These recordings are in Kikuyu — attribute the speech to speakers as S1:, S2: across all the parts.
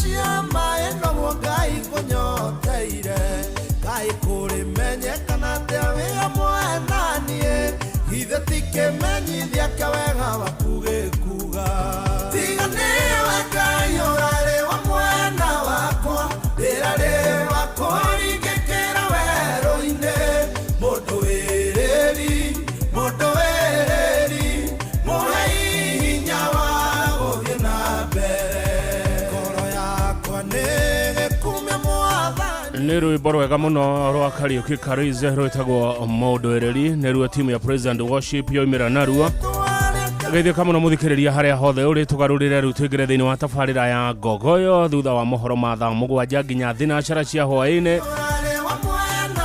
S1: Cia maĩ noguo Ngai kũnyoteire. Ngai kũrĩmenyekana atĩa wĩ hamwe na niĩ. Githĩ ti kĩmenyithia kĩa wega waku gĩkuga. Tiga nĩwe Ngai ũrarĩ wa mwena wakwa, ndĩrarĩ wa kũringĩkĩra werũ-inĩ. Mũndũ wĩrĩri, mũndũ wĩrĩri, mũhei hinya wa gũthiĩ na mbere. Ngoro yakwa nĩ gĩkumia Mwathani.
S2: Nĩ rwĩmbo rwega mũno rwa Kariũki Karize rwĩtagwo Mũndũĩrĩri, nĩruo timu ya Praise and Worship yoimĩra naruo. Geithĩka mũno mũthikĩrĩria harĩa hothe ũrĩ, tũgarũrĩre rĩu tũingĩre thĩinĩ wa tabarĩra ya Ngogoyo thutha wa mohoro ma thaa 7 nginya thinacara cia hwaĩ-inĩ.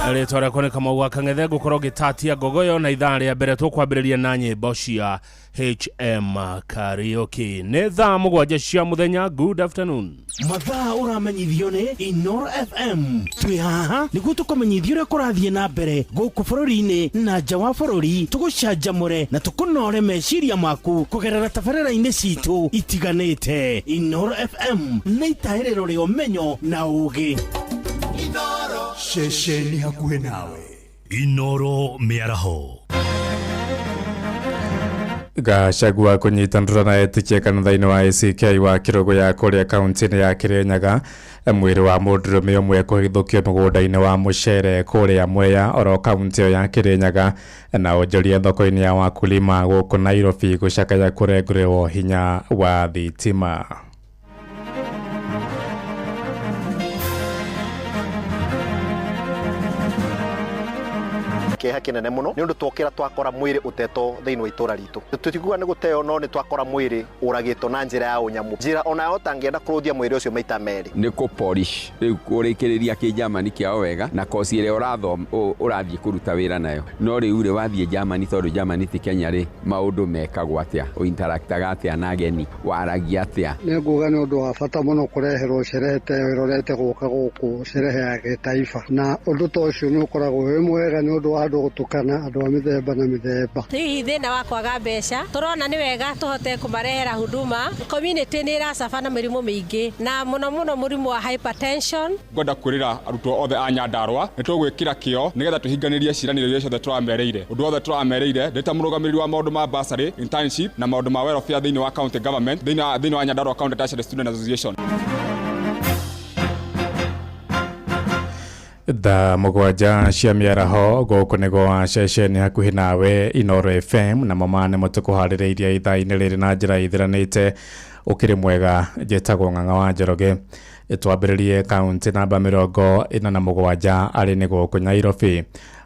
S2: Rĩtwa rĩakwa nĩ Kamau wa Kang'ethe, ngũkorwo ngĩtatia Ngogoyo na ithaa rĩa mbere tũkwambĩrĩria na nyĩmbo cia HM Kariũki. Nĩ thaa 7 cia mũthenya. Good afternoon.
S3: Mathaa ũramenyithio nĩ Inoro FM. Twĩ haha nĩguo tũkũmenyithie ũrĩa kũrathiĩ na mbere gũkũ bũrũri-inĩ na nja wa bũrũri, tũgũcanjamũre na tũkũnore meciria maku kũgerera tabarĩra-inĩ citũ itiganĩte. Inoro FM nĩ itahĩrĩro rĩa ũmenyo na ũũgĩ.
S4: Ceceni hakuhĩ nawe.
S5: Inoro mĩaraho.
S6: Gachagua kũnyitanĩra na etĩkia kanitha-inĩ wa ACK wa Kĩrũgũ ya kũrĩa kaunti-inĩ ya Kĩrĩnyaga. Mwĩrĩ wa mũndũrũme ũmwe kũhithũkio mũgũnda-inĩ wa mũcere kũrĩa Mwea oro kaunti ĩyo ya Kĩrĩnyaga, na onjoria thoko-inĩ ya Wakulima gũkũ Nairobi gũcakaya kũrengũrĩrwo hinya wa thitima.
S7: Kĩeha kĩnene mũno nĩ ũndũ twokĩra twakora mwĩrĩ ũtetwo thĩinĩ wa itũra ritũ. Tũtikuga nĩ gũteo, no nĩ twakora mwĩrĩ ũragĩtwo na njĩra ya ũnyamũ, njĩra onayo ũtangĩenda kũrũthia mwĩrĩ ũcio maita merĩ.
S8: Nĩ kũ polish rĩu kũrĩkĩrĩria kĩnjamani kĩao wega na kosi ĩrĩa ũrathoma ũrathiĩ kũruta wĩra nayo. No rĩu rĩ, wathiĩ Germany, tondũ Germany ti Kenya rĩ, maũndũ mekagwo atĩa, ũinteractaga atĩa na ageni, waragia atĩa?
S9: Nĩ nguga nĩ ũndũ wa bata mũno kũreherwo sherehe ta ĩyo ĩrorete gũka gũkũ, sherehe ya gĩtaifa, na ũndũ ta ũcio nĩ ũkoragwo wĩ mwega nĩ ũndũ wa andũ gũtukana, andũ a mĩthemba na mĩthemba.
S10: Hihi thĩna wa kwaga mbeca, tũrona nĩ wega tũhote kũmarehera huduma. Community nĩ ĩracaba na mĩrimũ mĩingĩ, na mũno mũno mũrimũ wa hypertension.
S11: Ngwenda kwĩrĩra arutwo othe a Nyandarua nĩ tũgwĩkĩra kĩo nĩgetha tũhinganĩrie ciĩranĩro iria ciothe tũramerĩire. Ũndũ wothe tũramerĩire ndĩ ta mũrũgamĩrĩri wa maũndũ ma bursary, internship na maũndũ ma welfare thĩinĩ wa county government, thĩinĩ wa Nyandarua County Tertiary Student Association.
S6: Thaa 7 cia mĩaraho, gũkũ nĩguo wa ceceni hakuhĩ nawe Inoro FM, namo ma nĩmo tũkũharĩrĩirie ithaa-inĩ rĩrĩ na njĩra ithiranĩte. Ũkĩrĩ mwega, njĩtagwo Ng'ang'a wa Njoroge. Twambĩrĩrie kaunti namba 47, arĩ nĩ gũkũ Nairobi.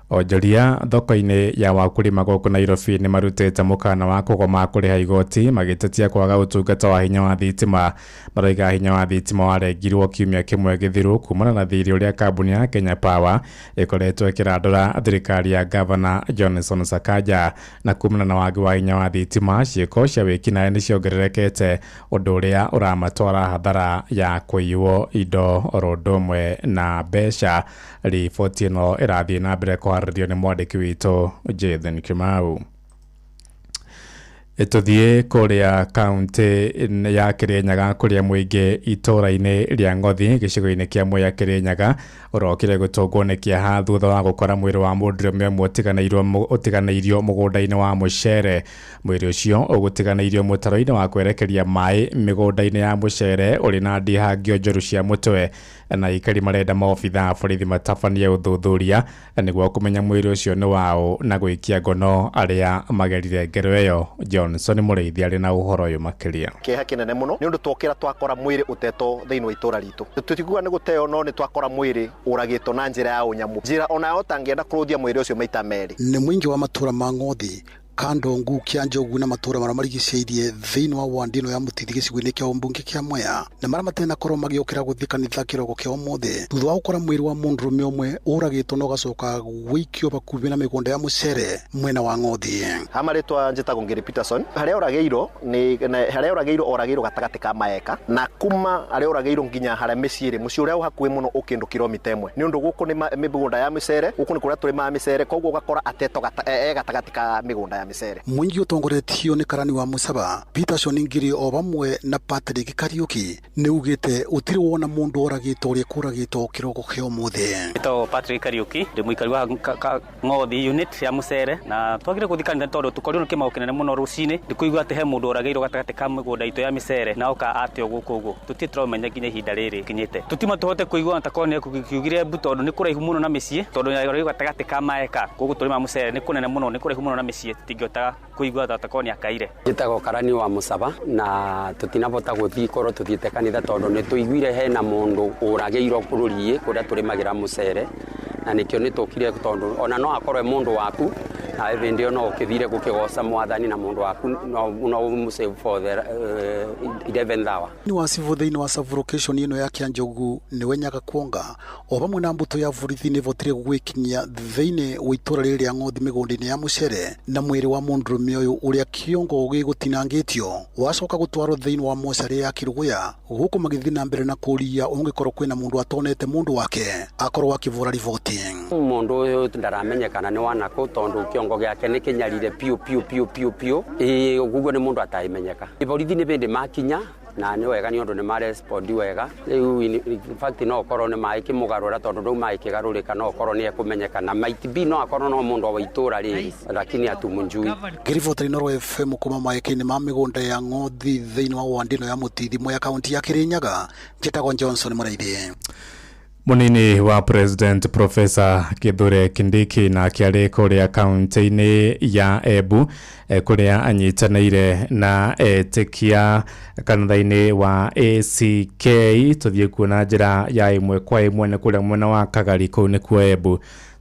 S6: Onjoria thoko-inĩ ya Wakulima gũkũ Nairobi nĩ marutĩte mũkana wa kũgoma kũrĩha igoti magĩtetia kwaga ũtungata wa hinya wa thitima. Maroiga hinya wa thitima warengirwo kiumia kĩmwe gĩthiru kumana na thirĩ ũrĩa kambuni ya Kenya Power ĩkoretwo ĩkĩrandũra thirikari ya Gavana Johnson Sakaja. Na kumana na wagi wa hinya wa thitima, ciĩko cia wĩkinaĩ nĩ ciongererekete, ũndũ ũrĩa ũramatwara hathara ya kũiywo indo oro ũndũ ũmwe na mbeca. Riboti ĩno ĩrathiĩ na mbere kũharĩrĩrio nĩ mwandĩki witũ Jathan Kimau. Tũthiĩ kũrĩa kaunti ya Kĩrĩnyaga, kũrĩa mũingĩ itũũra-inĩ rĩa Ng'othi gĩcigo-inĩ kĩa Mwea Kĩrĩnyaga ũrokire gũtũngwo nĩ kĩeha thutha wa gũkora mwĩrĩ wa mũndũrũme ũmwe ũtiganĩirio mũgũnda-inĩ wa mũcere. Mwĩrĩ ũcio ũgũtiganĩirio mũtaro-inĩ wa kwerekeria maĩ mĩgũnda-inĩ ya mũcere ũrĩ na ndihangio njũru cia mũtwe, na aikari marenda maobitha a borithi matabanie ũthuthuria nĩguo kũmenya mwĩrĩ ũcio nĩ waũ na gũikia ngono arĩa magerire ngero ĩyo. Johnson Mũrĩithi arĩ na ũhoro ũyũ makĩria.
S7: Kĩeha kĩnene mũno nĩ ũndũ twokĩra twakora mwĩrĩ ũtetwo thĩinĩ wa itũra ritũ. Tũtikuga nĩ gũteo, no nĩ twakora mwĩrĩ ũragĩtwo na njĩra ya ũnyamũ, njĩra onayo ũtangĩenda kũrũthia mwĩrĩ ũcio maita merĩ.
S12: Nĩ mũingĩ wa matũra ma Ng'othi, Kandongu, Kĩanjogu na matũra marĩa marigicĩirie thĩinĩ wa wandi ĩno ya Mũtithi gĩcigo-inĩ kĩa ũmbunge kĩa Mwea na marĩa matenakorwo magĩũkĩra gũthiĩ kanitha kĩroko kĩa ũmũthĩ thutha wa gũkora mwĩrĩ wa mũndũrũme ũmwe ũragĩtwo na ũgacoka gũikio hakuhĩ na mĩgũnda ya mũcere mwena wa Ng'othi.
S7: Ha marĩtwa njĩtagwo Ngĩrĩ Peterson. Harĩa ũragĩirwo nĩ harĩa ũragĩirwo, oragĩirwo gatagatĩ ka maeka, na kuma harĩa ũragĩirwo nginya harĩa mĩciĩ rĩ, mũciĩ ũrĩa ũhakuhĩ mũno ũkĩndũ kilomita 1, nĩ ũndũ gũkũ nĩ mĩgũnda ya mĩcere, gũkũ nĩ kũrĩa tũrĩmaga mĩcere, koguo ũgakora atetwo e gatagatĩ ka mĩgũnda ya ya mĩcere.
S12: Mũingĩ ũtongoretio nĩ karani wa Musaba Peterson Ngiri o vamwe na Patrick Kariuki nĩ ugĩte ũtirĩ wona mũndũ oragĩtwo ũrĩa kũragĩtwo kĩroko kĩa ũmũthĩ.
S4: Njĩtagwo Patrick Kariuki, ndĩ mũikari wa Ng'othi unit ya Mucere, na twagire gũthiĩ kanitha tondũ tũkorirwo nĩ kĩmako kĩnene mũno rũcinĩ nĩ kũigua atĩ he mũndũ oragĩirwo gatagatĩ ka mĩgũnda itũ ya mĩcere na oka ateo gũkũ ũguo. Tũtirĩ tũramenya nginya ihinda rĩrĩ kinyĩte. Tũtima tũhote kũigua ta korwo nĩ kiugire mbu tondũ nĩ kũraihu mũno na mĩciĩ, tondũ nĩ gatagatĩ ka maeka gũkũ tũrĩma mũcere nĩ kũnene mũno, nĩ kũraihu mũno na mĩciĩ, tũtingĩhota kũigua ta korwo nĩ akaire.
S13: Njĩtagwo karani wa Musaba, na tũtinabota gũthiĩ korwo tũthiĩte kanitha tondũ nĩ tũiguire hena mũndũ ũragĩirwo bũrũri kũrĩa tũrĩmagĩra mũcere, na nĩkĩo nĩ tũkire tondũ ona no akorwo e mũndũ waku na hĩndĩ ĩyo no ũkĩthire gũkĩgoca mwathani na mũndũ waku no ũmũsave for the 11th hour.
S12: Nĩ wa civũ thĩinĩ wa sub-location ĩno ya Kĩanjogu nĩwe Nyaga Kuonga o vamwe na mbũtũ ya borithi nĩ ĩvotire gwĩkinyia thĩinĩ wa itũra rĩrĩ rĩa Ng'othi mĩgũnda-inĩ ya mũcere, na mwĩrĩ wa mũndũrũme ũyũ ũrĩa kĩongo gĩgũtinangĩtio wacoka gũtwarwo thĩinĩ wa mocarĩ ya Kĩrũgũya, gũkũ magĩthiĩ na mbere na kũria ũngĩkorwo kwĩna mũndũ atonete mũndũ wake akorwo akĩvũra riboti.
S13: Mũndũ ũyũ ndaramenyekana nĩ wanakũ tondũ kĩongo gĩake nĩ kĩnyarire piũ piũ piũ piũ piũ, ĩĩ ũguo nĩ mũndũ ataĩmenyeka. Borithi nĩ bĩndĩ makinya na nĩ wega nĩ ũndũ nĩ marespondi wega. Rĩu in fact no ũkorwo nĩ maĩ kĩmũgarũra tondũ rĩu maĩ kĩgarũrĩka no ũkorwo nĩ ekũmenyeka na might be no akorwo no mũndũ wa itũra rĩrĩ, lakini hatumjui.
S12: Ngĩribotera Inooro FM kuma maĩka-inĩ ma mĩgũnda ya Ng'othi thĩinĩ wa ward ĩno ya Mũtithi, Mwea, kaunti ya Kĩrĩnyaga, njĩtagwo Johnson Mũraithi.
S6: Munini wa President Professor Kithure Kindiki nake arĩ kũrĩa kaunti-inĩ ya Embu, kũrĩa anyitanĩire na etĩkia kanitha-inĩ wa ACK. Tũthiĩ kuo na njĩra ya ĩmwe kwa ĩmwe nĩ kũrĩa mwena wa Kagari, kũu nĩkuo Embu.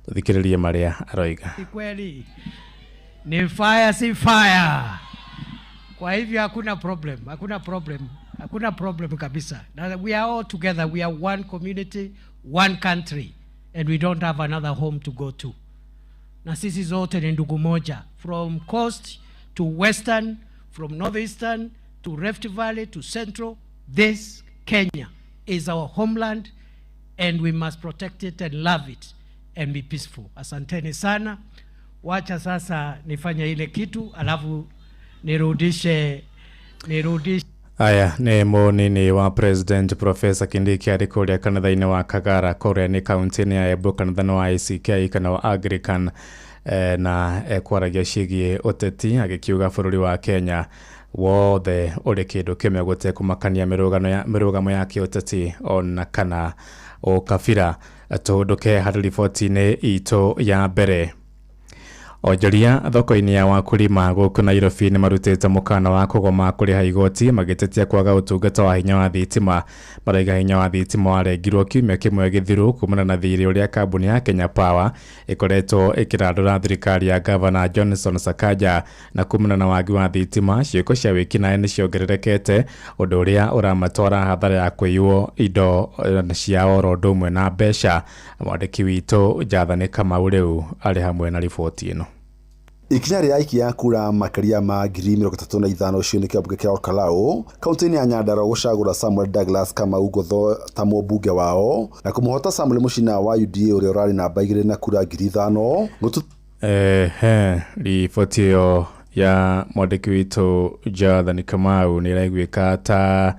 S6: Tũthikĩrĩrie marĩa aroiga.
S14: Kweli ni fire, si fire? Kwa hivyo hakuna problem, hakuna problem, hakuna problem kabisa. Na we are all together, we are one community, one country, and we don't have another home to go to. Na sisi zote ni ndugu moja, from coast to western, from northeastern to Rift Valley to central. This Kenya is our homeland and we must protect it and love it and be peaceful. Asanteni sana. Wacha sasa nifanye ile kitu alafu nirudishe.
S6: Aya nĩ mũnini wa President Professor Kindiki arĩ kũrĩa kanitha-inĩ wa Kagara, kũrĩa nĩ kaunti-inĩ ya Embu, kanitha-inĩ wa ACK kana wa Anglican, na ekwaragia ciĩgiĩ ũteti, agĩkiuga bũrũri wa Kenya wothe ũrĩ kĩndũ kĩmwe gũtekũmakania mĩrũgamo ya kĩũteti ona kana ũkabira. Tũhũndũke harĩ riboti-inĩ itũ ya mbere. Onjoria thoko-inĩ ya Wakulima gũkũ Nairobi nĩ marutĩte mũkana wa kũgoma kũrĩha igoti, magĩtetia kwaga ũtungata wa hinya wa thitima. Maraiga hinya wa thitima warengirwo kiumia kĩmwe gĩthiru kumana na thirĩ ũrĩa kambuni ya Kenya Power ĩkoretwo ĩkĩrandũra thirikari ya Gavana Johnson Sakaja. Na kumana na wagi wa thitima, ciĩko cia wĩkinaĩ nĩ ciongererekete, ũndũ ũrĩa ũramatwara hathara ya kũiywo indo ciao oro ũndũ ũmwe na mbeca. Mwandĩki witũ Jathani Kamau rĩu arĩ hamwe na riboti ĩno.
S15: Ikinya rĩa aikia a kura makĩria ma 35,000 gĩcigo-inĩ kĩa mbunge kĩa Olkalau, kaunti-inĩ ya Nyandarua, gũcagũra Samuel Douglas Kamau Ngotho ta mũmbunge wao na kũmũhota Samuel Mũchina wa UDA ũrĩa ũrarĩ namba 2 na kura 5,000.
S6: Ehe, riboti ĩyo ya mwandĩki witũ Jathani Kamau nĩ ĩraiguĩka ta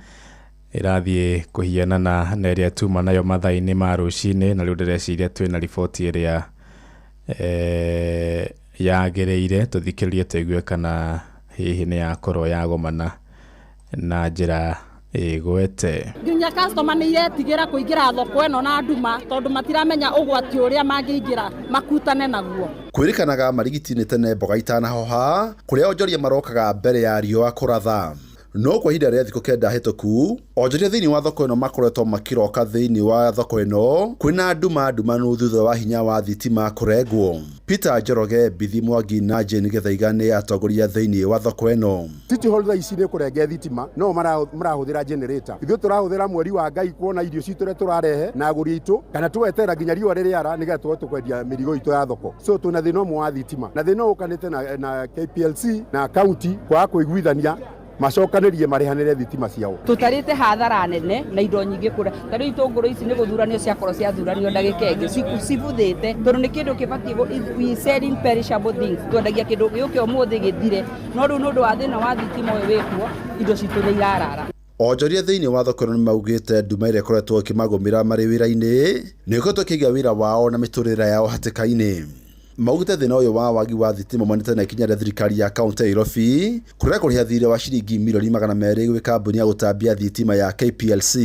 S6: ĩrathiĩ kũhianana na ĩrĩa tuma nayo mathaa-inĩ ma rũcinĩ, na rĩu ndĩreciria twĩna riboti ĩrĩa yagĩrĩire. Tũthikĩrĩrie tũigue kana hihi nĩ yakorwo yagomana na njĩra ĩgwete.
S16: Nginya customer nĩ iretigĩra kũingĩra thoko ĩno na nduma tondũ matiramenya ũgwati ũrĩa mangĩingĩra makutane naguo.
S15: Kwĩrĩkanaga marigiti-inĩ tene mboga itanahoha, kũrĩa onjoria marokaga mbere ya riũa kũratha, no kwa ihinda rĩa thikũ 9 hĩtũku onjoria thĩinĩ wa thoko ĩno makoretwo makĩroka thĩinĩ wa thoko ĩno kwĩna nduma ndumanu thutha wa hinya wa thitima kũrengwo. Peter Njoroge, Bithi Mwangi na Jane Gĩthaiga nĩ atongoria thĩinĩ wa thoko ĩno.
S17: City Hall thaa ici nĩ kũrenge thitima, no marahũthĩra generator. Ithuĩ tũrahũthĩra mweri wa Ngai kuona irio citũ ũrĩa tũrarehe na agũri aitũ, kana tũgeterera nginya riũa rĩrĩara nĩgetha tũhote kwendia mĩrigo itũ ya thoko. So twĩna thĩna ũmwe wa thitima, na thĩna ũyũ ũkanĩte na KPLC na county kwaga kũiguithania. Macokanĩrie marĩhanĩre thitima ciao.
S18: Tũtarĩte hathara nene na indo nyingĩ kũrĩa ta rĩu itũngũrũ ici nĩ gũthuranio ciakorwo ciathuranio ndagĩka ĩngĩ cibuthĩte tondũ nĩ kĩndũ kĩbatiĩ we selling perishable things, twendagia kĩndũ gĩũke ũmũthĩ gĩthire, no rĩu nĩ ũndũ wa thĩna wa thitima ũyũ wĩkuo indo citũ nĩ irarara.
S15: Onjoria thĩinĩ wa thoko ĩno nĩmaugĩte nduma ĩrĩa ĩkoretwo ĩkĩmagũmĩra marĩ wĩra-inĩ nĩ ĩkoretwo ĩkĩiga wĩra wao na mĩtũrĩre yao hatĩka-inĩ. Maugĩte thĩna ũyũ wa wagi wa thitima umanĩte na ikinya rĩa thirikari ya kaunti ya Nairobi kũrega kũrĩha thirĩ wa ciringi mirioni 200 gwĩ kambuni ya gũtambia thitima ya KPLC.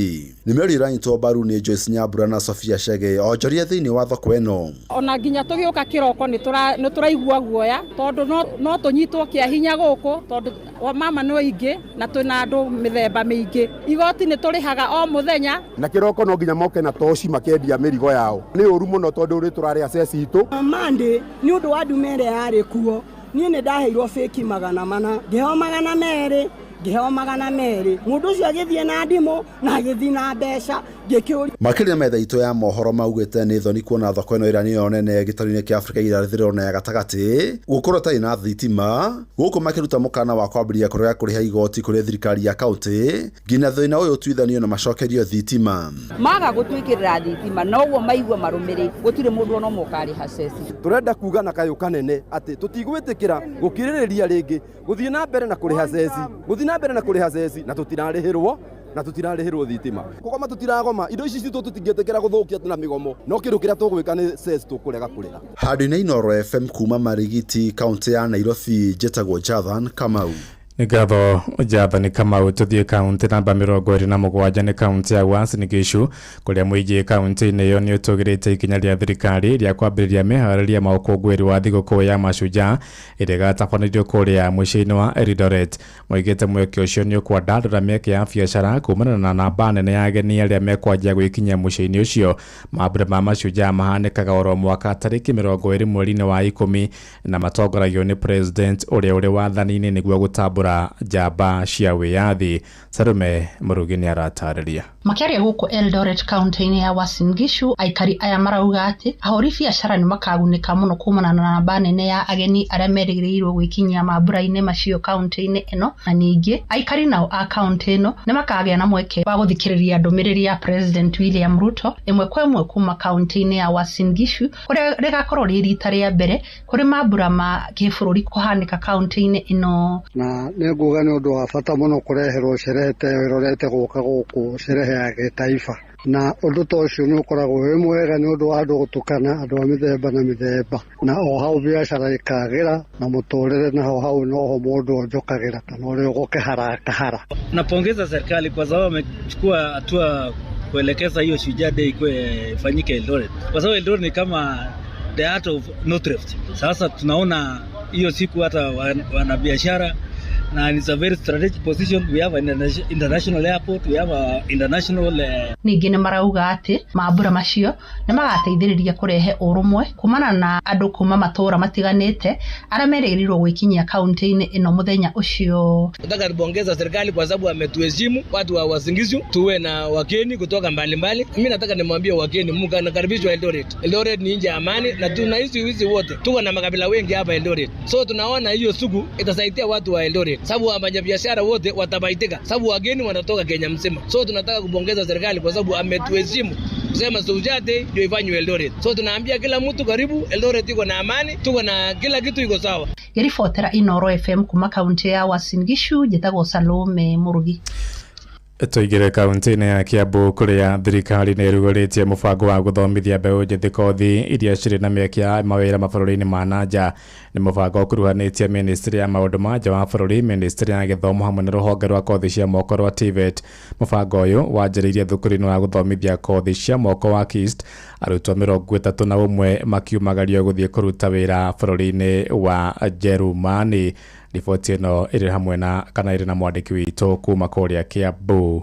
S15: Nĩ mĩario ĩranyitwo mbaru nĩ Joyce Nyambura na Sophia Chege, onjoria thĩinĩ wa thoko ĩno.
S16: Ona nginya tũgĩũka kĩroko nĩ tũraigua guoya tondũ no tũnyitwo kĩa hinya gũkũ tondũ mama nĩ aingĩ na twĩna andũ mĩthemba mĩingĩ. Igoti nĩ tũrĩhaga o mũthenya.
S17: Na kĩroko no nginya moke na toci makĩendia mĩrigo yao. Nĩ ũru mũno tondũ rĩ tũrarĩha ceci itũ.
S19: Monday nĩ ũndũ wa nduma ĩrĩa yarĩ kuo niĩ nĩ ndaheirwo bĩki 400, ngĩheo 200, ngĩheo 200. Mũndũ ũcio agĩthiĩ na ndimũ na agĩthiĩ na mbeca ngĩkĩũria.
S15: Makĩria metha itũ ya mohoro maugĩte nĩ thoni kuona thoko ĩno ĩrĩa nĩyo nene gĩtarũ-inĩ kĩa Afrika irathĩro na ya gatagatĩ gũkorwo ĩtarĩ na thitima, gũkũ makĩruta mũkana wa kwambĩrĩria kũrega kũrĩha igoti kũrĩ thirikari ya kaunti nginya thĩna ũyũ ũtuithanio na macokerio thitima.
S18: Maga gũtwĩkĩrĩra thitima noguo maigua marũmĩrĩire gũtirĩ mũndũ ona ũmwe ũkarĩha ceci.
S20: Tũrenda kuga na kayũ kanene atĩ tũtigwĩtĩkĩra gũkirĩrĩria rĩngĩ gũthiĩ na mbere na kũrĩha ceci, gũthiĩ na mbere na kũrĩha ceci na tũtirarĩhĩrwo na tũtirarĩhĩrwo thitima. Kũgoma tũtiragoma, indo ici citũ tũtingĩtĩkĩra gũthũkia na mĩgomo, no kĩndũ kĩrĩa tũgwĩka nĩ ceci tũkũrega kũrĩha.
S15: Handũ-inĩ Inooro FM kuma Marigiti kaunti ya Nairobi, njĩtagwo Jathan Kamau.
S6: Nĩ ngatho Jathani Kamau. Tũthiĩ kaunti namba 27 nĩ kaunti ya Uasin Gishu kũrĩa mũingĩ kaunti-inĩ ĩyo nĩ ũtũgĩrĩte ikinya rĩa thirikari rĩa kwambĩrĩria meharĩria ma ũkũngũĩri wa thigũkũ ya Mashujaa ĩrĩa ĩgatabanĩrio kũrĩa mũciĩ-inĩ wa Eldoret. Moigĩte mweke ũcio nĩ ũkwandandũra mĩeke ya biacara kumana na namba nene ya ageni arĩa mekwanjia gwĩkinyia mũciĩ-inĩ ũcio. Mambura ma Mashujaa mahanĩkaga oro mwaka tarĩki 20 mweri-inĩ wa 10 na matongoragio nĩ president ũrĩa ũrĩ wathani-inĩ nĩguo gũtambũra njamba cia wĩyathi. Salome Mũrugi nĩ aratarĩria.
S21: Makĩaria gũkũ Eldoret kaunti-inĩ ya Uasin Gishu, aikari aya marauga atĩ ahũri biacara nĩ makagunĩka mũno kumana na namba nene ya ageni arĩa merĩgĩrĩirwo gwĩkinyia mambura-inĩ macio kaunti-inĩ ĩno, na ningĩ aikari nao a kaunti ĩno nĩ makagĩa na mweke wa gũthikĩrĩria ndũmĩrĩri ya President William Ruto ĩmwe kwa ĩmwe kuma kaunti-inĩ ya Uasin Gishu, kũrĩa rĩgakorwo rĩ rita rĩa mbere kũrĩ mambura ma kĩbũrũri kũhanĩka kaunti-inĩ ĩno.
S9: Na nĩ nguga nĩ ũndũ wa bata mũno kũreherwo sherehe ta ĩyo ĩrorete gũka gũkũ sherehe ya gĩtaifa, na ũndũ ta ũcio nĩ ũkoragwo wĩ mwega nĩ ũndũ wa andũ gũtukana, andũ a mĩthemba na mĩthemba, na o hau biacara ĩkagĩra na mũtũrĩre, na o hau noho mũndũ onjokagĩra kana ũrĩa ũgũkĩhara akahara.
S22: Napongeza serikali kwa sababu wamechukua hatua kuelekeza hiyo Shujaa Day ikuwe ifanyike Eldoret, kwa sababu Eldoret ni kama the heart of North Rift. Sasa tunaona hiyo siku hata wanabiashara, na it's a very strategic position. We have an international airport, we have a international
S21: Ningĩ nĩ marauga atĩ mambura macio nĩ magateithĩrĩria kũrehe ũrũmwe kumana na andũ kuma matũũra matiganĩte arĩa merĩgĩrĩirwo gwĩkinyia kaunti-inĩ ĩno mũthenya ũcio.
S23: Nataka tupongeza serikali kwa sababu ametuheshimu watu wa Uasin Gishu, tuwe na wageni kutoka mbalimbali. Mimi nataka nimwambie wageni mnakaribishwa Eldoret. Eldoret ni nchi ya amani na tunaishi wizi wote, tuko na makabila wengi hapa Eldoret, so tunaona hiyo siku itasaidia watu wa Eldoret sababu wafanyabiashara wote watabaitika, sababu wageni wanatoka Kenya mzima. So tunataka kupongeza serikali kwa sababu ametuheshimu kusema Shujaa Day ndio ifanywe Eldoret. So tunaambia kila mtu karibu Eldoret, iko na amani, tuko na kila kitu iko sawa.
S21: Ngĩribotera Inooro FM kuma kaunti ya Uasin Gishu, njĩtagwo Salome Mũrugi.
S6: Tũingĩre kaunti-inĩ ya Kiambu kũrĩa thirikari nĩ ĩrugũrĩtie mũbango wa gũthomithia mbeũ njĩthĩ kothi iria cirĩ na mĩeke ya mawĩra mabũrũri-inĩ ma na nja. Nĩ mũbango ũkuruhanĩtie ministry ya maũndũ ma nja wa bũrũri, ministry ya gĩthomo hamwe na rũhonge rwa kothi cia moko rwa TVET. Mũbango ũyũ wanjĩrĩirie thukuru-inĩ wa gũthomithia kothi cia moko wa KIST, arutwo 31 makiumagario gũthiĩ kũruta wĩra bũrũri-inĩ wa Jerumani. Riboti ĩno ĩrĩ hamwe na kana ĩrĩ na mwandĩki witũ kuma kũrĩa Kiambu,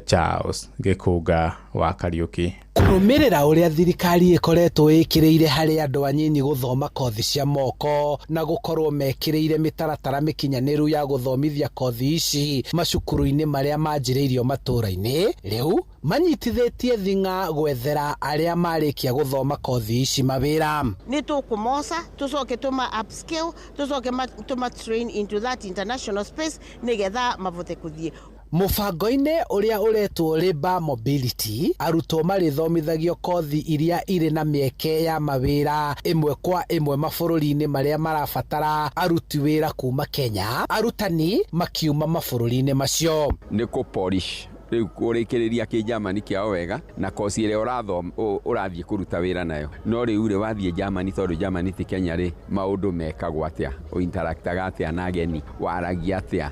S6: Charles Gĩkũnga wa Kariũki.
S24: Kũrũmĩrĩra ũrĩa thirikari ĩkoretwo ĩkĩrĩire harĩ andũ anyinyi gũthoma kothi cia moko na gũkorwo mekĩrĩire mĩtaratara mĩkinyanĩru ya gũthomithia kothi ici macukuru-inĩ marĩa manjĩrĩirio matũũra-inĩ, rĩu Manyitithĩtie thing'a gwethera arĩa marĩkia gũthoma kothi ici mawĩra.
S1: Nĩ tũkũmoca tũcoke tũma upskill tũcoke tũma train into that international space nĩgetha mavote kũthiĩ.
S24: Mũbango-inĩ ũrĩa ũretwo Labour Mobility, arutwo marĩthomithagio kothi iria irĩ na mĩeke ya mawĩra ĩmwe kwa ĩmwe mabũrũri-inĩ marĩa marabatara aruti wĩra kuma Kenya, arutani makiuma mabũrũri-inĩ macio.
S8: Nĩ kũ polish rĩu kũrĩkĩrĩria kĩnjamani kĩao wega na kosi ĩrĩa ũrathoma ũrathiĩ kũruta wĩra nayo. No rĩu rĩ, wathiĩ Germany, tondũ Germany ti Kenya rĩ, maũndũ mekagwo atĩa, ũinteractaga atĩa na ageni, waragia atĩa,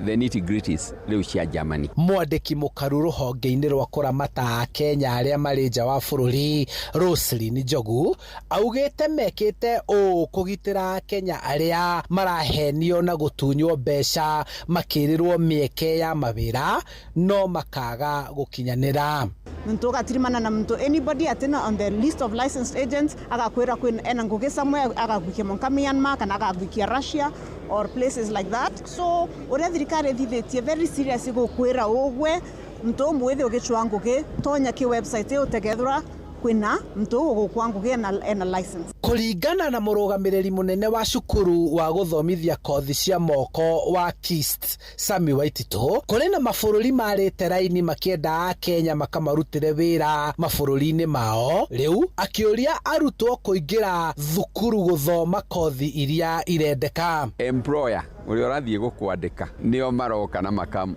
S8: the nitty gritties rĩu cia Germany.
S24: Mwandĩki mũkaru rũhonge-inĩ rwa kũramata Akenya arĩa marĩ nja wa bũrũri Roselyn Njogu augĩte mekĩte ũũ kũgitĩra Akenya arĩa marahenio na gũtunywo mbeca makĩrĩrwo mĩeke ya mawĩra no makaga gũkinyanĩra.
S2: Muntu ugatirimana na muntu anybody atina on the list of licensed agents agakwira kwina ena ngugi somewhere, agagwikia monka Myanmar kana agagwikia Russia or places like that. So uria thirikari ithithitie very serious gukwira ugwe muntu umwithe ugichwa ngugi tonya ki website iyo utegethura kwina muntu ugukwa ngugi ena license.
S24: Kũringana na mũrũgamĩrĩri mũnene wa cukuru wa gũthomithia kothi cia moko wa KIST Sami Waititũ, kũrĩ na mabũrũri marĩte raini makĩenda Akenya makamarutĩre wĩra mabũrũri-inĩ mao. Rĩu akĩũria arutwo kũingĩra thukuru gũthoma kothi iria irendeka.
S8: Employer ũrĩa ũrathiĩ gũkwandĩka nĩo maroka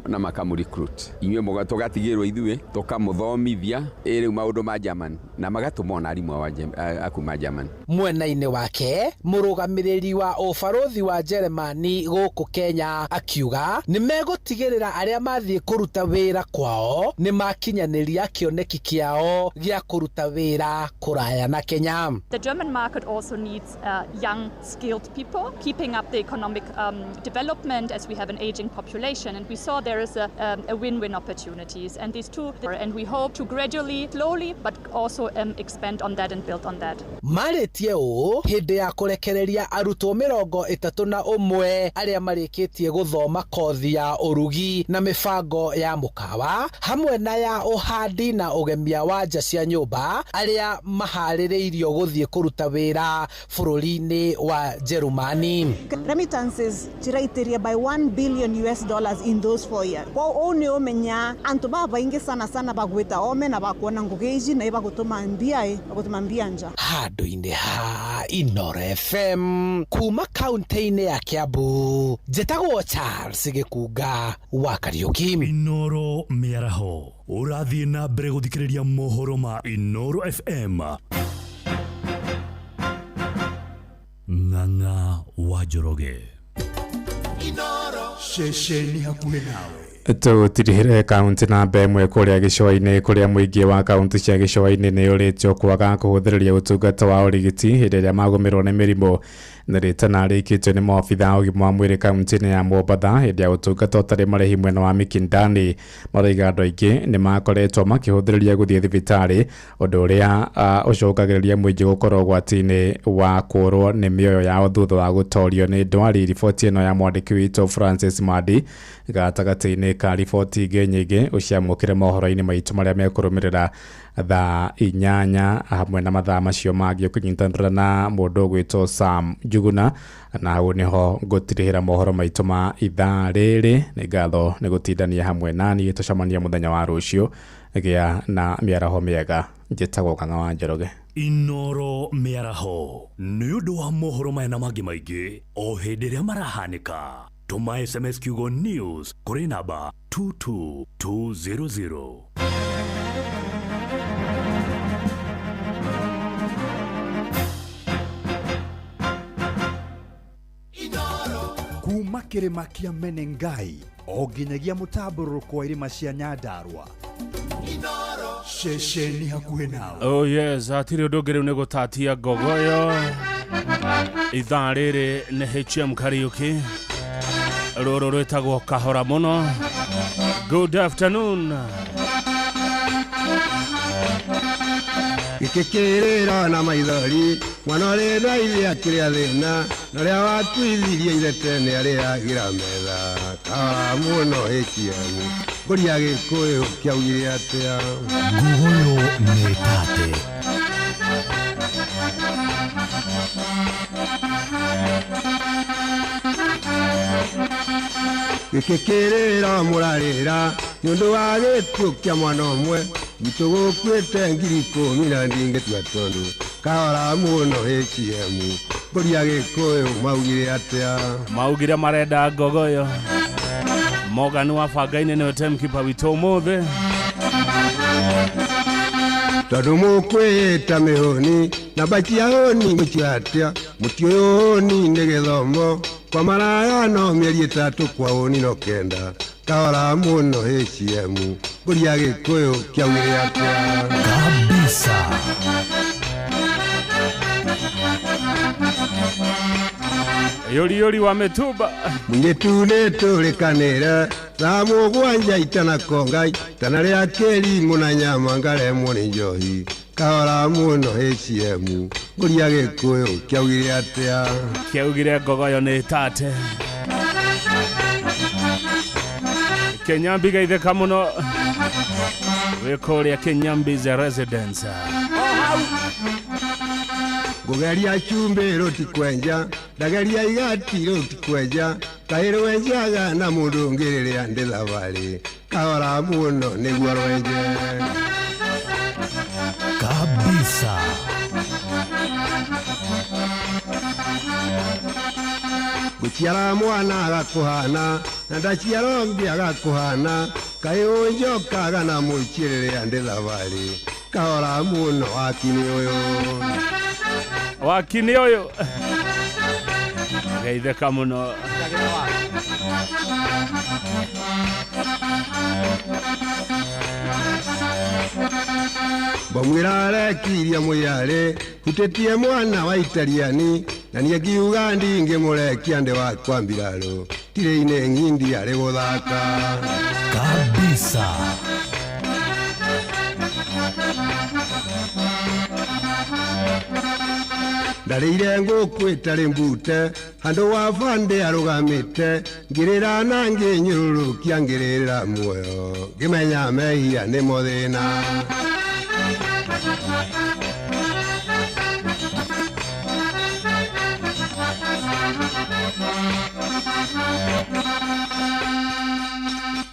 S8: na makamu recruit, inyuĩ tũgatigĩrwo ithuĩ tũkamũthomithia rĩu maũndũ ma German na magatũma ona arimũ a kuma German.
S24: Mwena-inĩ wake mũrũgamĩrĩri wa ũbarũthi wa Jeremani gũkũ Kenya akiuga nĩ megũtigĩrĩra arĩa mathiĩ kũruta wĩra kwao nĩ makinyanĩria kĩoneki kĩao gĩa kũruta wĩra kũraya na Kenya.
S3: The German market also needs young skilled people keeping up the economic development as we have an aging population, and we saw there is a win-win opportunities, and these two, and we hope to gradually, slowly, but also expand on that and build on that.
S24: Marĩtie ũũ hĩndĩ ya kũrekereria arutwo 31 arĩa marĩkĩtie gũthoma kothi ya ũrugi na mĩbango ya mũkawa hamwe na ya ũhandi na ũgemia wa nja cia nyũmba arĩa maharĩrĩirio gũthiĩ kũruta wĩra bũrũri-inĩ wa Jerumani.
S2: Remittances chiraiteria by $1 billion US in those 4 years. Kwa ũũ nĩ ũmenya antu babaingi sana sana bagwita ome na bakuona ngugi ici na ibagutuma mbia nja.
S24: Handũ-inĩ ha Inoro FM kuma kaunti-inĩ ya Kiambu, njĩtagwo Charles Gĩkunga wa Kariũki.
S5: Inoro mĩaraho ũrathiĩ na mbere gũthikĩrĩria mohoro ma Inoro FM. Ng'ang'a wa Njoroge. Ceceni hakuhĩ nawe.
S6: Tũtirihĩre kaunti namba ĩmwe kũrĩa gĩcũa-inĩ kũrĩa mũingĩ wa kaunti cia gĩcũa-inĩ nĩ ũrĩtio kwaga kũhũthĩrĩria ũtungata wa ũrigiti hĩndĩ ĩrĩa magũmĩrwo nĩ mĩrimũ. Nĩ rĩtana rĩikĩtio nĩ maobitha a ũgima wa mwĩrĩ kaunti-inĩ ya Mombatha hĩndĩ ya ũtungata ũtarĩ marĩhi mwena wa Mikindani. Marauga andũ aingĩ nĩ makoretwo makĩhũthĩrĩria gũthiĩ thibitarĩ, ũndũ ũrĩa ũcũngagĩrĩria mũingĩ gũkorwo ũgwati-inĩ wa kũũrwo nĩ mĩoyo yao thutha wa gũtorio nĩ ndwari. Riboti ĩno ya mwandĩki witũ Francis Mandi gatagatĩ-inĩ ka riboti ingĩ nyingĩ ũciamũkĩre mohoro-inĩ maitũ marĩa mekũrũmĩrĩra thaa 8 hamwe na mathaa macio mangĩ ũkĩnyitanĩra na mũndũ ũgwĩtwo Sam Njuguna, na hau nĩho ngũtirihĩra mohoro maitũ ma ithaa rĩrĩ. Nĩ ngatho nĩ gũtindania hamwe naniĩ, tũcemanie mũthenya wa rũciũ. Gĩa na mĩaraho mĩega. Njĩtagwo Kang'a wa Njoroge.
S5: Inoro mĩaraho nĩ ũndũ wa mohoro maya na mangĩ maingĩ o hĩndĩ ĩrĩa marahanĩka. Tũma SMS kiugo news kũrĩ namba 22200.
S25: Kuma kĩrĩma kĩa Menengai o nginyagia mũtambũrũko wa irĩma cia Nyandarua. Ceceni hakuhĩ nawe.
S26: Oh yes, hatirĩ ũndũ ũngĩ rĩu nĩ gũtatia ngogoyo. Ithaa rĩrĩ nĩ HM Kariuki, rũrũ rwĩtagwo kahora mũno. Good afternoon.
S27: Gĩkĩkĩrĩra na maithori mwana ũrĩ na ithe akĩrĩa thĩna na ũrĩa watuithirie ithe tene arĩagĩra metha kahora mũno HM Mbũri ya Gĩkũyũ kĩaugire atĩa?
S5: Ngugoyo nĩ tate.
S27: Gĩkĩ kĩrĩro mũrarĩra nĩ ũndũ wa gĩkuũ kĩa mwana ũmwe witũ gũkuĩte 10,000 na ndingĩtua tondũ kahora mũno HM Mbũri ya Gĩkũyũ maugire atĩa?
S26: Maugire marenda ngogoyo. Morgan wa Bangainĩ nĩwe timekeeper witũ ũmũthĩ.
S27: Tondũ mũkwĩĩta mĩhũni namba cia hũni mũtiũĩ atĩa mũtiũĩ ũhũni nĩ gĩthomo kwa maraya no mĩeri 3 kwa hũni no 9 kahora mũno HM Mbũri ya Gĩkũyũ kĩaugire atĩa?
S5: Kabisa.
S26: Yori yori wa mĩtumba.
S27: Mũirĩtu nĩtũrĩkanĩre thaa 7 itanakonga itana rĩa kĩrimũ na nyama ngaremwo nĩ njohi kahora mũno HM Mbũri ya Gĩkũyũ kĩaugire atĩa?
S26: Kĩaugire ngogoyo nĩ tate. Kenyambi geithĩka mũno wĩ kũrĩa Kenyambi's residence.
S27: Ngũgeria cumbĩ rũtikwenja ndageria igati rũtikwenja kaĩ rwenjaga na mũndũ ũngĩ rĩrĩa ndĩ thabarĩ kahora mũno nĩguo rwenje.
S5: Kabisa.
S27: Gũciara mwana agakũhana na ndaciara ũngĩ agakũhana kaĩ ũnjokaga na mũciĩ rĩrĩa ndĩ thabarĩ kahora mũno wakini ũyũ.
S26: Wakini ũyũ geithĩka mũno.
S27: Mbamwĩra arekirie mũyarĩ hutĩtie mwana wa Italiani na niĩ ngiuga ndingĩmũrekia ndĩ wakwa mbirarũ tirĩ-inĩ ng'indi arĩ gũthaka.
S5: Kabisa.
S27: Ndarĩire ngũkũ ĩtarĩ mbute handũ wa bande arũgamĩte ngĩrĩra na ngĩnyũrũrũkia ngĩrĩra muoyo ngĩmenya mehia nĩmo thĩna.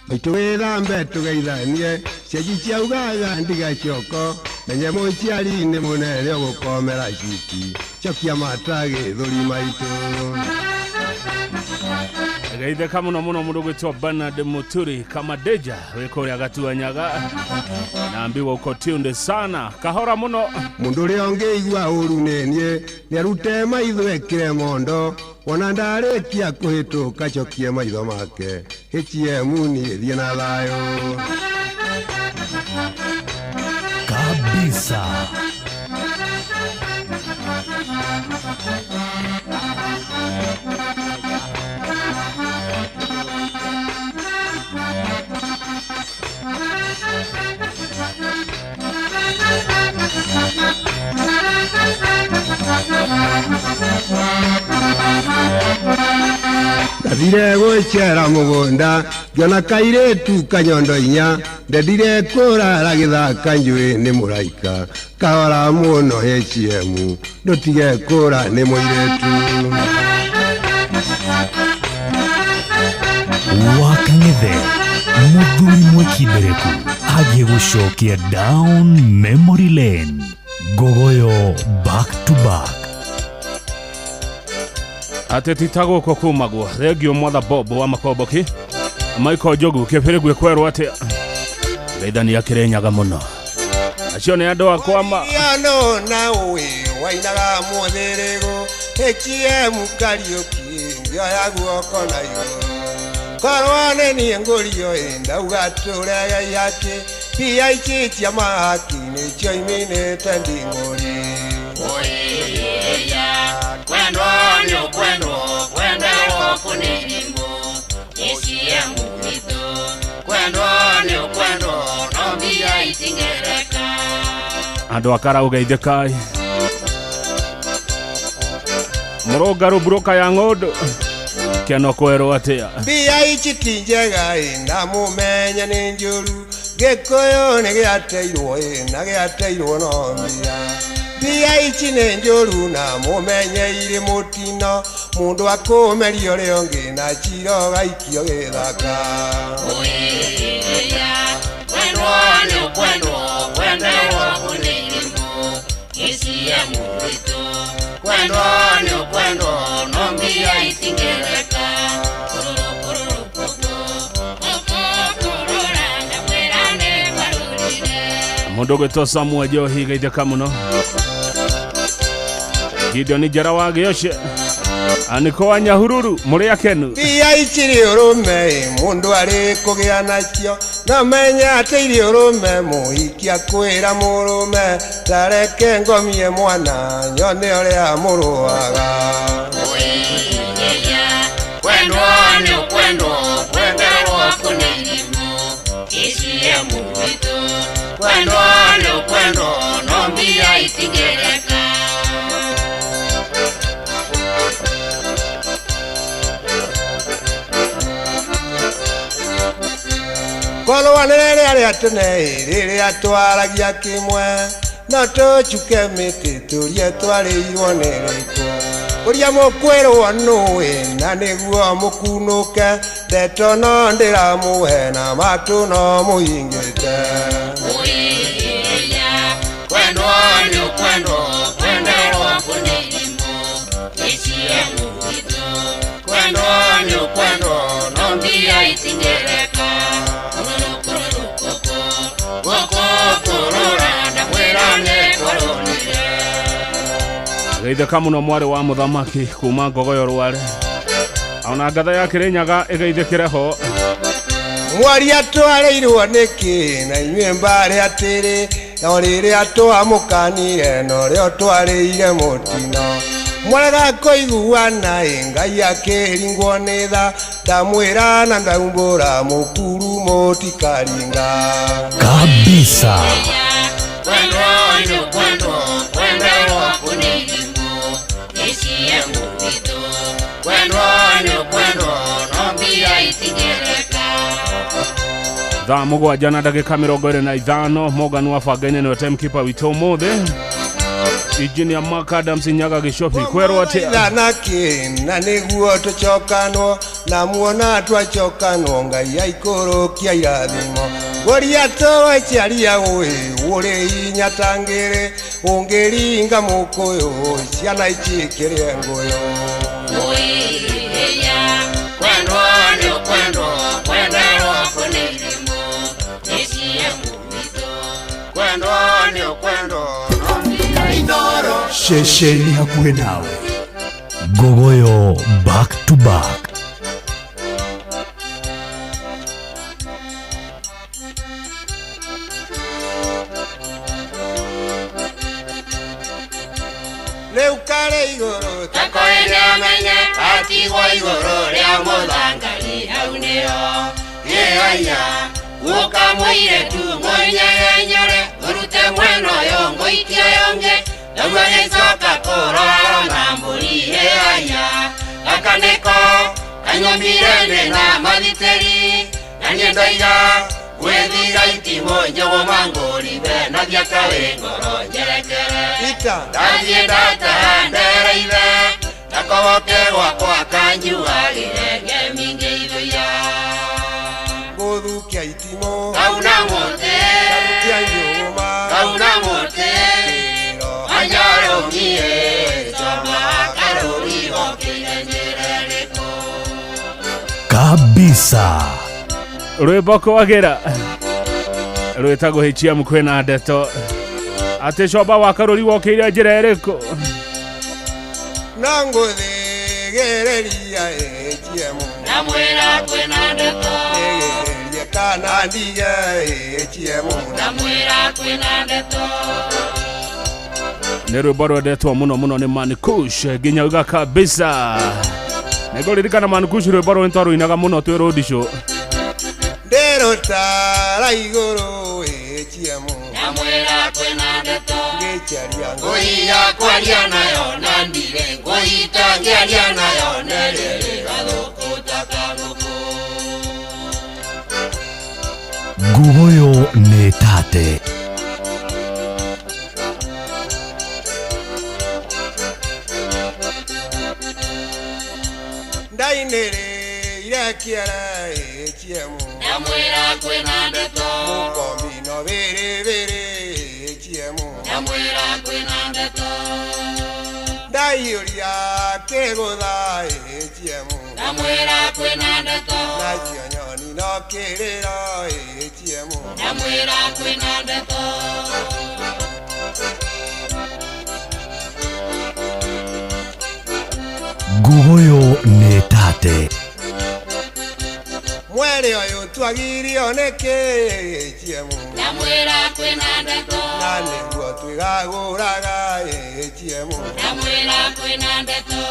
S27: Maitũ wĩthambe tũgeithanie cenji ciaugaga ndigacoko menye mũciari nĩ mũnene ũgũkomera citi cokia mata gĩthũri maitũ.
S26: Geithĩka mũno mũno mũndũ gwĩtwo Bernard Muturi Kamadeja wĩ kũrĩa Gatuanyaga naambiwa uko tunde sana kahora mũno.
S27: Mũndũ ũrĩa ũngĩigua ũru nĩ niĩ nĩarute maitho ekĩre mondo wona ndarĩkia kũhĩtũka cokie maitho make HM niĩ thiĩ na thayũ.
S5: Kabisa.
S27: Ndathire gwĩcera mũgũnda ngĩona kairĩtu kanyondo inya ndendire kũrara gĩthaka njũĩ nĩ mũraika kahora mũno HM ndũtige kũra nĩ mũirĩtu.
S5: Wakang'ethe mũthuri mwĩkindereku agiĩ gũcokia down memory lane. Ngogoyo back to back.
S26: Ateti ta gũkũ kumagwo thengio mwatha Bob wa Makomboki Michael Njogu kĩbĩrĩgwe kwerwo atĩa geithania Kĩrĩnyaga mũno acio nĩ andũ akwa ma
S27: no na ũĩ wainaga mũthĩrĩgũ HM Kariũki ngĩoya guoko na igũrũ korwo nĩ niĩ ngũrio ĩ ndauga tũrege ihaki mbia ici cia mahaki nĩcio iminĩte nding'ũri.
S4: Oiya kwendwo nĩ ũkwendwo kwenderwo kũnĩrimũ HM witũ kwendwo nĩ ũkwendwo no mbia itingĩreka.
S26: Andũ a Karau geithĩkai mũrũngarũ mburuka ya ng'ũndũ Kĩano kwerwo atĩa?
S27: Mbia ici ti njega ĩ na mũmenye nĩ njũru. Gĩkũyũ nĩ gĩateirwo ĩ na gĩateirwo no mbia. Mbia ici nĩ njũru na mũmenye irĩ mũtino. Mũndũ akũmeria ũrĩa ũngĩ na cira ũgaikio gĩthaka.
S4: Kwendwo nĩ ũkwendwo, kwenderwo nĩ irimũ, HM witũ. Kwendwo nĩ ũkwendwo, no mbia itingĩreka. Kũrũrũ, kũrũrũ, kũkũ, kũkũ, kũrũra, ndamwĩra nĩ kwarũrire.
S26: Mũndũ ũgwĩtwo Samuel Njohi geithĩka mũno. Gideon Njara wa Gĩoce. Aniko wa Nyahururu mũrĩ akenu.
S27: Mbia ici irĩ ũrũme ĩ mũndũ arĩ kũgĩa nacio. No menye atĩ irĩ ũrũme mũhiki akwĩra mũrũme tareke ngomie mwana nyone ũrĩa mũrũaga.
S4: Kwendwo nĩ ũkwendwo, kwenderwo nĩ irimũ, HM witũ. Kwendwo nĩ ũkwendwo, no mbia itingĩreka.
S27: Korwo nĩ rĩrĩa rĩa tene rĩrĩa twaragia kĩmwe no tũcuke mĩtĩ tũrie twarĩirwo nĩ rĩkũ. Ũrĩa mũkwĩrwo nũĩ na nĩguo mũkunũke ndeto no ndĩramũhe na matũ no mũhingĩte.
S4: Kwendwo nĩ ũkwendwo, kwenderwo nĩ irimũ, HM witũ. Kwendwo nĩ ũkwendwo, no mbia itingĩreka. Kũrũrũ, kũrũrũ, kũkũ, gũkũ, kũrũra, ndamwĩra nĩ kwarũrire.
S26: Geithĩka mũno mwarĩ wa mũthamaki kuma Ngogoyo Rware. Ona ngatha ya Kĩrĩnyaga ĩgeithĩkĩre ho.
S27: Mwari atwarĩirwo nĩkĩ na inyuĩ mbarĩ atĩrĩ no rĩrĩa twamũkanire norĩo twarĩire mũtino. Mwarega kũiguana ĩ Ngai akĩringwo nĩ tha ndamwĩra na ndaumbũra mũkuru mũtikaringa.
S5: Kabisa.
S4: Kwendwo nĩ ũkwendwo, kwenderwo nĩ irimũ, HM witũ. Kwendwo nĩ ũkwendwo, no mbia itingĩreka.
S26: Thaa 7 na ndagĩka 25 Morgan wa Bangaine nĩwe timekeeper witũ ũmũthĩ. Engineer Mark Adams Nyaga Gĩcobi kwerwo atĩa?
S27: Ithana kĩ na nĩguo tũcokanwo na muona twacokanwo Ngai aikũrũkia irathimo. Ngũria tũwaciaria ũĩ ũrĩ inya ta ngĩrĩ ũngĩringa mũkũyũ ciana ici kĩrĩe ngũyũ.
S4: Kwendwo nĩ ũkwendwo, kwenderwo nĩ irimũ, HM witũ. Kwendwo nĩ ũkwendwo, no mbia
S25: Inoro. Ceceni hakuhĩ nawe.
S5: Ngogoyo back to back.
S27: Rĩu karĩ igũrũ
S4: Takoĩ nĩamenye atigwo igũrũ rĩa mũthangari hau nĩho. Ĩhaiya, gũka mũirĩtu mũnyegenyũre, ũrute mwena ũyũ ngũikie ũyũ ũngĩ, naguo agĩcoka kũrora na mbũri. Ĩhaiya, gaka nĩko kanyumire ndĩ na mathitĩri, na niĩ ndoiga gwĩthiga itimũ njũgũma ngũribe na thiaka wĩ ngoro njerekere.
S27: Ita.
S4: Ndathiĩ ndataha ndereire, ndakogoke gwakwa kanjuagĩre ngemi ngĩithuia.
S27: Ngũthukia itimũ.
S4: Kauna mũtĩ.
S27: Ngathukia njũgũma.
S4: Kauna mũtĩ. Anjarũmie, coma karũri gokĩire njĩra ĩrĩkũ.
S5: Kabisa.
S26: Rwĩmbo kwagĩra rwĩtagwo HM kwĩna ndeto atĩ comba wa karũri wokĩire njĩra ĩrĩkũ.
S27: No ngũthĩgĩrĩria HM.
S4: Ndamwĩra kwĩna ndeto.
S27: Thĩgĩrĩrie kana ndige HM.
S4: Ndamwĩra kwĩna ndeto.
S26: Nĩ rwĩmbo rwendetwo mũno mũno nĩ Mankush nginya uga kabisa. Nĩngũririkana Mankush rwĩmbo rũrũ nĩtwarũinaga mũno twĩ road show.
S27: Ndĩrũtara igũrũ HM.
S4: Ndamwĩra kwĩna ndeto.
S27: Ngĩcaria
S4: Ngũiya kwaria nayo na ndirĩ, ngũita ngĩaria nayo nĩ rĩrĩ gathũkũ. ta ngũkũ.
S5: Ngugoyo nĩ tate.
S27: Ndainĩrĩire kĩere chiemu
S4: Ndamwĩra kwĩna ndeto.
S27: Mũkomino bĩrĩbĩrĩ chiemu
S4: Ndamwĩra kwĩna ndeto.
S27: Ndaiyũria kĩgũtha chiemu
S4: Ndamwĩra kwĩna ndeto.
S27: Nacio nyoni no kĩrĩro chiemu
S4: Ndamwĩra kwĩna ndeto.
S5: Ngugoyo nĩ tate.
S27: Mweri ũyũ twagirio nĩkĩ chiemu
S4: Ndamwĩra kwĩna ndeto.
S27: Na nĩguo twĩgagũraga chiemu
S4: Ndamwĩra kwĩna ndeto.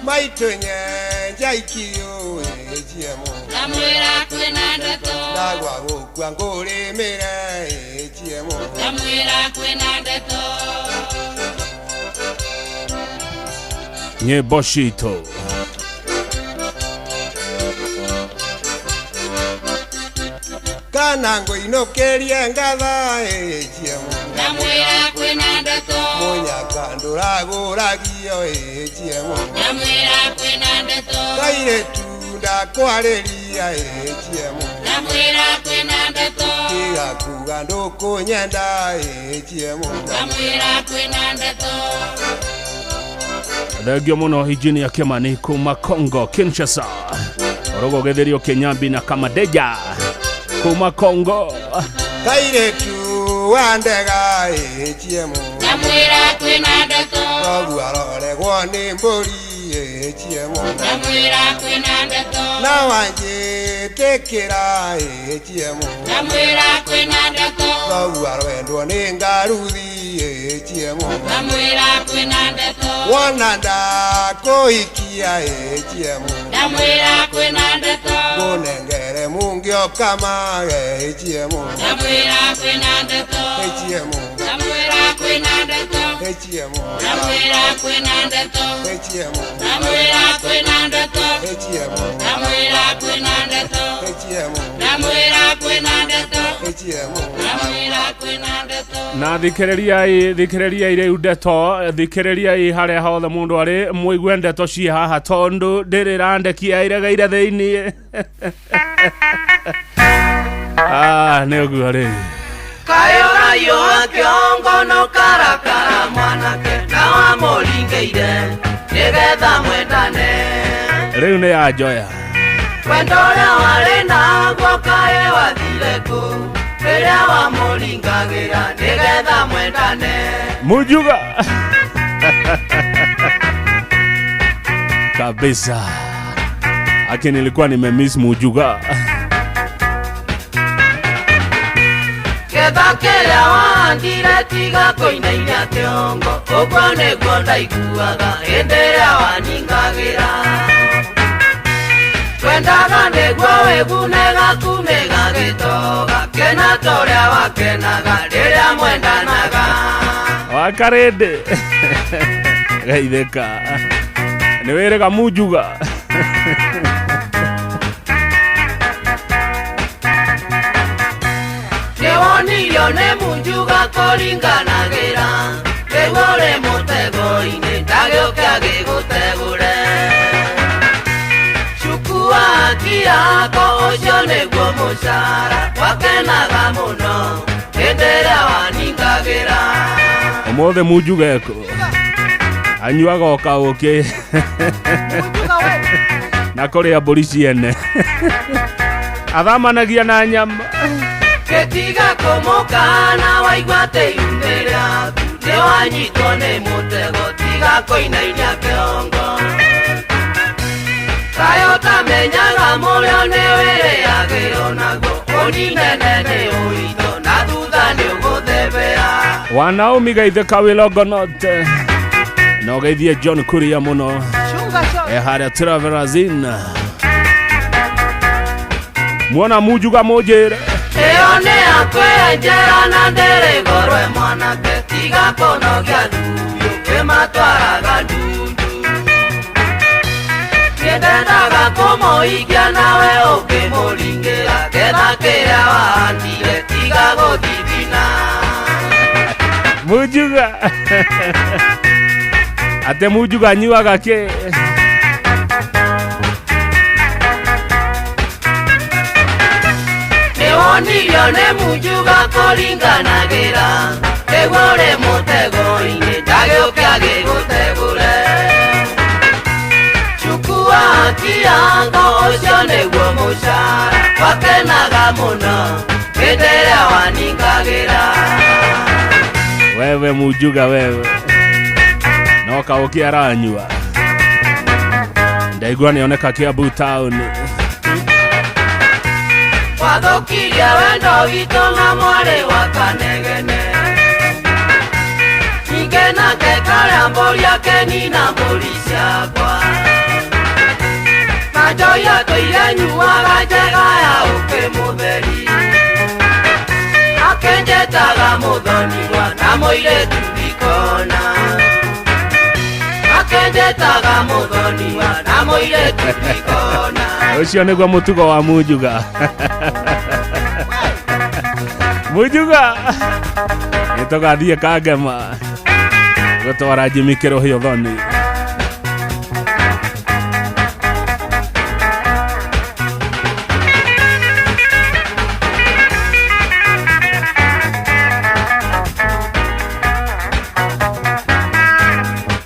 S27: Maitũ nyenja ikiũ chiemu
S4: Ndamwĩra kwĩna ndeto.
S27: Na gwa gũkua ngũrĩmĩre chiemu
S4: Ndamwĩra kwĩna ndeto.
S26: Nyĩmbo citũ.
S27: Kana ngũinũkĩrie ngatha chiemu
S4: Ndamwĩra kwĩna ndeto.
S27: Mũnyaka ndũragũragio chiemu
S4: Ndamwĩra kwĩna ndeto.
S27: Kairĩtu ndakwarĩria chiemu
S4: Ndamwĩra kwĩna ndeto.
S27: Tiga kuga ndũkũnyenda chiemu
S4: Ndamwĩra kwĩna ndeto.
S26: Thengio mũno Engineer Kimani kuma Congo Kinshasa. Ũrũgũgĩthĩrio Kĩnyambi na Kamadeja kuma Congo.
S27: Kairĩtu wa ndega chiemu
S4: Ndamwĩra kwĩna ndeto.
S27: Koguo aroregwo nĩ mbũri chiemu
S4: Ndamwĩra kwĩna ndeto.
S27: Na wanjĩtĩkĩra chiemu
S4: Ndamwĩra kwĩna ndeto.
S27: Koguo arwendwo nĩ ngaruthi chiemu
S4: Ndamwĩra kwĩna ndeto.
S27: Wona ndakũhikia chiemu
S4: Ndamwĩra kwĩna ndeto.
S27: Ngũnengere mũngĩokama chiemu
S4: Ndamwĩra kwĩna ndeto.
S27: Chiemu
S4: Ndamwĩra kwĩna ndeto.
S27: Chiemu
S4: Ndamwĩra kwĩna ndeto.
S27: Chiemu
S4: Ndamwĩra kwĩna ndeto.
S27: Chiemu
S4: Ndamwĩra kwĩna ndeto.
S27: Chiemu
S4: Ndamwĩra kwĩna ndeto.
S27: Chiemu
S4: Ndamwĩra kwĩna ndeto.
S26: Na thikĩrĩriai thikĩrĩriai rĩu ndeto thikĩrĩriai harĩa hothe mũndũ arĩ mũigue ndeto ciĩ haha tondũ ndĩrĩ randekia iregeire thĩiniĩ. Ah, nĩ ũguo rĩu.
S7: Kayo wa kĩongo no karakara mwanake na wamũringĩire nĩgetha mwendane.
S26: Rĩu nĩ ya njoya.
S7: Wendo ũrĩa warĩ naguo kaĩ wathire kũ rĩrĩa wamũringagĩra nĩgetha mwendane.
S26: Mujuga kabisa. Aki nilikuwa nimemiss Mujuga.
S7: Ketha kĩrĩa wahandire tiga kũinainia kĩongo ũguo nĩguo ndaiguaga hĩndĩ ĩrĩa waningagĩra. Twendaga nĩguo wĩgune gaku nĩgagĩtoga kena ta ũrĩa wakenaga rĩrĩa mwendanaga.
S26: Wakarĩndĩ geithĩka nĩ wĩrĩga Mujuga.
S7: Nĩwonirio nĩ Mujuga kũringanagĩra rĩu ũrĩ mũtego-inĩ ndagĩũke agĩgũtegũre. Chukua haki yako ũcio nĩguo mũcara wakenaga mũno hĩndĩ ĩrĩa waningagĩra.
S26: Ũmũthĩ Mujuga ekũ anyuaga o kaũkĩ na kũrĩa mbũri ciene athamanagia na nyama.
S7: Gĩtiga kũmũkana waigua atĩ iumĩ rĩaku nĩwanyitwo nĩ mũtego tiga kũinainia kĩongo. Kaĩ ũtamenyaga mũrĩo nĩwĩrĩagĩrwo naguo ũninene nĩ ũito na thutha nĩũgũthebea.
S26: Wa Naomi geithĩka wĩ Longonot na ũgeithie John Kuria mũno e harĩa Travelers Inn. Muona Mujuga mũnjĩre
S7: Ĩyo nĩ yakwenjera na ndĩrĩ goro mwanake tiga kũnogia ndundu kĩmatwaraga ndundu. Nĩndendaga kũmũhikia nawe ũkĩmũringĩra Ketha kĩrĩa wahandire tiga gũthithina.
S26: Mujuga ate mujuga anyuaga kĩ?
S7: Nĩwonirio nĩ Mujuga kũringanagĩra Nĩguo ũrĩ mũtego-inĩ ndagĩũke agĩgũtegũre. Chukua kiango ũcio nĩguo mũcara wakenaga mũno hĩndĩ ĩrĩa waningagĩra.
S26: Wewe Mujuga wewe no kaũki aranyua ndaigua nĩoneka Kiambu town.
S7: Wathũkirie wendo witũ na mwarĩ wa Kanegene Ningĩ nake karĩa mbũri akenina mbũri ciakwa Na njohi atũire nyuaga njega ya ũkĩ mũtheri Akenjetaga mũthoniwa na mũirĩtu ndikona Akenjetaga mũthoniwa na mũirĩtu ndikona.
S26: Ũcio nĩguo mũtugo wa Mujuga. Mujuga nĩtũgathiĩ Kangema gũtwara Jimmy Kĩrũhĩ ũthoni.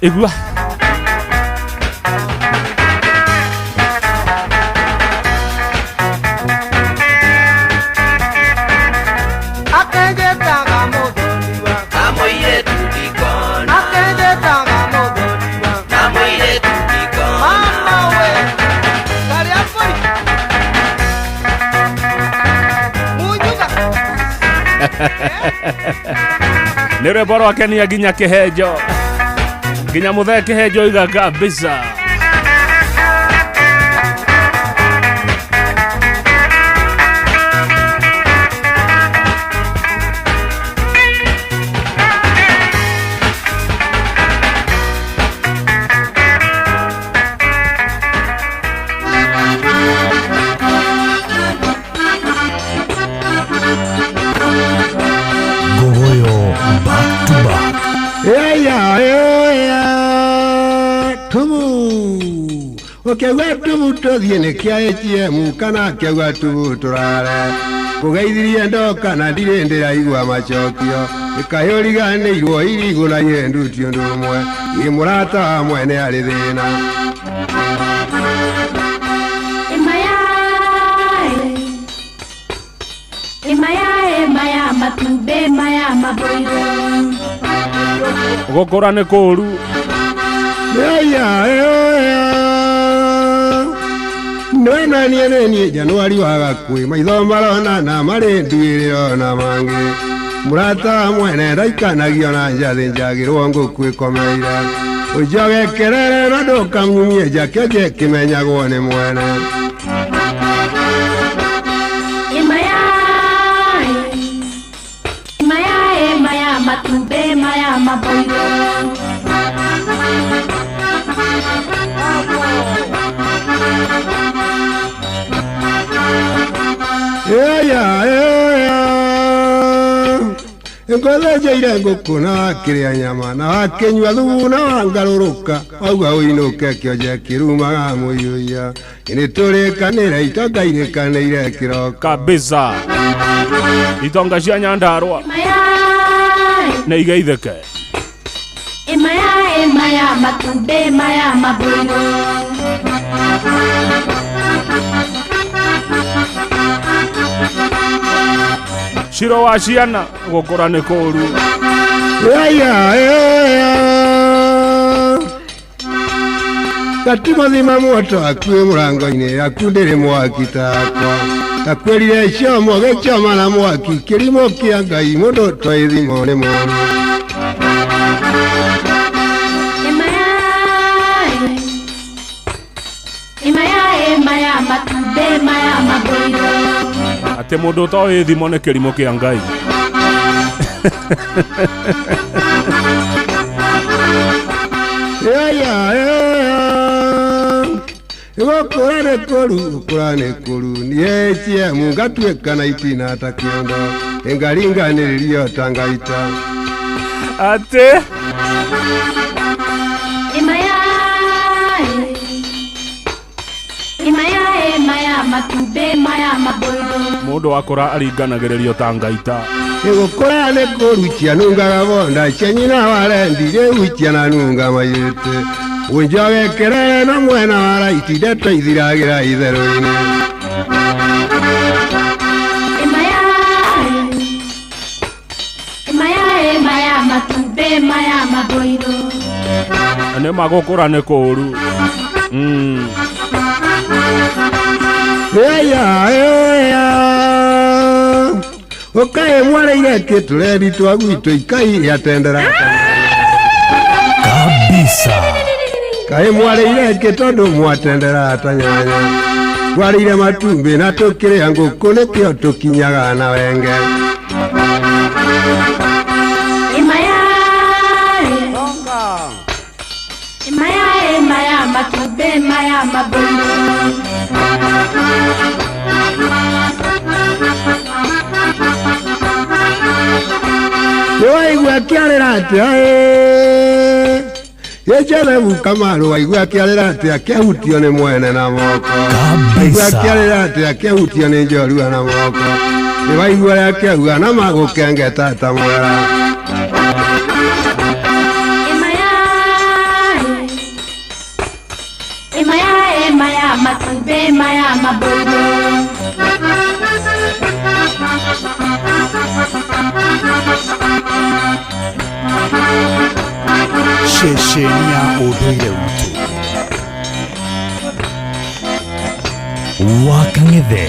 S26: Igua
S7: Akenjetaga mũthoniwa na mũirĩtu ndikona. Akenjetaga mũthoniwa na mũirĩtu ndikona. Mama we karĩa mbũri Mujuga
S26: nĩ rwĩmbo rwakenia nginya kĩhenjo nginya mũthee kĩhenjo iga kabisa.
S5: Ngogoyo back to back.
S27: Tubu ukiauga tubu tuthiĩ nĩ kĩa ATM kana akiauga tubu tũrare kũgeithirie ndoka na ndirĩ ndĩraigua macokio ĩkayũriganĩirwo irigũ na ihendu ti ũndũ ũmwe ĩ mũrata wa mwene arĩ thĩna.
S10: Ĩmaya maya matumbĩ maya maboiro.
S26: Gũkũra nĩ kũũru.
S27: Nĩwenanie nĩniĩ Januari wa gakuĩ maitho marona na marĩ nduĩrĩro na mangĩ mũrata wa mwene ndaikanagio na njathĩ njagĩrwo ngũkũ ĩkomeire ũnjoge kerere na ndũkamunyie njakenge kĩmenyagwo nĩ mwene.
S10: Ĩmaya maya matumbĩ maya maboiro.
S27: Ngũthĩnjĩire ngũkũ na wakĩrĩa nyama na wakĩnyua thubu na wangarũrũka wauga ũinũke kĩonje kĩrumaga mũiyũiya nĩtũrĩkanĩre itonga irĩkanĩire kĩroko
S26: kabisa. Itonga cia Nyandarũa nĩ igeithĩke.
S10: Ĩmaya maya matumbĩ maya maboiro.
S26: Ciro wa ciana gũkũra nĩ kũũru.
S27: Gatimathima moto akuĩ mũrango-inĩ aku ndĩrĩ mwaki takwa takwĩrire ciomo gĩchoma na mwaki kĩrimũ kĩa Ngai mũndũ toĩ thimo nĩ mũũru.
S10: Ĩmaya maya matumbĩ maya maboiro.
S26: Atĩ mũndũ ũtoĩ thimo nĩ kĩrimũ kĩa Ngai.
S27: Gũkũra nĩ kũru, gũkũra nĩ kũru, niĩ HM ngatuĩka na itina ta kĩondo, ĩngaringanĩrĩrio ta ngaita.
S26: Atĩ
S10: Matumbĩ maya maboiro.
S26: Mũndũ akũra aringanagĩrĩrio ta ngaita.
S27: Gũkũra nĩ kũru, cianungaga bonda cia nyina wa rendi, rĩu ciananunga maiyĩte. Ũnjogekere na mwena wa raiti, ndeto ithiragĩra itherũ-inĩ.
S10: Maya matumbĩ maya maboiro.
S26: Nĩ magũkũra nĩ kũru.
S27: Ũkaĩ mwareire kĩtũreri twa gwitũ ikai rĩatendera
S5: kabisa.
S27: Kaĩ mwareire kĩ tondũ mwatendera ta nyanya. Twarĩire matumbĩ na tũkĩrĩa ngũkũ nĩkĩo tũkinyaga na wenge.
S10: Maya matumbĩ maya maboiro.
S27: Nĩwaigua akĩarĩra atĩa ĩ Joseph Kamaru, waigua akĩarĩra atĩa akĩhutio nĩ mwene na moko. Waigua akĩarĩra atĩa akĩhutio nĩ njorua na moko. Nĩwaigua ũrĩa akĩauga na magũkengeta ta mwera.
S10: Maya matumbĩ maya maboiro.
S25: Ceceni ya ũndũire witũ.
S5: Wa Kang'ethe,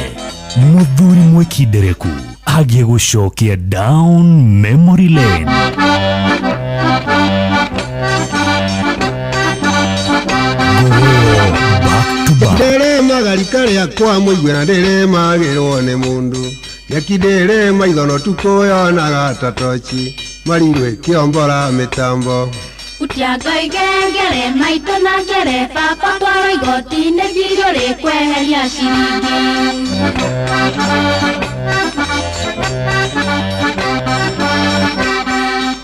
S5: mũthuri mwĩkindereku agiĩ gũcokia down memory lane.
S27: Ndĩrĩmaga rika rĩakwa mũigue na ndĩrĩmagĩrwo nĩ mũndũ. Nyeki ndĩrĩma ithono tukũ yonaga ta tochi, marirũ ĩkĩombora mĩtambo.
S10: Utia Ngai ngengere maitũ na ngere baba twara igoti-inĩ ngirio rĩkweheria ciringi.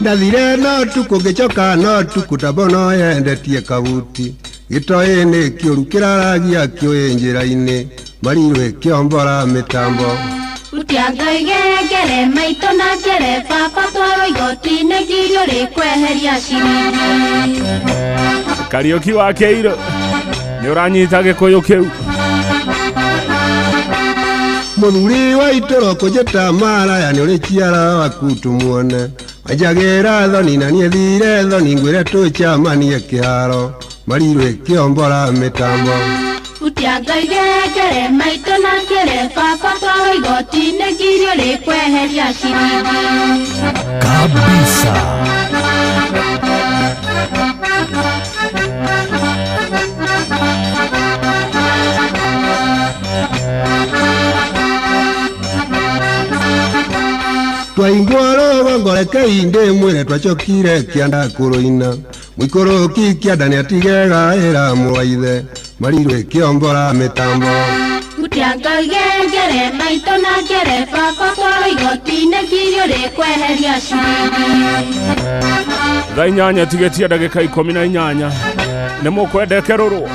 S27: Ndathire no tukũ ngĩcoka no tukũ ta mbono yendetie kabuti. Gĩtoĩ-inĩ kĩũru kĩraragia kĩũĩ njĩra-inĩ, marirũ ĩkĩombora mĩtambo.
S10: Utia Ngai ngengere maitũ na ngere baba twara igoti-inĩ ngirio rĩkweheria ciringi.
S26: Kariũki wa Kĩirũ, nĩ ũranyita gĩkũyũ kĩu.
S27: Mũthuri wa itũro kũnjĩta maraya nĩ ũrĩ ciara waku tũmuone. Wanjagĩra thoni na niĩ thire thoni ngwĩre tũcamanie kĩharo, marirũ ĩkĩombora mĩtambo.
S10: Utia Ngai ngengere maitũ na ngere baba twara igoti-inĩ ngirio rĩkweheria ciringi.
S5: Kabisa.
S27: Twaingwa rũgongo rekei ndĩmwĩre twacokire kĩanda kũrũina. Mũikũrũki kĩanda nĩatigegaĩra mũrũ wa ithe, marirũ ĩkĩombora mĩtambo.
S10: Utia Ngai ngengere maitũ na ngere baba twara igoti-inĩ ngirio rĩkweheria ciringi.
S26: Thaa 8 tigĩtie ndagĩka 18 nĩ mũkwendekerũrwo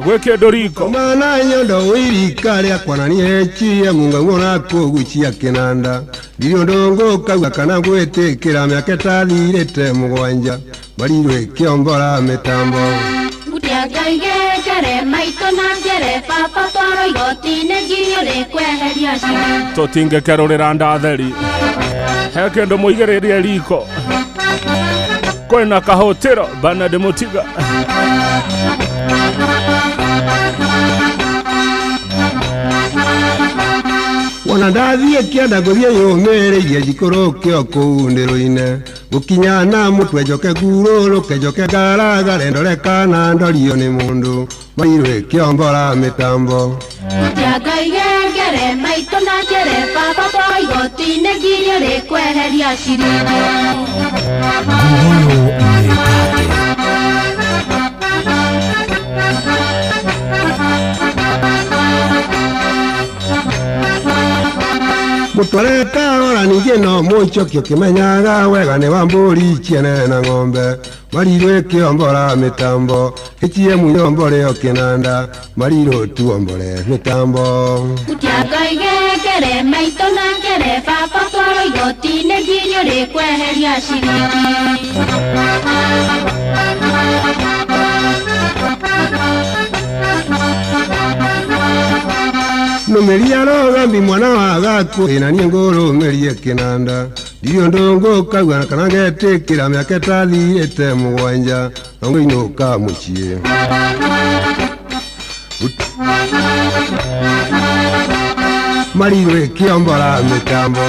S26: gwĩ kĩndũ riko.
S27: Mana nyondo ũirika rĩakwa na niĩ HM ngaguo kũgucia kĩnanda. Ndirĩ ũndũ ngũkauga kana gwĩtĩkĩra mĩaka ĩtathirĩte 7, marirũ ĩkĩombora mĩtambo.
S10: Utia Ngai ngengere maitũ na ngere baba twara igoti-inĩ ngirio rĩkweheria ciringi.
S26: Tũtingĩkerũrĩra ndatheri. He kĩndũ mũigĩrĩrie riko. Kwĩna kahũtĩro Bernard Mũtiga.
S27: Wona ndathiĩ kĩanda ngũthiĩ yũmĩrĩirie njikũrũke o kũu ndĩrũ-inĩ. Gũkinya na mũtwe njoke ngurũrũke njoke ngaragare ndore kana ndorio nĩ mũndũ, marirũ ĩkĩombora mĩtambo.
S10: Utia Ngai ngengere maitũ na ngere baba twara igoti-inĩ ngirio rĩkweheria ciringi.
S5: Nguoyo nĩ
S27: Mutware karora ningĩ no mũicoki ũkĩmenyaga wega nĩ wa mbũri ciene na ng'ombe marirũ ĩkĩombora mĩtambo ĩcie muyombore kĩnanda marirũ tuombore mĩtambo.
S10: Ndiangoige ngere maitũ na ngere baba twarwo igoti-inĩ ngirio rĩkweheria ciringi.
S27: Numeria rũgambi mwana wa gaku ĩna niĩ ngũrũmĩrie kĩnanda ndirĩ ũndũ ngũkaigua kana ngetĩkĩra mĩaka ĩtathiĩte mũgwanja na ngũinũka mũciĩ. Marirũ ĩkĩombora mĩtambo.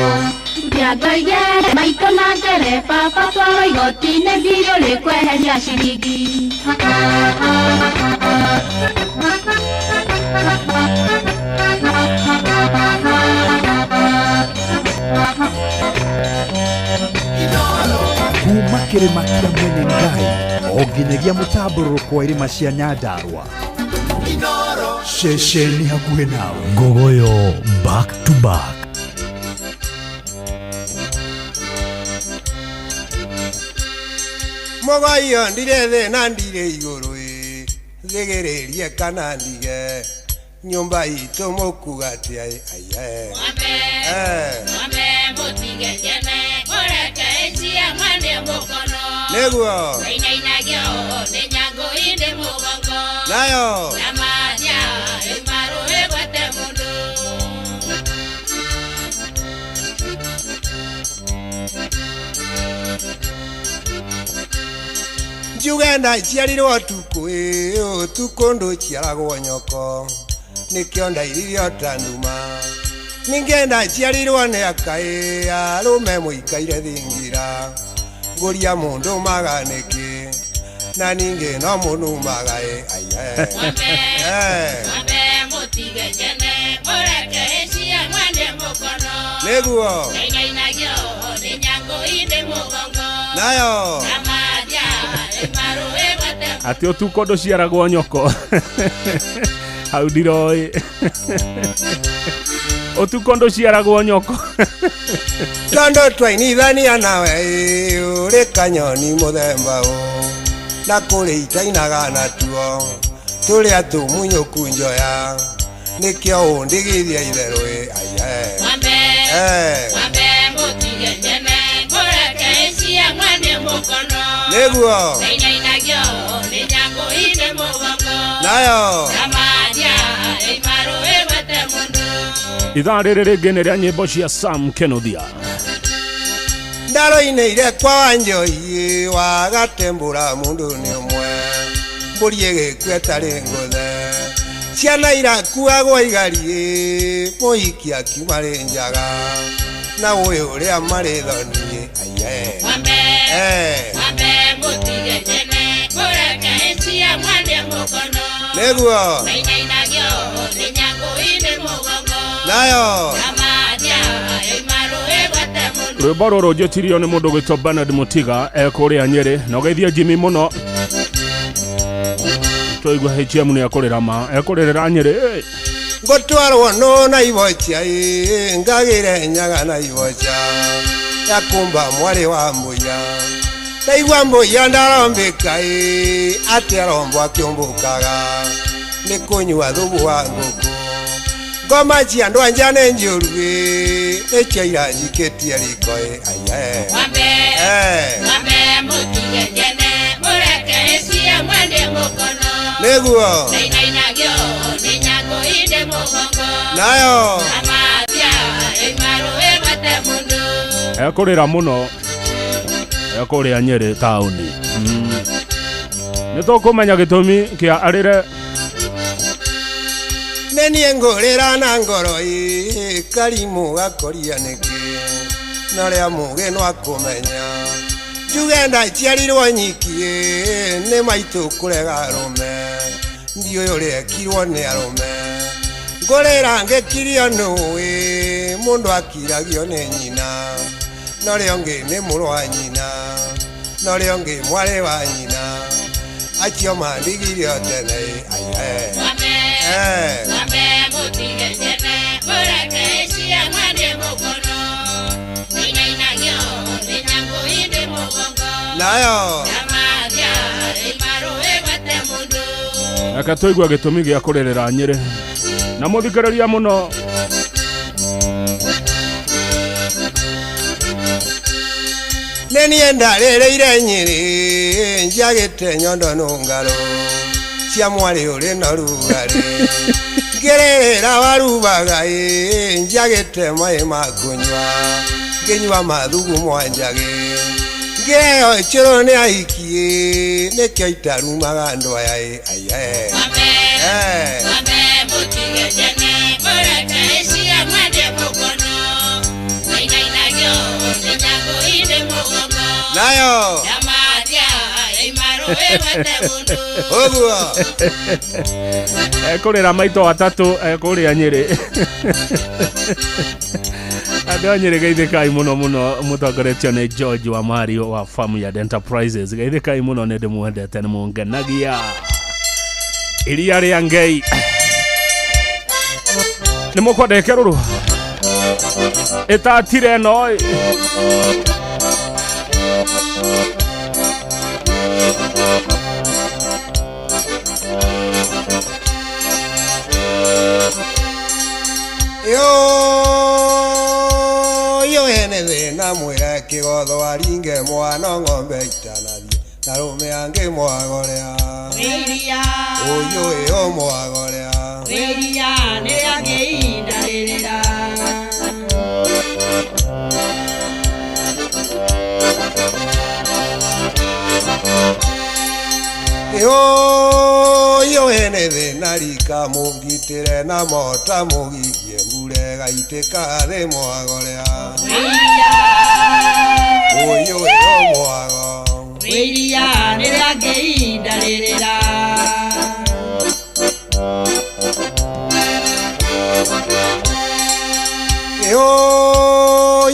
S10: Ndiangoige maitũ na ngere baba twarwo igoti-inĩ ngirio rĩkweheria ciringi.
S25: Kuma kĩrĩma kĩa Mwene Ngai o nginyagia mũtambũrũko wa irĩma cia Nyandarua ceceni hakuhĩ nawe.
S5: Ngogoyo back to back.
S27: Mũgoyo ndirĩ thĩ na ndirĩ igũrũ ĩ thĩgĩrĩrie kana ndige nyũmba itũ mũkuga atĩa ĩ aiye.
S4: Mwambe mũtige njene mũreke ĩcie mwene mũkono
S27: nĩguo
S4: ĩinainagio nĩ nyangũ ĩndĩ mũgongo
S27: nayo
S4: na mathia ĩmarũ ĩgwete mũndũ.
S27: Njuge ndaciarirwo ũtukũ ĩ ũtukũ ndũciaragwo nyoko nĩkĩo ndairirio ta nduma ningĩ ndaciarirwo nĩ akaĩ arũme mũikaire thingira ngũria mũndũ maga nĩkĩ na ningĩ no mũnumaga ĩ aiye.
S4: Mwambe mũtige njene mũreke ĩcie mwene mũkono
S27: nĩguo
S4: ĩinainagio nĩ nyangũ ĩndĩ mũgongo
S27: nayo
S4: na mathia ĩmarũ ĩgwete
S26: Atĩ ũtukũ ndũciaragwo nyoko hau ndiroĩ ũtukũ ndũciaragwo nyoko.
S27: Tondũ twainithania nawe ĩ ũrĩ kanyoni mũthemba ũ na kũrĩ itainaga natuo tũrĩa tũmunyũku njoya nĩkĩo ũndigithia itherũ ĩ aiye.
S4: Mwambe mwambe mũtige njene mũreke ĩcie mwene mũkono
S27: nĩguo
S4: ĩinainagio nĩ nyangũ ĩndĩ mũgongo
S27: nayo
S4: na mathia ĩmarũ ĩgwete mũndũ.
S26: Ithaa rĩrĩ rĩngĩ nĩ rĩa nyĩmbo cia Sam Kenothia.
S27: Ndaroinĩire kwa Wanjohi wagatembũra mũndũ nĩ ũmwe mbũri ĩgĩkua ĩtarĩ ngũthe ciana irakuagwo igariĩ mũhiki akiuma rĩ njaga na ũyũ ũrĩa marĩ thoni aiye.
S4: Mwambe mwambe mũtige njene mũreke ĩcie mwene mũkono
S27: nĩguo
S4: ĩinainagio nĩ nyangũ ĩndĩ mũgongo
S27: nayo
S4: na mathia ĩmarũ ĩgwete mũndũ.
S26: Rwĩmbo rũrũ njĩtirio nĩ mũndũ gwĩtwo Bernard Mũtiga ekũrĩa Nyĩrĩ na ũgeithie Jimmy mũno twaigua HM nĩ ekũrĩra ma ekũrĩrĩra Nyĩrĩ.
S27: Ngũtwarwo nũ na ibocha ĩ ngagĩre nyaga na ibocha yakumba mwarĩ wa mbũya ndaigua mbũya ndarombĩka ĩ atĩ arombo akĩũmbũkaga nĩ kũnyua thubu wa ngũkũ ngoma cia andũ anja nĩ njũru ĩ nĩcio iranjikĩtie riko ĩ aiye.
S4: Mwambe mwambe mũtige njene mũreke ĩcie mwene mũkono
S27: nĩguo
S4: ĩinainagio nĩ nyangũ ĩndĩ mũgongo
S27: nayo
S4: na mathia ĩmarũ ĩgwete mũndũ.
S26: Ekũrĩra mũno ekũrĩa Nyĩrĩ taũni. Nĩ tũkũmenya gĩtũmi kĩa arĩre.
S27: Nĩ niĩ ngũrĩra na ngoro ĩ karimũ gakoria nĩkĩ na ũrĩa mũgĩ no akũmenya njuge ndaciarirwo nyiki ĩ nĩ maitũ kũrega arũme ndiũĩ ũrĩa ekirwo nĩ arũme ngũrĩra ngĩkirio nũĩ mũndũ akiragio nĩ nyina na ũrĩa ũngĩ nĩ mũrũ wa nyina na ũrĩa ũngĩ mwarĩ wa nyina acio mandigire o tene aiye.
S4: Mwambe mũtige njene mũreke ĩcie mwene mũkono
S27: Nayo.
S26: Reke tũigue gĩtũmi gĩa kũrĩrĩra Nyĩrĩ na mũthikĩrĩria mũno.
S27: Nĩ niĩ ndarĩrĩire Nyĩrĩ njagĩte nyondo nũngarũ cia mwarĩ ũrĩ na rugarĩ ngĩrĩrĩra warubaga ĩ njagĩte maĩ ma kũnyua ngĩnyua mathugu mwanjagĩ ngĩheo chũrũ nĩ ahiki ĩ nĩkĩo itarumaga andũ aya ĩ aiye. Nayo. Ũguo.
S26: Ekũrĩra maito atatũ ekũrĩa Nyĩrĩ. Andũ a Nyĩrĩ geithĩkai mũno mũno mũtongoretio nĩ George wa Mario wa Farmyard Enterprises. Geithĩkai mũno nĩ ndĩmwendete nĩ mũngenagia. Iria rĩa Ngei. Nĩ mũkwenda ĩkerũrũ ĩtatire ĩno ĩ.
S27: Yo ene thĩna mwĩre kĩgotho aringe mwana ng'ombe itanathiĩ na rũme angĩ mwagorea. Ũyũ ĩyo mwagorea. Yo ene thĩna rika mũgitĩre na mota mũgirie mbure gaitĩka thĩ mwagorea. Ũyũ ĩyo mwago.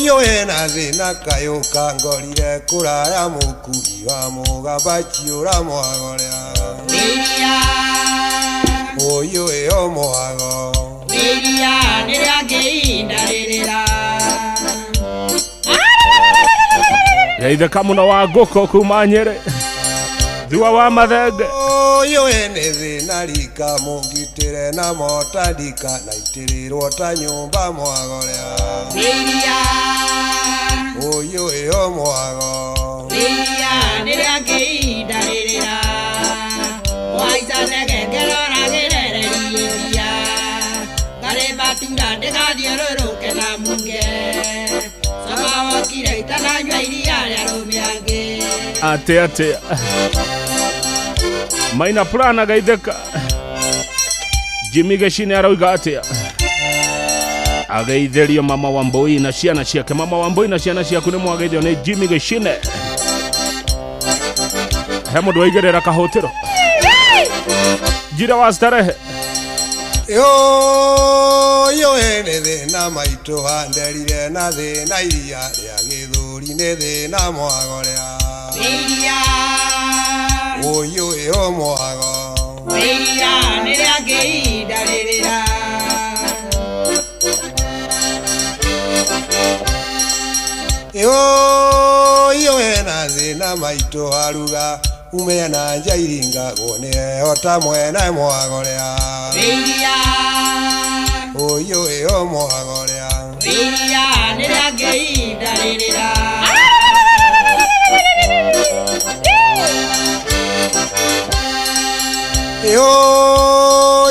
S27: Yo ena thĩna kayũ kangorire kũraya mũkui wa mũgamba chiũra mwagorea. Ũyũ ĩyo mwago.
S26: Geithĩka mũno wa ngũkũ kuma Nyĩrĩ thua wa mathenge.
S27: Ũyũ ene thĩna rika mũgitĩre na mota ndika na itĩrĩrwo ta nyũmba mwagorea. Ũyũ ĩyo mwago.
S26: Atĩ atĩ Maina Plana geithĩka. Jimmy Gĩcine arauga atĩa? Ageithĩrio mama wa Mbui na ciana ciake. Mama wa Mbui na ciana ciaku nĩ mwageithio nĩ Jimmy Gĩcine. He mũndũ waigĩrĩra kahũtĩro njira wa starehe.
S27: Yo ene thĩna maitũ handerire na thĩna iria rĩa gĩthũri nĩ thĩna mwagorea. Ũyũ ĩyo mwago. Yo ena thĩna maitũ haruga ume na nja iringagwo nĩ heho ta mwena mwagorea. Ũyũ ĩyo mwagorea.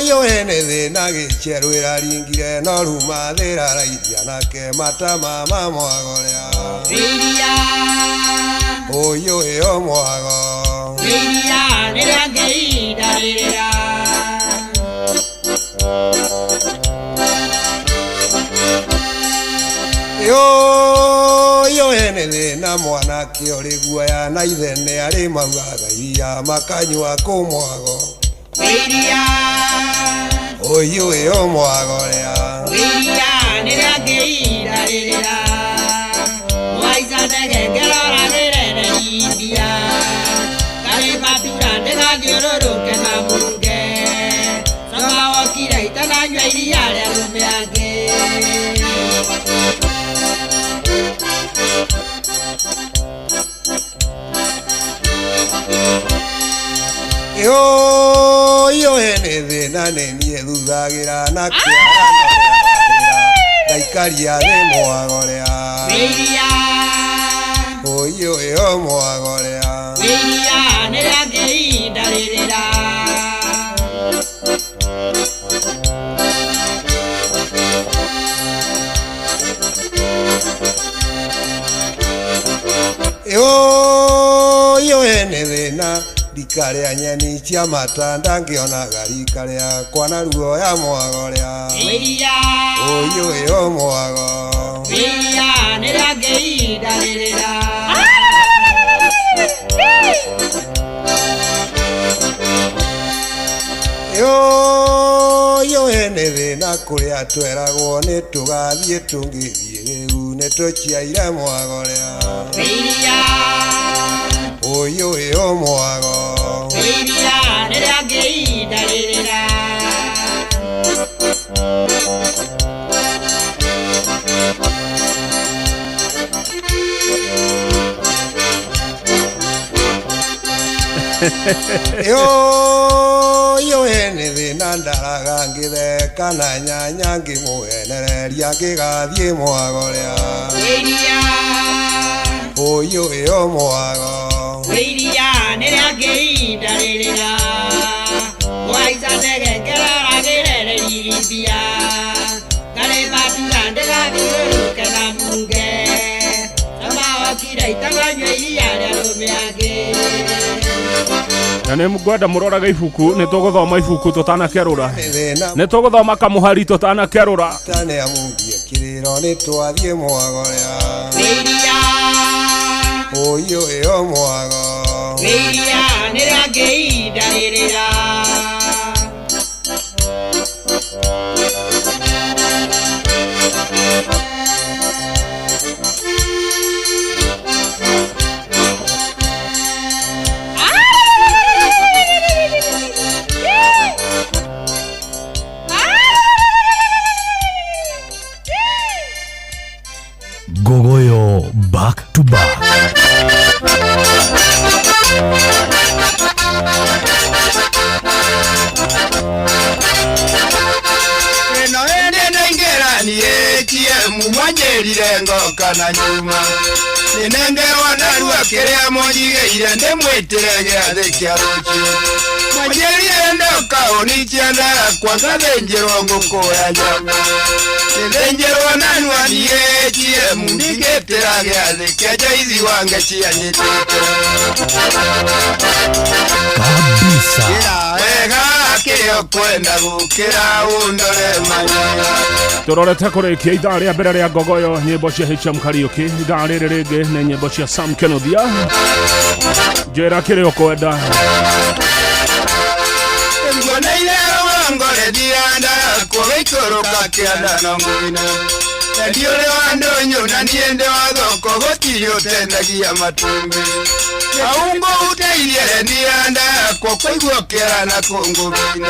S27: Yo ene thĩna gĩcherũ ĩraringire no ruma thĩraraithia nake matama ma mwagorea. Ũyũ ĩyo mwago. Yo ene thĩna mwanake ũrĩ guoya na ithe nĩ arĩ maugaga iria makanyua kũ mwago. Ũyũ ĩyo mwagorea. Ĩũyũ nĩ thĩna nĩ niĩ thuthagĩra na kĩara ngaikaria thĩ mwagorea.
S4: Wĩiria.
S27: Ũyũ ĩyo mwagorea.
S4: Wĩiria nĩ rĩangĩ ihinda rĩrĩra.
S27: Ĩũyũ nĩ thĩna ndikarĩa nyeni cia matanda ngĩonaga rika rĩakwa na ruoya mwagorea.
S4: Wĩiria.
S27: Ũyũ ĩyo mwago.
S4: Wĩiria nĩ rĩangĩ ihinda rĩrĩra.
S27: Ĩũyũ nĩ thĩna kũrĩa tweragwo nĩ tũgathiĩ tũngĩthiĩ rĩu nĩ tũciaire mwagorea.
S4: Wĩiria.
S27: Ũyũ ĩyo mwago.
S4: Wĩiria nĩ rĩangĩ ihinda rĩrĩra.
S27: Ĩũyũ nĩ thĩna ndaraga ngĩtheka na nyanya ngĩmũhenereria ngĩgathiĩ mwagorea.
S4: Wĩiria.
S27: Ũyũ ĩyo mwago.
S4: Wĩiria nĩ rĩangĩ ihinda rĩrĩra. Kũhaica ndege ngeroragĩre rĩrithia. Ngarĩ matura ndĩgathiũrũrũke na munge. Tamawokire itanganyua iria rĩa rũmĩangĩ.
S26: Na nä ngwenda må rorage ibuku nä tå gå thoma ibuku tå tanakerå nä tå gå thoma kamũhari tå tanakerå
S27: Tane amungie kĩrĩro nĩ twathiĩ mwagorea.
S4: Wĩiria.
S27: Ũyũ ĩyo mwago.
S4: Wĩiria nĩ rĩangĩ ihinda rĩrĩra.
S5: Ngogoyo back to back.
S27: Ĩno ĩndĩ ndaingĩranie ATM mwanjĩrire ngoka na nyuma nĩnengerwo narua kĩrĩa mũnjigĩire ndĩmwĩtĩre gĩathĩ kĩa rũciũ mwanjĩrire ndoka ũnicia ndakwa ngathĩnjĩrwo ngũkũ ya nyama nĩthĩnjĩrwo narua niĩ ATM ndingĩtĩra gĩathĩ kĩa njaithi wange cianyitĩte
S5: Kabisa.
S27: Wega kĩrĩa ũkwenda gũkĩra ũndore manyira.
S26: Tå rorete kå rä kia ithaa rä a mbere rä a ngogoyo nyä cia HM Kariuki ithaa rä rä rä ngä nä nyä cia Sam Kenothia njä ra kä rä å kwenda.
S27: Nguoneire rũgongo rĩthianda kũgĩikũrũka kĩanda no ngũina Endi ũrĩ wa ndũnyũ na niĩ ndĩ wa thoko gũtirĩ ũtendagia matumbĩ Kaungo ũteithie rendianda yakwa kũigua kĩara na kũngũbina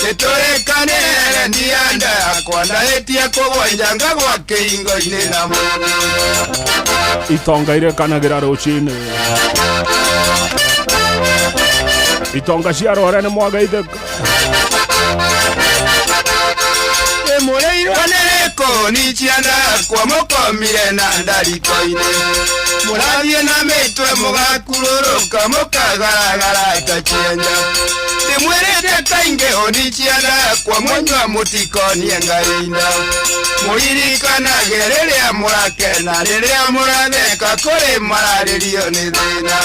S27: Nĩtũrĩkanĩre rendianda yakwa ndahĩtia kũgwanja ngagwa kĩhingo-inĩ na mũndũ.
S26: Itonga irä kanagä ra rå cinä itonga cia rware nä mwagaithä
S27: Mũrĩirwo nĩ rĩkũni ciandakwa mũkomire na ndariko-inĩ mũrathiĩ na mĩtwe mũgakurũrũka mũkagaragara ta cienja ndĩmwĩrĩte kaingĩ ũni ciandakwa mũnyua mũtikonie ngainda mũririkanage rĩrĩa mũrakena rĩrĩa mũratheka kũrĩ mararĩrio nĩ thĩna.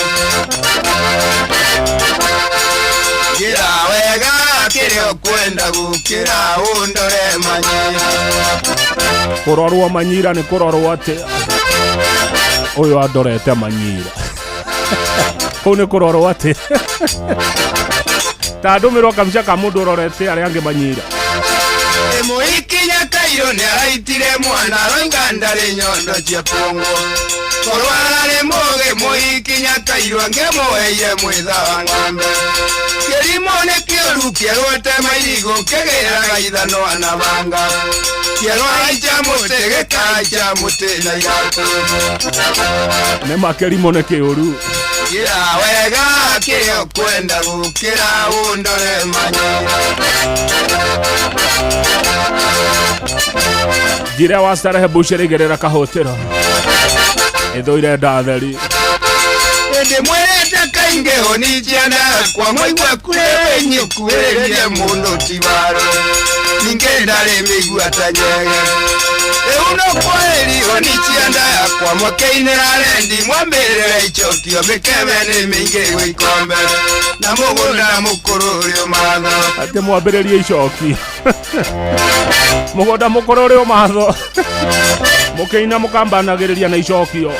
S27: Gira wega kĩrĩa ũkwenda gũkĩra ũndore manyira.
S26: Kå rorwo manyira nä kå rorwo atä å yå andorete manyira kå u nä kå rorwo atä ta ndå mä rwo kabica ka må ndå å rorete arä angä manyira.
S27: Mũikinya kairũ nĩaraitire mwana aroiga ndarĩ nyondo cia kuongwo korwo ararĩ mũgĩ mũikinya kairũ angĩmũheire mwĩtha wa ng'ombe kĩrimũ nĩ kĩũru kĩerwo tema irigũ kĩgĩraga ithanwa na banga kĩerwo haica mũtĩ gĩkahaica mũtĩ na iratũ.
S26: Nä makä rimå nä kä å ru.
S27: Njĩra wega kĩrĩa ũkwenda gũkĩra ũndore manya.
S26: Njĩra wa starehe bucĩrĩ igĩrĩra kahũtĩro ĩthũire ndatheri.
S27: Ndĩ mwendete kaingĩ honijiana kwa mũigua kuhĩ nyũkuhĩrĩrie mũno ti waro ningĩ ndarĩ mĩigua ta nyege rĩu no kwaheri honijiana yakwa mwakĩinĩra rendi mwambĩrĩre icokio mĩkebe nĩ mĩingĩ gwĩikombe na mũgũnda mũkũrũ ũrĩ ũmatho.
S26: Atĩ mwambĩrĩrie icoki mũgũnda mũkũrũ ũrĩ ũmatho mũkĩina mũkambanagĩrĩria na icokio.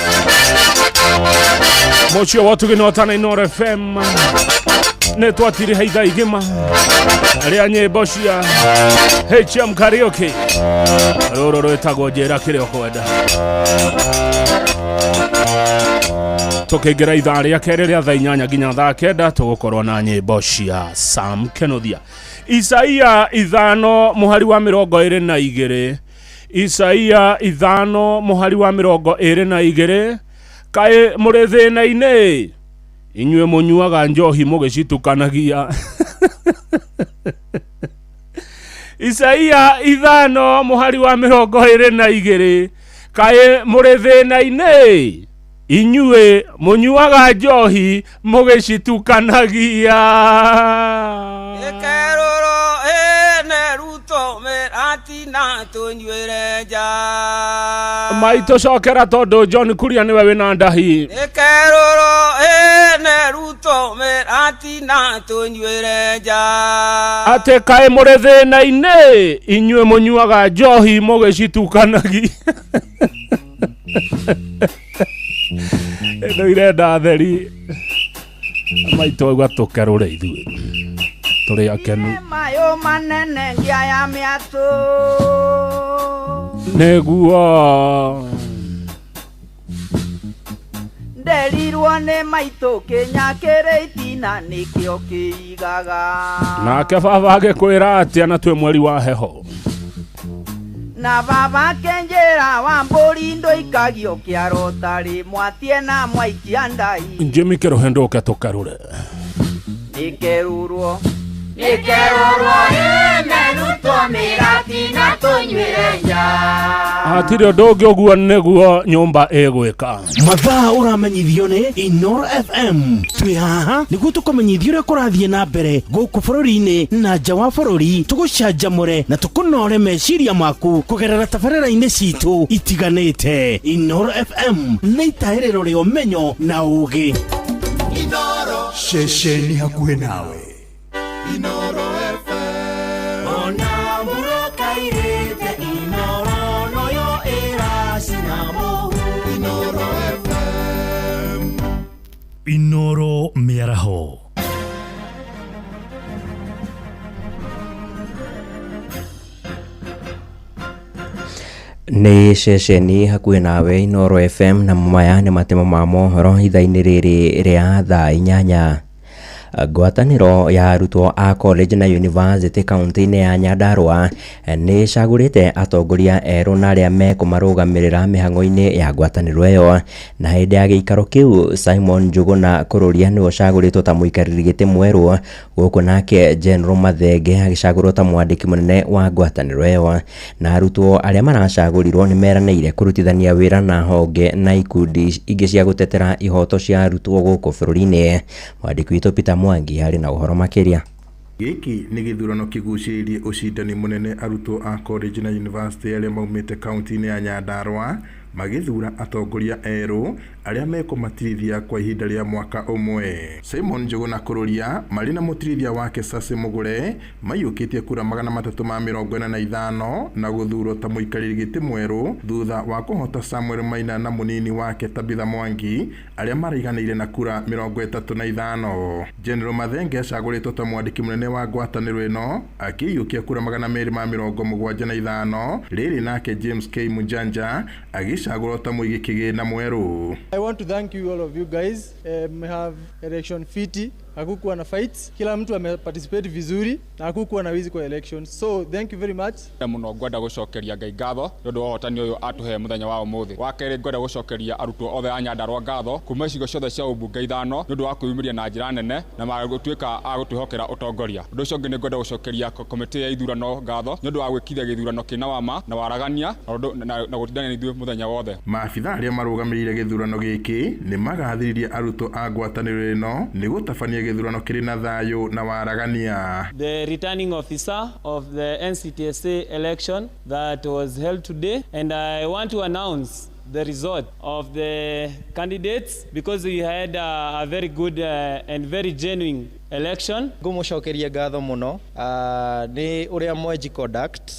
S26: Mũciĩ wa ũtugi na ũtana Inooro FM nĩ twatiriha ithaa igima rĩa nyĩmbo cia HM Kariuki. Rũrũ rwĩtagwo njĩra kĩrĩa ũkwenda. Tũkĩingĩra ithaa rĩa kerĩ rĩa thaa 8 nginya thaa 9 tũgũkorwo na nyĩmbo cia Sam Kenothia. Isaia 5 mũhari wa 22. Isaia 5 mũhari wa 22. Kaĩ mũrĩ thĩna-inĩ inyuĩ mũnyuaga njohi mũgĩcitukanagia. Isaia 5 mũhari wa 22. Kaĩ mũrĩ thĩna-inĩ inyuĩ mũnyuaga njohi mũgĩcitukanagia.
S7: Ĩkerũrwo ĩne ruto mĩratina tũnyuĩre nja.
S26: Maitũ cokera tondũ John Kuria nĩwe wĩna ndahi.
S7: Ĩkerũrwo ĩne ruto mĩratina tũnyuĩre nja.
S26: Atĩ kaĩ mũrĩ thĩna-inĩ inyuĩ mũnyuaga njohi mũgĩcitukanagia. Ĩno irenda theri maitũ auga tũkerũre ithuĩ tũrĩ akenu.
S7: Mayo manene ngia ya mĩatũ.
S26: Nĩguo
S7: Nderirwo nĩ maitũ kĩnya kĩrĩ itina nĩkĩo kĩigaga.
S26: Nake baba agĩkwĩra atĩa na twĩ mweri wa heho.
S7: Na baba akĩnjĩra wa mbũri ndũikagio kĩaro tarĩ mwatie na mwaikia ndai.
S26: Jimmy Kĩrũhe ndũke tũkerũre.
S7: Nĩkerũrwo
S4: Nĩkerũrwo ĩne ruto mĩratina tũnyuĩre nja.
S26: Hatirĩ ũndũ ũngĩ ũguo nĩguo nyũmba ĩgwĩka.
S11: Mathaa ũramenyithio nĩ Inooro FM. Twĩ haha nĩguo tũkũmenyithie ũrĩa kũrathiĩ na mbere gũkũ bũrũri-inĩ na nja wa bũrũri, tũgũcanjamũre na tũkũnore meciria maku kũgerera tabarĩra-inĩ citũ itiganĩte. Inooro FM nĩ itahĩrĩro rĩa ũmenyo na ũũgĩ.
S25: Ceceni hakuhĩ nawe.
S27: Inooro FM.
S7: Ona mũroka irĩte Inooro noyo ĩracina mũhu.
S27: Inooro FM.
S5: Inooro mĩaraho.
S12: Nĩ ceceni hakuhĩ nawe Inooro FM na maya nĩ matemo ma mohoro ithaa-inĩ rĩrĩ rĩa thaa 8. Ngwatanĩro ya arutwo a college na university kaunti-inĩ ya Nyandarua nĩ ĩcagũrĩte atongoria erũ na arĩa mekũmarũgamĩrĩra mĩhang'o-inĩ ya ngwatanĩro ĩyo. Na hĩndĩ ya gĩikaro kĩu Simon Njuguna Kũrũria nĩwe ũcagũrĩtwo ta mũikarĩri gĩtĩ mwerũ, gũkũ nake General Mathenge agĩcagũrwo ta mwandĩki mũnene wa ngwatanĩro ĩyo. Na arutwo arĩa maracagũrirwo nĩ meranĩire kũrutithania wĩra na honge na ikundi ingĩ cia gũtetera ihoto cia arutwo gũkũ bũrũri-inĩ. Mwandĩki witũ Peter Mwangi harĩ na ũhoro makĩria.
S13: Gĩkĩ nĩ gĩthurano kĩgucĩrĩirie ũcindani mũnene arutwo a college na university arĩa maumĩte kaunti-inĩ ya Nyandarua magĩthura atongoria erũ arĩa mekũmatirithia kwa ihinda rĩa mwaka ũmwe. Simon Njuguna Kũrũria marĩ na mũtirithia wake Sasi Mũgũre maiyũkĩtie kura 345 na gũthurwo ta mũikarĩri gĩtĩ mwerũ thutha wa kũhota Samuel Maina na mũnini wake Tabitha Mwangi arĩa maraiganĩire na kura 35. General Mathenge acagũrĩtwo ta mwandĩki mũnene wa ngwatanĩro ĩno akĩiyũkia kura 275 rĩrĩ nake James K Munjanja agĩcagũrwo ta mũigi kĩgĩna mwerũ.
S14: I want to thank you all of you guys. We have election fiti. Hakukuwa na fights, kila mtu ameparticipate vizuri na hakukuwa na wizi kwa elections. So thank you very much.
S15: Muno ngwenda gucokeria Ngai ngatho nĩ ũndũ wa ũhotani ũyũ atũhe mũthenya wa ũmũthĩ. Wa kerĩ ngwenda gucokeria arutwo othe a Nyandarua ngatho kuma icigo ciothe cia ũmbunge 5 nĩ ũndũ wa kwĩyumĩria na njĩra nene na magũtuĩka a gũtwĩhokera ũtongoria. Ũndũ ũcio ũngĩ nĩ ngwenda gũcokeria komĩtĩ ya ithurano ngatho nĩ ũndũ wa gwĩkithia gĩthurano kĩna wama na waragania na gũtindania na ithuĩ mũthenya wothe.
S13: Maabitha arĩa marũgamĩrĩire gĩthurano gĩkĩ nĩ magathĩrĩirie arutwo a ngwatanĩro ĩno nĩ gũtabania gĩthurano kĩrĩ na thayũ na waragania.
S16: The returning officer of the NCTSA election that was held today, and I want to announce the result of the candidates because we had a very good and very genuine election.
S17: Ngũmũcokeria ngatho mũno nĩ ũrĩa mweji conduct.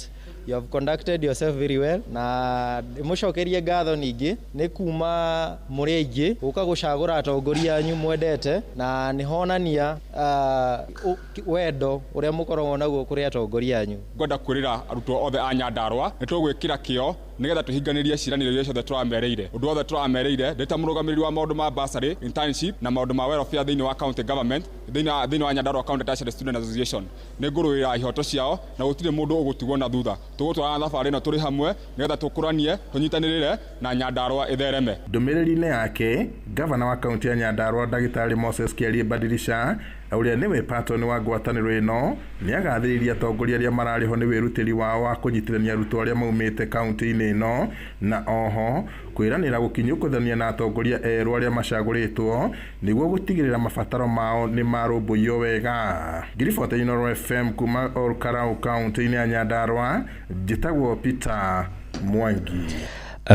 S17: You have conducted yourself very well na mũcokerie ngatho ningĩ nĩ kuma mũrĩ aingĩ gũka gũcagũra atongoria anyu mwendete na nĩ honania wendo ũrĩa mũkoragwo naguo kũrĩ atongoria anyu.
S15: Ngwenda kwĩrĩra arutwo othe a Nyandarua nĩ tũgwĩkĩra kĩo nĩgetha tũhinganĩrie ciĩranĩro iria ciothe tũramereire. Ũndũ wothe tũramereire ndĩ ta mũrũgamĩrĩri wa maũndũ ma bursary, internship na maũndũ ma welfare thĩinĩ wa county government thĩinĩ wa Nyandarua County Tertiary Student Association nĩ ngũrũĩra ihoto ciao na gũtirĩ mũndũ ũgũtigwo na thutha. Tũgũtwarana thabarĩ ĩno tũrĩ hamwe nĩgetha tũkũranie tũnyitanĩrĩre na Nyandarua ĩthereme.
S13: Ndũmĩrĩri-inĩ yake, gavana wa kaunti ya Nyandarua Ndagĩtarĩ Moses Kĩarie Badilisha ũrĩa nĩwe patron wa ngwatanĩro ĩno nĩ agathĩrĩirie atongoria arĩa mararĩho nĩ wĩrutĩri wao wa kũnyitithania arutwo arĩa maumĩte kaunti-inĩ ĩno na oho kwĩranĩra gũkinyũkũthania na atongoria erũ arĩa macagũrĩtwo nĩguo gũtigĩrĩra mabataro mao nĩ marũmbũiyo wega. Ngiribota Inooro FM kuma Olkalau kaunti-inĩ ya Nyandarua, njĩtagwo Peter Mwangi.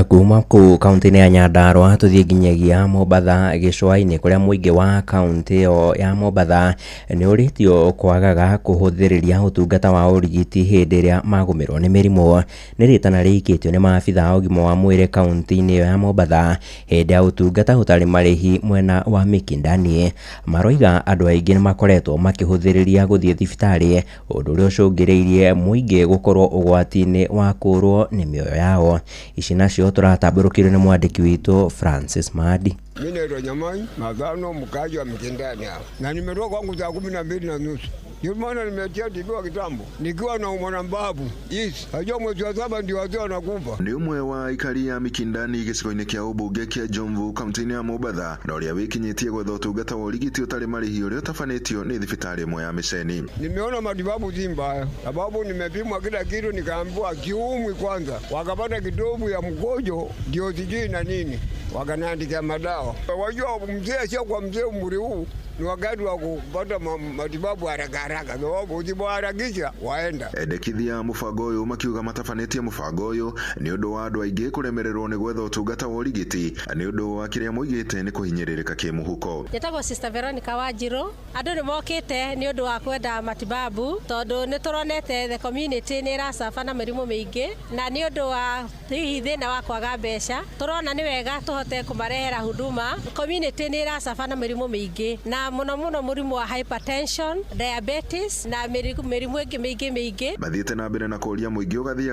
S12: Kuma kũu kaunti-inĩ ya Nyandarua tũthiĩ nginyagia Mombatha gĩcũa-inĩ kũrĩa mũingĩ wa kaunti ĩyo ya Mombatha nĩ ũrĩtio kwagaga kũhũthĩrĩria ũtungata wa ũrigiti hĩndĩ ĩrĩa magũmĩrwo nĩ mĩrimũ. Nĩ rĩtana rĩikĩtio nĩ maabitha a ũgima wa mwĩrĩ kaunti-inĩ ĩyo ya Mombatha hĩndĩ ya ũtungata ũtarĩ marĩhi mwena wa Mikindani. Maroiga andũ aingĩ nĩ makoretwo makĩhũthĩrĩria gũthiĩ thibitarĩ, ũndũ ũrĩa ũcũngĩrĩirie mũingĩ gũkorwo ũgwati-inĩ wa kũũrwo nĩ mĩoyo yao. Ici nacio tũratambũrũkĩrio nĩ mwandĩki witũ Francis Madi.
S27: Mimi naitwa Nyamai Madhano, mkaji wa Mikindani hapa, na nimetoka kwangu saa 12:30. Ndio maana nimetia tibiwa kitambo nikiwa na umwana mbabu yes. Najua mwezi wa 7 ndio wazee wanakufa.
S18: Nĩ ũmwe wa aikari a Mikindani gĩcigo-inĩ kĩa ũmbunge kĩa Jomvu kaunti-inĩ ya Mombatha na ũrĩa wĩkinyĩtie gwetha ũtungata wa ũrigiti ũtarĩ marĩhi ũrĩa ũtabanĩtio nĩ thibitarĩ ĩmwe ya Mĩceni.
S27: Nimeona matibabu si mbaya, sababu nimepimwa kila kitu nikaambiwa kiumwi kwanza, wakapata kitovu ya mkojo ndio sijui na nini, wakaniandikia madawa. Wajua mzee sio kwa mzee umri huu ni wakati wa kupata matibabu haraka haraka, sababu usipoharakisha waenda.
S18: Endekithia mũbango ũyũ makiuga matabanĩtie mũbango ũyũ nĩ ũndũ wa andũ aingĩ kũremererwo nĩ gwetha ũtungata wa ũrigiti nĩ ũndũ wa kĩrĩa moigĩte nĩ kũhinyĩrĩrĩka kĩmũhuko.
S19: Njĩtagwo Sister Veronica Wanjiru. Andũ nĩ mokĩte nĩ ũndũ wa kwenda matibabu tondũ nĩ tũronete the community nĩ ĩracaba na mĩrimũ mĩingĩ na nĩ ũndũ wa hihi thĩna wa kwaga mbeca tũrona nĩ wega tũhote kũmarehera huduma. Community nĩ ĩracaba na mĩrimũ mĩingĩ na mũno mũno mũrimũ wa hypertension, diabetes na mĩrimũ ĩngĩ mĩingĩ mĩingĩ.
S18: Mathiĩte na mbere na kũũria mũingĩ ũgathiaga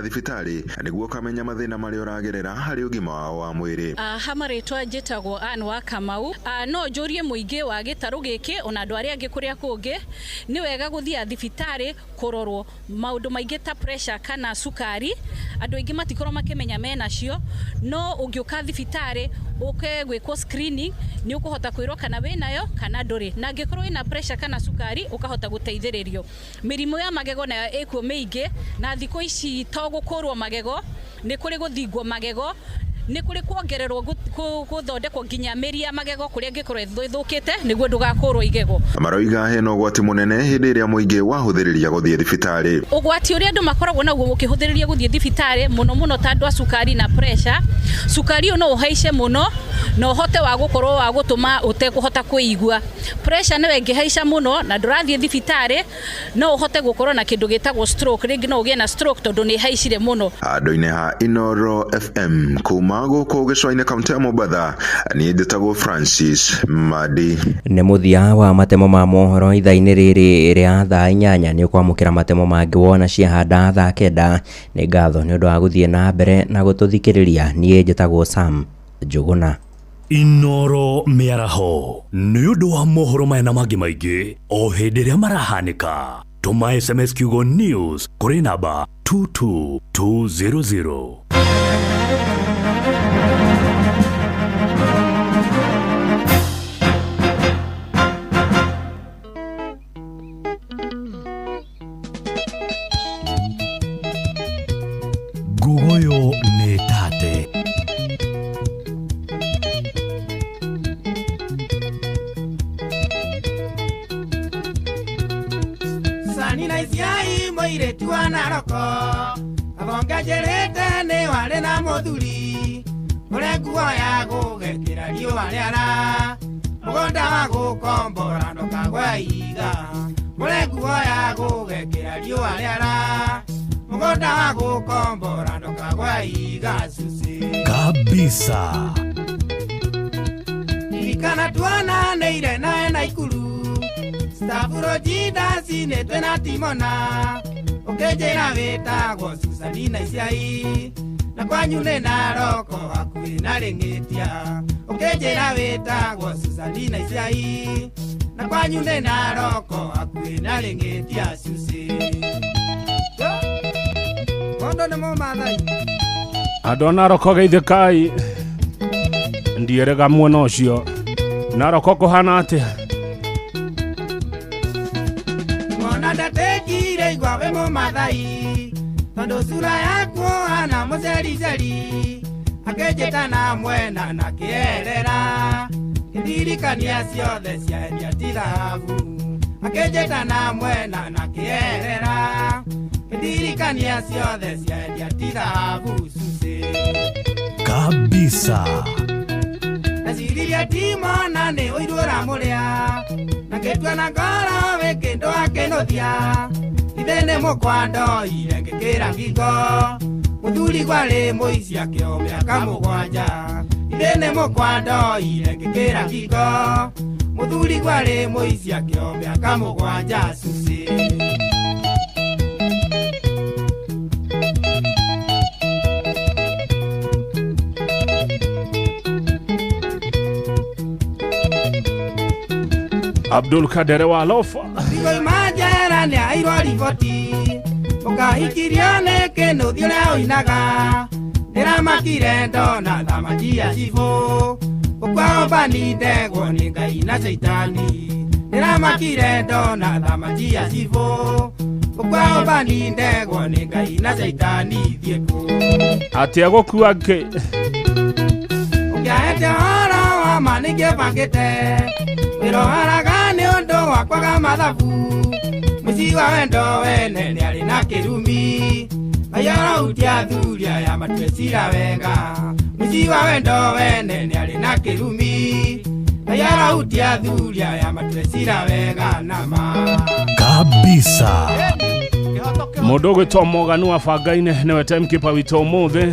S18: thibitarĩ nĩguo ũkamenya mathĩna marĩa ũragerera harĩ ũgima wao wa mwĩrĩ.
S20: Ha marĩtwa njĩtagwo Ann wa Kamau. No njũrie mũingĩ wa gĩtarũ gĩkĩ ona andũ arĩa angĩ kũrĩa kũngĩ nĩ wega gũthiĩ thibitarĩ kũrorwo maũndũ maingĩ ta pressure kana cukari. Andũ aingĩ matikorwo makĩmenya menacio, no ũngĩũka thibitarĩ ũke gwĩkwo screening nĩ ũkũhota kwĩrwo kana wĩnayo kana ndũrĩ, na angĩkorwo wĩna pressure kana cukari ũkahota gũteithĩrĩrio. Mĩrimũ ya magego nayo ĩkuo mĩingĩ na thikũ ici to gũkũrwo magego, nĩ kũrĩ gũthingwo magego, nĩ kũrĩ kuongererwo gũthondekwo nginya mĩri ya magego kũrĩa ĩngĩkorwo ĩthũkĩte nĩguo ndũgakũrwo igego.
S18: Maroiga hena ũgwati mũnene hĩndĩ ĩrĩa mũingĩ wahũthĩrĩria gũthiĩ thibitarĩ.
S20: Ũgwati ũrĩa andũ makoragwo naguo ũkĩhũthĩrĩria gũthiĩ thibitarĩ mũno mũno ta andũ a cukari na pressure, cukari ũyũ no ũhaice mũno na ũhote wa gũkorwo wa gũtũma ũtekũhota kwĩigua. Pressure nayo ĩngĩhaica mũno na ndũrathiĩ thibitarĩ no ũhote gũkorwo na kĩndũ gĩtagwo stroke, rĩngĩ no ũgĩe na stroke tondũ nĩ ĩhaicire mũno.
S18: Andũ-inĩ ha Inooro FM kuma gũkũ gĩcũa-inĩ kaunti ya Mombatha, niĩ njĩtagwo Francis Madi.
S12: Nĩ mũthia wa matemo ma mohoro ithaa-inĩ rĩrĩ rĩa thaa 8. Nĩ ũkwamũkĩra matemo mangĩ wona ciahanda thaa 9. Nĩ ngatho nĩ ũndũ wa gũthiĩ na mbere na gũtũthikĩrĩria. Niĩ njĩtagwo Sam Njũgũna.
S5: Inoro mĩaraho nĩ ũndũ wa mohoro maya na mangĩ maingĩ o hĩndĩ ĩrĩa marahanĩka. Tũma SMS kiugo news kũrĩ namba 22200. Nguguyo nĩ tate.
S1: Sanina isiai moiretu wa Naroko abongejerete nĩ warĩ na mũthuri ũrĩa nguo ya gũgekĩra riũa rĩara mũgũnda wa gũkombora ndũkagwe ihiga ũrĩa nguo ya gũgekĩra riũa rĩara mũgũnda wa gũkombora ndũkagwe ihiga cuci
S5: Kabisa.
S1: Ririkana tuonanĩire nawe Naikuru Stavuro jindacinĩtwe na timona ũkĩnjĩra wĩtagwo Susanina Isiai na kwanyu nĩ Naroko hakuhĩ na Rĩng'ĩtia ũkĩnjĩra wĩtagwo Susanina Isiai na kwanyu nĩ Naroko hakuhĩ na Rĩng'ĩtia cuci. Mondo nĩ Mũmathai.
S26: Andũ a Naroko geithĩkai ndierega mwena ũcio. Naroko kũhana atĩa?
S1: Mona ndatekire igwa wĩ Mũmathai tondũ sura yaku hana mũcericeri akĩnjĩta na mwena na kĩerera kĩndirikania ciothe ciendia ti thahabu akĩnjĩta na mwena na kĩerera kĩndirikania ciothe ciendia ti thahabu cuci.
S5: Kabisa.
S1: Ndeciririe timona nĩ ũiru ũramũrĩa na ngĩtua na ngoro wĩ kĩndũ akĩnũthia ithe nĩ mũkwa ndoire ngĩkĩra ngingo mũthuri gwarĩ mũici akĩo mĩaka 7 ithe nĩ mũkwa ndoire ngĩkĩra ngingo mũthuri gwarĩ mũici akĩo mĩaka 7 cuci.
S26: Abdul Kadere wa Lofa.
S1: Ndigo majera nĩ airwo riboti ũkahikirio nĩ kĩnũthi ũrĩa ũinaga ndĩramakire ndona thamaki ya cibũ ũkwaombani ndegwo nĩ Ngai na Caitani ndĩramakire ndona thamaki ya cibũ ũkwaombani ndegwo nĩ Ngai na Caitani thiĩ kũ
S26: Atĩa gũkua ngĩ
S1: ũkĩahete ũhoro wa ma nĩngĩbangĩte wĩroharaga nĩ ũndũ wa kwaga mathabu mũciĩ wa wendo wene nĩarĩ na kĩrumi Ngai athuri aya matue cira wega mũciĩ wa wendo wene nĩarĩ na kĩrumi Ngai athuri aya matue cira wega nama.
S5: Kabisa.
S26: Mũndũ ũgwĩtwo Moganu wa Bangainĩ nĩwe timekeeper witũ ũmũthĩ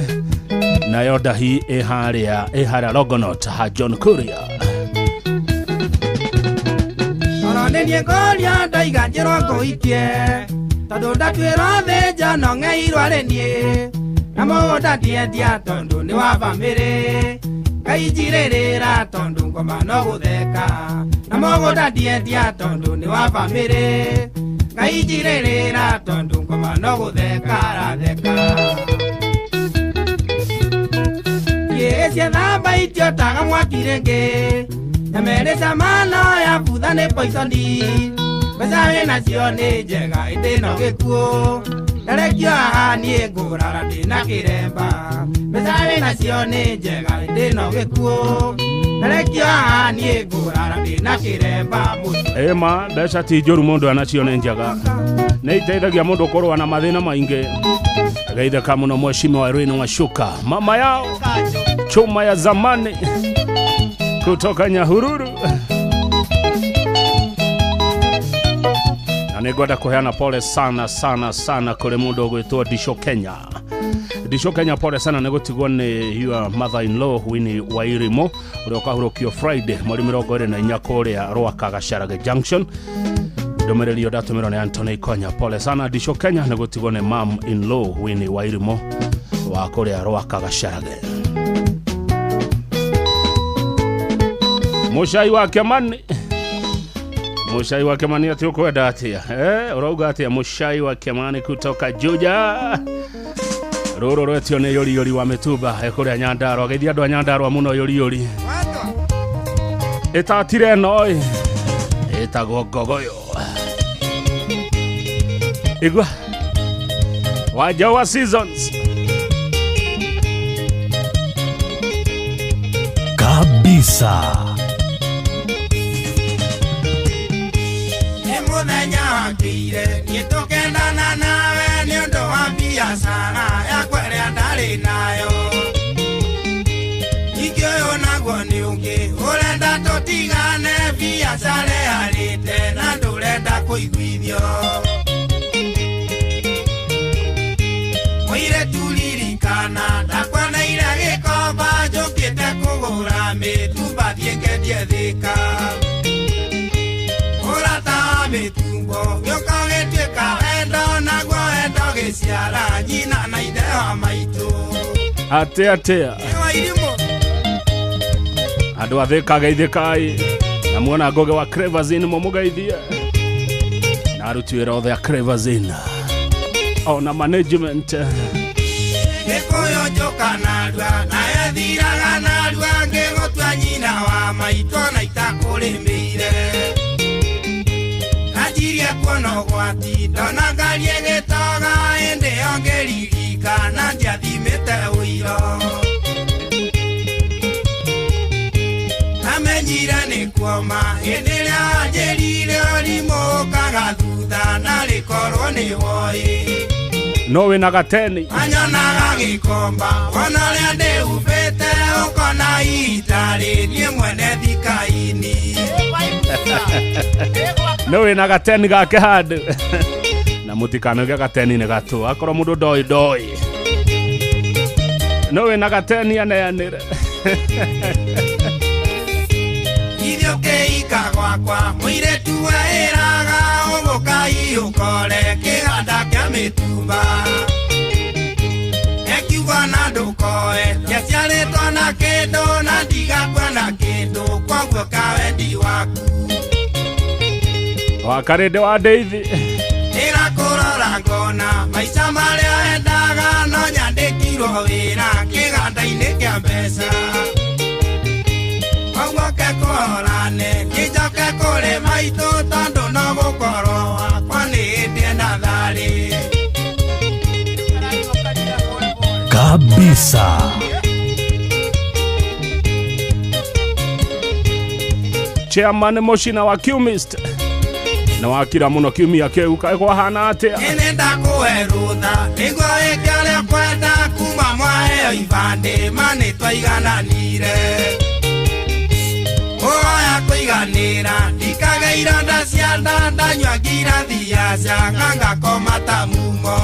S26: nayo ndahi ĩ harĩa Longonot ha John Kuria.
S1: Oro nĩ niĩ ngũria ndoiga njĩrwo ngũikie tondũ ndatuĩrwo thĩnja no ng'eirwo arĩ niĩ na mũgũnda ndiendia tondũ nĩ wa bamĩrĩ Ngai njirĩrĩra tondũ ngoma no gũtheka na mũgũnda ndiendia tondũ nĩ wa bamĩrĩ Ngai njirĩrĩra tondũ ngoma no gũtheka aratheka Ciethamba itiotaga mwaki rĩngĩ nyamerĩ cama no ya butha nĩ poisoni mbeca wĩnacio nĩ njega ĩndĩ no gĩkuũ ndarekio haha niĩ ngũrara ndĩna kĩremba mbeca wĩnacio nĩ njega ĩndĩ no gĩkuũ ndarekio haha niĩ ngũrara ndĩna kĩremba mũtwe.
S26: Ĩma mbeca ti njũru mũndũ anacio nĩ njega nĩ iteithagia mũndũ kũrũa na mathĩna maingĩ. Geithĩka mũno mheshimiwa Irene Washuka mama yao chuma ya zamani kutoka Nyahururu. Na nĩngwenda kũheana pole sana sana sana kũrĩ mũndũ ũgwĩtwo Disho Kenya. Disho Kenya pole sana nĩ gũtigwo nĩ your mother in law Winnie Wairimu ũrĩa ũkahurũkio Friday mweri 24 kũrĩa Rwaka Gacharage Junction. Ndũmĩrĩri ĩyo ndatũmĩrwo nĩ Anthony Konya. Pole sana Disho Kenya nĩ gũtigwo nĩ mom in law Winnie Wairimu wa kũrĩa Rwaka Gacharage. Mucai wa Kimani, Mucai wa Kimani, ati ukwenda atia urauga atia? Mucai wa Kimani kutoka Juja, rũrũ rwetio nĩ yũri yũri wa mĩtumba kũrĩa Nyandarua. Geithia andũ a Nyandarua mũno. Yũri yũri ĩtatire ĩno ĩ ĩtagwo ngogoyo. Igua Wanja wa Seasons.
S5: Kabisa.
S1: Nĩ mũthenya wakĩire niĩ tũkendana nawe nĩ ũndũ wa biacara yakwa ĩrĩa ndarĩ nayo. Ningĩ ũyũ naguo nĩ ũngĩ ũrenda tũtigane, biacara ĩharĩte na ndũrenda kũiguithio. Mũirĩtu ririkana ndakwaneire gĩkomba, njũkĩte kũgũra mĩtumba thiĩ ngendie Thĩka. Ũrata wa mĩtumbo gĩũka gĩtuĩka wendo, naguo wendo gĩciara nyina na ithe wa maitũ.
S26: Atia atia.
S1: Nĩ wa irimũ.
S26: Andũ a Thĩka, geithĩkai na muona Ngũgĩ wa Crevasin, mũmũgeithie na aruti wĩra othe a Crevasin ona management.
S1: Gĩkũyũ njũka narua nayo thiraga narua, ngĩgũtua nyina wa maitũ na itakũrĩmĩire. Nanjirie kuona ũgwati ndona ngari ĩgĩtoga, ĩndĩ ĩyo ngĩririkana ndiathimĩte ũiro. Namenyire nĩ kuoma hĩndĩ ĩrĩa wanjĩrire ũrimũ ũkaga thutha, narĩ korwo nĩ woĩ.
S26: No wĩna gateni.
S1: Anyonaga gĩkomba wona ũrĩa ndĩhubĩte, ũkona itarĩ niĩ mwene thikaini.
S26: No wĩna gateni gake handũ, na mũtikanauge gateni nĩ gatũ, akorwo mũndũ ndoĩ ndoĩ. No wĩna gateni aneanĩre.
S1: Ithuĩ ũkĩika gwakwa mũirĩtu weĩraga ũgũka ũkore kĩganda kĩa mĩtumba, ekiuga na ndũkoe ndiaciarĩtwo na kĩndũ na ndigakua na kĩndũ, koguo kawendi waku.
S26: Wakarĩndĩ wa ndeithi.
S1: Ndĩrakũrora ngona maica marĩa endaga, no nyandĩkirwo wĩra kĩganda-inĩ kĩa mbeca. Koguo ke kũhorane nĩnjoke kũrĩ maitũ, tondũ no gũkorwo wakwa nĩ hĩndĩ ena tharĩ.
S5: Kabisa.
S26: Chairman Moshina wa Qmist na wakira mũno kiumia kĩu, kaĩ kwahana atĩa?
S1: Nĩ ndakũhe rũtha nĩguo wĩke ũrĩa ũkwenda, kuma mwaheo ibandĩ ma nĩ twaigananire. Ũroya kũiganĩra ndikage ironda cia nda, ndanyua ngirathi ya canga ngakoma ta mumo.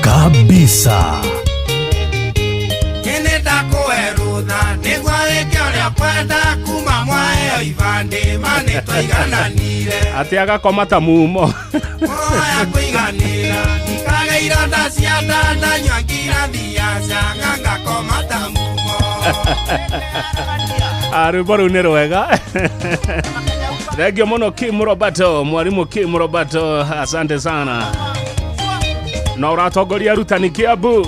S5: Kabisa.
S1: Nĩ ndakũhe rũtha nĩguo wĩke ũrĩa ũkwenda, kuma mwaheo ibandĩ ma nĩ twaigananire.
S26: Atĩ agakoma ta mumo.
S1: Ũroya kũiganĩra ndikage ironda cia nda, ndanyua ngirathi ya canga ngakoma ta mumo.
S26: Ah, rwĩmbo rũu nĩ rwega. Thengio mũno Kim Roberto, mwalimu Kim Roberto, asante sana. Na ũratongoria arutani Kiambu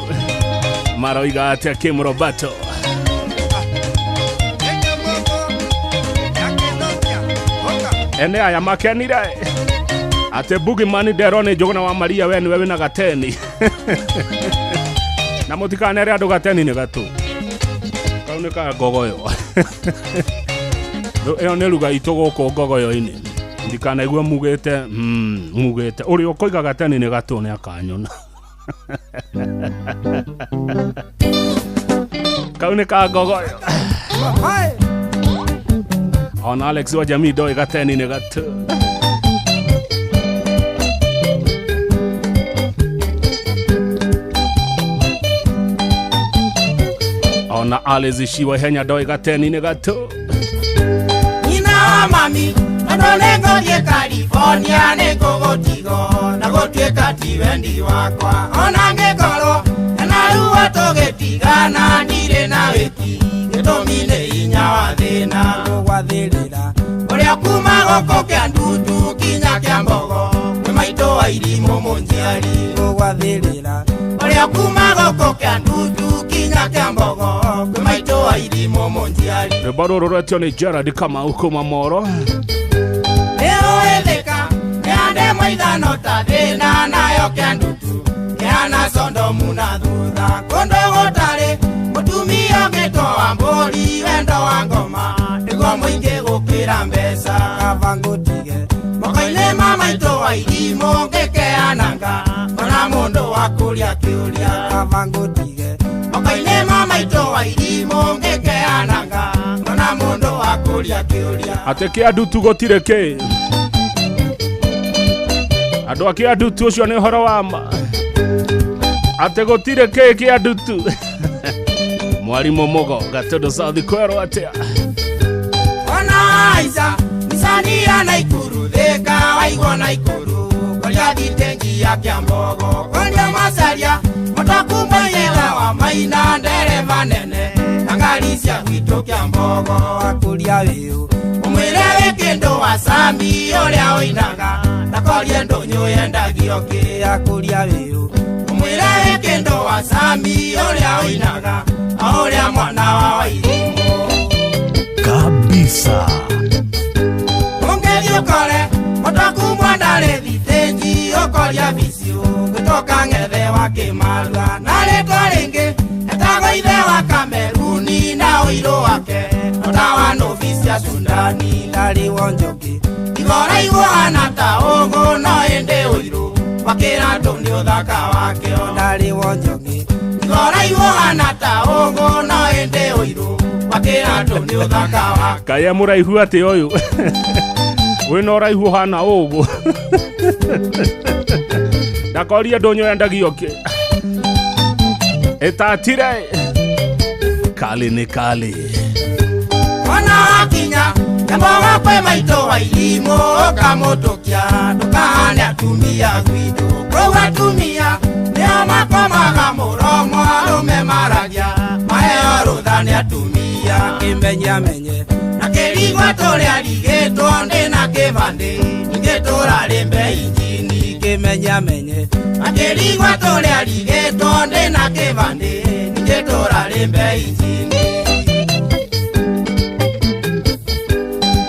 S26: maroiga atĩa, Kim Roberto? Ene aya makenire atĩ Bugimani nderwo nĩ Njũgũna wa Maria, we nĩwe wĩna gateni, na mũtikanere andũ gateni nĩ gatũ, kau nĩ ka ngogoyo. Ĩyo nĩ ruga itũ gũkũ ngogoyo-inĩ. Ndikanaigue mugĩte mugĩte ũrĩa ũkoiga gateni nĩ gatũ nĩ akanyona. Kau nĩ ka ngogoyo. Ona Alex wa jamii ndoĩ gateni nĩ gatũ. Ona Alice Shiwa Henya ndoĩ gateni nĩ gatũ.
S1: Nyina wa mami tondũ nĩngũthiĩ California, nĩngũgũtigwo na gũtuĩka ti wendi wakwa, ona ngĩkorwo na ruo tũgĩtigana ndirĩ na wĩki, gĩtũmi nĩ hinya wa thĩna. Gũgwathĩrĩra ũrĩa kuma gũkũ kĩa ndutu kinya kĩa mbogo kwĩ maitũ wa irimũ mũnjiari gũgwathĩrĩra ũrĩa kuma gũkũ kĩa ndutu kinya kĩa mbogo kwĩ maitũ wa irimũ mũnjiari.
S26: Rwĩmbo rũrũ rwetio nĩ Gerard Kamau kuma Moro.
S1: Nĩũĩthĩka nĩande maithano ta thĩna nayo kĩa ndutu kĩhana Sondomu na thutha kũndũ gũtarĩ mũtumia ũngĩtwo wa mbũri wendo wa ngoma nĩguo mũingĩ gũkĩra mbeca kaba ngũtige moko-inĩ ma maitũ wa irimũ ngĩkeananga ona mũndũ wa kũria kĩũria kaba ngũtige moko-inĩ ma maitũ wa irimũ ngĩkeananga ona mũndũ wa kũria kĩũria.
S26: Atĩ kĩa ndutu gũtirĩ kĩ andũ a kĩa ndutu ũcio nĩ ũhoro wa ma atĩ gũtirĩ kĩ kĩa ndutu. Mwarimũ Mũgo Gatũndũ South kwerwo atĩa?
S1: Ona Aica Nisania na Ikuru thika waigwo na Ikuru koria thitengi ya Kĩambogo koria Macaria mũtakumũyĩra wa Maina ndereba nene na ngari cia gwitũ Kĩambogo akũria wĩũ ũmwĩre wĩ kĩndũ wa Sami ũrĩa ũinaga ndakorie ndũnyũ yendagio kĩ akũria wĩũ ũmwĩre wĩ kĩndũ wa Sami ũrĩa ũinaga o ũrĩa mwana wa Wairimũ
S5: Kabisa.
S1: Ũngĩthiĩ ũkore mũtakumwa ndarĩ thitĩnji ũkoria bicio ngĩtoka ng'ethe wa Kĩmarua na rĩtwa rĩngĩ etagwo ithe wa Kameruni na ũirũ wake ota wa nũbi cia Sudani ndarĩ wonjoki igoraigwo hana ta ũgũ no ĩndĩ ũirũ wakĩra andũ nĩ ũthaka wake ndarĩ wonjoki igoraigwo hana ta ũgũ no ĩndĩ ũirũ wakĩra andũ nĩ ũthaka wake.
S26: Kaĩ e mũraihu atĩ ũyũ wĩna ũraihu ũhana ũguo ndakorie ndũnyũ yendagio kĩ ĩtatire kali nĩ kali.
S1: Ona wakinya Kĩambogo kwĩ maitũ wa irimũ ũkamũtũkia ndũkahane atumia gwitũ kũu atumia nĩo makomaga mũromo arũme maragia maheo rũtha nĩ atumia kĩmenye amenye na kĩrigwa tũrĩa rigĩtwo ndĩ na kĩbandĩ ningĩ tũrarĩ injini kĩmenye amenye na kĩrigwa tũrĩa rigĩtwo ndĩ na kĩbandĩ ningĩ tũrarĩ injini.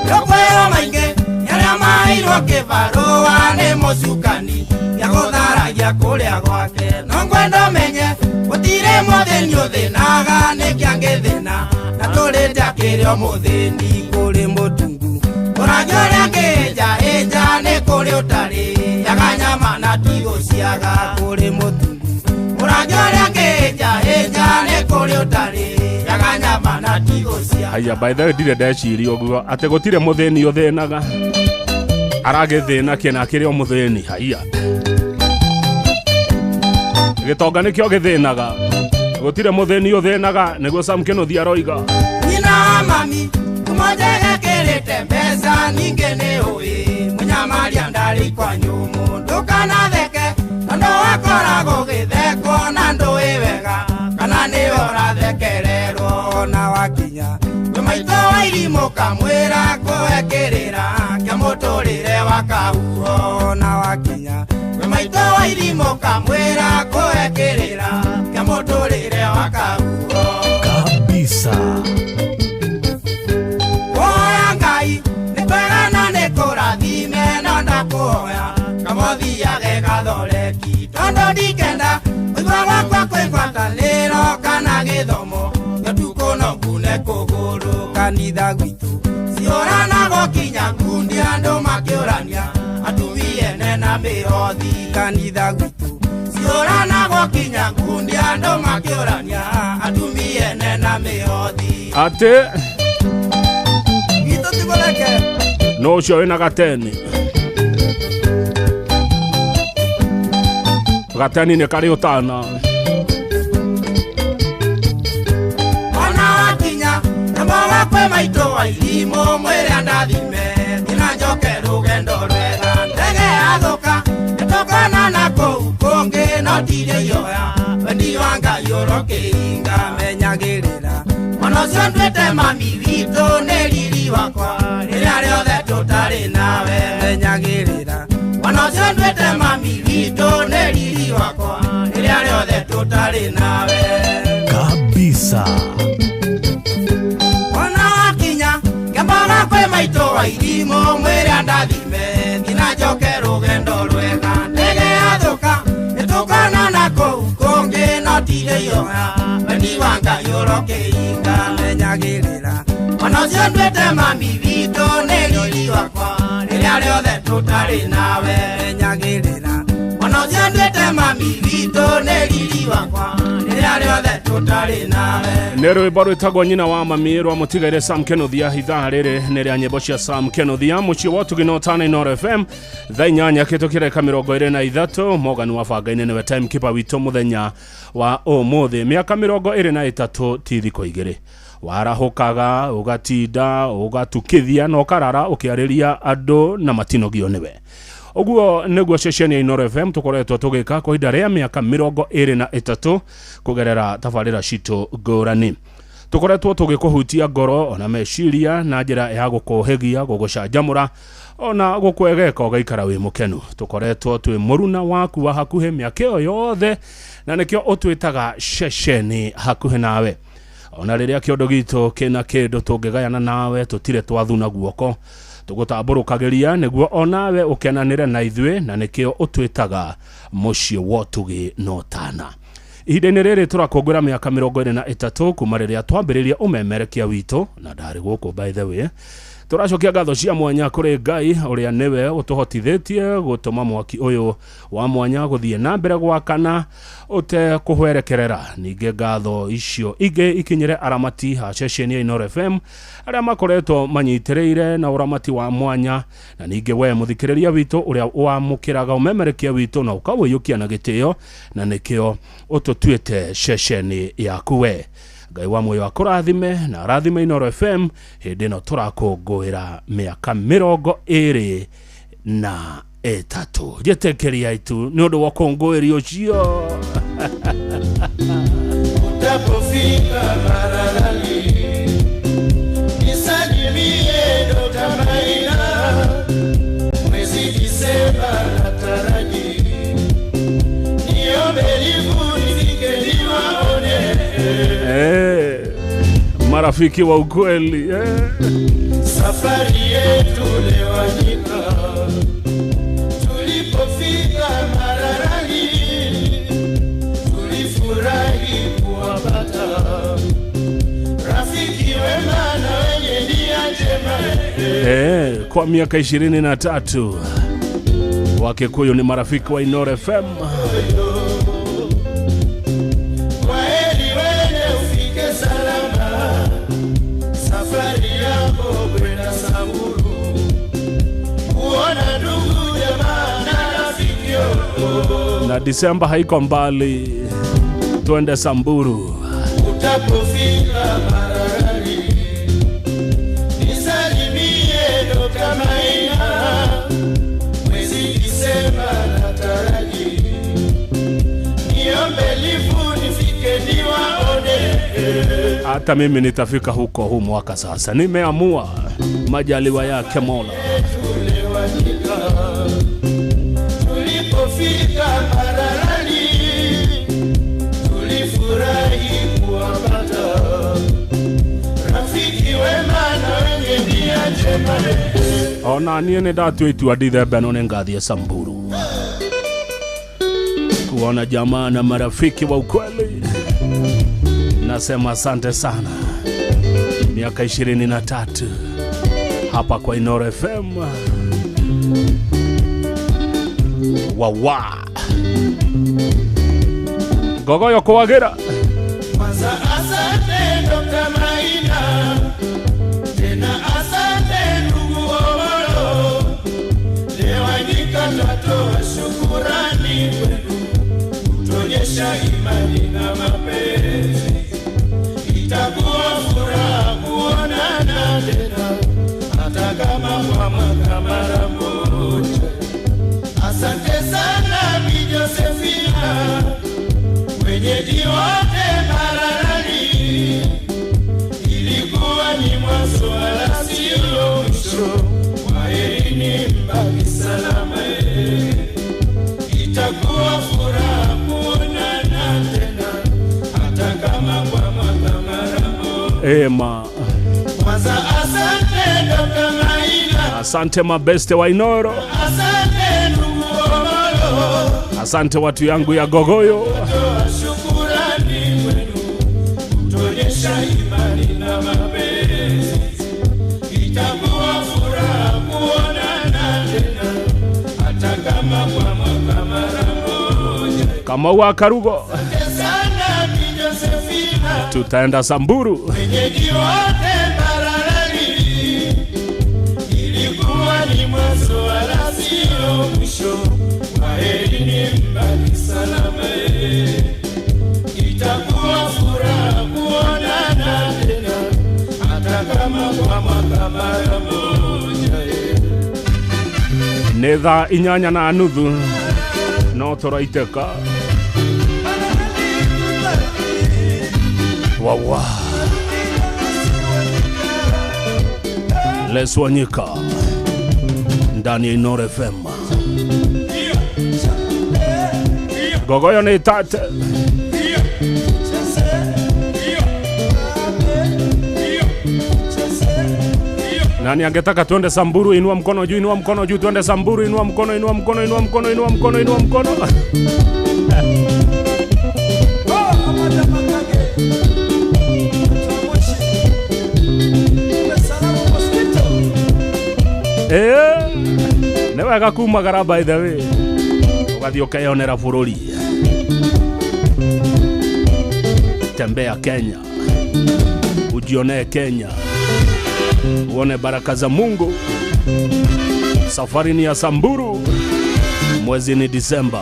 S1: Yokwero maingĩ arĩa maheirwo kĩbarũa nĩ mũcukani gĩa gũtharagia kũrĩa gwake no ngwenda ũmenye gũtirĩ mũthĩni ũthĩnaga nĩkĩ angĩthĩna na tũrĩte akĩrĩ o mũthĩni kũrĩ mũtungu ũrangĩ ũrĩa angĩĩnja ĩnja nĩ kũrĩ ũtarĩ yaga nyama na tigũciaga kũrĩ mũtungu ũrangĩ ũrĩa angĩĩnja ĩnja nĩ kũrĩ ũtarĩ yaga nyama na tigũciaga.
S26: Haya, by the way ndirĩ ndeciria ũguo atĩ gũtirĩ mũthĩni ũthĩnaga aragĩthĩna kĩ na akĩrĩ o mũthĩni. Haya, gĩtonga nĩkĩo gĩthĩnaga gũtirĩ mũthĩni ũthĩnaga nĩguo Sam Kĩnuthia aroiga.
S1: Nyina wa mami kumojege kĩrĩte mbeca ningĩ nĩ ũĩ mũnyamaria ndarĩ kwa nyũmũ ndũkanatheke tondũ wakoragwo gĩthekwo na ndũĩ wega kana nĩwe ũrathekererwo ona wakinya kwĩ maitũ wa irimũ kamwĩra kũhe kĩrĩra kĩa mũtũrĩre wa kahuho ona wakinya kwĩ maitũ wa irimũ kamwĩra kũhe kĩrĩra kĩa mũtũrĩre wa kahuho.
S5: Kabisa.
S1: Kũhoya Ngai nĩ kwega na nĩ kũrathime no ndakũhoya kamũthiage gathoreki tondũ ndikenda ũigua gwakwa kwĩ ngwatanĩro kana gĩthomo gĩtukũ no ngune kũgũrũ kanitha gwitũ ciũranagwo kinya ngundi andũ makĩũrania atumia ene na mĩhothi kanitha gwitũ ciũranagwo kinya ngundi andũ makĩũrania atumia ene na mĩhothi.
S26: Atĩ
S1: Gitũ tigũreke
S26: no ũcio wĩna gateni gateni nĩ karĩ ũtana.
S1: Ona wakinya Kĩambogo kwĩ maitũ wa irimũ mwĩre andathime nginya njoke rũgendo rwega ndege yathũka nĩtũkona na kũu kũngĩ no ndirĩ ioya wendi wa Ngai ũrokĩhinga menyagĩrĩra Mwana ũcio nduĩte mami witũ nĩ riri wakwa rĩrĩa rĩothe tũtarĩ nawe menyagĩrĩra. Mwana ũcio nduĩte mami witũ nĩ riri wakwa rĩrĩa rĩothe tũtarĩ nawe
S5: kabisa.
S1: Ona wakinya ngĩmbaga kwĩ maitũ wa irimũ mwĩre andathime nginya njoke rũgendo rwega. Ndege yathũka nĩtũkonana kũu kũngĩ no tirĩioha wendi wa Ngai ũrokĩhinga menyagĩrĩra. Mwana ũcio nduĩte mami witũ nĩ riri wakwa rĩrĩa rĩothe tũtarĩ nawe menyagĩrĩra. Mwana ũcio nduĩte mami witũ nĩ riri wakwa rĩrĩa rĩothe tũtarĩ nawe.
S26: Nĩ rwĩmbo rwĩtagwo nyina wa mami rwa mũtigaire Sam Kenothia. Ithaa rĩrĩ nĩ rĩa nyĩmbo cia Sam Kenothia mũciĩ wa ũtugi na ũtana Inooro FM thaa 8 kĩtũkĩreka 23. Morgan wa Bangainĩ nĩwe timekeeper witũ mũthenya wa ũmũthĩ. Mĩaka 23 ti thikũ igĩrĩ. Warahũkaga ũgatinda ũgatukithia na ũkarara ũkĩarĩria andũ na matinogio nĩwe. Ũguo nĩguo ceceni ya Inooro FM tũkoretwo tũgĩka kwa ihinda rĩa mĩaka 23 kũgerera tabarĩra citũ ngũrani. Tũkoretwo tũgĩkũhutia ngoro ona meciria na njĩra ya gũkũhĩgia, gũgũcanjamũra ona gũkwegeka ũgaikara wĩ mũkenu. Tũkoretwo twĩ mũruna waku wa hakuhĩ mĩaka ĩyo yothe na nĩkĩo ũtwĩtaga ceceni hakuhĩ nawe. Ona rĩrĩa kĩondo gitũ kĩna kĩndũ tũngĩgayana nawe tũtirĩ twathuna guoko, tũgũtambũrũkagĩria nĩguo onawe ũkenanĩre na ithuĩ na nĩkĩo ũtwĩtaga mũciĩ wa ũtugi na ũtana. Ihinda-inĩ rĩrĩ tũrakũngũĩra mĩaka 23 kuma rĩrĩa twambĩrĩria ũmemerekia witũ na ndarĩ gũkũ by the way. Tũracokia ngatho cia mwanya kũrĩ Ngai ũrĩa nĩwe ũtũhotithĩtie gũtũma mwaki ũyũ wa mwanya gũthiĩ na mbere gwakana ũtekũhwerekerera. Ningĩ ngatho icio ingĩ ikinyĩre aramati a ceceni ya Inooro FM arĩa makoretwo manyitĩrĩire na ũramati wa mwanya, na ningĩ we mũthikĩrĩria witũ ũrĩa wamũkĩraga ũmemerekia witũ na ũkawũiyũkia na gĩtĩo na nĩkĩo ũtũtuĩte ceceni yaku we. Ngai wa muoyo akũrathime na arathime Inooro FM hĩndĩ ĩno tũrakũngũĩra mĩaka 23. Njĩtĩkĩria itu nĩ ũndũ wa ũkũngũĩri ũcio.
S2: Utapofika Maralali nisalimie Dr. Maina, mwezi Disemba nataraji niombe livu nifike niwaone.
S26: Marafiki wa ukweli.
S2: Safari yetu lewanyika, tulipofika Maralali tulifurahi kuwapata rafiki wema na wenye nia njema.
S26: Kwa miaka 23 Wakikuyu ni marafiki wa Inooro FM. Na Disemba haiko mbali, tuende Samburu.
S2: Utapofika Maralali nisalimie Dr. Maina, mwezi Disemba nataraji niombe lifu nifike niwaone.
S26: Hata mimi nitafika huko huu mwaka sasa, nimeamua majaliwa yake Mola.
S2: Tulipofika Maralali tulifurahi kuwapata rafiki wema na wenye nia njema.
S26: Ona niĩ nĩ ndatua itua Dithemba ĩno nĩ ngathiĩ Samburu kuona jamaa na marafiki wa ukweli. Nasema asante sana. Miaka 23 hapa kwa Inooro FM. Wawa Gogoyo kuwagira.
S2: Kwanza asante Dr. Maina, tena asante ndugu Omolo, lewanyika twatoa shukurani kwenu kutuonyesha imani na mapenzi. Itakuwa furaha kuonana tena hata kama kwa mwaka mara moja. Asante sana Bi Josephina, wenyeji wote Maralali. kama kwa mwaka mara moja.
S26: Ema.
S2: Kwanza asante Dr. Maina.
S26: Asante mabeste wa Inoro.
S2: Asante ndugu Omolo.
S26: Asante watu yangu ya Gogoyo.
S2: Shukurani kwenu kutuonyesha imani na mapenzi. Itakuwa furaha kuonana tena hata kama kwa mwaka mara moja.
S26: Kama wa Karugo.
S2: Asante sana Bi Josephina.
S26: Tutaenda Samburu.
S2: Wenyeji wote Mbaralani. Ilikuwa ni mwanzo wala sio mwisho. Kwaherini mbaki salama. Itakuwa furaha kuonana tena hata kama kwa mwaka mara moja.
S26: Nĩ thaa 8:30 no tũraitĩka. Wawa Les Wanyika ndani ya Inoro FM. Gogoyo ni tate. Nani angetaka tuende Samburu? Inua mkono juu, inua mkono juu, tuende Samburu. Inua mkono, inua mkono, inua mkono, inua mkono, inua mkono. Nĩ wega kumagara by the way, ũgathiĩ ũkeyonera bũrũri. Tembea Kenya, ujionee Kenya, uone baraka za Mungu. Safari ni ya Samburu, mwezi ni Disemba.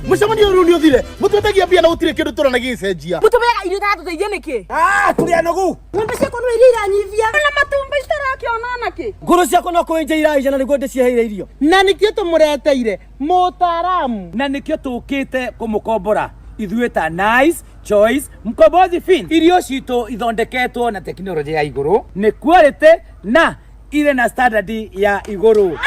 S3: Mucemanio riu ni uthire mutwetagia mbia na gutire kindu turona gicenjia
S8: mutubeaga irio iratũteithia nĩkĩ?
S3: Tũrĩ anogu.
S8: Ng'ombe ciakwa no iria iranyivia na matumbi citarakĩona nakĩ.
S9: Ngũrũ ciakwa no kũenja iraenja na nĩguo ndĩciheire irio.
S3: Na nĩkĩo tũmũreteire mũtaaramu.
S9: Na nĩkĩo tũkĩte kũmũkombora ithuĩ ta Nice Choice Mkombozi Fin. Irio citũ ithondeketwo na tekinoronjĩ ya igũrũ, nĩ quality na irĩ na standard ya igũrũ.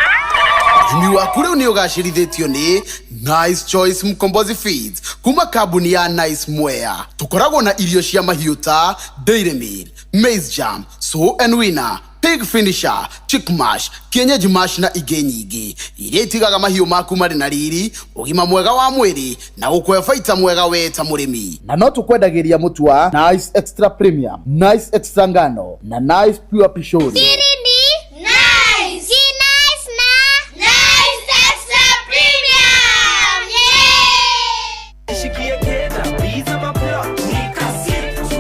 S21: Ũrĩmi waku rĩu nĩ ũgacĩrithĩtio nĩ Nice Choice Mkombozi Feeds kuma kambuni ya Nice Mwea. Tũkoragwo na irio cia mahiũ ta Dairy Meal, Maize Jam, Sow and Winner, Pig Finisher, Chick Mash, Kienyeji Mash na ingĩ nyingĩ iria itigaga mahiũ maku marĩ na riri, ũgima mwega wa mwĩrĩ na gũkũhe baita mwega we ta mũrĩmi.
S3: Na no tũkwendagĩria mũtu wa Nice Extra Premium, Nice Extra Ngano na Nice Pure Pishori.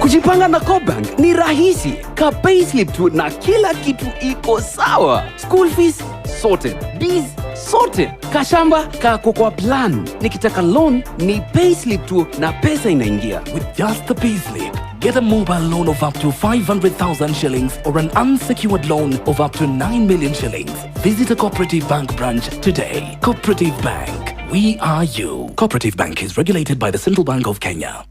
S22: Kujipanga na CoBank ni rahisi. Ka payslip tu na kila kitu iko sawa. School fees sorted, bills sorted, kashamba kako kwa plan. Nikitaka loan ni payslip tu na pesa inaingia.
S23: With just the payslip, get a mobile loan of up to 500,000 shillings or an unsecured loan of up to 9 million shillings. Visit a Cooperative Bank branch today. Cooperative Bank, we are you. Cooperative Bank is regulated by the Central Bank of Kenya.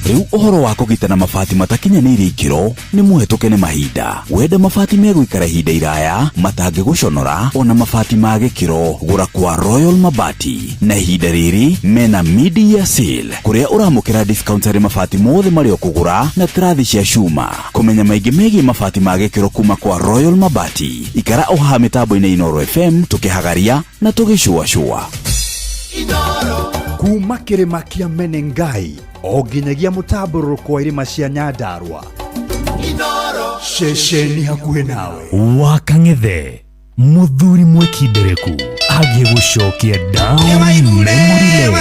S24: Rĩu ũhoro wa kũgitana mabati matakinyanĩirie ikĩro nĩ mũhetũke nĩ mahinda. Wenda mabati megũikara ihinda iraya matangĩgũconora ona mabati ma gĩkĩro, gũra kwa Royal Mabati. Na ihinda rĩrĩ mena mid-year sale kũrĩa ũramũkĩra discount harĩ mabati mothe marĩa ũkũgũra na tirathi cia cuma. Kũmenya maingĩ megiĩ mabati ma gĩkĩro kuma kwa Royal Mabati, ikara o haha mĩtambo-inĩ Inoro FM tũkĩhagaria na tũgĩcuacua.
S25: Kuma kĩrĩma kĩa Menengai o nginyagia mũtambũrũko wa irĩma cia Nyandarua, ceceni hakuhĩ nawe.
S5: Wakang'ethe mũthuri mwĩkindereku agĩgũcokia down memory lane.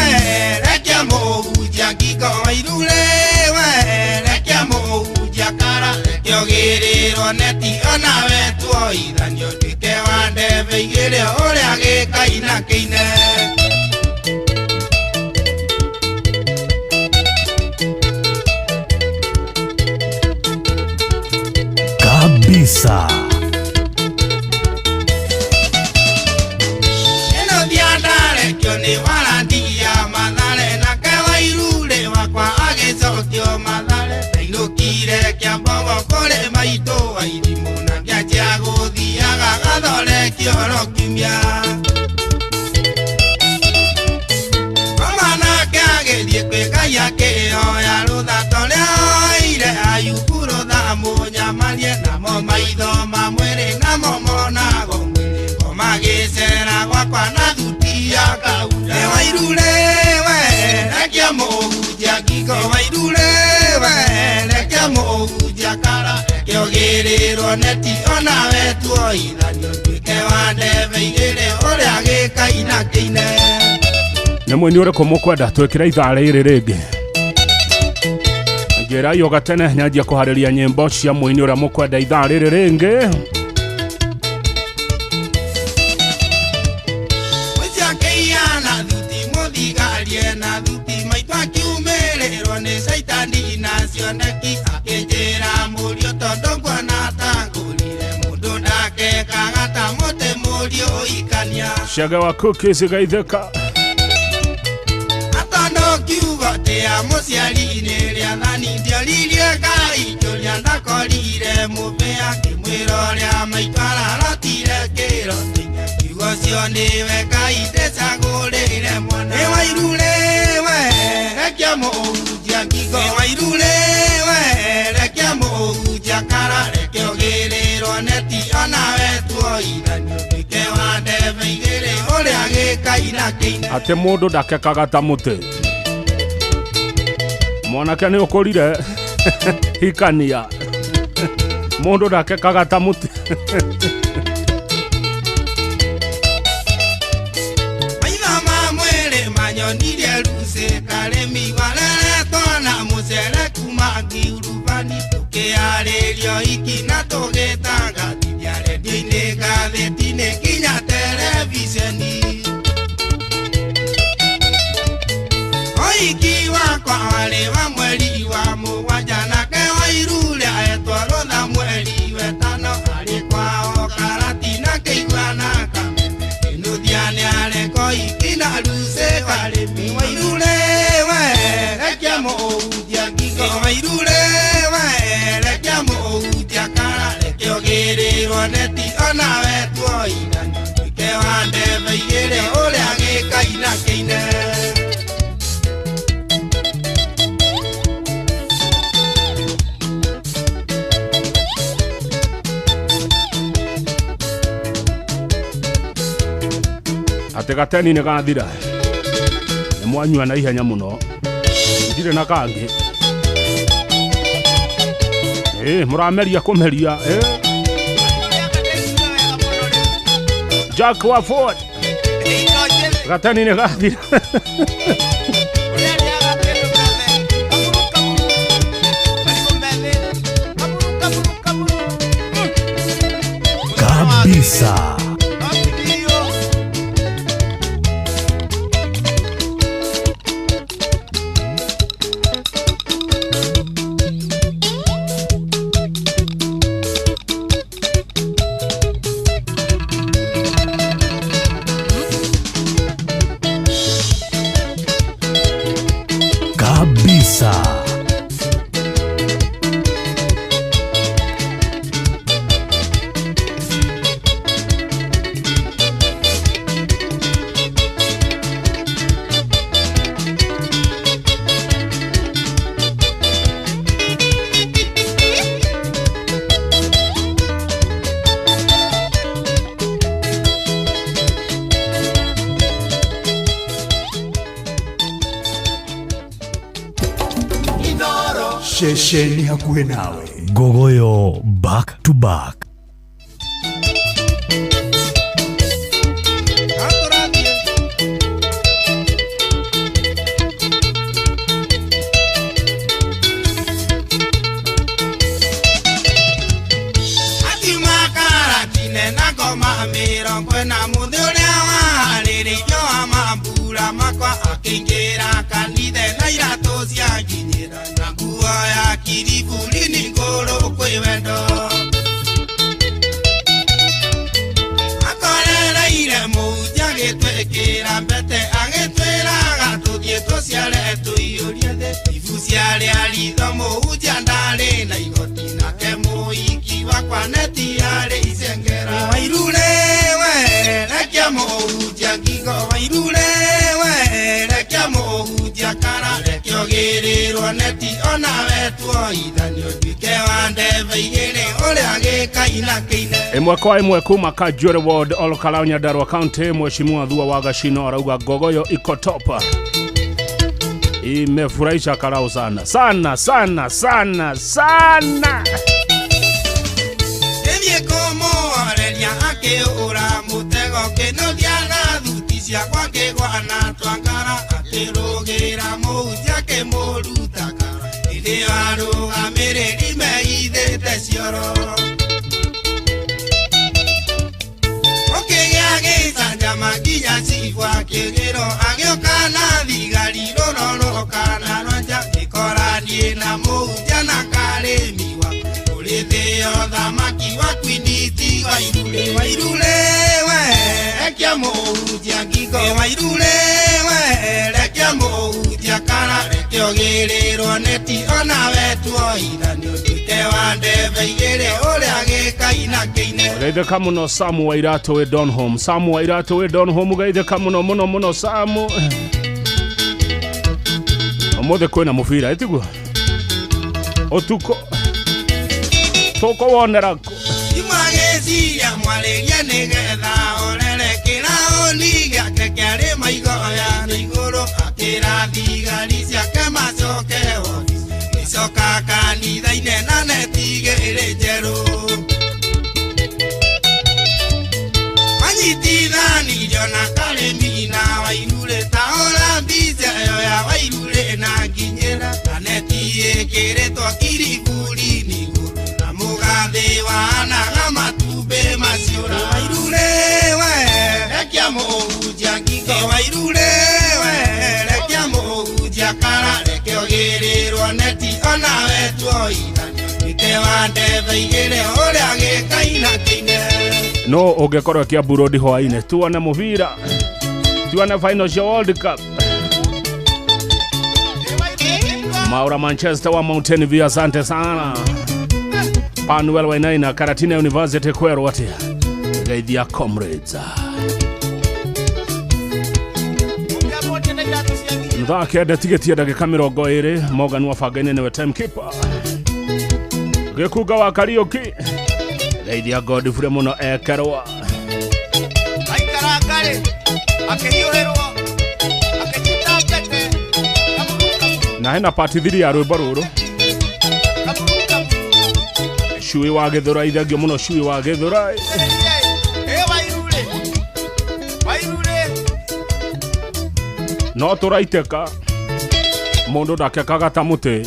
S5: Kabisa.
S1: Mathare na kewa irure wakwa agĩcokio Mathare ndainũkire Kĩambogo. kũrĩ maitũ wairimũ na ngĩanjia gũthiaga gathore kĩoro kiumia. Mama nake agĩthiĩ kwĩ Ngai akĩhoya rũtha torĩa oire Ayubu rũtha mũnyamarie namo maitho ma mwĩrĩ namo monago mwĩrĩ magĩcera gwakwa na thuti ya kaunda. Nĩ wairure we rekia mũhunjia ngingo, wairure we rekia mũhunjia kara, kĩogĩrĩrwo neti onawe tuoithanio tuĩke wa ndebe igĩrĩ ũrĩa gĩkaina kĩine.
S26: Nĩ mwini ũrĩkũ mũkwenda twĩkĩre ithaa rĩrĩ rĩngĩ? Njĩra iyo gatene nyanjia kũharĩria nyĩmbo cia mũini ũrĩa mũkwenda ithaa rĩrĩ rĩngĩ.
S1: Mũciakĩiyana thuti mũthigarie na thuti maitũ akiumĩrĩrwo nĩ caitani na cioneki akĩnjĩra mũriũ tondũ nguona ta ngũrire mũndũ ndakekaga ta mũtĩ mũriũ ikania.
S26: Cege wa cookies igaithĩka.
S1: Atondo kiugo tia mũciari nĩ rĩathani ndioririe Ngai njũria ndakorire mũbĩa akĩmwĩra ũrĩa maitũ ararotire kĩroto kiugo cio nĩwe Ngai ndĩcagũrĩire mwana. Nĩ wairure we rekia mũhunjia ngingo, nĩ wairure we rekia mũhunjia kara, reke ũgĩrĩrwo neti onawe tuoithanio tuĩke wa ndebe igĩrĩ ũrĩa gĩkaina kĩine.
S26: Atĩ mũndũ ndakekaga ta mũtĩ. Mwanake nĩ ũkũrire hikania. Mũndũ ndakekaga ta mũtĩ.
S1: Maitho ma mwĩrĩ manyonirie rucĩ karĩmi wareretwo na mũcere kuma ngiurubani tũkĩarĩrio iki na tũgĩtangathithia rendio-inĩ ngathĩti-inĩ nginya terebiceni. Ũhiki wakwa warĩ wa mweri wa mũgwanja nake wairure etwo rũtha mweri wetano arĩ kwao Karatina kĩigua na kameme kĩnuthia nĩareko iki na rucĩ karĩmi. Wairure we rekia mũhunjia ngingo, wairure we rekia mũhunjia kara, reke ũgĩrĩrwo neti onawe tuoithanio tuĩke wa ndebe igĩrĩ ũrĩa gĩkaina kĩine.
S26: Atĩ gateni nĩ gathira. Nĩ mwanyua na ihenya mũno. Ndirĩ na kangĩ. Mũrameria kũmeria. Jack wa Ford. Gateni nĩ gathira.
S5: Kabisa. Kabisa.
S25: Ceceni hakuhĩ nawe.
S5: Gogoyo back to back.
S1: Akiuma Karatine na ngoma mĩrongo ĩna mũthĩ ũrĩa warĩrĩirio wa mambura makwa akĩingĩra kanitha na iratũ cia nginyĩra na nguo ya kiriburi ngũrũ kwĩ wendo. Akorereire mũhunjia agĩtwĩkĩra mbete agĩtwĩraga tũthiĩ tũciare tũiyũrie thĩ ibu ciarĩa ritho mũhunjia ndarĩ na igoti nake
S2: ciakwa neti yarĩ icengera. Wairure we rekia mũhunjia ngingo, wairure we rekia mũhunjia kara, reke ũgĩrĩrwo neti onawe tuoithanio nduĩke wa ndebe igĩrĩ ũrĩa gĩkaina kĩine.
S26: Ĩmwe kwa ĩmwe kuma Kajwere Ward Olkalau Nyandarua County, Mheshimiwa Thua wa Gashino arauga Ngogoyo iko top. Imefurahisha Karau sana sana sana sana sana.
S2: Thiĩ kũmũhoreria akĩũra mũtego kĩnũthia na thuti ciakwa ngĩgwa na twangara, akĩrũgĩra mũhunjia akĩmũruta kara, hĩndĩ ĩyo arũgamĩrĩri meithĩte cioro. Ũkĩgĩa gĩcanjama nginya cibũ akĩgĩrwo, agĩũka na thigari rũrorũka na rwanja, ngĩkora niĩ na mũhunjia na karĩmi wa ũrĩthĩo thamaki wa kwiniti wairure. Wairure we rekia mũhunjia ngingo, wairure we rekia mũhunjia kara, reke ũgĩrĩrwo neti onawe tuoithanio nduĩke wa ndebe igĩrĩ ũrĩa gĩkaina kĩine.
S26: Geithĩka mũno Samu wa Iratũ wĩ Donholm, Samu wa Iratũ wĩ Donholm, geithĩka mũno mũno mũno Samu. Ũmũthĩ kwĩna mũbira ĩtiguo ũtukũ tũkũwonera kũ?
S2: Imagĩciria mwarĩrie nĩgetha orere kĩraũni gĩake kĩarĩ maigoya na igũrũ, akĩra thigari ciake macoke wabici, gĩcoka kanitha-inĩ na neti igĩrĩ njerũ. Manyitithanirio na karĩmi na wairure, ta ũra mbica ĩyo ya wairure na nginyĩra, na neti ĩkĩrĩtwo kiriburi-inĩ igũrũ, na mũgathĩ wanaga matumbĩ maciũra. Wairure we rekia mũhunjia ngingo, wairure we rekia mũhunjia kara, reke ũgĩrĩrwo neti onawe tuoithanio nduĩke wa ndebe igĩrĩ ũrĩa gĩkaina kĩine.
S26: No ũngĩkorwo Kiambu Road hwaĩ-inĩ tuone mũbira, tuone final cia World Cup. Maura Manchester wa Mountain View, asante sana. Panuel Wainaina Karatina University kwerwo atia geithia comrades. Thaa kenda tigĩtie ndagĩka 20, Morgan wa Bangainĩ nĩwe timekeeper. Gĩkunga wa Kariũki geithia Godfrey mũno ekerwa.
S1: Aikaranga-rĩ akĩhiũhĩrwo akĩnyita mbete
S26: na hena part 3 ya rwĩmbo rũrũ. Cui wa Gĩthũrai, thengio mũno Cui wa Gĩthũrai.
S1: Ĩ wairure wairure
S26: No tũraitĩka mũndũ ndakekaga ta mũtĩ.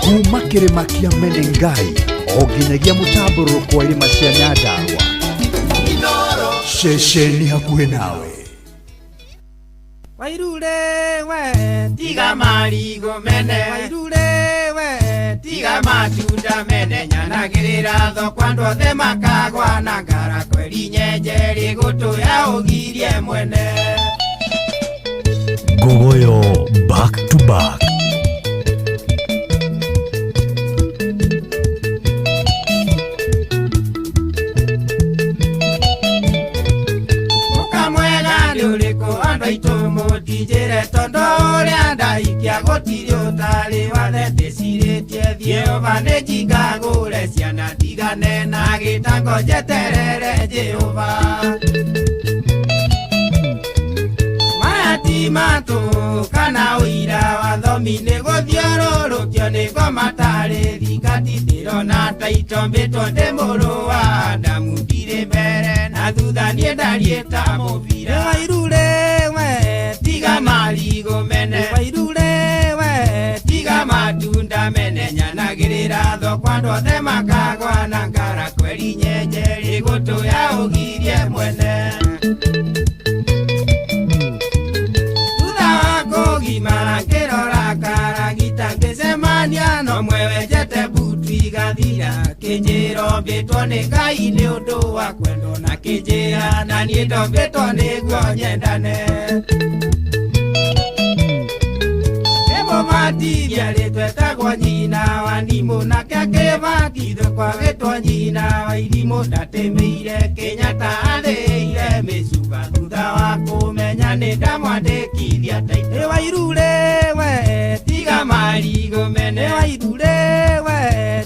S25: Kuma kĩrĩma kĩa Menengai o nginyagia mũtambũrũko wa irĩma cia Nyandarua, ceceni hakuhĩ nawe.
S2: Wairure we tiga marigo mene, wairure we tiga matunda mene, nyanagĩrĩra thoko andũ othe makagwa na ngara, kweri nyenjeri gũtũ ya ũgirie mwene.
S5: Ngogoyo back to back.
S2: Mũkamwega nĩ ũrĩkũ andũ aitũ mũtinjĩre, tondũ ũrĩa ndaikia gũtirĩ ũtarĩ wathe, ndĩcirĩtie Jehova nĩ njingagũre ciana ndigane na gĩtango njeterere Jehova. Maya ti matũ kana ũira wa thomi, nĩ gũthiũrũrũkio nĩ ngoma tarĩ thingati, ndĩrona ta itombĩtwo ndĩ mũrũ wa Adamu, ndirĩ mbere na thutha niĩ ndariĩ ta mũbira. Wairure we tiga marigo mene, wairure we tiga matunda mene, nyanagĩrĩra thoko
S1: thoko andũ othe makagwa na ngara kweri nyenjeri gũtũ ya ũgirie mwene thutha wa kũgimara ngĩrora karagita ngĩcemania no mwewenjete butu igathira kĩnjĩro mbĩtwo nĩ Ngai nĩ ũndũ wa kwendwo na kĩnjĩra na niĩ ndombĩtwo nĩguo nyendane Nĩmũbatithia rĩtwetagwo nyina wa ndimũ nake akĩbatithio kwagĩtwo nyina wa irimũ ndatĩmĩire Kenyatta athĩire mĩcuba thutha wa kũmenya nĩ ndamwandĩkithia taitũ Nĩ wairure we tiga marigũ mene wairure we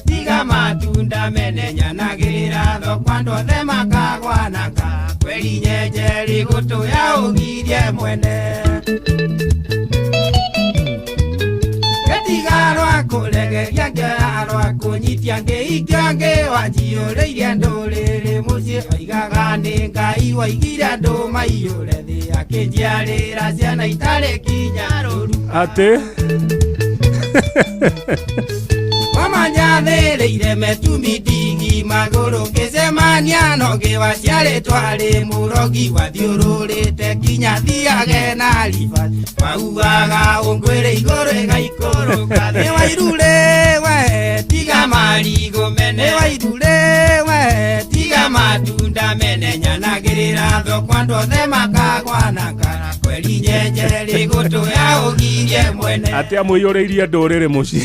S1: tiga matunda mene nyanagĩrĩra thoko andũ othe makagwa na ngara kweri nyenjeri gũtũ ya ũgirie mwene Getigarwa kũregeria ngĩarwa kũnyitia ngĩikia ngĩwanjiyũrĩirie ndũrĩrĩ mũciĩ oigaga nĩ Ngai waigire andũ maiyũre thĩ akĩnjiarĩra ciana itarĩ kinya rũru
S26: Atĩ
S1: Mamanjathĩrĩire metumi ndigi magũrũ ngĩcemania no ngĩwaciarĩtwo arĩ mũrogi wathiũrũrĩte nginya thiage na riba maugaga ũngwĩre igũrũ ĩgaikũrũka thĩ wairure we tiga marigũ mene wairure we tiga matunda mene nyanagĩrĩra thoko andũ othe makagwa na ngara kweri nyenjeri gũtũ ya ũgirie mwene
S26: Atĩ amũiyũrĩirie ndũrĩrĩ mũciĩ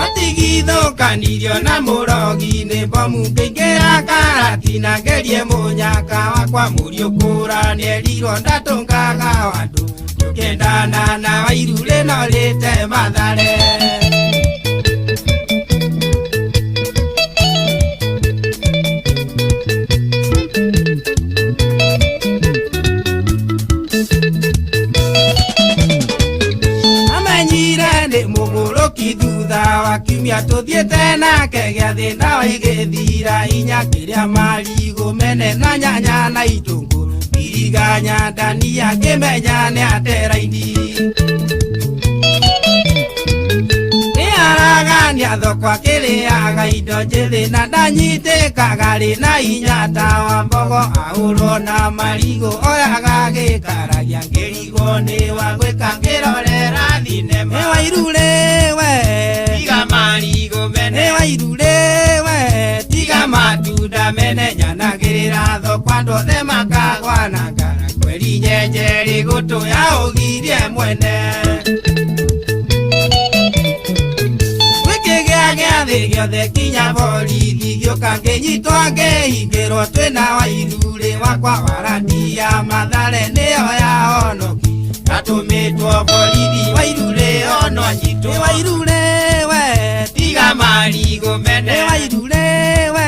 S1: Atigithũkanirio na mũrogi nĩ bomu ngĩingĩra karati na ngerie mũnyaka wakwa mũriũkũra nĩerirwo ndatũngaga andũ tũkĩendana na wairure no rĩte Mathare Amenyire nĩ mũgũrũki thutha wa kiumia tũthiĩte nake gĩathĩ ndawa igĩthira inya kĩrĩa marigũ mene na nyanya na itũngũrũ biriganya ndania ngĩmenya nĩ ateraini Nĩaragania thoko akĩrĩaga indo njĩthĩ na ndanyitĩkaga rĩ na inya ta wa mbogo ahũrwo na marigũ oyaga gĩkaragia ngĩrigwo nĩ wa gwĩka ngĩrorera thinema Nĩ wairure we tiga marigũ mene Nĩ wairure we tiga matunda mene nyanagĩrĩra thoko andũ othe makagwa na ngara kweri nyenjeri gũtũ ya ũgirie mwene Gĩathĩ gĩothe kinya borithi gĩũka ngĩnyitwo ngĩhingĩrwo twĩna wairurĩ wakwa warandia Mathare nĩyo ya honoki atũmĩtwo borithi wairurĩ ono anyitwo Nĩ wairure we tiga marigũ mene Nĩ wairure we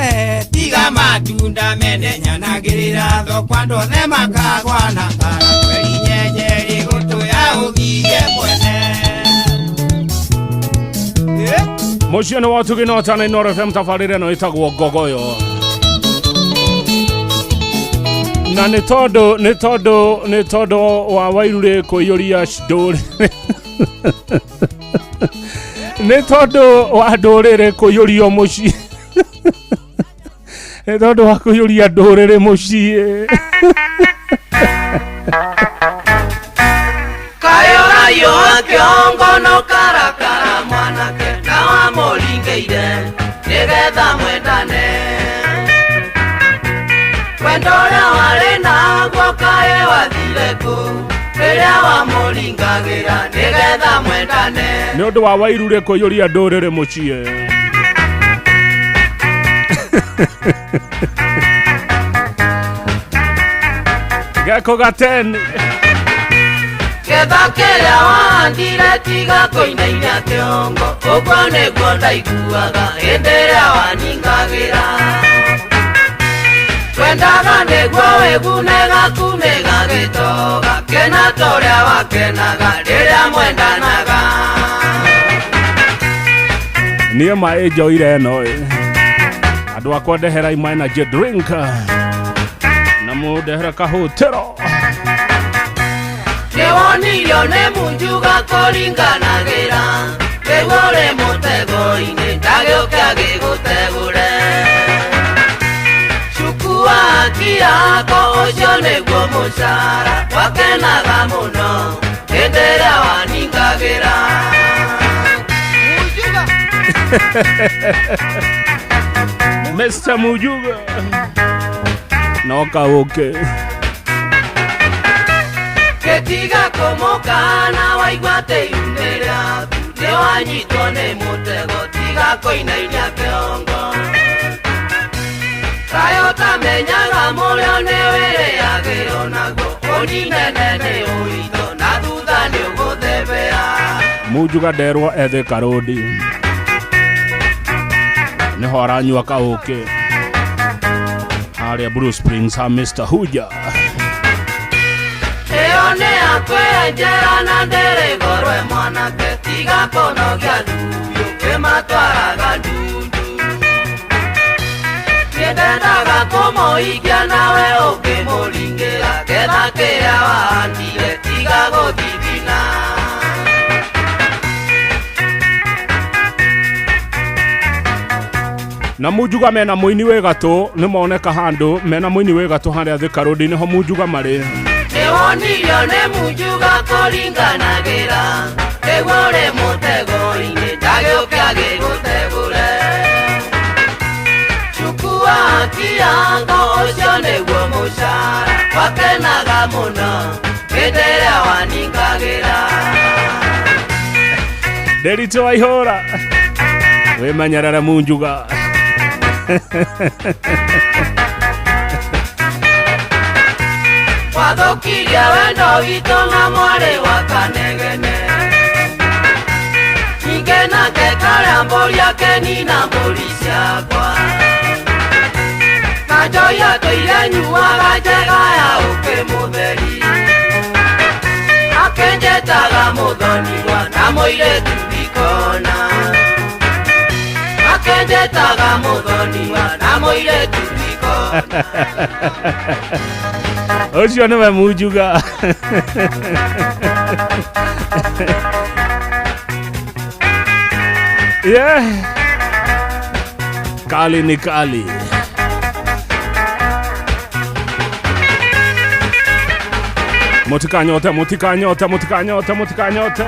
S1: tiga matunda mene nyanagĩrĩra thoko andũ othe makagwa na ngara kweri nyenjeri gũtũ ya ũgirie mwene
S26: Mũciĩ nĩ wa Ũtugi na Ũtana Inooro FM tabarĩra ĩno ĩtagwo Ngogoyo na nĩ tondũ wa wairure kũiyũria ndũrĩrĩ nĩ tondũ wa ndũrĩrĩ kũiyũrio mũciĩ nĩ tondũ wa kũiyũria ndũrĩrĩ mũciĩ
S4: Kayorayo kĩongo no karakara mwanake na wamũringĩire nĩgetha mwendane wendo ũrĩa warĩ naguo kaĩ wathire kũ rĩrĩa wamũringagĩra nĩgetha mwendane
S26: nĩ ũndũ wa wairure kũiyũria ndũrĩrĩ mũciĩ Geko gaten
S4: Ketha kĩrĩa wahandire tiga kũinainia kĩongo ũguo nĩguo ndaiguaga hĩndĩ ĩrĩa waningagĩra twendaga nĩguo wĩgune gaku nĩ gagĩtoga kena ta ũrĩa wakenaga rĩrĩa mwendanaga
S26: Niĩ maĩ njoire ĩno ĩ andũ akwa ndeherai ma energy drink na mũndehera kahũtĩro
S4: Nĩwonirio nĩ munjuga kũringanagĩra Rĩu ũrĩ mũtego-inĩ ndagĩũke agĩgũtegũre. Chukua haki yako ũcio nĩguo mũcara wakenaga mũno hĩndĩ ĩrĩa waningagĩra.
S26: Mr. Mujuga no kaũke.
S4: Gĩtiga kũmũkana waigua atĩ iru rĩaku nĩwanyitwo nĩ mũtego tiga kũinainia kĩongo. Kaĩ ũtamenyaga mũrĩo nĩwĩrĩagĩrwo naguo ũninene nĩ ũito na thutha nĩũgũthebea.
S26: Mujuga nderwo ethe karũndi nĩho aranyua kaũkĩ harĩa Blue Springs ha Mr. Huja.
S4: Ĩyo nĩ yakwenjera na ndĩrĩ goro mwanake tiga kũnogia ndundu kĩmatwaraga ndundu. Nĩndendaga kũmũikia nawe ũkĩmũringĩra ketha kĩrĩa wahandire tiga gũthithina.
S26: Na Mujuga mena mũini wĩ gatũ nĩmoneka handũ mena mũini wĩ gatũ harĩa Thika Road nĩho Mujuga marĩ.
S4: Nĩwonirio nĩ Mujuga kũringanagĩra rĩu ũrĩ mũtego-inĩ ndagĩũke agĩgũtegũre. Chukua haki yako ũcio nĩguo mũcara wakenaga mũno hĩndĩ ĩrĩa waningagĩra.
S26: Ndĩritũ wa ihũra wĩmenyerere Mujuga.
S4: Wathũkirie wendo witũ na mwarĩ wa Kanegene. Ningĩ nake karĩa mbũri akenina mbũri ciakwa. Na njohi atũire nyuaga njega ya ũkĩ mũtheri. Akĩnjĩtaga mũthoniwa na mũirĩtu ndikona. Akĩnjĩtaga mũthoniwa na mũirĩtu ndikona.
S26: Ũcio nĩwe Mujuga. Yeah. Kali ni kali. Mũtikanyote, mũtikanyote, mũtikanyote, mũtikanyote.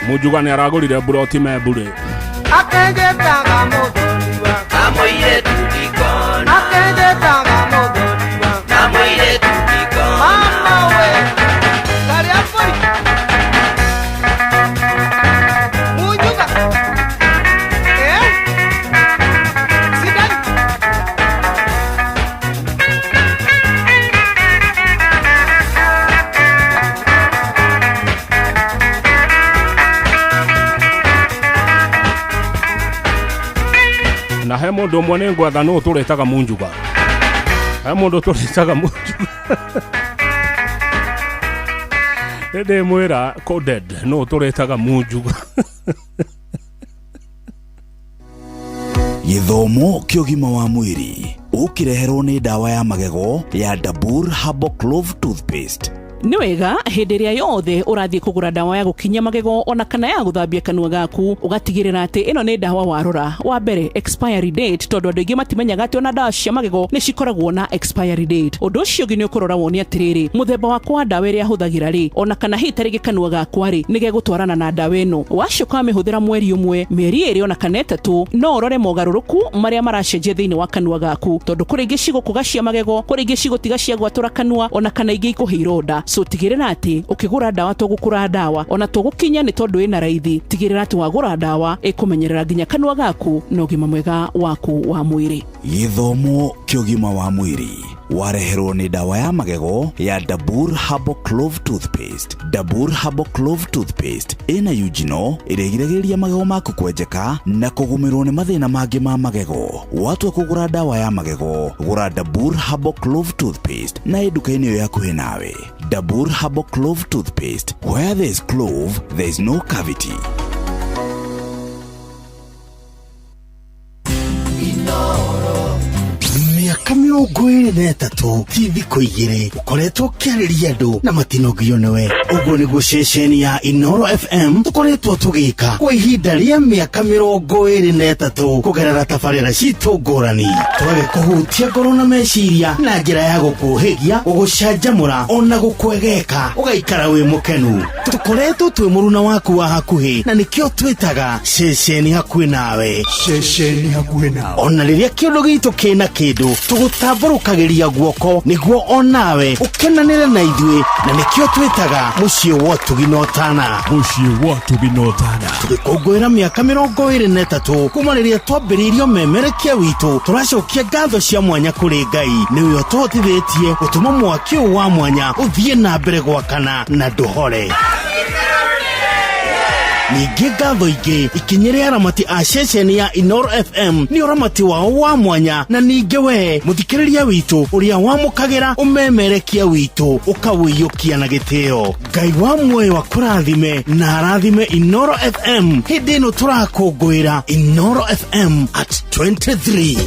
S26: Mujuga nĩ aragũrire mburoti Membure.
S1: Akĩnjĩtaga mũthoniwa
S4: na mũirĩtu ndikona.
S1: Akĩnjĩtaga mũthoniwa
S4: na mũirĩtu ndikona.
S1: Mama we karĩa mbũri Mujuga Sidani.
S26: Na he mũndũ ũmwe nĩ ngwetha nũ tũrĩtaga Munjuga. He mũndũ tũrĩtaga Munjuga. Ndĩmwĩra coded nũ tũrĩtaga Munjuga.
S24: Gĩthomo kĩa ũgima wa mwĩrĩ ũkĩreherwo nĩ ndawa ya magego ya Dabur Herbal Clove Toothpaste.
S6: Nĩ wega hĩndĩ ĩrĩa yothe ũrathiĩ kũgũra ndawa ya gũkinyia magego ona kana ya gũthambia kanua gaku ũgatigĩrĩra atĩ ĩno nĩ ndawa warora. Wa mbere expiry date, tondũ andũ aingĩ matimenyaga atĩ ona ndawa cia magego nĩ cikoragwo na expiry date. Ũndũ ũcio ũngĩ nĩ ũkũrora wone atĩrĩrĩ, mũthemba wakwa wa ndawa ĩrĩa hũthagĩra rĩ, ona kana hihi tarĩngĩ kanua gakwa rĩ, nĩ gegũtwarana na ndawa ĩno. Wacoka wamĩhũthĩra mweri ũmwe, mĩeri ĩrĩ ona kana ĩtatũ, no ũrore mogarũrũku marĩa maracenjia thĩinĩ wa kanua gaku, tondũ kũrĩ ingĩ cigũkũga cia magego, kũrĩ ingĩ cigũtiga cia gwatũra kanua, ona kana ingĩ ikũhe ironda. So tigĩrĩra atĩ ũkĩgũra ndawa to gũkũra ndawa ona to gũkinya nĩ tondũ ĩna raithi, tigĩrĩra atĩ wagũra ndawa ĩkũmenyerera nginya kanua gaku na ũgima mwega waku wa mwĩrĩ.
S24: Gĩthomo kĩa ũgima wa mwĩrĩ wareherwo nĩ ndawa ya magego ya Dabur Herbal Clove Toothpaste. Dabur Herbal Clove Toothpaste ĩna eugenol ĩrĩa ĩgiragĩrĩria magego maku kwenjeka na kũgũmĩrwo nĩ mathĩna mangĩ ma magego. Watua kũgũra ndawa ya magego, gũra Dabur Herbal Clove Toothpaste na ĩ nduka-inĩ ĩyo hakuhĩ nawe. Dabur Herbal Clove Toothpaste, where there is clove, there is no cavity.
S7: 23 ti thikũ 2 ũkoretwo ũkĩarĩria andũ na matinogio nĩwe. Ũguo nĩguo ceceni ya Inoro FM tũkoretwo tũgĩka kwa ihinda rĩa mĩaka 23 kũgerera tabarĩra citũ ngũrani, tũgagĩkũhutia ngoro na meciria na njĩra ya gũkũhĩgia, gũgũcanjamũra ona gũkwegeka ũgaikara wĩ mũkenu. Tũkoretwo twĩ mũruna waku wa hakuhĩ na nĩkĩo twĩtaga ceceni hakuhĩ nawe.
S25: Ceceni hakuhĩ nawe.
S7: Ona rĩrĩa kĩũndũ gitũ kĩna kĩndũ tũgũtambũrũkagĩria guoko nĩguo onawe ũkenanĩre na ithuĩ, na nĩkĩo twĩtaga mũciĩ wa ũtugi na ũtana.
S25: Mũciĩ wa ũtugi na ũtana.
S7: Tũgĩkũngũĩra mĩaka 23 kuma rĩrĩa twambĩrĩirio memerekia witũ, tũracokia ngatho cia mwanya kũrĩ Ngai nĩwe ũtũhotithĩtie gũtũma mwaki ũyũ wa mwanya ũthiĩ na mbere gwakana na ndũhore. Ningĩ ngatho ingĩ ikinyĩre aramati a ceceni ya Inoro FM nĩ ũramati wao wa mwanya, na ningĩ we mũthikĩrĩria witũ ũrĩa wamũkagĩra ũmemerekia witũ ũkawĩiyũkia na gĩtĩo. Ngai wa muoyo akũrathime na arathime Inoro FM hĩndĩ ĩno tũrakũngũĩra Inoro FM at 23.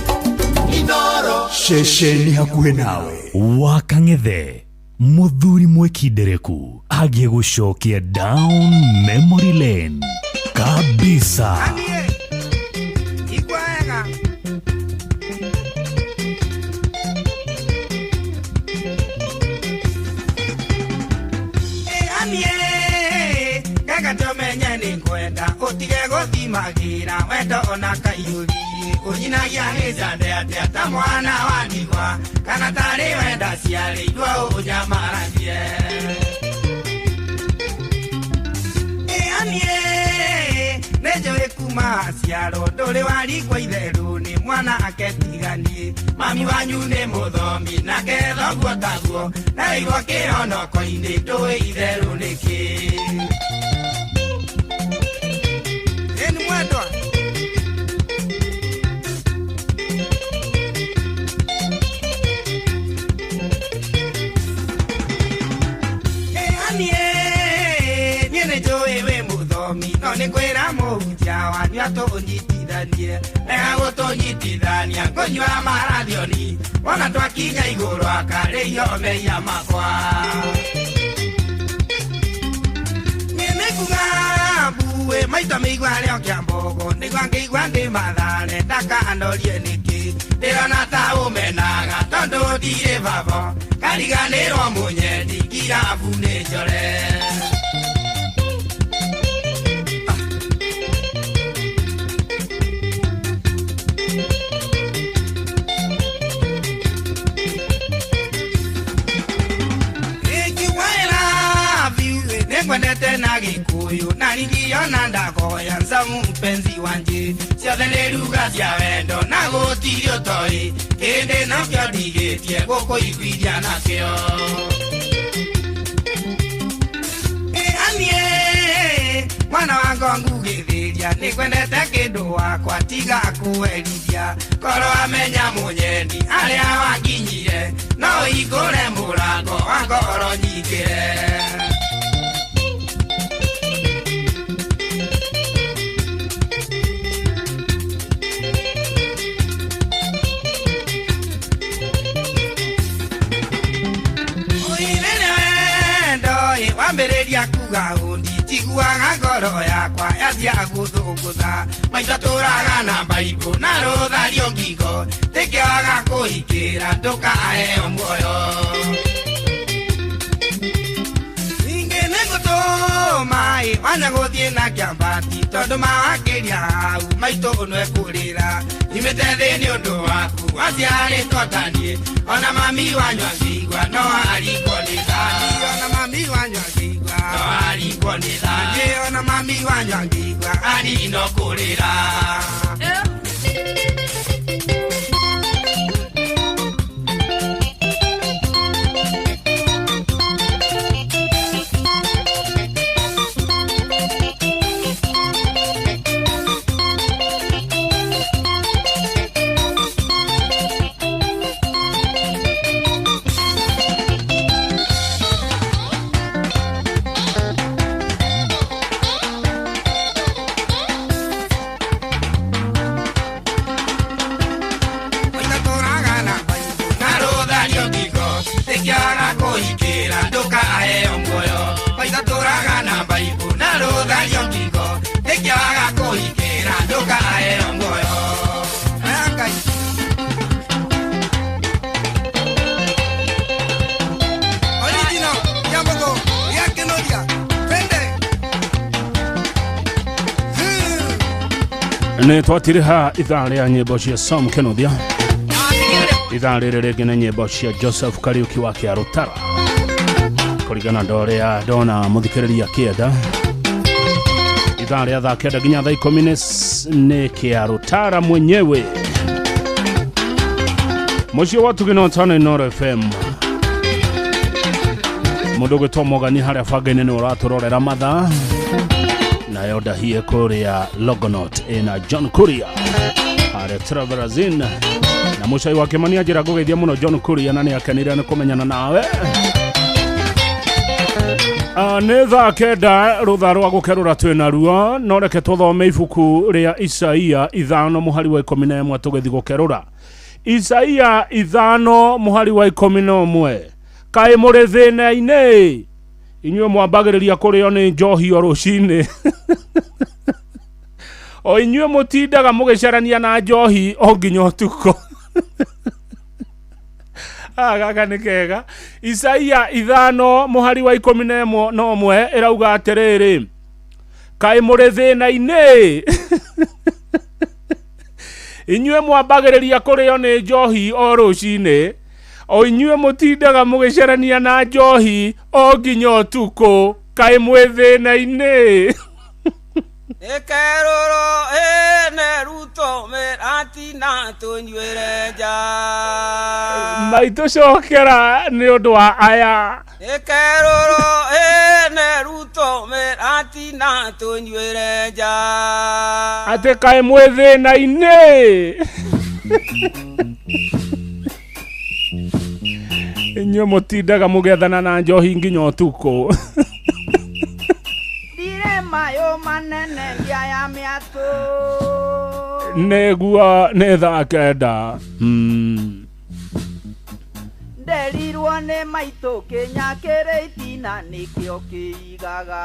S25: Inoro ceceni hakuhĩ nawe.
S5: Wakang'ethe muthuri mwekindereku agie gucokia down memory lane kabisa.
S1: Igwega. Amie gagatomenya nĩ ngwenda ũtige gũthimagĩra wendo ona kaiyũri ũnyinagia nĩ njande atĩa ta mwana wa ndigwa kana tarĩ wenda ciarĩirwo ũnyamaragie. Amie nĩ njũĩ kuma ciaro ndũrĩ warigwo itherũ nĩ mwana aketiganie mami wanyu nĩ mũthomi nake thoguo taguo na igwo kĩhonoko-inĩ ndũĩ itherũ nĩkĩ. Ĩni mwendwa. No nĩ kwĩra mũhunjia wanyu atũnyitithanie rega gũtũnyitithania ngũnyua marathioni wona twakinya igũrũ akarĩio mehia makwa. Niĩ nĩnguga mbuĩ maita mĩigua rĩo kĩa mbogo nĩguo ngĩigua ndĩ mathare ndakanorie nĩkĩ ndĩrona ta ũmenaga tondũ ndirĩ baba kariganĩrwo mũnyendi kirabu nĩ njore. Nĩngwendete na Gĩkũyũ na ringiona ndagoya nzamu mpenzi wanje ciothe nĩ ruga cia wendo na gũtirĩ ũtoĩ kĩndĩ nokĩo ndigĩtie gũkũiguithia nakĩo. Anie mwana wa ngongu gĩthĩria nĩngwendete kĩndũ wakwa tiga kũherithia korwo amenya mũnyendi arĩa wakinyire no hingũre mũrango wa ngoro nyingĩre. Wambĩrĩria kuga ũndi njiguaga ngoro yakwa yathia gũthũngũtha maitho tũraga na mbaibũ na rũthario ngingo ndĩkĩaga kũhingĩra ndũkaheo muoyo. Ningĩ nĩngũtũma ĩ wanya gũthiĩ na kĩambati tondũ mawakĩria hau maitũ nĩekũrĩra nyumĩte thĩ nĩ ũndũ waku waciarĩtwo ta niĩ ona mami wanyu angĩigua no arigwo nĩ thani ona mami wanyu angĩigua no arigwo nĩ thani ona mami wanyu angĩigua ari no kũrĩra.
S26: Nĩ twatirĩha ithaa rĩa nyĩmbo cia Sam Kenothia. Ithaa rĩrĩ rĩngĩ nĩ nyĩmbo cia Joseph Kariuki wa Kĩarũtara, kũringana na ũrĩa ndona mũthikĩrĩria kĩenda. Ithaa rĩa thaa 9 nginya thaa 10 nĩ Kĩarũtara mwenyewe, mũciĩ wa Tugino Tano, Inoro FM. Mũndũ ũgwĩtwo Mogani harĩa banga-inĩ nĩ ũratũrorera mathaa, nayo ndahie kũrĩa Longonot ĩna John Kuria harĩa Travelers Inn, na mũcai wa Kĩmani anjĩra ngũgeithia mũno John Kuria, na nĩ akenire nĩ kũmenyana nawe. Nĩ thaa 9 rũtha rwa gũkerũra twĩ naruo, no reke tũthome ibuku rĩa Isaia 5 mũhari wa 11 tũgĩthiĩ gũkerũra. Isaia 5 mũhari wa 11: Kaĩ mũrĩ thĩna-inĩ inyuĩ mwambagĩrĩria kũrĩo nĩ njohi o rũcinĩ, o inyuĩ mũtindaga mũgĩcarania na njohi o nginya ũtukũ. Gaka nĩ kega. Isaia 5 mũhari wa 11 ĩrauga atĩrĩrĩ, kaĩ mũrĩ thĩna-inĩ inyuĩ mwambagĩrĩria kũrĩo nĩ njohi o rũcinĩ, o inyuĩ mũtindaga mũgĩcarania na njohi o nginya ũtukũ, kaĩ mwĩ thĩna-inĩ.
S1: Ĩkerũrwo ĩne ruto mĩratina tũnyuĩre nja.
S26: Maitũ cokera nĩ ũndũ wa aya.
S1: Ĩkerũrwo ĩne ruto mĩratina tũnyuĩre nja.
S26: Atĩ kaĩ mwĩ thĩna-inĩ inyuĩ mũtindaga mũgĩethana na njohi nginya ũtukũ.
S10: Ndirĩ mayũ manene ngia ya mĩatũ.
S26: Nĩguo nĩ thaa 9.
S10: Nderirwo nĩ maitũ kĩnya kĩrĩ itina nĩkĩo kĩigaga.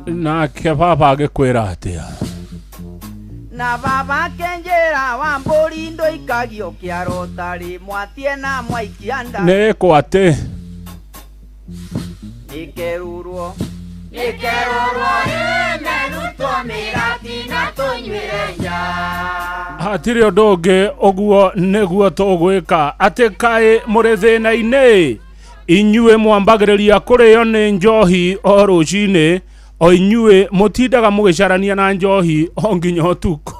S26: Nake baba agĩkwĩra atĩa?
S10: Na baba kenjĩra wa mbũri ndũikagio kĩaro tarĩ mwatie na mwaikia nda.
S26: Nĩ kũ atĩ?
S10: Nĩkerũrwo.
S4: Nĩkerũrwo ĩne rutwo mĩratina tũnyuĩre nja.
S26: Hatirĩ ũndũ ũngĩ, ũguo nĩguo tũgwĩka. Atĩ kaĩ mũrĩ thĩna-inĩ inyuĩ mwambagĩrĩria kũrĩo nĩ njohi o rũcinĩ, o inyuĩ mũtindaga mũgĩcarania na njohi o nginya ũtukũ.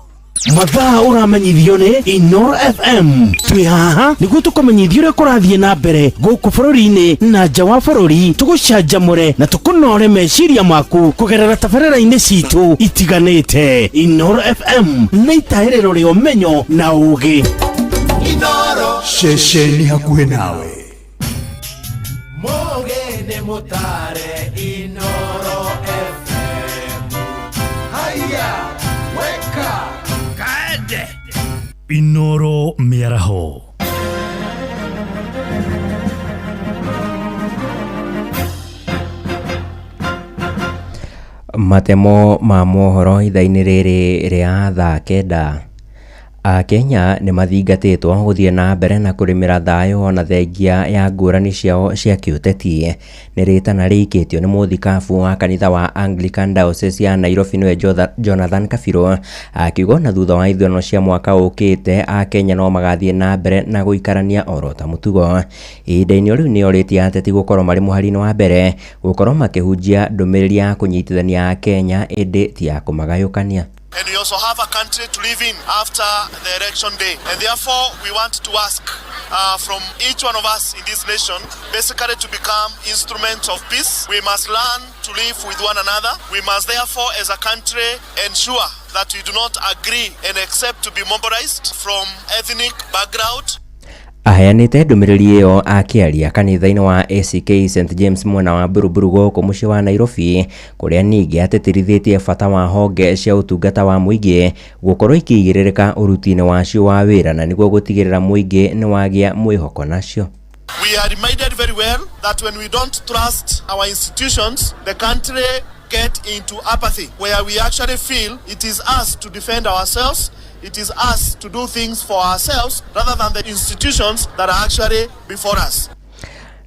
S7: Mathaa ũramenyithio nĩ Inoro FM. Twĩ haha nĩguo tũkũmenyithia ũrĩa kũrathiĩ na mbere gũkũ bũrũri-inĩ na nja wa bũrũri, tũgũcanjamũre na tũkũnore meciria maku kũgerera tabarĩra-inĩ citũ itiganĩte. Inoro FM nĩ itahĩrĩro rĩa ũmenyo na ũgĩ.
S25: Inoro ceceni hakuhĩ nawe.
S1: Mũgĩ nĩ mũtare Inoro FM. Haya, weka kaende.
S5: Inoro mĩaraho.
S12: Matemo ma mohoro ithaa-inĩ rĩrĩ rĩa thaa 9. Akenya nĩ mathingatĩtwo gũthiĩ na mbere na kũrĩmĩra thayũ ona thengia ya ngũrani ciao cia kĩũteti. Nĩ rĩtana rĩikĩtio nĩ mũthikabu wa kanitha wa Anglican Diocese ya Nairobi nĩwe Jonathan Kabirũ, akiuga ona thutha wa ithurano cia mwaka ũkĩte Akenya no magathiĩ na mbere na gũikarania oro ta mũtugo. Ihinda-inĩ rĩu nĩ orĩtie ateti gũkorwo marĩ mũhari-inĩ wa mbere gũkorwo makĩhunjia ndũmĩrĩri ya kũnyitithania Akenya ĩndĩ ti ya kũmagayũkania.
S11: And we also have a country to live in after the election day. And therefore, we want to ask from each one of us in this nation, basically to become instruments of peace. We must learn to live with one another. We must therefore, as a country, ensure that we do not agree and accept to be mobilized from ethnic background.
S12: Aheanĩte ndũmĩrĩri ĩyo akĩaria kanitha-inĩ wa ACK St James mwena wa Buruburu gũkũ mũciĩ wa Nairobi, kũrĩa ningĩ atĩtĩrithĩtie bata wa honge cia ũtungata wa mũingĩ gũkorwo ikĩigĩrĩrĩka ũruti-inĩ wacio wa wĩra na nĩguo gũtigĩrĩra mũingĩ nĩ wagĩa mwĩhoko nacio.
S11: We are reminded very well that when we don't trust our institutions, the country get into apathy, where we actually feel it is us to defend ourselves, it is us to do things for ourselves rather than the institutions that are actually before us.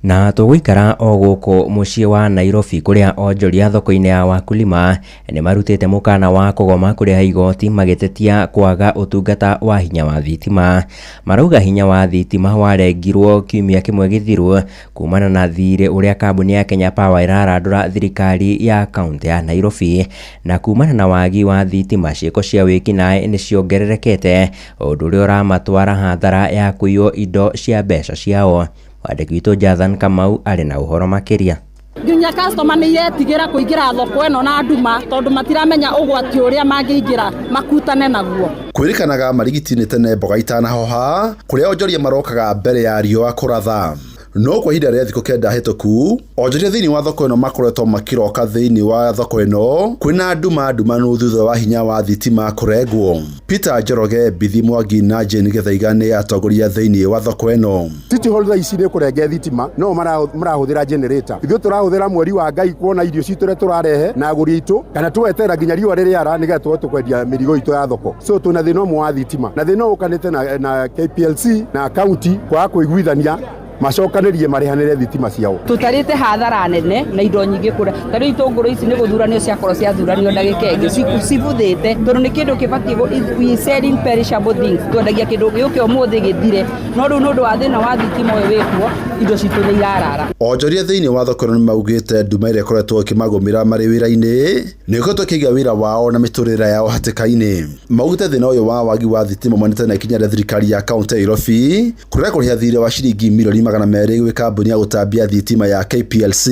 S12: Na tũgũikara o gũkũ mũciĩ wa Nairobi kũrĩa onjoria thoko-inĩ ya Wakulima nĩ marutĩte mũkana wa kũgoma kũrĩha igoti magĩtetia kwaga ũtungata wa hinya wa thitima. Marauga hinya wa thitima warengirwo kiumia kĩmwe gĩthiru kumana na thirĩ ũrĩa kambuni ya Kenya Power ĩrarandũra thirikari ya kaunti ya Nairobi, na kumana na wagi wa thitima ciĩko cia wĩkinaĩ nĩ ciongererekete, ũndũ ũrĩa ũramatwara hathara ya kũiywo indo cia mbeca ciao. Mwandĩki witũ Jathan Kamau arĩ na ũhoro makĩria.
S8: Nginya customer nĩ yetigĩra kũingĩra thoko ĩno na nduma tondũ matiramenya ũgwati ũrĩa mangĩingĩra makutane naguo.
S13: Kwĩrĩkanaga marigiti-inĩ tene mboga itanahoha kũrĩa onjoria marokaga mbere ya riũa kũratha. No kwa ihinda rĩa thikũ 9 hĩtũku, onjoria thĩinĩ wa thoko ĩno makoretwo makĩroka thĩinĩ wa thoko ĩno kwĩna nduma ndumanu thutha wa hinya wa thitima kũrengwo. Peter Njoroge, Bithi Mwangi na Jane Gĩthaiga nĩ atongoria thĩinĩ wa thoko ĩno.
S14: City Hall thaa ici nĩ kũrenge thitima no marahũthĩra generator. Ithuĩ tũrahũthĩra mweri wa Ngai kuona irio citũ ũrĩa tũrarehe na agũri aitũ, kana tũgetera nginya riũa rĩrĩara nĩgetha tũhote kwendia mĩrigo itũ ya thoko. So twĩna thĩna ũmwe wa thitima, na thĩna ũyũ ũkanĩte na KPLC na county kwaga kũiguithania macokanĩrie marĩhanĩre thitima ciao.
S10: Tũtarĩte hathara nene na indo nyingĩ kũrĩa. Ta rĩu itũngũrũ ici nĩ gũthuranio ciakorwo ciathuranio ndagĩka ĩngĩ cibuthĩte, tondũ nĩ kĩndũ kĩbatiĩ we selling perishable things. Twendagia kĩndũ gĩũke ũmũthĩ gĩthire, no rĩu nĩ ũndũ wa thĩna wa thitima ũyũ wĩkuo, indo citũ nĩ irarara.
S13: Onjoria thĩinĩ wa thoko nĩ maugĩte nduma ĩrĩa ĩkoretwo ĩkĩmagũmĩra marĩ wĩra-inĩ nĩ ĩkoretwo ĩkĩiga wĩra wao na mĩtũrĩre yao hatĩka-inĩ. Maugĩte thĩna ũyũ wa wagi wa thitima umanĩte na ikinya rĩa thirikari ya kaunti ya Nairobi kũrega kũrĩha thirĩ wa ciringi milioni 200 gwĩ kambuni ya gũtambia thitima ya KPLC.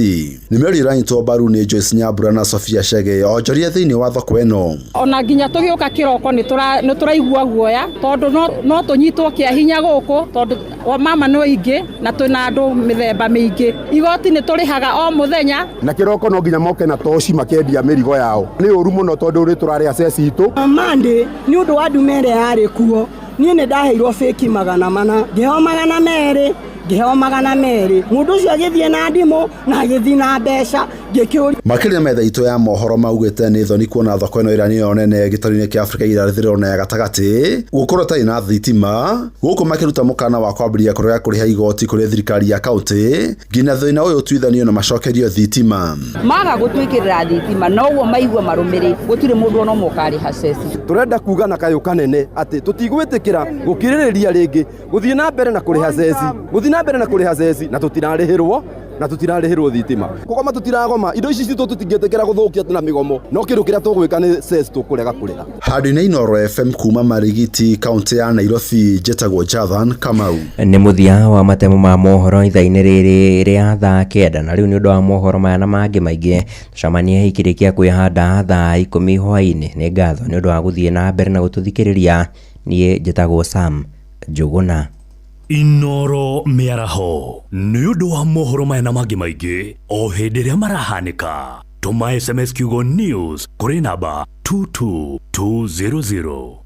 S13: Nĩ mĩario ĩranyitwo mbaru nĩ Joyce Nyambura na Sophia Chege, onjoria thĩinĩ wa thoko ĩno.
S8: Ona nginya tũgĩũka kĩroko nĩ tũraigua guoya tondũ no tũnyitwo kĩa hinya gũkũ tondũ wamama nĩ aingĩ na twĩna andũ mĩthemba mĩingĩ. Igoti nĩ tũrĩhaga o mũthenya.
S14: Na kĩroko no nginya moke na toci makendia mĩrigo yao. Nĩ ũru mũno tondũ rĩ tũrarĩha ceci itũ.
S15: Monday nĩ ũndũ wa nduma ĩrĩa yarĩ kuo, niĩ nĩ ndaheirwo fake 400, ngĩheo 200, ngĩheo 200. Mũndũ ũcio agĩthiĩ na ndimũ na agĩthiĩ na mbeca, ngĩkĩũria.
S13: Makĩria metha itũ ya mohoro maugĩte nĩ thoni kuona thoko ĩno ĩrĩa nĩyo nene gĩtarũ-inĩ kĩa Afrika irathĩrĩro na ya gatagatĩ gũkorwo ĩtarĩ na thitima, gũkũ makĩruta mũkana wa kwambĩrĩria kũrega kũrĩha igoti kũrĩ thirikari ya kaunti nginya thĩna ũyũ ũtuithanio na macokerio thitima.
S10: Maga gũtwĩkĩrĩra thitima noguo maigua marũmĩrĩire, gũtirĩ mũndũ ona ũmwe ũkarĩha ceci.
S22: Tũrenda kuga na kayũ kanene atĩ tũtigwĩtĩkĩra gũkirĩrĩria rĩngĩ gũthiĩ na mbere na kũrĩha ceci, gũthiĩ na mbere na kũrĩha ceci na tũtirarĩhĩrwo na tũtirarĩhĩrwo thitima. Kũgoma tũtiragoma, indo ici citũ tũtingĩtĩkĩra gũthũkia na mĩgomo, no kĩndũ kĩrĩa tũgwĩka nĩ ceci tũkũrega kũrĩha.
S13: Handũ-inĩ Inooro FM kuma Marigiti kaunti ya Nairobi, njĩtagwo Jathan Kamau.
S12: Nĩ mũthia wa matemo ma mohoro ithaa-inĩ rĩrĩ rĩa thaa 9, na rĩu nĩ ũndũ wa mohoro maya na mangĩ maingĩ tũcemanie ikĩrĩkia kwĩhanda thaa 10 hwaĩ-inĩ. Nĩ ngatho nĩ ũndũ wa gũthiĩ na mbere na gũtũthikĩrĩria. Niĩ njĩtagwo Sam Njũgũna.
S5: Inooro mĩaraho nĩ ũndũ wa mohoro maya na mangĩ maingĩ o hĩndĩ ĩrĩa marahanĩka. Tũma SMS kiugo news kũrĩ namba 22200.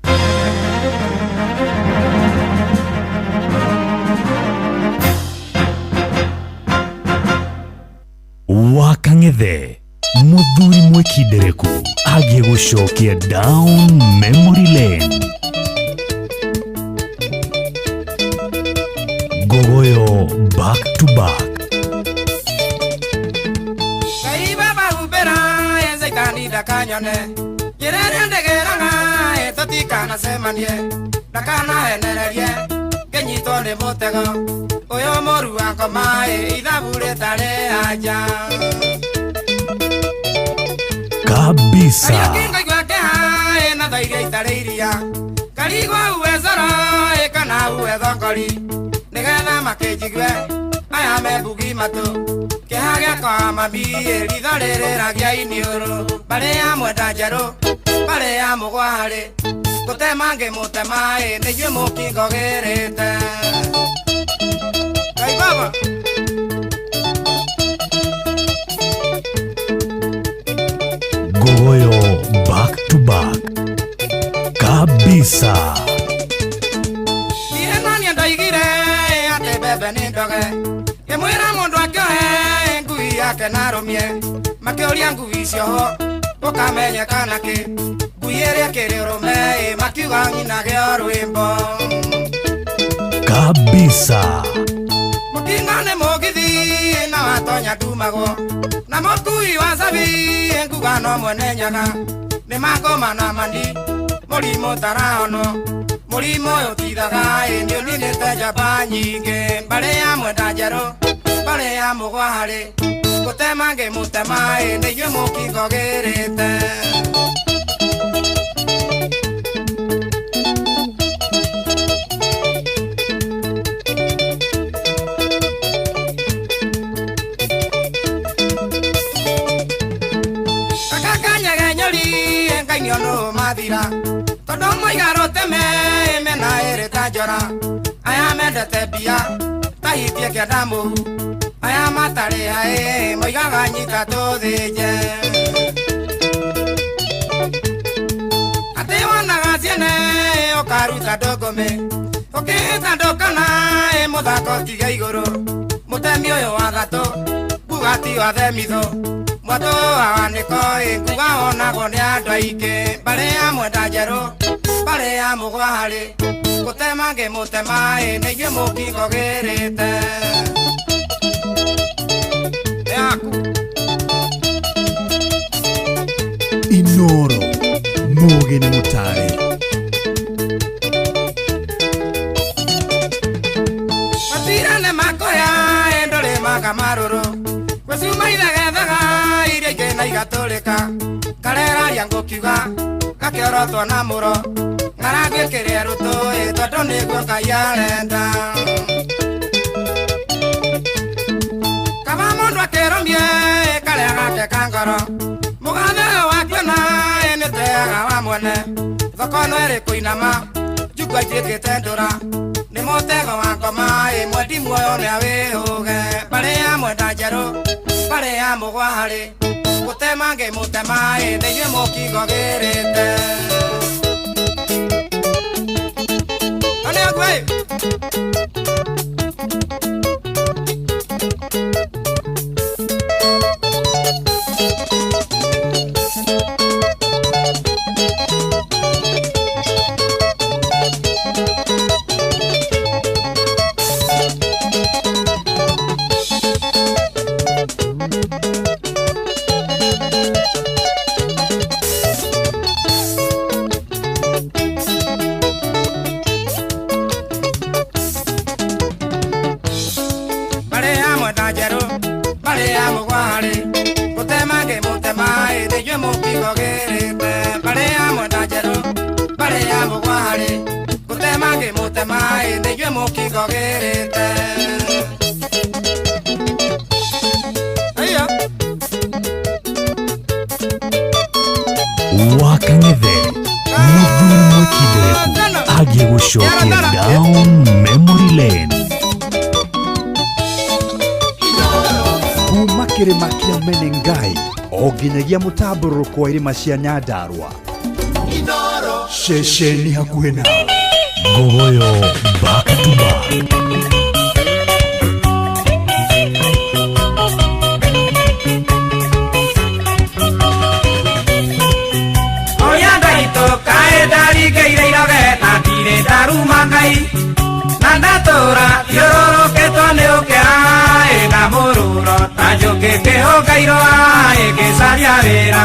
S5: Wakang'ethe mũthuri mwĩkindereku agiĩ gũcokia down memory lane. Gogoyo back to back.
S1: Kai baba ubera ezaitani dakanyone Yerere ndegeranga etotikana semanie dakana enererie kenyito ne mutego oyo moru akomae ithabure tare aja
S5: kabisa.
S1: Kinga gwake hae na thairia itare iria karigwa uwezoro ekana uwethokori nigetha makĩnjigue aya membugi matũ kĩeha gĩakwa mami ritho rĩrĩragia iniũrũ mbarĩ ya mwenda njerũ mbarĩ ya mũgwarĩ gũtema ngĩmũtema ĩ nĩ inyuĩ mũkingogĩrĩte. Ngai baba.
S5: Gogoyo back to back kabisa.
S1: Niĩ no niĩ ndoigire atĩ mbembe nĩ ndoge ngĩmwĩra mũndũ akĩohe ngui yake na arũmie makĩũria ngui icio ho ũkamenyekana kĩ ngui ĩrĩa ĩkĩrĩ ũrũme ĩ makiuga nyinage o rwĩmbo
S5: kabisa.
S1: Mũkingo nĩ mũgithi mũthenya ndumagwo na mũkui wa cabi nguga no mwene nyaga nĩ mangoma na mandi mũrimũ tarahonwo mũrimũ ũyũ tithaga ĩ nĩ ũninĩte njamba nyingĩ mbarĩ ya mwenda njerũ mbarĩ ya mũgwa harĩ gũtema ngĩmũtema ĩ nĩ inyuĩ mũkingo gĩrĩte. Mathira tondu mũigaro teme mena ĩrĩ ta njora aya mendete mbia tahitie kĩanda mũhu aya matarĩ haĩ moigaga nyita tũthĩnje atĩ wonaga ciene ũkaruta ndũngũmĩ ũkĩhĩta ndũkana mũthako tiga igũrũ mũtemi ũyũ wa gatũ nguga ti wa themithũ mwatũ wa nĩko nguga wonagwo nĩ andũ aingĩ mbarĩ ya mwenda njerũ mbarĩ ya mũgwa harĩ gũtema ngĩmũtema nĩ inyuĩ mũkingo gĩrĩte yaku.
S25: Inoro mugi nĩ mũtare.
S1: Matira nĩ makoya ndũrĩ makamarũrũ gwĩcuma ithegethaga iria ingĩ na igatũrĩka kareraria ngũkiuga gakĩorotwo na mũro ngarangĩkĩrĩa rũtũĩ tondũ nĩguo Ngai arenda kaba mũndũ akĩrũmie karĩa gake ka ngoro mũgathe ũyũ wakuona nĩteaga wa mwene thoko no ĩrĩ kũinama njukua ituĩkĩte ndũra nĩ mũtego wa ngoma ĩ mwendi muoyo nĩawĩhũge mbarĩ ya mwenda njerũ mbarĩ ya mũgwa harĩ gũtema ngĩmũtema ĩ nĩ inyuĩ mũkingo gĩrĩte.
S5: Wakang'ethe mũthuri mwĩkindĩrĩku agĩgũcokia down memory lane.
S25: Kuma kĩrĩma kĩa Menengai o nginyagia mũtambũrũko wa irĩma cia Nyandarua ceceni hakuhĩ nawe.
S5: Ngogoyo back to back.
S1: Ndaruma Ngai na ndatũra thiũrũrũkĩtwo nĩ ũkĩa na mũruro ta njũkĩ kĩhũngairwo ĩgĩcaria wĩra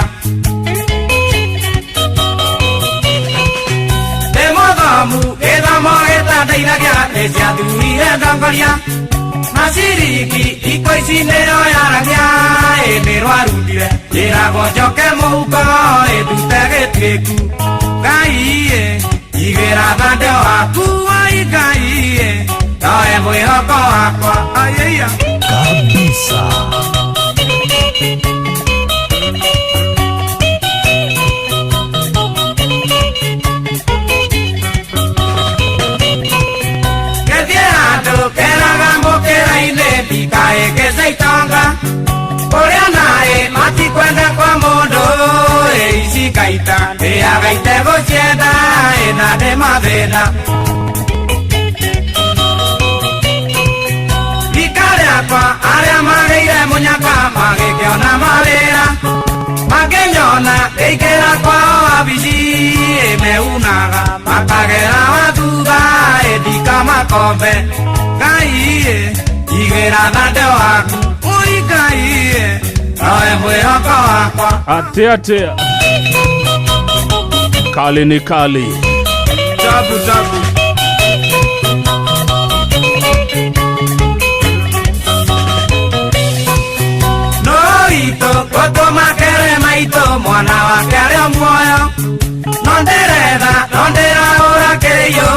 S1: ndĩ mũthomu gĩthomo gĩtandeithagia nĩ ciathurire ndongoria na ciringi thikũ ici nĩyo yaragia nĩ rwarundire njĩragwo njoke mũhuko ndute gĩtuĩku Ngai igĩra thande waku ai Ngai noe mwĩhoko wakwa aiya
S5: kabisa.
S1: Gĩthiĩ handũ keraga mũkĩra-inĩ ndikaĩgĩce itonga kũrĩa naĩ matikwenda kwa mũndũ ici ngaita ndĩaga itegũcienda na ndĩ mathĩna rika rĩakwa arĩa magĩire mũnyaka magĩkĩona mawĩra makĩnyona ngĩingĩra kwao wabici meunaga makagera wa thutha ndika makombe Ngai igĩra thande waku oi Ngai Ngai nowe mwĩhoko wakwa.
S26: Atia atia kali ni kali.
S1: Tabu tabu. No itũ gũtũmakere maitũ mwana wake arĩ o muoyo, no ndĩretha no ndĩrahũra kĩiyũ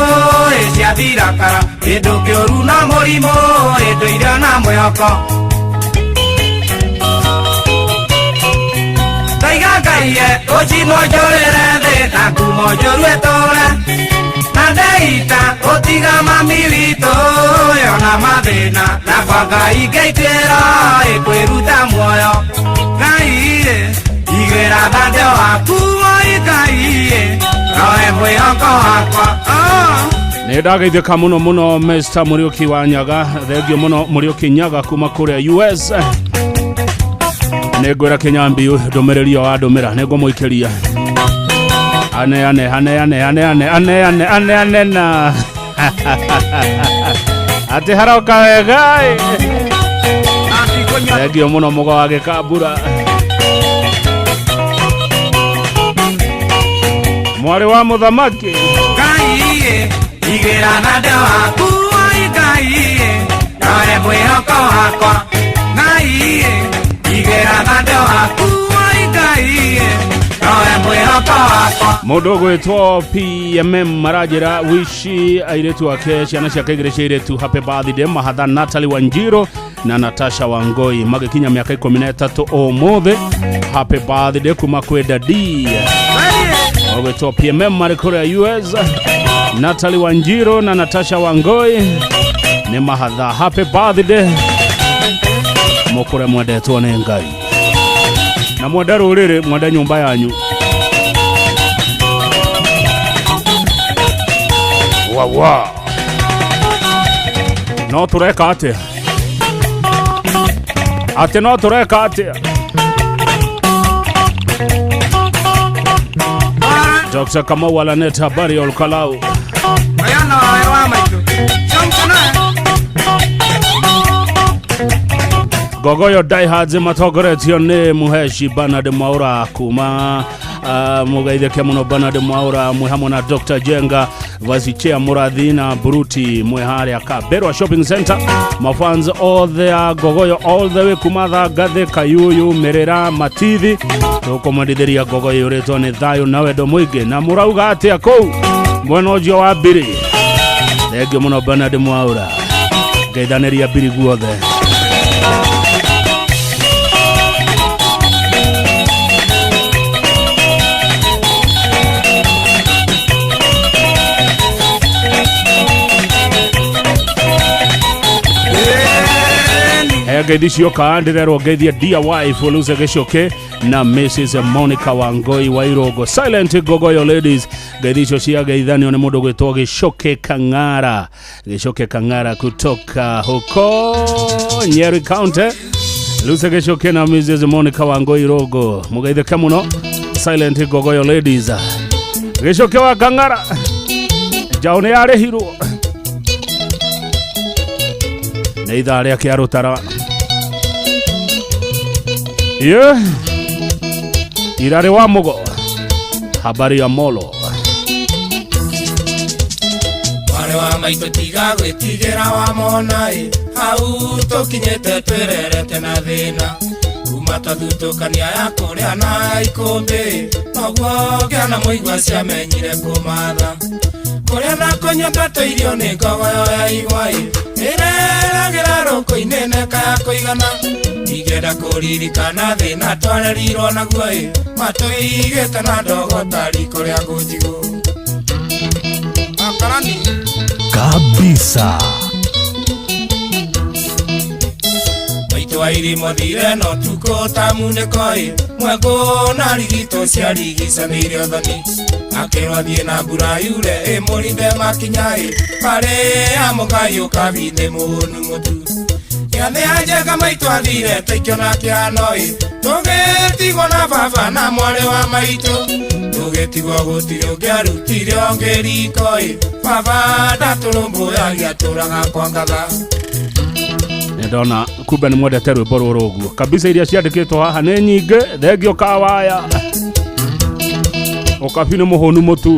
S1: ciathirakara kĩndũ kĩũru na mũrimũ ĩndũire na mwĩhoko. Ndaiga Ngai ũcinwo njũrĩre thĩ na ngumo njũru ĩtũre, na ndeita ũtiga mami witũ yona mathĩna, na kwa Ngai ngĩituĩra ĩkwĩruta muoyo. Ngai igĩra thandĩ waku oi Ngai nowe mwĩhoko wakwa.
S26: Nä ndageithĩka mũno mũno Mr. Mũriũki wa Nyaga, thengio mũno Mũriũki Nyaga kuma kũrĩa US. Nĩ ngwĩra Kĩnyambi ndũmĩrĩri ĩyo wandũmĩra nĩ ngũmũikĩria aneane aneane aneane aneane aneane na atĩ haroka wega ĩ. Thengio mũno mũgo wa Gĩkambura, mwarĩ wa mũthamaki.
S1: Ngai igĩra thandĩ waku oi Ngai nowe mwĩhoko wakwa. Ngai igĩra thandĩ waku oi Ngai nowe mwĩhoko wakwa.
S26: Mũndũ ũgwĩtwo PMM aranjĩra wishi airĩtu ake ciana ciake igĩrĩ cia airĩtu happy birthday Mahatha Natalie Wanjiro na Natasha Wangoi magĩkinya mĩaka 13 ũmũthĩ. Happy birthday kuma kwĩ dadi ũgwĩtwo PMM marĩ kũrĩa US. Natalie Wanjiro na Natasha Wangoi nĩ mahatha happy birthday, mũkũre mwendetwo nĩ Ngai na mwende rũrĩrĩ, mwende nyũmba yanyu. Wawa no tũreka atĩa? Atĩ no tũreka atĩa? Dr. Kamau alaneta habari ya Olkalau.
S1: Ũyũ nowe wa maitũ.
S26: Gogoyo Diehards matongoretio nĩ Muheshi Bernard Mwaura kuma mũgeithĩke mũno Bernard Mwaura mwĩ hamwe na Dr. Jenga Vice Chair Mũrathi na Buruti mwĩ harĩa Kaberwa Shopping Center. Mafans othe a Gogoyo all the way kuma Thangathĩ, Kayuyu, Mĩrĩra, Matithi, tũkũmwendithĩria Gogoyo yũrĩtwo nĩ thayũ na wendo mũingĩ. Na mũrauga atĩa kũu mwena ũcio wa Mbiri? Thengio mũno Bernard Mwaura, ngeithanĩria Mbiri guothe. Ngeithi cioka ndĩrerwo ngeithie dear wife Lucy Gĩcuki na Mrs. Monica Wangoi wa Irongo. Silent Gogoyo ladies, ngeithi icio ciageithanio nĩ mũndũ gwĩtwo Gĩcuki Kang'ara, Gĩcuki Kang'ara kutoka huko Nyeri County. Lucy Gĩcuki na Mrs. Monica Wangoi Irongo, mũgeithĩke mũno Silent Gogoyo ladies. Gĩcuki wa Kang'ara, njaũ nĩ yarĩhirwo nĩ ithaa rĩa kĩarũtara. Ye Irare wa Mugo, habari ya Molo.
S1: Mwarĩ wa maitũ tiga gwĩtigĩra wa mona ĩ, hau tũkinyĩte twĩrerete na thĩna, kuma twathutũkania ya kũrĩa na ikũmbĩ, noguo ngĩona mũigua ciamenyire kũmatha kũrĩa na kũnyua twatũirio nĩ ngogoyo ya igwa ĩ, ĩreragĩra rũkũ-inĩ neka ya kũigana, ingĩenda kũririkana thĩna twarerirwo naguo ĩ, matũigĩte na ndogo ta riko rĩa ngũnjigũ. Akarani
S5: kabisa.
S1: Maitũ wa irimo thire no tukũ ta munĩko ĩ, mwengũ na rigito ciarigicanĩire ũthoni, akĩrwo thiĩ na mbura yure ĩmũrinde makinya ĩ, barĩ ya mũgai ũkabithĩ mũhũnu mũtu. Gĩathĩ ya Njenga maitũ athire taikĩona kĩhano ĩ, tũgĩtigwo na baba na mwarĩ wa maitũ, tũgĩtigwo gũtirĩ ũngĩarutire ũngĩ riko ĩ, baba ndatũrũmbũyagia atũraga kwa ngatha.
S26: Nĩndona kumbe nĩ mwendete rwĩmbo rũrũ ũguo kabisa. Iria ciandĩkĩtwo haha nĩ nyingĩ. Thengio kawaya ũkabi nĩ mũhũnu mũtu.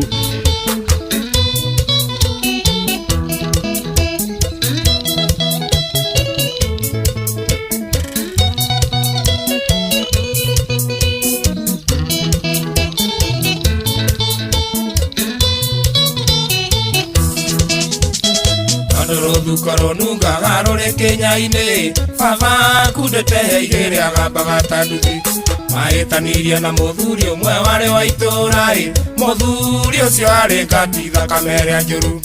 S2: Tondũ rũthuko rũnungaga rũrĩ kĩnya-inĩ, baba kundĩte igĩrĩ agambaga ta nduthi. Mahĩtanirie na mũthuri ũmwe warĩ wa itũũra-ĩ, mũthuri ũcio arĩ ngati thakame ĩrĩa njũru.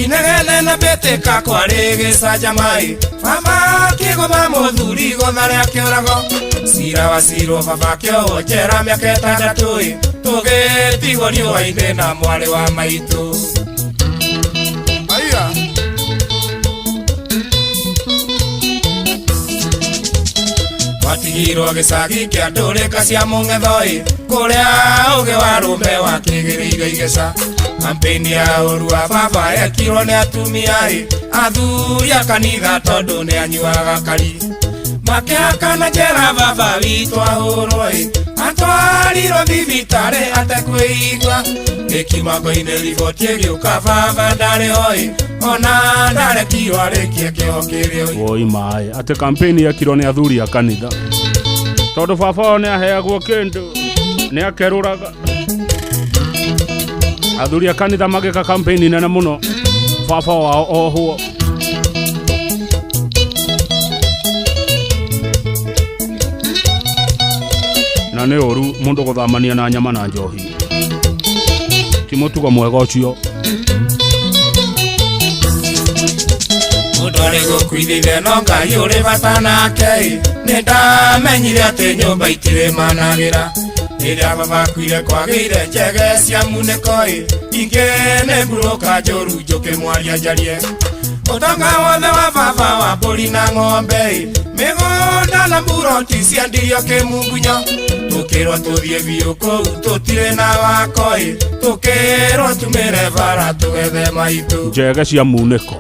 S2: Inegene na mbĩtĩka kwarĩ gĩcanjama-ĩ, baba akĩgũtha mũthuri igũtha rĩa kĩũrago. Cira wacirwo baba akĩohwo njera mĩaka 6-ĩ, tũgĩtigwo riũa-inĩ na mwarĩ wa maitũ. Aya. Twatigirwo gĩcagi kĩa ndũrĩka cia mũng'etho-ĩ, kũrĩa ũgĩ wa rũme wakĩgĩrĩire igeca. Kampeni ya ũru wa baba yekirwo nĩ atumia-ĩ, athuri a kanitha tondũ nĩ anyuaga kari. Makĩhakana njera baba witũ ahũrwo-ĩ, atwarirwo thibitarĩ atekwĩigua. Gĩkimango-inĩ riboti ĩgĩũka baba ndarĩ ho-ĩ, ona ndarekirwo arĩkie kĩoho kĩrĩa oĩ.
S26: Woi maĩ atĩ kampeni yekirwo nĩ athuri a kanitha tondũ baba wao nĩ aheagwo kĩndũ nĩ akerũraga. Athuri a kanitha magĩka kampeni nene mũno baba wao ohwo. Na nĩ ũru mũndũ gũthamania na nyama na njohi, ti mũtugo mwega ũcio.
S2: Mũndũ arĩ gũkuithithia no Ngai ũrĩ bata nake-ĩ, nĩ ndamenyire atĩ nyũmba itirĩ managĩra. Rĩrĩa baba akuire kwagĩire njege cia munĩko-ĩ, ingĩ nĩ mburũka njũru njũkĩ mwaria njarie. Ũtonga wothe wa baba wa mbũri na ng'ombe-ĩ, mĩgũnda na mburoti ciendirio kĩmungunyo. Tũkĩrwo tũthiĩ biũ kũu tũtirĩ na wako-ĩ, tũkĩrwo tumĩre bara tũgethe maitũ.
S26: Njege cia munĩko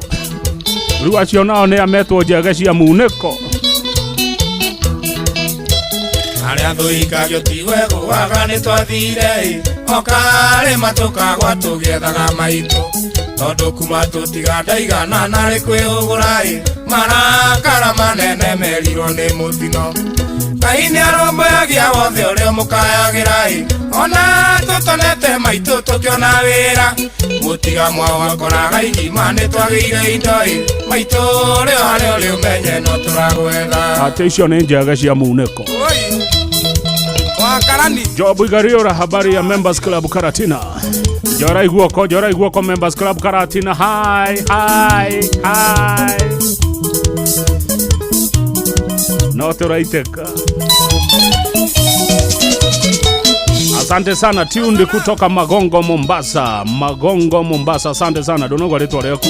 S26: rĩu acio nao nĩ ametwo njege cia munĩko.
S2: Arĩa thũikagio ti wegũaga nĩ twathire-ĩ, o karĩma tũkagwa tũgĩethaga maitũ. Tondũ kuma tũtiga ndaigana narĩ kwĩhũgũra-ĩ, marakara manene merirwo nĩ mũtino. Ngai nĩ arũmbũyagia wothe ũrĩa ũmũkayagĩra-ĩ, ona tũtonete maitũ tũkĩona wĩra. Mũtiga mwao wakoraga igima nĩ twagĩire indo-ĩ, maitũ ũrĩ o harĩa ũrĩ ũmenye no tũragwetha.
S26: Atĩ icio nĩ njege cia munĩko. Job Igariora, habari ya Members Club Karatina. Njora iguoko, njora iguoko Members Club Karatina. Hi, hi, hi. No tũraitĩka. Asante sana Tunde kutoka Magongo Mombasa. Magongo Mombasa, asante sana. Donogo rĩtwa rĩaku.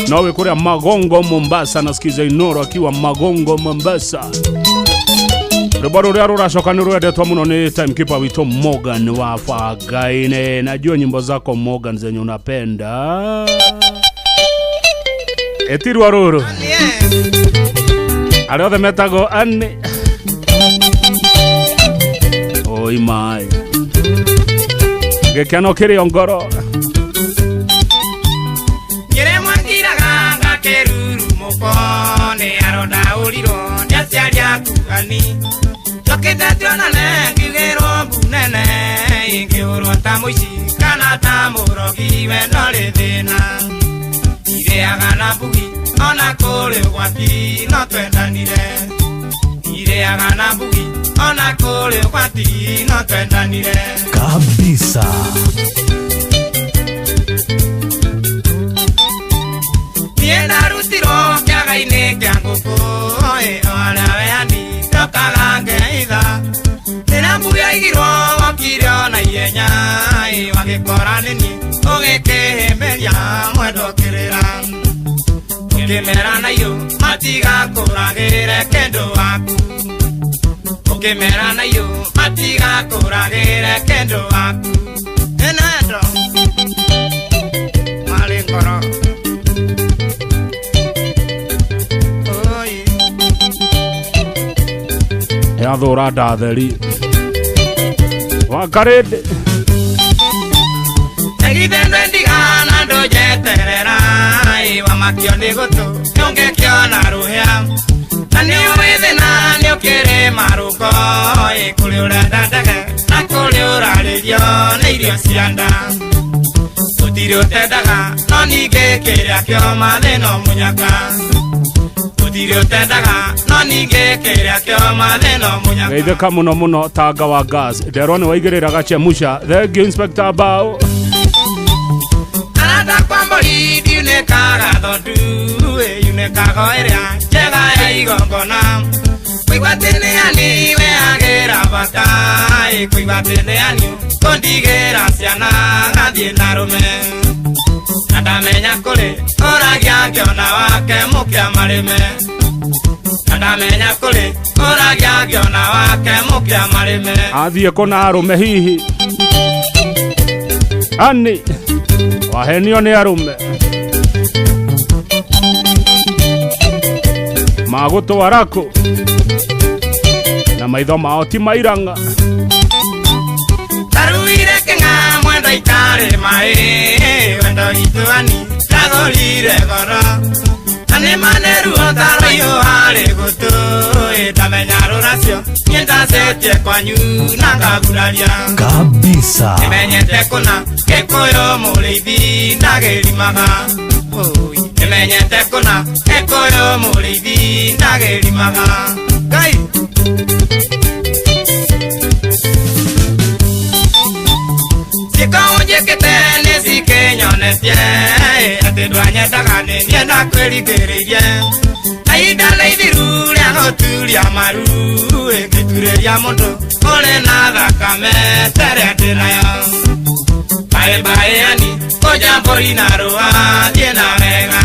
S26: Nawe kũrĩa Magongo Mombasa nasikiza Inoro akiwa Magongo Mombasa. Rwĩmbo rũrĩa rũracoka nĩ rwendetwo mũno nĩ timekeeper witũ Morgan wa Fagaine. Najua nyimbo zako Morgan zenye unapenda. Etirwa rũrũ. Arĩa othe metagwo Anne. Oi mai. Gĩkeno kĩrĩ o ngoro.
S1: Nyĩrĩ mwakiraga ngakĩruru mũko nĩ arondaũrirwo nĩ aciari aku ani. Njokĩte tuonane ngiugĩrwo mbu nene ingĩhũrwo ta mũici kana ta mũrogi we ndorĩ thĩna. Irĩaga na mbugi ona kũrĩ ũgwati no twendanire. Irĩaga na mbugi ona kũrĩ ũgwati no twendanire.
S5: Kabisa.
S1: Niĩ ndarutirwo kĩaga-inĩ kĩa ngũkũ ĩ o arĩa weani ndokaga ngeitha. Rĩrĩa mbugi yaigirwo wokire ona ihenya ĩ wagĩkora nĩ niĩ ũgĩkĩhĩmbĩria mwendwa kĩrĩra. Ũkĩmera na iyũ matigakũragĩre kĩndũ waku. Ũkĩmera na iyũ matigakũragĩre kĩndũ waku. Ĩnendo marĩ ngoro. Oi.
S26: Ndathũra ndatheri wakarĩndĩ.
S1: Egithendo ndigana ndũnjeterera wamakio nĩ gũtũ nĩũngĩkĩona rũhĩa na nĩ ũĩ thĩna nĩ ũkĩrĩ marũko kũrĩ ũrenda ndege na kũrĩ ũrarĩrio nĩ irio cia nda gũtirĩ ũtendaga no ningĩ kĩrĩa kĩoma thĩna mũnyaka gũtirĩ ũtendaga no ningĩ kĩrĩa kĩoma thĩna mũnyaka.
S26: Geithĩka mũno mũno tanga wa gas nderwo nĩ waigĩrĩra gachemusha. Thank you Inspector Bao.
S1: Arata kwa mbũri ndiunĩkaga thondu yunĩkaga ĩrĩa njega ya igongona kũigua atĩ nĩ ani weagĩra bata kũigua atĩ nĩ ani kũndigĩra ciana ngathiĩ na rũme na ndamenya kũrĩ ũragia ngĩona wake mũkĩa marĩme na ndamenya kũrĩ ũragia ngĩona wake mũkĩa marĩme.
S26: Athiĩ kũna arũme hihi ani wahenio nĩ arũme magũtwara kũ na maitho mao ti mairanga.
S1: Taruire kĩng'a mwendo itarĩ maĩ wendo witũ ani ndagũrire goro na nĩ maneruo taroiyo harĩ gũtũ ndamenya rũracio niĩ ndacetie kwanyu na ngaguraria
S5: kabisa.
S1: Nĩmenyete kũna gĩkũyũ mũrĩithi ndagĩrimaga nĩmenyete kũna gĩkũyũ mũrĩithi ndagĩrimaga. Ngai ciĩko ũnjĩkĩte nĩ cikĩnyonetie atĩ ndwanyendaga nĩ niĩ ndakwĩringĩrĩirie na ihinda nĩ ithiru rĩa gũturia maru ngĩturĩria mũndũ ũrĩ na thakame tere ndĩnayo. Bae bae ani kũnja mbũri na rũa thiĩ na wega.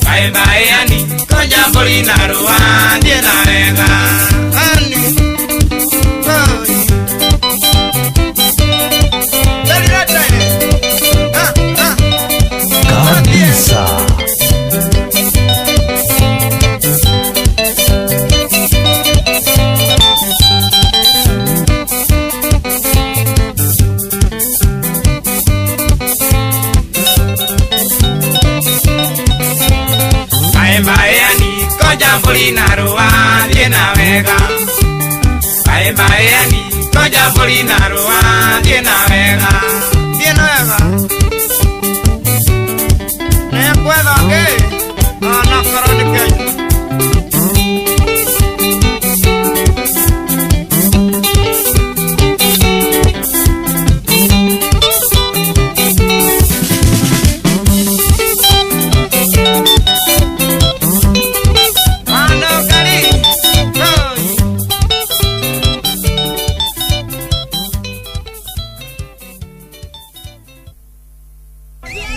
S1: Bae bae ani kũnja mbũri na rũa thiĩ na wega. Ani
S5: kabisa.
S1: Bae bae ani kũnja mbũri na rũa thiĩ na wega. Bae bae ani kũnja mbũri na rũa thiĩ na wega. Thiĩ na wega. Nĩngwetha ngĩ onakorwo nĩ kĩanyu. Manokari, oi.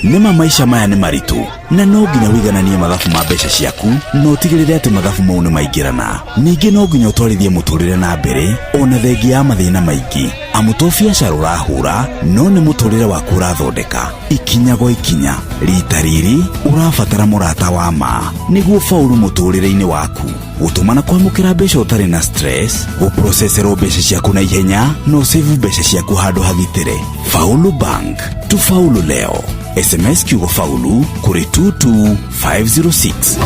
S24: Nĩma maisha maya nĩ maritũ na no nginya wĩigananie mathabu ma mbeca ciaku na ũtigĩrĩre atĩ mathabu mau nĩ maingĩrana. Ningĩ no nginya ũtwarithie mũtũrĩre na mbere ona thengia ya mathĩna maingĩ amu to biacara ũrahũra no nĩ mũtũrĩre waku ũrathondeka ikinya gwa ikinya. Rita rĩrĩ ũrabatara mũrata wa ma nĩguo faulu mũtũrĩre-inĩ waku gũtũma na kwamũkĩra mbeca ũtarĩ na stress gũproceserwo mbeca ciaku na ihenya na ũsave mbeca ciaku handũ hagitĩre. Faulu Bank, tufaulu leo. SMS kiugo faulu kũrĩ 22506.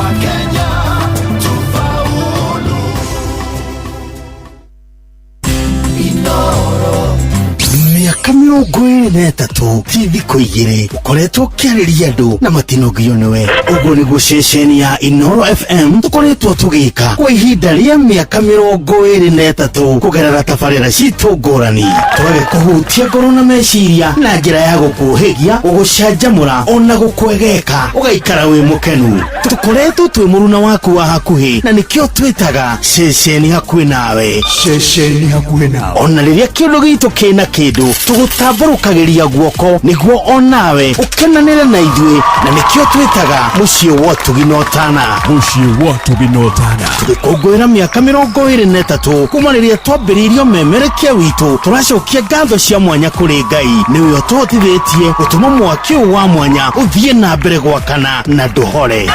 S7: Mĩaka 23 ti thikũ igĩrĩ ũkoretwo ũkĩarĩria andũ na matinogio nĩwe. Ũguo nĩguo ceceni ya Inoro FM tũkoretwo tũgĩka kwa ihinda rĩa mĩaka 23 kũgerera tabarĩra citũ ngũrani tũgagĩkũhutia ngoro na meciria na njĩra ya gũkũhĩgia gũgũcanjamũra ona gũkwegeka ũgaikara wĩ mũkenu. Tũkoretwo twĩ mũruna waku wa hakuhĩ na nĩkĩo twĩtaga ceceni hakuhĩ nawe.
S25: Ceceni hakuhĩ nawe.
S7: Ona rĩrĩa kĩũndũ gitũ kĩna kĩndũ tũgũtambũrũkagĩria guoko nĩguo onawe ũkenanĩre na ithuĩ na nĩkĩo twĩtaga mũciĩ wa ũtugi na ũtana.
S25: Mũciĩ wa ũtugi na ũtana.
S7: Tũgĩkũngũĩra mĩaka 23 kuma rĩrĩa twambĩrĩirio memerekia witũ tũracokia ngatho cia mwanya kũrĩ Ngai nĩwe ũtũhotithĩtie gũtũma mwaki ũyũ wa mwanya ũthiĩ na mbere gwakana na ndũhore.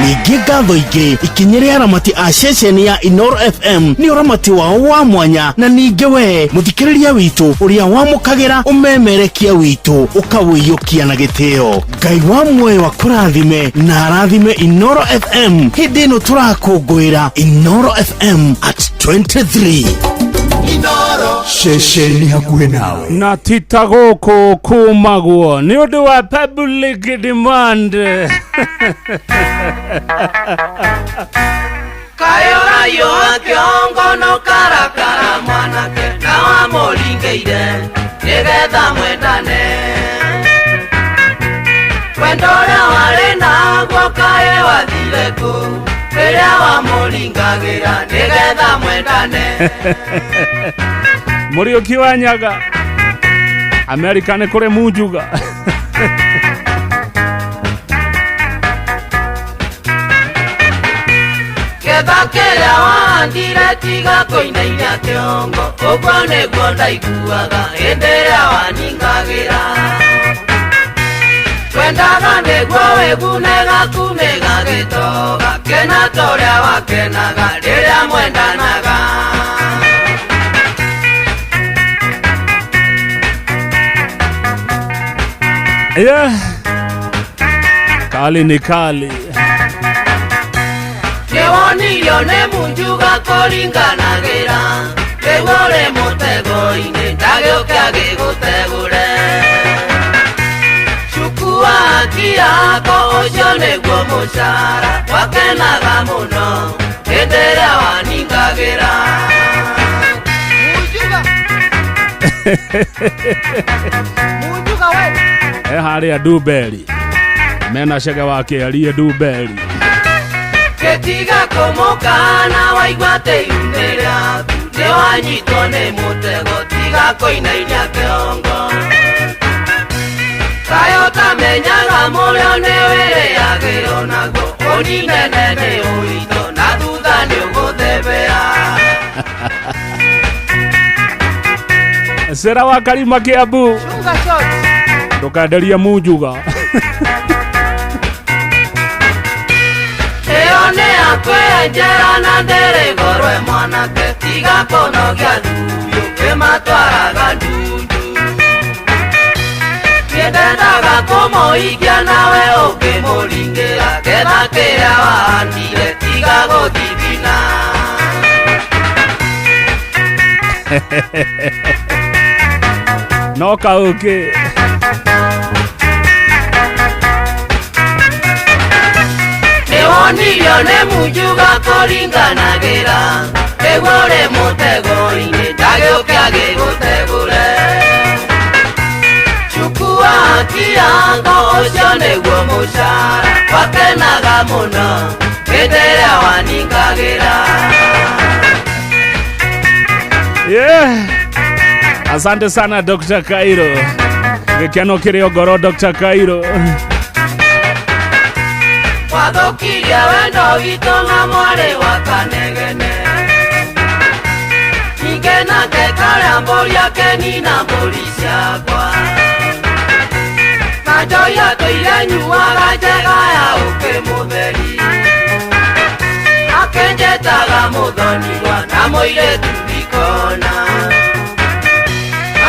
S7: Ningĩ ngatho ingĩ ikinyĩre aramati a ceceni ya Inoro FM nĩ ũramati wao wa mwanya, na ningĩ we mũthikĩrĩria witũ ũrĩa wamũkagĩra ũmemerekia witũ ũkawĩiyũkia na gĩtĩo. Ngai wa muoyo akũrathime na arathime Inoro FM hĩndĩ ĩno tũrakũngũĩra Inoro FM at 23.
S25: Ceceni hakuhĩ nawe.
S26: Na tita gũkũ kumagwo nĩ ũndũ wa public demand.
S4: Kayorayo akĩongo no karakara mwanake na wamũringĩire nĩgetha mwendane. Wendo ũrĩa warĩ naguo kaĩ wathire kũ rĩrĩa wamũringagĩra nĩgetha mwendane.
S26: Mũriũki wa Nyaga, Amerika nĩ kũrĩ Munjuga.
S4: Ketha kĩrĩa wahandire tiga kũinainia kĩongo, ũguo nĩguo ndaiguaga hĩndĩ ĩrĩa waningagĩra. Twendaga nĩguo wĩgune gaku nĩgagĩtoga, kena ta ũrĩa wakenaga rĩrĩa mwendanaga.
S26: Yeah. Kali ni kali.
S4: Nĩwonirio nĩ Munjuga kũringanagĩra, rĩu ũrĩ mũtego-inĩ ndagĩũke agĩgũtegũre. Cukua haki yako ũcio nĩguo mũcara, wakenaga mũno hĩndĩ ĩrĩa waningagĩra.
S1: Munjuga we.
S26: Harĩa Nduberi mena cege wa kĩarie Nduberi.
S4: Gĩtiga kũmũkana waigua atĩ ihu-inĩ rĩaku nĩwanyitwo nĩ mũtego, tiga kũinainia kĩongo. Kaĩ ũtamenyaga mũrĩo nĩwĩrĩagĩrwo naguo, ũninene nĩ ũito na thutha nĩũgũthebea.
S26: Sera wa Karima Kiambu, ndũkenderie Munjuga.
S4: Ĩyo nĩ yakwenjera na ndĩrĩ goro mwanake, tiga kũnogia thuyu kĩmatwaraga ndundu. Niĩ ndendaga kũmũikia nawe ũkĩmũringĩra, ketha kĩrĩa wahandire tiga gũthithina.
S26: No kaũkĩ.
S4: Nĩwonirio nĩ Munjuga kũringanagĩra, rĩu ũrĩ mũtego-inĩ ndagĩũke agĩgũtegũre. Chukua haki yako ũcio nĩguo mũcara, wakenaga mũno hĩndĩ ĩrĩa waningagĩra.
S26: Yeah. Asante sana Dr. Cairo. Gĩkeno kĩrĩ ngoro Dr. Cairo.
S4: Wathũkirie wendo witũ na mwarĩ wa Kanegene, ningĩ nake karĩa mbũri akenina mbũri ciakwa. Na njohi atũire nyuaga njega ya ũkĩ mũtheri, akenjetaga mũthoniwa na mũirĩtu ndikona.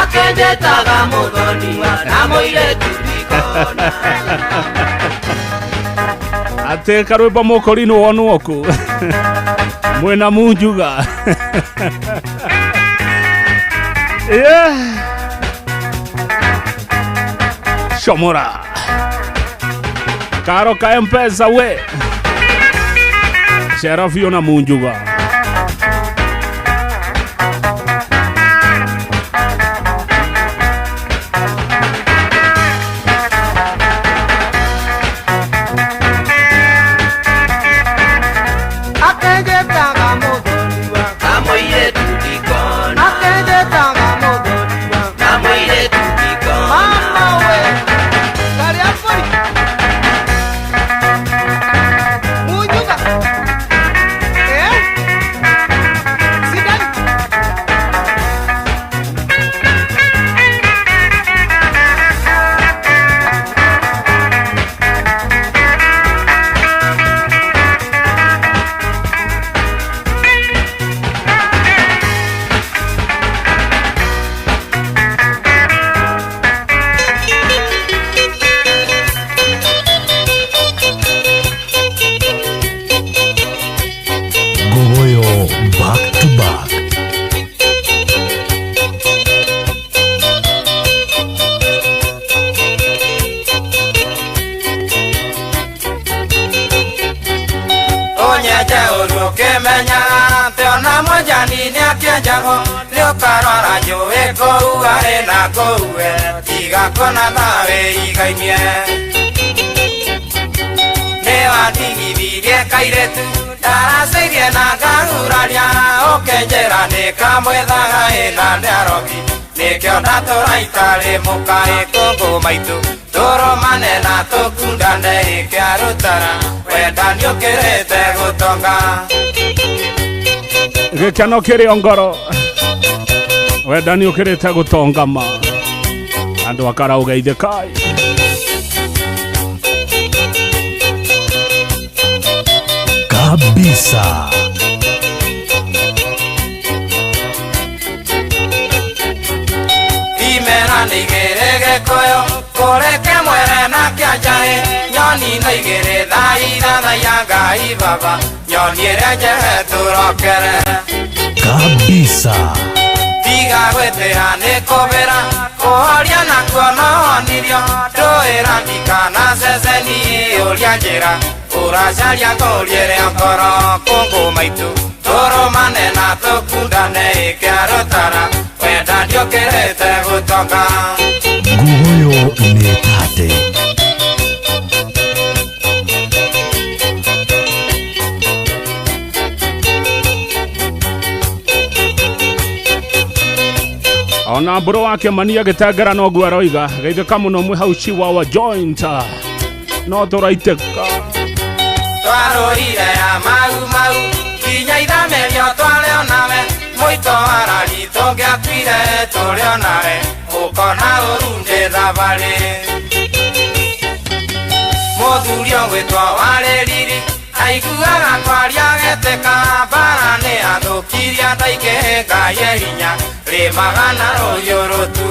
S4: Akenjetaga mũthoniwa na mũirĩtu ndikona.
S26: Atĩ karwĩmbo mũkũrinũ wonwo kũ mwĩna Munjuga. Yeah. Shomora karo ka M-Pesa we Sherafi na Munjuga.
S1: Munjuga. Eh?
S4: ũru ũkĩmenyaga atĩ ona mwenjani nĩakĩenjagwo nĩ ũkarwara njũĩ kũu arĩ na kũu we tiga kuona thawe igainie nĩ wandigithirie kairĩtu ndaracĩirie na ngahuraria ũkĩnjĩra nĩ kamwethaga ĩna nĩarogi nĩkĩo ndatũra itarĩ mũkaĩ kũngũ maitũ tũrũmane na tũkundane ĩkĩarutara wenda nĩũkĩrĩte gũtonga
S26: Gĩkeno kĩrĩ o ngoro wendani ũkĩrĩte gũtonga ma andũ akarauga ithĩkai
S5: Kabisa.
S4: Imera nĩ igĩrĩ gĩkũyũ kũrĩ kĩmwere na kĩanjaĩ nyoni no igĩrĩ thaa ithathaiya Ngai baba nyoni ĩrĩa njehe tũrokere
S5: Kabisa.
S4: Tiga gwĩtĩra nĩ kũbĩra kũhoria nakuo no honirio ndũĩra ndikana ceceni ũria njĩra ũracaria ngũriĩre ngoro kũngũ maitũ tũrũmane na tũkundane ĩkĩarũtara wenda ndiũkĩrĩte gũtonga
S5: Nguoyo nĩ tate.
S26: Ona mbũrũ wake mani agĩtengera noguo aroiga geithĩka mũno mwĩ hau Chiwawa joint no tũraitĩka
S4: twarũrire ya mau mau nginya ithamĩrio tware onawe mũito arari tũngĩakuire tũrĩ onawe ũkona ũru ndĩ thabarĩ mũthuri ũgwĩtwo warĩ riri aiguaga kwaria getĩka mbara nĩ athũkirie andũ aingĩ Ngai e hinya rĩmaga na rũhiũ rũtu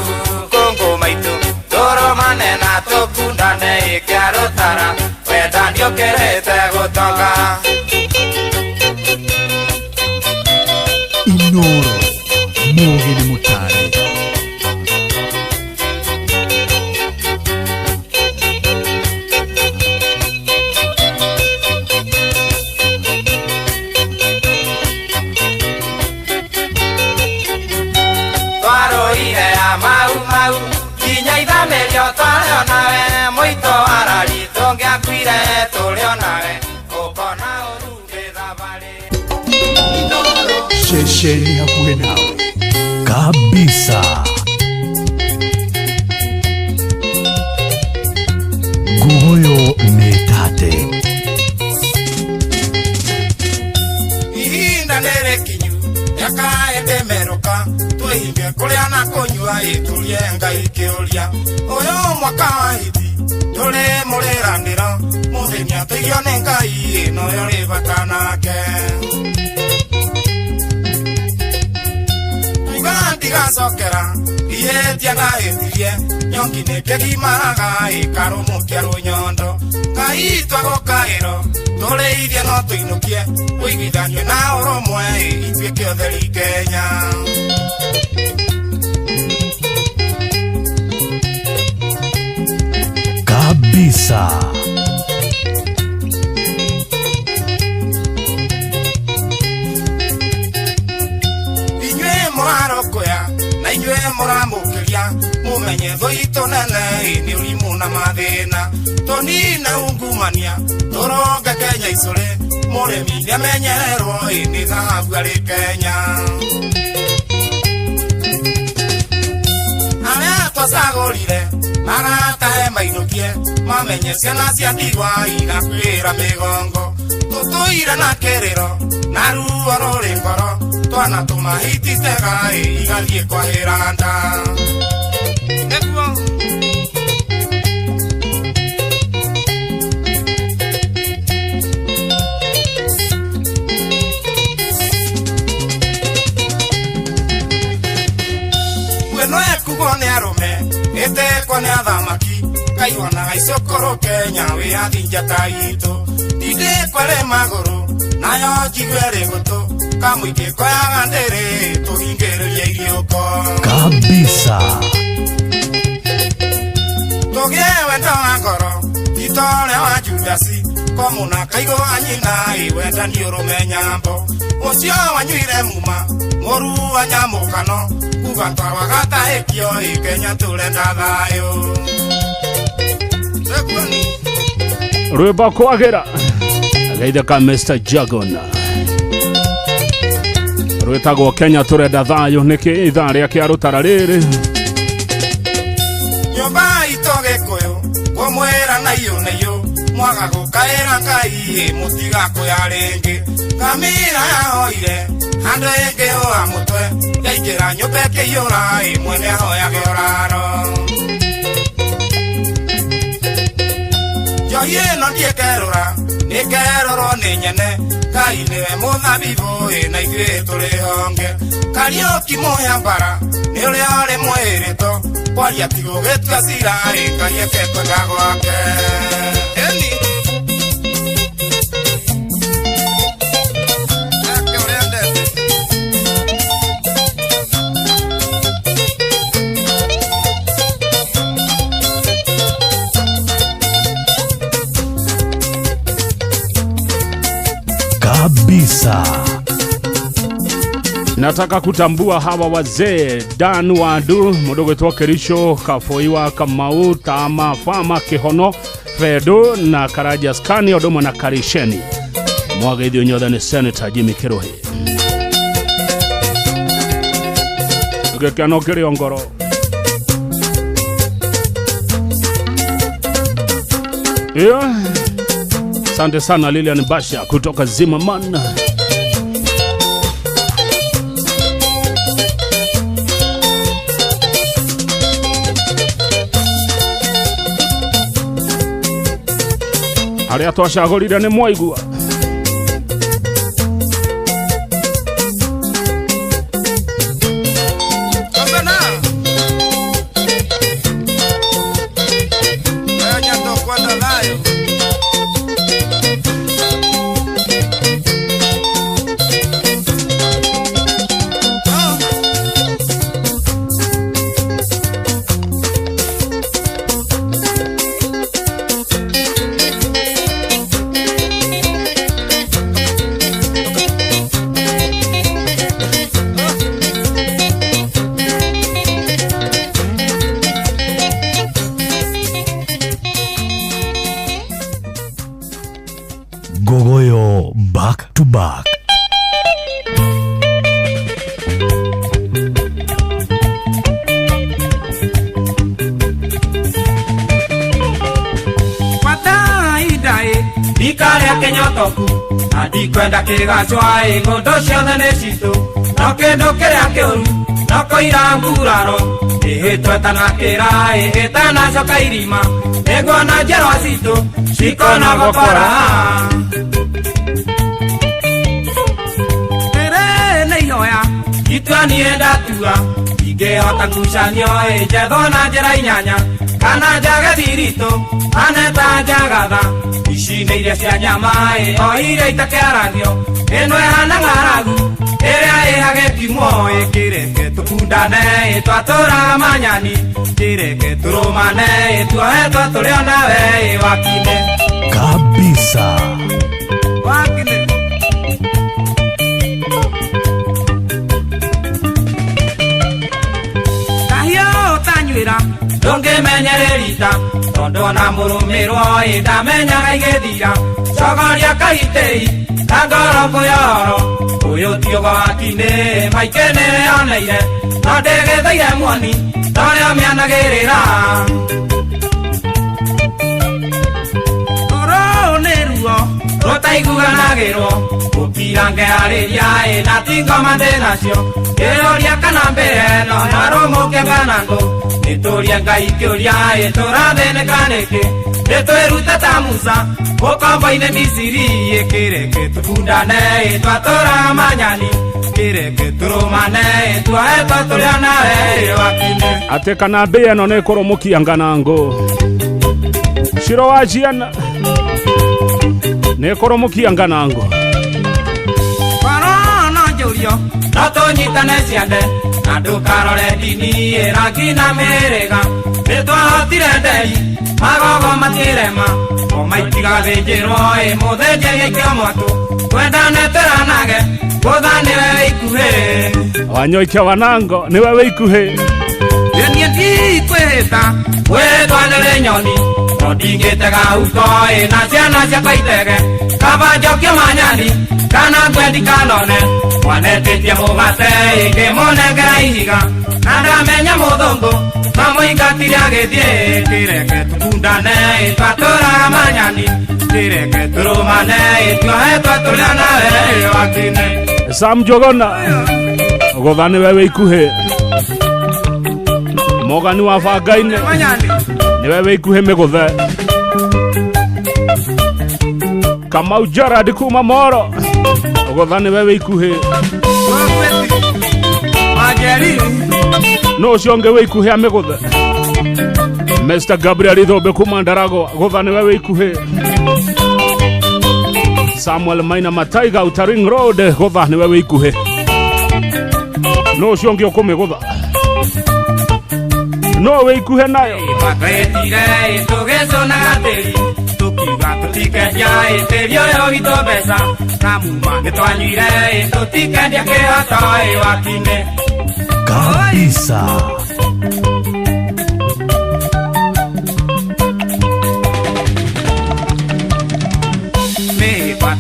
S4: kũngũ maitũ tũrũmane na tũkundane ĩkĩarũtara wenda ndiũkĩrĩte gũtonga
S25: Inoro Mũgĩ nĩ mũtare.
S4: Twarũire ya mau mau nginya ithamĩrio tware onawe mũito arari tũngĩakuire tũrĩ onawe ũkona ũru ndĩ thabarĩ
S25: Ceceni hakuhĩ nawe.
S5: Kabisa. Nguoyo nĩ tate.
S2: Ihinda nĩ rĩkinyu mĩaka ĩndĩmerũka twĩhinge kũrĩa na kũnyua ĩtũrie Ngai kĩũria ũyũ mwaka wa hiti tũrĩ mũrĩranĩro mũthenya tũigio nĩ Ngai ĩno yo rĩ bata nake tuga ndigacokera ihĩtia ndahĩtirie nyongi nĩ kĩgimaraga ĩkarũmũkia rũnyondo Ngai twagũkaĩro tũrĩithie no tũinũkie ũiguithanio na ũrũmwe ituĩke ũtheri Kenya.
S5: Kabisa.
S2: Inyuĩ mũrarũkũya na inyuĩ mũramũkĩria mũmenye thũ itũ nene nĩ ũrimũ na mathĩna tũnine ungumania tũronge Kenya icũrĩ mũrĩmi nĩamenyererwo nĩ thahabu arĩ Kenya. Arĩa twacagũrire maratahe mainũkie mamenye ciana cia ndigwa igakuĩra mĩgongo tũtũire na kĩrĩro na ruo rũrĩ ngoro twana tũmahititega igathiĩ kwahĩra nda nĩguo Gweno ekugo nĩ arũme ĩtekwo nĩ athamaki kaiwonaga icũkũrũ Kenya wĩyathi njata itũ tindĩkwo rĩ magũrũ nayo njigue rĩ gũtũ kamũingĩ koyaga ndĩrĩ tũhingĩrĩrie iriũko
S5: Kabisa.
S2: Tũgĩe wendo wa ngoro ti ta ũrĩa wa Judasi Komuna kaigo anyina iwenda ni urumenyambo ucio wanyuire muma muru wa nyamukano kuga twarwaga ikio ikenya turenda thayo.
S26: Rwimbo kwagira geithe ka Mr Jagon rwĩtagwo Kenya turenda thayũ. Nĩkĩ ithaa rĩa kĩa rũtara rĩrĩ
S2: nyũmba itũ Gĩkũyũ kũmwĩra na iyũ na iyũ mwaga gũkaĩra Ngai mũtigakũya rĩngĩ. Ngamĩra yahoire handũ ĩngĩ ũa mũtwe yaingĩra nyũmba ĩkĩiyũra mwene ahoyage ũraro. Njohi ĩno ndiĩkerũra nĩkerũrwo nĩ nyene Ngai nĩwe mũthabibũ na ithuĩ tũrĩ honge. Kariũki mũhĩa mbara nĩ ũrĩa ũrĩ mwĩrĩto kwaria ti gũgĩtua cira Ngai eke kwenda gwake. Eni
S5: kabisa.
S26: Nataka kutambua hawa wazee Dan Wadu mudogo twa Kericho Kafoiwa Kamau Tama Fama Kihono Fedo na Karaja Skani Odoma na Karisheni mwageithio nyothe ni Senator Jimmy Kirohi. Gĩkeno kĩrĩ o ngoro. Yeah. Asante sana Lilian Basha kutoka Zimmerman. Arĩa twacagũrire nĩ mwaigua.
S5: Gogoyo back to back.
S4: Ndikarĩa kĩnyotoku na ndikwenda kĩgacwa ĩ ng'ũndũ ciothe nĩ citũ no kĩndũ kĩrĩa kĩũru no kũira nguraro ĩhĩtwo ĩtanakĩra ĩ ĩtanacoka irima nĩnguona njerwa citũ cikona gũkora. Rĩrĩ nĩ ihoya itua niĩ ndatua ingĩhota ngucanio ĩ njethwo na njĩra inyanya kana njage thiritũ aneta njagatha ici nĩ iria cia nyama ĩ o iria itakĩaragio ĩno ĩhana ng'aragu ĩrĩa ĩhagĩkimwo ĩ kĩreke tũkundane ĩ twatũraga manyani kĩreke tũrũmane ĩ tuohetwo tũrĩ onawe ĩ wakine
S5: kabisa
S4: wakine. Kahiũ ũtanyuĩra ndũngĩmenyererita tondũ ona mũrũmĩrwo ĩ ndamenyaga igĩthira cogoria kahitĩi ka ngoro kũyoro ũyũ ti ũgwati-inĩ maingĩ nĩyoneire no ndĩgĩthaire muoni torĩa mĩanagĩrĩra. Rũrũ nĩ ruo rũtaiguanagĩrwo gũkira ngearĩria ĩ na ti ngoma ndĩ nacio kĩũria kana mbĩre no yarũmũke kana ngũ nĩtũrie Ngai kĩũria ĩ tũrathĩnĩka nĩkĩ nĩtwĩrute ta Musa ũkombo-inĩ Misiri ĩ kĩreke tũkundane ĩ twatũraga manyani kĩreke tũrũmane ĩ tuohetwo tũrĩ onawe ĩ wakine.
S26: Atĩ kana mbĩa ĩno nĩ ĩkũrũmũkia nganangũ Shiro wa ciana nĩ ĩkũrũmũkia nganangũ.
S4: Korwo no njũrie irio no tũnyitane ciande na ndũkarore ndini ĩrangi na mĩhĩrĩga nĩ twahotire nderi magogo matirema ngoma itigathĩnjĩrwo ĩ mũthĩnjĩri aikio mwatũ twendane twĩranage gũtha nĩwe wĩ ikuhĩ.
S26: Wanyoike wanango nĩwe wĩ ikuhĩ.
S4: Niĩ ndikwĩhĩta gwĩtwa nĩrĩ nyoni no ndingĩtega uto ĩ na ciana ciakwa itege kaba njokio manyani kana ngwendi kanone mwanetĩtie mũgate ĩngĩmũnengera ihiga na ndamenya mũthũngũ mamũingatire agĩthiĩ kĩreke tũkundane twatũraga manyani kĩreke tũrũmane tuohetwo tũrĩa nawe wakine.
S26: Sam Njuguna gũtha nĩwe wĩ ikuhĩ. Mogani wa bangainĩ nĩwe wĩ ikuhĩ mĩgũthe. Kamau Gerard kuma Moro gũtha nĩwe wĩ ikuhĩ. No ũcio ũngĩ wĩ ikuhĩ amĩgũthe. Mr Gabriel Ithũmbĩ kuma Ndaragwa gũtha nĩwe wĩ ikuhĩ. Samuel Maina Mataiga Utaring Road gũtha nĩwe wĩ ikuhĩ. No ũcio ũngĩ ũkũmĩgũtha no wĩ ikuhĩ nayo.
S4: Twetire tũgĩcũnaga tĩri tũkiuga tũtikendia tĩri ũyũ witũ mbeca na muma nĩ twanyuire tũtikendia kĩhoto ĩ wakinĩ.
S5: Kabisa.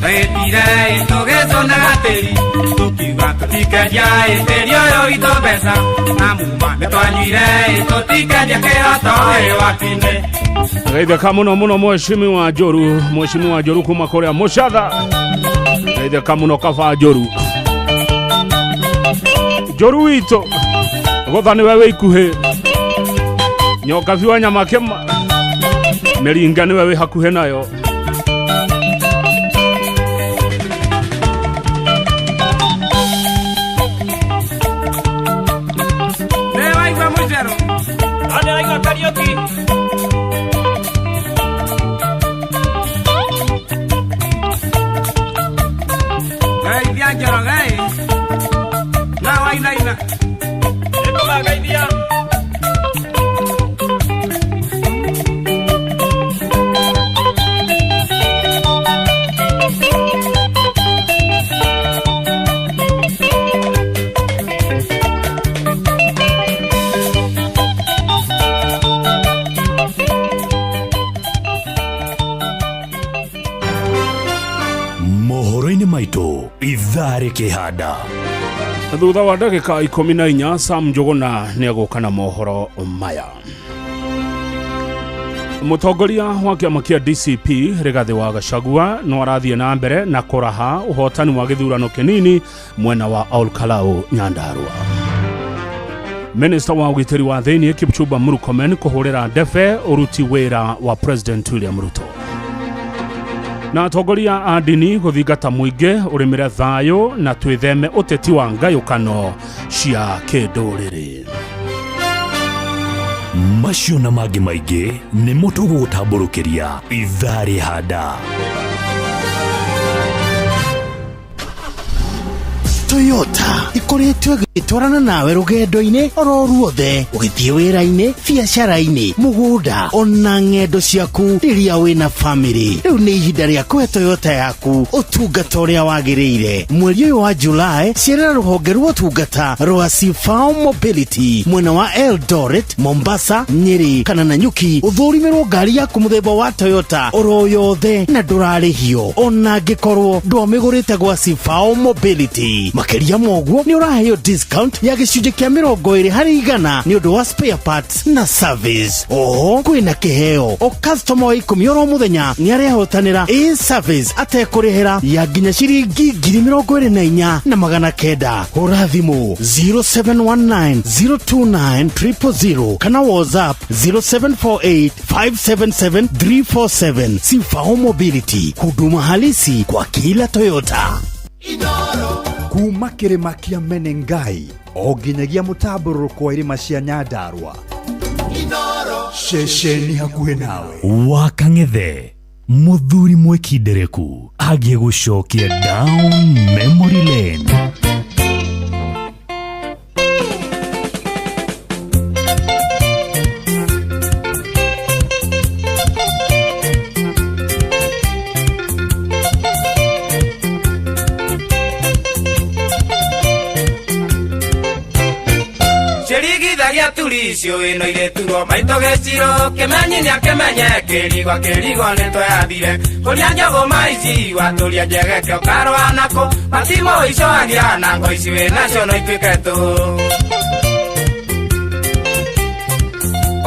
S4: Twetire tũgĩcũnaga tĩri tũkiuga tũtikendia tĩri ũyũ witũ mbeca na muma nĩ twanyuire tũtikendia kĩhoto ĩ wakinĩ.
S26: Geithĩka mũno mũno mheshimiwa Njoru, mheshimiwa Njoru kuma kũrĩa Mũcatha. Geithĩka mũno kaba Njoru. Njoru witũ gũtha nĩwe wĩ ikuhĩ. Nyokabi wa Nyamakĩma mĩringa nĩwe wĩ hakuhĩ nayo.
S5: Mohoro-inĩ maitũ ithaa rĩkĩhanda.
S26: Thutha wa ndagĩka 14 Sam Njuguna nĩegũka na mohoro maya. Mũtongoria wa kĩama kĩa DCP Rigathĩ wa Gachagua no arathiĩ na mbere na kũraha ũhotani wa gĩthurano kĩnini mwena wa Olkalau Nyandarua. Minista wa ũgitĩri wa thĩinĩ Kipchumba Murkomen kũhũrĩra ndebe ũruti wĩra wa President William Ruto. Na atongoria a ndini gũthingata mũingĩ ũrĩmĩre thayũ na twĩtheme ũteti wa ngayũkano cia kĩndũrĩrĩ.
S5: Macio na mangĩ maingĩ nĩmo tũgũgũtambũrũkĩria ithaa rĩhanda.
S7: Toyota ikoretwo ĩgĩtwarana nawe rũgendo-inĩ oro ruothe ũgĩthiĩ wĩra-inĩ, biacara-inĩ, mũgũnda ona ng'endo ciaku rĩrĩa wĩna famĩlĩ. Rĩu nĩ ihinda rĩa kũhe Toyota yaku ũtungata ũrĩa wagĩrĩire. Mweri ũyũ wa Julai cerera rũhonge rwa ũtungata rwa Sifao Mobility mwena wa Eldoret, Mombasa, Nyeri kana Nanyuki ũthũrimĩrwo ngari yaku mũthemba wa Toyota oro yothe na ndũrarĩhio ona angĩkorwo ndwamĩgũrĩte gwa Sifao Mobility. Makĩria ma ũguo nĩ ũraheo discount ya gĩcunjĩ kĩa 20% nĩ ũndũ wa spare parts na service. Oho kwĩna kĩheo o customer wa 10 oro mũthenya nĩ arehotanĩra a service atekũrĩhĩra ya nginya ciringi 24,900. Hũra thimũ 0719 029 000 kana WhatsApp 0748 577 347. Sifao Mobility, huduma halisi kwa kila Toyota.
S25: Kuma kĩrĩma kĩa Menengai o nginyagia mũtambũrũko wa irĩma cia Nyandarua ceceni hakuhĩ nawe.
S5: Wakang'ethe mũthuri mwĩkindereku agĩgũcokia down memory lane.
S4: Ũragia turi icio ĩno irĩturwo maitũ gĩciro kĩmenyi nĩakĩmenye kĩrigwa kĩrigwa nĩtweyathire kũria njũgũma ici watũria njegeke ũkarũa nako matimo icoagia na ngo ici wĩnacio no ituĩke tũhũ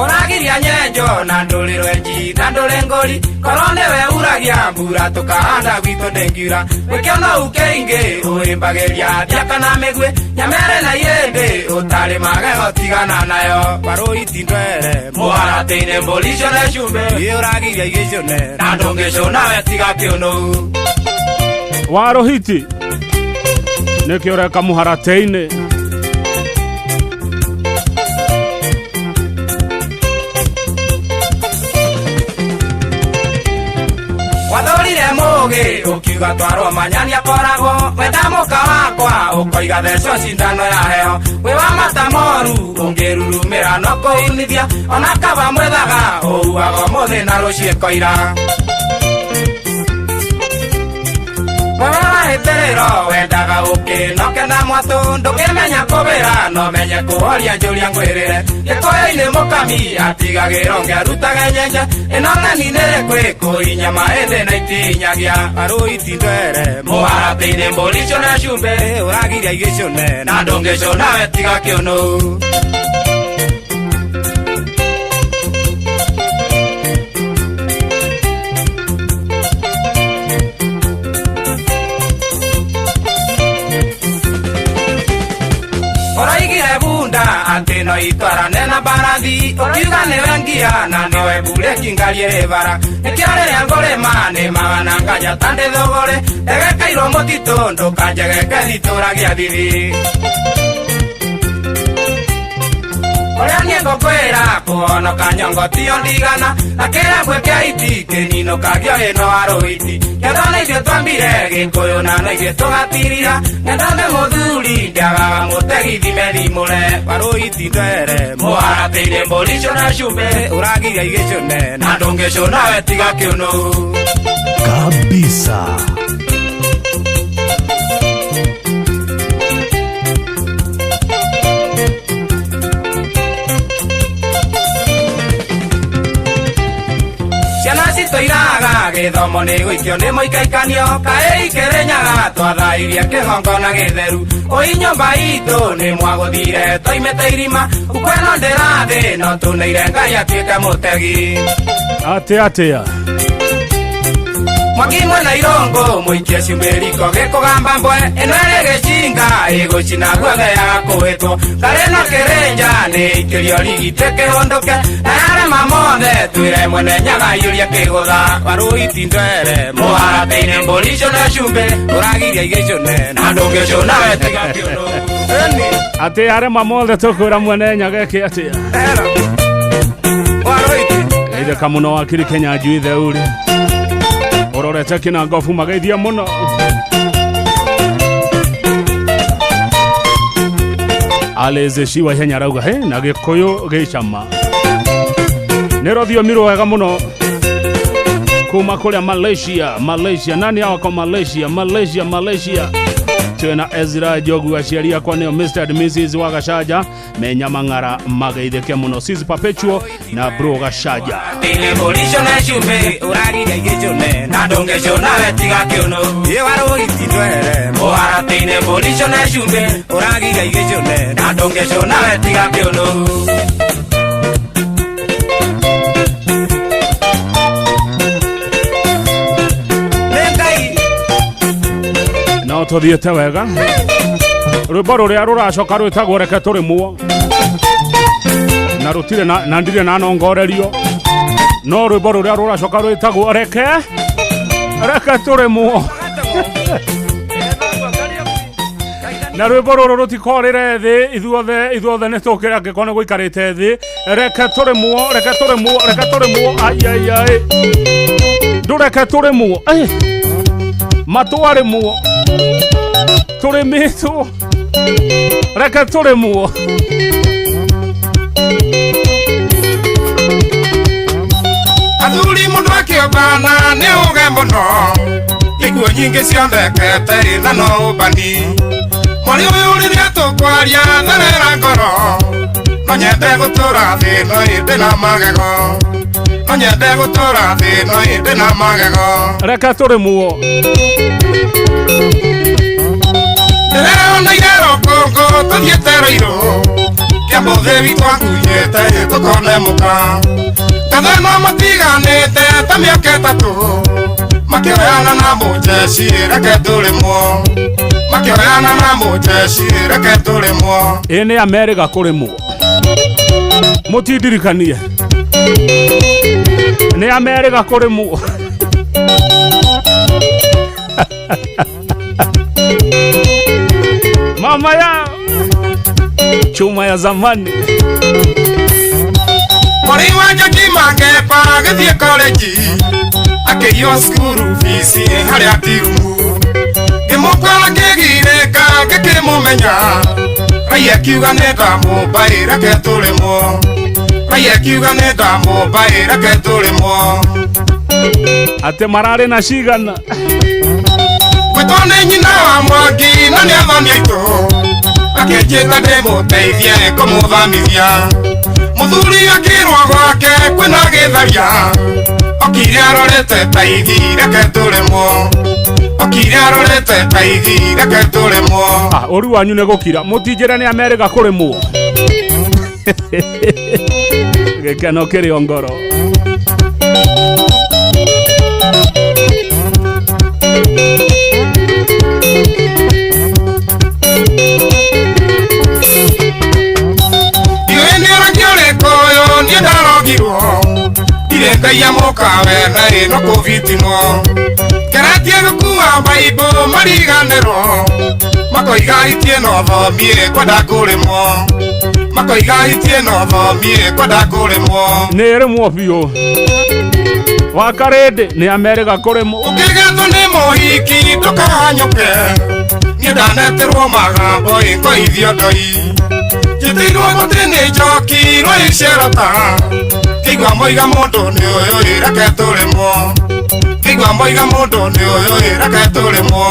S4: Ũragiria nyenjo na ndũrĩ rwenji na ndũrĩ ngũri korwo nĩwe uragia mbura tũkahanda gwitũ ndĩngiura wĩkĩona ũkĩingĩ ũhĩmbagĩria thiaka na mĩguĩ nyamere na irĩndĩ ũtarĩ magego tigana nayo warũiti ndwere mũharatĩ-inĩ mbũri icũne cumbĩ ĩ ũragiria igĩcũne na ndũngĩcũna we tiga kĩũnũ
S26: Waruhiti nĩkĩ ũreka mũharatĩ-inĩ
S4: Wathorire mũgĩ ũkiuga twarwo manyani akoragwo wenda mũka wakwa ũkoiga theco cindano ya heho wĩ wa mata moru ũngĩrurumĩra no kũunithia ona kaba mwethaga ũuaga ũmũthĩ na rũciĩ ĩkoira Wewe wahĩtĩrĩro wendaga ũkĩ no kenda mwatũ ndũngĩmenya kũbĩra no menye kũhoria njũria ngwĩrĩre gĩkũyũ-inĩ mũkami atigagĩrwo ngĩarutage nyenje ĩno ng'ani nĩrĩkwĩ nyama ĩndĩ na itinyagia arũiti ndwere mũharatĩ-inĩ mbũri icũne cumbĩ ũragiria igĩcũne na ndũngĩcũna we tiga kĩũnũ Ũraigire bunda atĩ no itwarane na mbarathi ũkiuga nĩwe ngia na nĩwe mburĩki ngari ĩrĩ bara nĩkĩo rĩrĩa ngũrĩma nĩmaga na nganja ta ndĩ thũgũrĩ ndegekeirwo mũtitũ ndũkanjegeke thitũragia thithi Ũrĩa niĩ ngũkwĩra kũhonoka nyongo tiyo ndigana na kĩrembwe kĩa iti kĩninũkagio ĩno warũiti kendo nĩ ithuĩ twambire gĩkũyũ na no ithuĩ tũgatirira ng'endo nĩ mũthuri ndĩagaga mũtegi thime thimũre warũiti ndwere mũharatĩ-inĩ mbũri icũne cumbĩ ũragiria igĩcũne na ndũngĩcũna we tiga kĩũnũ
S5: Kabisa.
S4: Ciana citũ iraga gĩthomo nĩ gũikio nĩ mũikaikanio kaĩ ikĩrĩnyaga twathairie kĩgongona gĩtheru ũi nyũmba itũ nĩ mwagũthire twaimĩte irima ukweno ndĩrathĩ no tũneire Ngai atuĩke mũtegi
S26: Atĩa atĩa
S4: Mwaki mwena irũngũ mũikie cumbĩ riko gĩkũgamba mbwe ĩno ĩrĩ gĩcinga ĩgũcina guothe yaga kũhĩtwo ngarĩ na kĩrĩnja nĩ ikĩrio rigitĩ kĩhũndũke na yarema mothe twĩre mwene nyaga aiyũrie kĩgũtha warũiti ndwere mũharatĩ-inĩ mbũri icũne cumbĩ ũragiria igĩcũne na ndũngĩcũna we tiga kĩũnũ
S26: Atĩ arema mothe tũkwĩra mwene nyaga ĩke atĩa Geithĩka mũno wakiri Kenya njui theuri ũrorete kĩna ngobu mageithie mũno Alice Shiwa ihenya arauga he na gĩkũyũ gĩcama nĩ rũthiomi rwega mũno kuma kũrĩa Malaysia Malaysia nani awako Malaysia Malaysia Malaysia twĩna Ezra Njogu aciari akwa nĩo Mr and Mrs wa Gacanja menya mang'ara mageithĩke mũno Sis Perpetual na Bro Gacanja
S4: Tĩnĩ mbũri icũne cumbĩ ũragiria igĩcũne na ndũngĩcũna we tiga kĩũnũ ĩ warũiti ndwere mũharatĩ-inĩ mbũri icũne cumbĩ ũragiria igĩcũne na ndũngĩcũna we tiga kĩũnũ Nĩ Ngai
S26: no tũthiĩte wega rwĩmbo rũrĩa rũracoka rwĩtagwo reke tũrĩmwo na rũtirĩ na ndirĩ na nongorerio no rwĩmbo rũrĩa rũracoka rwĩtagwo reke reke tũrĩmwo na rwĩmbo rũrũ rũtikorĩre thĩ ithuothe ithuothe nĩ tũkĩre angĩkorwo nĩ gũikarĩte thĩ reke tũrĩmwo reke tũrĩmwo reke tũrĩmwo aiaiai ndũreke tũrĩmwo matwarĩmwo tũrĩmĩtwo reke tũrĩmwo
S2: Athuri mũndũ akĩũmbana nĩ ũge mũno ikuũ nyingĩ cionekete ĩna no ũmbani mwarĩ ũyũ rĩrĩa tũkwaria therera ngoro No nyende gũtũra thĩ ĩno ĩndĩ na magego. No nyende gũtũra thĩ ĩno ĩndĩ na magego.
S26: Reke tũrĩmwo.
S2: Ndĩreoneire rũkũngũ tũthiĩte Rũirũ. Kĩamũthĩ witũ anguĩte tũkone mũka. Ngathema matiganĩte ta mĩaka 3. Makĩoyana na mũjeci reke tũrĩmwo. Makĩoyana na mũjeci reke tũrĩmwo.
S26: Ĩ nĩ Amerika kũrĩmwo. Mũtindirikanie. Nĩ Amerika kũrĩmwo. Mama ya chuma ya zamani.
S2: Mwari wa Njoki Mangepa agĩthiĩ korenji. Akĩiywo cukuru bici harĩa tirumu. Ngĩmũkora ngĩgirĩka ngĩkĩmũmenya. Raia akiuga nĩ ndamũmbaĩ reke tũrĩmwo. Raia akiuga nĩ ndamũmbaĩ reke tũrĩmwo.
S26: Atĩ mararĩ na cigana.
S2: Gwĩtwo nĩ nyina wa Mwangi na nĩ athoni aitũ. Akĩnjĩta ndĩmũteithie kũmũthamithia. Mũthuri akĩrwo gwake kwĩna gĩtharia. Okire arorete ta ithi reke tũrĩmwo. Okire arorete ta ithi reke tũrĩmwo.
S26: Ũru wanyu nĩ gũkira. Mũtinjĩre nĩ Amerika kũrĩmwo. Gĩkeno kĩrĩ o ngoro.
S2: Ndiũĩ nĩ ũragi ũrĩkũ ũyũ niĩ ndarogirwo. Ndirĩ Ngai amũkawe na ĩno kũbitinwo. Ngeretie gũkua Baibũ mariganĩrwo. Makoiga itie no thomie kwenda kũrĩmwo. Makoiga itie no thomie kwenda kũrĩmwo.
S26: Nĩ ĩrĩmwo biũ. Wa Karĩndĩ nĩ Amerika kũrĩmwo.
S2: Ũkĩgetwo nĩ mũhiki ndũkahanyũke. Niĩ ndaneterwo magambo ĩ ngoithio ndoi. Njĩtĩirwo mũtĩ nĩ njoki rwaicerota. Kĩigua moiga mũndũ nĩ ũyũ ĩ reke tũrĩmwo. Kĩigua moiga mũndũ nĩ ũyũ ĩ reke tũrĩmwo.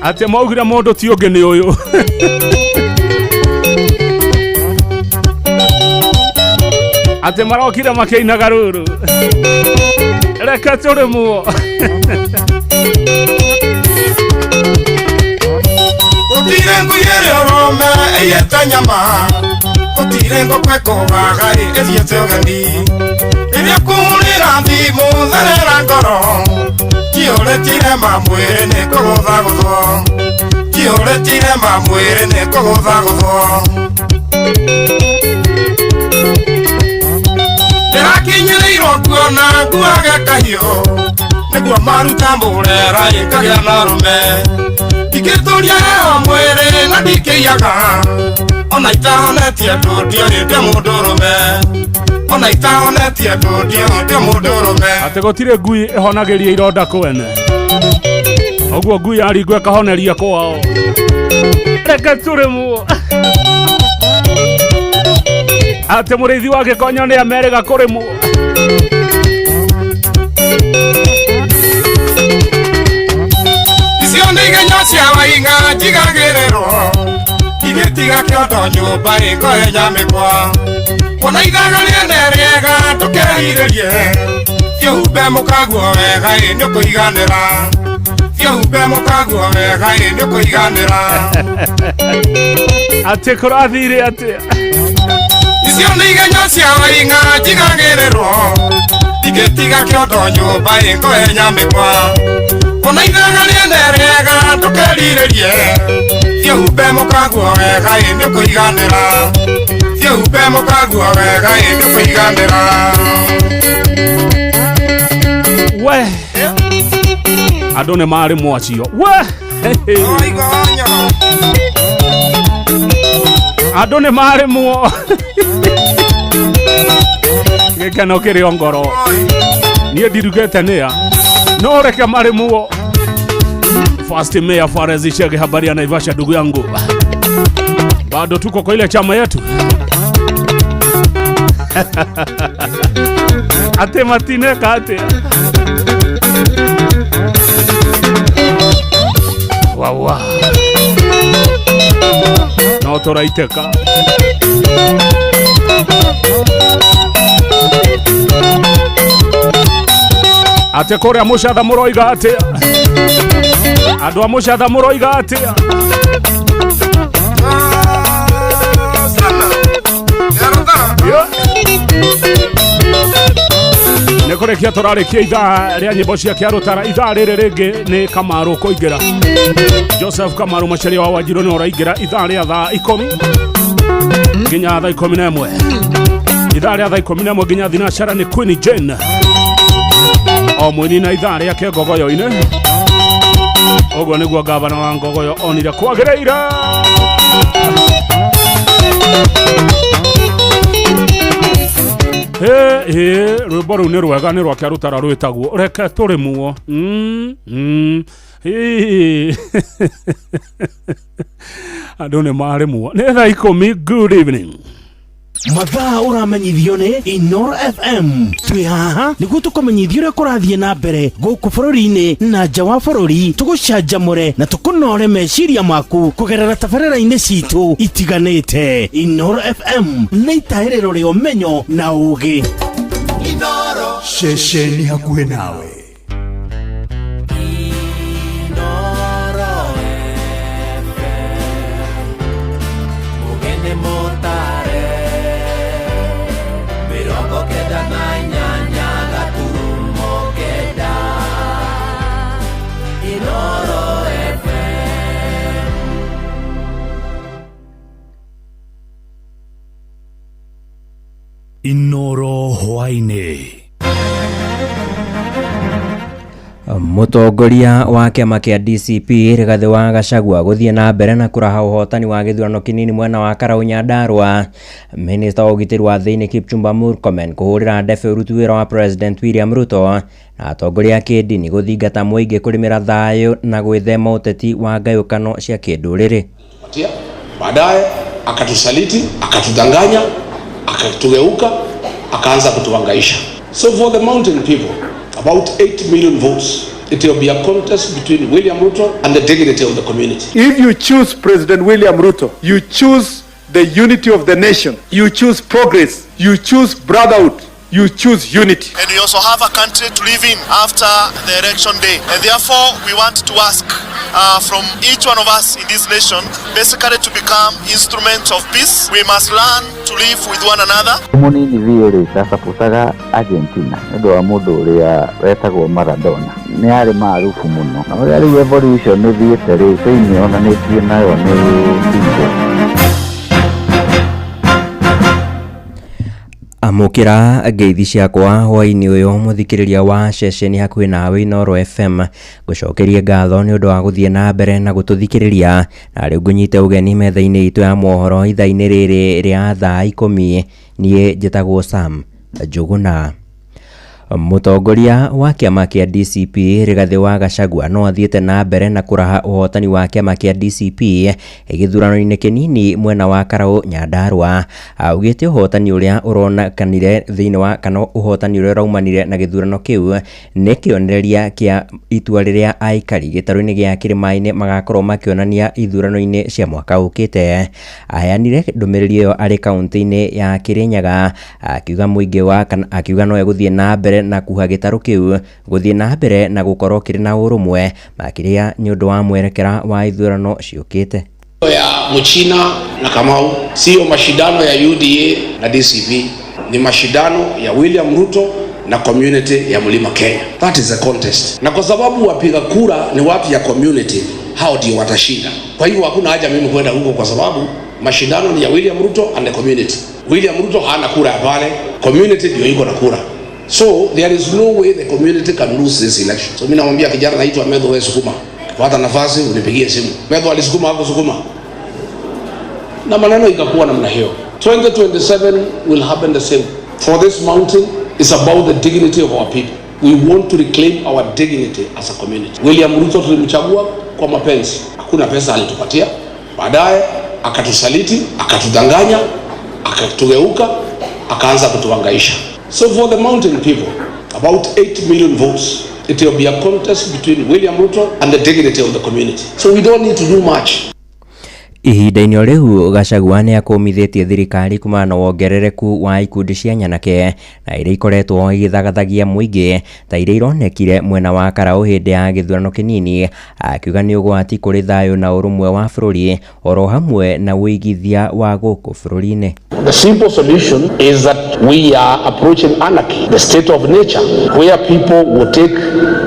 S26: Atĩ maugire mũndũ ti ũngĩ nĩ ũyũ. Atĩ marokire makĩinaga rũrũ. Reke tũrĩmwo.
S2: Gũtirĩ ngui ĩrĩ ũrũme ĩiyĩte nyama. Gũtirĩ ngũkũ ĩkũgaga ĩthiĩte ũgeni. Rĩrĩa kũhũrĩra thimũ therera ngoro. Njihũrĩtire mamwĩrĩ nĩ kũgũthagũthwo. Njihũrĩtire mamwĩrĩ nĩ kũgũthagũthwo. Ndĩrakinyĩrĩirwo kuona nguage kahiũ. Nĩguo maruta mũrera ĩkagĩa na rũme. Ndingĩtũria heho mwĩrĩ na ndikĩiyaga. Ona itahonetie andũ ndiũĩ ndĩ mũndũrũme. Ona itahonetie andũ ndiũĩ ndĩ mũndũrũme.
S26: Atĩ gũtirĩ ngui ĩhonagĩria ironda kwene. Ũguo ngui yaringwo ĩkahoneria kwao. Reke tũrĩmwo. Atĩ mũrĩithi wa gĩkonyo nĩ Amerika kũrĩmwo.
S2: Icio nĩ igenyo cia Waing'a njigagĩrĩrwo. Igĩtiga kĩondo nyũmba ĩkohenya mĩkwa. Kuona ithaga rĩene rĩega ndũkerirĩrie. Thiĩ mũkaguo wega ĩ nĩũkũiganĩra. Thiĩ mũkaguo wega ĩ nĩũkũiganĩra.
S26: Atĩ kũrathire atĩa?
S2: Icio nĩ igenyo cia Waing'a njigagĩrĩrwo. Igĩtiga kĩondo nyũmba ĩkohenya mĩkwa. Kuona ithaga rĩene rĩega ndũkerirĩrie. Thiĩ mũkaguo wega ĩ nĩũkũiganĩra. Thiĩ mũkaguo wega ĩ nĩũkũiganĩra.
S26: We andũ nĩ marĩmwo acio. We andũ nĩ marĩmwo. Gĩkeno kĩrĩ o ngoro. Niĩ ndirugĩte nĩa. No reke marĩmwo. First Mayor Fares Shege, habari ya Naivasha ndugu yangu. Bado tuko kwa ile chama yetu. Ate matine kate. Wawa. No No tũraitĩka. Atĩ kũrĩa mũcatha mũroiga atĩa? Andũ a mũcatha mũroiga atĩa? Nĩ kũrĩkia tũrarĩkia ithaa rĩa nyĩmbo cia kĩarũtara. Ithaa rĩrĩ rĩngĩ nĩ Kamaru kũingĩra. Joseph Kamaru Macharia wa Wanjirũ nĩ ũraingĩra ithaa rĩa thaa 10 nginya thaa 11. Ithaa rĩa thaa 11 nginya thinacara nĩ Queen Jane o mwini na ithaa rĩake ngogoyo-inĩ. Ũguo nĩguo gavana wa ngogoyo onire kwagĩrĩire. Hĩ rwĩmbo rũu nĩ rwega, nĩ rwa kĩarũtara rwĩtagwo reke tũrĩmuo. Hĩ. Andũ nĩ marĩmuo. Nĩ thaa 10. Good evening.
S7: Mathaa ũramenyithio nĩ Inoro FM. Twĩ haha nĩguo tũkũmenyithie ũrĩa kũrathiĩ na mbere gũkũ bũrũri-inĩ na nja wa bũrũri, tũgũcanjamũre na tũkũnore meciria maku kũgerera tabarĩra-inĩ citũ itiganĩte. Inoro FM nĩ itahĩrĩro rĩa ũmenyo na ũũgĩ.
S25: Inoro. Ceceni hakuhĩ nawe.
S5: Inoro hwaĩ-inĩ.
S12: Mũtongoria wa kĩama kĩa DCP Rigathĩ wa Gachagua gũthiĩ na mbere na kũraha ũhotani wa gĩthurano kĩnini mwena wa Karau Nyandarua. Minista wa ũgitĩri wa thĩinĩ Kipchumba Murkomen kũhũrĩra ndebe ũruti wĩra wa President William Ruto na atongoria a kĩndini gũthingata mũingĩ kũrĩmĩra thayũ na gwĩthema ũteti wa ngayũkano cia kĩndũrĩrĩ.
S9: Baadaye akatusaliti, akatudanganya, akatugeuka, akaanza kutuhangaisha. So for the mountain people, about 8 million votes. It will be a contest between William Ruto and the dignity of the community.
S16: If you choose President William Ruto, you choose the unity of the nation, you choose progress, you choose brotherhood, you choose unity.
S11: And we also have a country to live in after the election day. And therefore, we want to ask from each one of us in this nation, basically to become instruments of peace. We must learn to live with one another.
S17: Mũnini biũ rĩ, ndacapotaga Argentina nĩ ũndũ wa mũndũ ũrĩa wetagwo Maradona. Nĩ arĩ maarufu mũno. Na ũrĩa rĩu evolution ĩthiĩte rĩ, Spain yonanĩtie nayo nĩ bingwa.
S12: Amũkĩra ngeithi ciakwa hwaĩ-inĩ ũyũ mũthikĩrĩria wa ceceni hakuhĩ nawe Inoro FM. Ngũcokerie ngatho nĩ ũndũ wa gũthiĩ na mbere na gũtũthikĩrĩria, na rĩu ngũnyite ũgeni metha-inĩ itũ ya mohoro ithaa-inĩ rĩrĩ rĩa thaa 10. Niĩ njĩtagwo Sam Njũgũna. Mũtongoria wa kĩama kĩa DCP Rigathĩ wa Gachagua no athiĩte na mbere na kũraha ũhotani wa kĩama kĩa DCP gĩthurano-inĩ kĩnini mwena wa Karau Nyandarua. Augĩte ũhotani ũrĩa ũronekanire thĩinĩ wa kana ũhotani ũrĩa ũraumanire na gĩthurano kĩu nĩ kĩonereria kĩa itua rĩrĩa aikari gĩtarũ-inĩ gĩa Kĩrĩma-inĩ magakorwo makĩonania ithurano-inĩ cia mwaka ũkĩte. Aheanire ndũmĩrĩri ĩyo arĩ kaunti-inĩ ya Kĩrĩnyaga akiuga mũingĩ wa kana akiuga no egũthiĩ na mbere na kuha gĩtarũ kĩu gũthiĩ na mbere na gũkorwo kĩrĩ na ũrũmwe makĩria nĩ ũndũ wa mwerekera wa ithurano ciũkĩte.
S9: Ya Mchina na Kamau sio mashindano ya UDA na DCP, ni mashindano ya William Ruto na community ya Mlima Kenya. That is a contest. Na kwa sababu wapiga kura ni watu ya community, hao ndio watashinda. Kwa hivyo hakuna haja mimi kwenda huko kwa sababu mashindano ni ya William Ruto and the community. William Ruto hana kura pale, community ndio iko na kura. So there is no way the community can lose this election. So mimi namwambia kijana naitwa Medho, wewe sukuma. Pata nafasi unipigie simu. Medho alisukuma hapo sukuma. Na maneno ikakuwa namna hiyo. 2027 will happen the same. For this mountain is about the dignity of our people. We want to reclaim our dignity as a community. William Ruto tulimchagua kwa mapenzi. Hakuna pesa alitupatia. Baadaye akatusaliti, akatudanganya, akatugeuka, akaanza kutuhangaisha. So for the mountain people, about 8 million votes. It will be a contest between William Ruto and the dignity of the community. So we don't need to do much.
S12: Ihinda-inĩ o rĩu Gachagua nĩ akũmithĩtie thirikari kumana na wongerereku wa ikundi cia nyanake na iria ikoretwo igĩthagathagia mũingĩ ta iria ironekire mwena wa Karau hĩndĩ ya gĩthurano kĩnini, akiuga nĩ ũgwati kũrĩ thayũ na ũrũmwe wa bũrũri oro hamwe na ũigithia wa gũkũ bũrũri-inĩ.
S9: The simple solution is that we are approaching anarchy, the state of nature, where people will take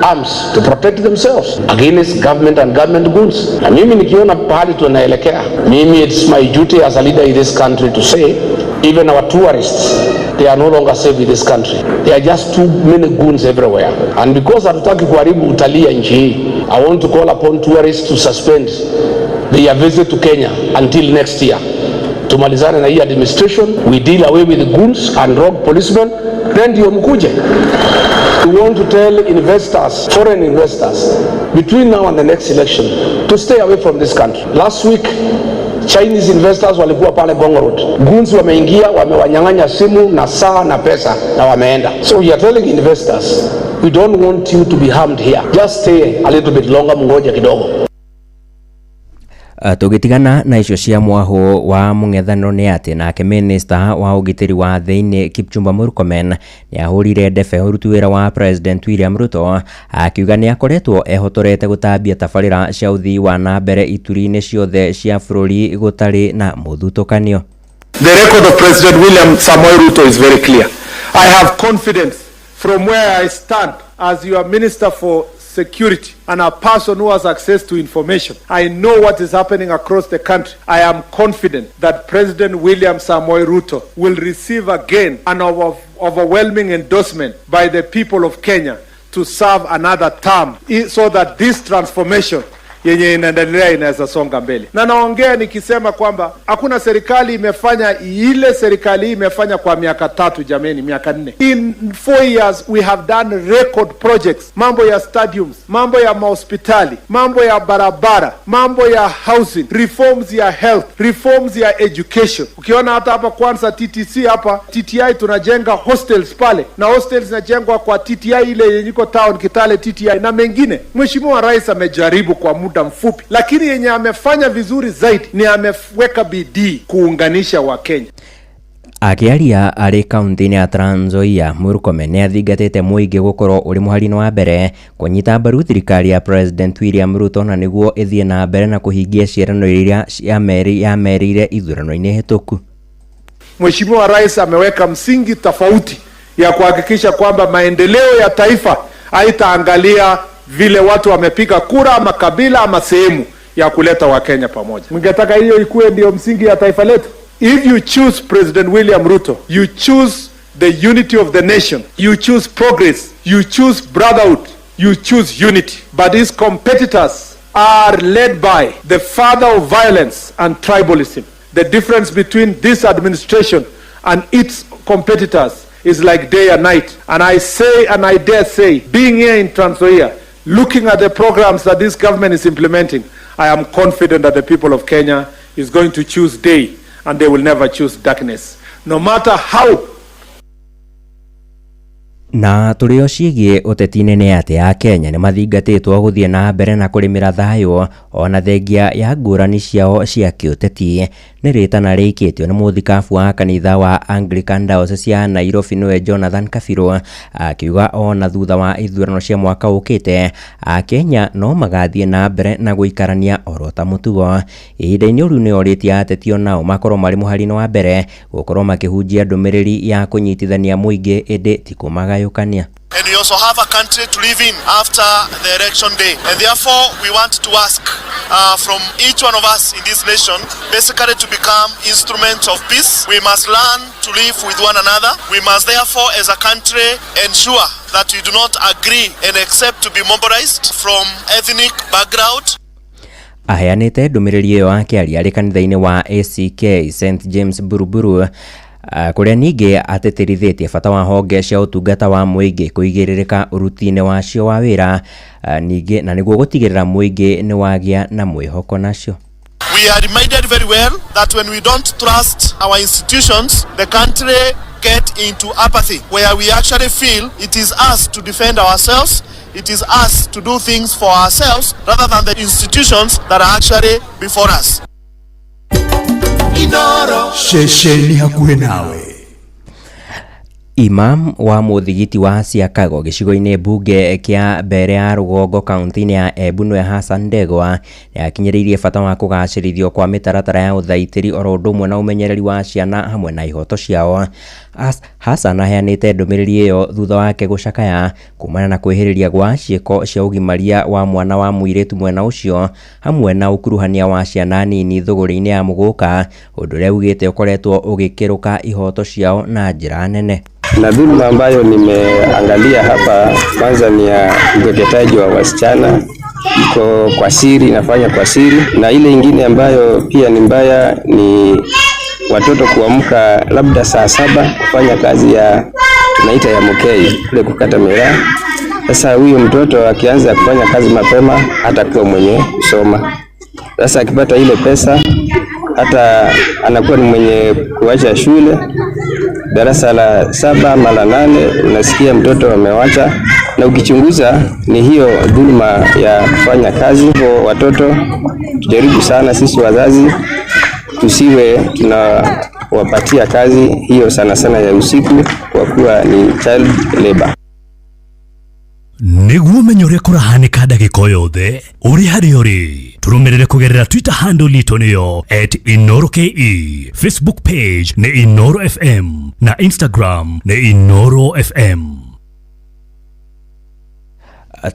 S9: arms to protect themselves against government and government goods. Na mimi nikiona pahali tunaelekea, mimi it's my duty as a leader in this country to say, even our tourists, they are no longer safe in this country. There are just too many goons everywhere. And because hatutaki kuharibu utalii ya nchi hii, I want to call upon tourists to suspend their visit to Kenya until next year. Tumalizane na hii administration, we deal away with the goons and rogue policemen, then ndio mkuje. We want to tell investors, foreign investors, between now and the next election, to stay away from this country. Last week, Chinese investors walikuwa pale Ngong Road. Goons wameingia, wamewanyang'anya simu na saa na pesa na wameenda. So we are telling investors, we don't want you to be harmed here. Just stay a little bit longer, mngoje kidogo.
S12: Tũgĩtigana na icio cia mwahũ wa mũng'ethanĩro nĩ atĩ nake minista wa ũgitĩri wa thĩinĩ Kipchumba Murkomen nĩ ahũrire ndebe ũruti wĩra wa President William Ruto, akiuga nĩ akoretwo ehotorete gũtambia tabarĩra cia ũthii wa na mbere ituri-inĩ ciothe cia bũrũri gũtarĩ na mũthutũkanio.
S16: The record of President William Samoei Ruto is very clear. I have confidence from where I stand as your Minister for Security and a person who has access to information. I know what is happening across the country. I am confident that President William Samoei Ruto will receive again an overwhelming endorsement by the people of Kenya to serve another term so that this transformation yenye inaendelea inaweza songa mbele. Na naongea nikisema kwamba hakuna serikali imefanya ile serikali hii imefanya kwa miaka 3, jameni, miaka 4. In 4 years we have done record projects. Mambo ya stadiums, mambo ya mahospitali, mambo ya barabara, mambo ya housing, reforms ya health, reforms ya education. Ukiona hata hapa kwanza TTC hapa, TTI tunajenga hostels pale, na hostels zinajengwa kwa TTI ile yenye iko town Kitale TTI na mengine. Mheshimiwa Rais amejaribu kwa muda mfupi, lakini yenye amefanya vizuri zaidi ni ameweka bidii kuunganisha Wakenya.
S12: Akĩaria arĩ kaunti-inĩ ya Trans Nzoia, Murkomen nĩ athingatĩte mũingĩ gũkorwo ũrĩ mũhari-inĩ wa mbere kũnyita mbaru thirikari ya President William Ruto na nĩguo ĩthiĩ na mbere na kũhingia ciĩranĩro iria yamerĩire ithurano-inĩ hĩtũku.
S16: Mheshimiwa Rais ameweka msingi tofauti ya kuhakikisha kwamba maendeleo ya taifa haitaangalia vile watu wamepiga kura ama kabila ama sehemu ya kuleta Wakenya pamoja. Mngetaka hiyo ikuwe ndio msingi ya taifa letu? If you choose President William Ruto, you choose the unity of the nation, you choose progress, you choose brotherhood, you choose unity. But his competitors are led by the father of violence and tribalism. The difference between this administration and its competitors is like day and night. And I say, and I dare say, being here in Trans Nzoia, looking at the programs that this government is implementing, I am confident that the people of Kenya is going to choose day and they will never choose darkness. No matter how.
S12: Na tũrĩ o ciĩgiĩ ũteti-inĩ nĩ atĩ a Kenya nĩ mathingatĩtwo gũthiĩ na mbere na kũrĩmĩra thayũ ona thengia ya ngũrani ciao cia kĩũteti. Nĩ rĩtana rĩikĩtio nĩ mũthikabu wa kanitha wa Anglican Diocese ya Nairobi nĩwe Jonathan Kabirũ, akiuga ona thutha wa ithurano cia mwaka ũkĩte Akenya no magathiĩ na mbere na gũikarania oro ta mũtugo. Ihinda-inĩ rĩu nĩ orĩtie ateti onao makorwo marĩ mũhari-inĩ wa mbere gũkorwo makĩhunjia ndũmĩrĩri ya kũnyitithania mũingĩ ĩndĩ ti kũmagayũkania.
S11: And we also have a country to live in after the election day. And therefore, we want to ask from each one of us in this nation, basically to become instruments of peace. We must learn to live with one another. We must therefore, as a country, ensure that we do not agree and accept to be mobilized from ethnic background.
S12: Aheanĩte ndũmĩrĩri ĩyo akĩaria arĩ kanitha-inĩ wa ACK St James Buruburu, kũrĩa ningĩ atĩtĩrithĩtie bata wa honge cia ũtungata wa mũingĩ kũigĩrĩrĩka ũruti-inĩ wacio wa wĩra, ningĩ na nĩguo gũtigĩrĩra mũingĩ nĩ wagĩa na mwĩhoko nacio.
S11: We are reminded very well that when we don't trust our institutions, the country get into apathy, where we actually feel it is us to defend ourselves, it is us to do things for ourselves rather than the institutions that are actually before us.
S2: Inoro
S25: Ceceni hakuhĩ nawe.
S12: Imam wa mũthigiti wa Siakago gĩcigo-inĩ mbunge kĩa Mbere ya Rũgongo kaunti-inĩ ya Embu nĩwe Hassan Ndegwa nĩakinyĩrĩirie bata wa kũgacĩrithio kwa mĩtaratara ya ũthaitĩri oro ũndũ ũmwe na ũmenyereri wa ciana hamwe na ihoto ciao. Hassan aheanĩte ndũmĩrĩri ĩyo thutha wake gũcakaya kumana na kwĩhĩrĩria gwa ciĩko cia ũgimaria wa mwana wa mũirĩtu mwena ũcio hamwe na ũkuruhania wa ciana nini thũgũrĩ-inĩ ya mũgũka, ũndũ ũrĩa augĩte ũkoretwo ũgĩkĩrũka ihoto ciao na njĩra nene.
S3: Na dhuluma ambayo nimeangalia hapa kwanza ni ya ukeketaji wa wasichana, iko kwa siri, inafanya kwa siri, na ile ingine ambayo pia ni mbaya ni watoto kuamka labda saa 7 kufanya kazi ya tunaita ya mkei, kule kukata miraa. Sasa huyu mtoto akianza kufanya kazi mapema hatakuwa mwenye kusoma. Sasa akipata ile pesa hata anakuwa ni mwenye kuacha shule darasa la 7 ama la 8, unasikia mtoto amewacha, na ukichunguza ni hiyo dhuluma ya kufanya kazi. Hivyo watoto tujaribu sana sisi wazazi tusiwe tunawapatia kazi hiyo sana sana ya usiku, kwa kuwa ni child labor.
S5: Nĩguo ũmenye ũrĩa kũrahanĩka ndagĩka o yothe ũrĩ harĩa ũrĩ, tũrũmĩrĩre kũgerera Twitter handle itũ nĩyo @InoroKE, Facebook page nĩ Inoro FM na Instagram nĩ Inoro FM.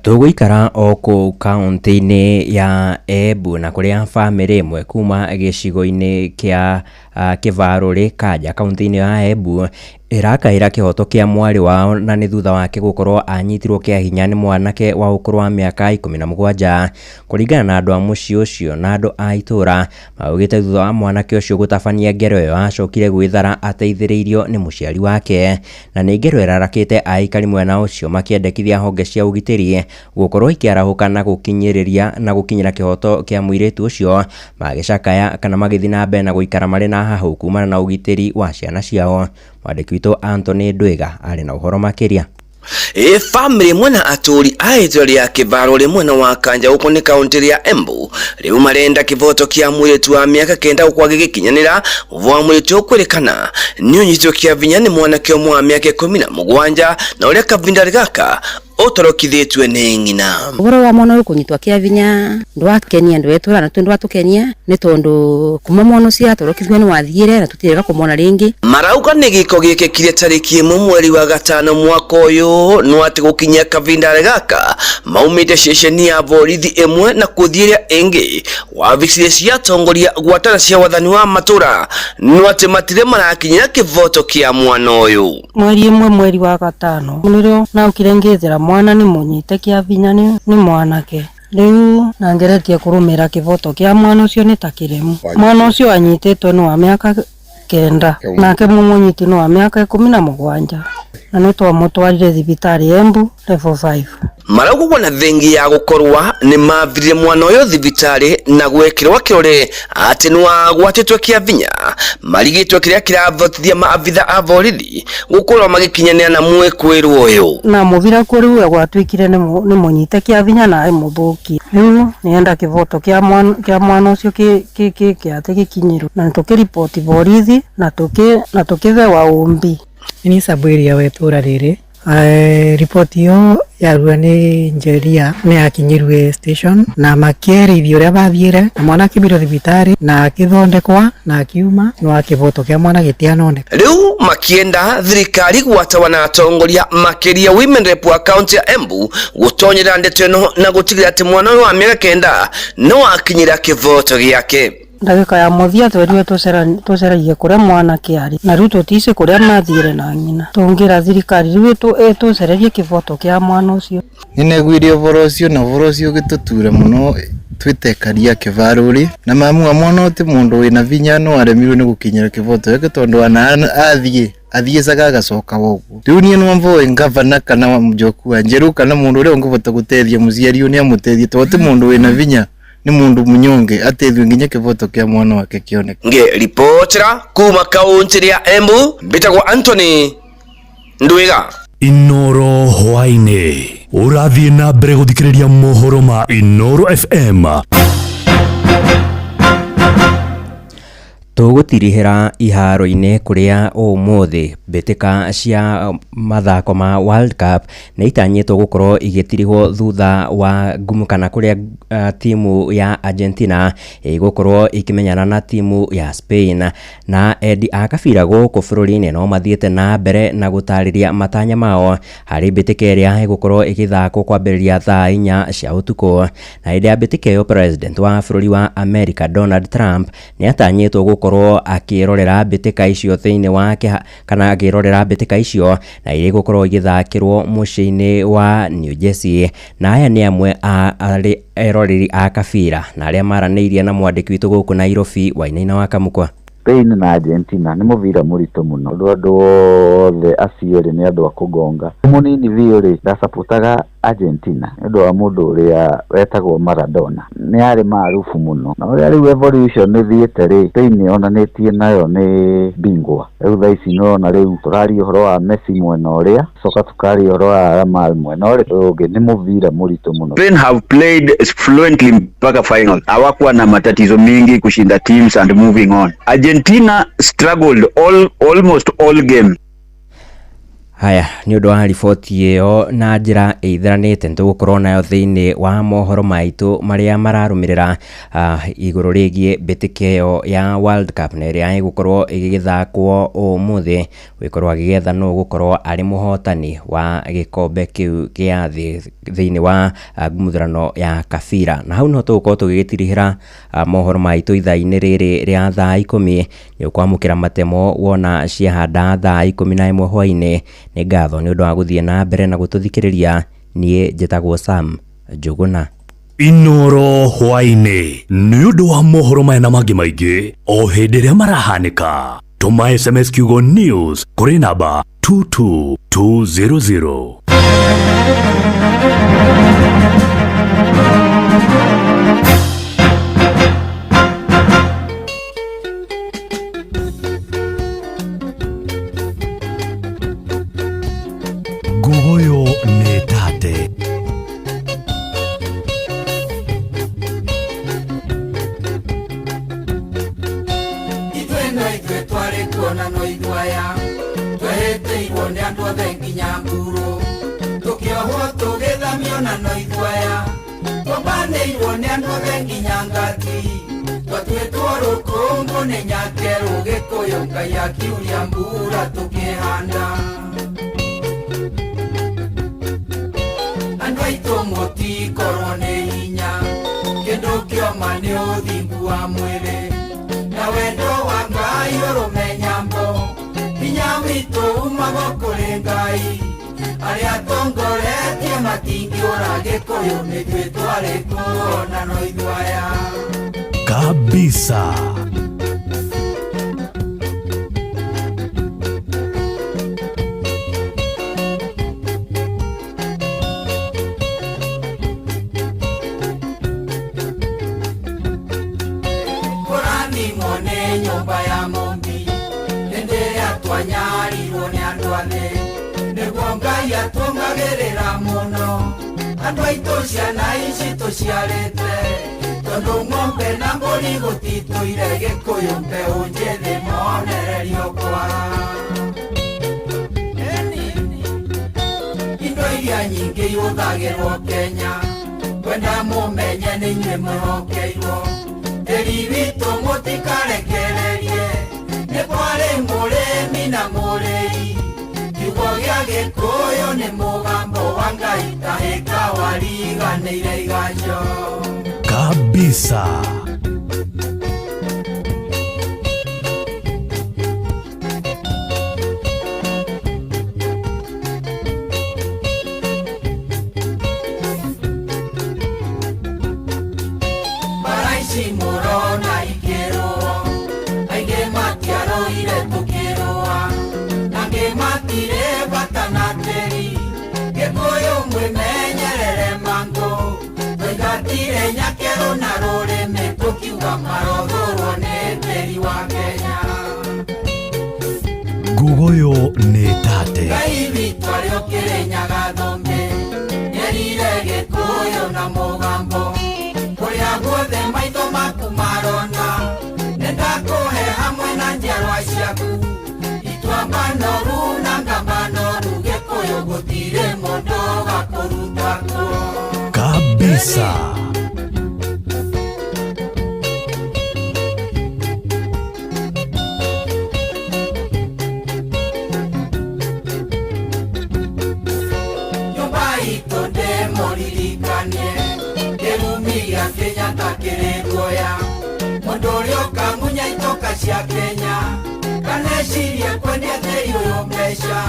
S12: Tũgũikara o kũu kaunti-inĩ ya Embu na kũrĩa bamĩrĩ ĩmwe kuma gĩcigo-inĩ kĩa Kĩvarũrĩ Kanja kaunti-inĩ ya Embu ĩrakaĩra kĩhoto kĩa mwarĩ wao na nĩ thutha wake gũkorwo anyitirwo kĩa hinya nĩ mwanake wa ũkũrũ wa mĩaka 17. Kũringana na andũ a mũciĩ ũcio na andũ a itũũra maugĩte thutha wa mwanake ũcio gũtabania ngero ĩyo acokire gwĩthara ateithĩrĩirio nĩ mũciari wake, na nĩ ngero ĩrarakĩte aikari mwena ũcio makĩendekithia honge cia ũgitĩri gũkorwo ikĩarahũka na gũkinyĩrĩria na gũkinyĩra kĩhoto kĩa mũirĩtu ũcio, magĩcakaya kana magĩthiĩ na mbere na gũikara marĩ na hahũ kumana na ũgitĩri wa ciana ciao. Mwandĩki witũ Anthony Ndwiga arĩ na ũhoro makĩria.
S18: Family mwena aturi a itũra rĩa Kĩvarũrĩ mwena wa Kanja gũkũ nĩ kaunti rĩa Embu rĩu marenda kĩvoto kĩa mũirĩtu wa mĩaka 9 gũkũ agĩgĩkinyanĩra ũvo wa mũirĩtu ũkwĩrĩkana nĩ ũnyitwo kĩa vinya nĩ mwanake ũmwe wa mĩaka 17 na ũrĩa kavinda gaka ũtorokithĩtue nĩ ng'ina.
S19: Ũhoro wa mwana ũyũ kũnyitwo kĩa vinya ndwakenia ndwetũra na ndwatukenia nĩ tondũ kuma mwana ũcio atorokithio nĩ wathiire na tũtirĩga kũmona rĩngĩ.
S18: Marauga nĩ gĩko gĩkĩkire tarĩki 1 mweri wa 5 mwaka ũyũ no atĩ gũkinyia kavinda gaka maumĩte ceceni ya borithi ĩmwe na kũthiĩ ĩrĩa ĩngĩ wabici cia atongoria gwatana cia wathani wa matũra no atĩ matirĩ marakinyĩra kĩvoto kĩa mwana ũyũ.
S20: Mweri 1 mweri wa 5 nĩrĩo naũkire ngĩthera mwana nĩ mũnyite kĩa vinya nĩ mwanake rĩu na ngeretie kũrũmĩra kĩvoto kĩa mwana ũcio nĩ ta kĩremu. Mwana ũcio anyitĩtwo nĩ wa mĩaka 9 nake mũmũnyiti nĩ wa mĩaka 17 na nĩ twamũtwarire thibitarĩ Embu level 5.
S18: Marauga na thengi ya gũkorwa nĩ mathirire mwana ũyũ thibitarĩ na gwĩkĩrwo kĩrore atĩ nĩ wagwatĩtwo kĩa vinya marigĩtwo kĩrĩa kĩravotithia maabitha a borithi gũkorwo magĩkinyanĩra na mwĩkwĩrwo ũyũ.
S20: Na mũthira kũrĩ gwatuĩkire nĩ mũnyite kĩa vinya na mũthũki rĩu nĩenda kĩvoto kĩa mwana ũcio kĩ atĩ gĩkinyĩrwo na tũkĩripoti borithi na tũkĩthewa ũmbi.
S21: Ni sabwĩria wa itũra rĩrĩ ripoti ĩyo yarua nĩ Njeria nĩ yakinyirwe station na makĩerithio ũrĩa bathiire na mwana akĩmbirwo thibitarĩ na akĩthondekwa na akiuma no kĩvoto kĩa mwana gĩtianoneka.
S18: Rĩu makienda thirikari gwatawa na atongoria makĩria women rep wa kaunti ya Embu gũtonyera ndeto ĩno na gũtigĩrĩra atĩ mwana ũyũ wa mĩaka 9 no akinyĩra kĩvoto gĩake.
S20: Ndagĩka ya mũthia twerirwe tũceragie kũrĩa mwanake arĩ na rĩu tũtici kũrĩa mathiire na ng'ina. Tũngĩra thirikari rĩu ĩtũcererie kĩvoto kĩa mwana ũcio.
S23: Nĩnaiguire ũhoro ũcio na ũhoro ũcio ũgĩtũtura mũno twĩtekaria Kĩvarũrĩ na mamu wa mwana ũti mũndũ wĩna vinya no aremirwo nĩ gũkinyĩra kĩvoto gĩake tondũ ona athiĩ athiĩcaga agacoka woguo. Rĩu niĩ no mvoe ngavana kana wa Njoku wa Njeru kana mũndũ ũrĩa ũngĩhota gũteithia mũciari ũyũ nĩamũteithie tondũ ti mũndũ wĩna vinya ni mundu munyonge atethwe nginya kĩvoto kĩa mwana wake kĩoneke.
S18: Nge ripotera kuma kaunti ya Embu mbitagwo Anthony Ndwiga.
S5: Inoro hwaini ũrathiĩ na mbere gũthikĩrĩria mohoro ma Inoro FM.
S12: Tũgũtirihĩra iharo-inĩ kũrĩa ũmũthĩ mbĩtĩka cia mathako ma World Cup nĩ itanyĩtwo gũkorwo igĩtirihwo thutha wa ngumu kana kũrĩa timu ya Argentina ĩgũkorwo ĩkĩmenyana na timu ya Spain. Na endi a kabira gũkũ bũrũri-inĩ no mathiĩte na mbere na gũtarĩria matanya mao harĩ mbĩtĩka ĩrĩa ĩgũkorwo ĩgĩthakwo kwambĩrĩria thaa 4 cia ũtukũ. Na hĩndĩ ya mbĩtĩka ĩyo, President wa bũrũri wa America Donald Trump nĩ atanyĩtwo gũkorwo akĩrorera mbĩtĩka icio thĩinĩ wa kana akĩrorera mbĩtĩka icio na iria igũkorwo igĩthakĩrwo mũciĩ-inĩ wa New Jersey. Na aya nĩ amwe a arĩ eroreri a kabira na arĩa maranĩirie na mwandĩki witũ gũkũ Nairobi, Wainaina wa Kamukwa.
S17: Spain na Argentina nĩ mũbira mũritũ mũno tondũ andũ othe acio erĩ nĩ andũ a kũgonga. Mũnini biũ rĩ, ndasapũtaga Argentina nĩ ũndũ wa mũndũ ũrĩa wetagwo Maradona, nĩ arĩ maarufu mũno. Na ũrĩa rĩu evolution ĩthiĩte rĩ, Spain yonanĩtie nayo nĩ bingwa. Rĩu thaa ici nĩũrona rĩu tũraria ũhoro wa Messi mwena ũrĩa, coka tukaria ũhoro wa Yamal mwena ũrĩa ũngĩ, nĩ mũbira mũritũ mũno.
S6: Spain have played fluently mpaka final. Hawakuwa na matatizo mingi kushinda teams and moving on. Argentina struggled almost all game.
S12: Haya, nĩ ũndũ wa riboti ĩyo na njĩra ĩitharanĩte nĩtũgũkorwo nayo thĩinĩ wa mohoro maitũ marĩa mararũmĩrĩra igũrũ rĩgiĩ mbĩtĩka ĩyo ya World Cup na ĩrĩa ĩgũkorwo ĩgĩgĩthakwo ũmũthĩ, gũgĩkorwo agĩgetha nũ ũgũkorwo arĩ mũhotani wa gĩkombe kĩu gĩa thĩ thĩinĩ wa ngumuthrano ya kabira. Na hau no tũgũkorwo tũgĩgĩtirihĩra mohoro maitũ ithaa-inĩ rĩrĩ rĩa thaa 10. Nĩ ũkwamũkĩra matemo wona ciahanda thaa 11 hwaĩ-inĩ. Nĩ ngatho nĩ ũndũ wa gũthiĩ na mbere na gũtũthikĩrĩria. Niĩ njĩtagwo Sam Njũgũna.
S5: Inoro hwaĩ-inĩ nĩ ũndũ wa mohoro maya na mangĩ maingĩ o hĩndĩ ĩrĩa marahanĩka. Tũma SMS kiugo news kũrĩ namba 22200. Ngugoyo nĩ tate.
S4: Ithuĩ no ithuĩ twarĩ kuona no ithuaya, twehĩtĩirwo nĩ andũ othe nginya mburu, tũkĩohwo tũgĩthamio na no ithuaya, twambanĩirwo nĩ andũ othe nginya ngati, twatuĩtwo rũkũngũ nĩ nyakerũ Gĩkũyũ Ngai akiuria mbura tũkĩhanda. Andũ aitũ mũtikorwo nĩ hinya, kĩndũ kĩoma nĩ ũthingu wa mwĩrĩ, na wendo wa Ngai ũrũme nyambo, hinya witũ umaga kũrĩ Ngai, arĩa atongoretie matingĩũra Gĩkũyũ nĩthuĩ twarĩ kuona no ithuaya.
S5: Kabisa.
S4: Kũrathimwo nĩ nyũmba ya Mũmbi, hĩndĩ ĩrĩa twanyarirwo nĩ andũ a thĩ, nĩguo Ngai atũngagĩrĩra mũno, andũ aitũ ciana ici tũciarĩte, tondũ ng'ombe na mbũri gũtitũire Gĩkũyũ mbeũ njĩthĩ monererio kwa. Indo iria nyingĩ ihũthagĩrwo Kenya, kwenda mũmenye nĩ inyuĩ mwĩhokeirwo, tĩri witũ mũtikarekererie, nĩ kwarĩ mũrĩmi na mũrĩi, kiugo gĩa Gĩkũyũ nĩ mũgambo wa Ngai, tahĩka wariganĩire iganjo.
S5: Kabisa.
S4: Bara ici mũrona ikĩrũo, aingĩ matiarũire tũkĩrũa, na angĩ matirĩ bata na tĩri, Gĩkũyũ mwĩmenyerere mangũ, twaingatire nyakerũ na rũrĩmĩ tũkiuga marothũrwo nĩ tĩri wa Kenya.
S5: Ngugoyo nĩ tate.
S4: Ngai witũ arĩ ũkĩrĩnyaga thũmbĩ, nĩerire Gĩkũyũ na mũgambo, kũrĩa guothe maitho maku marona, nĩndakũhe hamwe
S5: Kabisa.
S4: Nyũmba itũ ndĩmũririkanie kĩrumi gĩa Kenyatta kĩrĩ guoya mũndũ ũrĩa ũkamunya itoka cia Kenya kanecirie kwendia tĩri ũyũ mbeca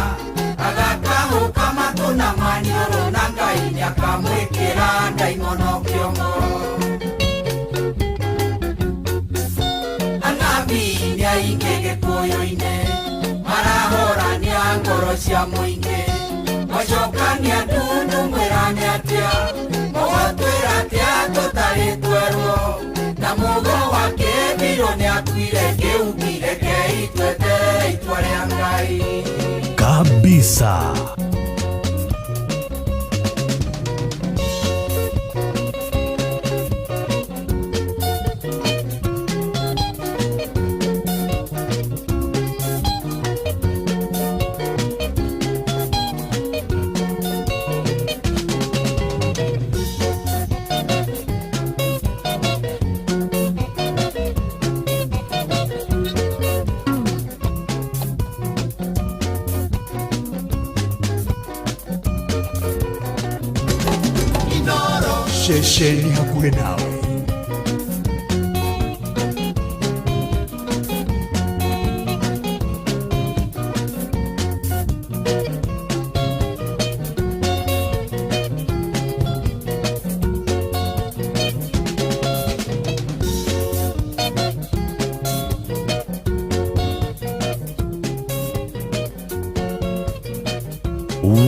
S4: agakahũka matũ na maniũrũ na Ngai nĩakamwĩkĩra ndaimono kĩongo. Anabii nĩ aingĩ gĩkũyũ-inĩ marahorania ngoro cia mũingĩ mwacokania ndundu mwĩrane atĩa mũgũtwĩra atĩa tũtarĩ twerwo na mũgo wa kĩbirũ nĩakuire kĩu rekei tweterere itua rĩa Ngai.
S5: Kabisa. Ceceni hakuhĩ nawe.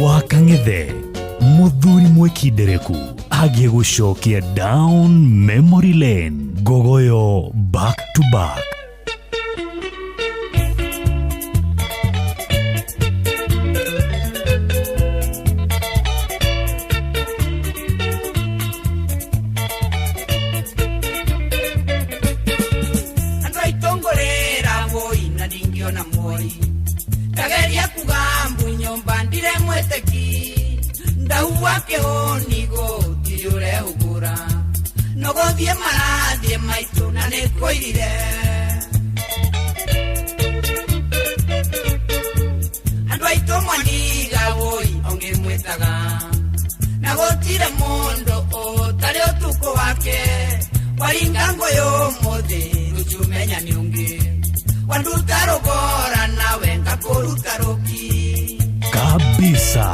S5: Wakang'ethe muthuri mwikindereku agĩgũcokia down memory lane. Ngogoyo back to back.
S4: Andũ aitũ ngũrĩra wũi na ndingĩona mwoi ndageria kuga mbu nyũmba ndire mwĩtĩki ndahua kĩhũni gũtirĩ ũrehũgũra no gũthiĩ marathiĩ maitũ na nĩkũirire. Andũ aitũ mwandiga wũi ũngĩmwĩtaga na gũtirĩ mũndũ ũtarĩ ũtukũ wake waringa ngũyũ ũmũthĩ rũciũ menya nĩ ũngĩ wanduta rũgora nawe ngakũruta rũki.
S5: Kabisa.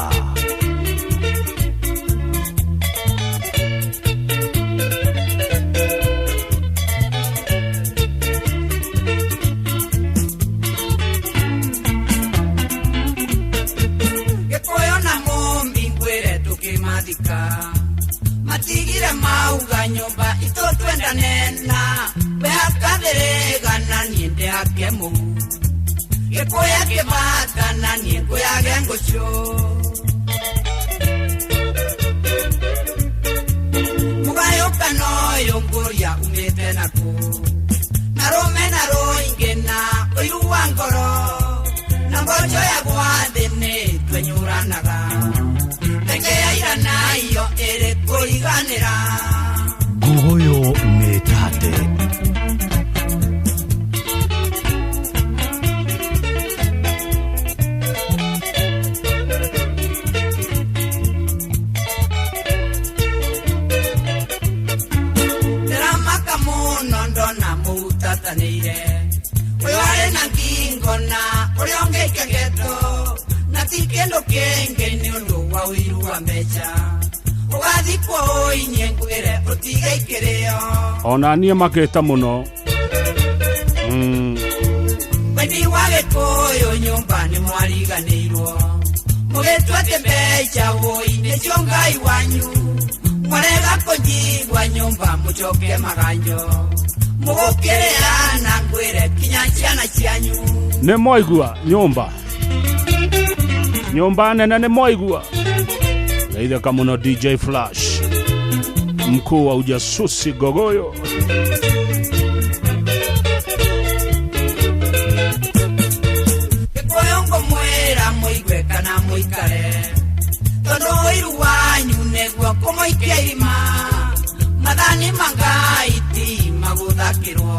S4: Gĩkũyũ na Mũmbi ngwĩre tũkĩmathika matigire mauga nyũmba itũ twendane na we hakathĩrĩga na niĩ ndĩhake mũhu gĩkũya kĩbata na niĩ ngũyage ngũcũ mũgayũkano ũyũ ngũria umĩte nakũ na rũme na rũingĩ na ũiru wa ngoro na mboco ya gwathĩ nĩ twenyũranaga reke yaira nayo ĩrĩ kũriganĩra.
S5: Ngogoyo nĩ tate.
S4: Ndĩramaka mũno ndona mũhutatanĩire ũyũ arĩ na ngingo na ũrĩa ũngĩ ikegetwo na ti kĩndũ kĩngĩ nĩ ũndũ wa ũiru wa mbeca ũgathikwo ũinie ngwĩre ũtige ikĩrĩo.
S26: Ona niĩ makĩte mũno.
S4: Wendi wa gĩkũyũ nyũmba nĩ mwariganĩirwo mũgĩtua atĩ mbeca wũi nĩcio Ngai wanyu mwarega kũnjigua nyũmba mũcoke maganjo mũgũkĩrĩra na ngwĩre kinya ciana cianyu.
S26: Nĩ mwaigua nyũmba nyũmba nene nĩ mwaigua. Geithĩka mũno DJ Flash, mkuu wa ujasusi Gogoyo.
S4: Gĩkũyũ ngũmwĩra mũigue kana mũikare tondũ ũiru wanyu nĩguo kũmũikia irima.
S1: Mathani mangai ti maguthakirwo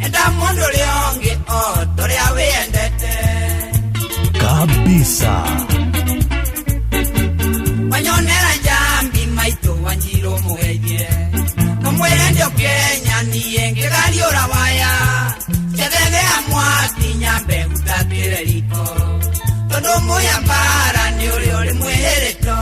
S1: enda mundu uria ungi o toria wiyendete
S5: kabisa.
S1: Wanyonera njambi maitu wanjiro mugeithie kamwire ndio Kenya niĩ ngĩgariũra waya cethethea mwaki nyambe ngũtatĩre riko tondũ muya mbara nĩ ũrĩa ũrĩ mwĩhĩrĩto.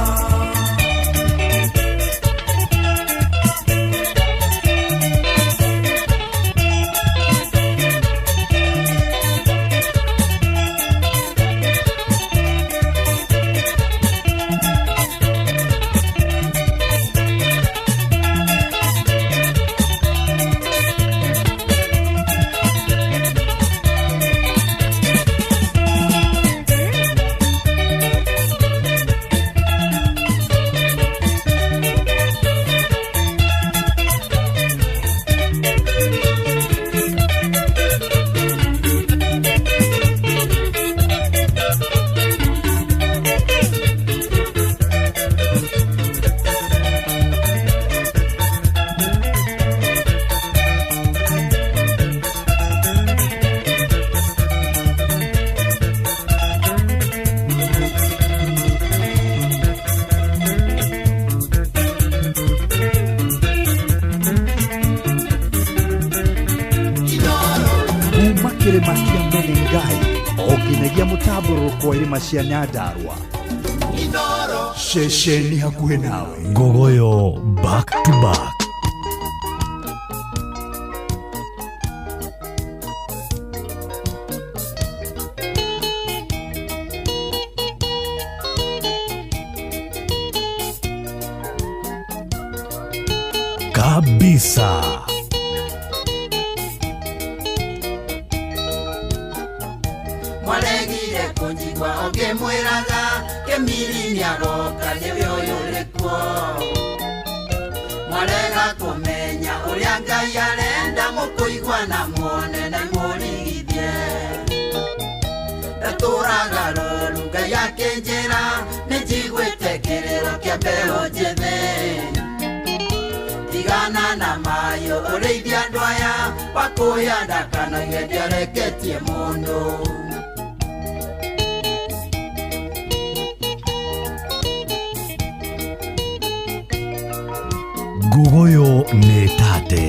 S25: Kuma kĩrĩma kĩa Menengai o nginyagia mũtambũrũko wa irĩma cia Nyandarua, ceceni hakuhĩ nawe.
S5: Ngogoyo back to back. Kabisa.
S1: Mwaregire kũnjigua ũkĩmwĩraga kĩmiri nĩagoka nĩwe ũyũ ũrĩ kuo. Mwarega kũmenya ũrĩa Ngai arenda mũkũigua na muone na mũrigithie. Ndatũraga rũru Ngai akĩnjĩra nĩnjiguĩte kĩrĩro kĩa mbeũ njĩthĩ. Tigana na mayo ũrĩithie andũ aya wakũya ndakanoige ndiareketie mũndũ.
S5: Ngogoyo nĩ tate.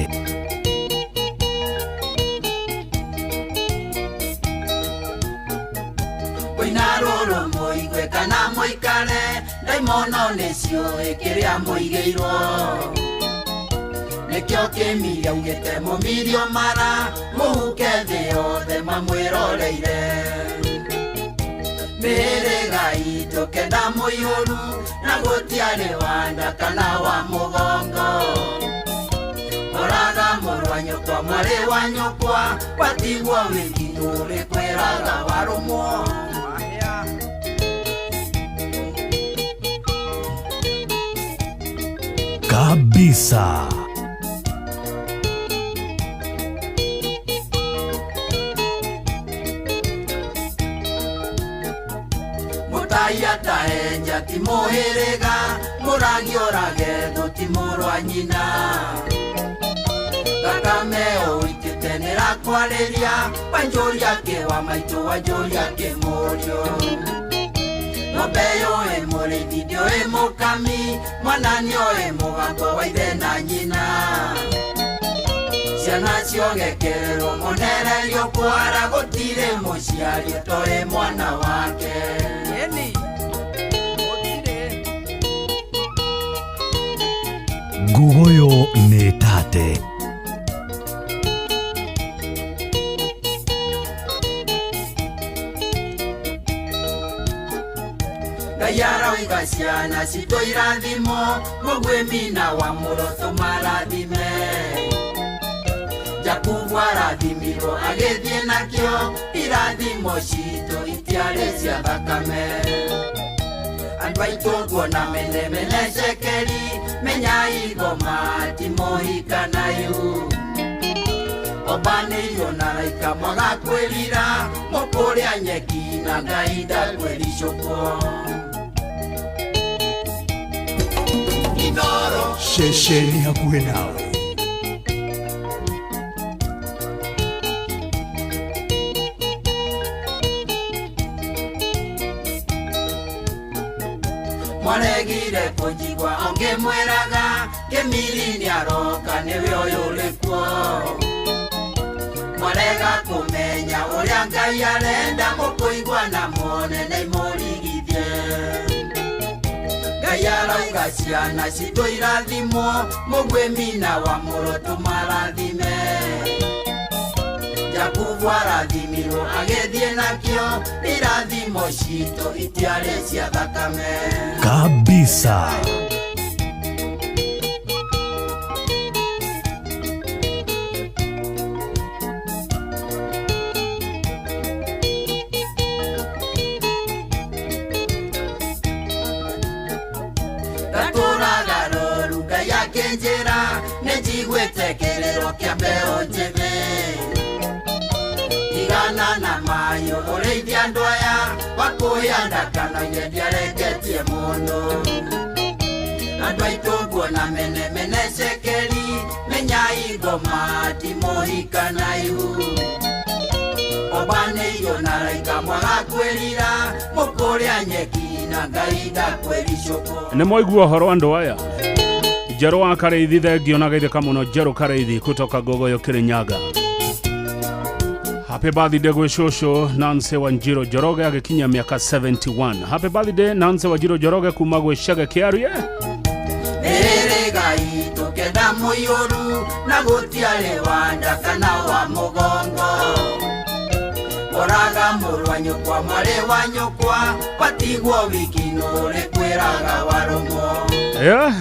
S1: Kwĩna rũrũ mũigue kana mũikare ndaimono nĩciũĩ kĩrĩa mũigĩirwo. Nĩkĩo kĩmiri augĩte mũmirio mara mũhuke thĩ yothe mamwĩroreire. Mĩhĩrĩga itũ kenda mũiyũru na gũtiarĩ wa nda kana wa mũgongo. Ũraga mũrũ wa nyũkwa mwarĩ wa nyũkwa watigwo wiki ndũrĩ kwĩraga warũmwo.
S5: Kabisa.
S1: Mũtai ataenja ti mũhĩrĩga mũragi ũrage thũ ti mũrũ wa nyina. Thakame ũitĩte nĩrakwarĩria wanjũria kĩ wa maitũ wanjũria kĩ mũriũ. Ng'ombe yũĩ mũrĩithi ndĩũĩ mũkami mwana nĩoĩ mũgambo wa ithe na nyina. Ciana ciogekerwo monererio kwara gũtirĩ mũciari ũtoĩ mwana wake.
S5: Ngogoyo nĩ tate.
S1: Ngai aroiga ciana citũ irathimo mũguĩmi na wa mũroto marathime. Jakubu arathimirwo agĩthiĩ nakĩo irathimo citũ itiarĩ cia thakame. Andũ aitũ nguona menemene cekeri menya igoma ti mũhikanayu. Obanĩirio na raika mwaga kwĩrira mũkũrĩa nyeki na Ngai ndakwĩricũkwo.
S25: Ceceni hakuhĩ nawe.
S4: Mwaregire kũnjigua ũngĩmwĩraga Kĩmiri nĩaroka nĩwe ũyũ ũrĩ kuo. Mwarega kũmenya ũrĩa Ngai arenda mũkũigua na muone na imũrigithie. Ngai arauga ciana citũ irathimwo mũguĩmi na wa mũro tũmarathime. Jakubu arathimirwo agĩthiĩ nakĩo irathimo citũ itiarĩ cia thakame.
S5: Kabisa.
S4: Ndatũraga rũru Ngai akĩnjĩra nĩnjiguĩte kĩrĩro kĩa mbeũ njĩthĩ. Tigana na mayũ ũrĩithia andũ aya wakũhĩa ndakanoige ndiareketie mũndũ. Andũ aitũ nguona menemene cekeri menyai ngoma ti mũhika na ihu. Ombanĩirio na raika mwaga kwĩrira mũkũrĩa nyeki na Ngai ndakwĩricũkwo.
S26: Nĩ mwaigua ũhoro andũ aya. Njerũ wa Karĩithi thengio na geithĩka mũno Njerũ Karĩithi kutoka Ngogoyo Kĩrĩnyaga. Happy birthday gwĩ cũcũ Nancy Wanjirũ Njoroge agĩkinyia mĩaka 71. Happy birthday Nancy Wanjirũ Njoroge kuma gwĩ Chege Kĩarie.
S4: Mĩhĩrĩga itũ kenda mũiyũru na gũtiarĩ wa nda kana wa mũgongo. Ũraga mũrũ wa nyũkwa mwarĩ wa nyũkwa watigwo wiki nũrĩ kwĩraga warũmwo.
S26: Yeah.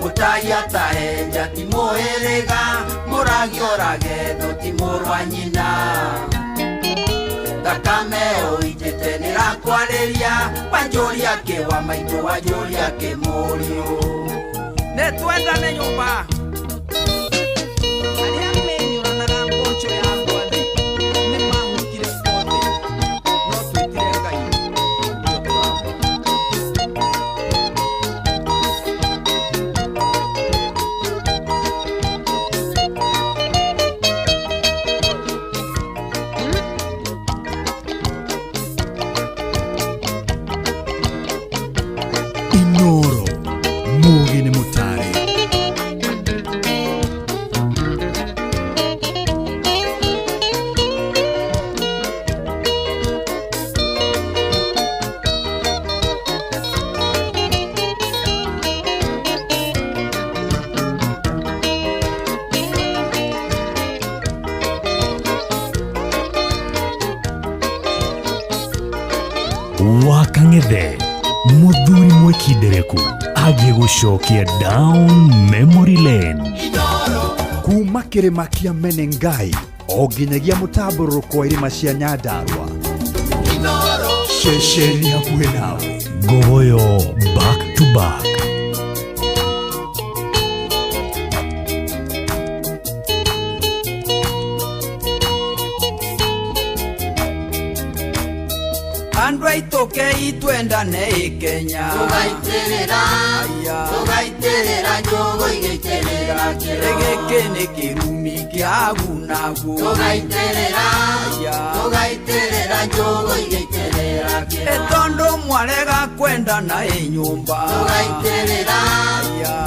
S4: Mũtai atahenja ti mũhĩrĩga mũragi ũrage thũ ti mũrũ wa nyina. Thakame ũitĩte nĩrakwarĩria wanjũria kĩ wa maitũ wanjũria kĩ mũriũ.
S1: Nĩtwendane nyũmba. Arĩa menyũranaga mboco ya ngwathi nĩmahukire othe no twĩtire Ngai nĩwe tũramũhoya.
S25: Inoro mugi nĩ mũtare.
S5: Wakang'ethe mũthuri mwĩkindereku agĩgũcokia down memory lane.
S25: Kuma kĩrĩma kĩa Menengai o nginyagia mũtambũrũko wa irĩma cia Nyandarua. Ceceni hakuhĩ nawe.
S5: Ngogoyo back to back.
S4: Andũ aitũ kei twendane ĩ Kenya. Tũgaitĩrĩra, tũgaitĩrĩra njũgũ igĩitĩrĩra kĩro. Gĩkĩ nĩ kĩrumi kĩa agunagu. Tũgaitĩrĩra, tũgaitĩrĩra njũgũ igĩitĩrĩra kĩro. Ĩ tondũ mwarega kwendana ĩ nyũmba. Tũgaitĩrĩra,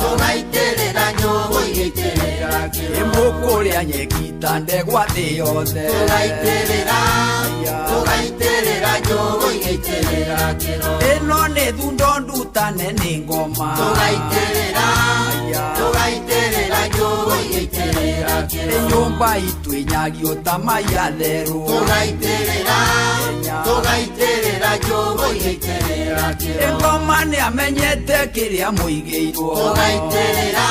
S4: tũgaitĩrĩra njũgũ igĩitĩrĩra kĩro. Ĩ mũkũrĩa nyeki ta ndegwa thĩ yothe. Tũgaitĩrĩra, tũgaitĩrĩra njũgũ igĩitĩrĩra kĩro. Ĩno nĩ thundo ndutane nĩ ngoma. Tũgaitĩrĩra, tũgaitĩrĩra njũgũ igĩitĩrĩra kĩro. Nyũmba itũ ĩnyagio ta mai atherũ. Tũgaitĩrĩra, tũgaitĩrĩra njũgũ igĩitĩrĩra kĩro. Ngoma nĩamenyete kĩrĩa mũigĩirwo. Tũgaitĩrĩra,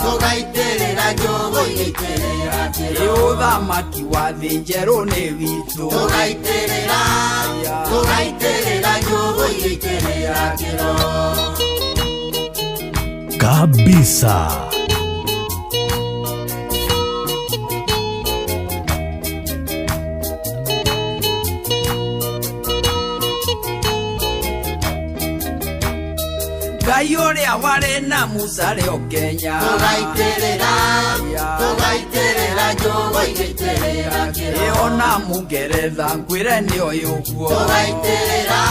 S4: tũgaitĩrĩra njũgũ igĩitĩrĩra kĩro. Ũthamaki wa thĩ njerũ nĩ witũ. Tũgaitĩrĩra, tũgaitĩrĩra njũgũ igĩitĩrĩra kĩro.
S5: Kabisa.
S4: Ngai
S1: Ũrĩa warĩ na Musa rĩo Kenya.
S8: Tũgaitĩrĩra, tũgaitĩrĩra njũgũ igĩitĩrĩra kĩro.
S1: Ĩ ona Mũngeretha ngwĩre nĩoĩ ũguo.
S8: Tũgaitĩrĩra,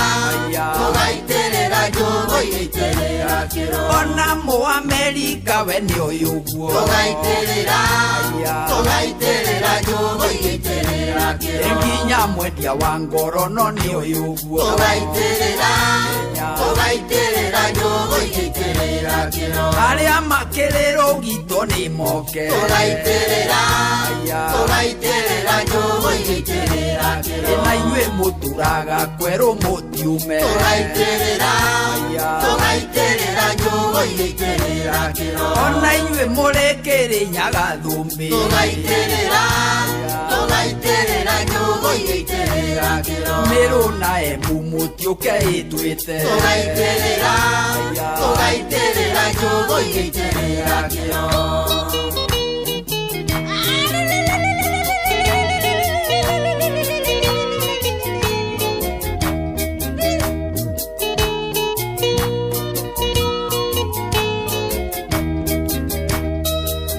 S8: tũgaitĩrĩra njũgũ igĩitĩrĩra kĩro.
S1: Ona Mũamerika we nĩoĩ ũguo.
S8: Tũgaitĩrĩra, tũgaitĩrĩra njũgũ igĩitĩrĩra kĩro.
S1: Nginya mwendia wa ngorono nĩoĩ ũguo.
S8: Tũgaitĩrĩra, tũgaitĩrĩra njũgũ igĩitĩrĩra kĩro.
S1: Arĩa makĩrĩ rũgito nĩ moke.
S8: Tũgaitĩrĩra, tũgaitĩrĩra njũgũ igĩitĩrĩra kĩro.
S1: Na inyuĩ mũturaga kwerũ mũtiume.
S8: Tũgaitĩrĩra, tũgaitĩrĩra njũgũ igĩitĩrĩra kĩro.
S1: Ona inyuĩ mũrĩ Kĩrĩnyaga thũmbĩ.
S8: Tũgaitĩrĩra, tũgaitĩrĩra njũgũ igĩitĩrĩra kĩro.
S1: Mĩrũ na Embu mũtiũke ĩtwĩte.
S8: Tũgaitĩrĩra, tũgaitĩrĩra njũgũ igĩitĩrĩra kĩro.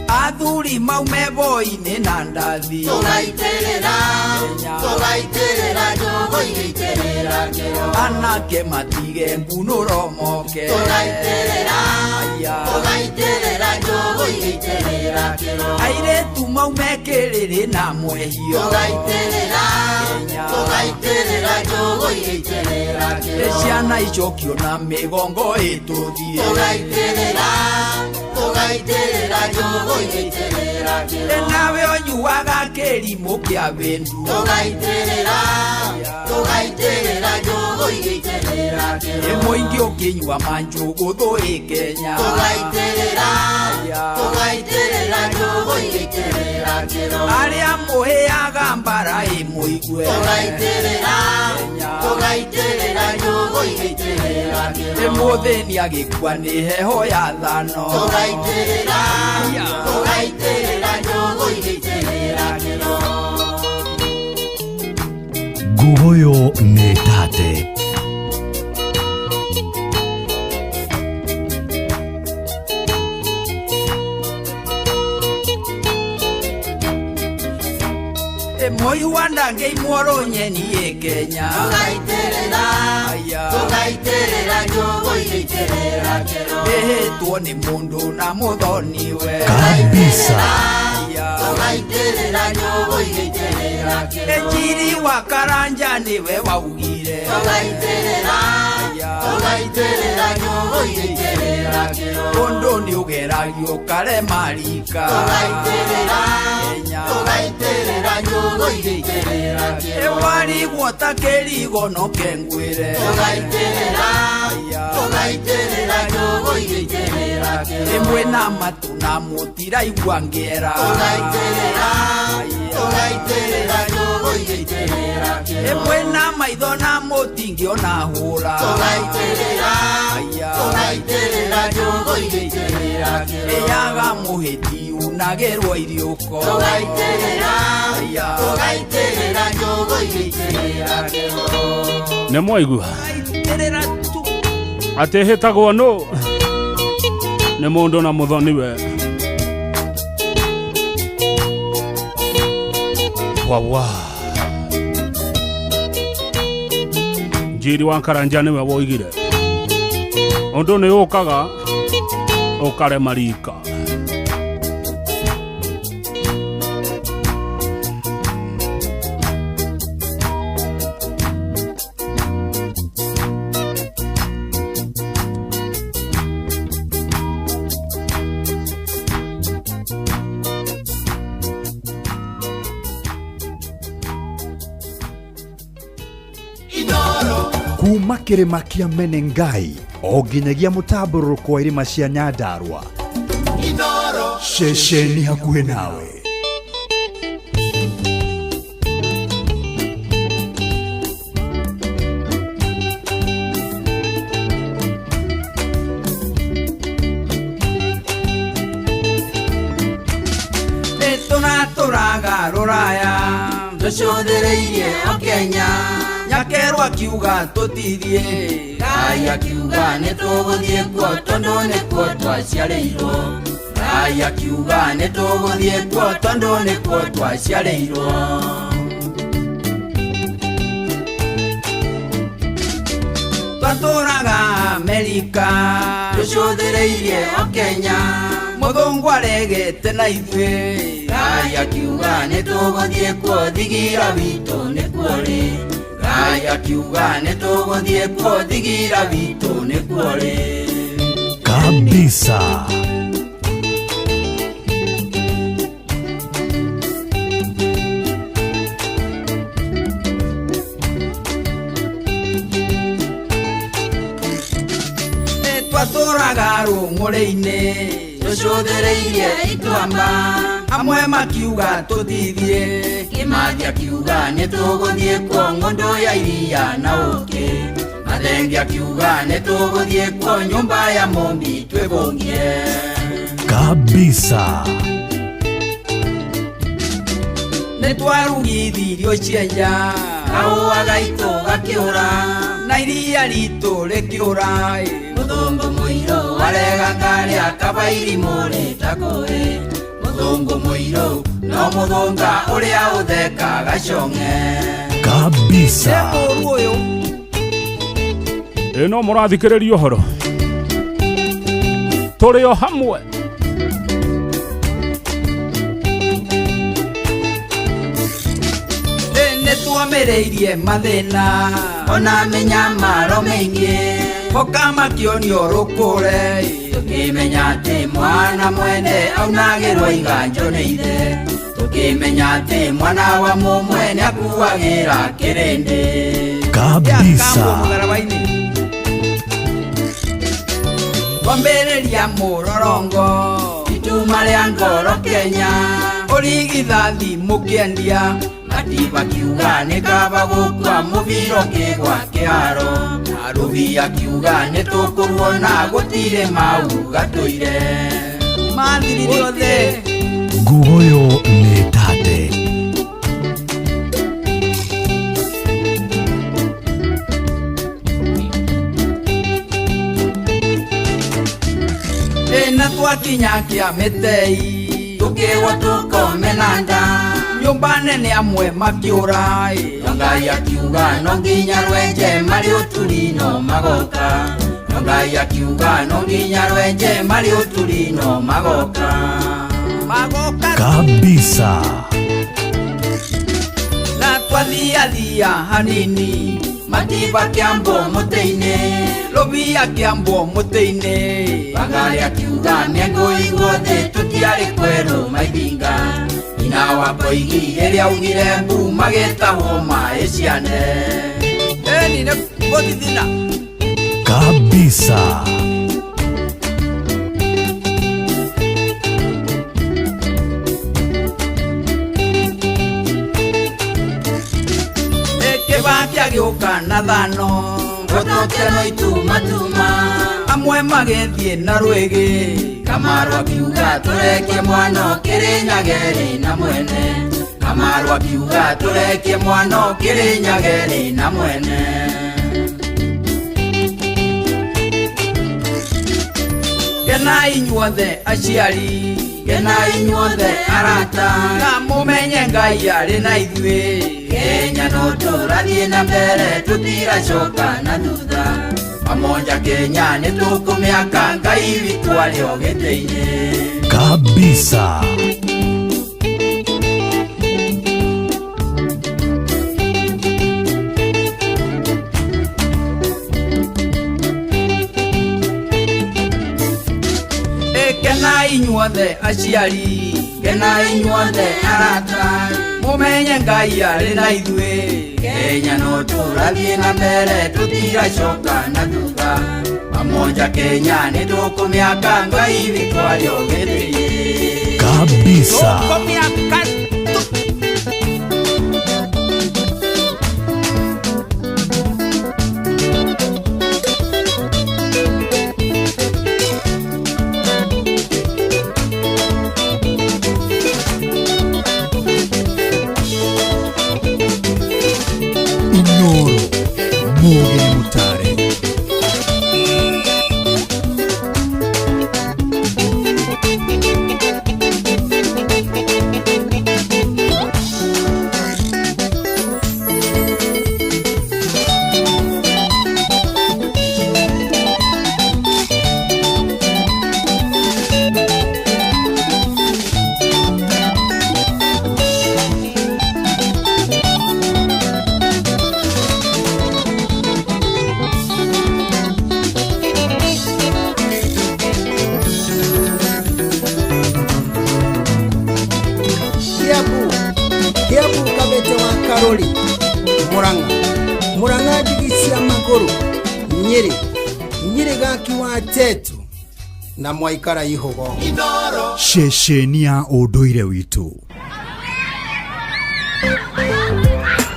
S1: Athuri maume boi-inĩ na ndathi.
S8: Tũgaitĩrĩra, tũgaitĩrĩra njũgũ igĩitĩrĩra kĩro.
S1: Anake matige ngunũro moke.
S8: Tũgaitĩrĩra, tũgaitĩrĩra njũgũ igĩitĩrĩra kĩro.
S1: Airĩtu maume kĩrĩrĩ na mwehio.
S8: Tũgaitĩrĩra, tũgaitĩrĩra njũgũ igĩitĩrĩra kĩro.
S1: Ciana icokio na mĩgongo ĩtũthiĩ.
S8: Tũgaitĩrĩra, tũgaitĩrĩra njũgũ igĩitĩrĩra kĩro.
S1: Nawe ũnyuaga kĩrimũ kĩa wĩndu.
S8: Tũgaitĩrĩra, tũgaitĩrĩra njũgũ igĩitĩrĩra kĩro.
S1: Mũingĩ ũkĩnyua manjũgũ thũ ĩ Kenya.
S8: Tũgaitĩrĩra, tũgaitĩrĩra njũgũ igĩitĩrĩra kĩro.
S1: Arĩa mũhĩaga mbara ĩ mũigue.
S8: Tũgaitĩrĩra, tũgaitĩrĩra njũgũ igĩitĩrĩra kĩro.
S1: Mũthĩni agĩkua nĩ heho ya thano.
S8: Tũgaitĩrĩra, tũgaitĩrĩra njũgũ igĩitĩrĩra kĩro.
S5: Ngugoyo nĩ tate.
S1: Moi wa ndangĩimwo nyeni ĩ Kenya.
S8: Tũgaitĩrĩra, tũgaitĩrĩra njũgũ igĩitĩrĩra kĩro.
S1: Ĩhĩtwo nĩ mũndũ na mũthoniwe.
S5: Kabisa.
S8: Tũgaitĩrĩra njũgũ igĩitĩrĩra kĩro.
S1: Njiri wa Karanja nĩwe waugire.
S8: Tũgaitĩrĩra, tũgaitĩrĩra njũgũ igĩitĩrĩra kĩro.
S1: Ũndũ nĩ ũgeragio ũkarema rika.
S8: Tũgaitĩrĩra, tũgaitĩrĩra njũgũ igĩitĩrĩra kĩro.
S1: Warigwo ta kĩrigo no kengwĩre.
S8: Tũgaitĩrĩra, tũgaitĩrĩra njũgũ igĩitĩrĩra kĩro.
S1: Ĩmwe na matũ na mũtiraigua ngĩera.
S8: Tũgaitĩrĩra, tũgaitĩrĩra njũgũ igĩitĩrĩra kĩro.
S1: Ĩmwe na maitho na mũtingĩona hũra.
S8: Tũgaitĩrĩra, tũgaitĩrĩra njũgũ igĩitĩrĩra kĩro.
S1: Ĩyaga mũhĩti unagĩrwo iriũko.
S8: Tũgaitĩrĩra, tũgaitĩrĩra njũgũ igĩitĩrĩra kĩro.
S26: Nĩ mwaigua atĩ hĩtagwo nũ nĩ mũndũ na mũthoniwe. Wawa Njiri wa Karanja nĩwe woigire ũndũ nĩ ũkaga ũkarema rika.
S25: Kuma kĩrĩma kĩa Menengai o nginyagia mũtambũrũko wa irĩma cia Nyandarua. Ceceni hakuhĩ nawe.
S1: Tũratũraga rũraya
S8: Tũcũthĩrĩirie o Kenya.
S1: Nyakerwo akiuga tũtithiĩ.
S8: Ngai akiuga nĩ tũgũthiĩ kuo tondũ nĩkuo twaciarĩirwo. Ngai akiuga nĩ tũgũthiĩ kuo tondũ nĩkuo twaciarĩirwo.
S1: Twatũraga Amerika.
S8: Tũcũthĩrĩirie o Kenya.
S1: Mũthũngũ aregete na ithuĩ.
S8: Ngai akiuga nĩ tũgũthiĩ kuo thigira witũ nĩkuo rĩ. Ngai akiuga nĩ tũgũthiĩ kuo thigira witũ nĩkuo rĩ.
S5: Kabisa.
S1: Twatũraga rũng'ũrĩ-inĩ.
S8: Tũcũthĩrĩirie ituamba.
S1: Amwe makiuga tũtithiĩ.
S8: Kĩmathi akiuga nĩ tũgũthiĩ kuo ng'ũndũ ya iria na ũkĩ. Mathenge akiuga nĩ tũgũthiĩ kuo nyũmba ya Mũmbi twĩbũngie.
S5: Kabisa.
S1: Nĩ twarugithirio cienja.
S8: Kahũa gaitũ gakĩũra.
S1: Na iria ritũ rĩkĩũra.
S8: Mũthũngũ mũirũ arega ngarĩa kaba irimũ rĩtakũĩ. Mũthũngũ mũirũ no mũthũnga ũrĩa ũthekaga cong'e.
S5: Kabisa.
S26: Ĩno mũrathikĩrĩria ũhoro. Tũrĩ o hamwe.
S1: Nĩ tuomĩrĩirie mathĩna.
S8: Ona mĩnyamaro mĩingĩ.
S1: Hoka makĩonio rũkũre.
S8: Tũkĩmenya atĩ mwana mwene aunagĩrwo iganjo nĩ ithe. Tũkĩmenya atĩ mwana wa mũmwe nĩakuagĩra kĩrĩndĩ.
S5: Kabisa.
S1: Twambĩrĩria mũrorongo.
S8: Ituma rĩa ngoro Kenya.
S1: Ũrigithathi mũkĩendia.
S8: Matiba kiuga nĩ kaba gũkua mũbira ũkĩgwa kĩharo. Rũbi akiuga nĩ tũkũruona gũtirĩ mau gatũire.
S1: Mathirire othe.
S5: Nguoyo nĩ tate.
S1: Na twakinya kĩa mĩtei.
S8: Tũkĩrwo tũkome na nda.
S1: Nyũmba nene amwe makĩũra.
S8: Ngai akiuga no nginya rwenje marĩ ũturi no magoka. Ngai akiuga no nginya rwenje marĩ ũturi no magoka.
S1: Magoka.
S5: Kabisa.
S1: Na twathiathia hanini.
S8: Matiba kĩambo mũtĩ-inĩ.
S1: Rũbia kĩambo mũtĩ-inĩ.
S8: Wangari akiuga mĩengo iguothe tũtiarĩ kwerũ maithinga. Nyina wa Koigi rĩrĩa augire mbu magĩtahwo maĩ ciane.
S1: Ĩni nĩ gũthithina.
S5: Kabisa.
S1: Kĩbaki agĩũka na thano.
S8: Gũtũkeno itumatuma.
S1: Amwe magĩthiĩ na rwĩgĩ.
S8: Kamaru akiuga tũrekie mwana Kĩrĩnyaga-rĩ na mwene. Kamaru akiuga tũrekie mwana Kĩrĩnyaga-rĩ na mwene.
S1: Kenai inyuothe aciari.
S8: Kenai inyuothe arata.
S1: Na mũmenye Ngai arĩ na ithuĩ.
S8: Kenya no tũrathiĩ na mbere tũtiracoka na thutha. Pamoja Kenya nĩ tũkũmĩaka Ngai witũ arĩ o gĩtĩ-inĩ.
S5: Kabisa.
S1: Kenai inyuothe aciari.
S8: Kenai inyuothe arata.
S1: Mũmenye Ngai arĩ na ithuĩ.
S8: Kenya no tũrathiĩ na mbere tũtiracoka na thutha. Pamoja Kenya nĩ tũkũmĩaka Ngai witũ arĩ o gĩtĩ-inĩ.
S5: Kabisa.
S1: Tũkũmĩaka.
S25: Inoro muge nĩ mũtare.
S10: Kiambu Kiambu kabete wa Karori Murang'a Murang'a ndigi cia magũrũ Nyĩrĩ Nyĩrĩ gaki wa Tetu na mwaikara ihũgo.
S25: Ceceni ya ũndũire witũ.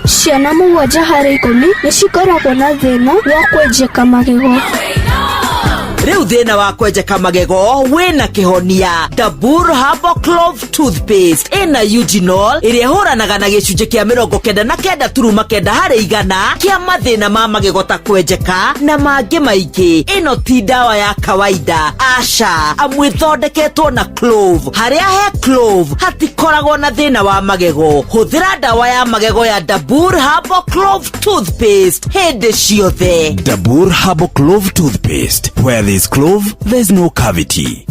S13: Ciana 7 harĩ 10 nĩ cikoragwo na thĩna wa kwenjeka magego.
S14: Rĩu thĩna wa kwenjeka magego wĩna kĩhonia. Dabur Herbal Clove Toothpaste ĩna eugenol ĩrĩa ĩhũranaga na gĩcunjĩ kĩa 99.9 harĩ igana kĩa mathĩna ma magego ta kwenjeka na mangĩ maingĩ. Ĩno ti ndawa ya kawaida, aca, amu ĩthondeketwo na clove. Harĩa he clove hatikoragwo na thĩna wa magego. Hũthĩra ndawa ya magego ya Dabur Herbal Clove Toothpaste hĩndĩ ciothe.
S15: Dabur Herbal Clove Toothpaste. Where there's clove, there's no cavity.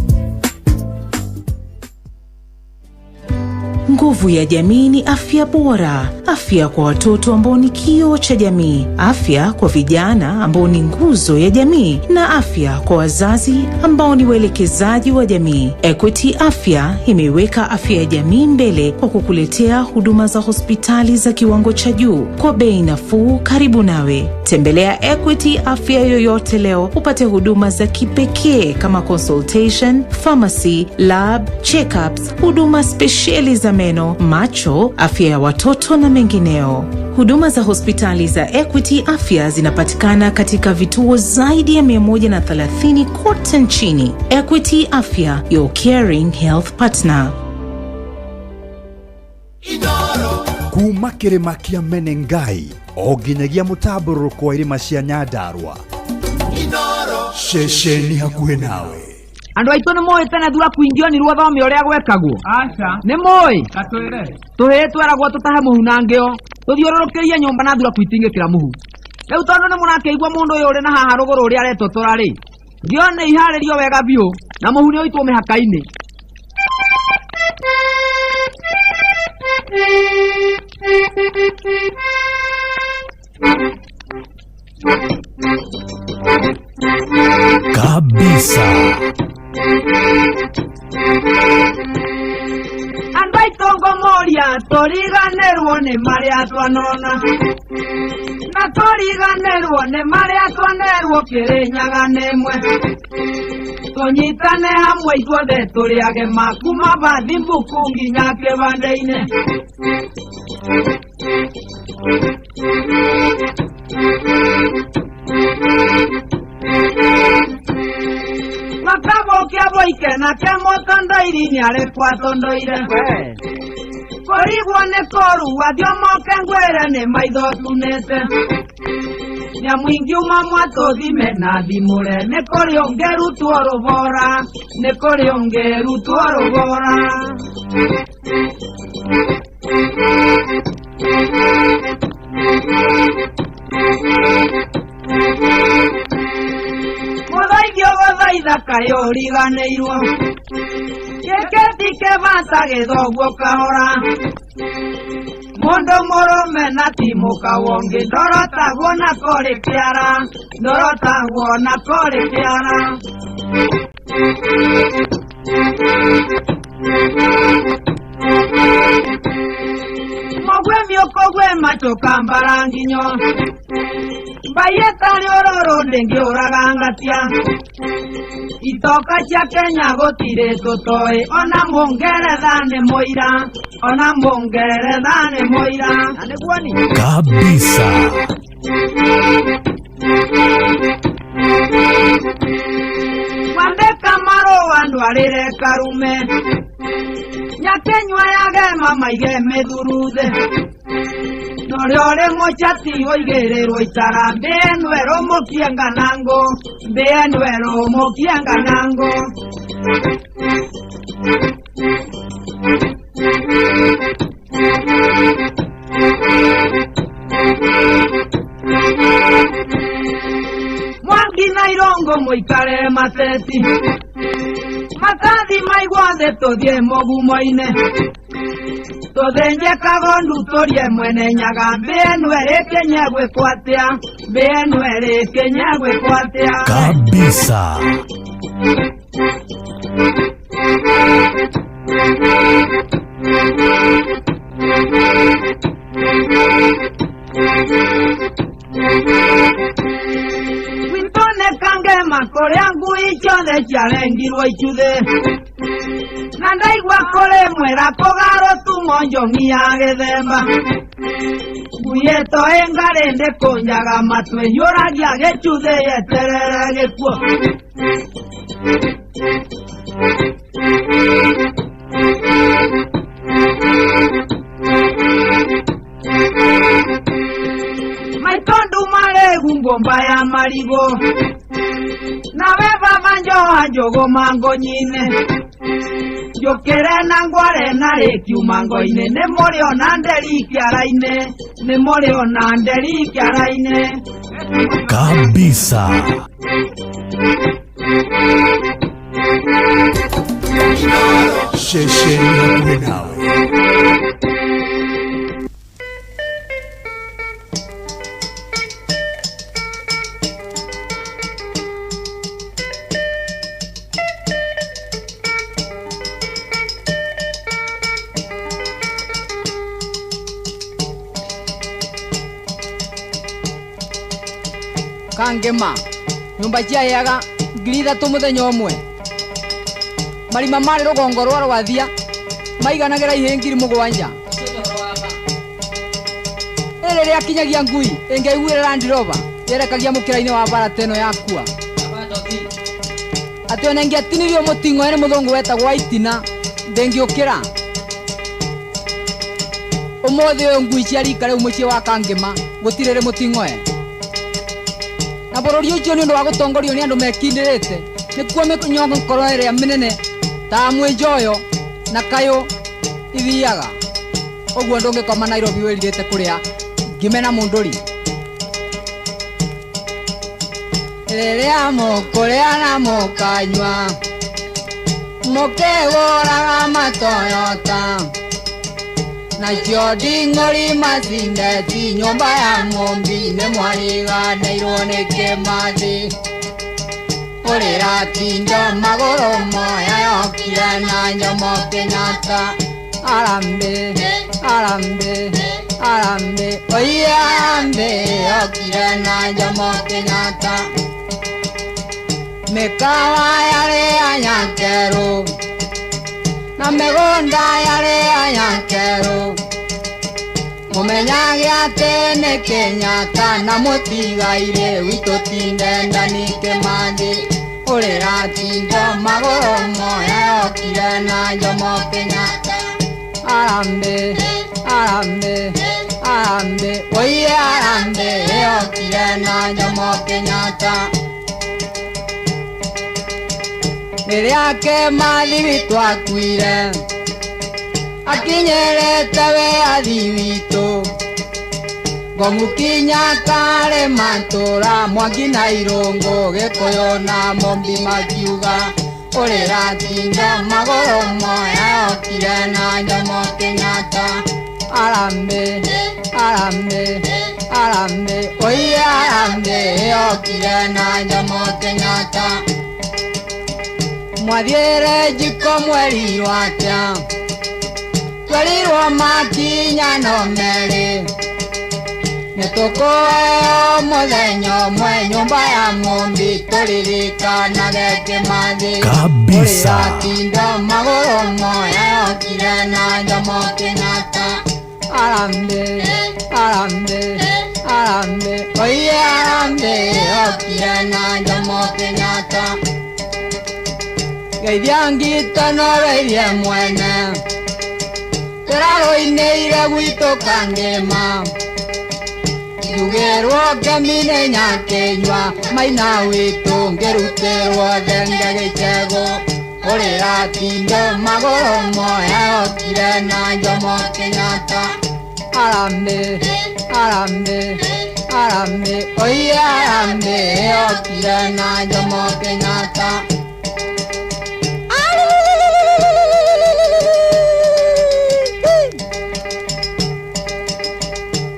S22: Nguvu ya jamii ni afya bora, afya kwa watoto ambao ni kioo cha jamii, afya kwa vijana ambao ni nguzo ya jamii, na afya kwa wazazi ambao ni waelekezaji wa jamii. Equity Afya imeiweka afya ya jamii mbele kwa kukuletea huduma za hospitali za kiwango cha juu kwa bei nafuu karibu nawe. Tembelea Equity Afya yoyote leo upate huduma za kipekee kama consultation, pharmacy, lab, checkups, huduma spesheli za meno, macho, afya ya watoto na mengineo. Huduma za hospitali za Equity Afya zinapatikana katika vituo zaidi ya 130 kote nchini. Equity Afya, your caring health partner.
S25: Kuma kĩrĩma kĩa Menengai o nginyagia mũtambũrũko wa irĩma cia Nyandarua. Ceceni hakuhĩ nawe.
S24: Andũ aitũ nĩ moĩ tene thuraku ingĩonirwo thome ũrĩa gwekagwo.
S1: Aca.
S24: Nĩ moĩ?
S1: Gatwĩre.
S24: Tũhĩĩ tweragwo tũtahe mũhu na ngĩo tũthiũrũrũkĩrie nyũmba na thuraku itingĩkĩra mũhu. Rĩu tondũ nĩ mũrakĩigua mũndũ ũyũ ũrĩ na haha rũgũrũ ũrĩa aretotora rĩ, ngĩo nĩ iharĩrio wega biũ na mũhu nĩ ũitwo mĩhaka-inĩ.
S5: Kabisa.
S24: Andũ aitũ ngũmũria tũriganĩrwo nĩ marĩa twanona na tũriganĩrwo nĩ marĩa twanerwo Kĩrĩnyaga nĩ ĩmwe. Tũnyitane hamwe ithuothe tũrĩage kuma bathi mbuku nginya kĩbanda-inĩ. Makabũkia boike nake mũtondoiri nĩarekwa tondoire. Kũrigwo nĩ kũrua thiomoke ngwĩre nĩ maitho tunĩte. Nyamu ingiuma mwatũthime na thimũre nĩ kũrĩ ũngĩrutwo rũbora, nĩ kũrĩ ũngĩrutwo rũbora. Mũthaithio gũthaitha kaĩ ũriganĩirwo. Gĩkĩ ti kĩbata gĩthogwo kahora. Mũndũ mũrũme na ti mũka wongĩ ndorotagwo na kũrĩ kĩara, ndorotagwo na kũrĩ kĩara. Mũgwĩmi ũkũgwĩma tũkambara nginyo. Mbai ĩtarĩ ũrũrũ ndĩngĩũraga ngatia. Itoka cia Kenya gũtirĩ tũtoĩ ona Mũngeretha nĩ mũira, ona Mũngeretha nĩ mũira. Na nĩguo ni?
S5: Kabisa.
S24: Mwandĩka marũa ndwarĩre Karume. Nyakenyua yage mama ige mĩthuruthe. Norĩore mũchati ũigĩrĩrwo itara mbĩenwerũ mũkienga nango mbĩenwerũ mũkienga nango. Mwangi na Irongo mũikare mateti matathi maigua thĩ tũthiĩ mũgumo-inĩ tũthĩnje kagondu tũrie mwene nyaga mbĩenu ĩrĩkĩnye gwĩkwo atĩa mbĩenu ĩrĩkĩnye gwĩkwo atĩa
S5: Kabisa.
S24: Gwitũ nĩ Kangema kũrĩa ngui ciothe ciarengirwo icuthĩ na ndaigua kũrĩ mwĩra kũgarũ tumo njomi ya gĩthemba ngui ĩto ĩngarĩ ndĩkũnjaga matũ ĩhiũragia gĩcuthĩ yeterere gĩkuũ. Maitũ nduma ngomba ya marigũ nawe baba njoha njũgũma ngũnyine njũkĩre na ngware na rĩkiuma ngo-inĩ nĩ mũrĩ ona nderi kĩara-inĩ nĩ mũrĩ ona nderi kĩara-inĩ.
S5: Kabisa. Shesheni hakuhĩ nawe.
S2: Kangema nyumba ciaheaga 3,000 muthenya ũmwe marima marĩ rũgongo rwa rwathia maiganagĩra ihĩ 7,000 ĩrĩ rĩakinyagia ngui ĩngĩaiguire Land Rover yerekagia mũkĩra-inĩ wa bara ta ĩno yakua atĩ ona ĩngĩatinirio mũting'oe nĩ mũthũngũ wetagwo Waitina ndĩngĩũkĩra. Ũmũthĩ ũyũ ngui cia rika rĩu mũciĩ wa Kangema gũtirĩ rĩ mũting'oe na bũrũri ũcio nĩ ũndũ wa gũtongorio nĩ andũ mekindĩrĩte nĩkuo mĩnyongoro ĩrĩa mĩnene ta Mwĩnjoyo na Kayũ ithiaga ũguo ndũngĩkoma Nairobi wĩrirĩte kũrĩa ngime na mũndũri. Rĩrĩa mũkũrĩa na mũkanyua mũkĩgũraga matoyota nacio nding'ori macindeti nyũmba ya Mũmbi nĩ mwariganĩirwo nĩ Kĩmathi ũrĩra tindo magũrũ moya yokire na Jomo Kenyatta arambe arambe arambe oiye arambe yokire na Jomo Kenyatta mĩkawa yarĩ ya Nyakerũ na mĩgũnda yarĩ ya Nyakerũ mũmenyage atĩ nĩ Kenyatta na mũtigairĩ witũ tindenda nĩ Kĩmathi ũrĩra tindo magũrũ moya yokire na Jomo Kenyatta arambe arambe arambe oiye arambe yokire na Jomo Kenyatta. Rĩrĩa Kĩmathi witũ akuire akinyĩrĩte wĩyathi witũ ngũmũkinya karĩ matũra Mwangi na Irũngũ Gĩkũyũ na Mũmbi makiuga ũrĩra tindo magũrũ moya yokire na Jomo Kenyatta arambe arambe arambe oiye arambe yokire na Jomo Kenyatta. Mwathiĩre njiko mwerirwo atĩa twerirwo makinya no merĩ nĩ tũkũheo mũthenya ũmwe nyũmba ya Mũmbi tũririkanage Kĩmathi.
S5: Kabisa.
S2: Ũrĩra tindo magũrũ moya yokire na Jomo Kenyatta arambe arambe arambe oiye arambe yokire na Jomo Kenyatta. Geithia ngita no geithie mwene tũrarũinĩire gwitũ Kangema Ngiugĩrwo ngemi nĩ nyakĩnyua maina witũ ngĩrutĩrwo thenge gĩcegũ ũrĩratindo magũrũ moya okire na Jomo Kenyatta arambe arambe arambe oye arambe okire na Jomo Kenyatta.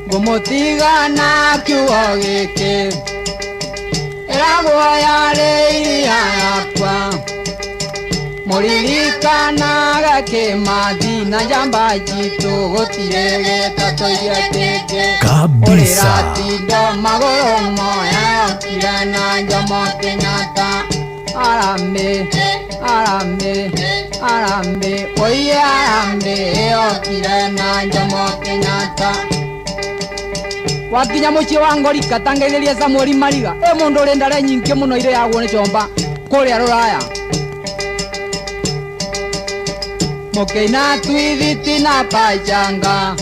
S2: Ngũmũtigana kiugo gĩkĩ ĩragwo yarĩ iria yakwa mũririkanaga kĩmathi na njamba citũ gũtirĩ gĩtatũire kĩngĩ
S5: Kabisa.
S2: Ũrĩratindo magũrũ moya okire na Jomo Kenyatta arambe arambe arambe oye arambe okire na Jomo Kenyatta. Wakinya muciĩ wa Ngorika tangeithĩria Samuel Mariga ĩ mũndũ ũrĩ ndare nyingĩ mũno irĩagwo nĩ comba kũrĩa rũraya mũkĩina twithiti na pachanga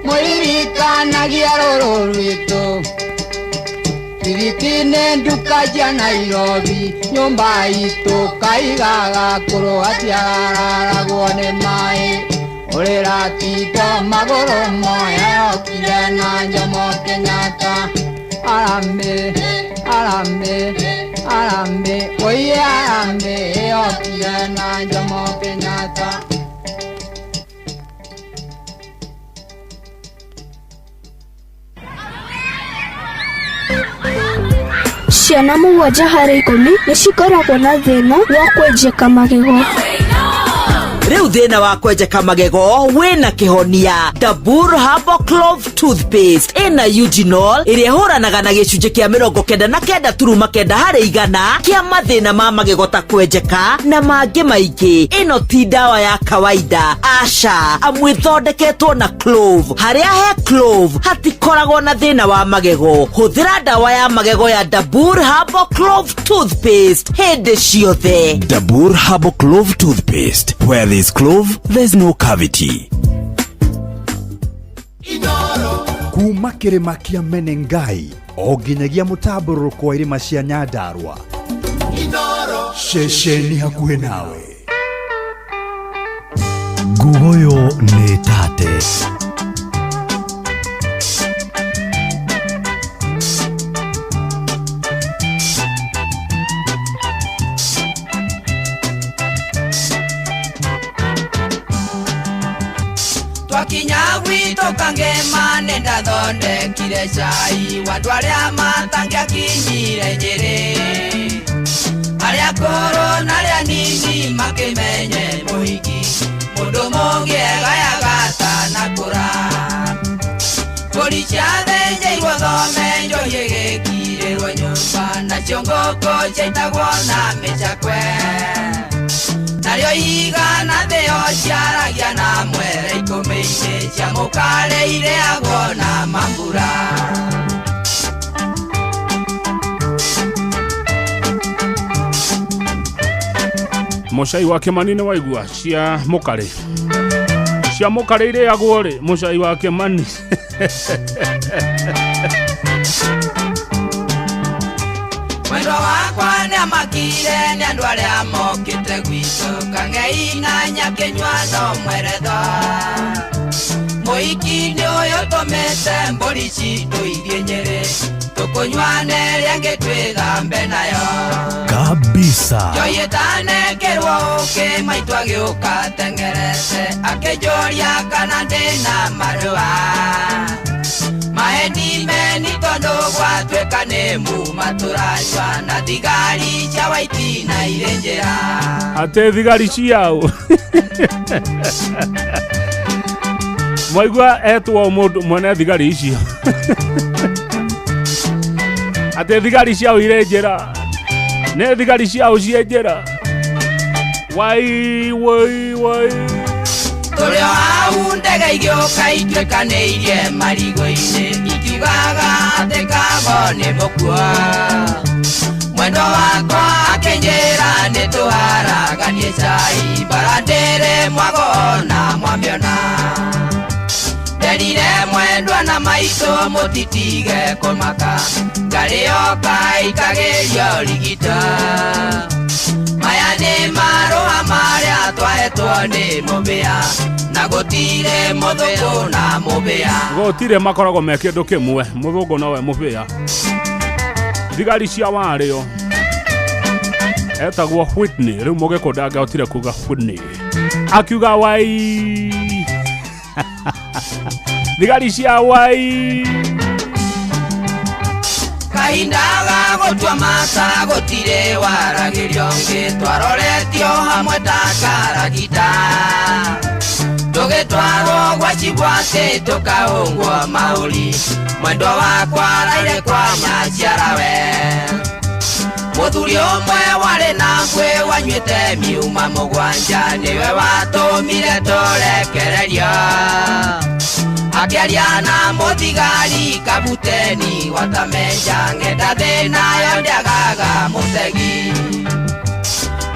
S2: mũririkanagia rũrũ rwitũ twithiti nĩ nduka cia Nairobi nyũmba itũ kaigaga kũrũ hatiararagwo nĩ maĩ ũrĩratindo magũrũ moya okire na Jomo Kenyatta arambe arambe arambe oye arambe okire na Jomo Kenyatta.
S13: Ciana 7 harĩ 10 nĩ cikoragwo na thĩna wa kwenjeka magego.
S14: Rĩu thĩna wa kwenjeka magego wĩna kĩhonia. Dabur Herbal Clove Toothpaste ĩna eugenol ĩrĩa ĩhũranaga na gĩcunjĩ kĩa 99.9 harĩ igana kĩa mathĩna ma magego ta kwenjeka na mangĩ maingĩ. Ĩno ti ndawa ya kawaida, aca, amu ĩthondeketwo na clove. Harĩa he clove hatikoragwo na thĩna wa magego. Hũthĩra ndawa ya magego ya Dabur Herbal Clove Toothpaste hĩndĩ ciothe.
S15: Dabur Herbal Clove Toothpaste. Where there's clove, there's no cavity.
S25: Kuma kĩrĩma kĩa Menengai o nginyagia mũtambũrũko wa irĩma cia Nyandarua ceceni hakuhĩ nawe.
S5: Ngugoyo nĩ tate.
S8: Twakinya gwitũ Kangema nĩ ndathondekire cai wa andũ arĩa matangĩakinyire Nyĩrĩ arĩa akũrũ na arĩa anini makĩmenye mũhiki mũndũ mũngĩ egayaga atanakũra mbũri ciathĩnjĩirwo thome njohi ĩgĩkirĩrwo nyũmba nacio ngũkũ ciaitagwo na mĩcakwe narĩo igana thĩo ciaragia na mwere ikũmĩ-inĩ cia mũkare irĩagwo na mambura.
S26: Mũcai wa Kĩmani nĩ waigua cia mũkarĩ cia mũkarĩ irĩagwo rĩ mũcai wa Kĩmani.
S8: Mwendwa wakwa nĩamakire nĩ andũ arĩa mokĩte gwitũ Kang'ei na Nyakĩnyua no mweretho mũhiki nĩ ũyũ tũmĩte mbũri citũ ithiĩ Nyĩrĩ tũkũnyua ĩrĩa ĩngĩ twĩthambe nayo
S5: Kabisa.
S8: Njohi ĩtanekĩrwo ũkĩ maitũ agĩũka teng'erete akĩnjũria kana ndĩna marũa maheni meni tondũ gwatuĩka nĩ muma tũranyua na thigari cia waiti na irĩ njĩra
S26: atĩ thigari ciao mwaigua etwo mũndũ mwene thigari icio atĩ thigari ciao irĩ njĩra nĩ thigari ciao ciĩ njĩra wai wai wai
S8: tũrĩ o hau ndege igĩũka ituĩkanĩirie marigũ-inĩ ikiugaga atĩ kago nĩ mũkua mwendwa wakwa akĩnjĩra nĩ tũharaganie cai bara ndĩrĩ mwago na mwamĩona nderire mwendwa na maitũ Mũtitige kũmaka ngarĩ yoka ikagĩrio rigita. Maya nĩ marũa marĩa twahetwo nĩ mũbĩa na gũtirĩ mũthũngũ na mũbĩa.
S26: Gũtirĩ makoragwo me kĩndũ kĩmwe, mũthũngũ nowe mũbĩa. Thigari cia warĩo etagwo Whitney, rĩu mũgĩkũ ndangĩahotire kuga Whitney, akiuga wai thigari cia wai.
S8: Kahinda ga gũtua mata gũtirĩ waragĩrio ngĩ, twaroretio hamwe ta karagita, tũgĩtwarwo gwa cibwatĩ tũkaũngwo mahũri, mwendwa wakwa araire kwa nyaciarawe. Mũthuri ũmwe warĩ na ngwĩ wanyuĩte miuma mũgwanja, nĩwe watũmire tũrekererio. Akĩaria na mũthigari kabuteni watamenja, ng'enda thĩna yo ndĩagaga mũtegi.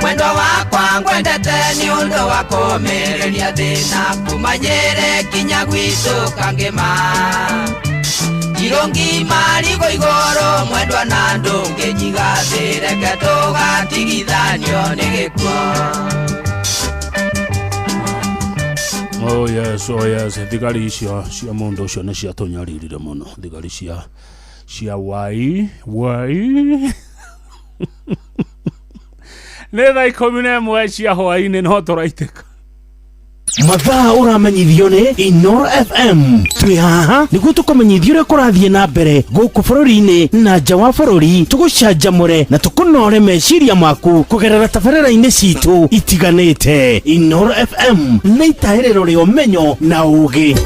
S8: Mwendwa wakwa ngwendete nĩ ũndũ wa kũũmĩrĩria thĩna, kuma Nyĩrĩ kinya gwitũ Kangĩma. Irũngi marigũ igũrũ mwendwa na ndũngĩnyiga thĩ, reke tũgatigithanio nĩ gĩkuũ.
S26: Oh yes, oh yes, thigari icio cia mũndũ ũcio nĩ ciatũnyaririre mũno, thigari cia wai wai. Nĩ thaa 11 cia hwaĩ-inĩ no tũraitĩka.
S3: Mathaa ũramenyithio nĩ Inoro FM. Twĩ haha nĩguo tũkũmenyithie ũrĩa kũrathiĩ na mbere gũkũ bũrũri-inĩ na nja wa bũrũri, tũgũcanjamũre na tũkũnore meciria maku kũgerera tabarĩra-inĩ citũ itiganĩte. Inoro FM nĩ itahĩrĩro rĩa ũmenyo na ũũgĩ.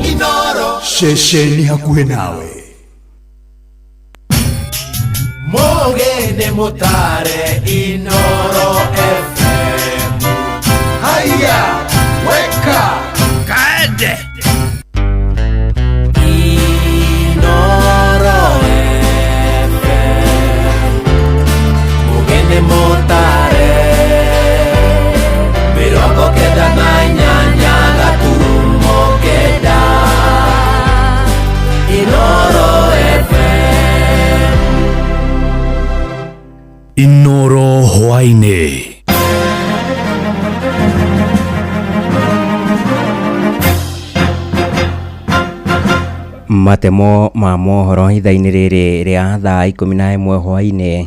S25: Inoro ceceni hakuhĩ nawe.
S7: Mũgĩ nĩ mũtare Inoro FM. Haya, weka
S26: kaende.
S7: Inoro FM. Mũgĩ nĩ mũtare 98.9 Inoro FM.
S5: Inoro hwaĩ-inĩ.
S12: Matemo ma mohoro ithaa-inĩ rĩrĩ rĩa thaa 11 hwaĩ-inĩ.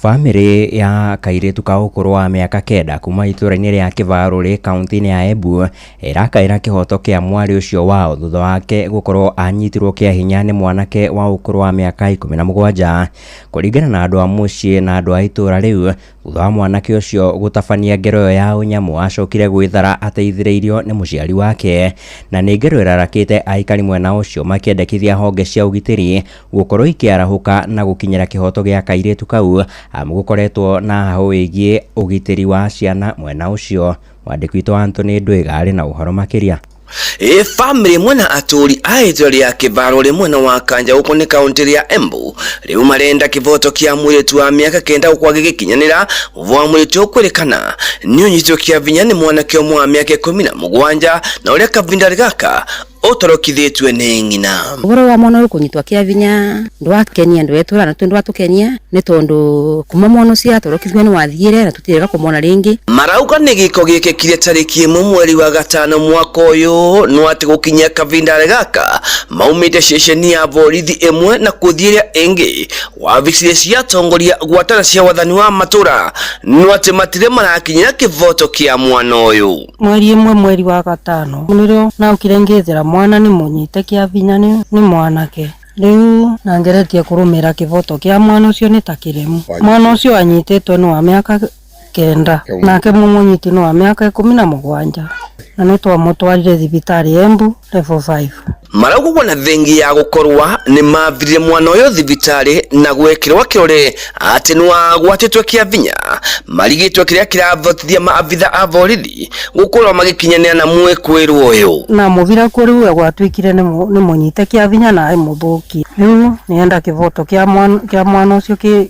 S12: Bamĩrĩ ya kairĩtu ka ũkũrũ wa mĩaka 9 kuma itũũra-inĩ rĩa Kĩvarũrĩ kaunti-inĩ ya Embu ĩrakaĩra kĩhoto kĩa mwarĩ ũcio wao thutha wake gũkorwo anyitirwo kĩa hinya nĩ mwanake wa ũkũrũ wa mĩaka 17. Kũringana na andũ a mũciĩ na andũ a itũũra rĩu, thutha wa mwanake ũcio gũtabania ngero ĩyo ya ũnyamũ acokire gwĩthara ateithĩrĩirio nĩ mũciari wake, na nĩ ngero ĩrarakĩte aikari mwena ũcio makĩendekithia honge cia ũgitĩri gũkorwo ikĩarahũka na gũkinyĩra kĩhoto gĩa kairĩtu kau, amu gũkoretwo na hahũ wĩgiĩ ũgitĩri wa ciana mwena ũcio. Mwandĩki witũ Anthony Ndwiga arĩ na ũhoro makĩria.
S18: Ĩ bamĩrĩ ĩmwe na atũũri a itũũra rĩa Kĩvarũrĩ mwena wa Kanja gũkũ nĩ kaũntĩ rĩa Embu rĩu marenda kĩvoto kĩa mũirĩtu wa mĩaka 9 gũkorwo gĩgĩkinyanĩra ũvo wa mũirĩtu ũkwĩrĩkana nĩ ũnyitwo kĩa vinya nĩ mwanake ũmwe wa mĩaka 17 na ũrĩa kavinda gaka ũtorokithĩtue nĩ ng'ina.
S9: Ũhoro wa mwana ũyũ kũnyitwo kĩa vinya ndwakenia ndwetũra na ndwatukenia nĩ tondũ kuma mwana ũcio atorokithio nĩ wathiire na tũtirĩga kũmwona rĩngĩ.
S18: Marauga nĩ gĩko gĩkĩkire tarĩki 1 mweri wa 5 mwaka ũyũ no atĩ gũkinyia kavinda gaka maumĩte ceceni ya borithi ĩmwe na kũthiĩ ĩrĩa ĩngĩ wabici cia atongoria gwatana cia wathani wa matũra no atĩ matirĩ marakinyĩra kĩvoto kĩa mwana ũyũ.
S20: Mweri 1 mweri wa 5 nĩrĩo naũkire ngĩthĩra mwana nĩ mũnyite kĩa vinya nĩ mwanake. Rĩu na ngeretie kũrũmĩra kĩvoto kĩa mwana ũcio nĩ ta kĩremu. Mwana ũcio anyitĩtwo nĩ wa mĩaka 9 nake mũmũnyiti nĩ wa mĩaka 17 na nĩ twamũtwarire thibitarĩ Embu level 5.
S18: Marauga na thengi ya gũkorwa nĩ mavirire mwana ũyũ thibitarĩ na gwĩkĩrwo kĩrore atĩ nĩ wagwatĩtwo kĩa vinya marigĩtwo kĩrĩa kĩravotithia maabitha a borithi gũkorwo magĩkinyanĩra na mwĩkwĩrwo ũyũ.
S20: Na mũvira kũrĩ gwatuĩkire nĩ mũnyite kĩa vinya na mũthũki. Rĩu nĩenda kĩvoto kĩa mwana ũcio kĩ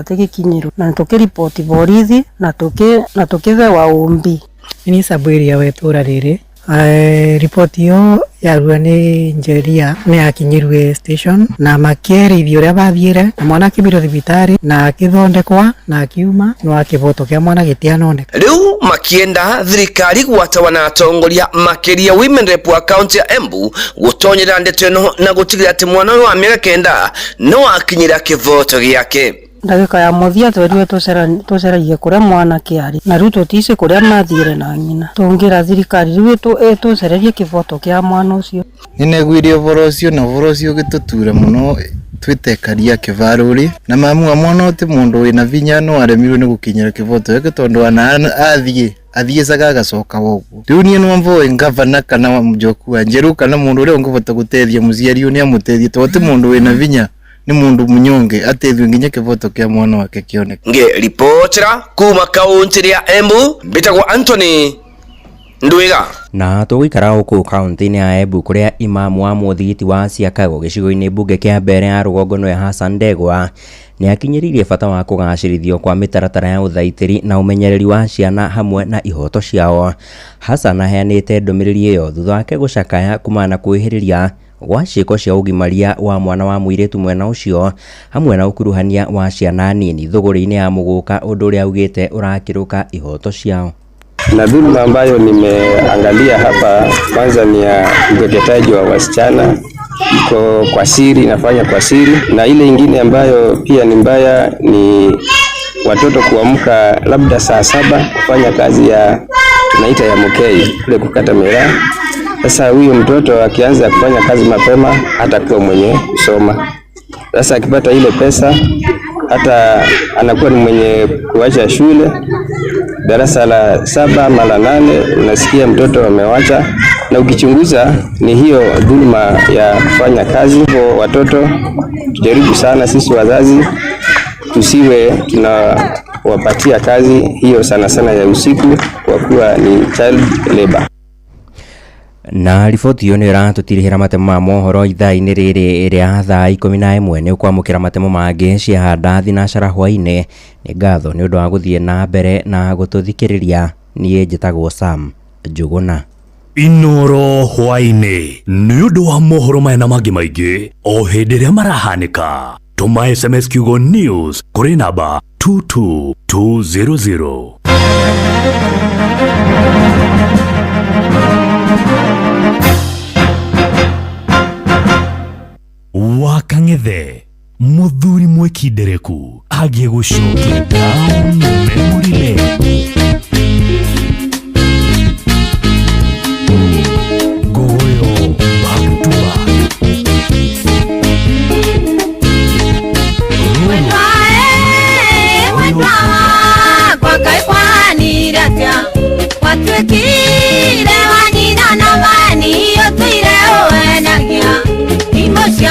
S20: atĩ gĩkinyĩrwo na tũkĩripoti borithi na tũkĩthewa ũmbi.
S21: Nĩ sub area wa itũũra rĩrĩ. Riboti ĩyo yarua nĩ Njeria nĩ yakinyirwe station na makĩerithio ũrĩa bathiire na mwana akĩmbirwo thibitarĩ na akĩthondekwa na akiuma no kĩboto kĩa mwana gĩtianoneka.
S18: Riu makienda thirikari gwatawa na atongoria makiria women rep wa kaunti ya Embu gutonyera ndeto ĩno na gũtigĩrĩra atĩ mwana ũyũ wa mĩaka 9 no akinyĩra kĩvoto gĩake.
S20: Ndagĩka ya mũthia twerirwe tũceragie kũrĩa mwanake arĩ na rĩu tũtici kũrĩa mathiire na nyina. Tũngĩra thirikari rĩu ĩtũcererie kĩboto kĩa mwana ũcio.
S6: Nĩnaiguire ũhoro ũcio na ũhoro ũcio ũgĩtũtura mũno twĩtekaria kĩvarũri na mamu wa mwana ti mũndũ wĩna vinya no aremirwo nĩ gũkinyĩra kĩboto gĩake tondũ ana athiĩ athiĩcaga agacoka woguo. Rĩu niĩ no mvoe ngavana kana wa Njoku wa Njeru kana mũndũ ũrĩa ũngĩhota gũteithia mũciari ũyũ nĩamũteithie tondũ ti mũndũ wĩna vinya ni mundu munyonge atethwe nginya kivoto kia mwana wake kioneke.
S18: Nge ripotera kuma kaunti ya Embu mbitagwo Anthony Ndwiga.
S12: Na tũgũikara gũkũ kaunti-inĩ ya Embu kũrĩa imamu wa mũthigiti wa Ciakago gĩcigo-inĩ mbunge kĩa mbere ya rũgongo nĩwe Hassan Ndegwa nĩakinyĩrĩirie bata wa kũgacĩrithio kwa mĩtaratara ya ũthaitĩri na ũmenyereri wa ciana hamwe na ihoto ciao. Hassan aheanĩte ndũmĩrĩri ĩyo thutha wake gũcakaya kumana na kwĩhĩrĩria gwa ciĩko cia ũgimaria wa mwana wa mũirĩtu mwena ũcio hamwe na ũkuruhania wa ciana nini thũgũrĩ-inĩ ya mũgũka, ũndũ ũrĩa augĩte ũrakĩrũka ihoto ciao.
S11: Na dhuluma ambayo nimeangalia hapa kwanza ni ya ukeketaji wa wasichana, iko kwa siri, inafanya kwa siri, na ile ingine ambayo pia ni mbaya ni watoto kuamka labda saa 7 kufanya kazi ya tunaita ya mkei kule kukata miraa. Sasa huyu mtoto akianza kufanya kazi mapema hatakuwa mwenye kusoma. Sasa akipata ile pesa hata anakuwa ni mwenye kuacha shule darasa la 7 ama la 8, unasikia mtoto amewacha, na ukichunguza ni hiyo dhuluma ya kufanya kazi. Kwa watoto tujaribu sana sisi wazazi tusiwe tunawapatia kazi hiyo sana sana ya usiku kwa kuwa ni child labor.
S12: Na riboti ĩyo nĩ ĩratũtirihĩra matemo ma mohoro ithaa-inĩ rĩrĩ rĩa thaa 11. Nĩ ũkwamũkĩra matemo mangĩ ciahanda thinacara hwaĩ-inĩ. Nĩ ngatho nĩ ũndũ wa gũthiĩ na mbere na gũtũthikĩrĩria. Niĩ njĩtagwo Sam Njuguna.
S5: Inoro hwaĩ-inĩ nĩ ũndũ wa mohoro maya na mangĩ maingĩ o hĩndĩ ĩrĩa marahanĩka. Tũma SMS kiugo news kũrĩ namba 22200. Wakang'ethe muthuri mwĩkindereku agĩgũcokia down memory lane. Goyo back to back.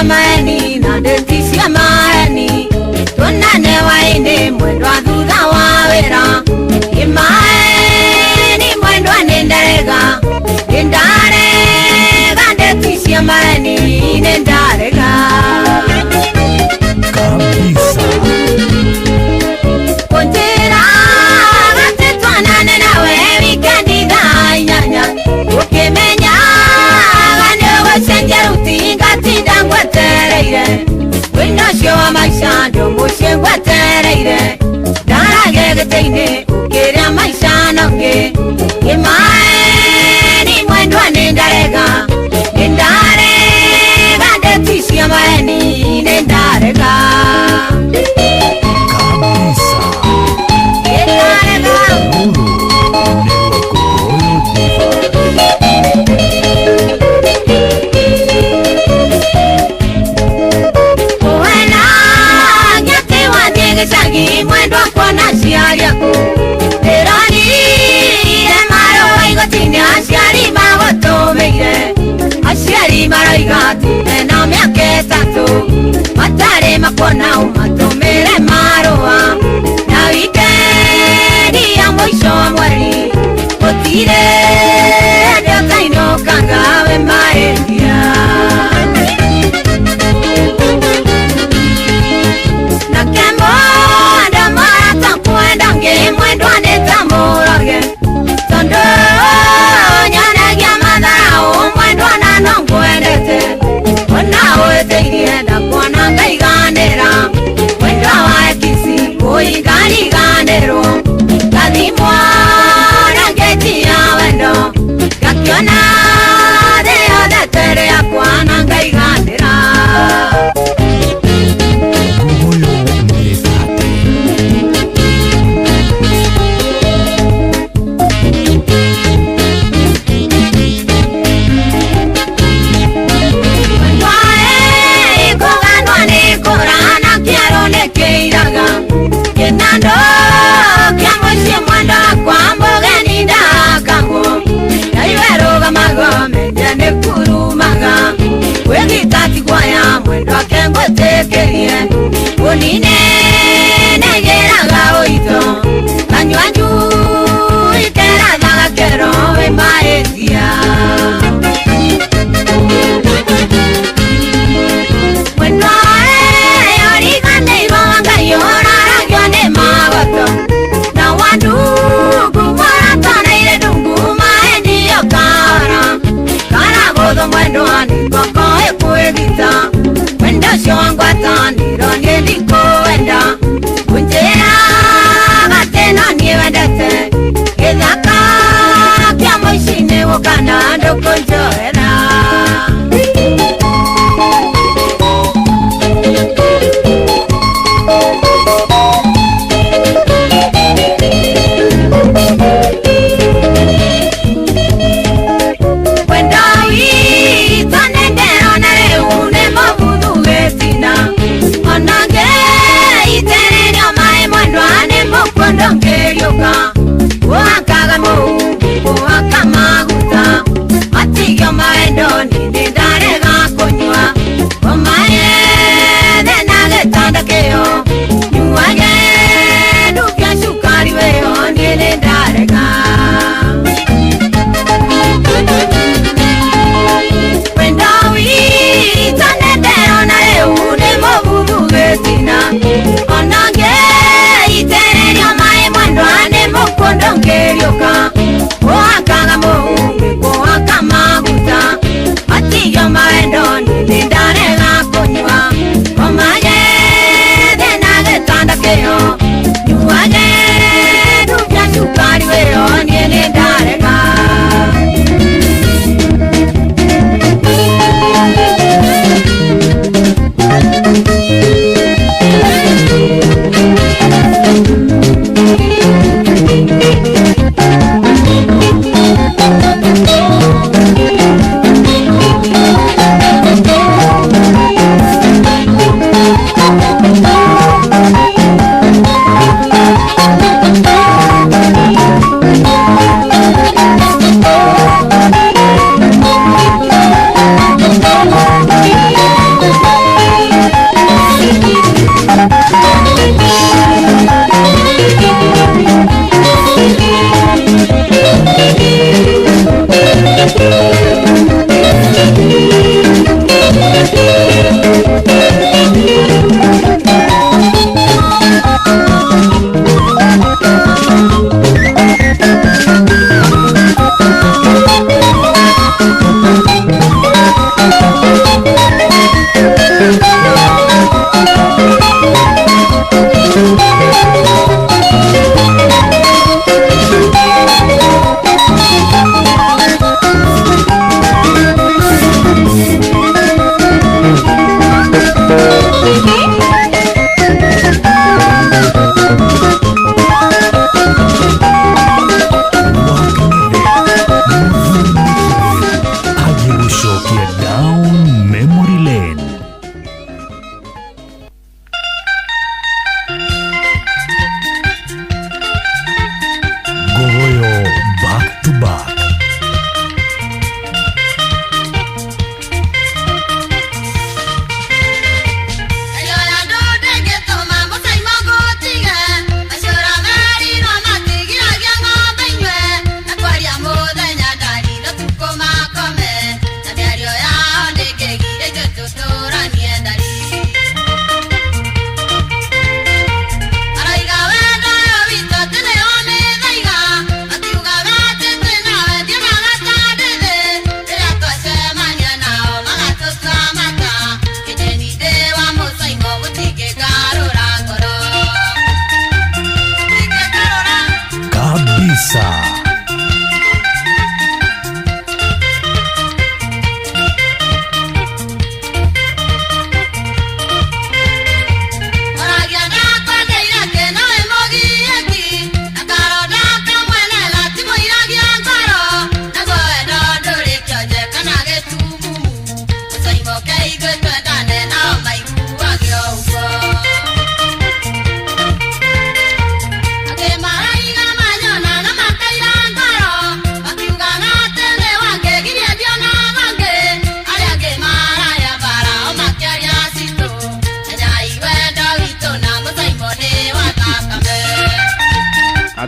S16: Maeni na ndeti cia maeni tuonane waini mwendwa thutha wa wĩra. Imaeni mwendwa nĩ ndarega nĩ ndarega ndeti cia maeni nĩ ndarega
S5: kabisa.
S16: Kũnjĩra atĩ tuonane nawe wikendi thaa 8 ũkĩmenya nĩ ũgũcenjia ruti ngatinda ngwetereire wĩna ũcio wa maica ndũmũciĩ ngwetereire ndarage gĩtĩ-inĩ ũkĩrĩa maica na ũngĩ. Kĩmaeni mwendwa nĩ ndarega nĩ ndarega ndeti cia maeni nĩ ndarega
S5: kabisa.
S16: Nĩ ndarega. Gĩcagi mwendwa kuona aciari aku ndĩronire marũa igoti-inĩ aciari magũtũmĩire aciari maroiga atĩ mena mĩaka 3 matarĩ makuona ũmatũmĩre marũa na wikendi ya mũico wa mweri gũtirĩ hĩndĩ ũtainũkaga we maĩndia. Mwendwa nĩ ta mũroge tondũ nyonagia ma mbere yakwa na ngaiganĩra. Kũganwo nĩ kũrana kĩaro nĩ kĩiraga kĩnando kĩa mũciĩ mwendo wakwa mũgeni ndakagwo na iwe rũgamago menje nĩ kurumaga wĩgita tiguoya mwendo ake ngũtĩkĩrie ũnine nĩgĩraga ũito kanyua njui kerathaga kero wĩ mahĩtia. Mwendwa origanĩirwo Ngai ũraragio nĩ magoto na wandugu mũratanĩire ndungu maendio kahora karagũthwo mwendwa nĩ ngoko ĩkwĩgita mwendo ũcio wa ngwatanĩro niĩ ndikũwenda kũnjĩra atĩ no niĩ wendete gĩthaka kĩa mũici nĩ gũkana ndũkũnjoera. Mwendo witũ nĩndĩrona rĩu nĩ mũbuthu gĩtina ona ngĩitĩrĩrio maĩ mwendwa nĩ mũkuo ndũngĩriũka ũhakaga mũhu ũhaka maguta matigio maĩ.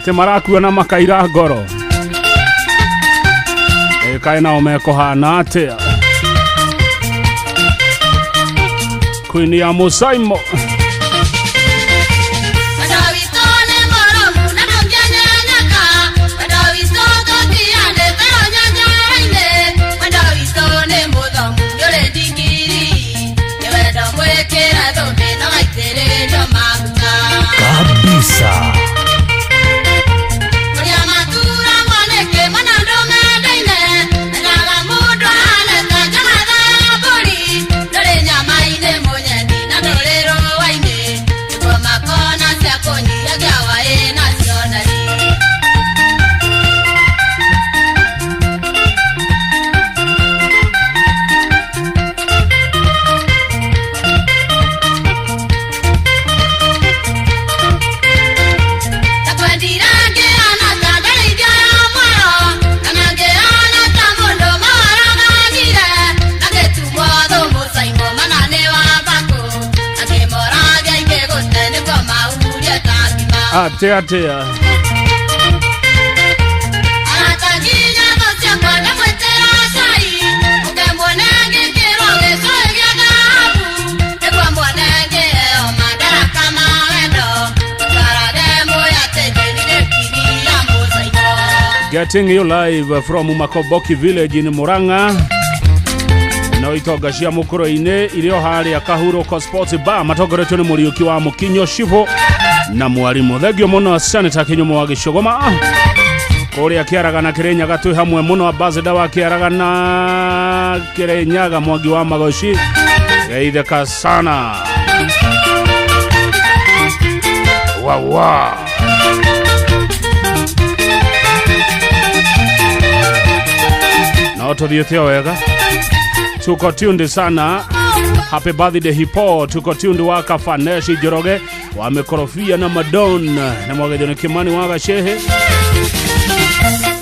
S26: Atĩ marakua na makaira ngoro. Ĩkaĩ nao mekũhana atĩa? Queen ya Musaimo.
S5: Kabisa.
S26: Atea atea. Getting you live from Makoboki village in Murang'a. No itonga cia mukuro-inĩ irio harĩa Kahurũko Sports Bar matongoretio nĩ Mũriũki wa Mũkinyo Shivo na mwarimu. Thengio mũno Senator Kinyumo wa Gĩcũgũma kũrĩa Kĩaragana Kĩrĩnyaga twĩ hamwe mũno, ambassador wa Kĩaragana Kĩrĩnyaga Mwangi wa Magoci geithĩka sana wawa. No tũthiĩte o wega, tuko tuned sana. Happy birthday Hippo, tuko tuned wa Kafaneshi Njoroge wamekorofia na Madon na mwagethio nĩ Kimani wa Gacehe,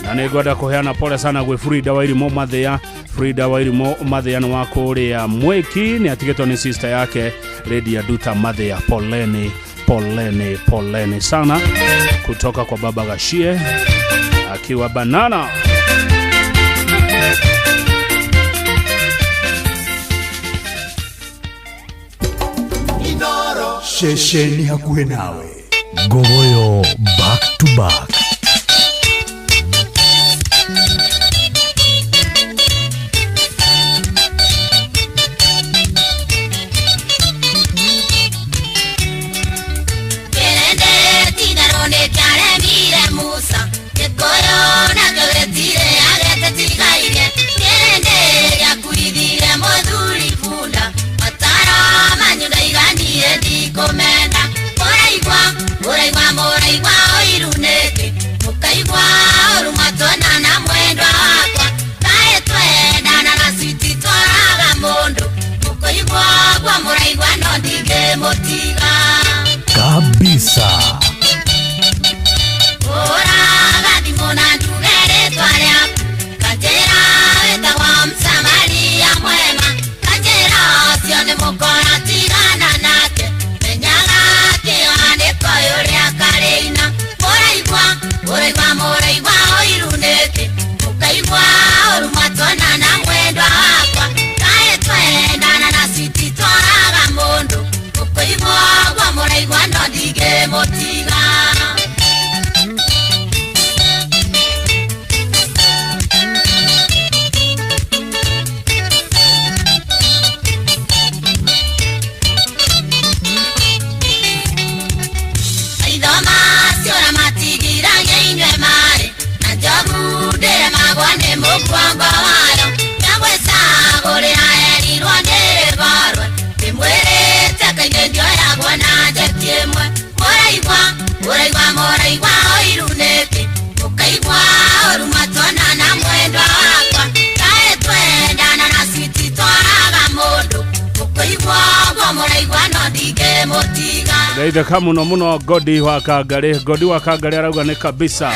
S26: na nĩ ngwenda kũheana pole sana gwĩ Frida Wairimo Mathia. Frida Wairimo Mathia nĩ wa kũrĩa Mwĩki, nĩ atigĩtwo nĩ sister yake Lady Aduta Mathia. Poleni poleni poleni sana kutoka kwa baba Gashie akiwa Banana.
S25: Ceceni hakuhĩ nawe.
S5: Gogoyo back to back. Kabisa. Geithĩka mũno mũno Godi wa Kangari. Godi wa Kangari arauga nĩ kabisa.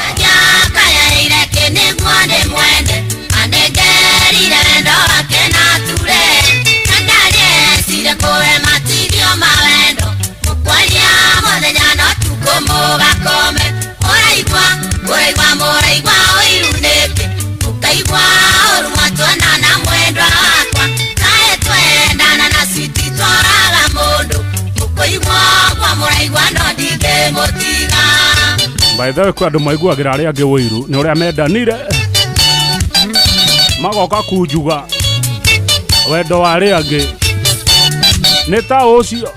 S16: Mugakome, mũraigua
S26: By the way, kwĩ andũ maiguagĩra arĩa angĩ ũiru nĩ ũrĩa mendanire magoka kunjuga wendo wa arĩa angĩ nĩ ta ũcio.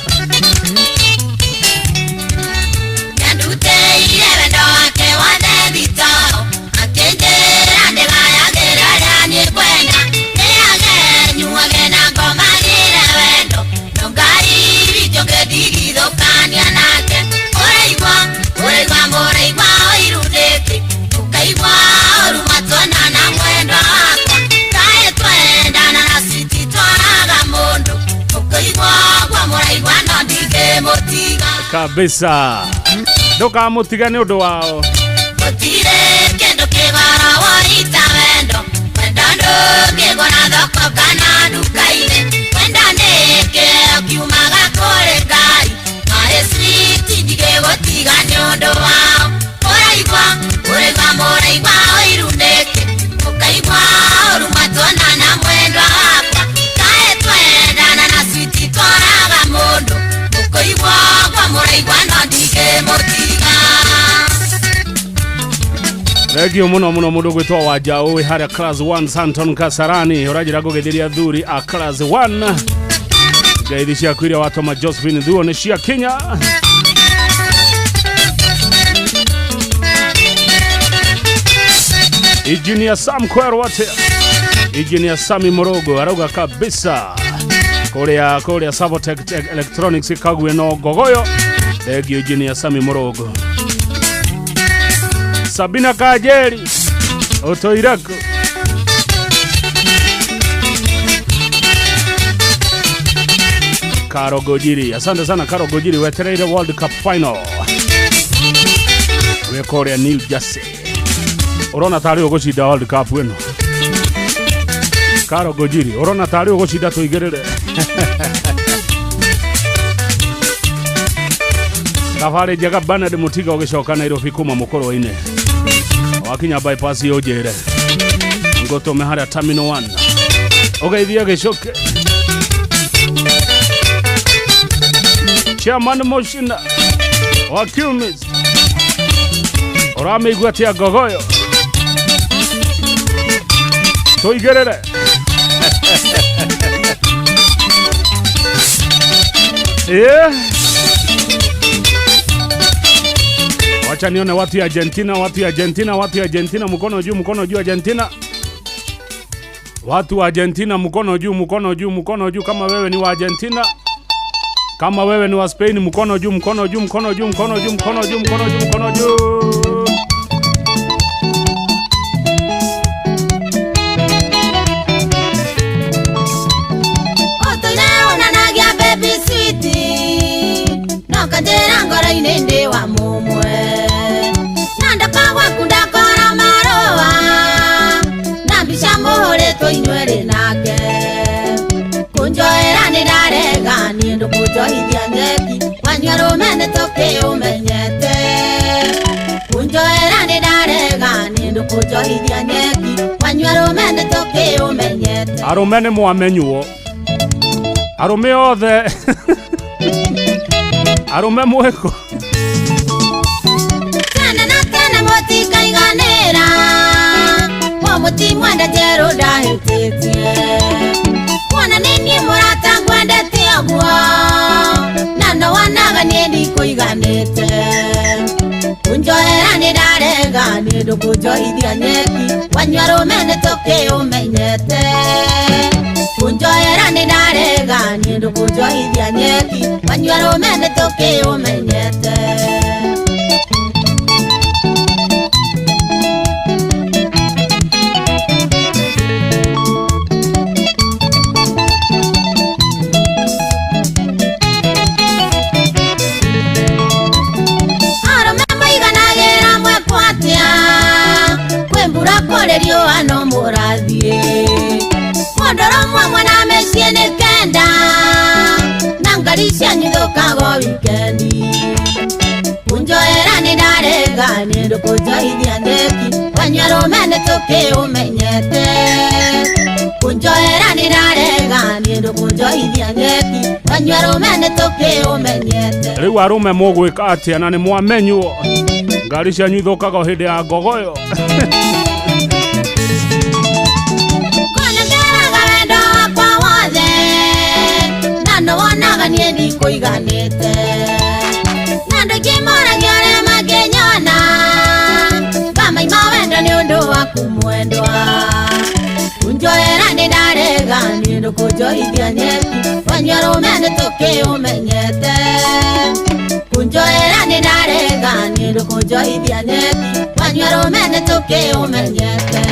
S16: Nĩanduteire wendo wake wothe thito, akĩnjĩra ndĩgayagĩre arĩa niĩ ngwenda, ndĩage nyuage na ngomagĩre wendo, no Ngai witũ ngĩndigithũkania nake. Ũraigua, ũraigua, mũraigua ũiru nĩkĩ? Ũkaigua ũru matuona na mwendwa wakwa, kaĩ twendana na cititwaraga mũndũ, ũkaigua ũguo mũraigua no ndingĩmũtiga.
S26: Kabisa, ndũkamũtige nĩ ũndũ wao.
S16: Gũtirĩ kĩndũ kĩgoro woita wendo, wendo ndũngĩgũra thoko kana nduka-inĩ, wendo nĩ kĩheo kiumaga kũrĩ Ngai, maĩ switi ndigĩgũtiga nĩ ũndũ wao. Ũraigua, ũraigua, mũraigua ũiru nĩkĩ? Ũkaigua ũru matuona na mwendwa wakwa, kaĩ twendana na switi twaraga mũndũ, ũkũigua ũguo mũraigua no ndingĩmũtiga.
S26: Thengio muno muno mundu gwitwo Wanja wĩ harĩa class 1 Santon Kasarani ũranjĩra ngũgeithĩria athuri a class 1. Ngeithi ciaku iria watũma Josephine Thuo nĩ ciakinya. Engineer Sam Kwerwo atia? Engineer Sami Morogo arauga kabisa kuria kuria Savotech Electronics Kagwe no Ngogoyo. Thengio Engineer Sami Morogo. Sabina Kajeri ũtũire kũ? Karo Gojiri, asante sana Karo Gojiri, wetereire World Cup final wĩ kũrĩa New Jersey. Ũrona tarĩ ũgũcinda World Cup ĩno? Karo Gojiri, ũrona tarĩ ũgũcinda tũigĩrĩre? Thabarĩ njega Bernard Mutiga ũgĩcoka Nairobi kuma mũkũrũ-inĩ, wakinya bypass ũnjĩre ngũtũme harĩa Terminal 1 ũgeithie gĩcũke. Chairman Moshina wa Cumis, ũramĩigua atĩa Ngogoyo? Tũigĩrĩre. Yeah. Wacha nione watu ya Argentina, watu ya Argentina, watu ya Argentina, mkono juu, mkono juu Argentina. Watu wa Argentina, mkono juu, mkono juu, mkono juu. Kama wewe ni wa Argentina, kama wewe ni wa Spain, mkono juu, mkono juu, mkono juu, mkono juu, mkono juu, mkono juu, mkono juu.
S16: Ũtũire wonanagia baby sweet, no kanjĩra ngoro-inĩ ndĩ wa mũmwe, na ndoka gwaku ndakora marũa na mbica mũhũrĩtwo inyuerĩ nake, kũnjoera nĩ ndarega niĩ ndũkũnjohithia nyeki, wanyua rũme nĩ tũkĩũmenyete, kũnjoera nĩ ndarega niĩ ndũkũnjohithia nyeki, wanyua rũme nĩ tũkĩũmenyete.
S26: Arũme nĩ mwamenywo, arũme othe arũme mwĩkũ.
S16: Tene na tene mũtikaiganĩra, mũtimwenda njerũ ndahĩtĩtie, kuona nĩ niĩ mũrata ngwendete ũguo, na no wonaga niĩ ndikũiganĩte, kũnjoera nĩ ndarega niĩ ndũkũnjohithia nyeki, wanyua rũme nĩ tũkĩũmenyete, kũnjoera nĩ ndarega niĩ ndũkũnjohithia nyeki, wanyua rũme nĩ tũkĩũmenyete. Arũme maiganagĩra mwekwo atĩa, kwĩ mbura kũrĩ riũa no mũrathiĩ, mũndũ ũmwe mwena mĩciĩ nĩ kenda, na ngari cianyu ithũkaga o wikendi, kũnjoera nĩ ndarega niĩ ndũkũnjohithia nyeki, wanyua rũme nĩ tũkĩũmenyete, kũnjoera nĩ ndarega niĩ ndũkũnjohithia nyeki, wanyua rũme nĩ tũkĩũmenyete.
S26: Rĩu arũme mũgwĩka atĩa na nĩ mwamenywo? Ngari cianyu ithũkaga o hĩndĩ ya ngogoyo.
S16: Konengeraga wendo wakwa wothe na nĩwonaga niĩ ndikũiganĩte na andũ aingĩ moragia ũrĩa mangĩnyona ngamaima wendo nĩ ũndũ waku mwendwa kunjoera nĩ ndarega nĩ ndũkũnjoithia nyeki wanyua rũme nĩ tũkĩũmenyete kunjoera nĩ ndarega nĩ ndũkũnjoithia nyeki wanyua rũme nĩ tũkĩũmenyete.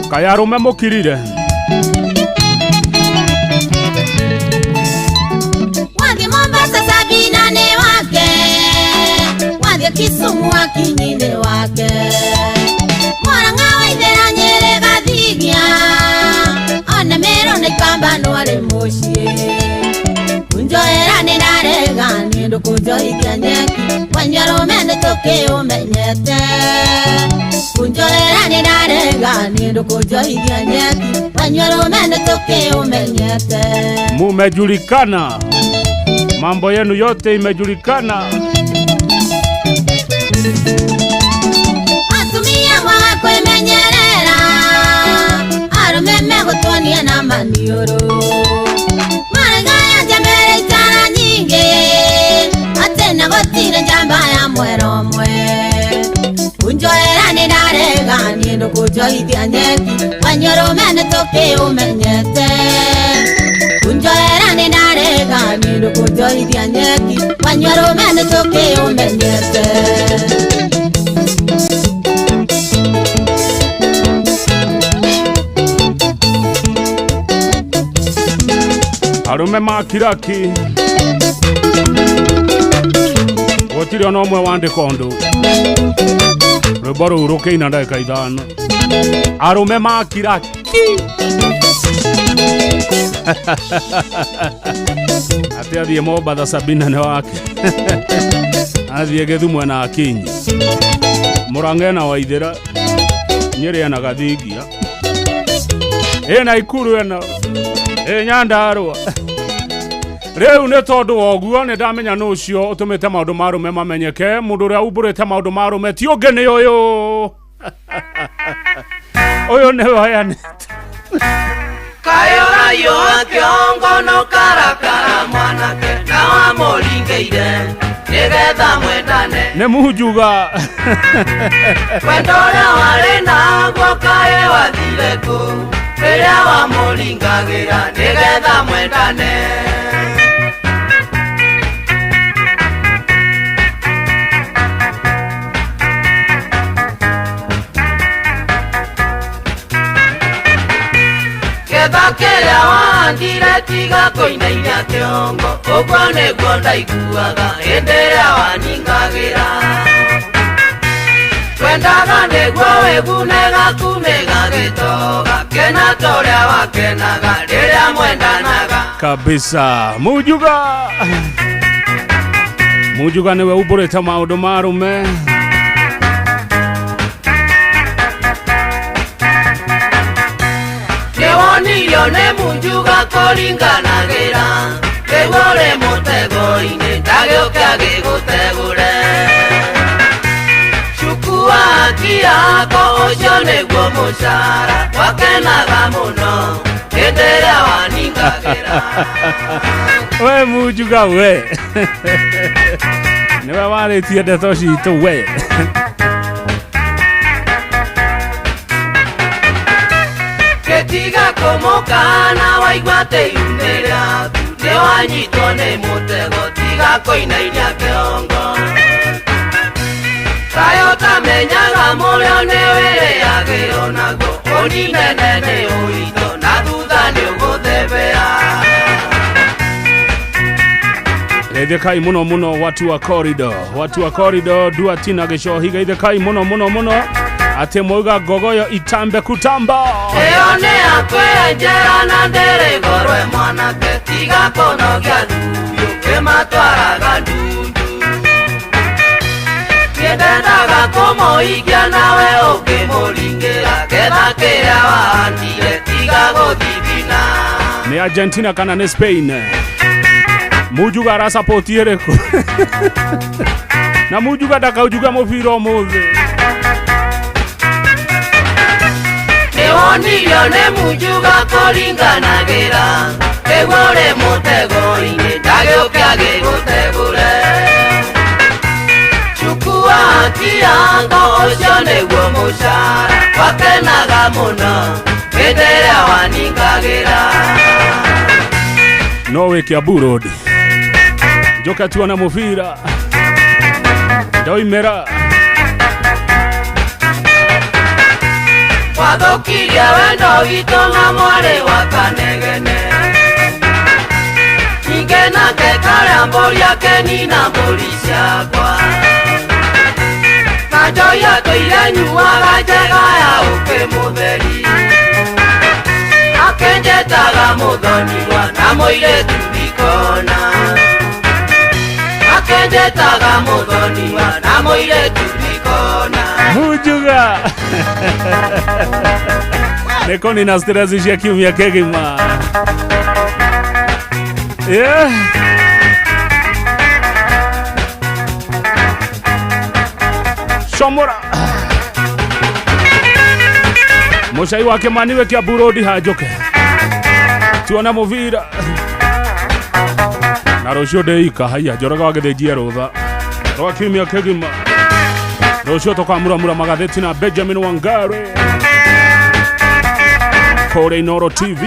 S26: Kaya arũme mũkirire.
S16: Wathiĩ Mombasa Sabina nĩ wake, wathiĩ Kisumu Akinyi nĩ wake, Murang'a Waithera Nyĩrĩ Gathigia, ona Meru na Ikamba no arĩ mũciĩ. Kunjoera nĩ ndarega nĩ ndũkũnjoithia nyeki, wanyua rũme nĩ tũkĩũmenyete. Kunjoera nĩ ndarega nĩ ndũkũnjoithia nyeki, wanyua rũme nĩ tũkĩũmenyete.
S26: Mumejulikana, mambo yenu yote imejulikana.
S16: Atumia mwaga kwĩmenyerera, arũme megũtuonia na maniũrũ. Maregaya njambere itara nyingĩ, atĩ na gũtirĩ njamba ya mwera ũmwe. Kunjoera nĩ ndarega nĩ ndũkũnjoithia nyeki, wanyua rũme nĩ tũkĩũmenyete. Kunjoera nĩ ndarega nĩ ndũkũnjoithia nyeki, wanyua rũme nĩ tũkĩũmenyete.
S26: Arũme makiraki gũtirĩ ona ũmwe wandĩka ũndũ. Rwĩmbo rũu rũkĩina ndagĩka 5. Arũme makiraki. Atĩ athiĩ Mombatha Sabina nĩ wake. Athiĩ Gĩthumo na Akinyi. Murang'a ena Waithĩra, Nyĩrĩ ena Gathingia, ĩna Ikuru ena ĩ Nyandarũa. Rĩu nĩ tondũ wa ũguo nĩ ndamenya nũ ũcio ũtũmĩte maũndũ ma arũme mamenyeke. Mũndũ ũrĩa umbũrĩte maũndũ ma arũme ti ũngĩ nĩ ũyũ. Ũyũ nĩwe ũheanĩte.
S8: Kayorayo kĩongo no karakara mwanake na wamũringĩire nĩgetha mwendane.
S26: Nĩ Munjuga.
S8: Wendo ũrĩa warĩ naguo kaĩ wathire kũ rĩrĩa wamũringagĩra nĩgetha mwendane. Ketha kĩrĩa wahandire tiga kũinainia kĩongo, ũguo nĩguo ndaiguaga hĩndĩ ĩrĩa waningagĩra. Twendaga nĩguo wĩgune gaku nĩgagĩtoga, kena ta ũrĩa wakenaga rĩrĩa mwendanaga.
S26: Kabisa. Munjuga. Munjuga nĩwe umbũrĩte maũndũ ma arũme.
S8: Nĩwonirio nĩ Munjuga kũringanagĩra, rĩu ũrĩ mũtego-inĩ ndagĩũke agĩgũtegũre. Cukua haki yako ũcio nĩguo mũcara, wakenaga mũno hĩndĩ ĩrĩa waningagĩra.
S26: We Munjuga we. Nĩwe warĩtie ndeto citũ we.
S8: Gĩtiga kũmũkana waigua atĩ ihu-inĩ rĩaku nĩwanyitwo nĩ mũtego, tiga kũinainia kĩongo. Kaĩ ũtamenyaga mũrĩo nĩwĩrĩagĩrwo naguo, ũninene nĩ ũitho na thutha nĩũgũthebea.
S26: Geithĩkai mũno mũno watu wa corridor, watu wa corridor Duatina Gĩcohi, geithĩkai mũno mũno mũno atĩ mwauga ngogoyo itambe kutamba.
S8: Ĩyo nĩ ya kwĩyenjera na ndĩrĩ goro mwanake, tiga kũnogia thubiũ kĩmatwaraga ndundu. Niĩ Ndendaga kũmũikia nawe ũkĩmũringĩra Ketha kĩrĩa wahandire tiga gũthithina.
S26: Nĩ Argentina kana nĩ Spain? Mujuga arasapoti ĩrĩkũ? Na mujuga ndakaujuga mũbira ũmũthĩ.
S8: Nĩwonirio nĩ Mujuga kũringanagĩra Nĩguo ũrĩ mũtego-inĩ ndagĩũke agĩgũtegũre. Chukua kiango ũcio nĩguo mũcara wakenaga mũno hĩndĩ ĩrĩa waningagĩra.
S26: No wĩ Kiambu Road, njoka tuona mũbira ndoimĩra.
S8: Wathũkirie wendo witũ na mwarĩ wa Kanegene. Ningĩ nake karĩa mbũri akenina mbũri ciakwa. Na njohi atũire nyuaga njega ya ũkĩ mũtheri. Akenjetaga mũthoniwa na mũirĩtu ndikona. Akenjetaga mũthoniwa na mũirĩtu ndikona.
S26: Mujuga nĩko nina stress cia kiumia kĩgima. Yeah. Shomora mũcai wa Kĩmani wĩ Kiambu Road hanjũke tuona mũbira na rũciũ ndĩika haiya Njoroge wa Gĩthĩnjie rũtha rwa kiumia kĩgima. Rũciũ tũkamuramura magathĩti na Benjamin Wangari kũrĩa Inooro TV.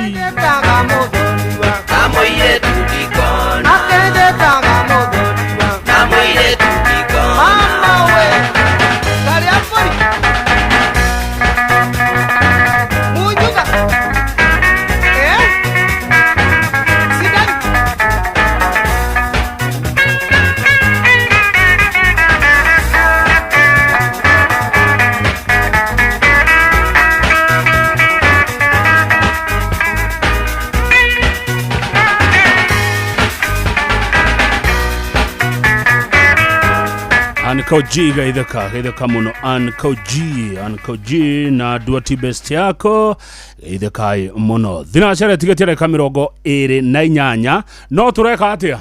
S8: Na mũirĩtu ndikona. Na mũirĩtu ndikona.
S24: Mama we, karĩa mbũri. Mujuga. Eh? Sidani.
S26: Uncle G gaitheka gaitheka muno. Uncle G, Uncle G na duati best yako gaithekai muno. Thinacara tigĩtie ndagĩka 28 no tũreka atĩa?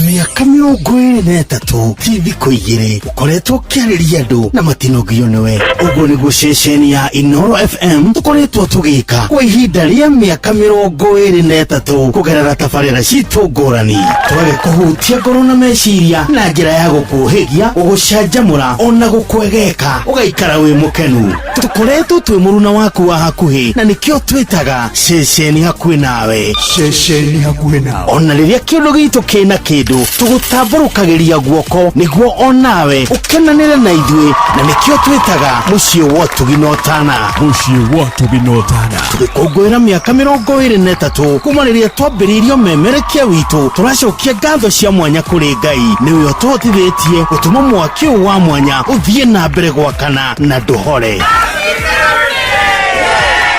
S3: Mĩaka 23 ti thikũ igĩrĩ ũkoretwo ũkĩarĩria andũ na matinogio nĩwe. Ũguo nĩguo ceceni ya Inooro FM tũkoretwo tũgĩka kwa ihinda rĩa mĩaka 23 kũgerera tabarĩra citũ ngũrani. Tũgagĩkũhutia ngoro na meciria na njĩra ya gũkũhĩgia, gũgũcanjamũra ona gũkwegeka ũgaikara wĩ mũkenu. Tũkoretwo twĩ mũruna waku wa hakuhĩ na nĩkĩo twĩtaga ceceni hakuhĩ nawe.
S25: Ceceni hakuhĩ nawe.
S3: Ona rĩrĩa kĩũndũ gitũ kĩna kĩndũ tũgũtambũrũkagĩria guoko nĩguo onawe ũkenanĩre na ithuĩ na nĩkĩo twĩtaga mũciĩ wa ũtugi na ũtana.
S5: Mũciĩ wa ũtugi na ũtana.
S3: Tũgĩkũngũĩra mĩaka 23 kuma rĩrĩa twambĩrĩirio memerekia witũ, tũracokia ngatho cia mwanya kũrĩ Ngai nĩwe ũtũhotithĩtie gũtũma mwaki ũyũ wa mwanya ũthiĩ na mbere gwakana na ndũhore.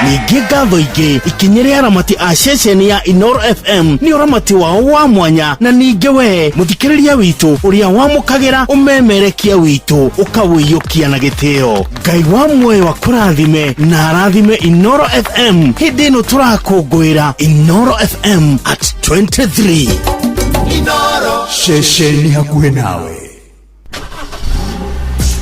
S3: Ningĩ ngatho ingĩ ikinyĩre aramati a ceceni ya Inooro FM nĩ ũramati wao wa mwanya, na ningĩ we mũthikĩrĩria witũ ũrĩa wamũkagĩra ũmemerekia witũ ũkawĩiyũkia na gĩtĩo. Ngai wa muoyo akũrathime na arathime Inooro FM hĩndĩ ĩno tũrakũngũĩra Inooro FM at 23.
S25: Inooro ceceni hakuhĩ nawe.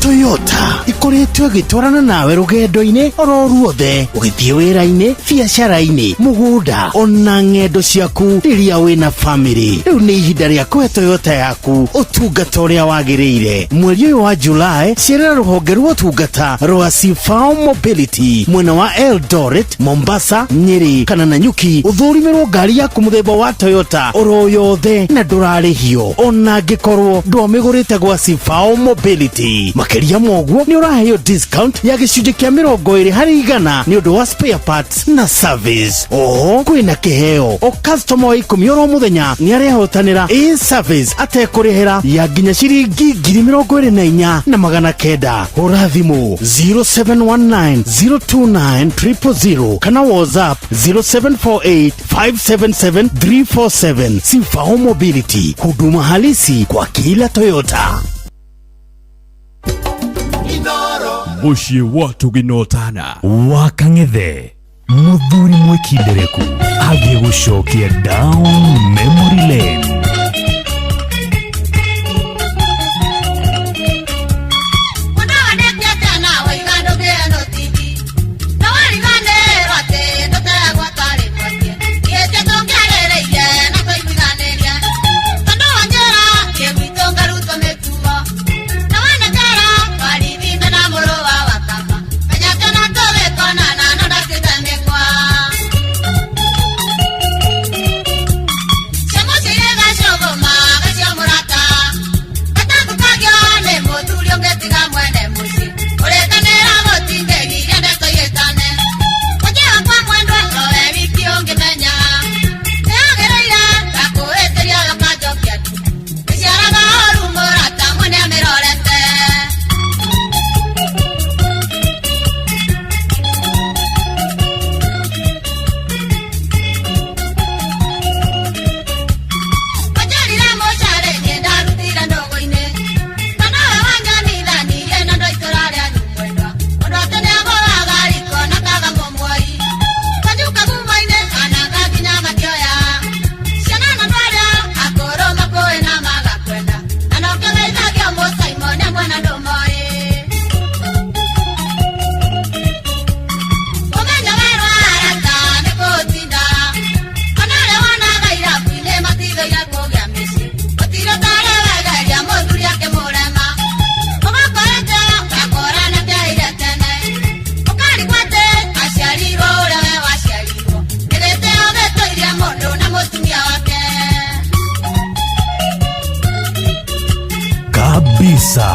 S3: Toyota ikoretwo ĩgĩtwarana nawe rũgendo-inĩ oro ruothe, ũgĩthiĩ wĩra-inĩ, biacara-inĩ, mũgũnda ona ng'endo ciaku rĩrĩa wĩna famĩlĩ. Rĩu nĩ ihinda rĩa kũhe Toyota yaku ũtungata ũrĩa wagĩrĩire. Mweri ũyũ wa Julai, cerera rũhonge rwa ũtungata rwa Sifao Mobility mwena wa Eldoret, Mombasa, Nyeri kana Nanyuki, ũthũrimĩrwo ngari yaku mũthemba wa Toyota oro yothe na ndũrarĩhio ona angĩkorwo ndwamĩgũrĩte gwa Sifao Mobility. Makĩria ma ũguo nĩ ũraheo discount ya gĩcunjĩ kĩa 20% nĩ ũndũ wa spare parts na service. Oho kwĩna kĩheo o customer wa 10 oro mũthenya nĩ arehotanĩra a service atekũrĩhĩra ya nginya ciringi 24,900. Hũra thimũ 0719 029 000 kana WhatsApp 0748 577 347. Sifao Mobility, huduma halisi kwa kila Toyota.
S5: Mũciĩ wa tũginotana wa Kang'ethe, mũthuri mwĩkindereku agĩgũcokia down memory lane. Kabisa.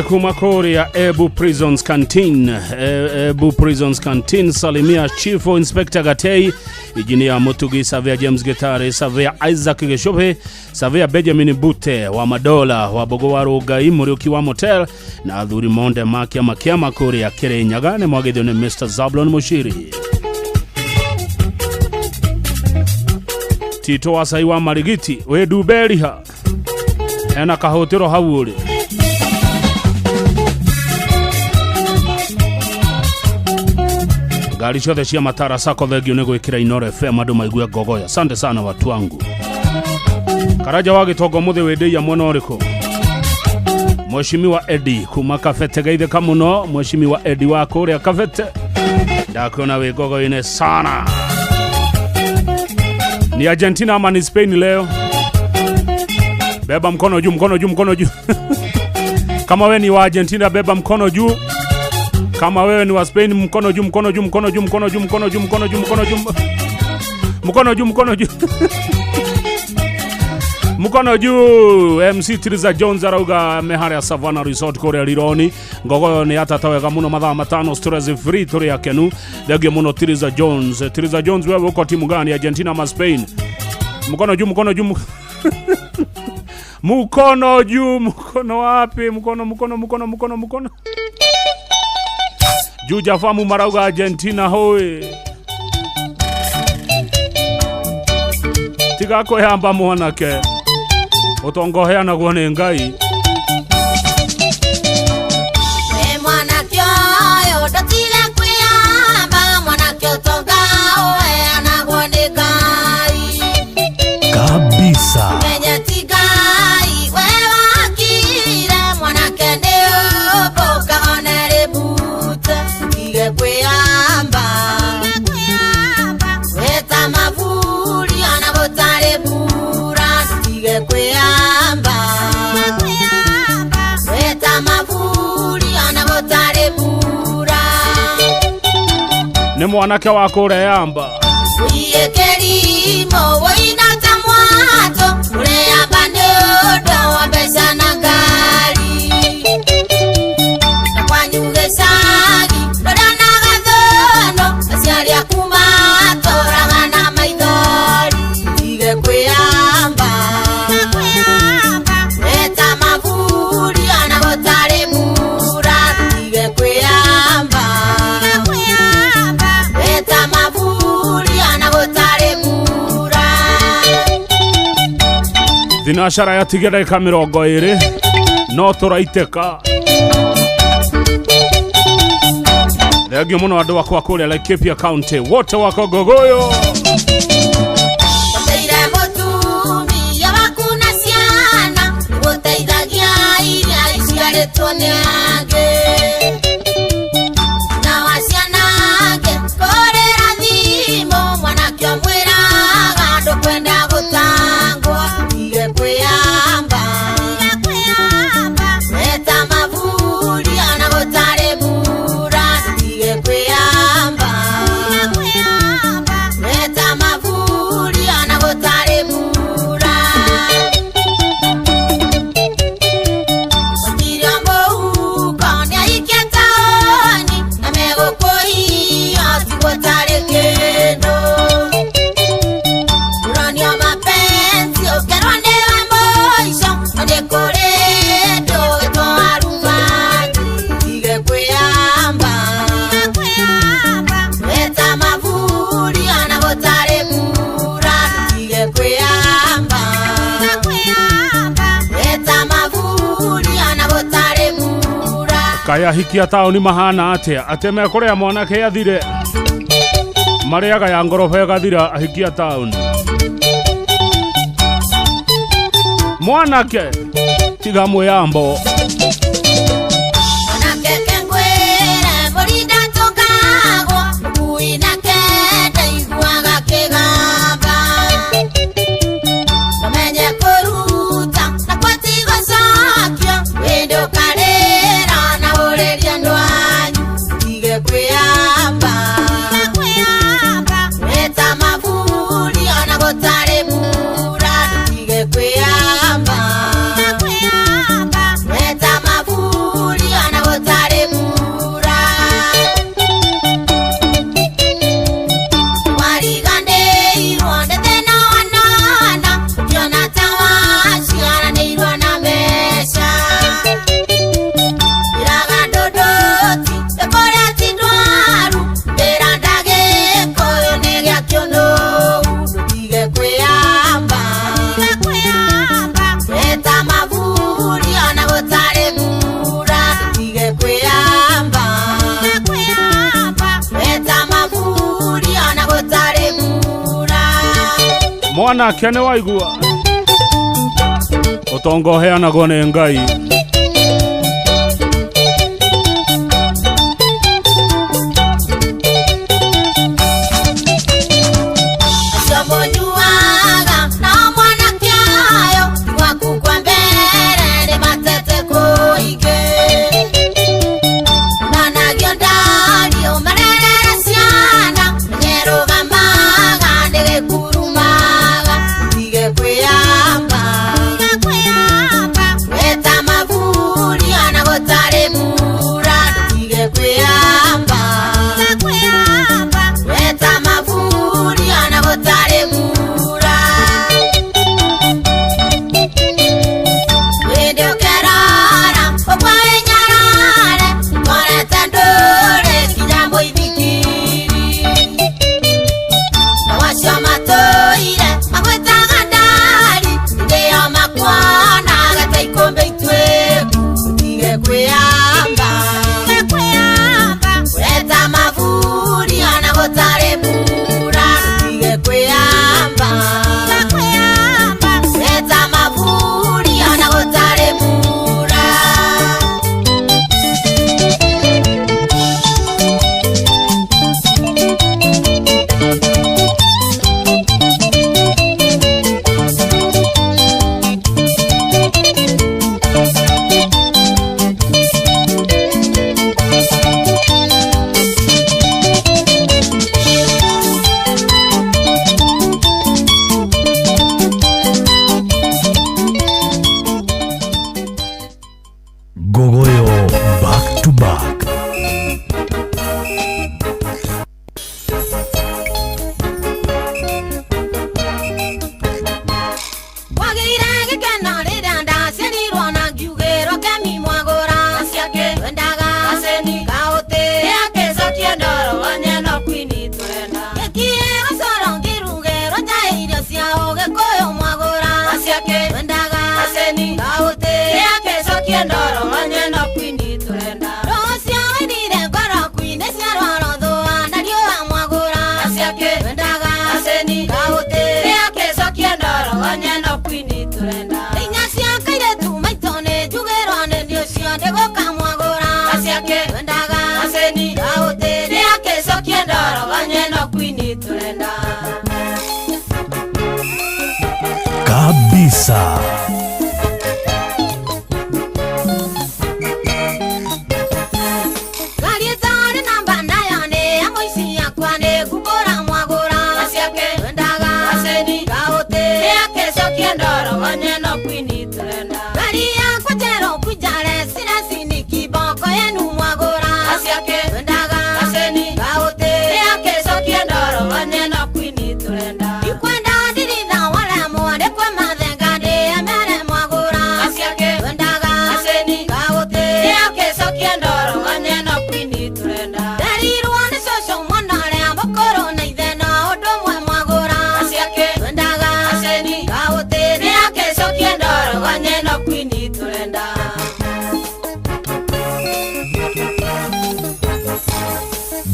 S5: Kuma kuria Ebu Prisons Canteen, Ebu Prisons Canteen, salimia Chief Inspector Gatei, Engineer Mutugi, Savia James Getare, Savia Isaac Geshope, Savia Benjamin Bute wa Madola wa Bogowaru Gai Muriuki wa Motel na athuri monde makia makiama kuria Kirinyaga nĩ mwagithio nĩ Mr Zablon Mushiri. Tito wa Sai wa Marigiti wĩ Nduberiha ena kahũtĩro hau ũrĩ. Ngari ciothe cia Matara Sacco thengio nĩ gwĩkĩra Inoro FM andũ maigue ngogoya. Asante sana watu wangu. Karaja wa Gĩtongo mũthĩ wĩndĩia mwena ũrĩkũ? Mheshimiwa Eddie kuma Kabete geithĩka mũno. Mheshimiwa Eddie wa kũrĩa Kabete, ndakuona wĩ ngogoinĩ sana. Ni Argentina ama ni Spain leo? Beba mkono juu, mkono juu, mkono juu. Kama we ni wa Argentina beba mkono juu. Kama wewe ni wa Spain mkono juu, mkono juu, mkono juu, mkono juu, mkono juu, mkono juu, mkono juu. Mkono juu, mkono juu. Mkono juu. MC Tiriza Jones arauga mehare ya Savannah Resort kuria Rironi. Ngogoyo ni atata wega muno mathaa 5 stress free turi akenu. Thengio muno Tiriza Jones. Tiriza Jones wewe uko timu gani, Argentina ama Spain? Mkono juu, mkono juu.
S26: Mkono juu, mkono wapi? Mkono, mkono, mkono, mkono, mkono. Juja famu marauga Argentina hoi. Tiga kwĩhamba mwanake. Ũtonga ũheanagwo nĩ Ngai.
S16: We mwanake ũyũ ndũtige kwĩyamba, mwanake ũtonga ũheanagwo nĩ Ngai.
S5: Kabisa.
S16: Menye ti Ngai, we wakire, mwanake nĩ ũmbũka one rĩbute, tige kwĩyamba. Weta maburi ona gũtarĩ mbura, tige kwĩyamba. Weta maburi ona gũtarĩ mbura.
S26: Nĩ mwanake wa kũreyamba.
S16: Wiĩkĩrimo wĩina ta mwatũ, ũreyamba nĩ ũndũ wa mbeca na ngari. Na kwanyu gĩcagi ndũrĩonaga thũnũ, aciari aku matũraga na maithori. Tige kwĩyamba. Weta maburi ona gũtarĩ mbura, tige kwĩyamba. Weta maburi ona gũtarĩ mbura.
S26: Thinacara yatigia ndagĩka 20 no tũraitĩka. Thengio mũno andũ akwa kũrĩa Laikipia County wote wako Ngogoyo.
S16: Ũteire mũtumia waku na ciana, nĩgũteithagia iria iciarĩtwo nĩ angĩ. Na wa ciana angĩ kũhũrĩra thimũ, mwanake ũmwĩraga ndũkwenda gũtangwo, tige kwĩyamba. Weta maburi ona gũtarĩ mbura, tige kwĩyamba. Weta maburi ona gũtarĩ mbura. Gũtirĩ mũhuko nĩahikie taũni, na megũkũhiyo ti gũtarĩ kĩndũ. Ũronio mapenzi ũkerwo nĩwe mũico, na nĩ kũrĩ ndũgĩtwo warubani, tige kwĩyamba. Weta maburi ona gũtarĩ mbura, tige kwĩyamba. Weta maburi ona gũtarĩ mbura.
S26: Kaĩ ahikia taũni mahana atĩa? Atĩ mekũrĩa mwanake athire. Marĩaga ya ngoroba ĩgathira ahikia taũni. Mwanake tiga mwĩyambo.
S16: Mwanake kengwĩre mũrinda tũkagwo, mũkui nake ndaiguaga kĩgamba. Ndũmenye kũruta na kwati gũcokio, wĩndĩ ũkarĩra na ũrĩrie andũ anyu, tige kwĩyamba. Weta maburi ona gũtarĩ mbura, tige kwĩyamba. Weta maburi ona gũtarĩ mbura. Wariganĩirwo nĩ thĩna wanona, ũkĩona ta waciaranĩirwo na mbeca. Ĩraga ndũndũti ĩkũrĩa ti ndwaru, mbĩra ndagĩkũyũ nĩ gĩa kĩũnũhu, ndũtige kwĩyamba. Weta maburi ona gũtarĩ mbura, ndũtige kwĩyamba. Weta maburi ona gũtarĩ mbura.
S26: Mwanake nĩ waigua. Ũtonga ũheanagwo nĩ Ngai.
S16: Acio mũnyuaga nao mwanake ũyũ ti gwaku kwa mbere nĩ matete kũingĩ. Onanagio ndario marerere ciana, menyerũgamaga nĩ gĩkurumaga, tige kwĩyamba. Weta maburi
S5: Kabisa.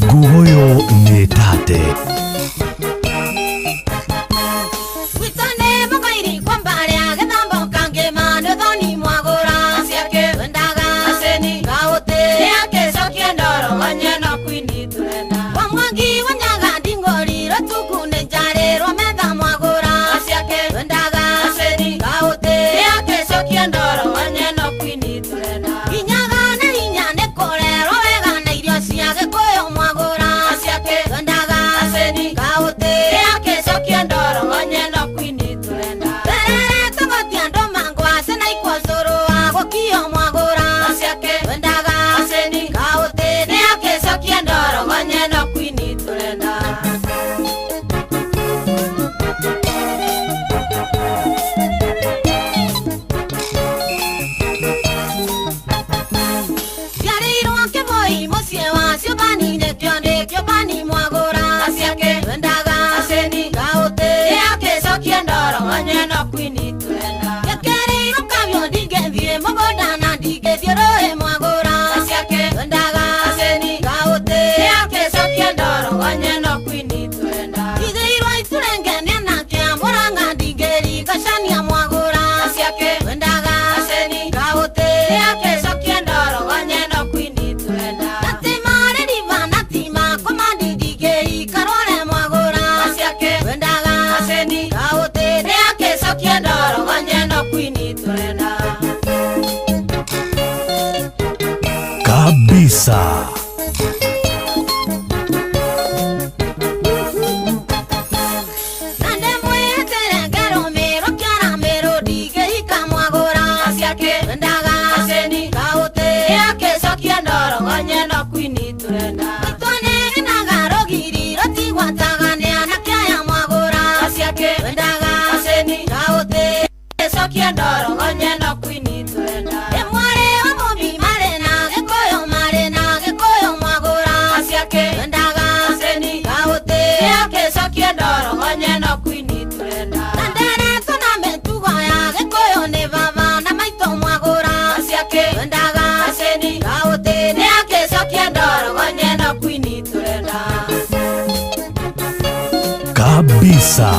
S5: Ngugoyo nĩ tate. Kabisa. Kabisa.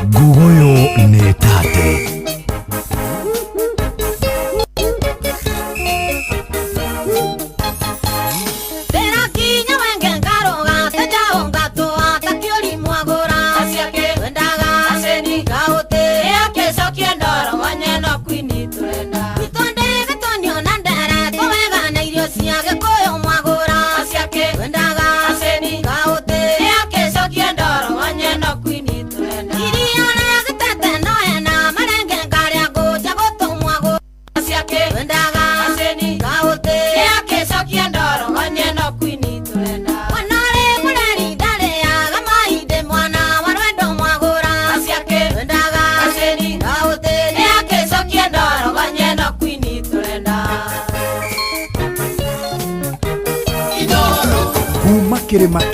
S5: Ngugoyo nĩ tate.
S16: Iria na gĩtete no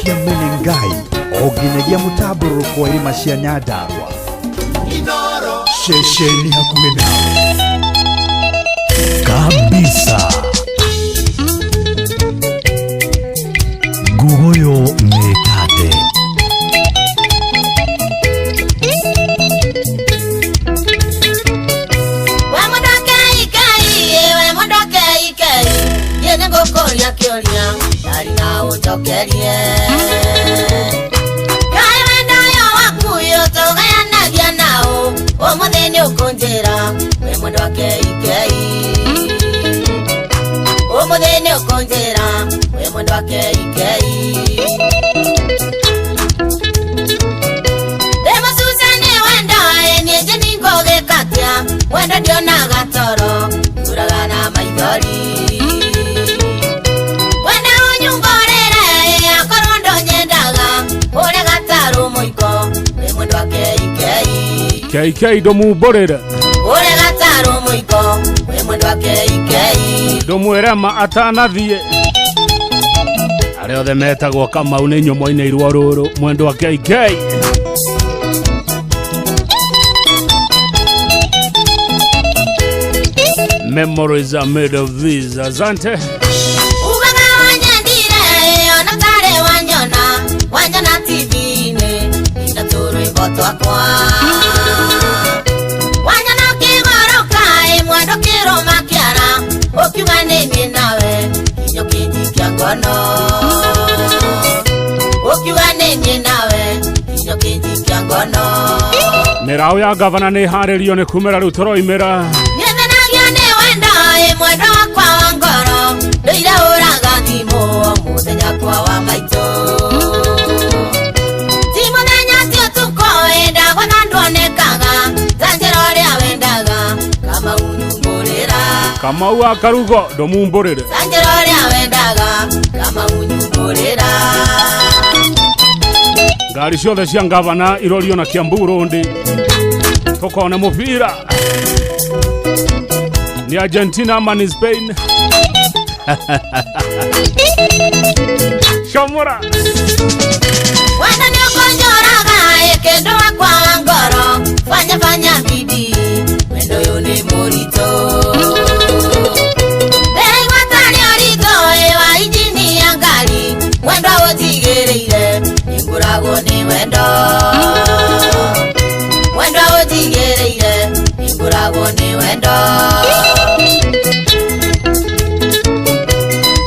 S25: kia Menengai o nginyagia mũtambũrũko wa irĩma cia Nyandarua. Ceceni hakuhĩ nawe
S5: kabisa. Ngugoyo mĩtate.
S16: We mũndũ akeikei, we mũndũ akeikei, niĩ nĩngũkũria kĩũria ndarĩ na ũnjokerie. Kaĩ wendo ũyũ waku ũyũ tũgayanagia nao, ũmũthĩ nĩũkũnjĩra we mũndũ akeikei. Ũmũthĩ nĩũkũnjĩra we mũndũ akeikei. Ndĩmũcuce nĩ wendo ĩ niĩ njĩ nĩngũgĩka atĩa, wendo ndionaga toro nduraga na maithori. Wenda ũnyumbũrĩre ĩ akorwo ndũnyendaga, ũrĩa gatarũ mũiko wĩ mũndũ akeikei.
S26: KK ndũmumbũrĩre.
S16: Ũrĩa gatarũ mũiko wĩ mũndũ akeikei.
S26: Ndũmwĩre ma atanathiĩ. Arĩa othe metagwo Kamau nĩ inyuĩ mwainĩirwo rũrũ mwendwa KK. Memories are made of these. Asante.
S16: Ugaga wanyendire ona tarĩ wanyona, wanyona TV-inĩ ina tũrwĩmbo twakwa. Wanyona ũkĩgũrũka ĩ mwendo kĩrũma kĩara, ũkiuga nĩ niĩ nawe kinya ũkĩnjikia ngono. Ũkiuga nĩ niĩ nawe kinya ũkĩnjikia ngono.
S26: Mĩraũ ya gavana nĩ ĩharĩrio nĩ kumĩra rĩu tũroimĩra.
S16: Nĩthenagia nĩ wendo ĩ mwendo wakwa wa ngoro, ndũire ũraga thimũ o mũthenya kwa wa maitũ. Ti mũthenya ti ũtukũ ĩ ndagwatha nduonekaga, ta njĩra ũrĩa wendaga Kamau nyumbũrĩra.
S26: Kamau wa Karugo ndũmumbũrĩre.
S16: Ta njĩra ũrĩa wendaga Kamau nyumbũrĩra.
S26: Ngari ciothe cia gavana irorio na Kiambu Road. Tukone mũbira. Ni Argentina ama ni Spain? Shomora.
S16: Wendo nĩũkũnjũraga ĩ kĩndũ wakwa wa ngoro, fanya fanya bidii wendo ũyũ nĩ mũritũ. Ndĩraigua tarĩ ũritũ ĩ wa injini ya ngari, wendo ũnjigĩrĩire nĩngũragwo nĩ wendo. Wendo ũnjigĩrĩire nĩngũragwo nĩ wendo.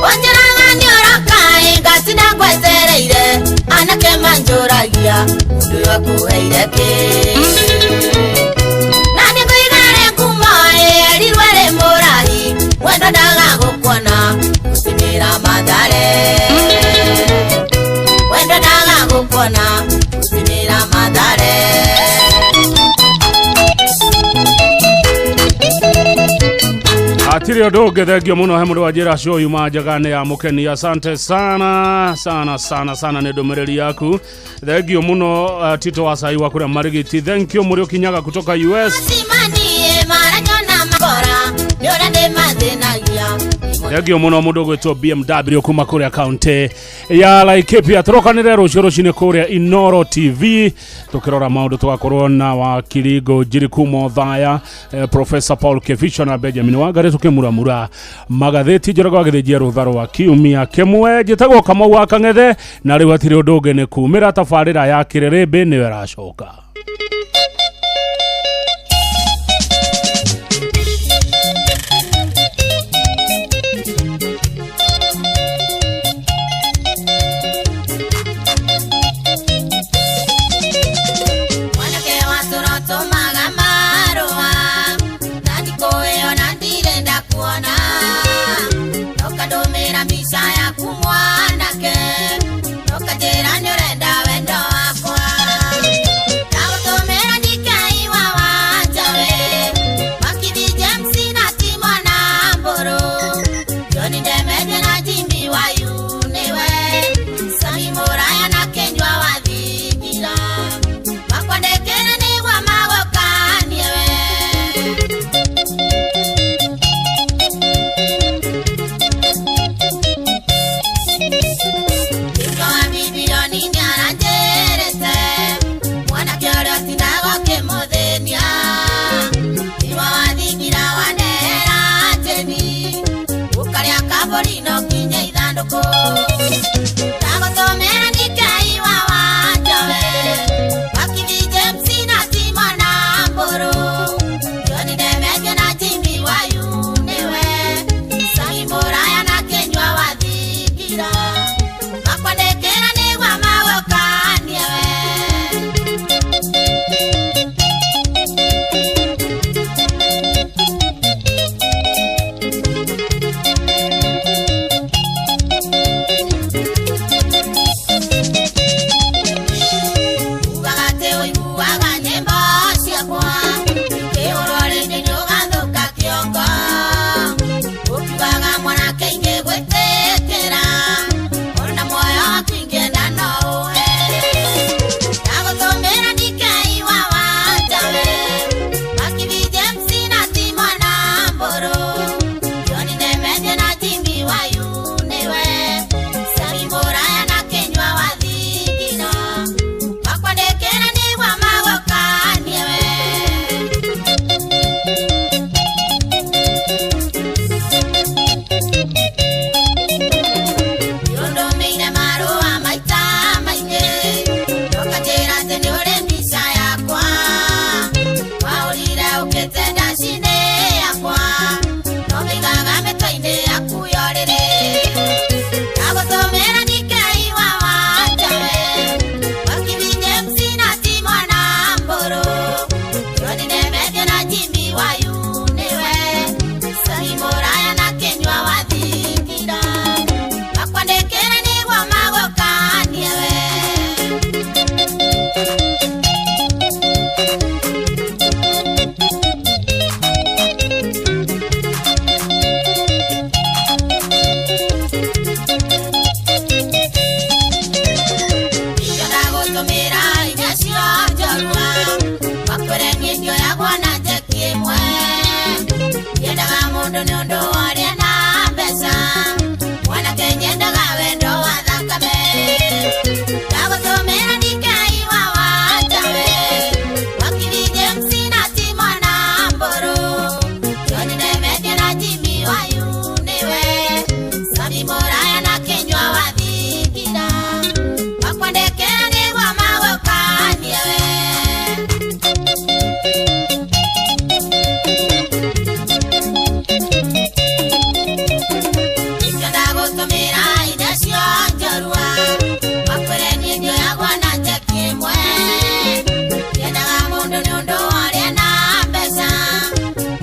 S16: Ũnjĩraga nĩũroka ĩ ngatinda ngwetereire, anake manjũragia mũndũ ũyũ akũheire kĩ. Na nĩngũigare ngumo ĩ erirwo ĩrĩ mũrahi, wendo ndaga gũkuona gũtimĩra Mathare. Wendo ndaga gũkuona gũtimĩra Mathare.
S26: Hatirĩ ũndũ ũngĩ thengio mũno he mũndũ wa njĩra show yuma njega nĩ ya mũkeni. Asante sana sana sana sana nĩ ndũmĩrĩri yaku. Thengio mũno Tito wa Sai wa kũrĩa Marigiti. Thank you mũrĩ ũkinyaga kutoka US.
S16: Simanie maranyona makora, nĩ ũrĩa ndĩmathĩnagia.
S26: Thengio mũno mũndũ ũgwĩtwo BMW kuma kũrĩa kaunti ya Laikipia. Tũrokanĩre rũciũ rũcinĩ kũrĩa Inoro TV tũkĩrora maũndũ, tũgakorwo na wakiri Ngũnjiri kuma Othaya, Professor Paul Kevisho na Benjamin Wangari tũkĩmuramura magathĩti. Njoroge wa Gĩthĩnjia rũtha rwa kiumia kĩmwe. Njĩtagwo Kamau wa Kang'ethe na rĩu hatirĩ ũndũ ũngĩ nĩ kumĩra tabarĩra ya Kĩrĩrĩmbĩ nĩyo ĩracoka.
S16: Mwanake wa tũrotũmaga marũa, na ndikũĩ ona ndirenda kuona. Ũkandũmĩra mbica yaku mwanake, ũkanjĩra nĩũrenda wendo wakwa. Ndagũtũmĩra Mũndũ nĩ ũndũ warĩa na mbeca mwanake nyendaga wendo wa thakame ndagũtũmĩra ndikaiwa watawe wakili James na Timona Mbũrũ John Demetia na Jimmy Wayu nĩwe Sami Mũraya na Kĩnyua wa Thingira makwandĩkĩra nĩguo magũkanie we. Ingĩenda gũtũmĩra indo cio njorua makwĩre niĩ ndioyagwo na njeki ĩmwe nyendaga mũndũ nĩ ũndũ warĩa na mbeca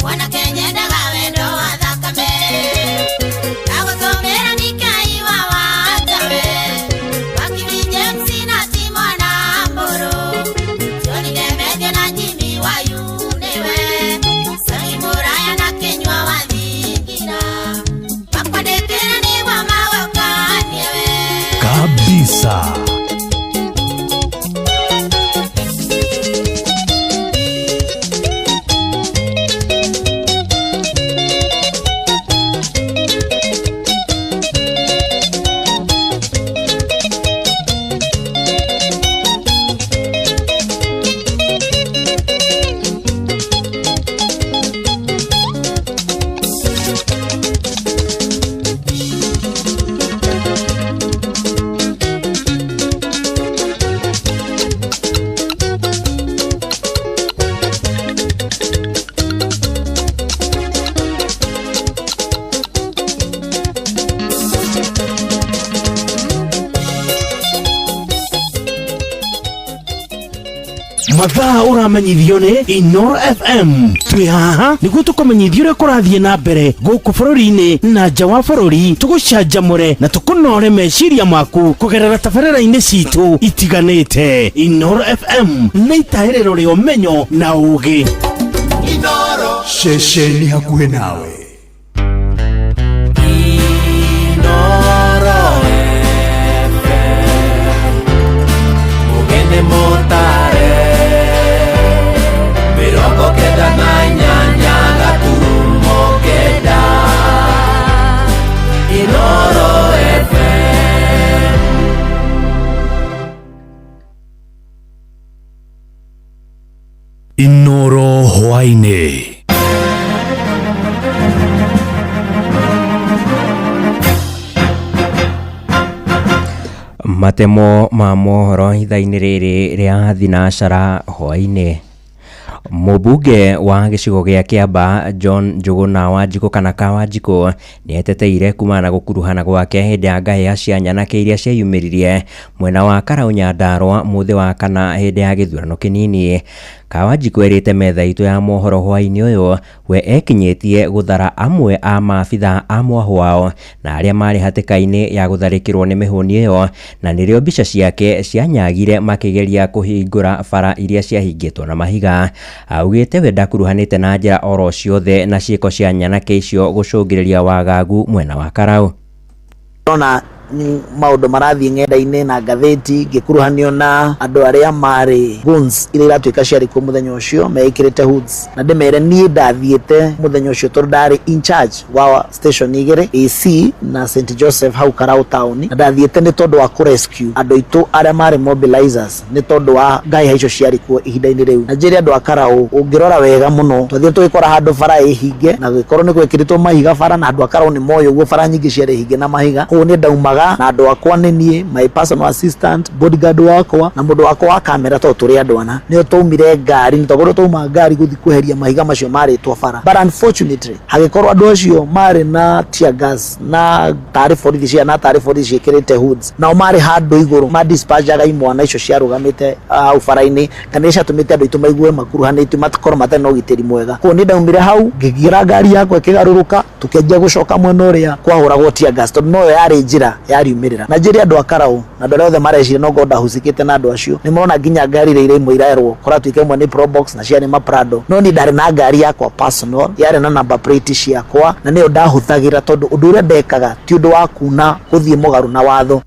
S16: mwanake nyendaga wendo wa thakame ndagũtũmĩra ndikaiwa watawe wakili James na Timona Mbũrũ John Demetia na Jimmy Wayu nĩwe Sami Mũraya na Kĩnyua wa Thingira makwandĩkĩra nĩguo magũkanie we.
S5: Kabisa.
S3: Mathaa ũramenyithio nĩ Inoro FM twĩ haha nĩguo tũkũmenyithia ũrĩa kũrathiĩ na mbere gũkũ bũrũri-inĩ na nja wa bũrũri tũgũcanjamũre na tũkũnore meciria maku kũgerera tabarĩra-inĩ citũ itiganĩte. Inoro FM nĩ itahĩrĩro rĩa ũmenyo na ũũgĩ.
S25: Ceceni hakuhĩ nawe.
S7: Inoro FM Mugene motare 98 gaturumo 9 Inoro FM.
S5: Inoro hwainĩ.
S12: Matemo ma mohoro ithaa-inĩ rĩrĩ rĩa thinacara hwainĩ. Mũmbunge wa gĩcigo gĩa Kĩamba John Njũgũna Wanjikũ kana Kawanjikũ nĩeteteire kumana na gũkuruhana gwake hĩndĩ ya ngahĩha cia nyanake iria cieyumĩririe mwena wa Karau Nyandarua mũthĩ wa kana hĩndĩ ya gĩthurano kĩnini. Kawanjikũ erĩte metha itũ ya mohoro hwainĩ ũyũ we ekinyĩtie gũthara amwe a maabitha a mwahwao na arĩa marĩ hatĩka-inĩ ya gũtharĩkĩrwo nĩ mĩhũni ĩyo na nĩrĩo mbica ciake cianyagire makĩgeria kũhingũra bara iria ciahingĩtwo na mahiga. Augĩte we ndakuruhanĩte na njĩra oro ciothe na ciĩko cia nyanake icio gũcũngĩrĩria wagagu mwena wa Karau.
S4: Ndona maũndũ marathiĩ ng'enda-inĩ na ngathĩti ngĩkuruhanio na andũ arĩa marĩ goons iria iratuĩka ciarĩ kuo mũthenya ũcio meĩkĩrĩte hoods na ndĩmere niĩ ndathiĩte mũthenya ũcio tondũ ndarĩ in charge wa station igĩrĩ AC na St Joseph hau Karau town na ndathiĩte nĩ tondũ wa kũ-rescue andũ aitũ arĩa marĩ mobilizers nĩ tondũ wa ngahĩha icio ciarĩ kuo ihinda-inĩ rĩu na njĩre andũ a Karau ũngĩrora wega mũno twathire tũgĩkora handũ bara ĩ hinge na gũgĩkorwo nĩ gwĩkĩrĩtwo mahiga bara na andũ a Karau nĩ moĩ ũguo bara nyingĩ ciarĩ hinge na mahiga koguo nĩ ndaumaga na andũ akwa nĩ niĩ my personal assistant bodyguard wakwa na mũndũ wakwa wa kamera tondũ tũrĩ andũ ana nĩo twaumire ngari nĩ twakorirwo twauma ngari gũthiĩ kweheria mahiga macio marĩtwo bara but unfortunately hagĩkorwo andũ acio marĩ na tear gas na tarĩ borithi cia na tarĩ borithi ciĩkĩrĩte hoods nao marĩ handũ igũrũ ma dispatchaga imwana icio ciarũgamĩte hau bara-inĩ kana iria ciatũmĩte andũ aitũ maigue makuruhanĩtio matikorwo matarĩ na ũgitĩri mwega koguo nĩ ndaumire hau ngĩingĩra ngari yakwa ĩkĩgarũrũka tũkĩanjia gũcoka mwena ũrĩa kwahũragwo tear gas tondũ noyo yarĩ njĩra yariumĩrĩra na njĩre andũ a Karau na andũ arĩa othe mareciria no ngorwo ndahucikĩte na andũ acio nĩ marona nginya ngari iria imwe iraerwo kũratuĩka imwe nĩ Probox na ciarĩ ma Prado no niĩ ndarĩ na ngari yakwa personal yarĩ na number plate ciakwa na nĩyo ndahũthagĩra tondũ ũndũ ũrĩa ndekaga ti ũndũ wa kuna gũthiĩ mũgarũ na watho.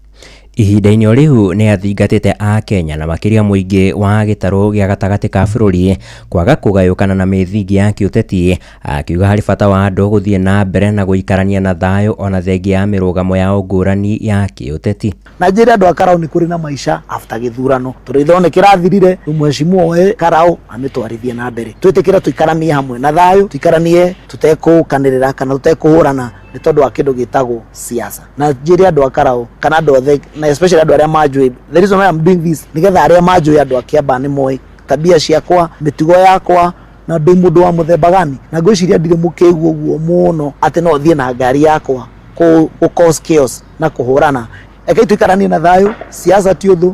S12: Ihinda-inĩ o rĩu nĩ athingatĩte Akenya na makĩria mũingĩ wa gĩtarũ gĩa gatagatĩ ka bũrũri kwaga kũgayũkana na mĩthingi ya kĩũteti, akiuga harĩ bata wa andũ gũthiĩ na mbere na gũikarania na thayũ ona thengia ya mĩrũgamo yao ngũrani ya kĩũteti.
S4: Na njĩre andũ a Karau nĩ kũrĩ na maica after gĩthurano, tondũ gĩthurano nĩ kĩrathirire, rĩu mheshimiwa oe Karau amĩtwarithie na mbere. Twĩtĩkĩre tũikaranie hamwe na thayũ, tũikaranie tũtekũkanĩrĩra kana tũtekũhũrana nĩ tondũ wa kĩndũ gĩtagwo siasa. Na njĩre andũ a Karau kana andũ othe, na especially andũ arĩa manjũĩ, the reason why I'm doing this nĩgetha arĩa manjũĩ andũ a Kiambaa nĩ moĩ tabia ciakwa, mĩtugo yakwa, na ndĩ mũndũ wa mũthemba gani, na ngwĩciria ndirĩ mũkĩgu ũguo mũno atĩ no thiĩ na ngari yakwa kũ cause chaos na kũhũrana. Rekei tũikaranie na thayũ, siasa ti ũthũ.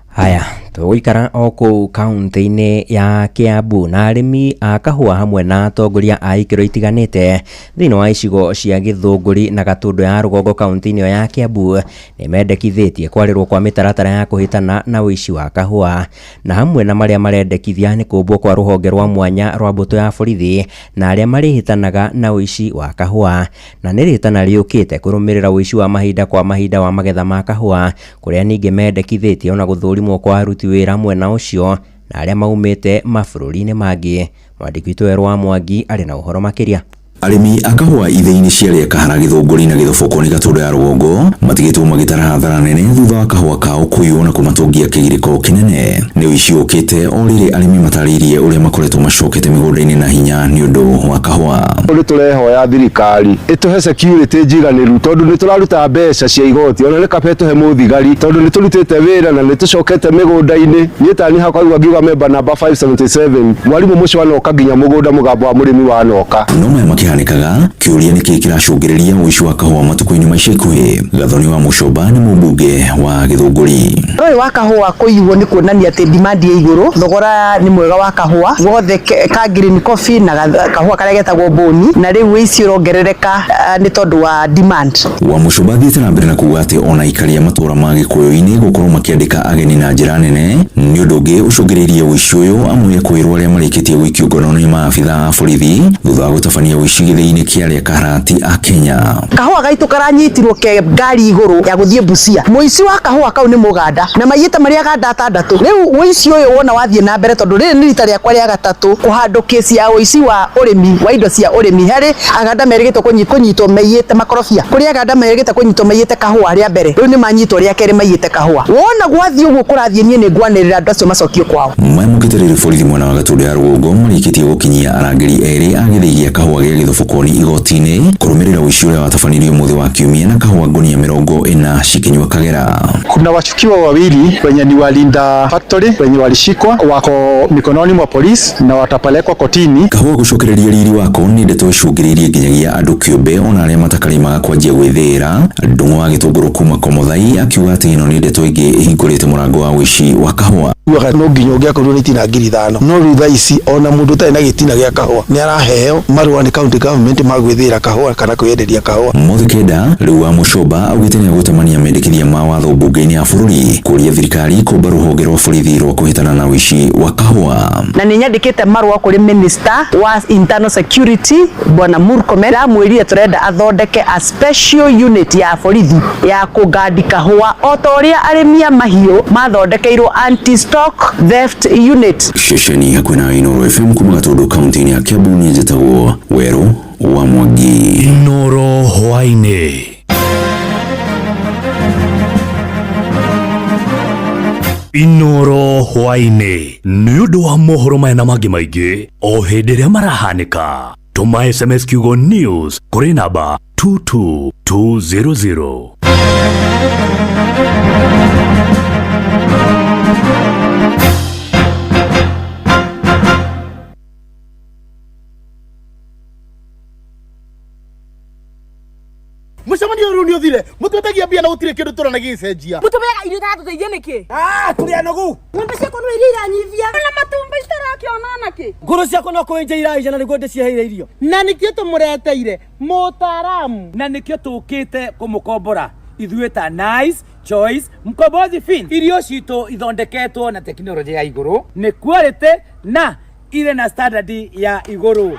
S12: Haya, tũgũikara o kũu kaunti-inĩ ya Kiambu na arĩmi a kahũa hamwe na atongoria a ikĩro itiganĩte thĩinĩ wa icigo cia Gĩthũngũri na Gatũndũ ya rũgongo kaunti-inĩ ĩyo ya Kiambu nĩ mendekithĩtie kwarĩrwo kwa mĩtaratara ya kũhĩtana na ũici wa kahũa, na hamwe na marĩa marendekithia nĩ kũmbwo kwa rũhonge rwa mwanya rwa mbũtũ ya borithi na arĩa marĩhĩtanaga na ũici wa kahũa, na nĩ rĩtana rĩũkĩte kũrũmĩrĩra ũici wa mahinda kwa mahinda wa magetha ma kahũa, kũrĩa ningĩ mendekithĩtie ona gũthũrimwo kwa aruti wĩra mwena ũcio na arĩa maumĩte mabũrũri-inĩ mangĩ. Mwandĩki witũ Werũ wa Mwangi arĩ na ũhoro makĩria.
S1: Arĩmi a kahũa ithĩi-inĩ cia Rĩakahara, Gĩthũngũri na Gĩthoboko-inĩ Gatũndũ ya rũgongo matigĩtwo magĩtara hathara nene thutha wa kahũa kao kũiywo na kũmatũngia kĩgirĩko kĩnene. Nĩ ũici ũkĩte o rĩrĩ arĩmi matarĩirie ũrĩa makoretwo macokete mĩgũnda-inĩ na hinya nĩ ũndũ wa kahũa.
S10: Nĩ tũrehoya thirikari ĩtũhe security njiganĩru tondũ nĩ tũraruta mbeca cia igoti, ona nĩ kaba ĩtũhe mũthigari tondũ nĩ tũrutĩte wĩra na nĩ tũcokete mĩgũnda-inĩ. Niĩ tani hakwa rĩu angiuga member number 577 mwarimũ mũcio wanoka nginya mũgũnda mũgambo wa mũrĩmi wanoka.
S1: No maya makĩhanĩkaga, kĩũria nĩ kĩĩ kĩracũngĩrĩria ũici wa kahũa matukũ-inĩ ma ica ikuhĩ. Gathoni wa Mũcomba nĩ mũmbunge wa Gĩthũngũri.
S17: Ũyũ wa kahũa kũiywo nĩ kuonania atĩ demand ĩ igũrũ, thogora nĩ mwega wa kahũa wothe ka green coffee na kahũa karĩa getagwo boni, na rĩu ũici ũrongerereka nĩ tondũ wa demand.
S1: Wa Mũcomba athiĩte na mbere na kuuga atĩ ona aikari a matũũra ma Gĩkũyũ-inĩ gũkorwo makĩandĩka ageni na njĩra nene nĩ ũndũ ũngĩ ũcũngĩrĩirie ũici ũyũ, amwe ekũĩrwo arĩa marĩkĩtie gũikio ngono nĩ maabitha a borithi thutha wa gũtabania ũici gĩthĩi-inĩ kĩa Rĩakahara ti a Kenya.
S17: Kahũa gaitũ karanyitirwo ke ngari igũrũ ya gũthiĩ Busia. Mũici wa kahũa kau nĩ Mũganda na maiyĩte marĩ Aganda atandatũ. Rĩu ũici ũyũ wona wathiĩ na mbere tondũ rĩrĩ nĩ rita rĩakwa rĩa gatatũ kũhandũ kesi ya ũici wa ũrĩmi wa indo cia ũrĩmi harĩ Aganda merĩgĩtwo kũnyitwo maiyĩte makorobia, kũrĩ Aganda merĩgĩte kũnyitwo maiyĩte kahũa rĩa mbere, rĩu nĩ manyitwo rĩa kerĩ maiyĩte kahũa. Wona gwathiĩ ũguo kũrathiĩ niĩ nĩ ngwanĩrĩra andũ acio macokio kwao.
S1: Maya mokĩte rĩrĩ borithi mwena wa Gatũndũ ya rũgongo marĩkĩtie gũkinyia arangĩri erĩ a gĩthĩi gĩa kahũa gĩa Gĩthobokoni igoti-inĩ kũrũmĩrĩra ũici ũrĩa watabanĩirio ũmũthĩ wa kiumia na kahũa ngũnia 40 cikĩnyua Kagera.
S19: Kuna washukiwa wawili wenye ni walinda factory wenye walishikwa wako mikononi mwa polisi na watapelekwa kotini.
S1: Kahũa gũcokereria riri wako nĩ ndeto icũngĩrĩirie nginyagia andũ kĩũmbe ona arĩa matakarĩmaga kwanjia gwĩthĩĩra. Ndung'u wa Gĩtũngũrũ kuma Komothai akiuga atĩ ĩno nĩ ndeto ĩngĩ ĩhingũrĩte mũrango wa ũici wa kahũa.
S22: Ugaga no nginya ũngĩakorirwo nĩ itina 5,000, no rĩu thaa ici ona mũndũ ũtarĩ na gĩtina gĩa kahũa nĩ araheo marũa nĩ county government ma gwĩthĩĩra kahũa kana kwĩyenderia kahũa.
S1: Mũthĩ kenda rĩu wa Mũcomba augĩte nĩ egũtemania mendekithia ma watho mbunge-inĩ ya bũrũri kũria thirikari kũmba rũhonge rwa borithi rwa kũhĩtana na ũici wa kahũa.
S17: Na nĩ nyandĩkĩte marũa kũrĩ minister wa internal security Bwana Murkomen, ndamwĩrire tũrenda athondeke a special unit ya borithi ya kũgandi kahũa o ta ũrĩa arĩmi a mahiũ mathondekeirwo anti stock theft unit.
S1: Ceceni hakuhĩ na Inooro FM kuma Gatũndũ kaunti-inĩ ya Kiambu, niĩ njĩtagwo Werũ wa Mwangi.
S5: Inooro hwaĩ-inĩ. Inooro hwaĩ-inĩ nĩ ũndũ wa mohoro maya na mangĩ maingĩ o hĩndĩ ĩrĩa marahanĩka. Tũma SMS kiugo news kũrĩ namba 22200.
S23: Mũcemanio ũyũ rĩu nĩ ũthire, mũtwetagia mbia na gũtirĩ kĩndũ tũrona gĩgĩcenjia.
S27: Mũtũmeaga irio itatũteithia nĩkĩ?
S28: Tũrĩ anogu.
S27: Ng'ombe ciakwa no iria iranyivia. Na matumbĩ citarakĩona nakĩ?
S28: Ngũrũ ciakwa no kũenja iraenja na nĩguo ndĩciheire irio.
S23: Na nĩkĩo tũmũreteire mũtaaramu.
S28: Na nĩkĩo tũkĩte kũmũkombora ithuĩ ta Nice Choice Mkombozi Fin. Irio citũ ithondeketwo na tekinoronjĩ ya igũrũ, nĩ quality na irĩ na standard ya igũrũ.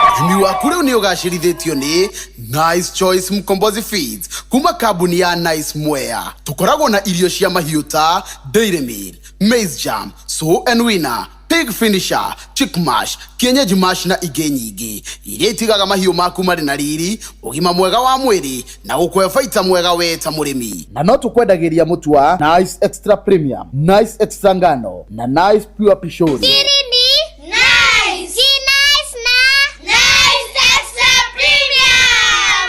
S23: Ũrĩmi waku rĩu nĩ ũgacĩrithĩtio nĩ Nice Choice Mkombozi Feeds kuma kambuni ya Nice Mwea. Tũkoragwo na irio cia mahiũ ta Dairy Meal, Maize Jam, Sow and Winner, Pig Finisher, Chick Mash, Kienyeji Mash na ingĩ nyingĩ iria itigaga mahiũ maku marĩ na riri, ũgima mwega wa mwĩrĩ na gũkũhe baita mwega we ta mũrĩmi. Na no tũkwendagĩria mũtu wa Nice Extra Premium, Nice Extra Ngano na Nice Pure Pishori.
S16: Siri ni nice. Si nice na nice extra premium.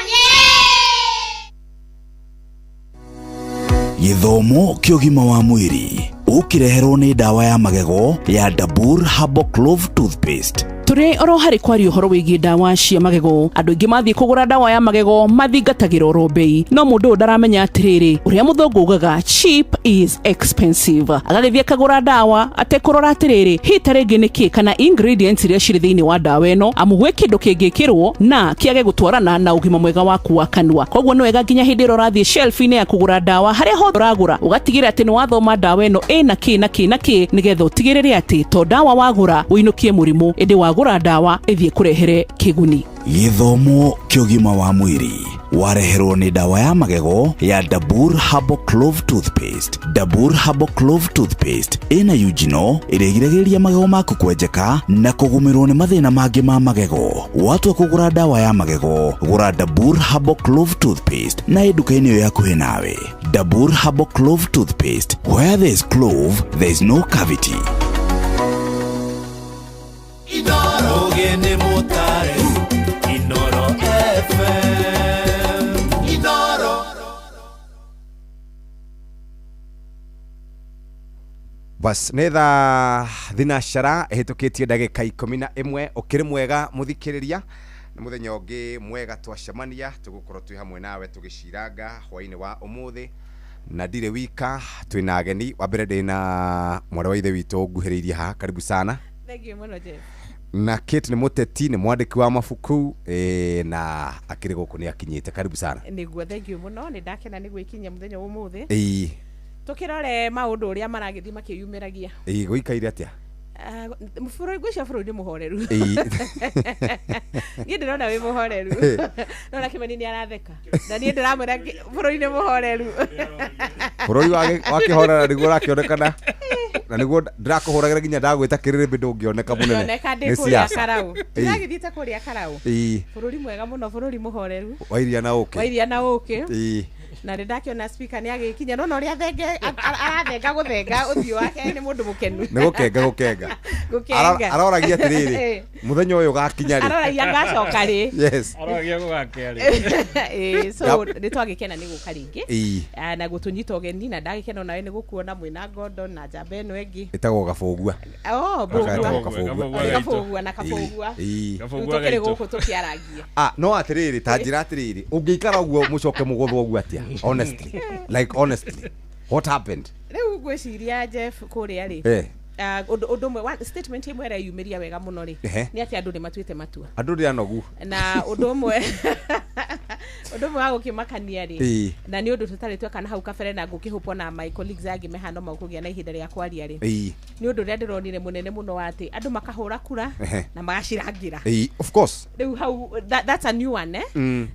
S16: Yeah.
S1: Gĩthomo kĩa ũgima wa mwĩrĩ ũkĩreherwo nĩ ndawa ya magego ya Dabur Herbal Clove Toothpaste.
S2: Tũrĩ oro harĩ kwaria ũhoro wĩgiĩ ndawa cia magego. Andũ aingĩ mathiĩ kũgũra ndawa ya magego mathingatagĩra oro mbei, no mũndũ ũyũ ndaramenya atĩrĩrĩ, ũrĩa mũthũngũ ugaga cheap is expensive. Agagĩthiĩ akagũra ndawa atekũrora atĩrĩrĩ, hihi ta rĩngĩ nĩ kĩ kana ingredients iria cirĩ thĩinĩ wa ndawa ĩno, amu gwĩ kĩndũ kĩngĩkĩrwo na kĩage gũtwarana na ũgima mwega waku wa kanua. Koguo nĩ wega nginya hĩndĩ ĩrĩa ũrathiĩ shelf-inĩ ya kũgũra ndawa, harĩa hothe ũragũra, ũgatigĩrĩra atĩ nĩ wathoma ndawa ĩno ĩna kĩ na kĩ na kĩ, nĩgetha ũtigĩrĩre atĩ to ndawa wagũra ũinũkie mũrimũ, ĩndĩ wagũra ndawa ĩthiĩ kũrehere kĩguni.
S1: Gĩthomo kĩa ũgima wa mwĩrĩ wareherwo nĩ ndawa ya magego ya Dabur Herbal Clove Toothpaste. Dabur Herbal Clove Toothpaste ĩna eugenol ĩrĩa ĩgiragĩrĩria magego maku kwenjeka na kũgũmĩrwo nĩ mathĩna mangĩ ma magego. Watua kũgũra ndawa ya magego, gũra Dabur Herbal Clove Toothpaste na ĩ nduka-inĩ ĩyo hakuhĩ nawe. Dabur Herbal Clove Toothpaste, where there is clove, there is no cavity.
S7: Mugeni mutare Inoro FM Inoro.
S6: Bas nä thaa thinacara ĩhĩtũkĩtie ndagĩka 11. Ũkĩrĩ mwega mũthikĩrĩria, nĩ mũthenya ũngĩ mwega twacemania, tũgũkorwo twĩ hamwe nawe tũgĩciranga hwainĩ wa ũmũthĩ, na ndirĩ wika, twĩna ageni. Wa mbere ndĩna mwarĩ wa ithe witũ nguhĩrĩirie haha, karibu sana.
S9: Thank you mũno, Jeff.
S6: Na Kate nĩ mũteti, nĩ mwandĩki wa mabuku, na akĩrĩ gũkũ nĩ akinyĩte, karibu sana.
S9: Nĩguo, thank you mũno, nĩ ndakena nĩ gwĩkinyia mũthenya wa ũmũthĩ. Tũkĩrore maũndũ ũrĩa maragĩthiĩ makĩyumĩragia.
S6: Ĩĩ, gũikaire atĩa?
S9: Ah, bũrũri, ngwĩciria bũrũri nĩ mũhoreru. Niĩ ndĩrona wĩ mũhoreru, nona Kĩmani nĩ aratheka na niĩ ndĩramwĩra bũrũri nĩ mũhoreru.
S6: Bũrũri wakĩhorera nĩguo ũrakĩonekana, na nĩguo ndĩrakũhũragĩra nginya ndagwĩta kĩrĩrĩmbĩ ndũngĩoneka mũnene.
S9: Ndoneka ndĩ
S6: Nĩ
S9: kũrĩa
S6: siasa.
S9: Karau. Ndĩragĩthiĩte kũrĩa Karau. Bũrũri mwega mũno, bũrũri mũhoreru.
S6: Wa iria na ũkĩ.
S9: Wa iria na ũkĩ. Na nĩ ndakĩona speaker nĩ agĩkinya, nona ũrĩa thenge arathenga gũthenga ũthiũ wake, nĩ mũndũ mũkenu.
S6: Nĩ gũkenga gũkenga.
S9: Gũkenga.
S6: Aroragia atĩrĩrĩ, mũthenya ũyũ ũgakinya rĩ?
S9: Aroragia ngacoka rĩ.
S6: Yes.
S26: Aroragia gũgakĩa rĩ.
S9: Ĩĩ, so nĩ twagĩkena nĩ gũka rĩngĩ. Ah, na gũtũnyita ũgeni, na ndagĩkena onawe nĩ gũkuona mwĩna Gordon na njamba ĩno ĩngĩ.
S6: Ĩtagwo gabũgua.
S9: Oh, mbũgua.
S6: Gatagwo kabũgua.
S9: Kabũgua na kabũgua. Rĩu tũkĩrĩ gũkũ tũkĩarangia.
S6: Ah, no atĩrĩrĩ, ta njĩra atĩrĩrĩ, ũngĩikara ũguo mũcoke mũgũthwo ũguo atĩa? Honestly, like honestly, what happened?
S9: Rĩu ngwĩciria, Jeff, kũrĩa rĩ, ah, ũndũ ũmwe statement ĩmwe ĩreyumĩria wega mũno rĩ, nĩ atĩ andũ nĩ matuĩte matua.
S6: Andũ ndĩ anogu.
S9: Na ũndũ ũmwe wa gũkĩmakania rĩ, na nĩ ũndũ tũtarĩ tweka na hau kabere, na ngũkĩhũpwo na my colleagues angĩ mehano mau kũgĩa na ihinda rĩa kwaria rĩ, nĩ ũndũ ũrĩa ndĩronire mũnene mũno wa atĩ andũ makahũra kura na magacirangĩra.
S6: Ĩĩ, of course.
S9: Rĩu hau that's a new one, eh?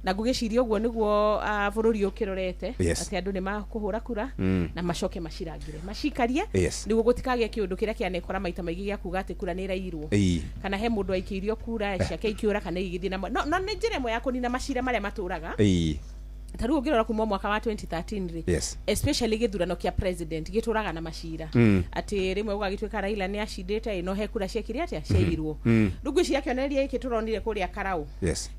S9: Na ngũgĩciria ũguo nĩguo bũrũri ũkĩrorete, atĩ andũ nĩ makũhũra kura na macoke macirangĩre, macikarie, nĩguo gũtikagĩe kĩũndũ kĩrĩa kĩanekora maita maingĩ gĩa kuga atĩ kura nĩ ĩrairwo, kana he mũndũ aikĩirio kura ciake ikĩũra kana igĩthiĩ na no, no nĩ njĩra ĩmwe ya kũnina macira marĩa matũraga. Ta rĩu ũngĩrora kuma mwaka wa 2013 rĩ, especially gĩthurano kĩa president gĩtũraga na macira, atĩ rĩmwe gũgagĩtuĩka Raila nĩ acindĩte, ĩ no he kura ciekire atĩa, ciairwo. Rĩu ngwĩciria kĩonereria gĩkĩ tũronire kũrĩa Karau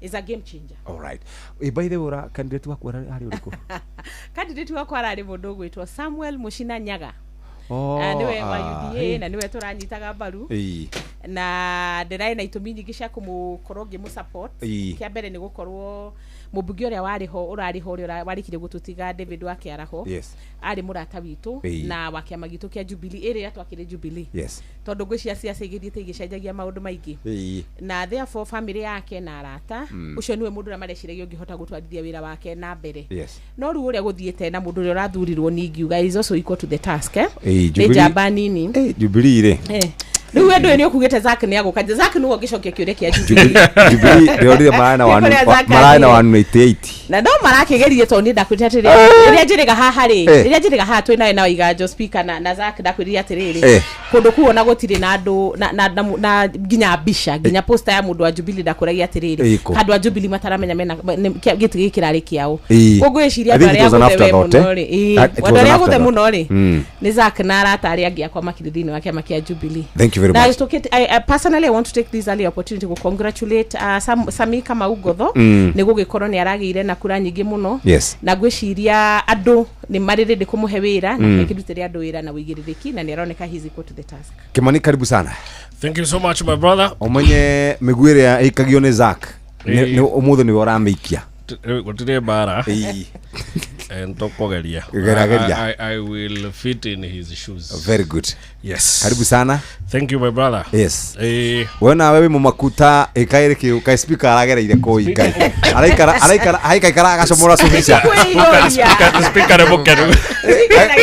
S9: is a game changer.
S6: All right. By the way, ura candidate waku arĩ ũrĩkũ?
S9: Candidate wakwa ararĩ mũndũ ũgwĩtwo Samuel Mushina Nyaga.
S6: Oh,
S9: Ah, nĩwe wa
S6: ah,
S9: UDA,
S6: hey.
S9: na nĩwe tũranyitaga mbaru, na ndĩrarĩ na itũmi nyingĩ cia kũmũkorwo ngĩmũ support. Kĩa mbere nĩ gũkorwo mũmbunge ũrĩa warĩ ho, ũrarĩ ho, ũrĩa warĩkirie gũtũtiga, David wa Kĩaraho, arĩ mũrata witũ na wa kĩama gitũ kĩa Jubilee, ĩrĩa twakĩrĩ Jubilee, tondũ ngwĩciria ciaca igĩthiĩte igĩcenjagia maũndũ maingĩ, na therefore family yake na arata, ũcio nĩwe mũndũ ũrĩa mareciragia ũngĩhota gũtwarithia wĩra wake na mbere. No rĩu ũrĩa gũthiĩte na mũndũ ũrĩa ũrathurirwo, ningiuga is also equal to the task, eh?
S6: Ĩĩ,
S9: Nĩ
S6: Jubilee-
S9: njamba nini.
S6: Jubilee rĩ,
S9: Rĩu we ndũĩ nĩ ũkugĩte Zack nĩ agũka. Zack nĩwe ũngĩcokia kĩũria kĩa Jubilee.
S6: Jubilee ndĩronire mararĩ na
S9: Nĩ kũrĩa Zack
S6: mararĩ na
S9: athiire.
S6: 188.
S9: Na no marakĩgeririe tondũ niĩ ndakwĩrire atĩrĩrĩ, rĩrĩa njĩrĩga haha rĩ, rĩrĩa njĩrĩga haha twĩ nawe na Waiganjo speaker na Zack, ndakwĩrire atĩrĩrĩ, kũndũ kũu ona gũtirĩ na andũ na nginya mbica, nginya poster ya mũndũ wa Jubilee. Ndakũragia atĩrĩrĩ,
S6: Ĩkũ.
S9: andũ a Jubilee mataramenya mena gĩtĩ gĩkĩ kĩrarĩ kĩao. Ũngwĩciria
S6: I
S9: andũ
S6: think it
S9: arĩa
S6: was an
S9: agũthe we
S6: afterthought,
S9: mũno
S6: eh?
S9: rĩ,
S6: It was
S9: andũ
S6: an
S9: arĩa agũthe
S6: afterthought.
S9: mũno rĩ, nĩ Zack na arata arĩa angĩ akwa makĩrĩ thĩinĩ wa kĩama kĩa Jubilee.
S6: Thank you very
S9: Na
S6: much.
S9: I personally, I want to take this early opportunity to congratulate Sami Kamau Ngotho nĩ gũgĩkorwo nĩ aragĩire na kura nyingĩ mũno. Na ngwĩciria andũ nĩ marĩ ready kũmũhe wĩra na akĩrutĩre andũ wĩra na wĩigĩrĩrĩki, na nĩ aroneka he is equal to the task.
S6: Kimani, karibu sana.
S26: Thank you so much, my brother.
S6: Ũmenye mĩguĩ ĩrĩa ĩikagio nĩ Zack nĩ ũmũthĩ nĩwe ũramĩikia.
S26: Gũtirĩ mbara. Nĩtũkũgeria.
S6: Gera, geria.
S26: I will fit in his shoes.
S6: Very good.
S26: Yes.
S6: Karibu sana.
S26: Thank you, my brother.
S6: Yes. We nawe wĩ mũmakuta ĩkaĩrĩ kĩ kaĩ speaker aragereire kũi ngai araikara araikara aikaikara agacomora cubica.
S26: Speaker nĩ mũkenu.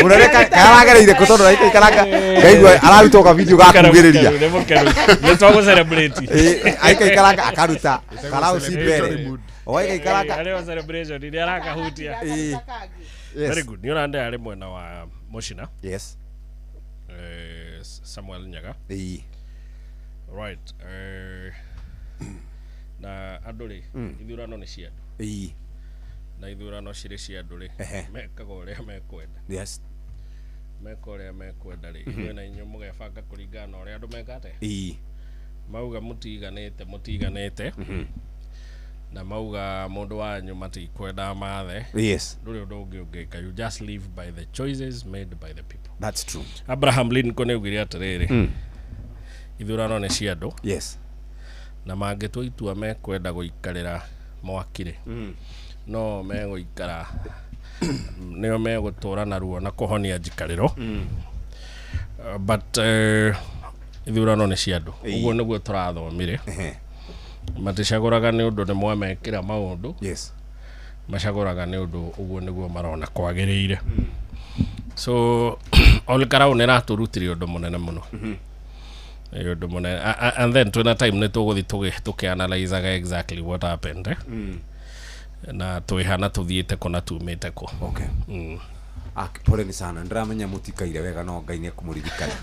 S6: Mũnene karagereire kũ tondũ araikara ngaigua ararutwo ka video ga kugĩrĩria.
S26: Nĩ mũkenu. Nĩ twagũ celebrate.
S6: Aikaikaranga akaruta karau ci mbere oaikaikaranga.
S26: Arĩ o celebration nĩ arakahutia. Very good. Nĩ ũrande arĩ mwena wa Mũcina. Samuel Nyaga. Right. Na andũ rĩ, ithurano nĩ cia andũ. Na ithurano cirĩ cia andũ rĩ, mekaga ũrĩa mekwenda. Meka ũrĩa mekwenda rĩ, inyuĩ na inyuĩ mũgebanga kũringana na ũrĩa andũ meka atĩa. Mauga mũtiganĩte, mũtiganĩte. Na mauga mũndũ wanyu matikwenda mathe. Ndũrĩ ũndũ ũngĩ ũngĩka. You just live by the choices made by the people.
S6: That's true.
S26: Abraham Lincoln augire atĩrĩrĩ, ithurano nĩ cia andũ. Na mangĩtua itua mekwenda gũikarĩra mwaki rĩ, no megũikara nĩo megũtũra na ruo na kũhonia njikarĩro. But ithurano nĩ cia andũ. Ũguo nĩguo tũrathomire. Maticagũraga nĩ ũndũ nĩ mwamekĩra maũndũ. Macagũraga nĩ ũndũ ũguo nĩguo marona kwagĩrĩire. So Ol Kalou nĩ ĩratũrutire ũndũ mũnene mũno. Nĩ ũndũ mũnene. And then twĩna time nĩ tũgũthiĩ tũkĩanalyzaga exactly what happened, eh? Na twĩha na tũthiĩte kũ na tumĩte kũ.
S6: Poleni sana, ndĩramenya mũtikaire wega no Ngai nĩ ekũmũririkana.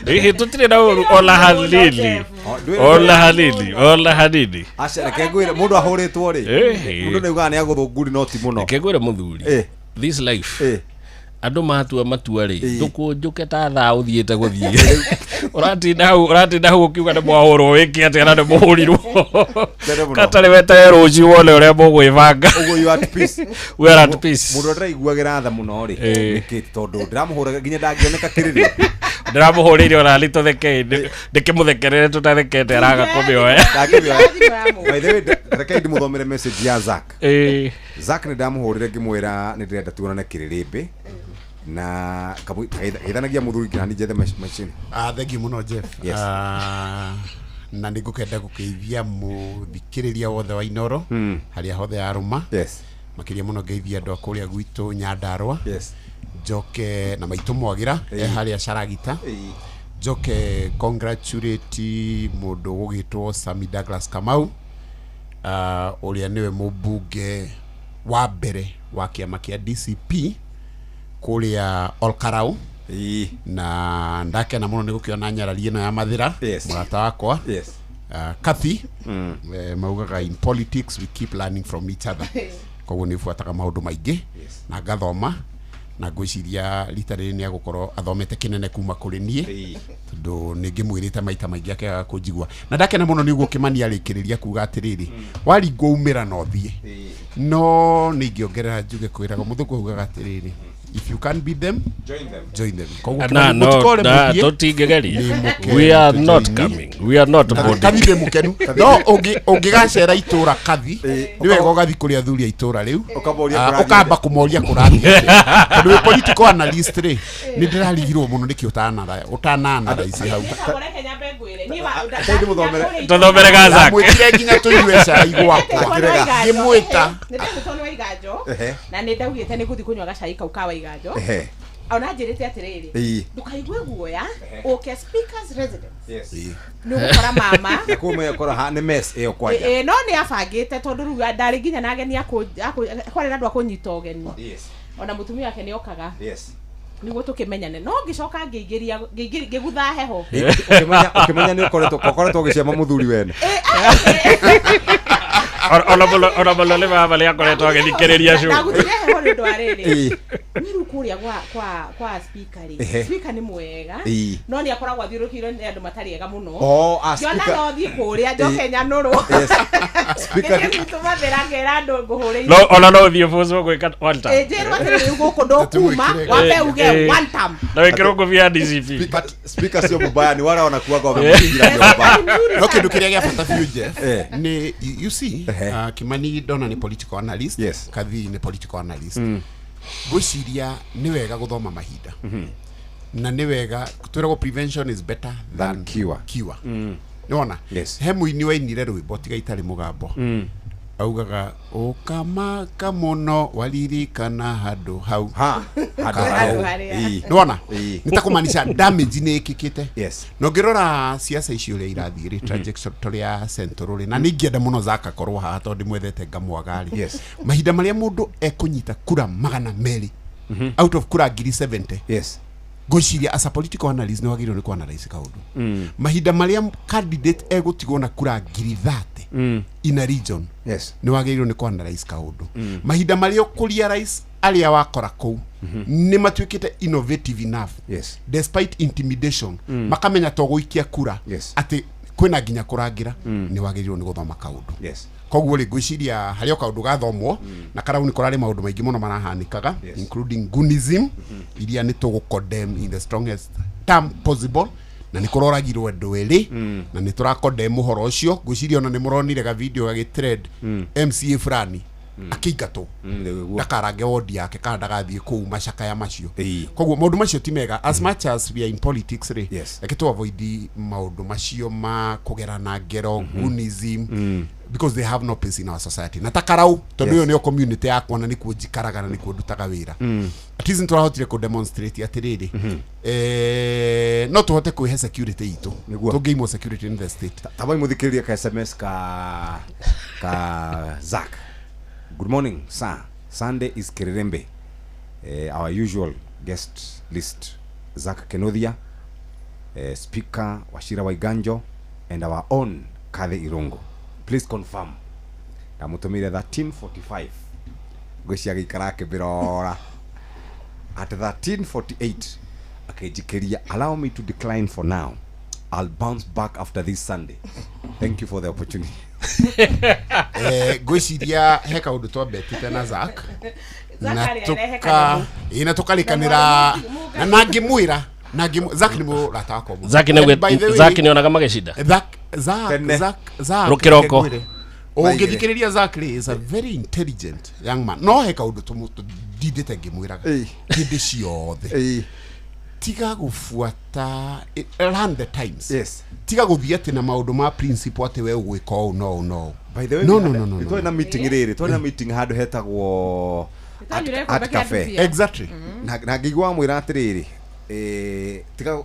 S26: Ĩhĩ, tũtirĩ na ũru ona hanini. Ona hanini, ona hanini.
S6: Aca, reke ngwĩre, mũndũ ahũrĩtwo rĩ, mũndũ nĩ augaga nĩ agũthũnguri no ti mũno.
S26: Reke ngwĩre mũthuri, this life, andũ matua matua rĩ, ndũkũnjũke ta thaa ũthiĩte gũthiĩ ũratinda hau ũkiuga nĩ mwahũrwo wĩke atĩa na nĩ mũhũrirwo.
S6: Tene mũno.
S26: Katarĩ weterere rũciũ wone ũrĩa mũgwĩbanga.
S6: Ũguo you are at peace.
S26: We are at peace.
S6: Mũndũ ndĩraiguagĩra tha mũno rĩ, nĩkĩ tondũ ndĩramũhũraga nginya ndangĩoneka kĩrĩrĩ.
S26: Ndĩramũhũrĩire ona nĩ tũtheke ndĩkĩmũthekerere tũtathekete araga kũmĩoya.
S6: Ndangĩmĩoya. By the way, rekei ndĩmũthomere message ya Zack. Zack nĩ ndamũhũrĩre ngĩmwĩra nĩ ndĩrenda tuonane kĩrĩrĩmbĩ na geithanagia mũthuri nginya njethe machine.
S23: Ah, thank you mũno, Jeff.
S6: Yes.
S23: Ah, na nĩ ngũkenda gũkĩithia mũthikĩrĩria wothe wa Inoro harĩa hothe arũma. Makĩria mũno ngeithia andũ a kũrĩa gwitũ Nyandarũa. Njoke na maitũ Mwagira e harĩa Caragita. Njoke congratulate mũndũ ũgũgĩtwo Sami Douglas Kamau, ũrĩa nĩwe mũmbunge wa mbere wa kĩama kĩa DCP kũrĩa Olkarau. Na ndakena mũno nĩ gũkĩona nyarari ĩno ya Mathĩra, mũrata wakwa. Kathy, maugaga in politics we keep learning from each other, koguo nĩ buataga maũndũ maingĩ na ngathoma, na ngwĩciria rita rĩrĩ nĩ agũkorwo athomete kĩnene kuma kũrĩ niĩ, tondũ nĩ ngĩmwĩrĩte maita maingĩ akĩaga kũnjigua. Na ndakena mũno nĩ ũguo Kĩmani arĩkĩrĩria kuga atĩrĩrĩ, waringwo umĩra na ũthiĩ. No nĩ ingĩongerera njuge kwĩraga mũthũngũ augaga atĩrĩrĩ, if you can beat them,
S6: join them.
S23: Join them. Koguo
S26: Na
S23: Kĩmani,
S26: no
S23: mũtikore
S26: na
S23: mũthiĩ,
S26: tũtingĩgeria.
S23: nĩ mũke
S26: We are not
S23: tũjoini.
S26: coming, we are not boarding.
S23: Kathi ndĩ mũkenu no ũngĩgacera itũra, Kathi, nĩ wega ũgathiĩ kũrĩ athuri a itũra rĩu.
S6: Ũkamoria
S23: Ah,
S6: kũrathiĩ
S23: ũkamba kũmoria kũrathiĩ atĩa. Tondũ wĩ political analyst rĩ, nĩ ndĩrarigirwo mũno nĩkĩ ũtana analyze hau.
S9: Reke nyambe ngwĩre. Niĩ
S26: Tũthomere ga Zack.
S23: Ndamwĩtire nginya tũnyue cai gwakwa, ngĩmwĩta.
S9: Nĩ ndetĩtwo nĩ Waiganjo na nĩ ndaugĩte nĩ ngũthiĩ kũnyua gacai kau ka Waiganjo. Ona njĩrĩte atĩrĩrĩ, ndũkaigue guoya, ũke speakers residence. Nĩ ũgũkora mama.
S6: Na kũu mekora ha nĩ mess ĩyo kwanja.
S9: Ĩ, no nĩ abangĩte tondũ rĩu ndarĩ nginya na ageni kwarĩ na andũ a kũnyita ũgeni. Ona mũtumia wake nĩ okaga. Nĩguo tũkĩmenyane. No ngĩcoka ngĩingĩria, ngĩgutha heho.
S6: Ũkĩmenya nĩ ũkoretwo ũgĩcema mũthuri wene.
S26: Ona mũno nĩ baba nĩ akoretwo agĩthikĩrĩria show.
S9: Ndagutire heho nĩ ũndũ wa rĩrĩ. Niĩ rĩu kũrĩa kwa speaker rĩ, speaker nĩ mwega, no nĩ akoragwo athiũrũrũkĩirio nĩ andũ matarĩ ega mũno.
S6: Oh,
S9: Ngĩona
S6: speaker.
S9: no thiĩ kũrĩa njoke nyanũrwo.
S6: Speaker.
S9: Nĩkĩo gwitũmathĩra ngera andũ ngũhũrĩire.
S26: No ona no ũthiĩ bũcwo gwĩka one time.
S9: Ĩ, njĩrwo atĩrĩ rĩu gũkũ ndũkuma, wambe uge one time.
S26: Na wĩkĩrwo ngũbia ya DCP.
S6: But speaker sio mubaya, ni wale wanakuwaga wamemzingira nyumba.
S23: No kĩndũ kĩrĩa gĩa bata biũ, Jeff, nĩ you see, Kimani ndona nĩ political analyst. Kathi nĩ political analyst. Ngwĩciria nĩ wega gũthoma mahinda na nĩ wega twĩragwo prevention is better than
S6: cure.
S23: Cure. Nĩwona he mũini wainire rwĩmbo tiga itarĩ mũgambo, augaga ũkamaka mũno waririkana handũ hau.
S6: Handũ
S9: hau. Harĩa.
S23: Nĩwona nĩ ta kũmaanisha damage nĩ ĩkĩkĩte. Na ũngĩrora ciaca ici ũrĩa irathiĩ rĩ, trajectory ya Central rĩ, na nĩ ingĩenda mũno Zack akorwo haha tondũ ndĩmwethete ngamwaga rĩ, mahinda marĩa mũndũ ekũnyita kura 200 out of kura 70,000, ngwĩciria as a political analyst nĩ wagĩrĩirwo nĩ kũ-analyse kaũndũ. Mahinda marĩa candidate egũtigwo na kura 30,000 in a region, nĩ wagĩrĩirwo nĩ kũ-analyse kaũndũ. Mahinda marĩa ũkũ-realize arĩa wakora kũu nĩ matuĩkĩte innovative enough, despite intimidation, makamenya to gũikia kura, atĩ kwĩna nginya kũrangĩra, nĩ wagĩrĩirwo nĩ gũthoma kaũndũ. Koguo rĩ, ngwĩciria harĩ o kaũndũ gathomwo na karau nĩ kũrarĩ maũndũ maingĩ mũno marahanĩkaga, including goonism iria nĩ tũgũ condemn in the strongest term possible, na nĩ kũroragirwo andũ erĩ na nĩ tũra condemn ũhoro ũcio. Ngwĩciria ona nĩ mũronire ga video gagĩ trend, MCA fulani akĩingatwo ndakarange wodi yake kana ndagathiĩ kũu macakaya macio. Koguo maũndũ macio ti mega. As much as we are in politics rĩ, reke tu avoid maũndũ macio ma kũgerana ngero, goonism, because they have no place in our society. Na ta karau tondũ ĩyo nĩyo community yakwa na nĩkuo njikaraga na nĩkuo ndutaga wĩra, at least nĩtũrahotire kũ demonstrate atĩrĩrĩ, no tũhote kwĩhe security itũ tũngĩimwo security in the state.
S6: Tabai muthikiririe ka SMS ka Zack. Good morning, sir. Sunday is Kirerembe. Our usual guest list: Zack Kenodia, Speaker Wachira Waiganjo, and our own Kathe Irungu. Please confirm. Ndamutumire 1345. Ngwĩciria agĩikara akĩmbĩrora. At 1348 akĩnjikĩria, "Allow me to decline for now. I'll bounce back after this Sunday. Thank you for the opportunity."
S23: Ngwĩciria he kaũndũ twambetete na Zack
S9: Zack
S23: na
S9: arĩ arehe
S23: tuka
S9: kanyamũ.
S23: Ĩ, na tũkarĩkanĩra na ngĩmwĩra na ngĩmwĩra Zack nĩ mũrata wakwa mũno.
S26: Zack
S23: And by the way,
S26: Zack nĩonaga magĩcinda.
S23: Zack
S26: Tene.
S23: Zack Zack
S26: Rũkĩroko.
S23: reke ngwĩre. Ũngĩthikĩrĩria Zack rĩ, is a very intelligent young man, no he kaũndũ ndindĩte ngĩmwĩraga hĩndĩ ciothe: tiga gũbuata, run the times. Tiga gũthiĩ atĩ na maũndũ ma principle atĩ we ũgwĩka ũũ no ũũ no ũũ.
S6: By the way,
S23: no
S6: we
S23: no
S6: had
S23: no no
S6: a- twari
S23: no
S6: na meeting rĩrĩ, twari na meeting handũ hetagwo
S9: Twanyuire
S6: Art
S9: gĩkombe kĩa
S6: Cafe.
S9: ndubia.
S6: Na ngĩigua wamwĩra atĩrĩrĩ,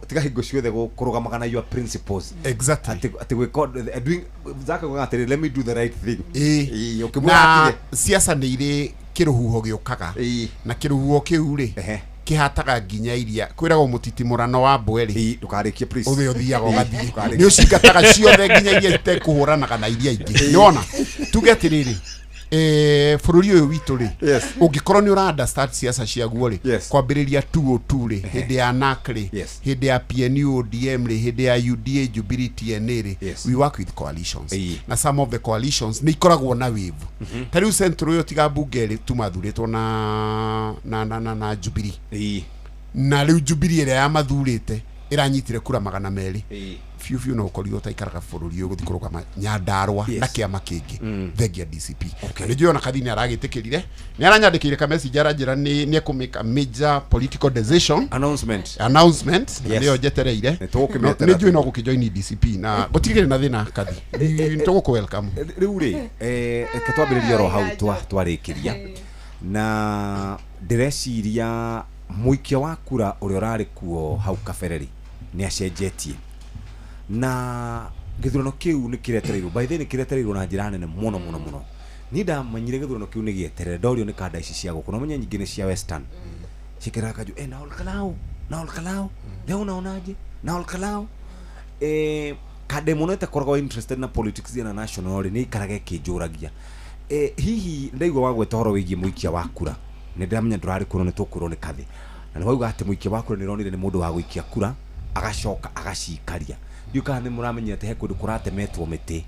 S6: tiga hingo ciothe kũrũgamaga na your principles. Atĩ gwĩka doing Zack augaga atĩrĩrĩ, "Let me do the right thing." Ĩĩ, ũkĩmwĩra
S23: Na
S6: atige.
S23: siasa nĩ irĩ kĩrũhuho gĩũkaga, na kĩrũhuho kĩu rĩ kĩhataga nginya iria kwĩragwo mũtitimũrano wa mbwe rĩ,
S6: ndũkarĩkie please.
S23: Ũthĩ ũthiaga ũgathiĩ
S6: Ndũkarĩkie.
S23: nĩ ũcingataga ciothe nginya iria itekũhũranaga na iria ingĩ. Nĩwona tuge atĩrĩrĩ, bũrũri ũyũ witũ rĩ, ũngĩkorwo nĩ ũra understand siasa ciaguo rĩ, kwambĩrĩria 202 rĩ, hĩndĩ ya NAC rĩ, hĩndĩ ya PNU ODM rĩ, hĩndĩ ya UDA Jubilee TNA rĩ, we work with coalitions, na some of the coalitions nĩ ikoragwo na wave. Ta rĩu Central ĩyo tiga mbunge ĩrĩ tu mathurĩtwo na Jubilee, na rĩu Jubilee ĩrĩa yamathurĩte ĩranyitire kura 200 biũ biũ, no ũkorirwo ũtaikaraga bũrũri ũyũ gũthiĩ kũrũgama Nyandarũa na kĩama kĩngĩ thengia DCP. Na nĩ njũĩ ona Kathi nĩ aragĩtĩkĩrire, nĩ aranyandĩkĩire ka message aranjĩra nĩ ekũmĩka major political decision
S6: announcement.
S23: Announcement na nĩyo njetereire.
S6: Nĩ tũgũkĩmĩeterera.
S23: Nĩ njũĩ no gũkĩjoin DCP na gũtigĩrĩ na thĩna. Kathi, nĩ tũgũkũ welcome.
S6: Rĩu rĩ, reke twambĩrĩrie oro hau twarĩkĩria, na ndĩreciria Mũikia wa kura ũrĩa ũrarĩ kuo hau kabere rĩ, nĩ acenjetie na gĩthurano kĩu nĩ kĩretereirwo, by the way, nĩ kĩretereirwo na njĩra nene mũno mũno mũno. Niĩ ndamenyire gĩthurano kĩu nĩ gĩeterere ndorio nĩ kanda ici cia gũkũ, na ũmenye nyingĩ nĩ cia Western cikĩraga kanjũ na Olkalau, na Olkalau leo unaonaje na Olkalau. Kanda ĩmwe no ĩtakoragwo interested na politics na national rĩ, nĩ ikaraga ĩkĩnjũragia. Hihi ndaigua wagweta ũhoro wĩgiĩ mũikia wa kura, nĩ ndĩramenya ndũrarĩ kuo no nĩ tũkwĩrwo nĩ Kathĩ, na nĩ wauga atĩ mũikia wa kura nĩ ũronire nĩ mũndũ wa gũikia kura agacoka agacikaria. Ndiũĩ kana nĩ mũramenyire atĩ he kũndũ kũratemetwo mĩtĩ,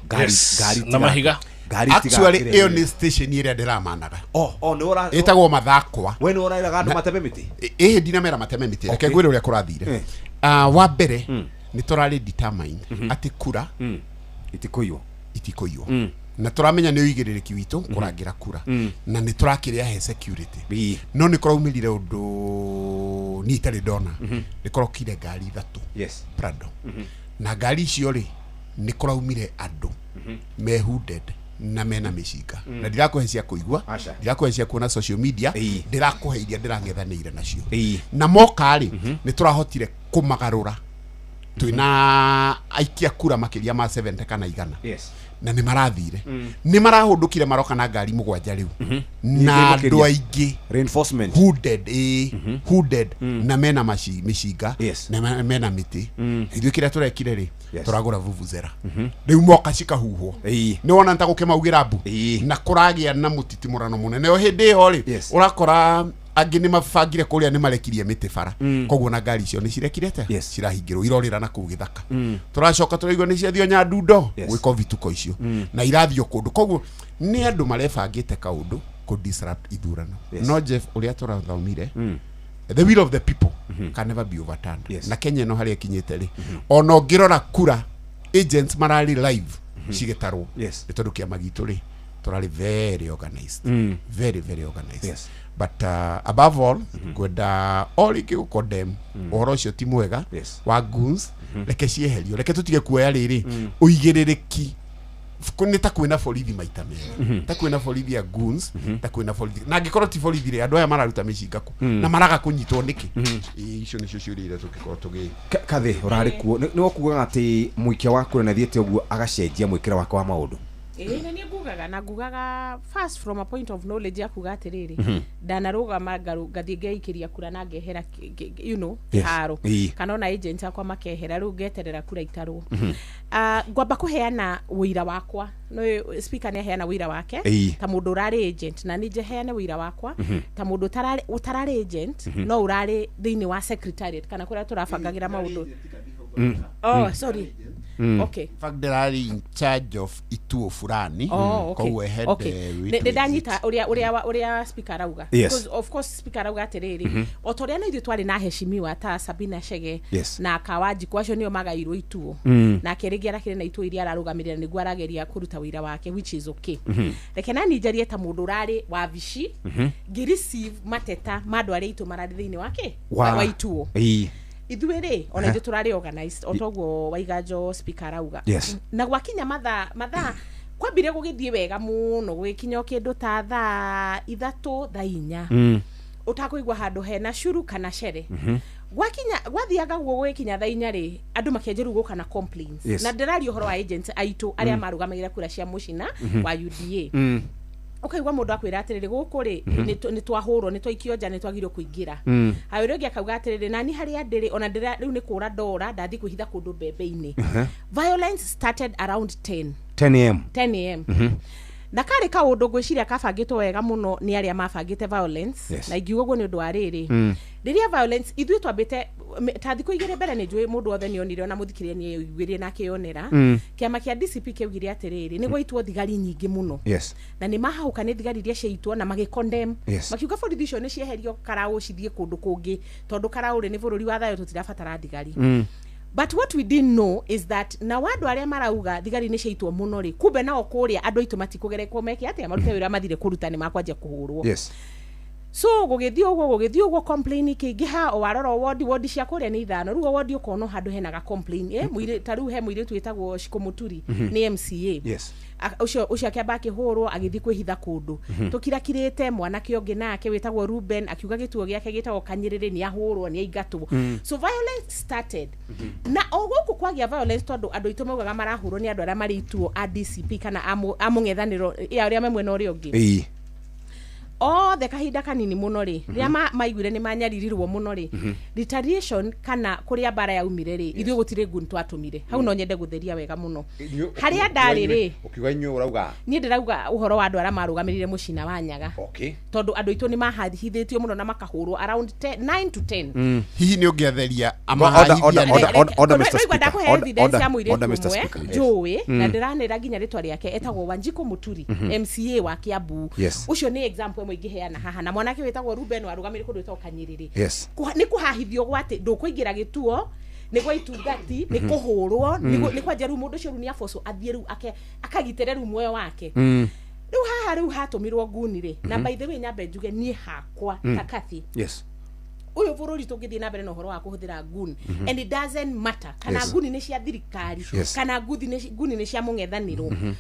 S6: ngari
S8: Yes,
S6: ngari
S8: na mahiga.
S6: Ngari
S11: Actually,
S6: itigakĩre.
S11: ĩyo nĩ station ĩrĩa ndĩramanaga.
S6: Oh, nĩ ũra
S11: Ĩtagwo Mathakwa.
S6: We nĩ ũrairaga andũ mateme mĩtĩ?
S11: Ĩhĩ, ndinamera mateme mĩtĩ. Reke ngwĩre ũrĩa kũrathire. Ah, wa mbere nĩ tũrarĩ determined atĩ kura
S6: itikũiywo,
S11: itikũiywo, na tũramenya nĩ ũigĩrĩrĩki witũ kũrangĩra kura, na nĩ tũrakĩrĩa he security, no nĩ kũraumĩrire ũndũ niĩ itarĩ ndona. Nĩ kũrokire ngari ithatũ, Prado, na ngari icio rĩ, nĩ kũraumire andũ me hooded na mena mĩcinga. Na ndirakũhe cia kũigua, ndirakũhe cia kuona social media, ndĩrakũhe iria ndĩrang'ethanĩire nacio. Na moka rĩ, nĩ tũrahotire kũmagarũra twĩna aikia kura makĩria ma 70 kana 100. Na nĩ marathire, nĩ marahũndũkire, maroka na ngari mũgwanja rĩu na
S6: Nyingĩ makĩria.
S11: Andũ aingĩ
S6: Reinforcement.
S11: Hooded, ĩ, hooded, na mena mĩcinga na mena mĩtĩ. Ithuĩ kĩrĩa tũrekire rĩ, tũragũra vuvuzela rĩu, moka cikahuhwo, nĩ wona nĩ ta gũkĩmaugĩra mbu, na kũragĩa na mũtitimũrano mũnene. O hĩndĩ ĩyo rĩ, ũrakora angĩ nĩ mabangire kũrĩa, nĩ marekirie mĩtĩ bara. Koguo na ngari icio nĩ cirekire atĩa? Cirahingĩrwo, irorĩra na kũu gĩthaka. Tũracoka tũraigua nĩ ciathio Nyandundo gwĩka vituko icio, na irathio kũndũ. Koguo nĩ andũ marebangĩte kaũndũ kũ disrupt ithurano. No Jeff, ũrĩa tũrathomire, the will of the people can never be overturned. Na Kenya ĩno harĩa ĩkinyĩte rĩ, ona ũngĩrora kura agents mararĩ live cigĩtarwo, nĩ tondũ kĩama gitũ rĩ, tũrarĩ very organized, very very organized. But above all, ngwenda o rĩngĩ gũ condemn ũhoro ũcio ti mwega wa goons. Reke cieherio, reke tũtige kuoya rĩrĩ ũigĩrĩrĩki. Nĩ ta kwĩna borithi maita merĩ, ta kwĩna borithi ya goons, ta kwĩna borithi, na angĩkorwo ti borithi rĩ, andũ aya mararuta mĩcinga kũ na maraga kũnyitwo nĩkĩ? Ĩĩ, icio nĩcio ciũria iria tũngĩkorwo tũgĩ
S6: Kathĩ, ũrarĩ kuo, nĩ wakugaga atĩ mũikia wa kura nĩ athiĩte ũguo agacenjia mwĩkĩre wake wa maũndũ?
S9: Ĩĩ, nĩ niĩ ngugaga, na ngugaga first from a point of knowledge ya kuga atĩrĩrĩ, ndanarũgama ngathiĩ ngeikĩria kura na ngehera kĩharo, kana ona agent akwa makehera, rĩu ngeterera kura itarwo. Ah, ngwamba kũheana wũira wakwa. No speaker nĩ aheana wũira wake ta mũndũ ũrarĩ agent, na nĩ heane wũira wakwa ta mũndũ ũtararĩ agent, no ũrarĩ thĩinĩ wa secretariat kana kũrĩa tũrabangagĩra maũndũ. Oh, sorry. Okay.
S11: In fact, ndĩrarĩ in charge of ituo fulani.
S9: Oh, okay.
S11: Koguo head
S9: Nĩ ndanyita ũrĩa speaker arauga. Because of course speaker arauga atĩrĩrĩ, o ta ũrĩa na ithuĩ twarĩ na heshimiwa ta Sabina Chege na Kawanjikũ, acio nĩo magairwo ituo, nake rĩngĩ arakĩrĩ na ituo iria ararũgamĩrĩra nĩguo arageria kũruta wĩra wake, which is okay. Reke nani njarie ta mũndũ ũrarĩ wabici, ngĩ receive mateta ma andũ arĩa aitũ mararĩ thĩinĩ wake wa ituo. Ithuĩ rĩ, ona ithuĩ tũrarĩ organized o toguo Waiganjo speaker arauga. Na gwakinya mathaa kwambire gũgĩthiĩ wega mũno, gũgĩkinya o kĩndũ ta thaa 3, thaa 4, ũtakũigua handũ hena curu kana cere. Gwakinya gwathiaga guo, gũgĩkinya thaa 4 rĩ, andũ makĩanjia rĩu gũka na complaints. Na ndĩraria ũhoro wa agents aitũ arĩa marũgamagĩrĩra kura cia mũcina wa UDA. Ũkaigua mũndũ akwĩra atĩrĩrĩ, gũkũ rĩ, nĩ twahũrwo, nĩ twaikio nja, nĩ twagirwo kũingĩra. Hayo ũrĩa ũngĩ akauga atĩrĩrĩ, nani harĩa ndĩrĩ, ona ndĩra rĩu nĩ kũra ndora, ndathiĩ kwĩhitha kũndũ mbembe-inĩ. Violence started around 10.
S6: 10 a.m.?
S9: 10 a.m. Na karĩ kaũndũ ngwĩciria kabangĩtwo wega mũno nĩ arĩa mabangĩte violence. Na ingiuga ũguo nĩ ũndũ wa rĩrĩ, rĩrĩa violence ithuĩ twambĩte ta thikũ 2 mbere, nĩ njũĩ mũndũ wothe nĩ onire, ona mũthikĩrĩria nĩ aiguire na akĩyonera, kĩama kĩa DCP kĩaugire atĩrĩrĩ, nĩ gwaitwo thigari nyingĩ mũno, na nĩ mahahũka nĩ thigari iria ciaitwo na magĩcondemn, makiuga borithi icio nĩ cieherio karaũ cithiĩ kũndũ kũngĩ, tondũ karaũ rĩ, nĩ bũrũri wa thayũ, tũtirabatara thigari. But what we didn't know is that na andũ arĩa marauga thigari nĩ ciaitwo mũno rĩ, kumbe nao kũrĩa andũ aitũ matikũgerekwo meke atĩa, marute wĩra mathire kũruta, nĩ makwanjia kũhũrwo. So gũgĩthiĩ ũguo, gũgĩthiĩ ũguo, complain ikĩingĩha. O warora wodi, wodi cia kũrĩa nĩ ithano. Rĩu o wodi ũkona handũ hena ga complain, ta rĩu he mũirĩtu wĩtagwo Shiko Mũturi, nĩ MCA. Ũcio akĩamba akĩhũrwo, agĩthiĩ kwĩhitha kũndũ. Tũkirakirĩte mwanake ũngĩ nake wĩtagwo Ruben, akiuga gĩtuo gĩake gĩtagwo Kanyĩrĩrĩ, nĩ ahũrwo, nĩ aingatwo. So violence started, na o gũkũ kwagĩa violence, tondũ andũ aitũ maugaga marahũrwo nĩ andũ arĩa marĩ ituo a DCP kana a mũng'ethanĩro ya arĩa me mwena ũrĩa ũngĩ. Othe kahinda kanini mũno rĩ, rĩrĩa maiguire nĩ manyaririrwo mũno rĩ, retaliation kana kũrĩa mbara yaumire rĩ, ithuĩ gũtirĩ ngun twatũmire hau. No nyende gũtheria wega mũno harĩa ndarĩ rĩ.
S6: Ũkiuga inyuĩ, ũrauga?
S9: Niĩ ndĩrauga ũhoro wa andũ arĩa marũgamĩrĩire mũcina wa Nyaga, tondũ andũ aitũ nĩ mahahithĩtio mũno na makahũrwo around 10, 9 to 10.
S11: Hihi nĩ ũngĩatheria?
S6: Order, order, order, order, order, Mr.
S9: Rĩu
S6: Speaker.
S9: ndakũhe
S6: Order,
S9: evidence
S6: order,
S9: ya mũirĩtu
S6: order, Mr.
S9: ũmwe
S6: Speaker. Yes.
S9: njũĩ, na ndĩranĩra nginya rĩtwa rĩake, etagwo Wanjikũ Mũturi, MCA wa Kiambu. Ũcio nĩ example ĩmwe ingĩheana haha, na mwanake wĩtagwo Ruben warũgamĩrĩire kũndũ gwĩtagwo Kanyĩrĩrĩ. Nĩ kũhahithio gwatĩ ndũkũingĩra gĩtuo, nĩ gwa itungati, nĩ kũhũrwo, nĩ kwanja. Rĩu mũndũ ũcio rĩu nĩ abocwo athiĩ rĩu akagitĩre rĩu muoyo wake. Rĩu haha rĩu hatũmirwo nguni rĩ, na by the way, nyambe njuge niĩ hakwa ta Kathy, ũyũ bũrũri tũngĩthiĩ na mbere na ũhoro wa kũhũthĩra gun, and it doesn't matter kana nguni nĩ cia thirikari kana nguni nĩ cia mũng'ethanĩro,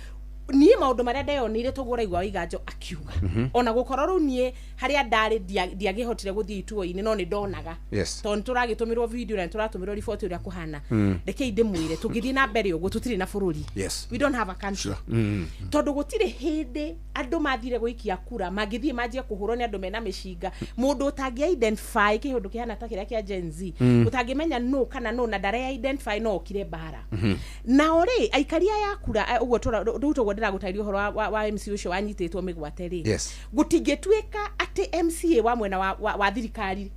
S9: niĩ maũndũ marĩa ndeyonire tũguo ũraigua Waiganjo akiuga, ona gũkorwo rĩu niĩ harĩa ndarĩ ndiagĩhotire gũthiĩ ituo-inĩ, no nĩ ndonaga, tondũ nĩ tũragĩtũmĩrwo video na nĩ tũratũmĩrwo riboti ũrĩa kũhana. Rekei ndĩmwĩre, tũngĩthiĩ na mbere ũguo, tũtirĩ na bũrũri. We don't have a country, tondũ gũtirĩ hĩndĩ andũ mathire gũikia kura mangĩthiĩ manjie kũhũrwo nĩ andũ mena mĩcinga, mũndũ ũtangĩ identify kĩũndũ kĩhana ta kĩrĩa kĩa Gen Z, ũtangĩmenya nũ kana nũ na ndare identify, no okire mbara. Nao rĩ, aikaria aya kura, ũguo rĩu toguo ndĩragũtarĩria ũhoro wa MC ũcio wanyitĩtwo mĩgwate rĩ, gũtingĩtuĩka atĩ MCA wa mwena wa thirikari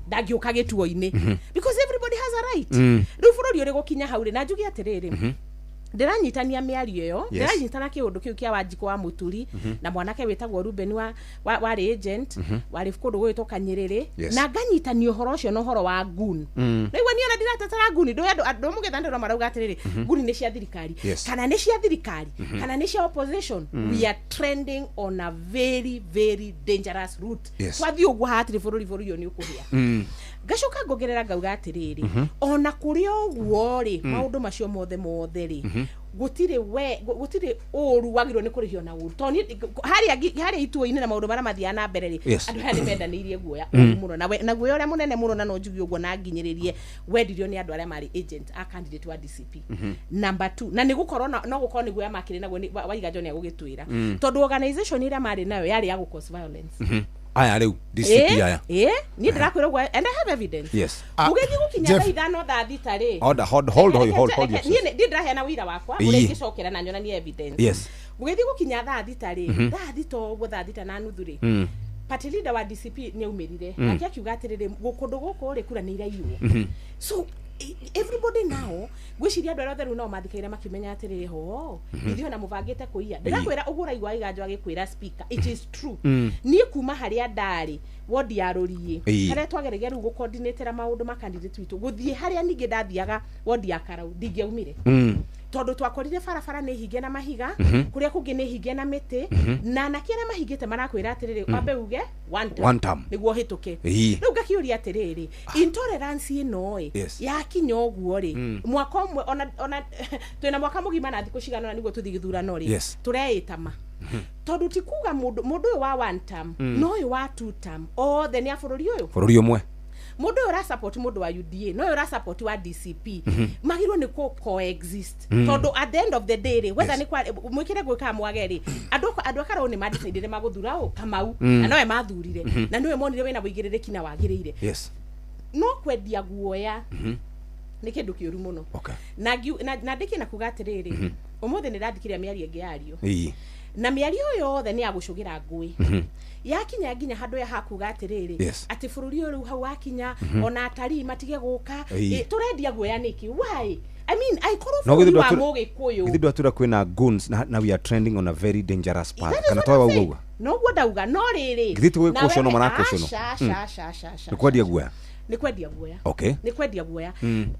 S9: ndangĩũka gĩtuo-inĩ, because everybody has a right. Rĩu bũrũri ũrĩ gũkinya hau rĩ, na njuge atĩrĩrĩ, ndĩranyitania mĩario ĩyo, ndĩranyitana kĩũndũ kĩu kĩa Wanjikũ wa Mũturi na mwanake wĩtagwo Ruben wa warĩ agent, warĩ kũndũ gwĩtwo Kanyĩrĩrĩ, na nganyitania ũhoro ũcio na ũhoro wa gun. Naigua niĩ ona ndiratetera nguni, ndũĩ andũ mũng'ethanĩro marauga atĩrĩrĩ, nguni nĩ cia thirikari. Kana nĩ cia thirikari, kana nĩ cia opposition, we are trending on a very very dangerous route. Twathiĩ ũguo hatirĩ bũrũri, bũrũri ũyũ nĩ ũkũhĩa. Ngacoka ngongerera ngauga atĩrĩrĩ, ona kũrĩ ũguo rĩ, maũndũ macio mothe mothe rĩ, gũtirĩ we gũtirĩ ũru wagĩrĩirwo nĩ kũrĩhio na ũru, tondũ niĩ harĩa ituo-inĩ na maũndũ marĩa mathiaga na mbere rĩ, andũ aya nĩ mendanĩirie guoya ũru mũno, na guoya ũrĩa mũnene mũno, na no njuge ũguo na nginyĩrĩrie, wendirio nĩ andũ arĩa marĩ agent a candidate wa DCP. Number two, na nĩ gũkorwo no gũkorwo nĩ guoya makĩrĩ naguo, Waiganjo nĩ agũgĩtwĩra, tondũ organization ĩrĩa marĩ nayo yarĩ ya gũ cause violence.
S6: Aya rĩu DCP aya?
S9: Ĩ, niĩ ndĩrakwĩra ũguo and I have evidence. Gũgĩthiĩ gũkinya
S6: Jeff.
S9: thaa 5, thaa 6 rĩ,
S6: Order, hold, hold, hold, hold, hold yourself.
S9: Niĩ ndĩraheana wĩira wakwa ũrĩa ingĩcokera na nyonanie evidence. Gũgĩthiĩ gũkinya thaa 6 rĩ, thaa 6 ũguo, thaa 6:30 rĩ, party leader wa DCP nĩ aumĩrire, nake akiuga atĩrĩrĩ, kũndũ gũkũ rĩ, kura nĩ iraiywo. So everybody now, ngwĩciria andũ arĩa othe rĩu nao mathikaire makĩmenya atĩrĩrĩ, ho ithuĩ ona mũbangĩte kũiya. Ndĩrakwĩra ũguo ũraigua Waiganjo agĩkwĩra speaker, it is true. Niĩ kuma harĩa ndarĩ wodi ya Rũriĩ, harĩa twageragia rĩu gũcoordinatĩra maũndũ ma candidate witũ, gũthiĩ harĩa ningĩ ndathiaga wodi ya Karau, ndingĩaumire, tondũ twakorire barabara nĩ hinge na mahiga, kũrĩa kũngĩ nĩ hinge na mĩtĩ, na anake arĩa mahingĩte marakwĩra atĩrĩrĩ, wambe uge one term,
S6: One term.
S9: nĩguo ũhĩtũke. Rĩu ngakĩũria atĩrĩrĩ, intolerance ĩno ĩ yakinya ũguo rĩ, mwaka ũmwe ona twĩna mwaka mũgima na thikũ cigana ũna nĩguo tũthiĩ gĩthurano rĩ, tũreĩtama, tondũ ti kuga mũndũ ũyũ wa one term na ũyũ wa two term othe nĩ a bũrũri ũyũ.
S6: Bũrũri ũmwe.
S9: Mũndũ ũyũ ũrasupport mũndũ wa UDA na ũyũ ũrasupport wa DCP magĩrĩirwo nĩ kũ coexist, tondũ at the end of the day rĩ, whether nĩ kwa mwĩkĩre gwĩka mwage rĩ, andũ a Karau nĩ madecidire magũthura ũ Kamau, na nowe mathurire, na nĩwe monire wĩna wĩigĩrĩrĩki na wagĩrĩire. No kwendia guoya nĩ kĩndũ kĩũru mũno. Na ndĩkie na kuga atĩrĩrĩ, ũmũthĩ nĩ ndathikĩrĩria mĩario ĩngĩ yario, na mĩario ĩyo yothe nĩ ya gũcũgĩra ngũĩ, yakinya nginya handũ ya hakuga atĩrĩrĩ, atĩ bũrũri ũyũ rĩu hau wakinya, ona atarii matige gũka. Tũrendia guoya nĩkĩ? Why? I mean, aikorwo
S6: No
S9: bũrũri wa
S6: githĩ
S9: mũgĩkũyũ
S6: ndwatura kwĩna guns na we are trending on a very dangerous path.
S9: That is
S6: Kana
S9: what
S6: twaga
S9: I'm
S6: ũguo
S9: saying.
S6: ũguo?
S9: Noguo ndauga, no rĩrĩ,
S6: Githĩ ti
S9: na
S6: gwĩkũconwo
S9: wewe-
S6: marakũconwo?
S9: Aca, aca, aca, aca, aca.
S6: Nĩ kwendia guoya.
S9: Nĩ kwendia guoya.
S6: Okay.
S9: Nĩ kwendia guoya.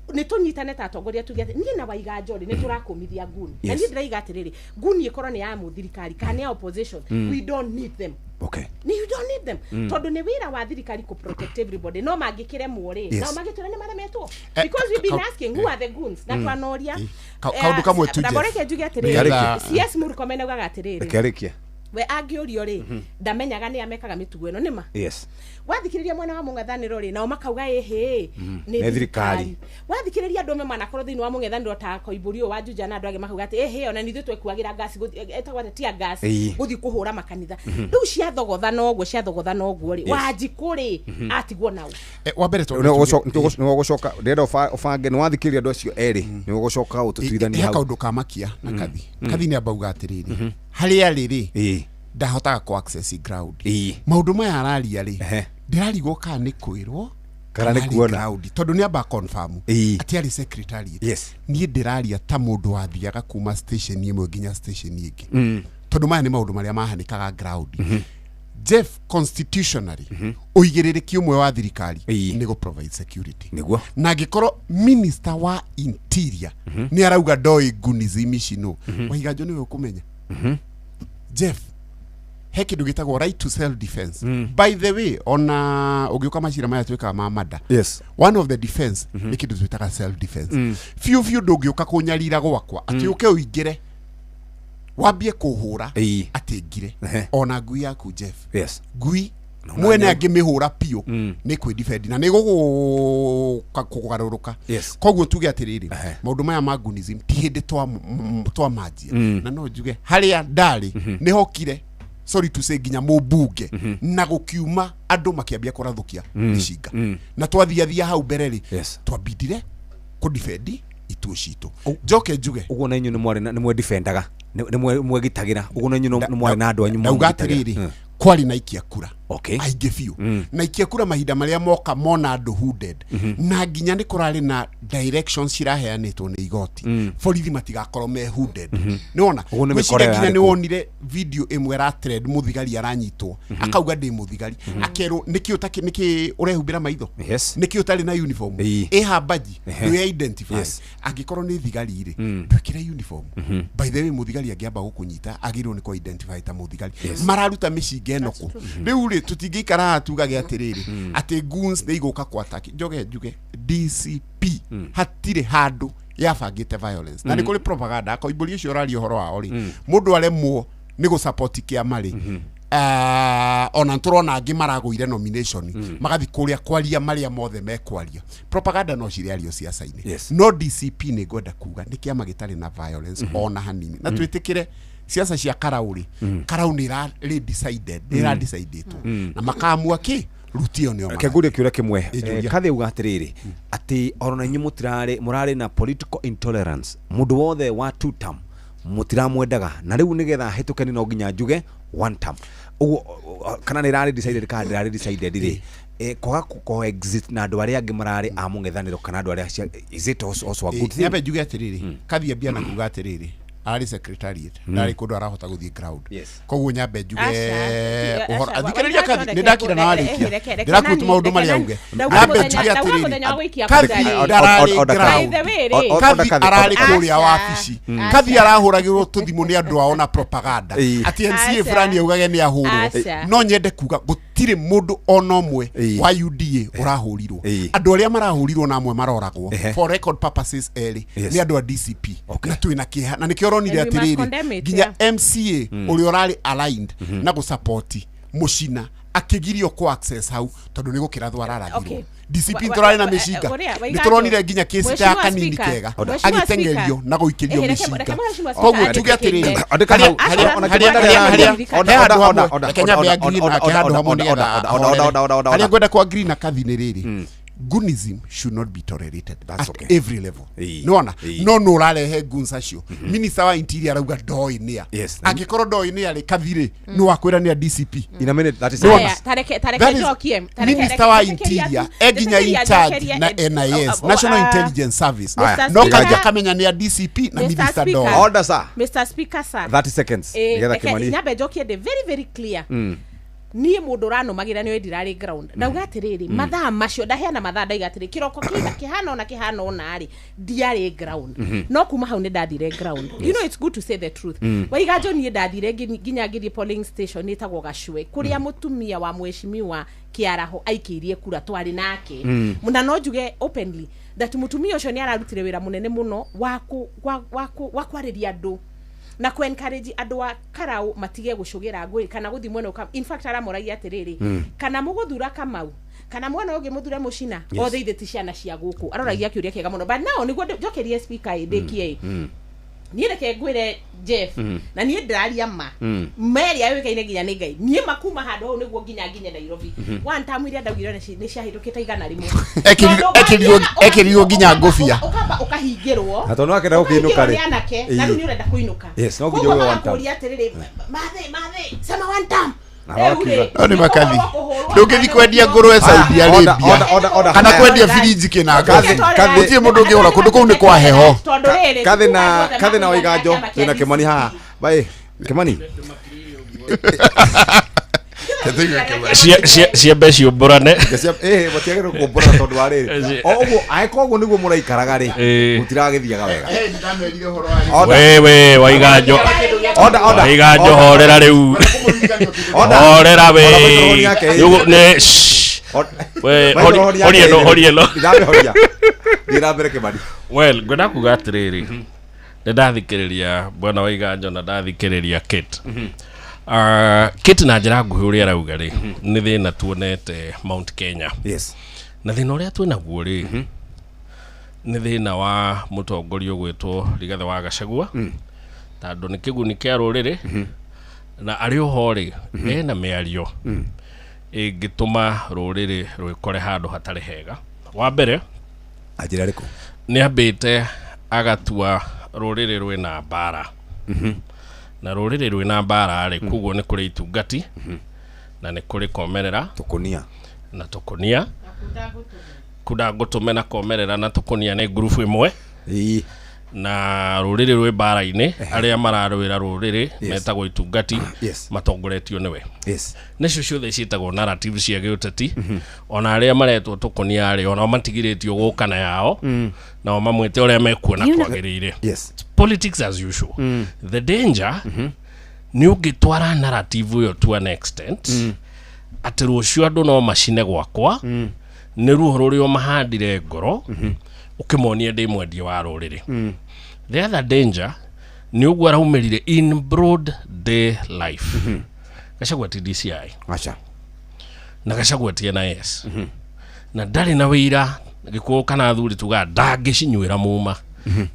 S9: Nĩ tũnyitane ta atongoria tuge atĩ niĩ na Waiganjo rĩ nĩ tũrakũmithia nguni. Na niĩ ndĩraiga atĩrĩrĩ, nguni ĩkorwo nĩ ya mũthirikari kana nĩ ya opposition, we don't need them.
S6: Okay.
S9: Ni you don't need them. Tondũ nĩ wĩra wa thirikari kũ protect everybody, no mangĩkĩremwo rĩ, nao magĩtwĩra nĩ maremetwo, because we've been asking who are the goons, na twanoria.
S11: Kaũndũ kamwe tu,
S9: Na
S11: Jeff.
S9: boreke njuge atĩrĩrĩ,
S11: Nĩgetha-
S9: CS Murkomen augaga atĩrĩrĩ,
S6: Reke arĩkie.
S9: We angĩũrio rĩ, ndamenyaga nĩ amekaga mĩtugo ĩno nĩma. Wathikĩrĩria mwena wa mũng'ethanĩro rĩ, nao makauga ĩhĩ nĩ
S6: Nĩ thirikari.
S9: Wathikĩrĩria andũ amwe manakorwo thĩinĩ wa mũng'ethanĩro ta Koimbũri ũyũ wa Juja na andũ angĩ makauga atĩ ĩhĩ, ona nithuĩ twekuagĩra ngasi ĩtagwo atĩa, tear gas, gũthiĩ kũhũra makanitha. Rĩu ciathogothana ũguo, ciathogothana ũguo rĩ, Wanjikũ rĩ, atigwo nao.
S11: Wa mbere tondũ
S6: Nĩ ũgũcoka ndĩrenda ũbange, nĩ wathikĩrĩria andũ acio erĩ, nĩ ũgũcoka ũtũtuithanie
S11: he
S6: hau.
S11: Kaũndũ kamakia na kathi kathi nĩ ambauga atĩrĩrĩ, harĩa arĩ rĩ, ndahotaga kũ access ground. Maũndũ maya araria rĩ, ndĩrarigwo kana nĩ kwĩrwo
S6: Kana nĩ
S11: arĩ
S6: kuona.
S11: ground, tondũ nĩ amba confirm atĩ arĩ secretariat. Niĩ ndĩraria ta mũndũ wathiaga kuma station ĩmwe nginya station ĩngĩ, tondũ maya nĩ maũndũ marĩa mahanĩkaga ground. Jeff, constitutionally ũigĩrĩrĩki ũmwe wa thirikari nĩ gũ provide security.
S6: Nĩguo.
S11: Na angĩkorwo minister wa interior nĩ arauga ndoĩ ngunism ici, no Waiganjo nĩwe ũkũmenya. Jeff, he kĩndũ gĩtagwo right to self defense. By the way, ona ũngĩũka macira maya twĩkaga ma mada, one of the defense nĩ kĩndũ twĩtaga self defense. Biũ biũ ndũngĩũka kũnyarira gwakwa atĩ ũke ũingĩre wambie kũhũra atĩ ngire. Ona ngui yaku, Jeff, ngui mwene angĩmĩhũra biũ nĩ kwĩ na nĩ gũgũka kũgarũrũka. Koguo tuge atĩrĩrĩ, maũndũ maya ma gunism ti hĩndĩ twamanjia. Na no njuge harĩa ndarĩ nĩ hokire, sorry to say, nginya mũmbunge na gũkiuma andũ makĩambia kũrathũkia mĩcinga, na twathiathia hau mbere rĩ, twambindire kũdefend ituo citũ. Njoke njuge
S6: Ũguo na inyuĩ nĩ mwarĩ nĩ mwedefendaga, nĩ mwegitagĩra, ũguo na inyuĩ nĩ mwarĩ na andũ anyu
S11: Ndauga
S6: mwamũgitagĩra.
S11: atĩrĩrĩ, kwarĩ na ikia kura aingĩ biũ, na ikia kura mahinda marĩa moka mona andũ hooded, na nginya nĩ kũrarĩ na directions ciraheanĩtwo nĩ igoti, borithi matigakorwo me hooded. Nĩwona
S6: Ũguo nĩ mĩkora
S11: ngwĩciria nginya
S6: yarĩ
S11: nĩ
S6: kũu.
S11: Wonire video ĩmwe ĩra trend, mũthigari aranyitwo, akauga ndĩ mũthigari, akerwo nĩkĩ ũtakĩ nĩkĩ ũrehumbĩra maitho, nĩkĩ ũtarĩ na uniform, ĩha mbaji, ndwĩ identify. Angĩkorwo nĩ thigari rĩ, ndwĩkĩre uniform. By the way, mũthigari angĩamba gũkũnyita agĩrĩirwo nĩ kũ identify ta mũthigari. Mararuta mĩcinga ĩno kũ? Rĩu rĩ, tũtingĩikara haha tugage atĩrĩrĩ atĩ goons nĩ igũka kwa attack. Njoge njuge DCP hatirĩ handũ yabangĩte violence, na nĩ kũrĩ propaganda. Koimbũri ũcio ũraria ũhoro wao rĩ, mũndũ aremwo nĩ gũsupport kĩama rĩ, ona nĩtũrona angĩ maragũire nomination, magathi kũrĩa kwaria marĩa mothe mekwaria. Propaganda no cirĩario ciaca-inĩ. No DCP nĩ ngwenda kuga nĩ kĩama gĩtarĩ na violence ona hanini, na twĩtĩkĩre ciaca cia karau rĩ, karau nĩ ĩrarĩ decided, nĩ ĩradecidĩtwo na makaamua kĩ ruti ĩyo nĩyo.
S6: Reke ngũrie kĩũria kĩmwe.
S11: Ĩ, njũria.
S6: Kathĩ uga atĩrĩrĩ, atĩ ona inyuĩ mũtirarĩ mũrarĩ na political intolerance, mũndũ wothe wa two term mũtiramwendaga, na rĩu nĩgetha hĩtũke nĩ no nginya njuge one term, ũguo kana nĩ ĩrarĩ decided kana ndĩrarĩ decided rĩ, kwaga coexist na andũ arĩa angĩ mararĩ a mũng'ethanĩro kana andũ arĩa is it also a good thing?
S11: Nyambe njuge atĩrĩrĩ, kathi ambia na kuga atĩrĩrĩ, ararĩ secretariat, ndarĩ kũndũ arahota gũthiĩ ground. Koguo nyambe njuge
S9: Aca,
S11: ũhoro
S9: aca,
S11: athikĩrĩria
S9: wa-
S11: kathi
S9: reke
S11: nĩ ndakira na warĩkia ndĩrakuti maũndũ marĩa auge.
S9: Ndauga
S11: Nyambe njuge
S9: ndauga mũthenya wa
S11: atĩrĩrĩ,
S9: gũikia
S11: kathi
S9: kura rĩ.
S11: ndararĩ
S6: Order,
S11: ground.
S9: By the way rĩ.
S11: Kathi ararĩ
S9: Aca.
S11: kũrĩa wabici, kathi arahũragĩrwo tũthimũ nĩ andũ ao na propaganda atĩ MCA
S9: Aca.
S11: fulani augage nĩ ahũrwo.
S9: Aca.
S11: No nyende kuga gũtirĩ mũndũ ona ũmwe wa UDA ũrahũrirwo. Andũ arĩa marahũrirwo na amwe maroragwo, for record purposes, erĩ nĩ andũ a DCP, na twĩna kĩeha, na nĩkĩo ũronire
S9: And we must
S11: atĩrĩrĩ,
S9: condemn it,
S11: nginya
S9: yeah.
S11: MCA ũrĩa ũrarĩ aligned na gũsupport mũcina akĩgirio kũ access hau tondũ nĩ gũkĩrathwo ararathirwo. DCP tũrarĩ na mĩcinga, nĩ tũronire nginya kesi ta ya
S9: Mheshimiwa
S11: kanini
S9: Speaker,
S11: kega
S9: Mheshimiwa
S11: agĩteng'erio
S9: Speaker.
S11: na gũikĩrio
S9: Reke
S11: mĩcinga.
S9: Mheshimiwa Speaker
S11: Koguo tuge
S9: arĩkie.
S11: atĩrĩrĩ,
S6: Andĩka hau.
S11: he handũ hamwe, reke nyambe agree nake handũ hamwe nĩgetha ahorere. Harĩa ngwenda ku agree na kathi nĩ rĩrĩ, Gunism should not be tolerated at every level. Nĩwona, no nũ ũrarehe guns acio? Minister wa interior arauga ndoĩ nĩa. Angĩkorwo ndoĩ nĩa rĩ, kathi rĩ, nĩ wakwĩra nĩ a DCP?
S6: In a minute, that is
S11: Nĩwona?
S9: Aya, tareke
S11: That is
S9: njokie.
S11: Minister wa
S9: rekeria
S11: interior e nginya in
S9: rekeria
S11: charge
S9: njokerie
S11: na NIS, National Intelligence Service,
S9: Mr.
S11: no
S9: Speaker.
S11: kathi akamenya nĩ a DCP na
S9: Mr.
S11: minister
S9: Speaker.
S11: ndoĩ.
S6: Order, sir.
S9: Mr. Speaker, sir.
S6: 30 seconds. Nĩgetha
S9: Reke
S6: Kimani.
S9: nyambe njokie ndĩ very very clear. Niĩ mũndũ ũranũmagĩra nĩ ndirarĩ ground. Ndauga atĩrĩrĩ, mathaa macio ndaheana mathaa, ndaiga atĩrĩ, kĩroko kĩna kĩhana ona kĩhana ona rĩ, ndiarĩ ground. No kuma hau nĩ ndathire ground. You know, it's good to say the truth. Waiganjo, niĩ ndathire nginya ngĩthiĩ polling station ĩtagwo Gacue, kũrĩa mũtumia wa mheshimiwa Kĩaraho aikĩirie kura, twarĩ nake. Na no njuge openly that mũtumia ũcio nĩ ararutire wĩra mũnene mũno wa kũ- wa- wa kũ- wa kwarĩria andũ na ku encourage andũ a Karau matige gũcũgĩra ngũĩ kana gũthiĩ mwena ũka. In fact, aramoragia atĩrĩrĩ, kana mũgũthura Kamau kana mwena ũngĩ mũthure Mũcina, othe ithe ti ciana cia gũkũ. Aroragia kĩũria kĩega mũno. But now nĩguo njokerie speaker ĩ ndĩkie ĩ, niĩ reke ngwĩre Jeff, na niĩ ndĩraria ma meria yũĩkaine nginya nĩ Ngai, niĩ makuma handũ hau nĩguo nginya nginye Nairobi one time iria ndaugire nĩ ciahĩtũkĩte 100.
S11: Ekĩrirwo nginya ngũbia.
S9: Ũkamba ũkahingĩrwo.
S6: Na tondũ akenda gũkĩinũka
S9: Ũkahingĩrwo
S6: rĩ.
S9: nĩ anake, na rĩu nĩ ũrenda kũinũka.
S6: Yes, no nginya
S9: Koguo
S6: uge one term.
S9: magakũria atĩrĩrĩ, mathe mathe, sema one term.
S6: Na
S9: Rĩu
S6: wakiuga.
S9: rĩ,
S11: No nĩ makathi.
S9: kũhũrwo.
S11: Ndũngĩthiĩ kwendia ngũrwe Saudi
S6: Ah,
S11: Arabia
S6: order, order, order.
S11: kana kwendia firinji kĩnanga. Gũtirĩ mũndũ ũngĩgũra kũndũ kũu, nĩ kwa heho.
S9: Tondũ rĩrĩ,
S6: Kathi na
S9: andũ othe
S6: Kathi na
S9: makuaga
S6: Waiganjo
S9: kĩama kĩa
S6: twĩna Kimani haha. Bai Kimani.
S26: Ciambe ciũmbũrane.
S6: Matiagĩrĩirwo kũmbũrana tondũ wa rĩrĩ, o ũguo angĩkorwo ũguo nĩguo mũraikaraga rĩ, gũtiragĩthiaga wega. Order.
S26: Wewe Waiganjo.
S6: Order, order.
S26: Waiganjo.
S6: Order.
S26: Horera rĩu.
S6: Order.
S26: Horera we.
S6: Order, microphone yake ĩ.
S26: Nĩ shh. We,
S6: Microphone yake
S26: horia ĩno,
S6: ĩ.
S26: horia ĩno.
S6: Ndamĩhoria. Thiĩ na mbere, Kimani.
S26: Well, ngwenda kuga atĩrĩrĩ, nĩ ndathikĩrĩria bwana Waiganjo na ndathikĩrĩria Kate. Kate na njĩra nguhĩ ũrĩa arauga rĩ, nĩ thĩna tuonete Mount Kenya. Na thĩna ũrĩa twĩnaguo rĩ, nĩ thĩna wa mũtongoria ũgwĩtwo Rigathĩ wa Gachagua, tondũ nĩ kĩguni kĩa rũrĩrĩ, na arĩ oho rĩ, ena mĩario ĩngĩtũma rũrĩrĩ rwĩkore handũ hatarĩ hega. Wa mbere,
S6: Anjĩra rĩkũ?
S26: Nĩ ambĩte agatua rũrĩrĩ rwĩna mbara, na rũrĩrĩ rwĩna mbara rĩ, koguo nĩ kũrĩ itungati na nĩ kũrĩ komerera.
S6: Tũkũnia.
S26: Na tũkũnia, kunda ngũtũme na komerera na tũkũnia nĩ ngurubu ĩmwe. Na rũrĩrĩ rwĩ mbara-inĩ, arĩa mararũĩra rũrĩrĩ metagwo itungati, matongoretio nĩwe. Nĩcio ciothe ciĩtagwo narrative cia gĩũteti. Ona arĩa maretwo tũkũnia rĩ, onao matigirĩtio gũka na yao, nao mamwĩte ũrĩa mekuona kwagĩrĩire. Politics as usual. The danger nĩ ũngĩtwara narrative ĩyo to an extent atĩ rũciũ andũ no macine gwakwa nĩ ruo rũrĩa ũmahandire ngoro ũkĩmonia ndĩ mwendia wa rũrĩrĩ. The other danger nĩ ũguo araumĩrire in broad day life. Gachagua ti DCI.
S6: Aca.
S26: Na Gachagua ti NIS, na ndarĩ na wĩira gĩkũyũ kana athuri tugaga ndangĩcinyuĩra muma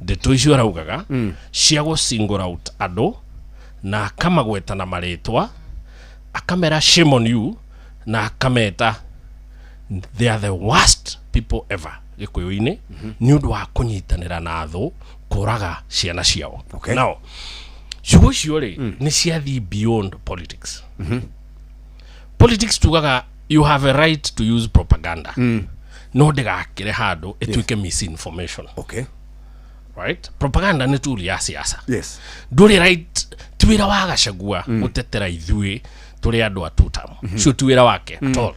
S26: ndeto icio araugaga cia gũ single out andũ na akamagweta na marĩtwa, akamera shame on you, na akameta they are the worst people ever gĩkũyũ-inĩ nĩ ũndũ wa kũnyitanĩra na thũ kũraga ciana ciao. Now, ciugo icio rĩ, nĩ ciathiĩ beyond politics. Politics tugaga you have a right to use propaganda, no ndĩgakĩre handũ ĩtuĩke misinformation. Right, propaganda nĩ tool ya siasa. Ndũrĩ right, ti wĩra wa Gachagua gũtetera ithuĩ tũrĩ andũ a tutam. Cio ti wĩra wake at all.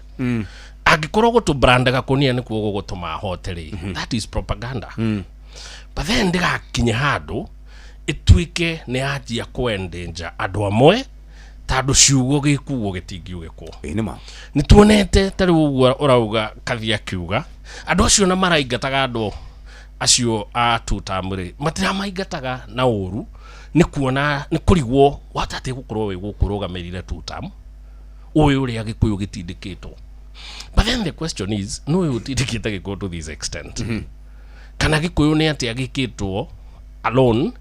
S26: Angĩkorwo gũtũ gakũnia nĩkuo gũgũtũma ahote rĩ, that is propaganda. But then ndĩgakinye handũ ĩtuĩke nĩ yanjia kwendenja andũ amwe, tondũ ciugo gĩkuo gĩtingiugĩkwo.
S6: Ĩ nĩ ma.
S26: Nĩ tuonete ta rĩu ũguo ũrauga kathi akiuga andũ acio na maraingataga andũ acio a tutam rĩ, matiramaingataga na ũru, nĩ kuona nĩ kũrigwo watate gũkorwo wĩ gũkũ ũrũgamĩrĩire tutam ũĩ ũrĩa gĩkũyũ gĩtindĩkĩtwo. But then the question is, no ũyũ ũtindĩkĩte gĩkũyũ to this extent, kana gĩkũyũ nĩ atĩa gĩkĩtwo alone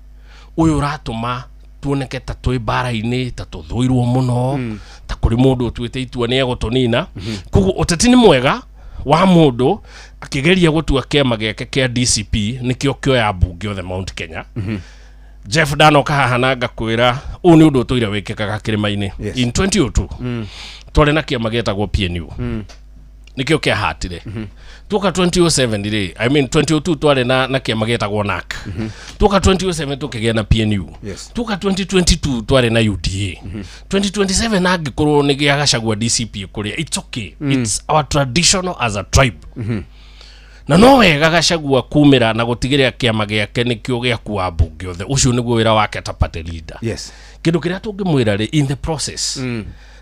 S26: ũyũ ũratũma tuoneke ta twĩ mbara-inĩ, ta tũthũirwo mũno, ta kũrĩ mũndũ ũtuĩte itua nĩ egũtũnina? Koguo ũteti nĩ mwega wa mũndũ akĩgeria gũtua kĩama gĩake kĩa DCP nĩkĩo kĩoya mbunge othe Mount Kenya. Jeff, ndanoka haha na ngakwĩra ũũ nĩ ũndũ ũtũire wĩkĩkaga kĩrĩma-inĩ. In 2002 twarĩ na kĩama gĩetagwo PNU.
S8: Nĩkĩo kĩahatire. Tuoka 2007 rĩ, I mean 2002 twarĩ na kĩama gĩtagwo NAC. Tuoka 2007 tũkĩgĩa na PNU. Tuoka 2022 twarĩ na UDA. 2027 angĩkorwo nĩ gĩa Gachagua DCP kũrĩa, it's okay. It's our traditional as a tribe. Na no wega Gachagua kumĩra na gũtigĩrĩra kĩama gĩake nĩkĩo gĩakua mbunge othe. Ũcio nĩguo wĩra wake ta party leader. Kĩndũ kĩrĩa tũngĩmwĩra rĩ, in the process,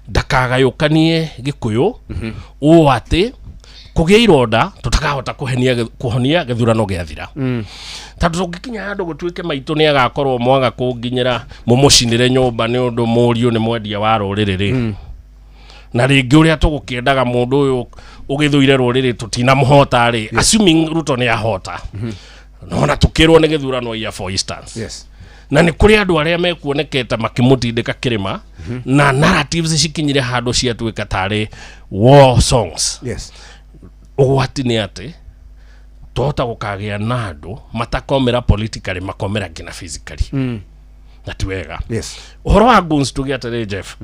S8: ndakagayũkanie Gĩkũyũ ũũ atĩ kũgĩa ironda tũtakahota kũhonia gĩthurano gĩathira. Tondũ tũngĩkinya handũ gũtuĩke maitũ nĩ agakorwo mwaga kũnginyĩra mũmũcinĩre nyũmba nĩ ũndũ mũriũ nĩ mwendia wa rũrĩrĩ rĩ, na rĩngĩ ũrĩa tũgũkĩendaga mũndũ ũyũ ũgĩthũire rũrĩrĩ tũtinamũhota rĩ, assuming Ruto nĩ ahota, nona tũkĩrwo nĩ gĩthurano ya for instance, na nĩ kũrĩ andũ arĩa mekuonekete makĩmũtindĩka kĩrĩma na narratives cikinyire handũ ciatuĩka tarĩ war songs. Ũgwati nĩ atĩ twahota gũkagĩa na andũ matakomera politically, makomera nginya physically, na ti wega. Ũhoro wa guns, tuge atĩrĩ Jeff,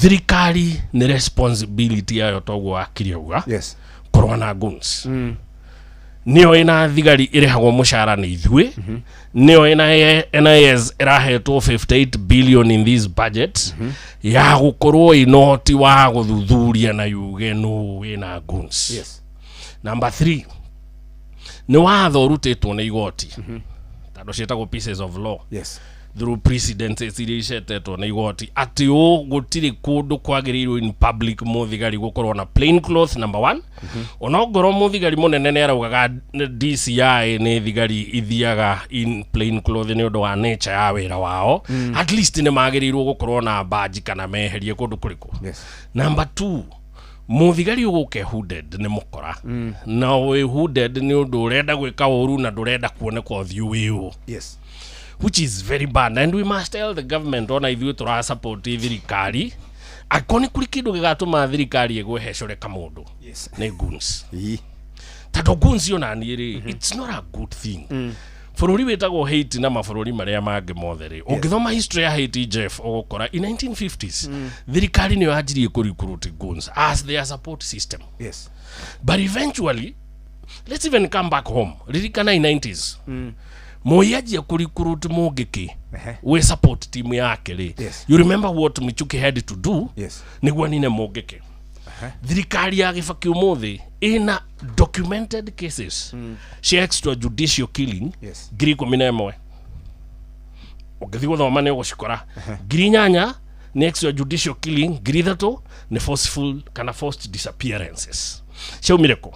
S8: thirikari nĩ responsibility yayo, toguo wakiri auga, kũrũa na guns. Nĩyo ĩna thigari ĩrĩhagwo mũcara nĩ ithuĩ, nĩyo ĩna NIS ĩrahetwo 58 billion in this budget ya gũkorwo ĩna ũhoti wa gũthuthuria na yuge nũ wĩna guns. Number 3, nĩ watho ũrutĩtwo nĩ igoti, tondũ ciĩtagwo pieces of law through precedences iria icetetwo nĩ igoti, atĩ ũ gũtirĩ kũndũ kwagĩrĩirwo in public mũthigari gũkorwo na plain cloth, number one. Onongorwo mũthigari mũnene nĩ araugaga DCI nĩ thigari ithiaga in plain cloth nĩ ũndũ wa nature ya wĩra wao, at least nĩ magĩrĩirwo gũkorwo na badge kana meherie kũndũ kũrĩkũ. Number two, mũthigari ũgũke hooded nĩ mũkora, na wĩ hooded nĩ ũndũ ũrenda gwĩka ũru na ndũrenda kuoneka ũthiũ wĩũ, which is very bad, and we must tell the government, ona ithuĩ tũrasupport thirikari, angĩkorwo nĩ kũrĩ kĩndũ gĩgatũma thirikari ĩgwehecore kamũndũ, nĩ guns. Tondũ guns ona niĩ rĩ, it's not a good thing. Bũrũri wĩtagwo Haiti na mabũrũri marĩa mangĩ mothe rĩ, ũngĩthoma history ya Haiti, Jeff, ũgũkora in 1950s thirikari nĩyo yanjirie kũ recruit guns as their support system. But eventually, let's even come back home, ririkana in 90s Moi anjia kũ recruit Mũngĩkĩ wĩ support team yake rĩ, you remember what Michuki had to do nĩguo anine Mũngĩkĩ. Thirikari ya Gĩbaki ũmũthĩ ĩna documented cases cia extrajudicial killing 11,000. Ũngĩthiĩ gũthoma nĩ ũgũcikora. 8,000 nĩ extrajudicial killing, 3,000 nĩ forceful kana forced disappearances. Ciaumire kũ?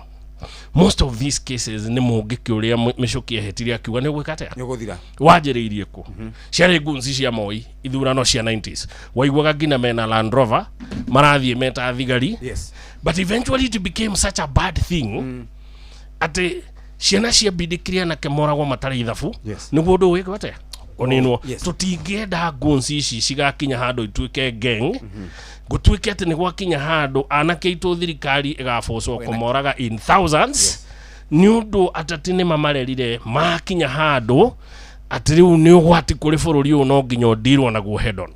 S8: Most of these cases nĩ Mũngĩkĩ ũrĩa Mĩcũki ehetire akiuga nĩ ũgwĩka atĩa?
S6: Nĩ ũgũthira.
S8: Wanjĩrĩirie kũ? Ciarĩ guns cia Moi. Ithurano cia 90s waiguaga nginya mena Land Rover marathiĩ meta thigari. But eventually it became such a bad thing atĩ ciana cia mbindĩkire anake moragwo matarĩ ithabu nĩguo ũndũ ũyũ wĩkwo atĩa, ũninwo. Tũtingĩenda guns ici cigakinya handũ ituĩke gang, gũtuĩke atĩ nĩ gwakinya handũ anake aitũ thirikari ĩgabocwo kũmoraga in thousands, nĩ ũndũ ateti nĩ mamarerire makinya handũ atĩ rĩu nĩ ũgwati kũrĩ bũrũri ũyũ, no nginya ũndirwo naguo head on.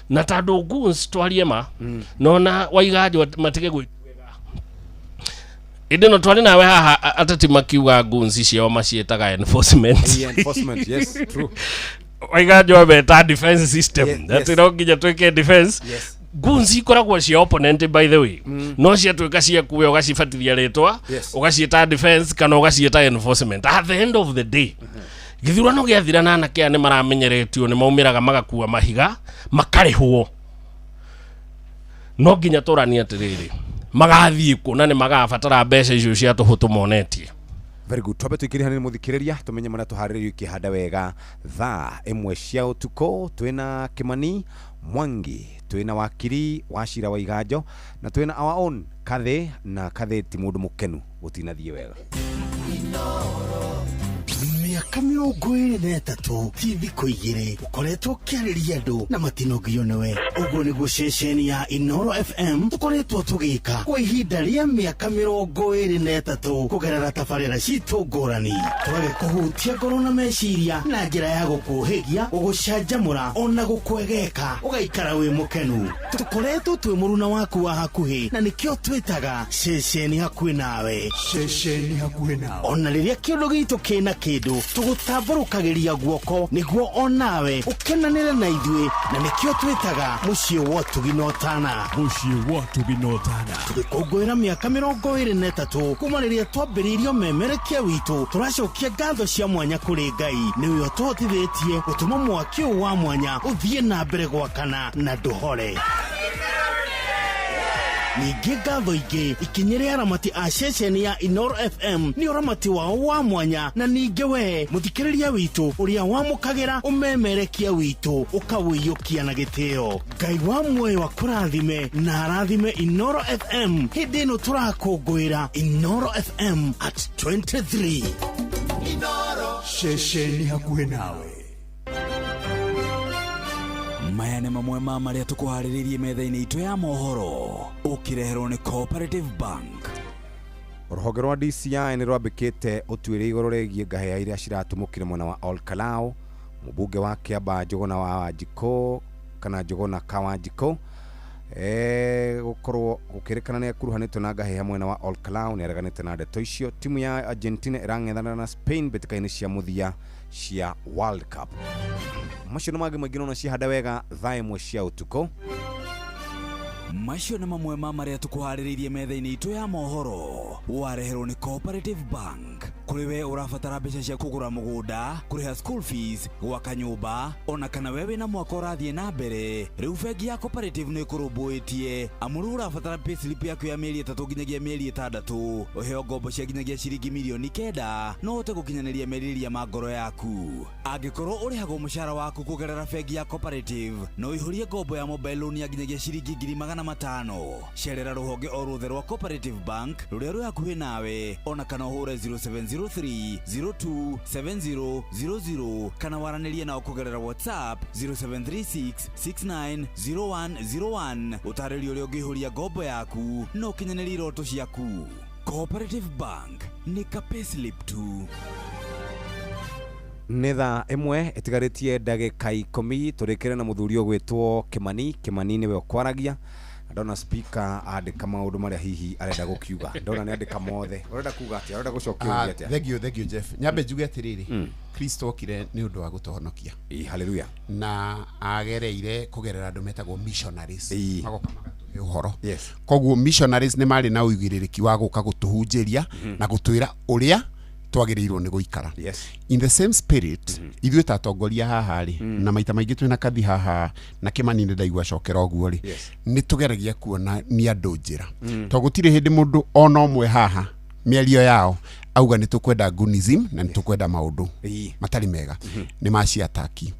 S8: Na tondũ guns, twarie ma, nona waiganjwo matige gwĩtuĩra ĩndĩ no twarĩ nawe haha, ateti makiuga guns ciao maciĩtaga enforcement.
S6: Yeah, enforcement, yes, true.
S8: Waiganjwo meta defense system, atĩ no nginya twĩke defense. Guns ikoragwo cia opponent, by the way, no ciatuĩka ciaku we ũgacibatithia rĩtwa, ũgaciĩta defense kana ũgaciĩta enforcement. At the end of the day, gĩthurano gĩathira na anake aya nĩ maramenyeretio, nĩ maumĩraga magakua mahiga makarĩhwo. No nginya tũranie atĩrĩrĩ, magathiĩ kũ na nĩ magabatara mbeca icio cia tũhũ tũmonetie.
S6: Very good. Twambe tuikire hanini muthikiriria, tumenye maria tuharĩrĩirio ikĩhanda wega thaa 1 cia ũtukũ. Twĩna Kimani Mwangi, twĩna wakiri wa cira wa iganjo, na twĩna our own Kathĩ, na Kathĩ ti mũndũ mũkenu gũtinathiĩ wega.
S3: Mĩaka 23 ti thikũ igĩrĩ ũkoretwo ũkĩarĩria andũ na matinogio nĩwe. Ũguo nĩguo ceceni ya Inoro FM tũkoretwo tũgĩka kwa ihinda rĩa mĩaka 23 kũgerera tabarĩra citũ ngũrani. Tũgagĩkũhutia ngoro na meciria na njĩra ya gũkũhĩgia, gũgũcanjamũra ona gũkwegeka ũgaikara wĩ mũkenu. Tũkoretwo twĩ mũruna waku wa hakuhĩ na nĩkĩo twĩtaga ceceni hakuhĩ nawe.
S25: Ceceni hakuhĩ nawe.
S3: Ona rĩrĩa kĩũndũ gitũ kĩna kĩndũ tũgũtambũrũkagĩria guoko nĩguo onawe ũkenanĩre na ithuĩ na nĩkĩo twĩtaga mũciĩ wa ũtugi na ũtana.
S25: Mũciĩ wa ũtugi na ũtana.
S3: Tũgĩkũngũĩra mĩaka 23 kuma rĩrĩa twambĩrĩirie ũmemerekia witũ, tũracokia ngatho cia mwanya kũrĩ Ngai nĩwe ũtũhotithĩtie gũtũma mwaki ũyũ wa mwanya ũthiĩ na mbere gwakana na ndũhore. Ningĩ ngatho ingĩ ikinyĩre aramati a ceceni ya Inoro FM nĩ ũramati wao wa mwanya, na ningĩ we mũthikĩrĩria witũ ũrĩa wamũkagĩra ũmemerekia witũ ũkawĩiyũkia na gĩtĩo. Ngai wa muoyo akũrathime na arathime Inoro FM hĩndĩ ĩno tũrakũngũĩra Inoro FM at 23.
S25: Inoro ceceni hakuhĩ nawe.
S1: Maya nĩ mamwe ma marĩa tũkũharĩrĩirie metha-inĩ itũ ya mohoro ũkĩreherwo nĩ Cooperative Bank.
S6: Rũhonge rwa DCI nĩ rwambĩkĩte ũtuĩria igũrũ rĩgiĩ ngahĩha iria ciratumũkire mwena wa Ol Kalou. Mũmbunge wa Kĩamba Njũgũna wa Wanjikũ kana Njũgũna ka Wanjikũ gũkorwo gũkĩrĩkana nĩ akuruhanĩtio na ngahĩha mwena wa Ol Kalou nĩ areganĩte na ndeto icio. Timu ya Argentina ĩrang'ethanĩra na Spain mbĩtĩka-inĩ cia mũthia cia World Cup. Macio nĩ mangĩ maingĩ no cihanda wega thaa 1 cia ũtukũ.
S1: Macio nĩ mamwe ma marĩa tũkũharĩrĩirie metha-inĩ itũ ya mohoro wareherwo nĩ Cooperative Bank. Kũrĩ we ũrabatara mbeca cia kũgũra mũgũnda, kũrĩha school fees, gwaka nyũmba, ona kana we wĩna mwaka ũrathiĩ na mbere, rĩu bengi ya Cooperative nĩ ĩkũrũmbũĩtie. Amu rĩu ũrabatara payslip yaku ya mĩeri 3 nginyagia mĩeri 6, ũheo ngombo cia nginyagia ciringi mirioni 9, no ũhote gũkinyanĩria merirĩria ma ngoro yaku. Angĩkorwo ũrĩhagwo mũcara waku kũgerera bengi ya Cooperative, no ũihũrie ngombo ya mobile loan ya nginyagia ciringi 500,000. Cerera rũhonge o ruothe rwa Cooperative Bank rũrĩa rwĩ hakuhĩ nawe, ona kana ũhũre 0703 02 7000 kana waranĩrie nao kũgerera WhatsApp 0736 690101. Ũtarĩrio ũrĩa ũngĩihũria ngombo yaku na ũkinyanĩrie iroto ciaku. Cooperative Bank nĩ ka payslip tu.
S6: Nĩ thaa 1 ĩtigarĩtie ndagĩka 10 tũrĩkĩre na mũthuri ũgwĩtwo Kimani. Kimani nĩwe ũkwaragia. Ndona speaker andĩka maũndũ marĩa hihi arenda gũkiuga. Ndona nĩ andĩka mothe. Ũrenda kuga atĩa? Ũrenda gũcokia ũria atĩa?
S11: Thank you, thank you Jeff. Nyambe njuge atĩrĩrĩ, Kristo okire nĩ ũndũ wa gũtũhonokia.
S6: Hallelujah.
S11: Na agereire kũgerera andũ metagwo missionaries. Magoka magatũhe ũhoro.
S6: Yes.
S11: Koguo missionaries nĩ marĩ na ũigĩrĩrĩki wa gũka gũtũhunjĩria na gũtwĩra ũrĩa twagĩrĩirwo nĩ gũikara.
S6: Yes.
S11: In the same spirit, ithuĩ ta atongoria haha rĩ, na maita maingĩ twĩna kathi haha na Kimani nĩ ndaigua acokera ũguo rĩ, nĩ tũgeragia kuona nĩ andũ njĩra. To gũtirĩ hĩndĩ mũndũ ona ũmwe haha mĩario yao auga nĩ tũkwenda gunism na nĩ tũkwenda maũndũ matarĩ mega, nĩ maciataki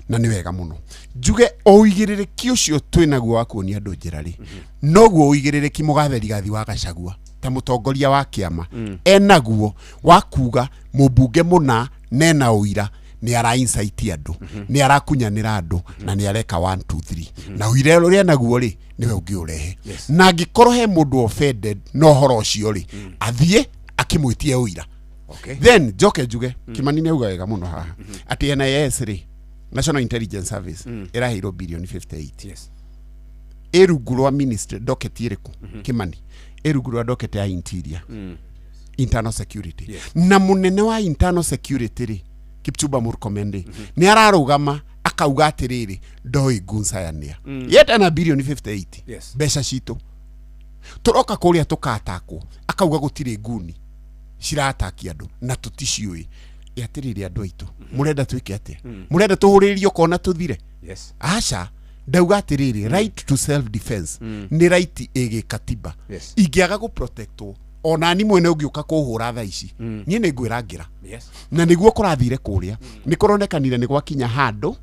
S11: na nĩ wega mũno. Njuge ũigĩrĩrĩki ũcio twĩnaguo wa kuonia andũ njĩra rĩ, noguo ũigĩrĩrĩki mũgathe Rigathi wa Gachagua ta mũtongoria wa kĩama enaguo wa kuga mũmbunge mũna nena ũira nĩ ara incite andũ, nĩ arakunyanĩra andũ na nĩ areka 1 2 3 na ũira ũrĩa enaguo rĩ nĩwe ũngĩũrehe. Na angĩkorwo he mũndũ offended na ũhoro ũcio rĩ, athiĩ akĩmwĩtie ũira. Then njoke njuge Kimani nĩ auga wega mũno haha atĩ NIS rĩ, National Intelligence Service, ĩraheirwo bilioni 58.
S6: Yes.
S11: Ĩ rungu rwa ministry docket ĩrĩkũ? Kimani, ĩ rungu rwa docket ya interior, internal security. Na mũnene wa internal security rĩ, Kipchumba Murkomen rĩ, nĩ ararũgama akauga atĩrĩrĩ, ndoĩ Gunsaya nĩa. Yeta na bilioni 58.
S6: Yes.
S11: Mbeca citũ tũroka kũrĩa tũkatakwo, akauga gũtirĩ nguni cirataki andũ na tũticiũĩ. Ĩ atĩrĩrĩ andũ aitũ, mũrenda twĩke atĩa? Mũrenda tũhũrĩrĩrie ũkona tũthire?
S6: Yes.
S11: Aca, ndauga atĩrĩrĩ, right to self defense nĩ right ĩgĩkatiba.
S6: Yes.
S11: Ingĩaga gũprotectwo ona ni mwene ũngĩũka kũhũra thaa ici, niĩ nĩ ngwĩrangĩra.
S6: Yes.
S11: Na nĩguo kũrathire kũrĩa, nĩ kũronekanire nĩ gwakinya handũ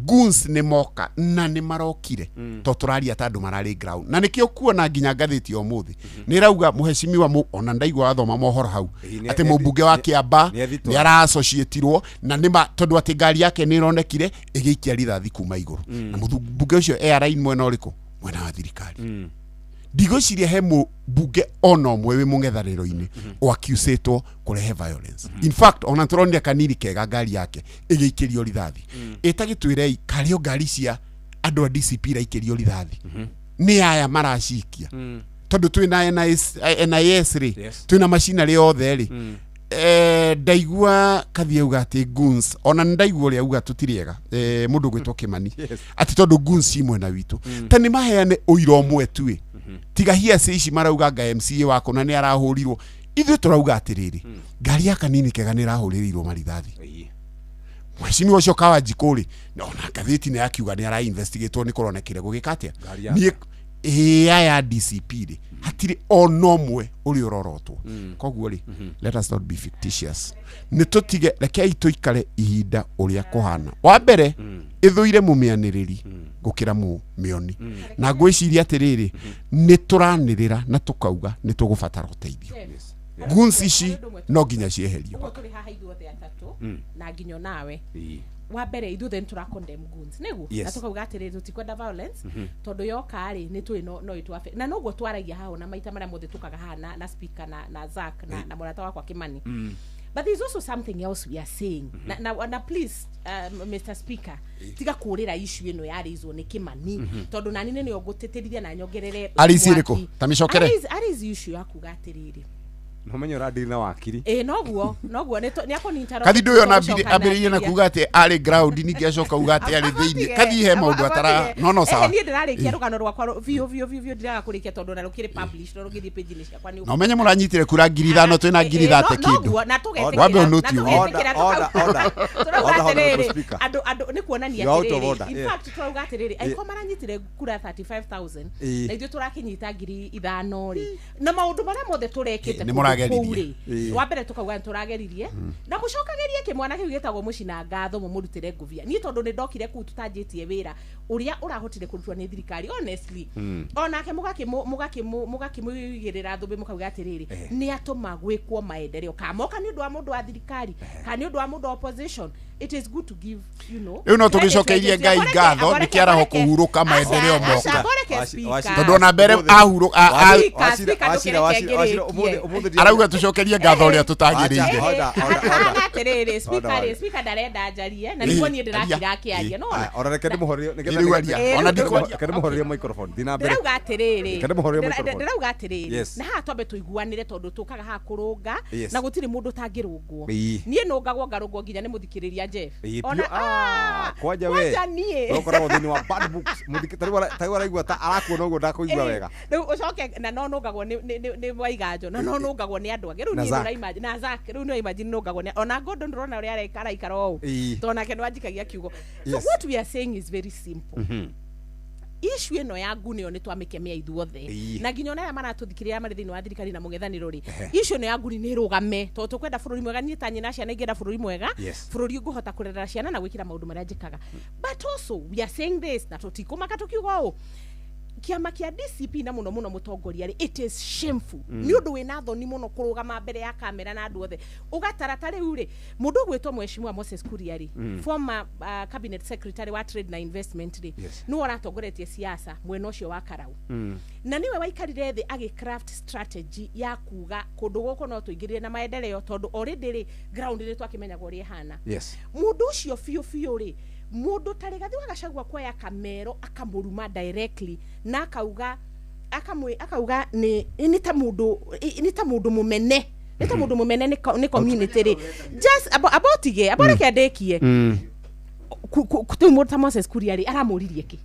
S11: Goons nĩ moka na nĩ marokire to tũraria ta andũ mararĩ ground na nĩkĩo kuona nginya ngathĩti ya ũmũthĩ nĩ ĩrauga mũhecimiwa ona ndaigua wathoma mohoro hau
S6: Ĩĩ,
S11: atĩ mũmbunge wa Kĩamba
S6: nĩ ethitwo.
S11: nĩ ara-associatirwo na nĩma tondũ atĩ ngari yake nĩ ĩronekire ĩgĩikia rithathi kuma igũrũ na mũmbunge ũcio airline mwena ũrĩkũ? Mwena wa thirikari. Ndigwĩciria he mũmbunge ona ũmwe wĩ mũng'ethanĩro-inĩ ũaccusĩtwo kũrehe violence. In fact, ona tũronire kanini kega ngari yake ĩgĩikĩrio rithathi. Ĩtagĩtwĩrei karĩ o ngari cia andũ a DCP iraikĩrio rithathi nĩ aya maracikia tondũ twĩna NIS, NIS rĩ twĩna macinarĩ othe rĩ. Ndaigua kathi auga atĩ goons, ona nĩ ndaigua ũrĩa auga tũtirĩ ega, mũndũ gwĩtwo Kĩmani, atĩ tondũ goons ci mwena witũ, ta nĩ maheane ũira ũmwe tu ĩ, tiga hiaci ici marauga anga MCA wako na nĩ arahũrirwo. Ithuĩ tũrauga atĩrĩrĩ, ngari ya kanini kega nĩ ĩrahũrĩrĩirwo marithathi. Mheshimiwa ũcio Kawanjikũ rĩ, ona ngathĩti nĩ yakiuga nĩ ara-investigatwo nĩ kũronekire gũgĩka atĩa.
S6: Ngari ya
S11: Niĩ ĩ aya DCP rĩ, hatirĩ ona ũmwe ũrĩa ũrorotwo. Koguo rĩ, let us not be fictitious, nĩ tũtige, rekei tũikare ihinda ũrĩa kũhana. Wa mbere, ĩthũire mũmĩanĩrĩri gũkĩra mũmĩoni, na ngwĩciria atĩrĩrĩ, nĩ tũranĩrĩra na tũkauga nĩ tũgũbatara ũteithio. Goons ici no nginya cieherio.
S9: Ũguo tũrĩ haha ithuothe atatũ na nginya nawe, wa mbere ithuothe nĩ tũra condemn goons, nĩguo?
S6: Yes.
S9: Na tũkauga atĩrĩrĩ, tũtikwenda violence tondũ yoka rĩ, nĩ tũĩ no ĩtũ affect. Na noguo twaragia haha ona maita marĩa mothe tũkaga haha na speaker na Zack na mũrata wakwa Kimani. But there's also something else we are saying. Na please, Mr. Speaker, tiga kũrĩra issue ĩno yarĩizwo nĩ Kimani, tondũ nani nĩ nĩyo ngũtĩtĩrithia na nyongerere
S11: Arĩici
S9: mwaki.
S11: ĩrĩkũ? Ta mĩcokere.
S9: Arĩici issue ya kuga atĩrĩrĩ,
S6: No menye ũrandiri na wakiri.
S9: Ĩ, noguo nĩ akũninterrupt.
S11: Kathi ndå ona
S9: Tũgũcoka
S11: ambä na
S9: na-
S11: kuga atä arä ground ningä acoka uga atä arä thä inä kathi he maå ndå atara no sawa.
S9: Niĩ ndĩrarĩkia rũgano rwakwa biũ biũ biũ biũ, ndiraga kũrĩkia tondũ na rũkĩrĩ published, no rũgĩthiĩ page-inĩ ciakwa nĩ
S11: Na ũmenye mũranyitire kura 5,000, twĩna ngiri thate kĩndũ.
S9: Noguo, na tũgetĩkĩra-
S11: Wambe
S9: na
S11: ũnũti ũguo.
S9: tũgetĩkĩra
S6: Order, order.
S9: Tũrauga
S6: Order, honorable
S9: atĩrĩrĩ,
S6: speaker.
S9: andũ nĩ kuonania
S6: You are out of
S9: atĩrĩrĩ,
S6: order,
S9: in
S6: yeah.
S9: fact tũrauga atĩrĩrĩ, angĩkorwo maranyitire kura 35,000 na ithuĩ tũrakĩnyita 5,000 rĩ, na maũndũ marĩa mothe tũrekĩte
S11: Nĩ
S9: kũndũ
S11: mũrageririe.
S9: kũu rĩ, wa mbere tũkauga nĩ tũrageririe na mũcokagĩrie kĩmwana kĩu gĩtagwo mũcina ngatho mũmũrutĩre ngũbia. Niĩ tondũ nĩ ndokire kũu tũtanjĩtie wĩra ũrĩa ũrahotire kũrutwo nĩ thirikari, honestly, onake mũgakĩmũigĩrĩra thũmbĩ, mũkauga atĩrĩrĩ, nĩ atũma gwĩkwo maendeleo, kamoka nĩ ũndũ wa mũndũ wa thirikari kana nĩ ũndũ wa mũndũ wa opposition. It is good to give
S11: Rĩu no
S9: credit
S11: tũgĩcokeirie
S9: where
S11: Ngai
S9: it's due.
S11: ngatho nĩ kĩaraho kũhurũka maendeleo
S9: Aca,
S11: moka.
S9: aca, speaker.
S11: Tondũ ona mbere ahurũ
S9: Speaker, speaker, ndũkereke ngĩrĩkie.
S11: Arauga tũcokerie ngatho ũrĩa tũtagĩrĩire.
S9: Hana atĩrĩrĩ, speaker rĩ, speaker ndarenda njarie na nĩguo niĩ ndĩrakira akĩaria no
S6: Ona reke ndĩmũhorerie
S11: Rĩu aria. Ona ndikwaria.
S6: reke ndĩmũhorerie microphone. Thiĩ na mbere.
S9: Ndĩrauga atĩrĩrĩ,
S6: Reke ndĩmũhorerie microphone.
S9: ndĩrauga atĩrĩrĩ, na haha twambe tũiguanĩre tondũ tũkaga haha kũrũnga na gũtirĩ mũndũ ũtangĩrũngwo. Niĩ nũngagwo ngarũngwo nginya nĩ mũthikĩrĩria Jeff.
S6: Ĩĩ,
S9: Ona
S6: biũ. Ah, kwanja we.
S9: Kwanja niĩ.
S6: We ũkoragwo thĩinĩ wa bad books. Ta rĩu araigua ta arakuona ũguo ndakũigua wega.
S9: Rĩu ũcoke na no nũngagwo nĩ Waiganjo na no nũngagwo nĩ andũ angĩ rĩu.
S6: Na
S9: Niĩ
S6: Zack.
S9: nĩũra na Zack rĩu nĩ imagine nũngagwo nĩ ona Gordon, ndũrona ũrĩa areka araikara ũũ, tondũ nake nĩwanjikagia kiugo. So what we are saying is very simple. Issue ĩno ya nguni ĩyo nĩ twamĩkemea ithuothe na nginya ona arĩa maratũthikĩrĩria marĩ thĩinĩ wa thirikari na mũng'ethanĩro rĩ, issue ĩno ya nguni nĩ ĩrũgame tondũ tũkwenda bũrũri mwega. Niĩ ta nyina ciana ingĩenda bũrũri mwega, bũrũri ngũhota kũrerera ciana na gwĩkĩra maũndũ marĩa njĩkaga. But also we are saying this, na tũtikũmaka tũkiuga ũũ, kĩama kĩa DCP na mũno mũno mũtongoria rĩ, it is shameful. Nĩ ũndũ wĩna thoni mũno kũrũgama mbere ya kamera na andũ othe ũgatara ta rĩu rĩ, mũndũ ũgwĩtwo Mheshimiwa Moses Kuria rĩ, former cabinet secretary wa trade na investment rĩ, nĩwe ũratongoretie siasa mwena ũcio wa Karau, na nĩwe waikarire thĩ agĩ craft strategy ya kuga kũndũ gũkũ no tũingĩrire na maendeleo tondũ already rĩ, ground nĩ twakĩmenyaga ũrĩa ĩhana. Mũndũ ũcio biũ biũ rĩ, mũndũ ta Rigathĩ wa Gachagua kuoya kamero akamũruma directly na akauga akamwĩ akauga nĩ ta mũndũ mũmene, nĩ ta mũndũ mũmene nĩ community rĩ, just abo tige abo, reke ndĩkie. Rĩu mũndũ ta Moses Kuria rĩ, aramũririe kĩ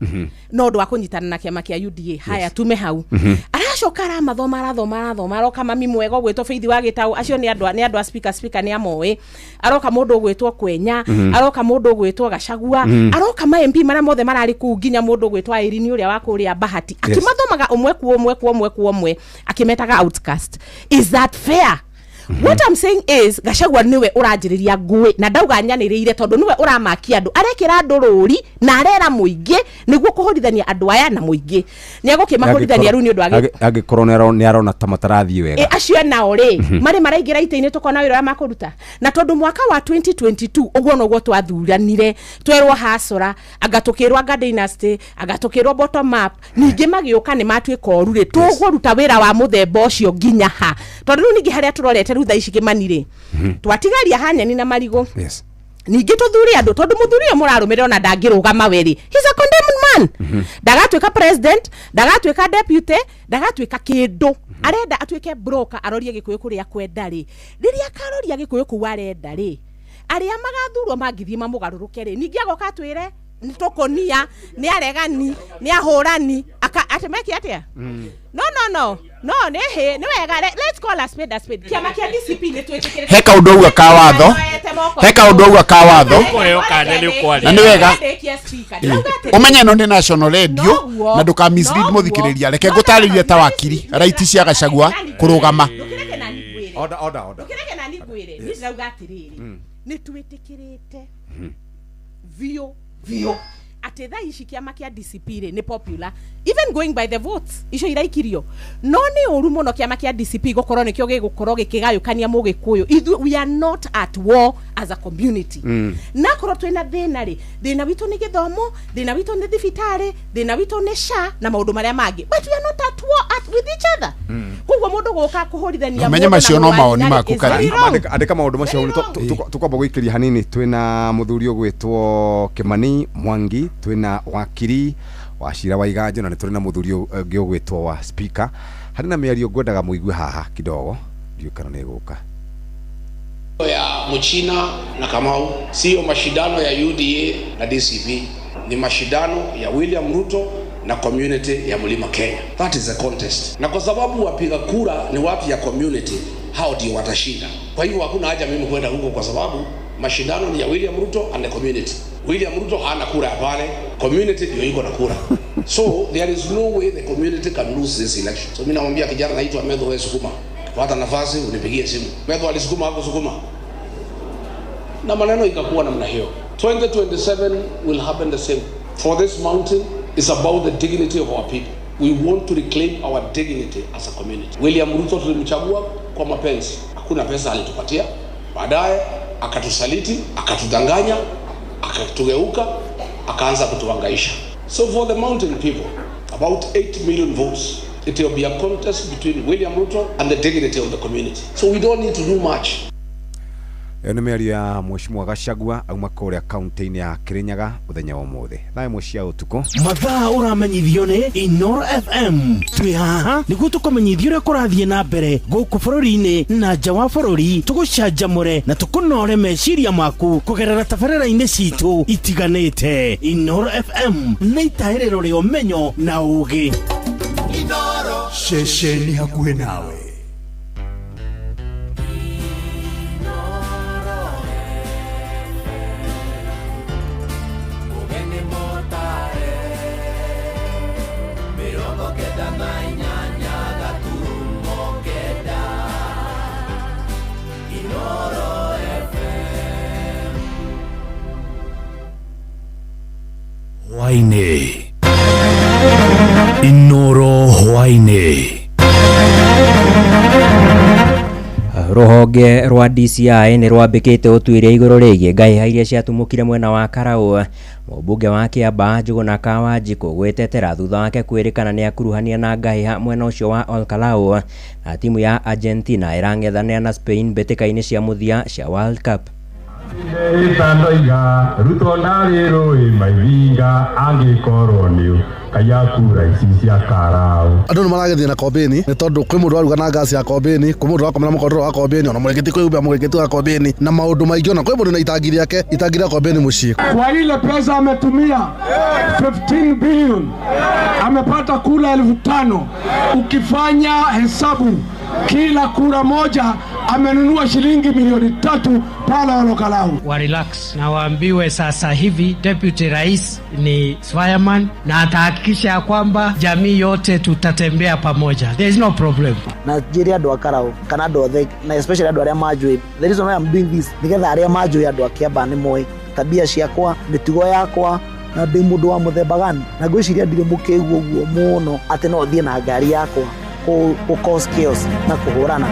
S9: no ũndũ wa kũnyitana na kĩama kĩa UDA? Haya, tume hau. Aracoka aramathoma, arathoma, arathoma, aroka mami mwega ũgwĩtwo Faith wa Gĩtaũ. Acio nĩ andũ a speaker, speaker nĩ amoĩ. Aroka mũndũ ũgwĩtwo Kwenya, aroka mũndũ ũgwĩtwo Gachagua, aroka ma MP marĩa mothe mararĩ kũu, nginya mũndũ ũgwĩtwo Irene ũrĩa wa kũrĩa Bahati, akĩmathomaga ũmwe kwa ũmwe kwa ũmwe kwa ũmwe, akĩmetaga outcast. Is that fair? What I'm saying is Gachagua niwe uranjiriria ngui na ndauga nyaniriire tondu niwe uramakia andu arekira andu ruri na arera muingi niguo kuhurithania andu aya na muingi ni agukimahurithania riu ni undu
S6: angikorwo ni arona ta matarathii wega
S9: acio nao ri mari maraingira ite-ini tukona wira makuruta na tondu mwaka wa 2022 uguo noguo twathuranire twerwo hasora anga tukirwo anga dynasty anga tukirwo bottom up ningi magiuka ni matuika oru ri tuguruta wira wa muthemba ucio nginya ha tondu riu ningi haria turorete riu thaa ici Kimani ri twatigaria hanyeni na marigo.
S6: Yes.
S9: Ningĩ tũthure andũ tondũ mũthuri ũyũ mũrarũmĩrĩra ona ndangĩrũgama werĩ, he's a condemned man. Ndagatuĩka president, ndagatuĩka deputy, ndagatuĩka kĩndũ. Arenda atuĩke broker arorie Gĩkũyũ kũrĩa kwenda rĩ, rĩrĩa akaroria Gĩkũyũ kũu arenda rĩ, arĩa magathurwo mangĩthiĩ mamũgarũrũke rĩ, ningĩ agoka atwĩre nĩ tũkũnia, nĩ aregani, nĩ ahũrani, atĩ meke atĩa? No no no no nĩ hĩ nĩ wega, let's call a spade a spade. Kĩama kĩa DCP nĩ twĩtĩkĩrĩte
S11: he kaũndũ auga ka watho, he kaũndũ auga ka watho na nĩ wega ũmenye ĩno nĩ national radio na ndũka mislead mũthikĩrĩria. Reke ngũtarĩrie ta wakiri right cia Gachagua kũrũgama.
S6: Order order order.
S9: Ndũkĩreke nani ngwĩre, niĩ ndĩrauga atĩrĩrĩ, nĩ twĩtĩkĩrĩte biũ biũ atĩ thaa ici kĩama kĩa DCP rĩ nĩ popular even going by the votes icio iraikirio, no nĩ ũru mũno kĩama kĩa DCP gũkorwo nĩkĩo gĩgũkorwo gĩkĩgayũkania mũgĩkũyũ. Ithuĩ we are not at war as a community. Na korwo twĩna thĩna rĩ, thĩna witũ nĩ gĩthomo, thĩna witũ nĩ thibitarĩ, thĩna witũ nĩ SHA na maũndũ marĩa mangĩ, but we are not at war with each other. Koguo mũndũ gũka kũhũrithania
S11: menye macio no mawoni maku kari.
S6: Andĩka maũndũ macio tũkwamba gũikĩria hanini. Twĩna mũthuri ũgwĩtwo Kimani Mwangi, twĩna wakiri wa cira wa Iganjo, na nĩ tũrĩ na mũthuri ũngĩ ũgwĩtwo wa speaker. Harĩ na mĩario ngwendaga mũigue haha kidogo, ndiũĩ kana nĩ ĩgũka.
S4: Ya Mchina na Kamau sio mashindano ya UDA na DCP, ni mashindano ya William Ruto na community ya Mlima Kenya. That is a contest. Na kwa sababu wapiga kura ni watu ya community, hao ndio watashinda. Kwa hivyo hakuna haja mimi kwenda huko kwa sababu mashindano ni ya William Ruto and the community. William Ruto hana kura pale, community ndio iko na kura. So there is no way the community can lose this election. So mimi namwambia kijana naitwa Medho, wewe sukuma. Pata nafasi unipigie simu. Medho alisukuma hapo sukuma. Na maneno ikakuwa namna hiyo. 2027 will happen the same. For this mountain is about the dignity of our people. We want to reclaim our dignity as a community. William Ruto tulimchagua kwa mapenzi. Hakuna pesa alitupatia. Baadaye akatusaliti, akatudanganya, akatugeuka, akaanza kutuhangaisha. So for the mountain people, about 8 million votes. It will be a contest between William Ruto and the dignity of the community. So we don't need to do much.
S6: Ĩyo nĩ mĩario ya Mheshimiwa Gachagua auma kũrĩa kaunti-inĩ ya Kirinyaga mũthenya wa ũmũthĩ thaa ĩmwe cia ũtukũ.
S3: Mathaa ũramenyithio nĩ Inoro FM. Twĩ haha nĩguo tũkũmenyithie ũrĩa kũrathiĩ na mbere gũkũ bũrũri-inĩ na nja wa bũrũri, tũgũcanjamũre na tũkũnore meciria maku kũgerera tabarĩra-inĩ citũ itiganĩte. Inoro FM nĩ itahĩrĩro rĩa ũmenyo na ũũgĩ.
S25: Ceceni hakuhĩ nawe.
S5: Hwaini. Inoro hwaini.
S12: Rũhonge rwa DCI nĩ rwambĩkĩte ũtuĩria igũrũ rĩgiĩ ngahĩha iria ciatumũkire mwena wa Karau. Mũmbunge wa Kĩambaa Njũgũna Kawanjikũ gwĩtetera thutha wake kwĩrĩkana nĩ akuruhania na ngahĩha mwena ũcio wa Olkalau. Na timu ya Argentina ĩrang'ethanĩra na Spain mbĩtĩka-inĩ cia mũthia cia World Cup.
S13: Itandoiga Ruto ndarĩ rũĩ maithinga angĩkorwo nĩ kaya kura ici cia Karau.
S22: Andũ nĩ maragĩthiĩ na kombĩni nĩ tondũ kwĩ mũndũ waruga na ngasi ya kombĩni, kwĩ mũndũ wakomera mũkondoro wa kombĩni, ona mũrĩngĩti kwĩhumbĩra mũrĩngĩti wa kombĩni na maũndũ maingĩ, ona kwĩ mũndũ na itangi rĩake, itangi rĩa kombĩni mũciĩ.
S14: Kwa ile pesa ametumia 15 billion amepata kura 5,000. Ukifanya hesabu kila kura moja Amenunua shilingi milioni 3 pale Olokalau.
S10: Wa relax na waambiwe sasa hivi deputy rais ni fireman na atahakikisha ya kwamba jamii yote tutatembea pamoja. There is no problem.
S15: Na njĩre andũ a Karau kana andũ othe, na especially andũ arĩa manjũĩ, the reason why I'm doing this, nĩgetha arĩa manjũĩ, andũ a Kiambaa, nĩ moĩ tabia ciakwa, mĩtugo yakwa, na ndĩ mũndũ wa mũthemba gani, na ngwĩciria ndirĩ mũkĩgu ũguo mũno atĩ no thiĩ na ngari yakwa kũ cause chaos na kũhũrana.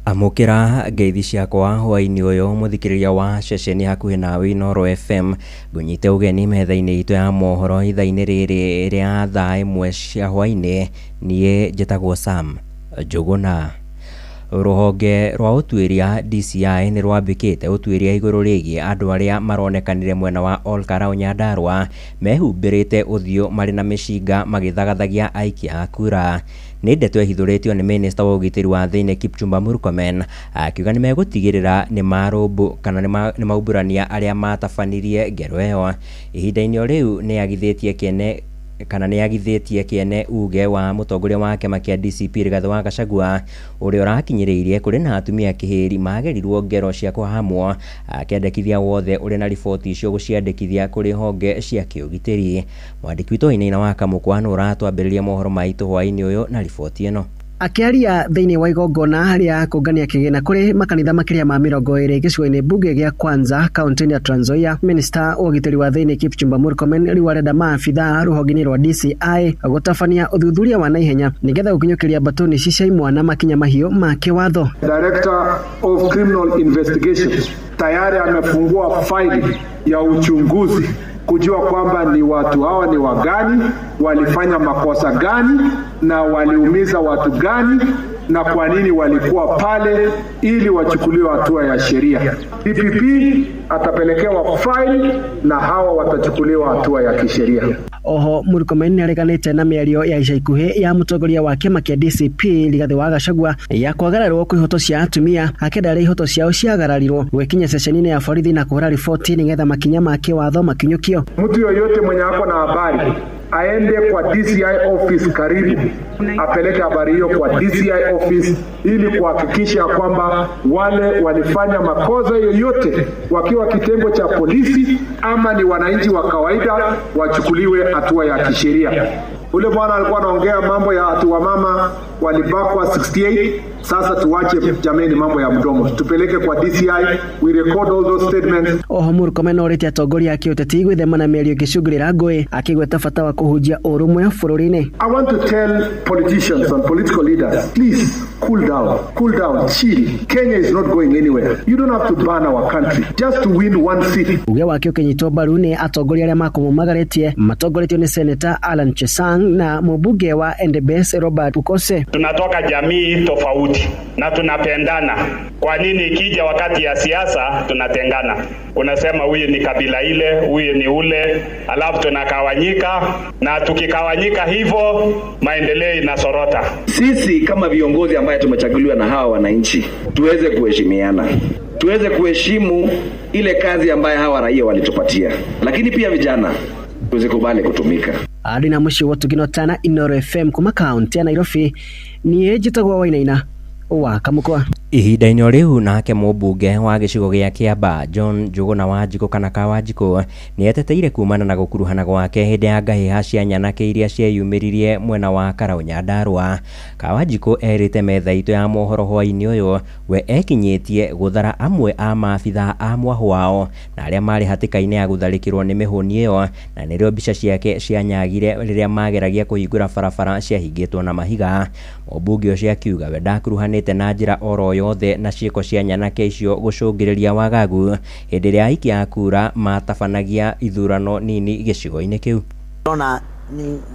S12: Amũkĩra ngeithi ciakwa hwaĩ-inĩ ũyũ, mũthikĩrĩria wa ceceni hakuhĩ nawe Inooro FM. Ngũnyite ũgeni metha-inĩ itũ ya mohoro ithaa-inĩ rĩrĩ rĩa thaa 1 cia hwaĩ-inĩ. Niĩ njĩtagwo Sam Njũgũna. Rũhonge rwa ũtuĩria DCI nĩ rwambĩkĩte ũtuĩria igũrũ rĩgiĩ andũ arĩa maronekanire mwena wa Ol Kalou Nyandarua mehumbĩrĩte ũthiũ marĩ na mĩcinga magĩthagathagia aikia a kura. Nĩ ndeto ĩhithũrĩtio nĩ minista wa ũgitĩri wa thĩinĩ Kipchumba Murkomen, akiuga nĩ megũtigĩrĩra nĩ marũmbũ kana nĩ maumbũrania arĩa matabanirie ngero ĩyo. Ihinda-inĩ o rĩu nĩ agithĩtie kĩene kana nĩ agithĩtie kĩene uge wa mũtongoria wa kĩama kĩa DCP Rigathĩ wa Gachagua, ũrĩa ũrakinyĩrĩirie kũrĩ na atumia kĩhĩri magerirwo ngero cia kũhahamwo, akĩandĩkithia wothe ũrĩ na riboti icio gũciandĩkithia kũrĩ honge cia kĩũgitĩri. Mwandĩki witũ Wainaina wa Kamũkwa nĩ ũratwambĩrĩria mohoro maitũ hwaĩ-inĩ ũyũ na riboti ĩno.
S17: Akĩaria thĩinĩ wa igongona rĩa kũngania kĩgĩna kũrĩ makanitha makĩria ma 20 gĩcigo-inĩ mbunge gĩa Kwanza kaunti-inĩ ya Trans Nzoia, minista wa ũgitĩri wa thĩinĩ Kipchumba Murkomen rĩu arenda maabitha rũhonge-inĩ rwa DCI gũtabania ũthuthuria wa naihenya nĩgetha gũkinyũkĩria mbatũni ici cia imwana makinya mahiũ ma kĩwatho.
S14: Director of Criminal Investigations tayari amefungua faili ya uchunguzi kujua kwamba ni watu hawa ni wagani, walifanya makosa gani na waliumiza watu gani na kwa nini walikuwa pale, ili wachukuliwe hatua ya sheria. DPP atapelekewa faili na hawa watachukuliwa hatua ya kisheria.
S17: Oho Murkomen nĩareganĩte na mĩario ya ica ikuhĩ ya mũtongoria wa kĩama kĩa DCP Rigathĩ wa Gachagua ya kwagararwo kwa ihoto cia atumia, akĩenda arĩa ihoto ciao ciagararirwo gwĩkinya ceceni-inĩ ya borithi na kũhũra riboti nĩgetha makinya ma kĩwatho makinyũkio.
S14: Mtu yoyote mwenye ako na habari aende kwa DCI office karibu, apeleke habari hiyo kwa DCI office ili kuhakikisha kwamba wale walifanya makosa yoyote wakiwa kitengo cha polisi ama ni wananchi wa kawaida wachukuliwe hatua ya kisheria. Ule bwana alikuwa anaongea mambo ya ati wamama walibakwa 68. Sasa tuwache jameni mambo ya mdomo, tupeleke kwa DCI, we record all those statements.
S17: Oho Murkomen orĩtie atongoria a kĩũteti gwĩthema na mĩario ĩngĩcũngĩrĩra ngũĩ, akĩgweta bata wa kũhunjia ũrũmwe bũrũri-inĩ.
S14: I want to tell politicians and political leaders, please cool down, cool down, chill. Kenya is not going anywhere. You don't have to burn our country just to win one seat.
S17: Uge wake ũkĩnyitwo mbaru nĩ atongoria arĩa makũmũmagarĩtie matongoretio nĩ Senator Alan Chesang na mũmbunge wa Endebess Robert Pukose.
S18: Tunatoka jamii tofauti na tunapendana. Kwa nini ikija wakati ya siasa tunatengana? Unasema huyu ni kabila ile, huyu ni ule, alafu tunakawanyika, na tukikawanyika hivyo maendeleo inasorota.
S19: Sisi kama viongozi ambaye tumechaguliwa na hawa wananchi, tuweze kuheshimiana, tuweze kuheshimu ile kazi ambaye hawa raia walitupatia, lakini pia vijana tusikubali kutumika.
S17: Arĩ na mũciĩ wa Tugino Tana, Inooro FM kuma kaunti ya Nairobi, niĩ njĩtagwo Wainaina wa Kamũkwa.
S12: Ihinda-inĩ o rĩu nake mũmbunge wa gĩcigo gĩa Kĩamba John Njũgũna Wanjikũ kana Kawanjikũ nĩ eteteire kumana na gũkuruhana gwake hĩndĩ ya ngahĩha cia nyanake iria cieyumĩririe mwena wa Karau Nyandarua. Kawanjikũ erĩte metha itũ ya mohoro hwaĩ-inĩ ũyũ we ekinyĩtie gũthara amwe a maabitha a mwahũ wao na arĩa marĩ hatĩka-inĩ ya gũtharĩkĩrwo nĩ mĩhũni ĩyo, na nĩrĩo mbica ciake cianyagire rĩrĩa mageragia kũhingũra barabara ciahingĩtwo na mahiga. Mũmbunge ũcio akiuga we ndakuruhanĩte na njĩra oro yothe na ciĩko cia nyanake icio gũcũngĩrĩria wagagu hĩndĩ ĩrĩa aikia a kura matabanagia ithurano nini gĩcigo-inĩ kĩu.
S15: Ndona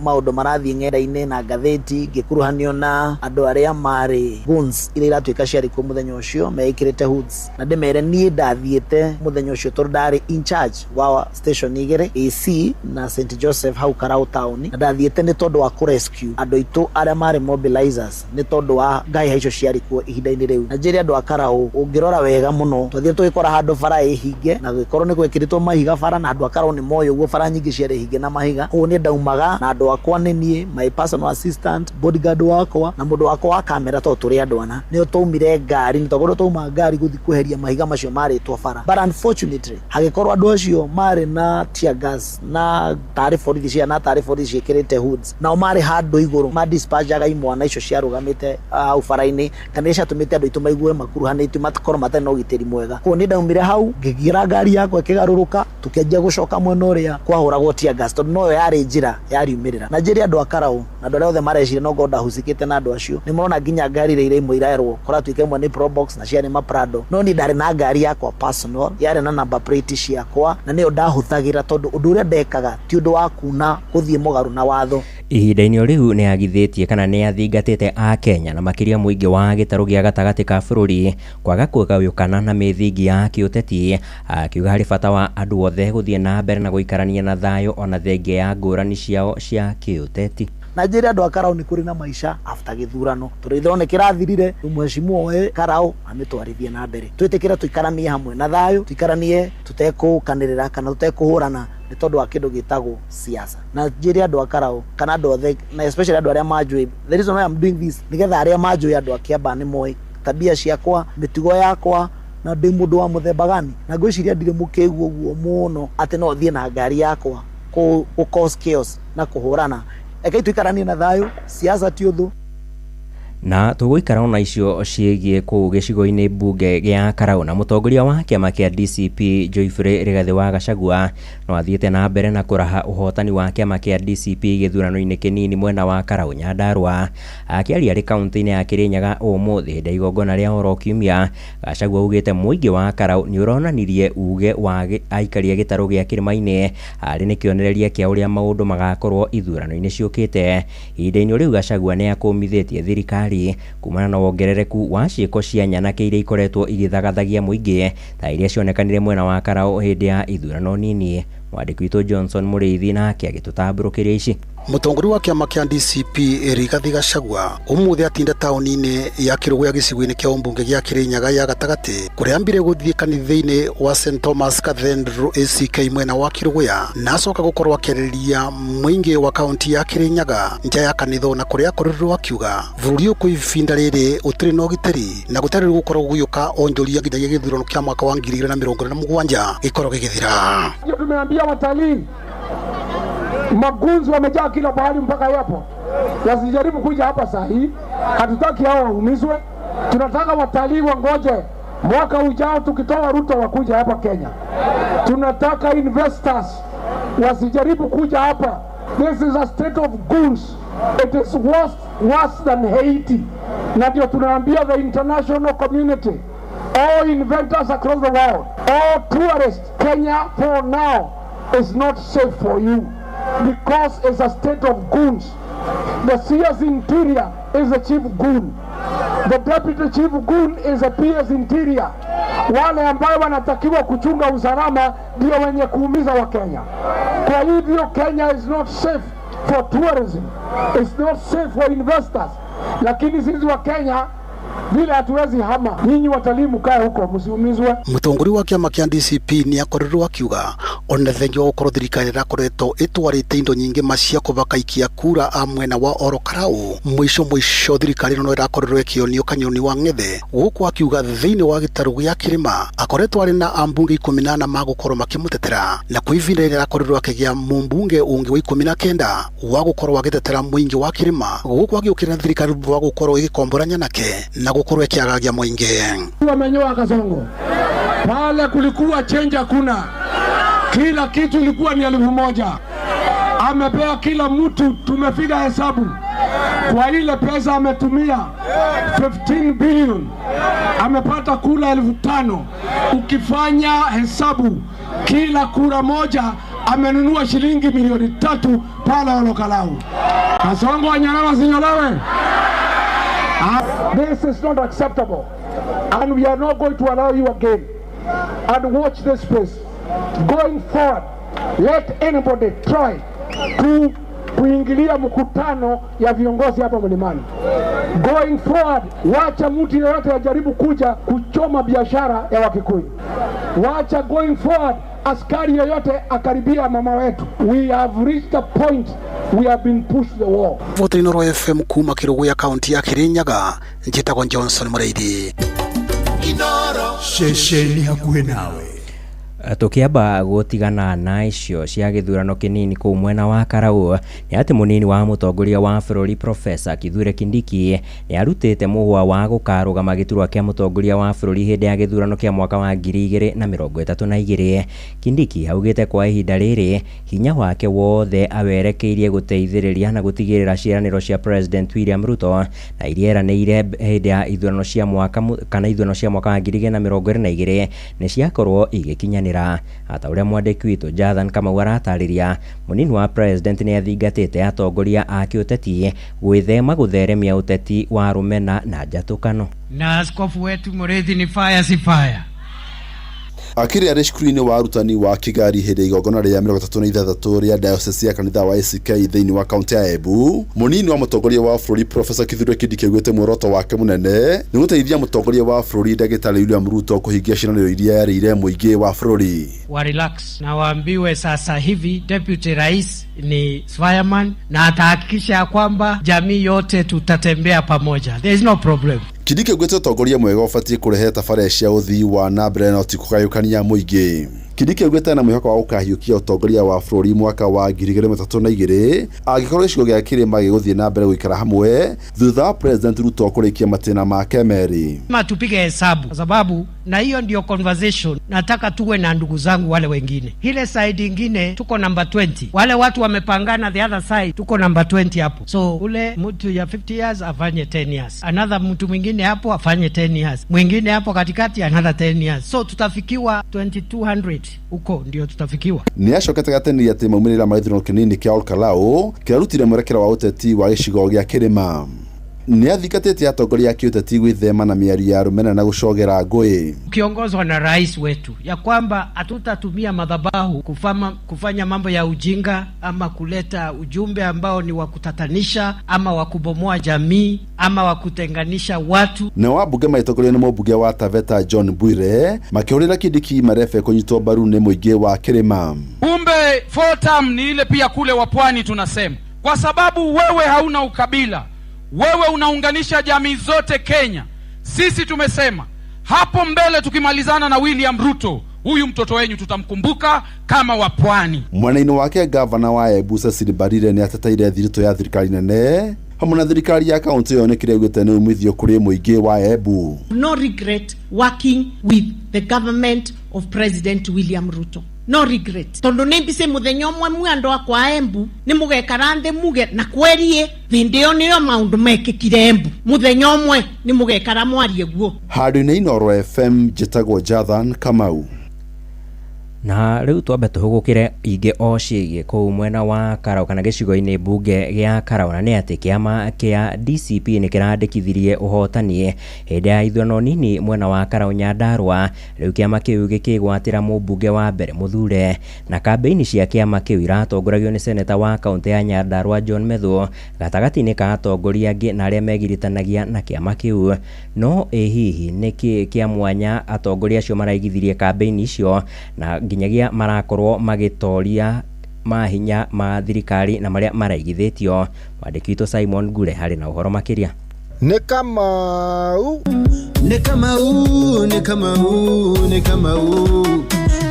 S15: maũndũ marathiĩ ng'enda-inĩ na ngathĩti ngĩkuruhanio na andũ arĩa marĩ goons iria iratuĩka ciarĩ kuo mũthenya ũcio meĩkĩrĩte hoods, na ndĩmere niĩ ndathiĩte mũthenya ũcio tondũ ndarĩ in charge wa station igĩrĩ, AC na St Joseph hau Karau town, na ndathiĩte nĩ tondũ wa kũ rescue andũ aitũ arĩa marĩ mobilizers nĩ tondũ wa ngahĩha icio ciarĩ kuo ihinda-inĩ rĩu. Na njĩre andũ a Karau, ũngĩrora wega mũno, twathire tũgĩkora handũ bara ĩ hinge na gũgĩkorwo nĩ gwĩkĩrĩtwo mahiga bara, na andũ a Karau nĩ moĩ ũguo bara nyingĩ ciarĩ hinge na mahiga. Koguo niĩ ndaumaga Bara na andũ akwa nĩ niĩ, my personal assistant, bodyguard wakwa na mũndũ wakwa wa kamera, tondũ tũrĩ andũ ana nĩo twaumire ngari, nĩ twakorirwo twauma ngari gũthiĩ kweheria mahiga macio marĩtwo bara. But unfortunately hagĩkorwo andũ acio marĩ na tear gas na tarĩ borithi cia na tarĩ borithi ciĩkĩrĩte hoods, nao marĩ handũ igũrũ ma dispatchaga imwana icio ciarũgamĩte hau bara-inĩ kana iria ciatũmĩte andũ aitũ maigue makuruhanĩtio, matikorwo matarĩ na ũgitĩri mwega. Koguo niĩ ndaumire hau ngĩgira ngari yakwa ĩkĩgarũrũka, tũkĩanjia gũcoka mwena ũrĩa kwahũragwo tear gas, tondũ noyo yarĩ njĩra yariumĩrĩra. Na njĩre andũ a Karau na andũ arĩa othe mareciria no ngorwo ndahucikĩte na andũ acio, nĩ marona nginya ngari iria imwe iraerwo kũratuĩka ĩmwe nĩ Probox na ciarĩ ma Prado, no niĩ ndarĩ na ngari yakwa personal yarĩ na number plate ciakwa na nĩyo ndahũthagĩra, tondũ ũndũ ũrĩa ndekaga ti ũndũ wa kuna gũthiĩ mũgarũ na watho.
S12: Ihinda-inĩ rĩu nĩ agithĩtie kana nĩ athingatĩte a Kenya na makĩria mũingĩ wa gĩtarũ gĩa gatagatĩ ka bũrũri kwaga kũgayũkana na mĩthingi ya kĩũteti, akiuga harĩ bata wa andũ othe gũthiĩ na mbere na gũikarania na thayũ ona thengia ya ngũrani ciao cia kĩũteti.
S15: Na njĩre andũ a Karau nĩ kũrĩ na maica after gĩthurano, tondũ gĩthurano nĩ kĩrathirire, mheshimiwa oe Karau amĩtwarithie na mbere, twĩtĩkĩre tũikaranie hamwe na thayũ, tũikaranie tũtekũkanĩrĩra kana tũtekũhũrana nĩ tondũ wa kĩndũ gĩtagwo siasa. Na njĩre andũ a Karau kana andũ othe, na especially andũ arĩa manjũĩ, the reason why I'm doing this nĩgetha arĩa manjũĩ andũ a Kiambaa nĩ moĩ tabia ciakwa, mĩtugo yakwa, na ndĩ mũndũ wa mũthemba gani, na ngwĩciria ndirĩ mũkĩgu ũguo mũno atĩ no thiĩ na ngari yakwa kũ cause chaos na kũhũrana. Rekei tũikaranie na thayũ, siasa ti ũthũ.
S12: Na tũgũikara ona icio ciĩgiĩ kũu gĩcigo-inĩ mbunge gĩa Karau na mũtongoria wa kĩama kĩa DCP Geoffrey Rigathĩ wa Gachagua no athiĩte na mbere na kũraha ũhotani wa kĩama kĩa DCP gĩthurano-inĩ kĩnini mwena wa Karau Nyandarua. Akĩaria arĩ kaunti-inĩ ya Kirinyaga ũmũthĩ hĩndĩ ya igongona rĩa oro kiumia, Gachagua augĩte mũingĩ wa Karau nĩ ũronanirie uge wa aikari a gĩtarũ gĩa kĩrĩma-inĩ arĩ nĩ kĩonereria kĩa ũrĩa maũndũ magakorwo ithurano-inĩ ciũkĩte. Ihinda-inĩ rĩu Gachagua nĩ akũmithĩtie thirikari kumana na wongerereku wa ciĩko cia nyanake iria ikoretwo igĩthagathagia mũingĩ ta iria cionekanire mwena wa Karau hĩndĩ ya ithurano nini. Mwandĩki witũ Johnson Mũrĩithi nake agĩtũtambũrũkĩria ici.
S23: Mũtongoria wa kĩama kĩa DCP Rigathi Gachagua ũmũthĩ atinda taũni-inĩ ya Kĩrũgũya gĩcigo-inĩ kĩa ũmbunge gĩa Kĩrĩnyaga ya gatagatĩ kũrĩa ambire gũthiĩ kanitha-inĩ wa St Thomas Cathedral ACK mwena wa Kĩrũgũya na acoka gũkorwo akĩarĩria mũingĩ wa kaunti ya Kĩrĩnyaga nja ya kanitha na kũrĩa akorirwo akiuga bũrũri ũyũ kwa ihinda rĩrĩ ũtirĩ na ũgitĩri na gũtarĩ gũkorwo gũgĩũka onjoria nginyagia gĩthurano kĩa mwaka wa 2027 gĩkorwo gĩgĩthira.
S14: Tumeambia watalii magunzi wamejaa kila pahali mpaka airport, wasijaribu kuja hapa saa hii. Hatutaki hao waumizwe, tunataka watalii wangoje mwaka ujao, tukitoa Ruto wakuja hapa Kenya. Tunataka investors wasijaribu kuja hapa. This is a state of goons. It is worse than Haiti. Na ndio tunaambia the international community, all inventors across the world, all tourists, Kenya for now is not safe for you because it's a state of goons. The CS Interior is the chief goon. The deputy chief goon is a PS Interior. Wale ambao wanatakiwa kuchunga usalama ndio wenye kuumiza wa Kenya. Kwa hivyo Kenya is not safe for tourism. It's not safe for investors. Lakini sisi wa Kenya vile hatuwezi hama. Nyinyi watalii mkae huko msiumizwe.
S23: Mũtongoria wa kĩama kĩa DCP nĩ akorirwo akiuga ona thengia wa gũkorwo thirikari ĩrakoretwo ĩtwarĩte indo nyingĩ ma cia kũbakaikia kura a mwena wa Oro Karau, mũico mũico thirikari ĩno no ĩrakorirwo ĩkĩonio kanyoni wa ng'ethe, gũkũ akiuga thĩinĩ wa gĩtarũ gĩa kĩrĩma akoretwo arĩ na ambunge 14 magũkorwo makĩmũtetera na kwa ihinda rĩrĩ arakorirwo akĩgĩa mũmbunge ũngĩ wa 19 wa gũkorwo agĩtetera mũingĩ wa kĩrĩma, gũkũ agĩũkĩrĩra thirikari wa gũkorwo ĩgĩkombora nyanake na gũkorwo ĩkĩagagia mũingĩ.
S14: Wamenyoa Kasongo pale, kulikuwa change hakuna, kila kitu ilikuwa ni 1000. Amepea kila mtu, tumepiga hesabu kwa ile pesa ametumia 15 billion, amepata kura 5000. Ukifanya hesabu kila kura moja amenunua shilingi milioni 3 pale Olokalau. Kasongo anyarawa sinyolawe. This is not acceptable, and we are not going to allow you again. And watch this space. Going forward, let anybody try to kuingilia mkutano ya viongozi hapa mlimani. Going forward, wacha mtu yeyote ajaribu kuja kuchoma biashara ya Wakikuyu. Wacha going forward, Askari yoyote akaribia mama wetu. We have reached a point we have been pushed to the wall.
S23: Vota Inooro FM kuma Kiruguya kaunti ya Kirinyaga, njitagwo Johnson Mũrĩithi.
S25: Ceceni hakuhĩ nawe.
S12: Tũkĩamba gũtigana na icio cia gĩthurano kĩnini kũu mwena wa Karau, nĩ atĩ mũnini wa mũtongoria wa bũrũri Profesa Kithure Kindiki nĩ arutĩte mũhwa wa gũkarũgama gĩturwa kĩa mũtongoria wa bũrũri hĩndĩ ya gĩthurano kĩa mwaka wa 2032. Kindiki augĩte kwa ihinda rĩrĩ hinya wake wothe awerekeirie gũteithĩrĩria na gũtigĩrĩra ciĩranĩro cia President William Ruto na iria eranĩire hĩndĩ ya ithurano cia mwaka kana ithurano cia mwaka wa 2022 nĩ ciakorwo igĩkinyanĩra. Ata ũrĩa mwandĩki witũ Jathan Kamau aratarĩria, mũnini wa president nĩ athingatĩte atongoria a kĩũteti gwĩthema gũtheremia ũteti wa rũmena na njatũkano.
S10: Na askofu wetu Mũrĩithi ni fire si fire.
S2: Akĩrĩ arĩ cukuru-inĩ wa arutani wa Kigari hĩndĩ ya igongona rĩa 36 rĩa diocese ya kanitha wa ACK thĩinĩ wa kaunti ya Embu, mũnini wa mũtongoria wa bũrũri Profesa Kithure Kindiki augĩte muoroto wake mũnene nĩ gũteithia mũtongoria wa bũrũri Ndagĩtarĩ William Ruto kũhingia ciĩranĩro iria erĩire mũingĩ wa bũrũri.
S10: Wa relax na waambiwe sasa hivi deputy rais ni fireman na atahakikisha ya kwamba jamii yote tutatembea pamoja. There is no problem.
S2: Kindiki augĩte ũtongoria mwega ũbatiĩ kũrehe tabarĩra cia ũthii wa na mbere no ti kũgayũkania mũingĩ. Kindiki augĩte na mwĩhoko wa gũkahiũkia ũtongoria wa bũrũri mwaka wa 2032 angĩkorwo gĩcigo gĩa kĩrĩma gĩgũthiĩ na mbere gũikara hamwe thutha wa President Ruto kũrĩkia matĩna make merĩ.
S10: Ma tupige hesabu kwa sababu na hiyo ndio conversation nataka tuwe na ndugu zangu wale wengine. Ile side ingine tuko number 20. Wale watu wamepangana the other side tuko number 20 hapo. So ule mtu ya 50 years afanye 10 years. Another mtu mwingine hapo afanye 10 years. Mwingine hapo katikati another 10 years. So tutafikiwa 2200 huko ndio tutafikiwa.
S2: Nĩ acokete gatenĩria atĩ maumĩrĩra ma gĩthurano kĩnini kĩa Olkalau kĩarutire mwerekera wa ũteti wa gĩcigo gĩa kĩrĩma. Nĩ athingatĩte atongoria a kĩũteti gwĩthema na mĩario ya rũmena na gũcogera ngũĩ.
S10: Ukiongozwa na rais wetu ya kwamba hatutatumia madhabahu kufanya mambo ya ujinga ama kuleta ujumbe ambao ni wa kutatanisha ama wa kubomoa jamii ama wa kutenganisha watu.
S2: Na wabunge magĩtongorio nĩ mũmbunge wa Taveta John Bwire makĩhũrĩra Kindiki marebe kũnyitwo mbaru nĩ mũingĩ wa kĩrĩma.
S7: Kumbe four term ni ile pia kule wa pwani tunasema, kwa sababu wewe hauna ukabila, wewe unaunganisha jamii zote Kenya. Sisi tumesema hapo mbele tukimalizana na William Ruto, huyu mtoto wenyu tutamkumbuka kama wa pwani.
S2: Mwena-inĩ wake gavana wa Embu Cecily Mbarire nĩ ateteire thiritũ ya thirikari nene hamwe na thirikari ya kaunti ĩyo nĩ kĩrĩa augĩte nĩ umithio kũrĩ mũingĩ wa Embu.
S16: No regret working with the government of President William Ruto. No regret. Tondu nĩ mbice mũthenya ũmwe mwe andũ akwa Embu nĩ mũgekara nthĩ muge na kwerie hĩndĩ ĩyo nĩyo maũndũ mekĩkire Embu. Mũthenya ũmwe nĩ mũgekara mwarie guo.
S2: Handũ-inĩ Inooro FM njĩtagwo Jathan Kamau.
S12: Na rĩu twambe tũhũgũkĩre ingĩ o ciĩgiĩ kũu mwena wa Karau kana gĩcigo-inĩ mbunge gĩa Karau, na nĩ atĩ kĩama kĩa DCP nĩ kĩrandĩkithirie ũhotani hĩndĩ ya ithurano nini mwena wa Karau Nyandarua. Rĩu kĩama kĩu gĩkĩgwatĩra mũmbunge wa mbere mũthure, na kambĩini cia kĩama kĩu iratongoragio nĩ seneta wa kaũntĩ ya Nyandarua John Methu gatagatĩ-inĩ ka atongoria angĩ na arĩa megiritanagia na kĩama kĩu. No ĩ hihi nĩkĩ kĩa mwanya atongoria acio maraigithirie kambĩini icio na nginyagia marakorwo magĩtoria mahinya ma thirikari na marĩa maraigithĩtio? Mwandĩki witũ Simon Ngure harĩ na ũhoro makĩria.
S20: Nĩ Kamau, nĩ Kamau, nĩ Kamau, nĩ Kamau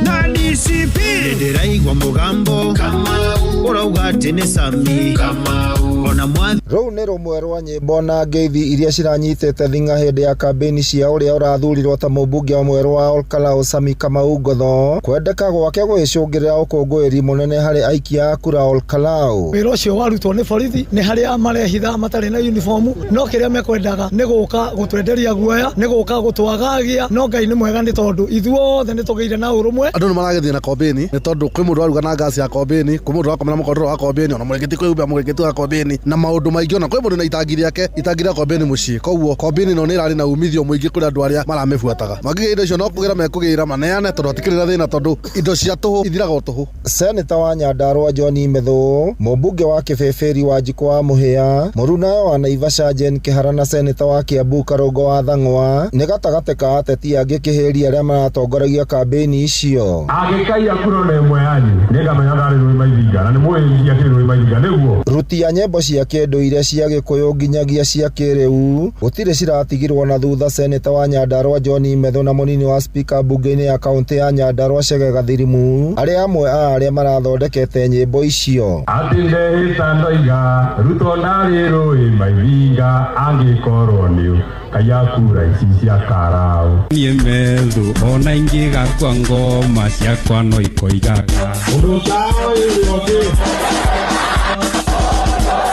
S20: na DCP ndĩraigua mũgambo Kamau ũrauga atĩ nĩ Sami Kamau ona mwathi.
S21: Rũu nĩ rũmwe rwa nyĩmbo na ngeithi iria ciranyitĩte thing'a hĩndĩ ya kambĩini cia ũrĩa ũrathurirwo ta mũmbunge mwerũ wa Olkalau Sami Kamau Ngotho. Kwendeka gwake gũgĩcũngĩrĩra ũkũngũĩri mũnene harĩ aikia a kura Olkalau.
S24: Wĩra ũcio warutwo nĩ borithi nĩ harĩa marehitha matarĩ na uniformu, no kĩrĩa mekwendaga nĩ gũka gũtwenderia guoya, nĩ gũka gũtwagagia, no Ngai nĩ mwega nĩ tondũ ithuothe nĩ tũgĩire na ũrũmwe.
S22: Andũ nĩ maragĩthiĩ na kombĩni nĩ tondũ kwĩ mũndũ waruga na ngasi ya kombĩni, kwĩ mũndũ wakomera mũkondoro wa kombĩni, ona mũrĩngĩti kwĩhumbĩra mũrĩngĩti wa kombĩni. kombĩni na maũndũ maingĩ, ona kwĩ mũndũ na itangi rĩake, itangi rĩa kombĩni mũciĩ. Koguo kombĩni ĩno nĩ ĩrarĩ na umithio mũingĩ kũrĩ andũ arĩa maramĩbuataga. Mangĩgĩra indo icio no kũgĩra mekũgĩra maneane, tondũ hatikĩrĩ na thĩna, tondũ indo cia tũhũ ithiraga o tũhũ.
S21: Seneta wa Nyandarua John Methu, mũmbunge wa Kĩbĩbĩri Wanjikũ wa Mũhĩa, mũrunawe wa Naivasha Jane Kĩhara na seneta wa Kiambu Karũngo wa Thang'wa nĩ gatagatĩ ka ateti angĩ kĩhĩri arĩa maratongoragia kambĩini icio.
S13: Angĩkaiya kura ona ĩmwe yanyu nĩngamenya ndarĩ rũĩ maithinga na nĩ mũĩ ndiakĩrĩ rũĩ maithinga nĩguo.
S21: Ruti ya nyĩmbo cia kĩndũire cia Gĩkũyũ nginyagia cia kĩrĩu gũtirĩ ciratigirwo na thutha. Seneta wa Nyandarua John Methu na mũnini wa spika mbunge-inĩ ya kaũntĩ ya Nyandarua Chege Gathirimu arĩa amwe a arĩa marathondekete nyĩmbo icio.
S13: Atĩ ndehĩta ndoiga Ruto ndarĩ rũĩ maithinga angĩkorwo nĩ kaiya kura ici cia Karau.
S1: Niĩ Methu ona ingĩgakua ngoma ciakwa no ikoigaga.
S13: Ũndũ ũtaoĩ ũngĩ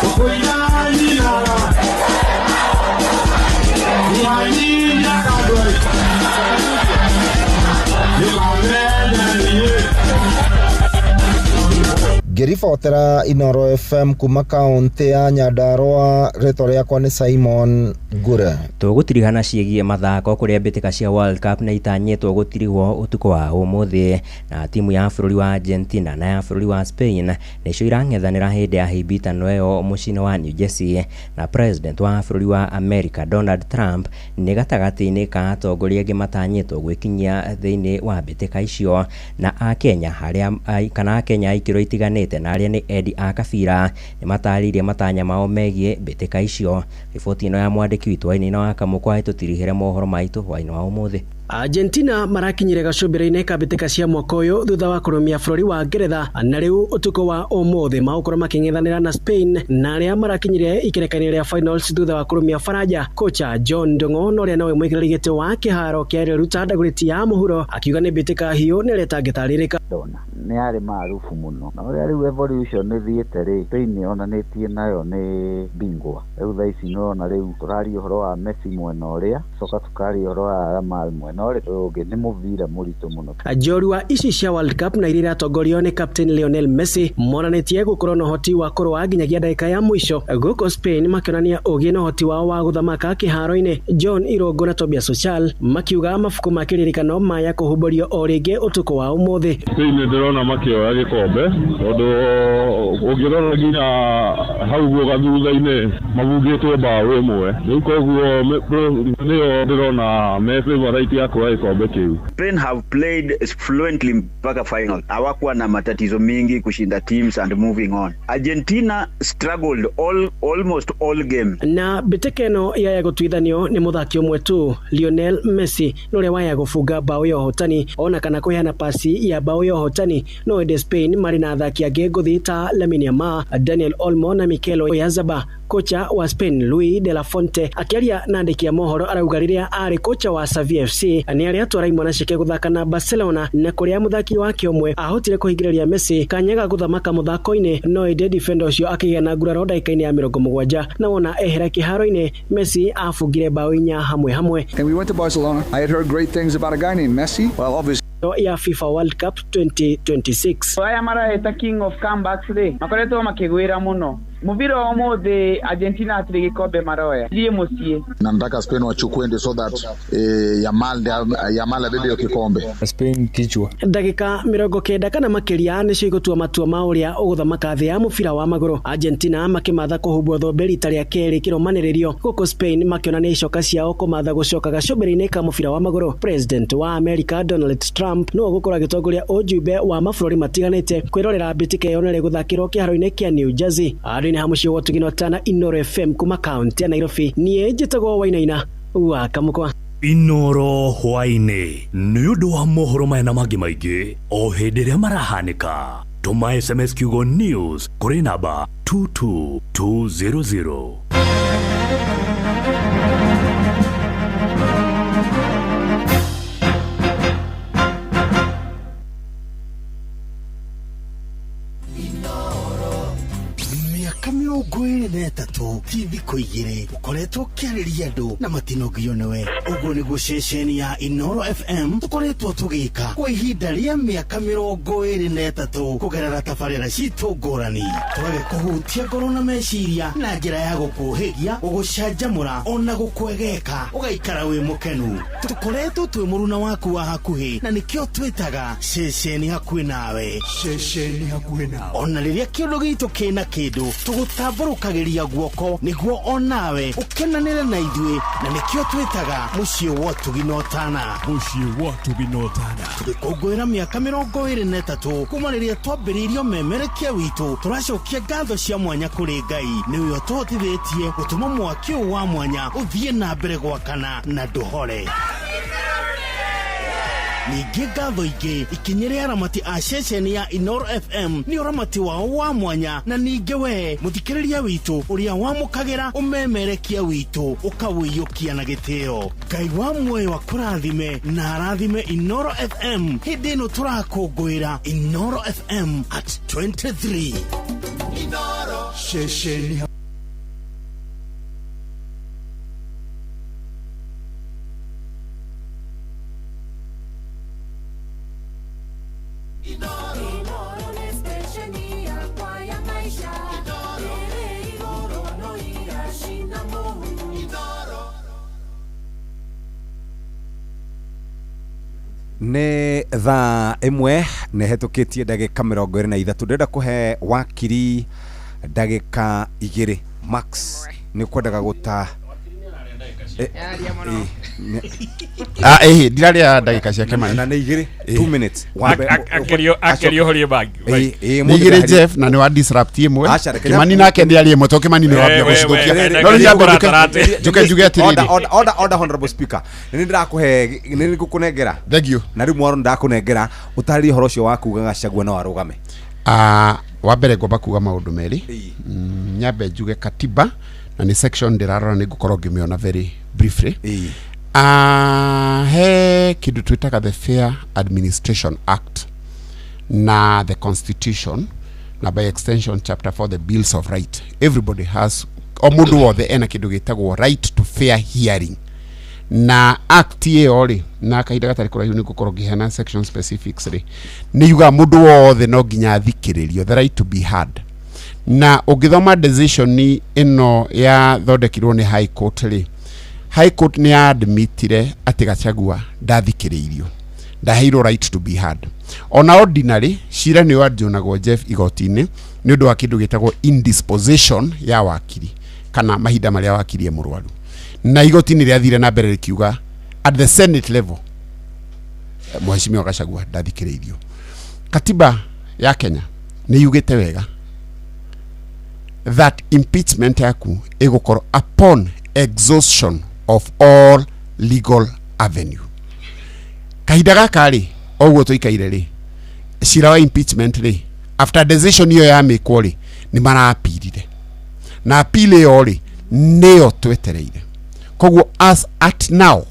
S13: ũkũina nyinaga nyinyaga ndwari nĩũkamenya niĩ.
S21: Ngĩribotera Inoro FM kuma kaũntĩ ya Nyandarua, rĩtwa rĩakwa nĩ Simon Ngure.
S12: Tũgũtirihana ciĩgiĩ mathako kũrĩa mbĩtĩka cia World Cup nĩ itanyĩtwo gũtirihwo ũtukũ wa ũmũthĩ, na timu ya bũrũri wa Argentina na ya bũrũri wa Spain nĩcio irang'ethanĩra hĩndĩ ya hĩmbĩtano ĩyo mũciĩ-inĩ wa New Jersey. Na President wa bũrũri wa America Donald Trump nĩ gatagatĩ-inĩ ka atongoria angĩ matanyĩtwo gwĩkinyia thĩinĩ wa mbĩtĩka icio, na Akenya harĩa kana Akenya a ikĩro itiganĩte na arĩa nĩ endi a kabira nĩ matarĩirie matanya mao megiĩ mbĩtĩka icio. Riboti ĩno ya mwandĩki witũ Wainaina wa Kamũkwa ĩtũtirihĩre mohoro maitũ hwaĩ-inĩ wa ũmũthĩ.
S17: Argentina marakinyire gacumbĩrĩ-inĩ ka mbĩtĩka cia mwaka ũyũ thutha wa kũrũmia bũrũri wa Ngeretha, na rĩu ũtukũ wa ũmũthĩ magũkorwo makĩng'ethanĩra na Spain, na arĩa marakinyire ikerekanio rĩa finals thutha wa kũrũmia Faranja. Kocha John Ndung'u na ũrĩa nowe mũikarĩri gĩtĩ wa kĩharo kĩa Riruta Ndagũrĩti ya mũhuro akiuga nĩ mbĩtĩka hiũ na ĩrĩa ĩtangĩtarĩrĩka.
S4: Nĩ yarĩ maarufu mũno na ũrĩa rĩu evolution ĩthiĩte rĩ, Spain yonanĩtie nayo nĩ bingwa. Rĩu thaa ici nĩũrona rĩu tũraria ũhoro wa Messi mwena ũrĩa, coka tũkaria ũhoro wa Yamal mwena ũrĩa ũngĩ, nĩ mũbira mũritũ mũno.
S17: Njorua ici cia World Cup na iria iratongorio nĩ captain Lionel Messi monanĩtie gũkorwo na ũhoti wa kũrũa nginyagia ndagĩka ya mũico, gũkũ Spain makĩonania ũgĩ na ũhoti wao wa gũthamaka kĩharo-inĩ. John Irũngũ na Tobias Social makiuga mabuku ma kĩririkano maya kũhumbũrio o rĩngĩ ũtukũ wa ũmũthĩ.
S13: Spain ndĩrona makĩoya gĩkombe tondũ ũngĩrora nginya hau guo gathutha-inĩ mabungĩtwo mbaũ ĩmwe, rĩu koguo nĩyo ndĩrona me favorite ya kuoya gĩkombe kĩu.
S8: Spain have played fluently mpaka final. Hawakuwa na matatizo mingi kushinda teams and moving on. Argentina struggled almost all game.
S17: Na mbĩtĩka ĩno yaya gũtuithanio nĩ mũthaki ũmwe tu Lionel Messi, na ũrĩa waya gũbunga mbaũ ya ũhotani ona kana kũheana pasi ya mbaũ ya ũhotani. No ĩndĩ Spain marĩ na athaki angĩ ngũthi ta Lamine Yamal, Daniel Olmo na Mikel Oyarzabal. Kocha wa Spain Luis de la Fuente akiaria na andĩki a mohoro arauga rĩrĩa arĩ kocha wa Sevilla FC nĩ arĩa atwara imwana ciake gũthaka na Barcelona, na kũrĩa mũthaki wake ũmwe ahotire kũhingĩrĩria Messi kanya ga gũthamaka mũthako-inĩ, no ĩndĩ defender ũcio akĩgĩa na nguraro ndagĩka-inĩ ya 70 na wona ehera kĩharo-inĩ Messi abungire mbaũ 4 hamwe hamwe.
S9: And we went to Barcelona. I had heard great things about a guy named Messi. Well, obviously
S17: ya FIFA World Cup 2026.
S11: Aya maraheta king of comebacks rĩ makoretwo makĩgwĩra mũno mũbira wa ũmũthĩ. Argentina hatirĩ gĩkombe maroya thiĩ mũciĩ.
S26: Na nataka Spain wachukue ndio so that Yamal abebe hiyo kikombe.
S9: Spain kichwa.
S17: Ndagĩka 90 kana makĩria nĩcio igũtua matua ma ũrĩa ũgũthamaka thĩ ya mũbira wa magũrũ. Argentina makĩmatha kũhumbwo thũmbĩ rita rĩa kerĩ kĩrũmanĩrĩrio, gũkũ Spain makĩonania icoka ciao kũmatha gũcoka gacũmbĩrĩ-inĩ ka mũbira wa magũrũ. President wa America Donald Trump nĩwe ũgũkorwo agĩtongoria ũjumbe wa mabũrũri matiganĩte kwĩrorera mbĩtĩka ĩyo na ĩrĩa ĩgũthakĩrwo kĩharo-inĩ kĩa New Jersey. Arĩ ha mũciĩ wa Tugino Tana Inoro FM kuma kaunti ya Nairobi. Niĩ njĩtagwo Wainaina wa Kamũkwa.
S5: Inoro hwaĩ-inĩ nĩ ũndũ wa mohoro maya na mangĩ maingĩ o hĩndĩ ĩrĩa marahanĩka. Tũma SMS kiugo news kũrĩ namba 22200.
S3: Mĩaka 24 ĩrĩ na ĩtatũ ti thikũ igĩrĩ ũkoretwo ũkĩarĩria andũ na matinogio nĩwe. Ũguo nĩguo ceceni ya Inoro FM tũkoretwo tũgĩka kwa ihinda rĩa mĩaka 23 kũgerera tabarĩra citũ ngũrani, tũgagĩkũhutia ngoro na meciria na njĩra ya gũkũhĩgia, gũgũcanjamũra ona gũkwegeka ũgaikara wĩ mũkenu. Tũkoretwo twĩ mũruna waku wa hakuhĩ na nĩkĩo twĩtaga ceceni hakuhĩ nawe.
S25: Ceceni hakuhĩ nawe.
S3: Ona rĩrĩa kĩũndũ gitũ kĩna kĩndũ, tũgũtambũrũkagĩria guoko nĩguo onawe ũkenanĩre na ithuĩ, na nĩkĩo twĩtaga mũciĩ wa ũtugi na ũtana.
S25: Mũciĩ wa ũtugi na ũtana.
S3: Tũgĩkũngũĩra mĩaka 23 kuma rĩrĩa twambĩrĩirie ũmemerekia witũ, tũracokia ngatho cia mwanya kũrĩ Ngai nĩwe ũtũhotithĩtie gũtũma mwaki ũyũ wa mwanya ũthiĩ na mbere gwakana na ndũhore. Ningĩ ngatho ingĩ ikinyĩre aramati a ceceni ya Inoro FM nĩ ũramati wao wa mwanya, na ningĩ we mũthikĩrĩria witũ ũrĩa wamũkagĩra ũmemerekia witũ ũkawũiyũkia na gĩtĩo. Ngai wa muoyo akũrathime na arathime Inoro FM hĩndĩ ĩno tũrakũngũĩra Inoro FM at 23.
S25: Inoro. Ceceni.
S6: Nĩ thaa 1 nĩ hetũkĩtie ndagĩka 23. Ndĩrenda kũhe wakiri ndagĩka 2 max. Nĩ kwendaga gũta
S14: Ĩhĩ, ndirarĩa ndagĩka ciake mani.
S6: Na nĩ 2, 2 minutes.
S15: Akerio horie bag.
S14: Nĩ 2 Jeff, na nĩ wa disrupt ĩmwe.
S6: Aca, reke
S14: Kimani nake nĩ arie ĩmwe, to Kimani nĩ wambia gũcithũkia. No rĩu nyambe njuke njuge atĩrĩrĩ.
S6: Order, order, order, order, honorable speaker. Nĩ ndĩrakũhe, nĩ ngũkũnengera.
S14: Thank you.
S6: Na rĩu mwaro ndakũnengera ũtarĩrie ũhoro ũcio wa kuga Gachagua no arũgame.
S14: Wa mbere ngwamba kuga maũndũ merĩ. Nyambe njuge katiba na nĩ section ndĩrarora nĩ ngũkorwo ngĩmĩona very briefly. He kĩndũ twĩtaga the Fair Administration Act na the Constitution na by extension chapter 4 the Bills of Right. Everybody has, o mũndũ wothe ena kĩndũ gĩtagwo right to fair hearing. Na act ĩyo rĩ, na kahinda gatarĩ kũraihu nĩ ngũkorwo ngĩheana section specifics rĩ, nĩ yugaga mũndũ wothe no nginya athikĩrĩrio, the right to be heard. Na ũngĩthoma decision ĩno yathondekirwo nĩ High Court rĩ, High Court nĩ admitire atĩ Gachagua ndathikĩrĩirio, ndaheirwo right to be heard. Ona ordinary cira nĩ wanjũnagwo Jeff igoti-inĩ nĩ ũndũ wa kĩndũ gĩtagwo indisposition ya wakiri kana mahinda marĩa wakiri e mũrwaru. Na igoti nĩ rĩathire na mbere rĩkiuga at the Senate level Mheshimiwa Gachagua ndathikĩrĩirio. Katiba ya Kenya nĩ yugĩte wega that impeachment yaku ĩgũkorwo upon exhaustion of all legal avenue. Kahinda gaka rĩ, o ũguo tũikaire rĩ, cira wa impeachment rĩ, after decision ĩyo yamĩkwo rĩ, nĩ marapirire. Na appeal ĩyo rĩ, nĩyo twetereire. Koguo as at now,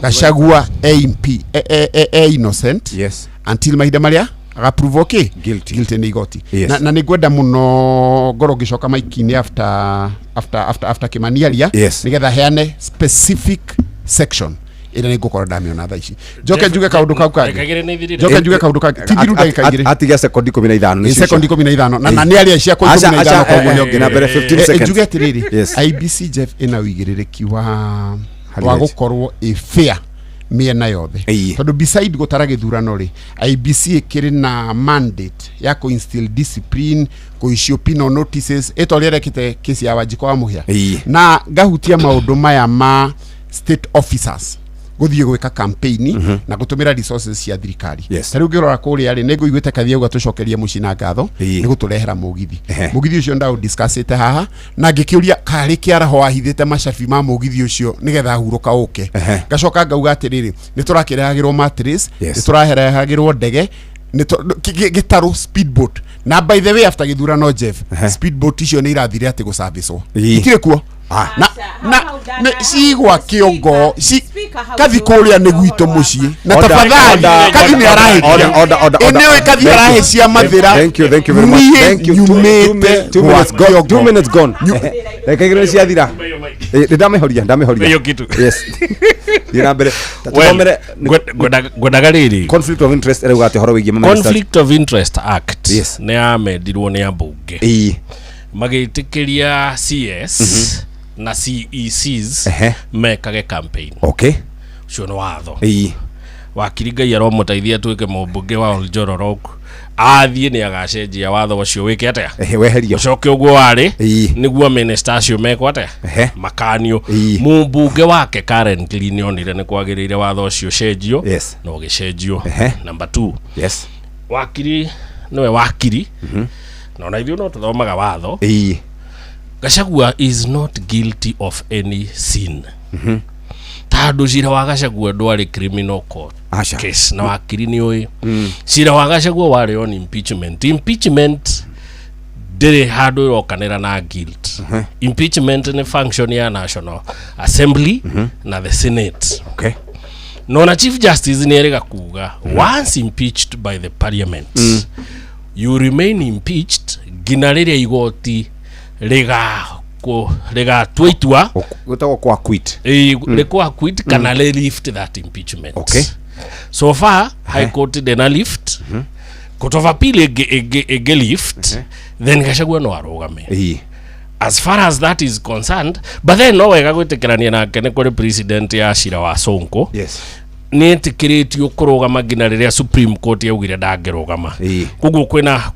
S14: Gachagua e innocent.
S6: Yes.
S14: Until mahinda marĩa agaprove okay
S6: guilty,
S14: guilty nĩ igoti.
S6: Yes.
S14: Na nĩ ngwenda mũno ngorwo ngĩcoka maiki-inĩ after Kimani aria.
S6: Yes.
S14: Nĩgetha heane specific section ĩrĩa nĩ ngũkorwo ndamĩona thaa ici. Njoke njuge kaũndũ kau kangĩ.
S15: Ndagĩka igĩrĩ nĩ ithirire.
S14: Njoke njuge kaũndũ kangĩ. Ti thiru ndagĩka igĩrĩ.
S6: Atigia sekondi 15.
S14: Nĩ sekondi 15. Na nĩ aria ciakwa 15, koguo nĩ
S6: na mbere 15 seconds.
S14: Njuge atĩrĩrĩ.
S6: Yes.
S14: IBC Jeff ĩna ũigĩrĩrĩki wa
S6: Harĩ
S14: wa
S6: edge.
S14: gũkorwo ĩ fair mĩena yothe. Tondũ beside gũtara gĩthurano rĩ, IBC ĩkĩrĩ na mandate ya kũ instill discipline, kũ issue penal notices, ĩta ũrĩa ĩrekĩte kesi ya Wanjikũ wa Mũhĩa. Na ngahutia maũndũ maya ma state officers gũthiĩ gwĩka campaign na gũtũmĩra resources cia thirikari. Ta rĩu ngĩrora kũrĩa rĩ, nĩ ngũiguĩte Kathia auga tũcokerie mũciĩ na ngatho nĩ gũtũrehera mũgithi. Mũgithi ũcio ndaũ discussĩte haha na ngĩkĩũria karĩ kĩaraho wahithĩte macabi ma mũgithi ũcio nĩgetha hurũka ũke. Ngacoka ngauga atĩrĩrĩ, nĩ tũrakĩrehagĩrwo mattress, nĩ tũrahehagĩrwo ndege, gĩtarũ speedboat. Na by the way after gĩthurano Jeff, speedboat icio nĩ irathire atĩ gũcabicwo. Itirĩ kuo. Na na nĩ cigwa kĩongo kathi kũrĩa nĩ gwitũ mũciĩ na
S6: Order,
S14: tafadhali
S6: order,
S14: kathi nĩ
S6: order,
S14: arahĩtia
S6: order, order, order,
S14: Ĩ nĩũĩ
S6: order.
S14: kathi
S6: Thank you.
S14: arahĩcia mathĩra
S6: Thank you, thank you very much.
S14: Niĩ
S6: Thank you. Two- two
S14: nyumĩte
S6: minutes- two
S14: gwa
S6: minutes gone.
S14: kĩongo.
S6: Two minutes gone. Ndagĩka igĩrĩ nĩ ciathira. Nĩ ndamĩhoria, ndamĩhoria.
S15: Hiyo kitu.
S6: Yes. Thiĩ na mbere. Ta
S15: Well,
S6: tũthomere-
S15: ngwendaga rĩrĩ
S6: Conflict of interest ĩrauga atĩa ũhoro wĩgiĩ ma ministers?
S15: Conflict of Interest Act
S6: Yes.
S15: nĩ yamendirwo nĩ ambunge
S6: Ĩĩ.
S15: magĩtĩkĩria CS na CECs
S6: Ehe.
S15: mekage campaign.
S6: Okay.
S15: Ũcio nĩ watho.
S6: Ĩĩ.
S15: Wakiri Ngai aromũteithia atuĩke mũmbunge wa Oljororok athiĩ nĩ agacenjia watho ũcio wĩke atĩa?
S6: Ehe, weherio.
S15: Ũcoke ũguo warĩ
S6: Ĩĩ.
S15: nĩguo minista acio mekwo atĩa?
S6: Ehe.
S15: Makanio.
S6: Ĩĩ.
S15: Mũmbunge wake currently nĩ onire nĩ kwagĩrĩire watho ũcio ũcenjio
S6: Yes.
S15: na ũgĩcenjio.
S6: Ehe.
S15: Number 2.
S6: Yes.
S15: Wakiri nĩwe wakiri na ona ithuĩ no tũthomaga watho.
S6: Ĩĩ.
S15: Gachagua is not guilty of any sin. Tondũ cira wa Gachagua ndwarĩ criminal court
S6: Aca.
S15: case na wakiri nĩ ũĩ cira wa Gachagua warĩ on impeachment. Impeachment ndĩrĩ handũ ĩrokanĩra na guilt. Impeachment nĩ function ya National Assembly na the Senate.
S6: Okay.
S15: No na Chief Justice nĩ erĩga kuga once impeached by the parliament you remain impeached nginya rĩrĩa igoti rĩgatua itua
S6: Gwĩtagwo kwa quit.
S15: Ĩĩ, rĩkũ acquit kana rĩ lift that impeachment.
S6: Okay.
S15: So far High Court ndĩna lift. Court of Appeal ĩngĩ lift then Gachagua no arũgame.
S6: Ĩĩ.
S15: As far as that is concerned, but then no wega gwĩtĩkĩrania nake nĩ kũrĩ president ya cira wa Sonko.
S6: Yes.
S15: Nĩ etĩkĩrĩtio kũrũgama nginya rĩrĩa Supreme Court yaugire ndangĩrũgama.
S6: Ĩĩ.
S15: Koguo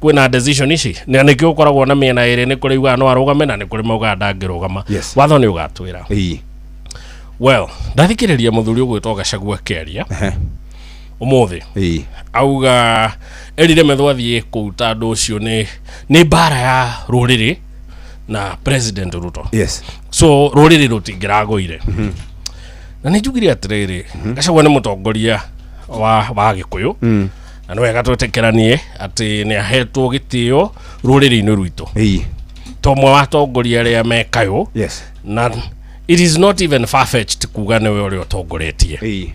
S15: kwĩna decision ici na nĩkĩo gũkoragwo na mĩena ĩrĩ, nĩ kũrĩ ugaga no arũgame na nĩ kũrĩ maugaga ndangĩrũgama.
S6: Yes.
S15: Watho nĩ ũgatwĩra.
S6: Ĩĩ.
S15: Well, ndathikĩrĩria mũthuri ũgwĩtwo Gachagua akĩaria
S6: Ehe.
S15: ũmũthĩ.
S6: Ĩĩ.
S15: Auga erire metho athiĩ kũu tondũ ũcio nĩ mbara ya rũrĩrĩ na President Ruto.
S6: Yes.
S15: So rũrĩrĩ rũtingĩragũire. Na nĩ njugire atĩrĩrĩ, Gachagua nĩ mũtongoria wa Gĩkũyũ. Na nĩ wega twĩtĩkĩranie atĩ nĩ ahetwo gĩtĩo rũrĩrĩ-inĩ rwitũ.
S6: Ĩĩ.
S15: Ta ũmwe wa atongoria arĩa me kayũ.
S6: Yes.
S15: Na it is not even far-fetched kuga nĩwe ũrĩa ũtongoretie.
S6: Ĩĩ.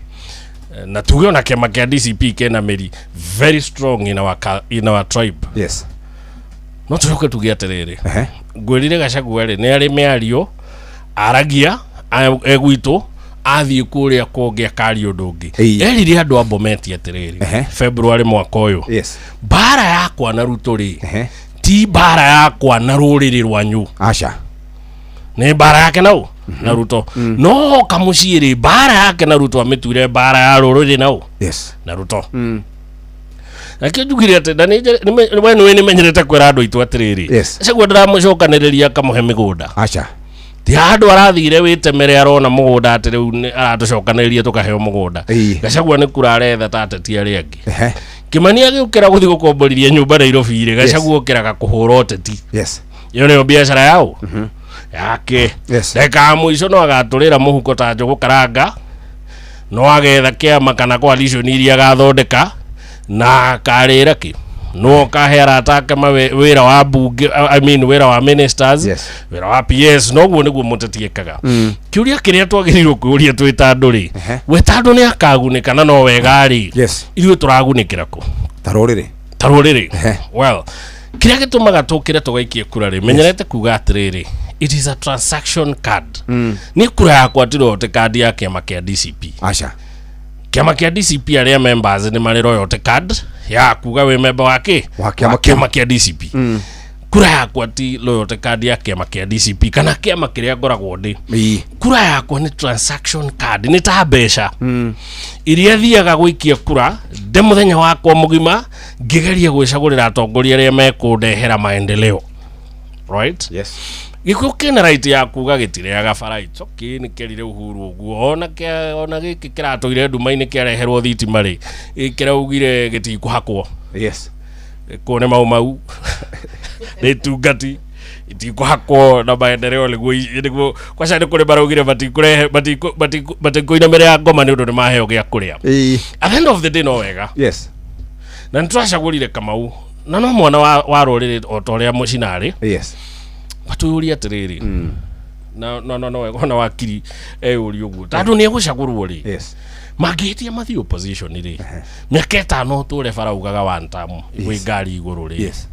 S15: Na tuge ona kĩama kĩa DCP kĩna mĩri very strong in our tribe.
S6: Yes.
S15: No tũcoke tuge atĩrĩrĩ,
S6: Ehe.
S15: ngwĩrire Gachagua rĩ nĩ arĩ mĩario aragia egwitũ athiĩ kũrĩa kũngĩ akaria ũndũ ũngĩ.
S6: Ĩĩ.
S15: Erire andũ a Bomet atĩrĩrĩ
S6: Ehe.
S15: February mwaka ũyũ
S6: Yes.
S15: mbara yakwa na Ruto rĩ
S6: Ehe.
S15: ti mbara yakwa na rũrĩrĩ rwanyu.
S6: Aca.
S15: Nĩ mbara yake nau na Ruto. No oka mũciĩ rĩ mbara yake na Ruto amĩtuire mbara ya rũrĩrĩ nau
S6: Yes.
S15: na Ruto. Nakĩo njugire atĩ na we nĩũĩ nĩmenyerete kwĩra andũ aitũ atĩrĩrĩ
S6: Yes.
S15: Gachagua ndĩramũcokanĩrĩria akamũhe mĩgũnda.
S6: Aca.
S15: Ti handũ arathire wĩtemere arona mũgũnda atĩ rĩu aratũcokanĩrĩria tũkaheo mũgũnda.
S6: Ĩĩ.
S15: Gachagua nĩ kura aretha ta ateti arĩa angĩ.
S6: Ehe.
S15: Kĩmani agĩũkĩra gũthiĩ gũkomborithia nyũmba Nairobi rĩ Gachagua ũkĩraga kũhũra ũteti.
S6: Yes.
S15: Ĩyo nĩyo biacara yao yake.
S6: Yes.
S15: Ndagĩka ya mũico no agatũrĩra mũhuko ta njũgũ karanga, no agetha kĩama kana coalition iria agathondeka na akarĩra kĩ no kahe arata ake wĩra wa bunge, I mean wĩra wa ministers.
S6: Yes.
S15: Wĩra wa PS noguo nĩguo mũteti ekaga. Kĩũria kĩrĩa twagĩrĩirwo kwĩũria twĩ ta andũ rĩ,
S6: Ehe.
S15: we ta andũ nĩ akagunĩka na no wega rĩ,
S6: Yes.
S15: ithuĩ tũragunĩkĩra kũ
S6: Ta rũrĩrĩ.
S15: Ta rũrĩrĩ.
S6: Ehe.
S15: Well, kĩrĩa gĩtũmaga tũkĩre tũgaikie kura rĩ, menyerete kuga atĩrĩrĩ, it is a transaction card. Nĩ kura yakwa ti loyalty card ya kĩama kĩa DCP.
S6: Aca.
S15: Kĩama kĩa DCP arĩa members nĩ marĩ loyalty card ya kuga wĩ member wa kĩ?
S6: Wa kĩama
S15: Wa
S6: kĩu.
S15: kĩama kĩa DCP. Kura yakwa ti loyalty card ya kĩama kĩa DCP kana kĩama kĩrĩa ngoragwo ndĩ.
S6: Ĩĩ.
S15: Kura yakwa nĩ transaction card, nĩ ta mbeca iria thiaga gũikia kura ndĩ mũthenya wakwa mũgima ngĩgeria gwĩcagũrĩra atongoria arĩa mekũndehera maendeleo. Right?
S6: Yes.
S15: Gĩkũyũ kĩna right ya kuga gĩtirĩaga bara. It's okay, nĩ kĩerire Uhuru ũguo. Ona ona gĩkĩ kĩratũire nduma-inĩ kĩareherwo thitima rĩ, kĩraugire gĩtikũhakwo.
S6: Yes.
S15: Kũu nĩ mau mau. Nĩ tungati itikũhakwo na maendeleo nĩguo kwaca nĩ kũrĩ maraugire matikũrehe matikũinamĩrĩra ya ngoma nĩ ũndũ nĩ maheo gĩa kũrĩa.
S6: Ĩĩ.
S15: At the end of the day no wega.
S6: Yes.
S15: Na nĩ twacagũrire Kamau na no mwana wa rũrĩrĩ o ta ũrĩa mũcinarĩ.
S6: Yes.
S15: Watũyũria atĩrĩrĩ, na no no no wega ona wakiri eyũria ũguo tondũ nĩ egũcagũrwo rĩ.
S6: Yes.
S15: Mangĩhĩtia mathiĩ opposition rĩ, mĩaka 5 tũre bara ugaga one term gwĩ ngari igũrũ rĩ.
S6: Yes.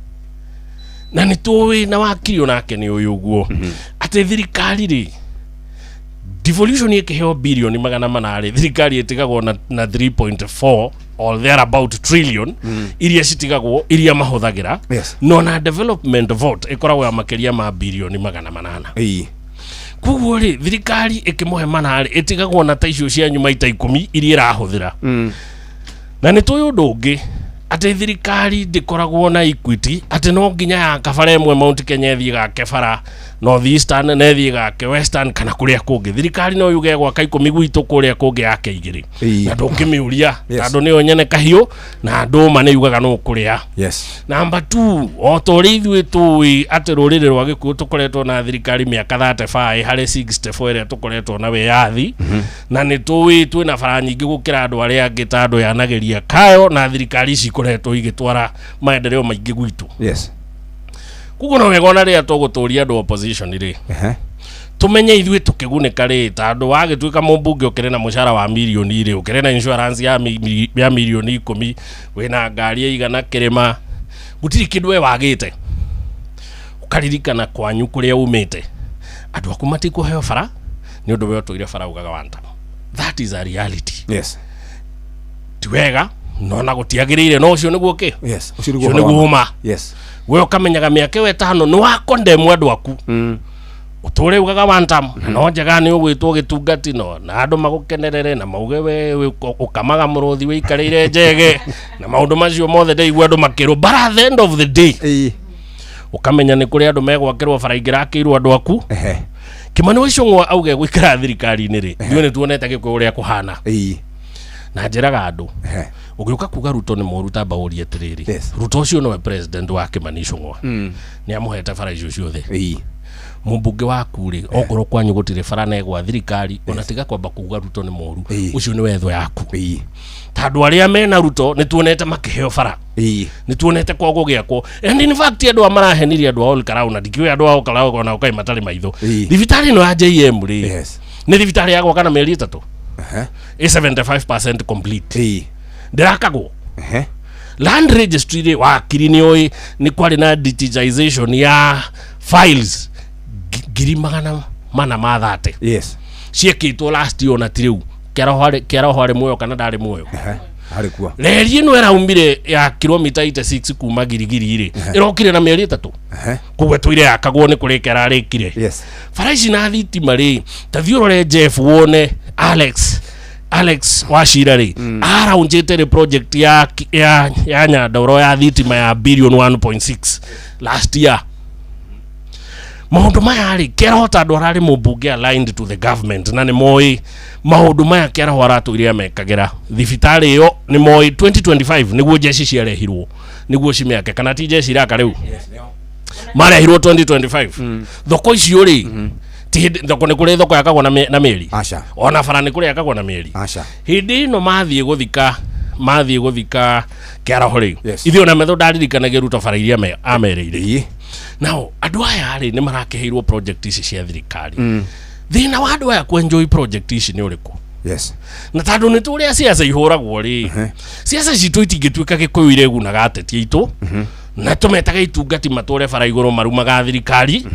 S15: Na nĩ tũĩ na wakiri onake nĩ ũyũ ũguo atĩ thirikari rĩ, devolution ĩkĩheo birioni 400 rĩ, thirikari ĩtigagwo na 3.4 or thereabout trillion iria citigagwo iria mahũthagĩra.
S6: Yes.
S15: No na development vote ĩkoragwo ya makĩria ma birioni 800.
S6: Ĩĩ.
S15: Koguo rĩ, thirikari ĩkĩmũhe mana rĩ, ĩtigagwo na ta icio cia maita 10 iria ĩrahũthĩra. Na nĩ tũĩ ũndũ ũngĩ atĩ thirikari ndĩkoragwo na equity, atĩ no nginya ya kabara ĩmwe Mount Kenya ĩthiĩ gake bara North Eastern na ĩthiĩ gake Western kana kũrĩa kũngĩ. Thirikari no yuge gwaka 10 gwitũ, kũrĩa kũngĩ yake 2.
S6: Ĩĩ.
S15: Na ndũngĩmĩũria
S6: Yes.
S15: tondũ nĩyo nyene kahiũ na ndũma nĩ yugaga nũ kũrĩa.
S6: Yes.
S15: Namba 2, o ta ũrĩa ithuĩ tũĩ atĩ rũrĩrĩ rwa Gĩkũyũ tũkoretwo na thirikari mĩaka 35 harĩ 64 ĩrĩa tũkoretwo na wĩyathi, na nĩ tũĩ twĩna bara nyingĩ gũkĩra andũ arĩa angĩ ta andũ yanageria kayo, na thirikari ici ikoretwo igĩtwara maendeleo maingĩ gwitũ.
S6: Yes.
S15: Koguo no wega ona rĩrĩa tũgũtũria andũ opposition rĩ, tumenye ithuĩ tũkĩgunĩka rĩ, tondũ wagĩtuĩka mũmbunge ũkĩrĩ na mũcara wa mirioni rĩ, ũkĩrĩ na insurance ya mirioni 10, wĩna ngari ĩigana kĩrĩma, gũtirĩ kĩndũ we wagĩte. Ũkaririkana kwanyu kũrĩa umĩte, andũ aku matikũheo bara nĩ ũndũ we ũtũire bara ugaga one term. That is a reality.
S6: Yes.
S15: Ti wega no na gũtiagĩrĩire, no ũcio nĩguo kĩ?
S6: Yes. Ũcio nĩguo
S15: ũcio nĩguo ũma.
S6: Yes.
S15: We ũkamenyaga mĩaka ĩyo 5 nĩ wakondemwo andũ aku ũtũre ugaga one term, na no njega nĩ ũgwĩtwo gĩtungati no na andũ magũkenerere na mauge we ũkamaga mũrũthi wĩikarĩire njege na maũndũ macio mothe ndĩigua andũ makĩrwo, but at the end of the day ũkamenya nĩ kũrĩ andũ megwakĩrwo bara ingĩrakĩirwo andũ aku. Kimani wa Ichung'wa auge gũikara thirikari-inĩ rĩ, ithuĩ nĩ tuonete Gĩkũyũ ũrĩa kũhana. Na njĩraga andũ ũgĩũka kuga Ruto nĩ mũũru, tamba ũrie atĩrĩrĩ, Ruto ũcio nĩwe president wa Kimani Ichung'wa, nĩ amũhete bara icio ciothe. Mũmbunge waku rĩ, okorwo kwanyu gũtirĩ bara na ĩgwa thirikari, ona tiga kwamba kuga Ruto nĩ mũũru, ũcio nĩ wetho yaku, tondũ arĩa mena Ruto nĩ tuonete makĩheo bara, nĩ tuonete kwa gũgĩakwo. And in fact andũ a marahenirie andũ a Olkarau, na ndikĩũĩ andũ a Olkarau ona ũkai matarĩ maitho. Thibitarĩ ĩno ya JM rĩ, nĩ thibitarĩ ya gwaka na mĩeri 3, ĩ 75% complete, ndĩrakagwo. Land registry rĩ, wakiri nĩ ũĩ nĩ kwarĩ na digitization ya files 430,000.
S6: Yes.
S15: Ciekĩtwo last year, ona ti rĩu. Kĩaroho arĩ muoyo kana ndarĩ muoyo?
S6: Harĩ kuo.
S15: Reri ĩno ĩraumire ya kilomita 86 kuma Girigiri rĩ, ĩrokire na mĩeri 3, koguo ĩtũire yakagwo nĩ kũrĩka ĩrarĩkire.
S6: Yes.
S15: Bara ici na thitima rĩ, ta thiĩ ũrore Jeff wone Alex Wachira rĩ, araunjĩte rĩ project ya Nyandarua ya thitima ya billion 1.6 last year. Maũndũ maya rĩ, Kĩaraho tondũ ararĩ mũmbunge aligned to the government na nĩ moĩ maũndũ maya Kĩaraho aratũire amekagĩra. Thibitarĩ ĩyo nĩ moĩ 2025 nĩguo jeshi ciarehirwo nĩguo cimĩake, kana ti jeshi iraka rĩu marehirwo 2025. Thoko icio rĩ, ti hĩndĩ thoko nĩ kũrĩ thoko yakagwo na mĩeri, ona bara nĩ kũrĩ yakagwo na mĩeri. Hĩndĩ ĩno mathiĩ gũthika Kĩaraho rĩ, ithuĩ ona metho ndaririkanagia Ruto bara iria amereire. Nao andũ aya rĩ, nĩ marakĩheirwo project ici cia thirikari. Thĩna wa andũ aya kwenjoy project ici nĩ ũrĩkũ?
S6: Yes.
S15: Na tondũ nĩ tũrĩa ciaca ihũragwo rĩ, ciaca citũ itingĩtuĩka Gĩkũyũ iregunaga ateti aitũ na tũmetaga itungati matũre bara igũrũ marumaga thirikari.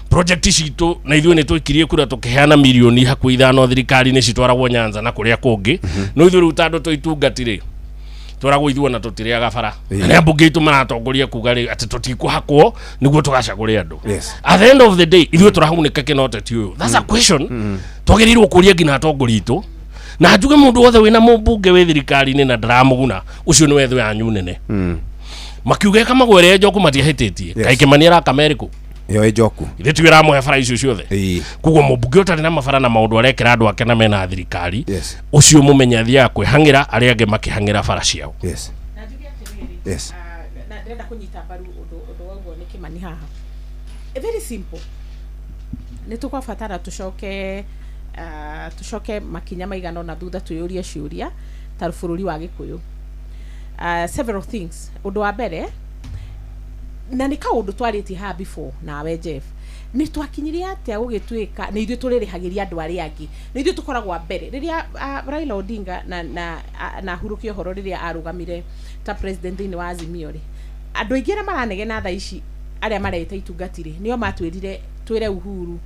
S15: Project citũ na ithuĩ nĩ twaikirie kura tũkĩheana mirioni hakuhĩ 5 thirikari nĩ citwaragwo Nyanza na kũrĩa kũngĩ, no ithuĩ rĩu tondũ twĩ itungati rĩ, twaragwo ithuĩ ona tũtirĩaga bara. Arĩa mbunge aitũ maratongoria kuga rĩ atĩ tũtikũhakwo nĩguo tũgacagũre andũ.
S6: Yes.
S15: At the end of the day ithuĩ tũragunĩka kĩna ũteti ũyũ? That's a question twagĩrĩirwo kũria nginya atongoria aitũ. Na njuge mũndũ wothe wĩna mũmbunge wĩ thirikari-inĩ na ndaramũguna, ũcio nĩ wetho yanyu nene. Makiuga eka magwere njoku matiahĩtĩtie. Kaĩ Kĩmani araka merĩkũ?
S6: Ĩyo ĩ njoku.
S15: Ithuĩ tiwe ĩramũhe bara icio ciothe. Koguo mũmbunge ũtarĩ na mabara na maũndũ arekĩra andũ ake na mena thirikari, ũcio mũmenye athiaga kwĩhang'ĩra arĩa angĩ makĩhang'ĩra bara ciao.
S6: Yes. Yes.
S7: Na ndĩrenda kũnyita mbaru ũndũ waugwo nĩ Kĩmani haha. Very simple, nĩ tũkwabatara tũcoke makinya maigana ũna thutha, twĩyũrie ciũria ta bũrũri wa Gĩkũyũ, several things. Ũndũ wa mbere, na nĩ kaũndũ twarĩtie haha before nawe Jeff, Nĩ twakinyirie atĩa gũgĩtuĩka nĩ ithuĩ tũrĩrĩhagĩria andũ arĩa angĩ, nĩ ithuĩ tũkoragwo mbere rĩrĩa Raila Odinga na hurũkia ũhoro rĩrĩa arũgamire ta president thĩinĩ wa Azimio rĩ, andũ aingĩ arĩa maranegena thaa ici arĩa mareta itungati rĩ, nĩo matwĩrire twĩre Uhuru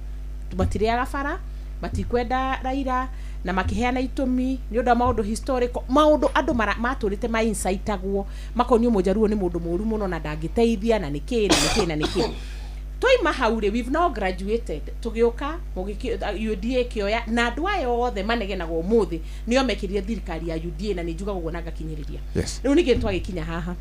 S7: matirĩaga bara, matikwenda Raila, na makĩheana itũmi nĩ ũndũ wa maũndũ historical, maũndũ andũ matũrĩte ma insightagwo makonio Mũjaruo nĩ mũndũ mũru mũno na ndangĩteithia na nĩkĩ na nĩkĩ na nĩkĩ. Twaima hau rĩ, we've now graduated, tũgĩũka UDA kĩoya na andũ aya othe manegenaga ũmũthĩ nĩo mekĩrire thirikari ya UDA, na nĩ njugaga ũguo na ngakinyĩrĩria. Rĩu ningĩ twagĩkinya haha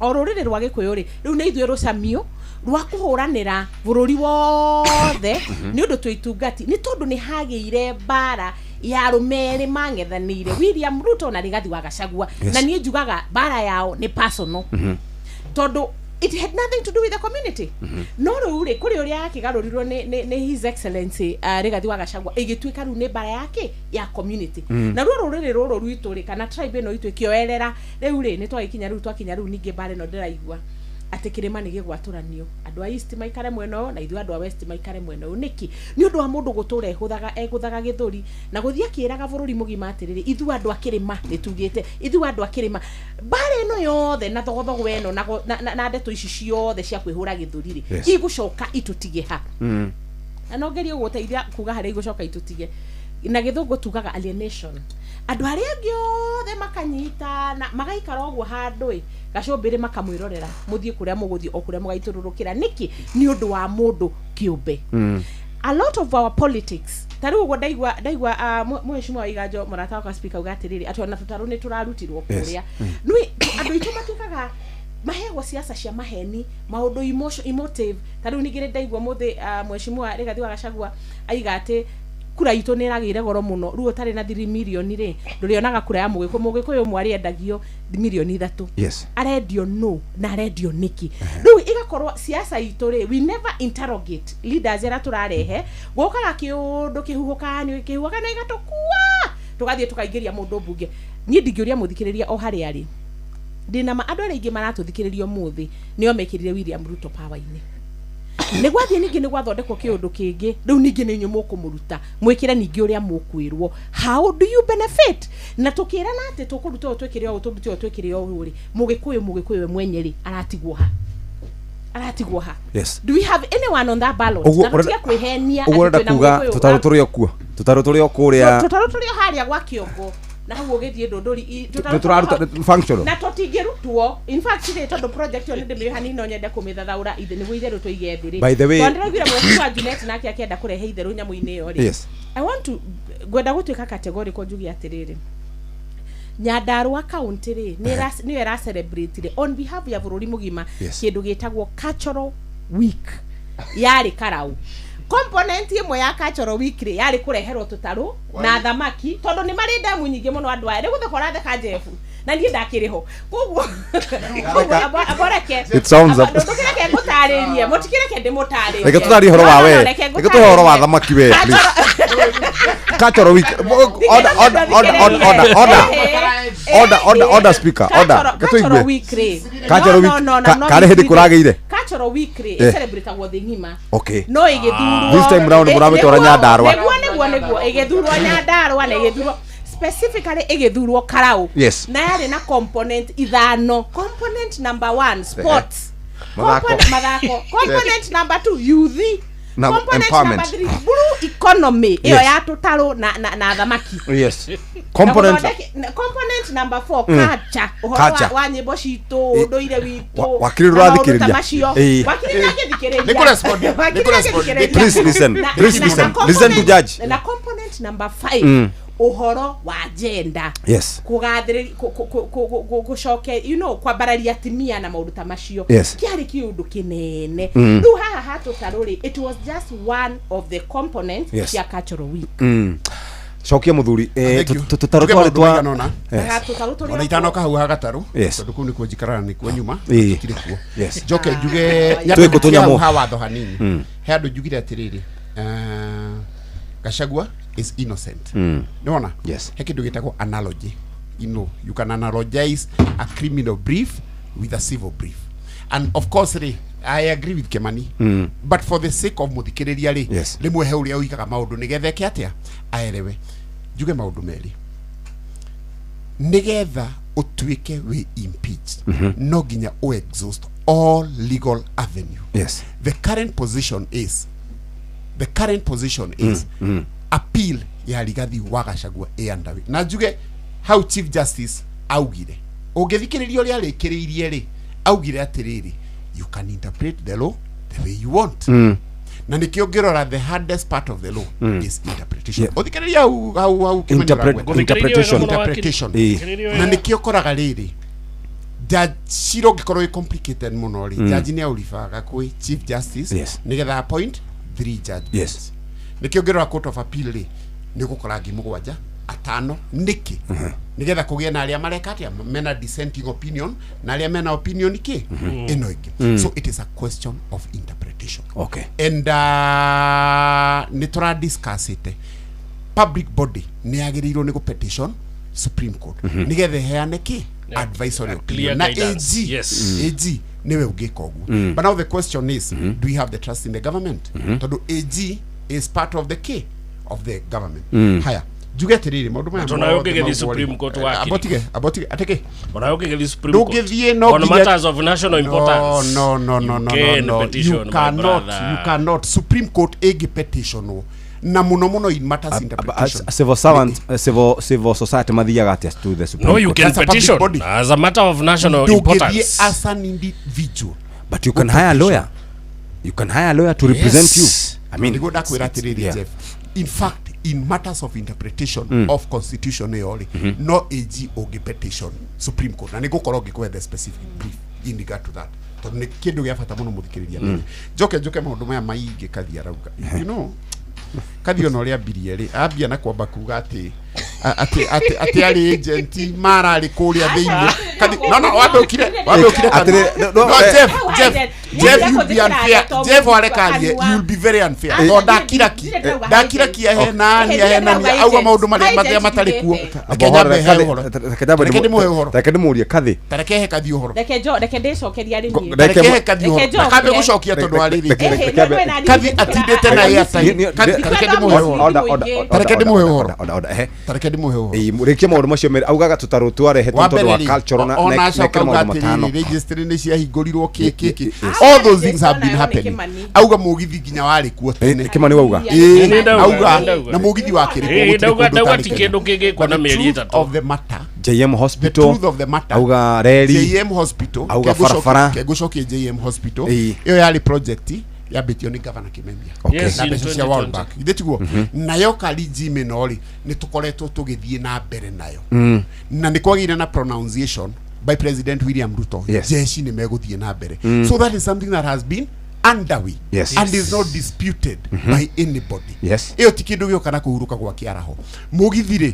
S7: o rũrĩrĩ rwa Gĩkũyũ rĩ, rĩu nĩ ithuĩ rũcamio rwa kũhũranĩra bũrũri wothe nĩ ũndũ twĩ itungati, nĩ tondũ nĩ hagĩire mbara ya arũme erĩ mang'ethanĩire, William Ruto na Rigathi wa Gachagua. Na niĩ njugaga mbara yao nĩ personal, tondũ it had nothing to do with the community. No rĩu rĩ, kũrĩ ũrĩa yakĩgarũrirwo nĩ His Excellency Rigathi wa Gachagua, ĩgĩtuĩka rĩu nĩ mbara yake ya community. Na ruo rũrĩrĩ rũrũ rwitũ rĩ, kana tribe ĩno itũ ĩkĩoerera rĩu rĩ, nĩ twagĩkinya rĩu, twakinya rĩu ningĩ mbara ĩno ndĩraigua atĩ kĩrĩma nĩ gĩgwatũranio, andũ a east maikare mwena ũyũ na ithuĩ andũ a west maikare mwena ũyũ. Nĩkĩ? Nĩ ũndũ wa mũndũ gũtũra egũthaga gĩthũri na gũthiĩ akĩĩraga bũrũri mũgima atĩrĩrĩ, ithuĩ andũ a kĩrĩma nĩ tugĩte, ithuĩ andũ a kĩrĩma. Mbara ĩno yothe na thogothogo ĩno na ndeto ici ciothe cia kwĩhũra gĩthũri rĩ, igũcoka itũtige ha? Na no ngerie gũgũteithia kuga harĩa igũcoka itũtige. Na gĩthũngũ tugaga alienation, andũ arĩa angĩ othe makanyitana magaikara ũguo handũ ĩ gacũmbĩrĩ, makamwĩrorera mũthiĩ kũrĩa mũgũthiĩ o kũrĩa mũgaitũrũrũkĩra. Nĩkĩ? Nĩ ũndũ wa mũndũ kĩũmbe. A lot of our politics, ta rĩu ũguo ndaigua mheshimiwa Waiganjo mũrata wakwa speaker auga atĩrĩrĩ, atĩ ona tũtarũ nĩ tũrarutirwo kũrĩa. Nĩ andũ aitũ matuĩkaga maheagwo siasa cia maheni, maũndũ emotion, emotive. Ta rĩu ningĩ nĩ ndaigua mũthĩ mheshimiwa Rigathi wa Gachagua aiga atĩ kura itũ nĩ ĩragĩire goro mũno, rĩu ũtarĩ na 3 mirioni rĩ, ndũrĩonaga kura ya Mũgĩkũyũ. Mũgĩkũyũ ũmwe arĩendagio mirioni 3. Arendio no na arendio nĩkĩ? Rĩu ĩgakorwo siasa itũ rĩ, we never interrogate leaders arĩa tũrarehe, gũkaga kĩũndũ kĩhuhũkanio kĩhuhũkanio ĩgatũkua tũgathiĩ tũkaingĩria mũndũ mbunge. Niĩ ndingĩũria mũthikĩrĩria o harĩa arĩ, ndĩna ma andũ arĩa aingĩ maratũthikĩrĩria ũmũthĩ nĩo mekĩrire William Ruto power-inĩ. Nĩ gwathiĩ ningĩ nĩ gwathondekwo kĩũndũ kĩngĩ, rĩu ningĩ nĩ inyuĩ mũkũmũruta mwĩkĩre ningĩ ũrĩa mũkwĩrwo. How do you benefit? Na tũkĩrana atĩ tũkũruta ũũ twĩkĩre ũũ, tũrute ũũ twĩkĩre ũũ rĩ, mũgĩkũyũ we mwenye rĩ, aratigwo ha? Aratigwo ha? Do we have anyone on that ballot? Na tũtige kwĩhenia
S6: Ũguo
S7: atĩ
S6: ũrenda
S7: twĩna
S6: kuga
S7: Mũgĩkũyũ
S6: tũtarũ tũrĩ o kuo, tũtarũ tũrĩ o kũrĩa,
S7: tũtarũ tũrĩ o harĩa gwa kĩongo na hau ũgĩthiĩ ndũndũri,
S6: nĩ tũraruta functional
S7: na tũtingĩrutwo. In fact rĩ, tondũ project ĩyo nĩ ndĩmĩũĩ hanini, no nyende kũmĩthathaũra ithe nĩguo itherũ tũige thĩ rĩ.
S6: By the way-
S7: Tondũ ndĩraiguire mheshimiwa Junet nake akĩenda kũrehe itherũ nyamũ-inĩ ĩyo rĩ, I want to ngwenda gũtuĩka categorical njuge atĩrĩrĩ, Nyandarua county rĩ, nĩyo ĩra celebrate on behalf ya bũrũri mũgima kĩndũ gĩtagwo cultural week. Yarĩ Karau. Component ĩmwe ya cultural week rĩ, yarĩ kũreherwo tũtarũ na thamaki, tondũ nĩ marĩ ndemu nyingĩ mũno andũ aya. Rĩu gũtheka ũratheka Jeff, na niĩ ndakĩrĩ ho, koguo amboreke
S6: It sounds
S7: ndũkĩreke ngũtarĩrie, mũtikĩreke ndĩmũtarĩrie.
S6: Reke tũtarie ũhoro wa
S7: No, no,
S6: we.
S7: reke
S6: Reke tũhe ũhoro wa
S7: ngũtarĩrie.
S6: thamaki we, please. Cultural week. Order, order, order, order, order, order. Order, order, order, speaker. Order. Reke
S7: Cultural
S6: tũigue.
S7: week rĩ,
S6: Cultural
S7: No,
S6: week.
S7: no, no, no,
S6: Karĩ hĩndĩ kũragĩire?
S7: Cultural week rĩ, ĩcelebratagwo thĩ ng'ima, no ĩgĩthurwo
S6: This time round mũramĩtwara Nyandarua.
S7: Nĩguo ĩgĩthurwo Nyandarua na ĩgĩthurwo specifically ĩgĩthurwo Karau. Na yarĩ na component 5. Component number 1, sports.
S6: Mathako.
S7: Mathako. Component number 2, youth.
S6: Na
S7: Component
S6: empowerment.
S7: number 3, blue economy ĩyo ya tũtarũ na thamaki.
S6: Component
S7: Na component number 4, culture, ũhoro wa nyĩmbo citũ, ũndũire witũ,
S6: Wakiri
S7: na maũndũ ta
S6: ndũrathikĩrĩria.
S7: macio. Wakiri ndangĩthikĩrĩria.
S14: Nĩ kũrespond,
S7: Wakiri
S14: nĩ kũrespond.
S7: ndangĩthikĩrĩria.
S6: Please listen. Please listen. Listen to judge.
S7: Na component number 5, ũhoro wa gender, kũgathĩrĩria, gũcoke kwambararia atimia na maũndũ ta macio. Kĩarĩ kĩũndũ kĩnene. Rĩu haha hatũtarũ rĩ, it was just one of the components cia cultural week.
S6: Cokia mũthuri,
S14: Thank you.
S6: tũtarũ
S14: Tuge
S6: twarĩ
S14: maũndũ
S6: twa
S14: maigana ũna.
S7: Tũtarũ tũrĩ
S14: Ona
S7: o
S14: itanoka hau ha gatarũ, tondũ kũu nĩkuo njikaraga, nĩkuo nyuma, tũtirĩ kuo. Njoke njuge
S6: Twĩ kũ tũnyamũ?
S14: hau ha watho hanini. He andũ njugire atĩrĩrĩ, Gachagua is innocent. Nĩwona? He kĩndũ gĩtagwo analogy. You can analogize a criminal brief with a civil brief. And of course rĩ, I agree with Kimani, but for the sake of muthikĩrĩria rĩ, rĩmwe he ũrĩa ũigaga maũndũ nĩgetha eke atĩa, aerewe. Njuge maũndũ merĩ, nĩgetha ũtuĩke wĩ impeached, no nginya ũ exhaust all legal avenue. The current position is, the current position is appeal ya Rigathi wa Gachagua ĩ underway. Na njuge how Chief Justice augire, ũngĩthikĩrĩria ũrĩa arĩkĩrĩirie rĩ, augire atĩrĩrĩ, you can interpret the law the way you want. Na nĩkĩo ũngĩrora, the hardest part of the law is interpretation. Ũthikĩrĩria hau hau hau Kimani ũragweta.
S6: Interpretation.
S14: Interpretation. Na nĩkĩo ũkoraga rĩrĩ, judge cira ũngĩkorwo wĩ complicated mũno rĩ, judge nĩ aũribaga kwĩ Chief Justice nĩgetha appoint three judges. Nĩkĩo ũngĩrora Court of Appeal rĩ, nĩ ũgũkora ngi mũgwanja atano. Nĩkĩ? Nĩgetha kũgĩe na arĩa mareka atĩa, mena dissenting opinion, na arĩa mena opinion kĩ ĩno ĩngĩ. So it is a question of interpretation. And nĩ tũra discuss ĩte public body nĩ yagĩrĩirwo nĩ gũ petition Supreme Court nĩgetha ĩheane kĩ, advisory
S15: clear
S14: opinion. Na
S15: guidance.
S14: AG, AG nĩwe ũngĩka ũguo. But now the question is, do we have the trust in the government? Tondũ AG is part of the key of the government. Haya, njuge atĩrĩrĩ, maũndũ maya
S15: Tondũ nawe
S14: mothe
S15: ũngĩgĩthiĩ
S14: maũndũ
S15: Supreme
S14: rĩ,
S15: Court wakiri.
S14: abotige abotige atĩkĩ
S15: Ona ũngĩgĩthiĩ Supreme Court
S14: ndũngĩthiĩ no
S15: on
S14: nginya-
S15: matters of national importance,
S14: no no no no
S15: you
S14: no
S15: can
S14: no
S15: petition,
S14: you
S15: my
S14: cannot.
S15: brother.
S14: You cannot. Supreme Court ĩngĩ petitionwo na muno muno in matters interpretation.
S6: Civil servant, civil society mathiaga atĩa to the Supreme
S15: No, you
S6: Court?
S15: can
S14: That's a public
S15: petition
S14: body.
S15: as a matter of national
S14: Ndũngĩthiĩ
S15: importance.
S14: as an individual.
S6: But you can hire a lawyer. You can hire a lawyer to represent you. I mean,
S14: nĩguo ndakwĩra atĩrĩrĩ, Jeff, in fact, in matters of interpretation of constitution ĩyo rĩ, no AG ũngĩ petition Supreme Court, na nĩ ngũkorwo ngĩkũhe the specific brief in regard to that, tondũ nĩ kĩndũ gĩa bata mũno mũthikĩrĩria. Njoke njoke maũndũ maya maingĩ Kathi arauga, you know, Kathi ona ũrĩa ambirie rĩ, ambia na kwamba kuga atĩ atĩ atĩ atĩ arĩ agent mararĩ kũrĩa thĩinĩ. Kathi, no no wambe ũkire Kathi.
S6: Atĩrĩ, no, no,
S14: No, Jeff,
S7: Hau
S14: Jeff,
S7: agent.
S14: Jeff,
S7: Niĩ
S14: you'll be unfair. Jeff warekarie, you'll be very unfair. Tondũ ndakiraki, ndakiraki ahenani ahenani, auga maũndũ marĩa marĩa matarĩ kuo. Reke nyambe he ũhoro. Reke ndĩmũhe ũhoro.
S6: Reke ndĩmũrie Kathi.
S14: Tareke he Kathi ũhoro.
S7: Reke njo, reke ndĩcokeria rĩ niĩ.
S14: Tareke he Kathi ũhoro.
S7: Reke njoke.
S14: Ndakambe gũcokia tondũ wa rĩrĩ.
S7: Ehe, no, no, na niĩ
S14: Kathi
S7: njĩtĩkĩra-
S14: atindĩte na airtime. Kathi, tareke ndĩmũhe ũhoro.
S6: Order, order, order,
S14: Tareke ndĩmũhe
S6: order,
S14: ũhoro.
S6: order, order, ehe.
S14: Tareke ndĩmũhe ũhoro.
S6: Ĩĩ, rĩkia maũndũ macio merĩ augaga tũtarũ twarehetwo
S14: Wa
S6: tondũ wa
S14: mbere rĩ,
S6: cultural na
S14: ona
S6: na
S14: acoka
S6: ekĩra
S14: auga
S6: maũndũ matano.
S14: atĩrĩrĩ, registry nĩ ciahingũrirwo kĩ kĩ kĩ.
S6: Yes.
S14: All those things have been
S7: Nayo nĩ
S14: happening.
S7: Kimani.
S14: Auga mũgithi nginya warĩ kuo tene.
S6: Kimani wauga?
S14: Ĩĩ,
S15: Nĩ ndauga,
S14: auga
S15: nĩ ndauga.
S14: na mũgithi wakĩrĩ kuo,
S15: Ĩĩ,
S14: gũtirĩ
S15: ndauga
S14: kũndũ
S15: ndauga
S14: ũtarĩ
S15: ti
S14: Kenya.
S15: kĩndũ kĩngĩkwo
S14: But
S15: na
S14: the
S15: mĩeri
S14: truth
S15: ĩtatũ.
S14: of the matter,
S6: JM
S14: the
S6: Hospital,
S14: truth of the matter,
S6: auga reri,
S14: JM Hospital,
S6: auga barabara.
S14: kegũcokie JM Hospital
S6: Ĩĩ.
S14: ĩyo yarĩ project yambĩtio nĩ Gavana Kimemia
S6: Okay.
S15: Yes,
S14: na
S15: in
S14: mbeca cia World
S15: 2020.
S14: Bank, ithe tiguo? Nayo Kalenjin ĩno rĩ, nĩ tũkoretwo tũgĩthiĩ na mbere nayo, na nĩ kwagĩire na pronunciation by President William Ruto, jeshi nĩ megũthiĩ na mbere. So that is something that has been underway and is not disputed by anybody. Ĩyo ti kĩndũ gĩoka na kũhurũka gwa kĩaraho. Mũgithi rĩ,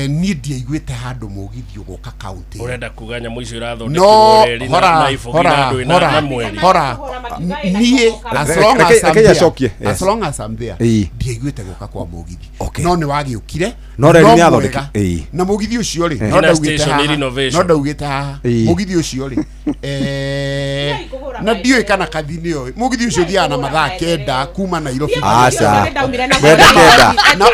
S14: niĩ ndiaiguĩte handũ mũgithi ũgũka kaunti.
S15: Ũrenda kuga nyamũ icio
S14: No,
S15: irathondekirwo reri na
S14: hora,
S15: na ibogi
S14: hora,
S15: na ndũĩ na
S14: hora,
S15: na mweri.
S14: hora. Niĩ, as long as I'm
S6: Reke
S14: there,
S6: acokie, yes.
S14: as long as I'm there,
S6: Ĩĩ.
S14: ndiaiguĩte gũka kwa mũgithi.
S6: Okay.
S14: No nĩ wagĩũkire,
S6: No reri
S14: no
S6: nĩ
S14: mwega.
S6: athondeki- Ĩĩ.
S14: Na mũgithi ũcio rĩ, no
S15: Nginya
S14: ndaugĩte
S15: station
S14: haha,
S15: renovation.
S14: no ndaugĩte haha,
S6: Ĩĩ.
S14: mũgithi ũcio rĩ, na ndiũĩ kana Kathi nĩoĩ mũgithi ũcio ũthiaga na mathaa 9 kuma Nairobi.
S6: Aca.
S7: Ndaumire na
S6: Kenda kenda.
S14: Na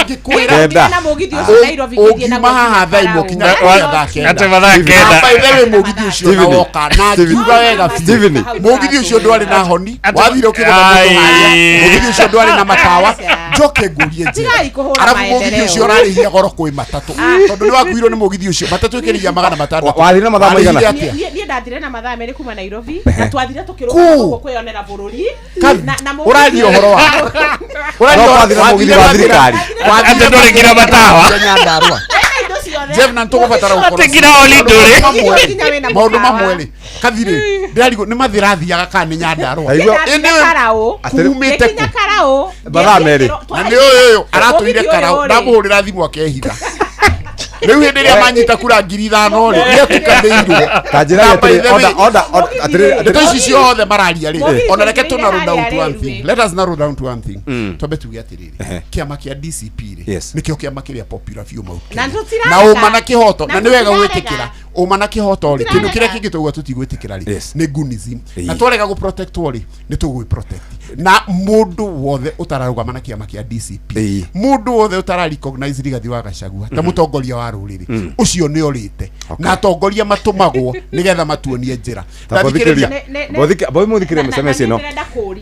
S14: ngĩkwĩra
S6: Kenda.
S7: na mũgithi ũcio Nairobi ngĩthiĩ
S14: ũngiuma haha thaa 1 ũkinya kũrĩa thaa 9.
S15: Atĩ mathaa 9.
S14: Na by the way, mũgithi ũcio na
S6: Steven.
S14: woka na ngiuga wega biũ.
S6: Steven.
S14: Mũgithi ũcio ndwarĩ na honi, wathire ũkĩgũtha mũndũ harĩa.
S15: Ai.
S14: Mũgithi ũcio ndwarĩ na matawa. Njoke ngũrie njĩra,
S7: Tigai kũhũra
S14: arabu mũgithi
S7: maendeleo.
S14: ũcio ũrarĩhia goro kwĩ matatũ, tondũ nĩ wakuirwo nĩ mũgithi ũcio, matatũ ĩkĩrĩhia 600.
S6: Wathire na mathaa maigana?
S14: Warĩhire atĩa?
S7: Niĩ ndathire na mathaa 2 kuma Nairobi, na twathire
S14: Kũ?
S7: tũkĩrũgama ũguo kwĩyonera bũrũri. Na mũgithi-
S14: Ũraria ũhoro wa
S6: No wathire na mũgithi wa thirikari.
S15: Atĩ ndũrĩ nginya matawa.
S14: Nyandarua.
S7: Wĩna indo ciothe.
S14: Jeff, na nĩtũgũbatara gũkorwo
S15: Atĩ nginya oli ndũrĩ.
S7: Nginya wĩna
S14: maũndũ
S7: mũkawa.
S14: mamwe rĩ, Kathirĩ ndĩrarigwo nĩ mathĩra athiaga kana nĩ Nyandarua.
S6: Aigua-
S7: Niĩ
S14: Ĩ,
S7: ndathire
S14: nĩwe
S7: Karaũ.
S14: kumĩte
S7: Ngĩkinya
S14: kũ?
S7: Karaũ.
S6: Mathaa 2.
S14: Na nĩ ũyũ ũyũ aratũire
S7: Mũgithi ũyũ
S14: Karaũ,
S7: rĩ.
S14: ndamũhũrĩra thimũ akehitha. Rĩu hĩndĩ ĩrĩa manyita kura 5,000 rĩ, nĩatukanĩirwo.
S6: Ta njĩra
S14: Na
S6: atĩrĩ,
S14: by the way,
S6: order, order, order, atĩrĩ,
S14: ndeto
S6: atĩrĩ.
S14: ici ciothe mararia rĩ,
S7: Mũgithi
S14: ona reke
S7: ũngĩire
S14: tũ narrow down
S7: harĩa
S14: to one
S7: rĩ,
S14: thing.
S7: rĩ.
S14: Let us narrow down to one thing. Twambe tuge atĩrĩrĩ, kĩama kĩa DCP rĩ,
S6: Yes.
S14: nĩkĩo kĩama kĩrĩa popular biũ Mount
S7: Na
S14: Kenya.
S7: tũtirarega.
S14: Na ũma na kĩhoto, na
S7: Na
S14: nĩ wega
S7: tũtirarega.
S14: gwĩtĩkĩra Ũma na kĩhoto rĩ, kĩndũ kĩrĩa
S7: Tũtirarega.
S14: kĩngĩ tũguo tũtigwĩtĩkĩra rĩ nĩ gunism. Na
S6: Ĩĩ.
S14: twarega gũ protectwo rĩ, nĩ tũgwĩ protect. Na mũndũ wothe ũtararũgama na kĩama kĩa DCP, mũndũ wothe ũtara recognize Rigathi wa Gachagua ta mũtongoria wa rũrĩrĩ, ũcio nĩ orĩte. Na atongoria matũmagwo nĩgetha matuonie njĩra.
S6: Thikĩrĩria. Mũthikĩrĩria mĩcemanio ĩno.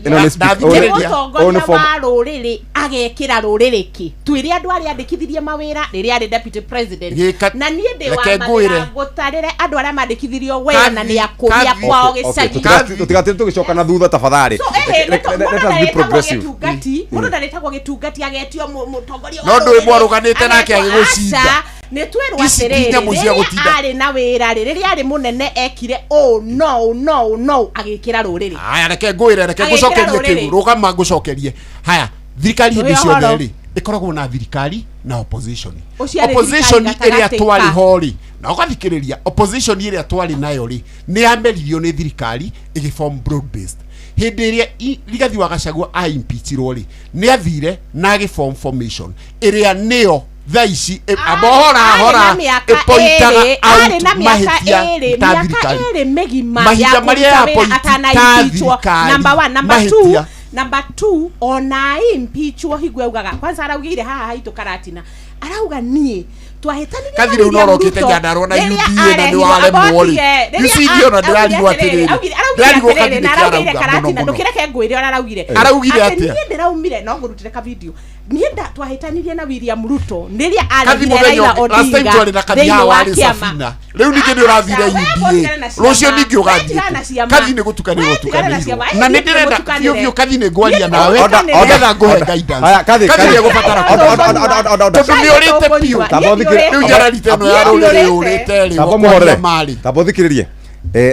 S6: Ĩno nĩ speak- ũyũ nĩ- ũyũ
S7: Mũtongoria
S6: nĩ form-
S7: wa rũrĩrĩ agekĩra rũrĩrĩ kĩ twĩre andũ arĩa andĩkithirie mawĩra rĩrĩa arĩ deputy president
S14: Gĩka-
S7: na niĩ ndĩ wa
S14: Reke ngwĩre.
S7: mawĩra ngũtarĩre andũ arĩa mandĩkithirio wĩra na nĩ akũria kwao gĩcagi.
S6: Tũtigatire tũgĩcoka na thutha tafadhali.
S7: So, ehe,
S6: Let
S7: mũndũ
S6: us be
S7: ndarĩtagwo
S6: progressive.
S7: gĩtungati mũndũ ndarĩtagwo gĩtungati agetio mũtongoria wa
S14: No ndũĩ
S7: rũrĩrĩ,
S14: mwarũganĩte nake
S7: agetwo-
S14: agĩgũcinda.
S7: Aca, nĩ twĩrwo
S14: Ici ti
S7: atĩrĩrĩ
S14: nyamũ cia
S7: rĩrĩa
S14: gũtinda.
S7: arĩ na wĩra rĩ rĩrĩa arĩ mũnene ekire ũũ no ũũ no ũũ no ũũ agĩkĩra rũrĩrĩ.
S14: Haya, reke ngwĩre, reke
S7: Agĩkĩra
S14: ngũcokerie
S7: rũrĩrĩ.
S14: kĩu, rũgama ngũcokerie. Haya, thirikari hĩndĩ
S7: Tũhe
S14: ciothe
S7: ũhoro.
S14: rĩ, ĩkoragwo na thirikari na opposition.
S7: Ũcio arĩ
S14: Opposition
S7: thirikari
S14: ĩrĩa
S7: gatagatĩ
S14: twarĩ
S7: ka.
S14: ho rĩ, na ũgathikĩrĩria, opposition ĩrĩa twarĩ nayo rĩ, nĩ yameririo nĩ thirikari ĩgĩform broad based. Hĩndĩ ĩrĩa Rigathi wa Gachagua aimpeachirwo rĩ, nĩ athire na agĩform formation ĩrĩa nĩyo thaa ici amba hora
S7: Arĩ
S14: hora
S7: na mĩaka
S14: ĩpointaga
S7: ĩrĩ, arĩ
S14: out
S7: na mĩaka
S14: mahĩtia
S7: ĩrĩ,
S14: ta
S7: mĩaka
S14: thirikari.
S7: ĩrĩ mĩgima
S14: Mahinda
S7: ya
S14: marĩa
S7: kũruta
S14: ya
S7: wĩra
S14: point ta
S7: atanaimpeachwo.
S14: thirikari,
S7: Number one, number two,
S14: mahĩtia.
S7: number two, ona impeachwo hingo augaga kwanza araugire haha haitũ Karatina, arauga niĩ twahĩtanirie
S14: Kathi
S7: na
S14: rĩu no
S7: William
S14: ũrokĩte
S7: Ruto
S14: Nyandarua na
S7: rĩrĩa
S14: UDA na nĩ
S7: arehirwo,
S14: waremwo rĩ.
S7: amba
S14: You see,
S7: rĩrĩa
S14: ndiĩ ona ndĩrarigwo
S7: augire
S14: atĩrĩrĩ.
S7: atĩrĩrĩ,
S14: Ndĩrarigwo
S7: augire
S14: Kathi
S7: atĩrĩrĩ, na
S14: nĩkĩ
S7: araugire
S14: arauga mũno
S7: Karatina,
S14: mũno.
S7: ndũkĩreke ngwĩre ũrĩa araugire.
S14: Araugire
S7: Atĩ
S14: atĩa?
S7: niĩ ndĩraumire no ngũrutĩre ka video niĩ twahĩtanirie na William Ruto rĩrĩa
S14: Kathi
S7: arehire
S14: mũthenya
S7: Raila
S14: ũngĩ, last time
S7: Odinga
S14: twarĩ na Kathi
S7: thĩinĩ
S14: haha
S7: wa
S14: warĩ
S7: kĩama.
S14: Safina. Rĩu ningĩ nĩ ũrathire
S7: tigana na
S14: UDA.
S7: ciama.
S14: Rũciũ ningĩ
S7: We
S14: ũgathiĩ
S7: tigana na
S14: kũ?
S7: ciama.
S14: Kathi nĩ gũtukanĩrwo
S7: We tigana na
S14: ũtukanĩirwo.
S7: ciama.
S14: Na nĩ
S7: Niĩ
S14: ndĩrenda
S7: ndĩmũtukanĩre.
S14: biũ biũ Kathi nĩ ngwaria
S7: Niĩ
S14: nawe
S7: ndĩmũtukanĩre.
S14: nĩgetha ngũhe guidance.
S6: Haya, Kathi,
S14: Kathi
S6: Kathi.
S14: nĩ egũbatara
S6: Order, order, order, order, order.
S14: Tondũ nĩ ũrĩte biũ.
S6: Tamba ũthikĩrĩrie.
S14: Rĩu njararite ĩno ya rũrĩrĩ yũrĩte rĩ,
S6: Tamba
S14: ũkwaria
S6: mũhorere.
S14: marĩ.
S6: Tamba ũthikĩrĩrie.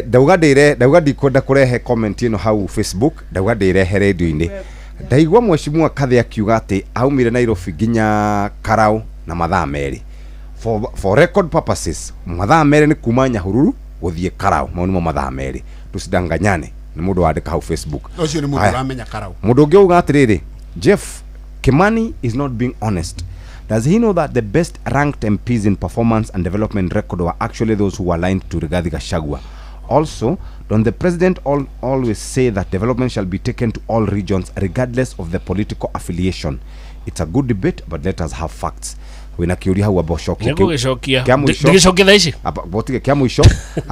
S6: Ndauga ndĩre, ndauga ndikwenda kũrehe comment ĩno hau Facebook, ndauga ndĩrehe radio-inĩ. Ndaigua mheshimiwa Kathi akiuga atĩ aumire Nairobi nginya Karau na mathaa merĩ. For record purposes, mathaa merĩ nĩ kuma Nyahururu gũthiĩ Karau, mau nĩmo mathaa merĩ. Tusidanganyane, nĩ mũndũ wandĩka hau Facebook.
S14: Ũcio nĩ mũndũ
S6: Haya.
S14: ũramenya Karau.
S6: Mũndũ ũngĩ auga atĩrĩrĩ, Jeff Kimani is not being honest. Does he know that the best ranked MPs in performance and development record were actually those who were aligned to Rigathi Gachagua? Also, don't the president always say that development shall be taken to all regions regardless of the political affiliation? It's a good debate, but let us have facts. Wĩna kĩũria hau amba ũcokie kĩu.
S15: Nĩngũgĩcokia.
S6: Kĩa mũico-
S15: Ndĩgĩcokie thaa ici?
S6: Aba- botige kĩa mũico.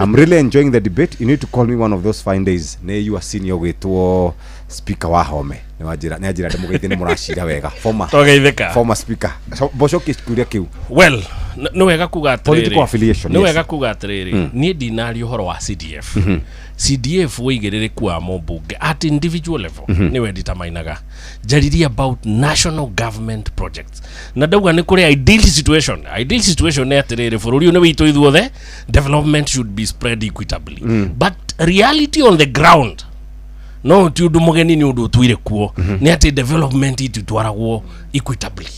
S6: I'm really enjoying the debate. You need to call me one of those fine days. Nĩ you are senior gwĩtwo speaker wa Home. Nĩ wanjĩra nĩ anjĩra ndĩmũgeithie nĩ mũracira wega. Former
S15: Twageithĩka.
S6: Former speaker. So, bocokie kĩũria kĩu.
S15: Well, nĩ wega kuga atĩrĩrĩ.
S6: Political affiliation,
S15: Nĩ
S6: yes.
S15: wega kuga atĩrĩrĩ, niĩ ndinaria ũhoro wa CDF. CDF wĩigĩrĩrĩku wa mũmbunge at individual level nĩwe nditamainaga. Njaririe about national government projects na ndauga nĩ kũrĩ ideal situation. Ideal situation nĩ atĩrĩrĩ, bũrũri ũyũ nĩ witũ ithuothe, development should be spread equitably, but reality on the ground, no ti ũndũ mũgeni, nĩ ũndũ ũtwire kuo, nĩ atĩ development ititwaragwo equitably.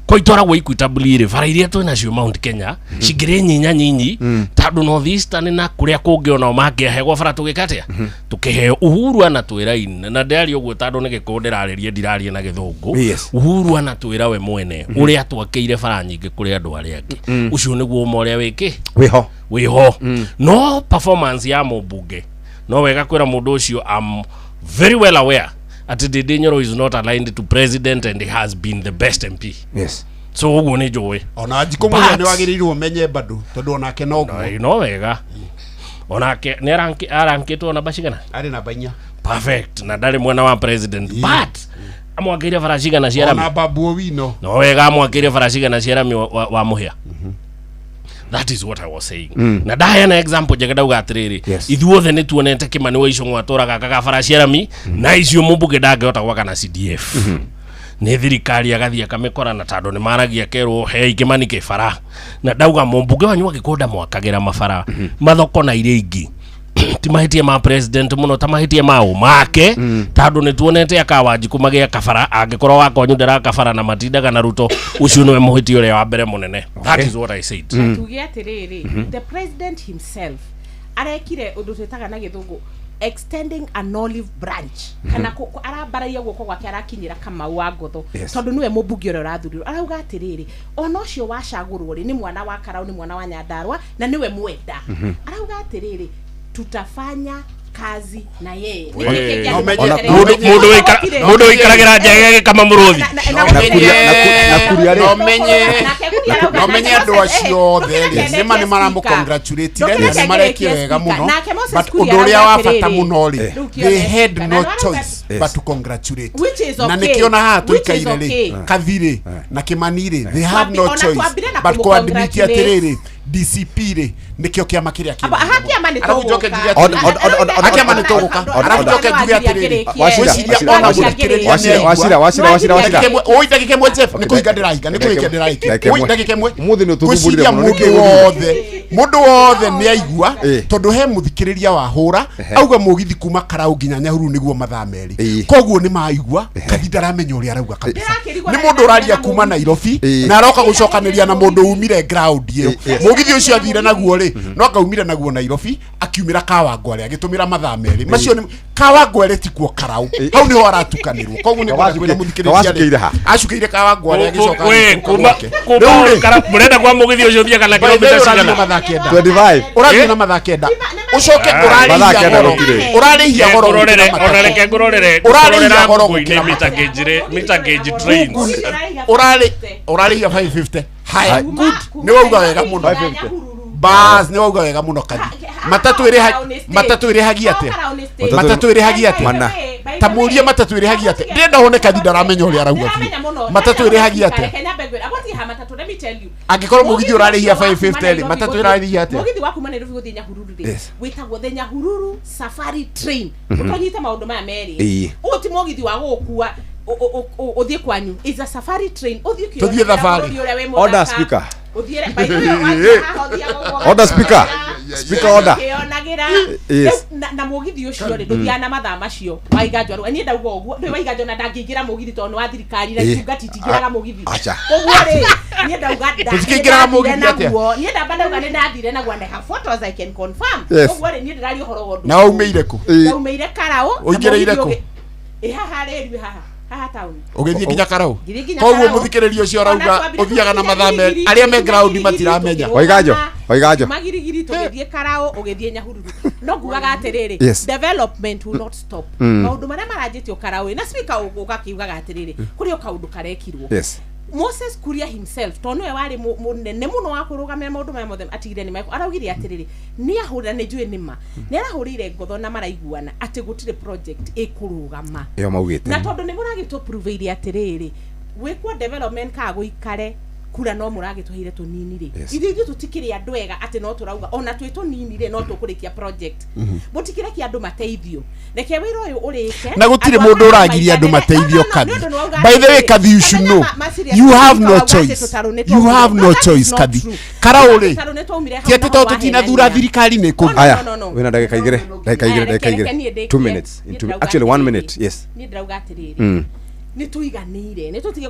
S15: Ko itwaragwo equitably rĩ, bara iria twĩnacio Mount Kenya cingĩrĩ nyinya nyinyi tondũ North Eastern na kũrĩa kũngĩ onao mangĩahegwo bara tũgĩka atĩa tũkĩheo. Uhuru anatwĩra na ndĩraria ũguo tondũ nĩ Gĩkũyũ ndĩrarĩria, ndiraria na Gĩthũngũ. Uhuru anatwĩra we mwene ũrĩa twakĩire bara nyingĩ kũrĩ andũ arĩa angĩ. Ũcio nĩguo ũma ũrĩa wĩkĩ
S6: Wĩho.
S15: wĩho. No performance ya mũmbunge, no wega kwĩra mũndũ ũcio, am very well aware atĩ Ndindi Nyoro is not aligned to president and he has been the best MP. So ũguo nĩ njũĩ.
S14: Ona Wanjikũ Mũhĩa nĩ wagĩrĩirwo ũmenye bado tondũ onake noguo.
S15: No wega onake nĩ arankĩtwo namba cigana?
S14: Arĩ namba 4.
S15: Perfect, na ndarĩ mwena wa president, but amwakĩire bara cigana cia
S14: Ona
S15: rami?
S14: Babu Owino.
S15: No wega amwakĩire bara cigana cia rami wa Mũhĩa? That is what I was saying. Na ndaheana example njega, ndauga atĩrĩrĩ, ithuothe nĩ tuonete Kĩmani wa Icũng'wa atũraga akaga bara cia rami, na icio mũmbunge ndangĩhota gwaka na CDF, nĩ thirikari agathiĩ akamĩkora, na tondũ nĩ maragia kerwo hei Kĩmani kĩbara. Na ndauga mũmbunge wanyu angĩkwenda mwakagĩra mabara, mathoko na iria ingĩ, ti mahĩtia ma president mũno ta mahĩtia mao make, tondũ nĩ tuonete akawanjikũ magĩaka bara, angĩkorwo wakwanyu ndaraka bara na matindaga na Ruto, ũcio nĩwe mũhĩtia ũrĩa wa mbere mũnene. That is what I said.
S7: Tuge atĩrĩrĩ, the president himself arekire ũndũ twĩtaga na Gĩthũngũ extending an olive branch kana arambararia guoko gwake arakinyira Kamau wa Ngotho.
S6: Yes.
S7: Tondu niwe mũmbunge ũrĩa ũrathurirwo, arauga atĩrĩrĩ, ona ũcio wacagũrwo rĩ, nĩ mwana wa Karau, nĩ mwana wa Nyandarua na nĩwe mwenda. Arauga atĩrĩrĩ, tutafanya kazi na yeye.
S15: We.
S7: Nĩ kĩĩ kĩngĩ
S15: No
S7: andũ
S15: menye-
S7: materete?
S15: Mũndũ mũndũ ũikaragĩra njege agĩkama mũrũthi.
S14: No menye andũ acio othe rĩ, nĩ ma nĩ maramũcongratulate na nĩ marekire wega mũno,
S7: Nake Moses
S14: but
S7: Kuria
S14: ũndũ ũrĩa wa
S7: arauga
S14: bata
S7: atĩrĩrĩ,
S14: mũno rĩ,
S7: rĩu
S14: they
S7: kĩone
S14: had
S7: speaker.
S14: no
S7: Na arauga-
S14: choice
S6: Yes.
S14: but to congratulate.
S7: Which is
S14: Na
S7: okay.
S14: nĩkĩo na haha
S7: Which is
S14: tũikaire rĩ,
S7: okay.
S14: Kathi rĩ na Kĩmani rĩ, they have
S7: Twambi-
S14: no
S7: ona
S14: choice
S7: twambire na
S14: but kũadmit
S7: kũmũcongratulate.
S14: atĩrĩrĩ, DCP rĩ nĩkĩo kĩama kĩrĩa kĩnene
S7: Aba, aha kĩama nĩ
S14: Arabu njoke
S7: tũgũka.
S14: njuge atĩrĩrĩ. Aha kĩama nĩ tũgũka. Arabu njoke njuge atĩrĩrĩ, ngwĩciria ona mũthikĩrĩria
S6: Wachira,
S14: nĩ
S6: wachira, wachira, wachira, wachira.
S14: Ndagĩka ĩmwe, oi ndagĩka ĩmwe Jeff, nĩ kũhinga ndĩrahinga, nĩ kũhinga ndĩrahinga.
S6: Ndagĩka
S14: Oi
S6: ĩmwe.
S14: ndagĩka ĩmwe.
S6: Ũmũthĩ nĩ ũtũthumbũrire
S14: Ngwĩciria
S6: mũno, nĩ kĩĩ
S14: mũndũ
S6: ũthumbũrire?
S14: wothe, mũndũ wothe nĩ aigua, tondũ he mũthikĩrĩria wahũra auga mũgithi kuma Karau nginya Nyahururu nĩguo mathaa merĩ, koguo nĩ maigua Kathi ndaramenya ũrĩa arauga kabisa. Nĩ mũndũ ũraria kuma Nairobi na aroka gũcokanĩria na mũndũ umire ground ĩyo. Mũgithi ũcio athire naguo rĩ, no akaumire naguo Nairobi akiumĩra Kawangware agĩtũmĩra mathaa merĩ macio. Nĩ Kawangware tikuo Karau, hau niho aratukanĩrwo, koguo nĩ ngwenda kwĩra mũthikĩrĩria
S6: Kawacukĩire
S14: rĩ
S6: ha?
S14: acukĩire Kawangware agĩcoka
S15: We,
S14: agĩikũrũka
S15: kuma
S14: gwake.
S15: kuma
S14: Rĩu rĩ,
S15: mũrenda kwa mũgithi ũcio ũthiaga na
S14: by the way,
S15: kilomita
S14: ũrathiĩ na
S15: cigana?
S14: mathaa kenda.
S6: 25.
S14: Ũrathiĩ na mathaa kenda, ũcoke
S15: Ah.
S14: ũrarĩhia
S6: Mathaa kenda
S14: goro,
S6: gũtirĩ.
S14: ũrarĩhia goro
S15: Ngũrorere,
S14: gũkĩra matatũ.
S15: ona reke ngũrorere,
S14: Ũrarĩhia
S15: ngũrorera
S14: goro
S15: Google-inĩ
S14: gũkĩra
S15: mita gauge rĩ, mita gauge trains.
S14: Ũrarĩ ũrarĩhia 550. Haya, good, nĩ wauga wega mũno. Bas, nĩ wauga wega mũno Kathi. Matatũ ĩrĩha, matatũ ĩrĩhagia atĩa? Matatũ ĩrĩhagia atĩa?
S6: Mana.
S14: Ta mũrie matatũ ĩrĩhagia atĩa? Ndĩrenda wone Kathi ndaramenya ũrĩa arauga biũ. Matatũ ĩrĩhagia atĩa? Angĩkorwo mũgithi ũrarĩhia 550 rĩ, matatũ ĩrarĩhia atĩa?
S7: Mũgithi wa kuma Nairobi gũthiĩ Nyahururu rĩ,
S6: Yes.
S7: wĩtagwo the Nyahururu Safari Train. Ũtonyite maũndũ maya merĩ.
S6: Ĩĩ.
S7: Ũyũ ti mũgithi wa gũgũkua ũthiĩ kwanyu, is a safari train, ũthiĩ
S14: Tũthiĩ
S7: ũkĩonagĩra
S14: thabarĩ.
S7: bũrũri ũrĩa wĩ
S6: Order,
S7: mũthaka.
S6: speaker.
S7: Ũthiĩre- by the way, wacha haha ũthiaga ũguo
S6: Order, speaker. Speaker, order.
S7: ũkĩonagĩra.
S6: Yes.
S7: Rĩu, na mũgithi ũcio rĩ, ndũthiaga na mathaa macio Waiganjo arauga. Niĩ ndauga ũguo, ndũĩ Waiganjo na ndangĩingĩra mũgithi tondũ nĩ wa thirikari na
S6: Ĩĩ.
S7: itungati itingĩraga mũgithi.
S6: Acha.
S7: Koguo rĩ, niĩ ndauga
S14: Tũtikĩingĩraga mũgithi
S7: nĩ ndathire
S14: atĩa?
S7: naguo. Niĩ ndamba ndauga nĩ ndathire naguo and I have photos I can confirm.
S6: Yes.
S7: Koguo rĩ, niĩ ndĩraria ũhoro wa ũndũ
S14: Na waumĩire kũ?
S7: Ndaumĩire Karau na
S14: Ũingĩrĩire
S7: mũgithi
S14: kũ?
S7: ĩ haha rĩri haha haha town.
S14: Ũgĩthiĩ nginya Karau?
S7: Ngĩthiĩ nginya
S14: Koguo
S7: Karau.
S14: mũthikĩrĩria ũcio
S7: Ona
S14: arauga
S7: twambire
S14: ũthiaga na
S7: tũgĩkinya
S14: mathaa merĩ,
S7: Girigiri,
S14: arĩa me
S7: tũgĩkinya
S14: ground
S7: Girigiri,
S14: matiramenya.
S7: tũkĩrũgama.
S6: Waiganjo, Waiganjo.
S7: Magirigiri tũgĩthiĩ Karau, ũgĩthiĩ Nyahururu. No ngugaga atĩrĩrĩ,
S6: Yes.
S7: development will not stop. Maũndũ marĩa maranjĩtio Karau na speaker ũgakiugaga atĩrĩrĩ, kũrĩ o kaũndũ karekirwo.
S6: Yes.
S7: Moses Kuria himself, tondũ nĩwe warĩ mũnene mũno wa kũrũgamĩra maũndũ maya mothe atigire nĩ mekwo, araugire atĩrĩrĩ, nĩ ahũrĩra, nĩ njũĩ nĩ ma nĩ arahũrĩire ngotho na maraiguana atĩ gũtirĩ project ĩkũrũgama.
S6: Ĩyo maugĩte.
S7: Na tondũ nĩ mũragĩtũpruvĩire atĩrĩrĩ, gwĩkwo development kana gũikare kura no mũragĩtũheire tũnini rĩ,
S6: Yes.
S7: ithuĩ tũtikĩrĩ andũ ega atĩ no tũrauga ona twĩ tũnini rĩ, no tũkũrĩkia project. Mũtikĩreke andũ mateithio, reke wĩra ũyũ ũrĩke.
S14: Na gũtirĩ
S7: Andũ a
S14: mũndũ
S7: Karau
S14: ũragiria andũ
S7: maiganĩre.
S14: mateithio
S7: No, no, no,
S14: Kathi.
S7: nĩ ũndũ nĩ wauga
S14: By the way,
S7: atĩrĩrĩ,
S14: Kathi, you should
S7: Kamenya
S14: know
S7: ma serious
S14: you have
S7: speaker
S14: no
S7: wauga atĩ
S14: choice.
S7: tũtarũ nĩ
S14: You
S7: twaumire.
S14: have
S7: No,
S14: no
S7: that is
S14: choice,
S7: not
S14: Kathi.
S7: true.
S14: Karau rĩ,
S7: Tũtarũ nĩ twaumire hau
S14: ti atĩ
S7: na
S14: tondũ
S7: hau
S14: tũtinathura
S7: wahenania.
S14: thirikari nĩ
S7: No,
S14: kũgĩa.
S7: no,
S6: Aya,
S7: no, no.
S6: wĩna ndagĩka igĩrĩ, ndagĩka igĩrĩ,
S7: Aya,
S6: ndagĩka
S7: reke niĩ
S6: igĩrĩ.
S7: ndĩkie.
S6: 2 minutes. In
S7: Niĩ
S6: two,
S7: ndĩrauga
S6: actually 1
S7: atĩrĩrĩ.
S6: minute. Yes.
S7: Niĩ ndĩrauga atĩrĩrĩ, nĩ tũiganĩire, nĩ tũtige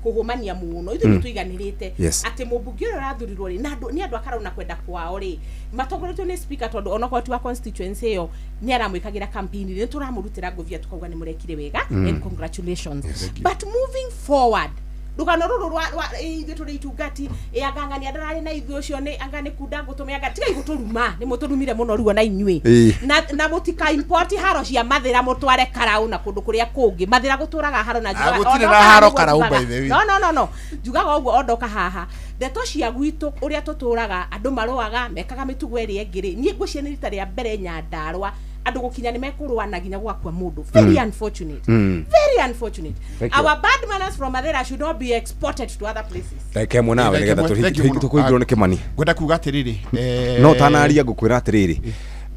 S7: kũhũmania mũno, ithuĩ nĩ tũiganĩrĩte
S6: Yes.
S7: atĩ mũmbunge ũrĩa ũrathurirwo rĩ, na andũ nĩ andũ akarauna kwenda kwao rĩ, matongoretio nĩ speaker, tondũ onokorwo ti wa constituency ĩyo nĩ aramwĩkagĩra campaign rĩ, nĩ tũramũrutĩra ngũbia tukauga nĩ mũrekire wega and congratulations. But moving forward, rũgano rũrũ rwa ĩ, ithuĩ tũrĩ itungati ĩ, angang'ania ndararĩ na ithuĩ, ũcio nĩ anga nĩ kunda ngũtũme, anga tigai gũtũruma, nĩ mũtũrumire mũno ruo na inyuĩ. Na mũtika import haro cia mathĩra mũtware Karau na kũndũ kũrĩa kũngĩ. Mathĩra gũtũraga haro na
S14: Ah,
S7: njugaga-
S14: gũtirĩ
S7: o
S14: na
S7: ndoka
S14: haro
S7: nĩguo
S14: Karau,
S7: njugaga.
S14: by the way.
S7: No, no, no, no, njugaga ũguo o ndoka haha, ndeto cia gwitũ ũrĩa tũtũraga, andũ marũaga mekaga mĩtugo ĩrĩa ĩngĩ rĩ, niĩ ngwĩciria nĩ rita rĩa mbere Nyandarũa andũ gũkinya nĩ mekũrũa na nginya gwakua mũndũ. Very unfortunate. Very unfortunate.
S6: Thank you.
S7: Our bad manners from Mathera should not be exported to other places.
S6: Ndagĩka ĩmwe nawe
S14: Ndagĩka
S6: nĩgetha
S14: ĩmwe, thank you mũno.
S6: tũkũingĩrwo nĩ Kĩmani.
S14: Ngwenda kuga atĩrĩrĩ,
S6: No tanaria ngũkwĩra atĩrĩrĩ,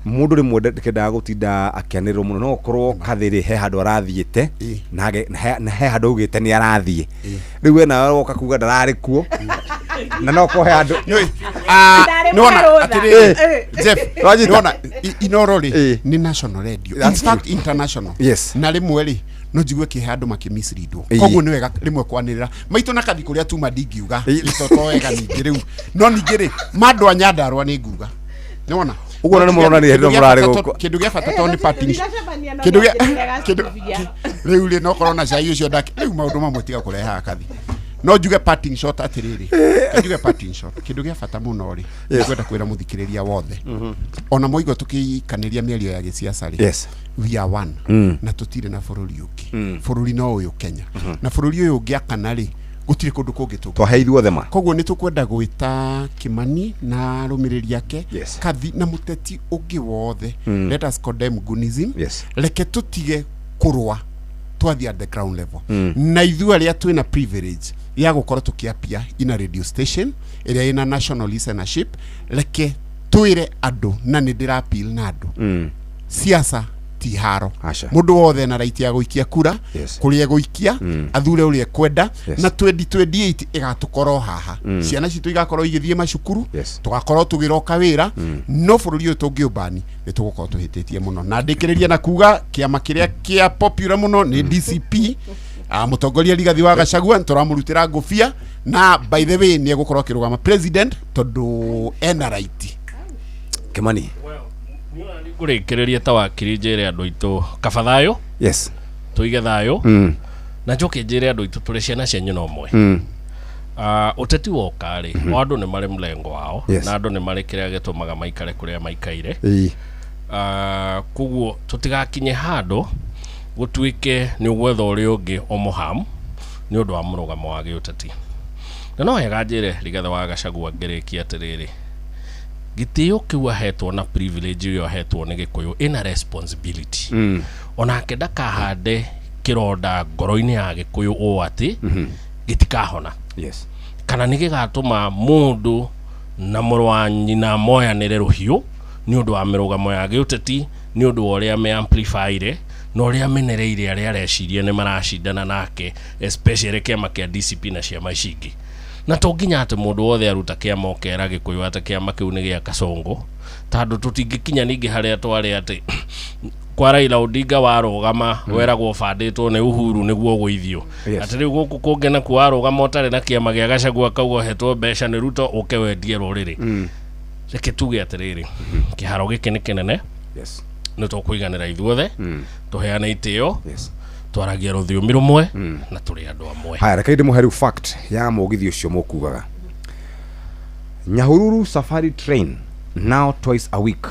S6: mũndũ rĩmwe ndendaga gũtinda akĩanĩrĩrwo mũno, no ũkorwo Kathĩ rĩ he handũ arathiĩte na he handũ augĩte nĩ arathiĩ, rĩu we nawe woka kuga ndararĩ kuo na no korwo he handũ.
S14: Nĩũĩ, ah,
S7: Ndarĩ
S14: nĩwona
S7: mũgarũtha.
S14: atĩrĩrĩ, Jeff,
S6: Wanyita?
S14: nĩwona Inoro rĩ
S6: Ĩ.
S14: nĩ national radio, in
S6: That's
S14: fact international.
S6: Yes.
S14: Na rĩmwe rĩ no njigue kĩhe andũ makĩmisleadwo,
S6: Ĩ.
S14: koguo nĩ wega rĩmwe kwanĩrĩra maitũ na Kathi kũrĩa tuma ndingiuga
S6: Ĩ.
S14: itoto wega. Ningĩ rĩu no ningĩ rĩ ma andũ a Nyandarũa nĩ nguga nĩwona
S6: Ũguo na nĩ mũronania hĩndĩ ĩrĩa mũrarĩ gũkũ.
S14: Kĩndũ gĩa bata tondũ nĩ parting
S7: Ndinacemania na
S14: kĩndũ gĩa
S7: ũrĩa
S14: kĩndũ rĩu rĩ no korwo na cai ũcio ndake rĩu maũndũ mamwe tiga kũrehaga kathi no njuge parting shot atĩrĩrĩ, Ke njuge parting shot, kĩndũ gĩa bata mũno rĩ, ngwenda kwĩra mũthikĩrĩria wothe ona moigua tũkĩikanĩria mĩario ya gĩciaca rĩ, we are one, na tũtirĩ na bũrũri ũngĩ, bũrũri no ũyũ Kenya, na bũrũri ũyũ ũngĩakana rĩ, gũtirĩ kũndũ kũngĩ tũngĩ
S6: Twahe ithuothe ma.
S14: Koguo nĩ tũkwenda gwĩta Kimani na arũmĩrĩri ake, Kathi na mũteti ũngĩ wothe, let us condemn gunism. Reke tũtige kũrũa, twathiĩ at the ground level, na ithuĩ arĩa twĩna privilege ya gũkorwo tũkĩapia ina radio station ĩrĩa ĩna national listenership, reke twĩre andũ, na nĩ ndĩra appeal na andũ, siasa ti haro.
S6: Aca.
S14: Mũndũ wothe ena right ya gũikia kura kũrĩa egũikia, athure ũrĩa ekwenda, na 2028 ĩgatũkorwo haha, ciana citũ igakorwo igĩthiĩ macukuru, tũgakorwo tũgĩroka wĩra, no bũrũri ũyũ tũngĩũmbani nĩ tũgũkorwo tũhĩtĩtie mũno. Na ndĩkĩrĩria na kuga kĩama kĩrĩa kĩa popular mũno nĩ DCP. Ah, mũtongoria Rigathi wa Gachagua nĩ tũramũrutĩra ngũbia, na by the way nĩ egũkorwo akĩrũgama president tondũ ena right.
S6: Kimani.
S15: Ngũrĩkĩrĩria ta wakiri njĩre andũ aitũ kaba thayũ, tũige thayũ, na njoke njĩre andũ aitũ tũrĩ ciana cia nyina ũmwe. Ah, ũteti woka rĩ, o andũ nĩ marĩ mlengo wao, na andũ nĩ marĩ kĩrĩa gĩtũmaga maikare kũrĩa maikaire. Ah, koguo tũtigakinye handũ gũtuĩke nĩ ũgwetha ũrĩa ũngĩ ũmũham nĩ ũndũ wa mũrũgamo wa gĩũteti. Na no wega njĩre Rigathĩ wa Gachagua ngĩrĩkia atĩrĩrĩ, gĩtĩo kĩu ahetwo na privilege ĩyo ahetwo nĩ Gĩkũyũ ĩna responsibility, onake ndakahande kĩronda ngoro-inĩ ya Gĩkũyũ ũũ atĩ gĩtikahona, kana nĩ gĩgatũma mũndũ na mũrũ wa nyina moyanĩre rũhiũ nĩ ũndũ wa mĩrũgamo ya gĩũteti, nĩ ũndũ wa ũrĩa meamplifyire na ũrĩa menereire arĩa areciria nĩ maracindana nake, especially kĩama kĩa DCP na ciama ici ingĩ. Na to nginya atĩ mũndũ wothe aruta kĩama ũkera Gĩkũyũ atĩ kĩama kĩu nĩ gĩa Kasongo, tondũ tũtingĩkinya ningĩ harĩa twarĩ atĩ kwa Raila Odinga warũgama weragwo ũbandĩtwo nĩ Uhuru nĩguo ũgũithio, atĩ rĩu gũkũ kũngĩ nakuo warũgama ũtarĩ na kĩama gĩa Gachagua kauga ũhetwo mbeca nĩ Ruto ũke wendie rũrĩrĩ. Reke tuge atĩrĩrĩ, kĩharo gĩkĩ nĩ kĩnene, nĩ tũkũiganĩra ithuothe, tũheane itĩo, twaragia rũthiomi rũmwe na tũrĩ andũ amwe.
S6: Haya, reke ndĩmũhe rĩu fact ya mũgithi ũcio mũkugaga. Nyahururu safari train now twice a week,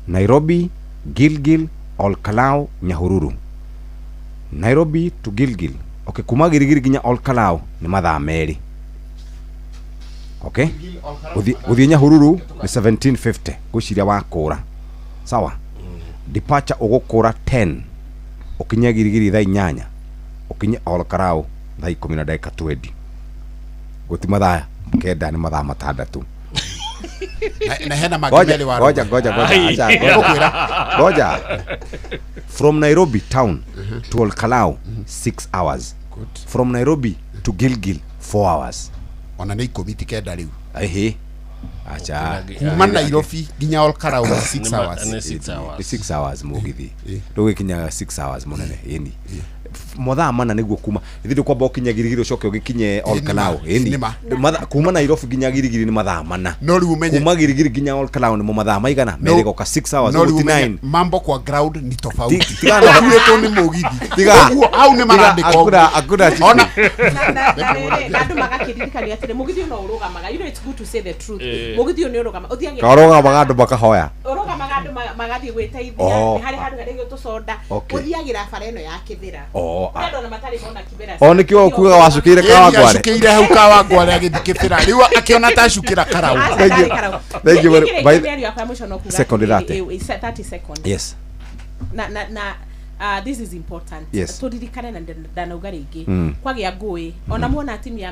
S6: Nairobi, Gilgil, Olkalau, Nyahururu. Nairobi to Gilgil, okay, kuma Girigiri nginya Olkalau nĩ mathaa 2. Okay, gũthiĩ Nyahururu nĩ 1750, ngwĩciria wakũra sawa. Departure ũgũkũra 10, ũkinye Girigiri thaa 8, ũkinye Olkalau thaa 10 na ndagĩka 20. Gũti mathaa 9, nĩ mathaa 6.
S14: Na hena mangĩ
S6: Ngoja,
S14: merĩ wa
S6: ngoja, ngoja, ngoja,
S14: Ai.
S6: acha, ngoja.
S14: Ngũkwĩra.
S6: Ngoja. From Nairobi town to Olkalau 6 hours. From Nairobi to Gilgil 4 hours.
S14: Ona nĩ 10 ti 9 rĩu.
S6: Ehe. Acha.
S14: Kuma Nairobi nginya Olkalau 6 hours.
S15: Nĩ 6 hours.
S6: Nĩ 6 hours mũgithi. Ndũgĩkinyaga 6 hours mũnene, ĩni. Mathaa 4 nĩguo kuma ithuĩ ndũkwamba ũkinye Girigiri ũcoke ũgĩkinye Olkalau, ĩni.
S14: Nĩ ma.
S6: Kuma Nairobi nginya Girigiri nĩ mathaa 4.
S14: No rĩu ũmenye
S6: Kuma Girigiri nginya Olkalau nĩmo mathaa maigana?
S14: No-
S6: 2 goka 6 hours,
S14: no
S6: ũguo
S14: rĩu
S6: ti
S14: ũmenye
S6: 9.
S14: mambo kwa ground ni tofauti.
S6: Tiga na-
S14: Ũkuĩtwo nĩ mũgithi.
S6: Tiga.
S14: Ũguo hau nĩ
S6: Tiga,
S14: marandĩka
S6: hakuna-
S14: ũguo.
S6: hakuna chicken.
S14: Ona
S7: na rĩrĩ, na andũ magakĩririkanio atĩrĩ, mũgithi ũyũ no ũrũgamaga, you know it's good to say the truth, mũgithi ũyũ nĩ ũrũgamaga, ũthiagĩra
S6: Karũgamaga andũ makahoya.
S7: Ũrũgamaga andũ magathiĩ gwĩteithia,
S6: Oh.
S7: nĩ harĩ handũ harĩ tũconda, ũthiagĩra bara ĩno ya Kĩbĩra.
S6: Oh,
S7: Kũrĩ andũ ona matarĩ mona Kĩbĩra.
S6: O nĩkĩo ũkuaga wacukĩire
S14: Ĩni,
S6: Kawangware.
S14: acukĩire hau Kawangware agĩthiĩ Kĩbĩra, rĩu akĩona ta acukĩra Karau.
S7: Aca,
S6: Thank you.
S7: ndarĩ Karau.
S6: Thank you very-
S7: Nĩkĩrĩkia
S6: by the-
S7: mĩario yakwa ya mũico no kuga
S6: Second
S7: atĩrĩrĩ,
S6: 30.
S7: 30 seconds. Na this is important, tũririkane na ndanauga rĩngĩ, kwagĩa ngũĩ ona muona atimia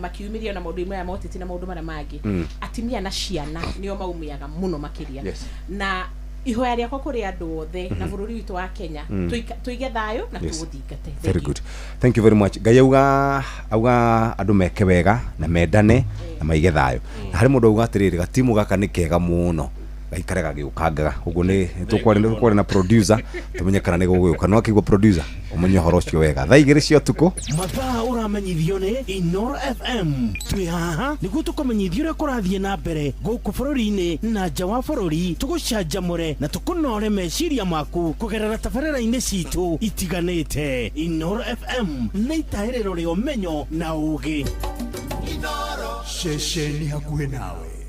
S7: makiumĩria na maũndũ maya ma ũteti na maũndũ marĩa mangĩ, atimia na ciana nĩo maumiaga mũno makĩria. Na ihoya rĩakwa kũrĩ andũ othe na bũrũri witũ wa Kenya, tũige thayũ na tũũthingate.
S6: Very good, thank you very much. Ngai auga andũ meke wega na mendane na maige thayũ. Na harĩ mũndũ auga atĩrĩrĩ, gatimu gaka nĩ kega mũno, gaikare gagĩũkangaga ũguo. Nĩ tũkwaria na producer tũmenye kana nĩ gũgũka. No akĩigua producer ũmenye ũhoro ũcio wega thaa 2 cia ũtukũ.
S3: Mathaa. Ũramenyithio nĩ Inoro FM. Twĩ haha nĩguo tũkũmenyithia ũrĩa kũrathiĩ na mbere gũkũ bũrũri-inĩ na nja wa bũrũri, tũgũcanjamũre na tũkũnore meciria maku kũgerera tabarĩra-inĩ citũ itiganĩte. Inoro FM nĩ itahĩrĩro rĩa ũmenyo na ũũgĩ.
S25: Ceceni hakuhĩ nawe.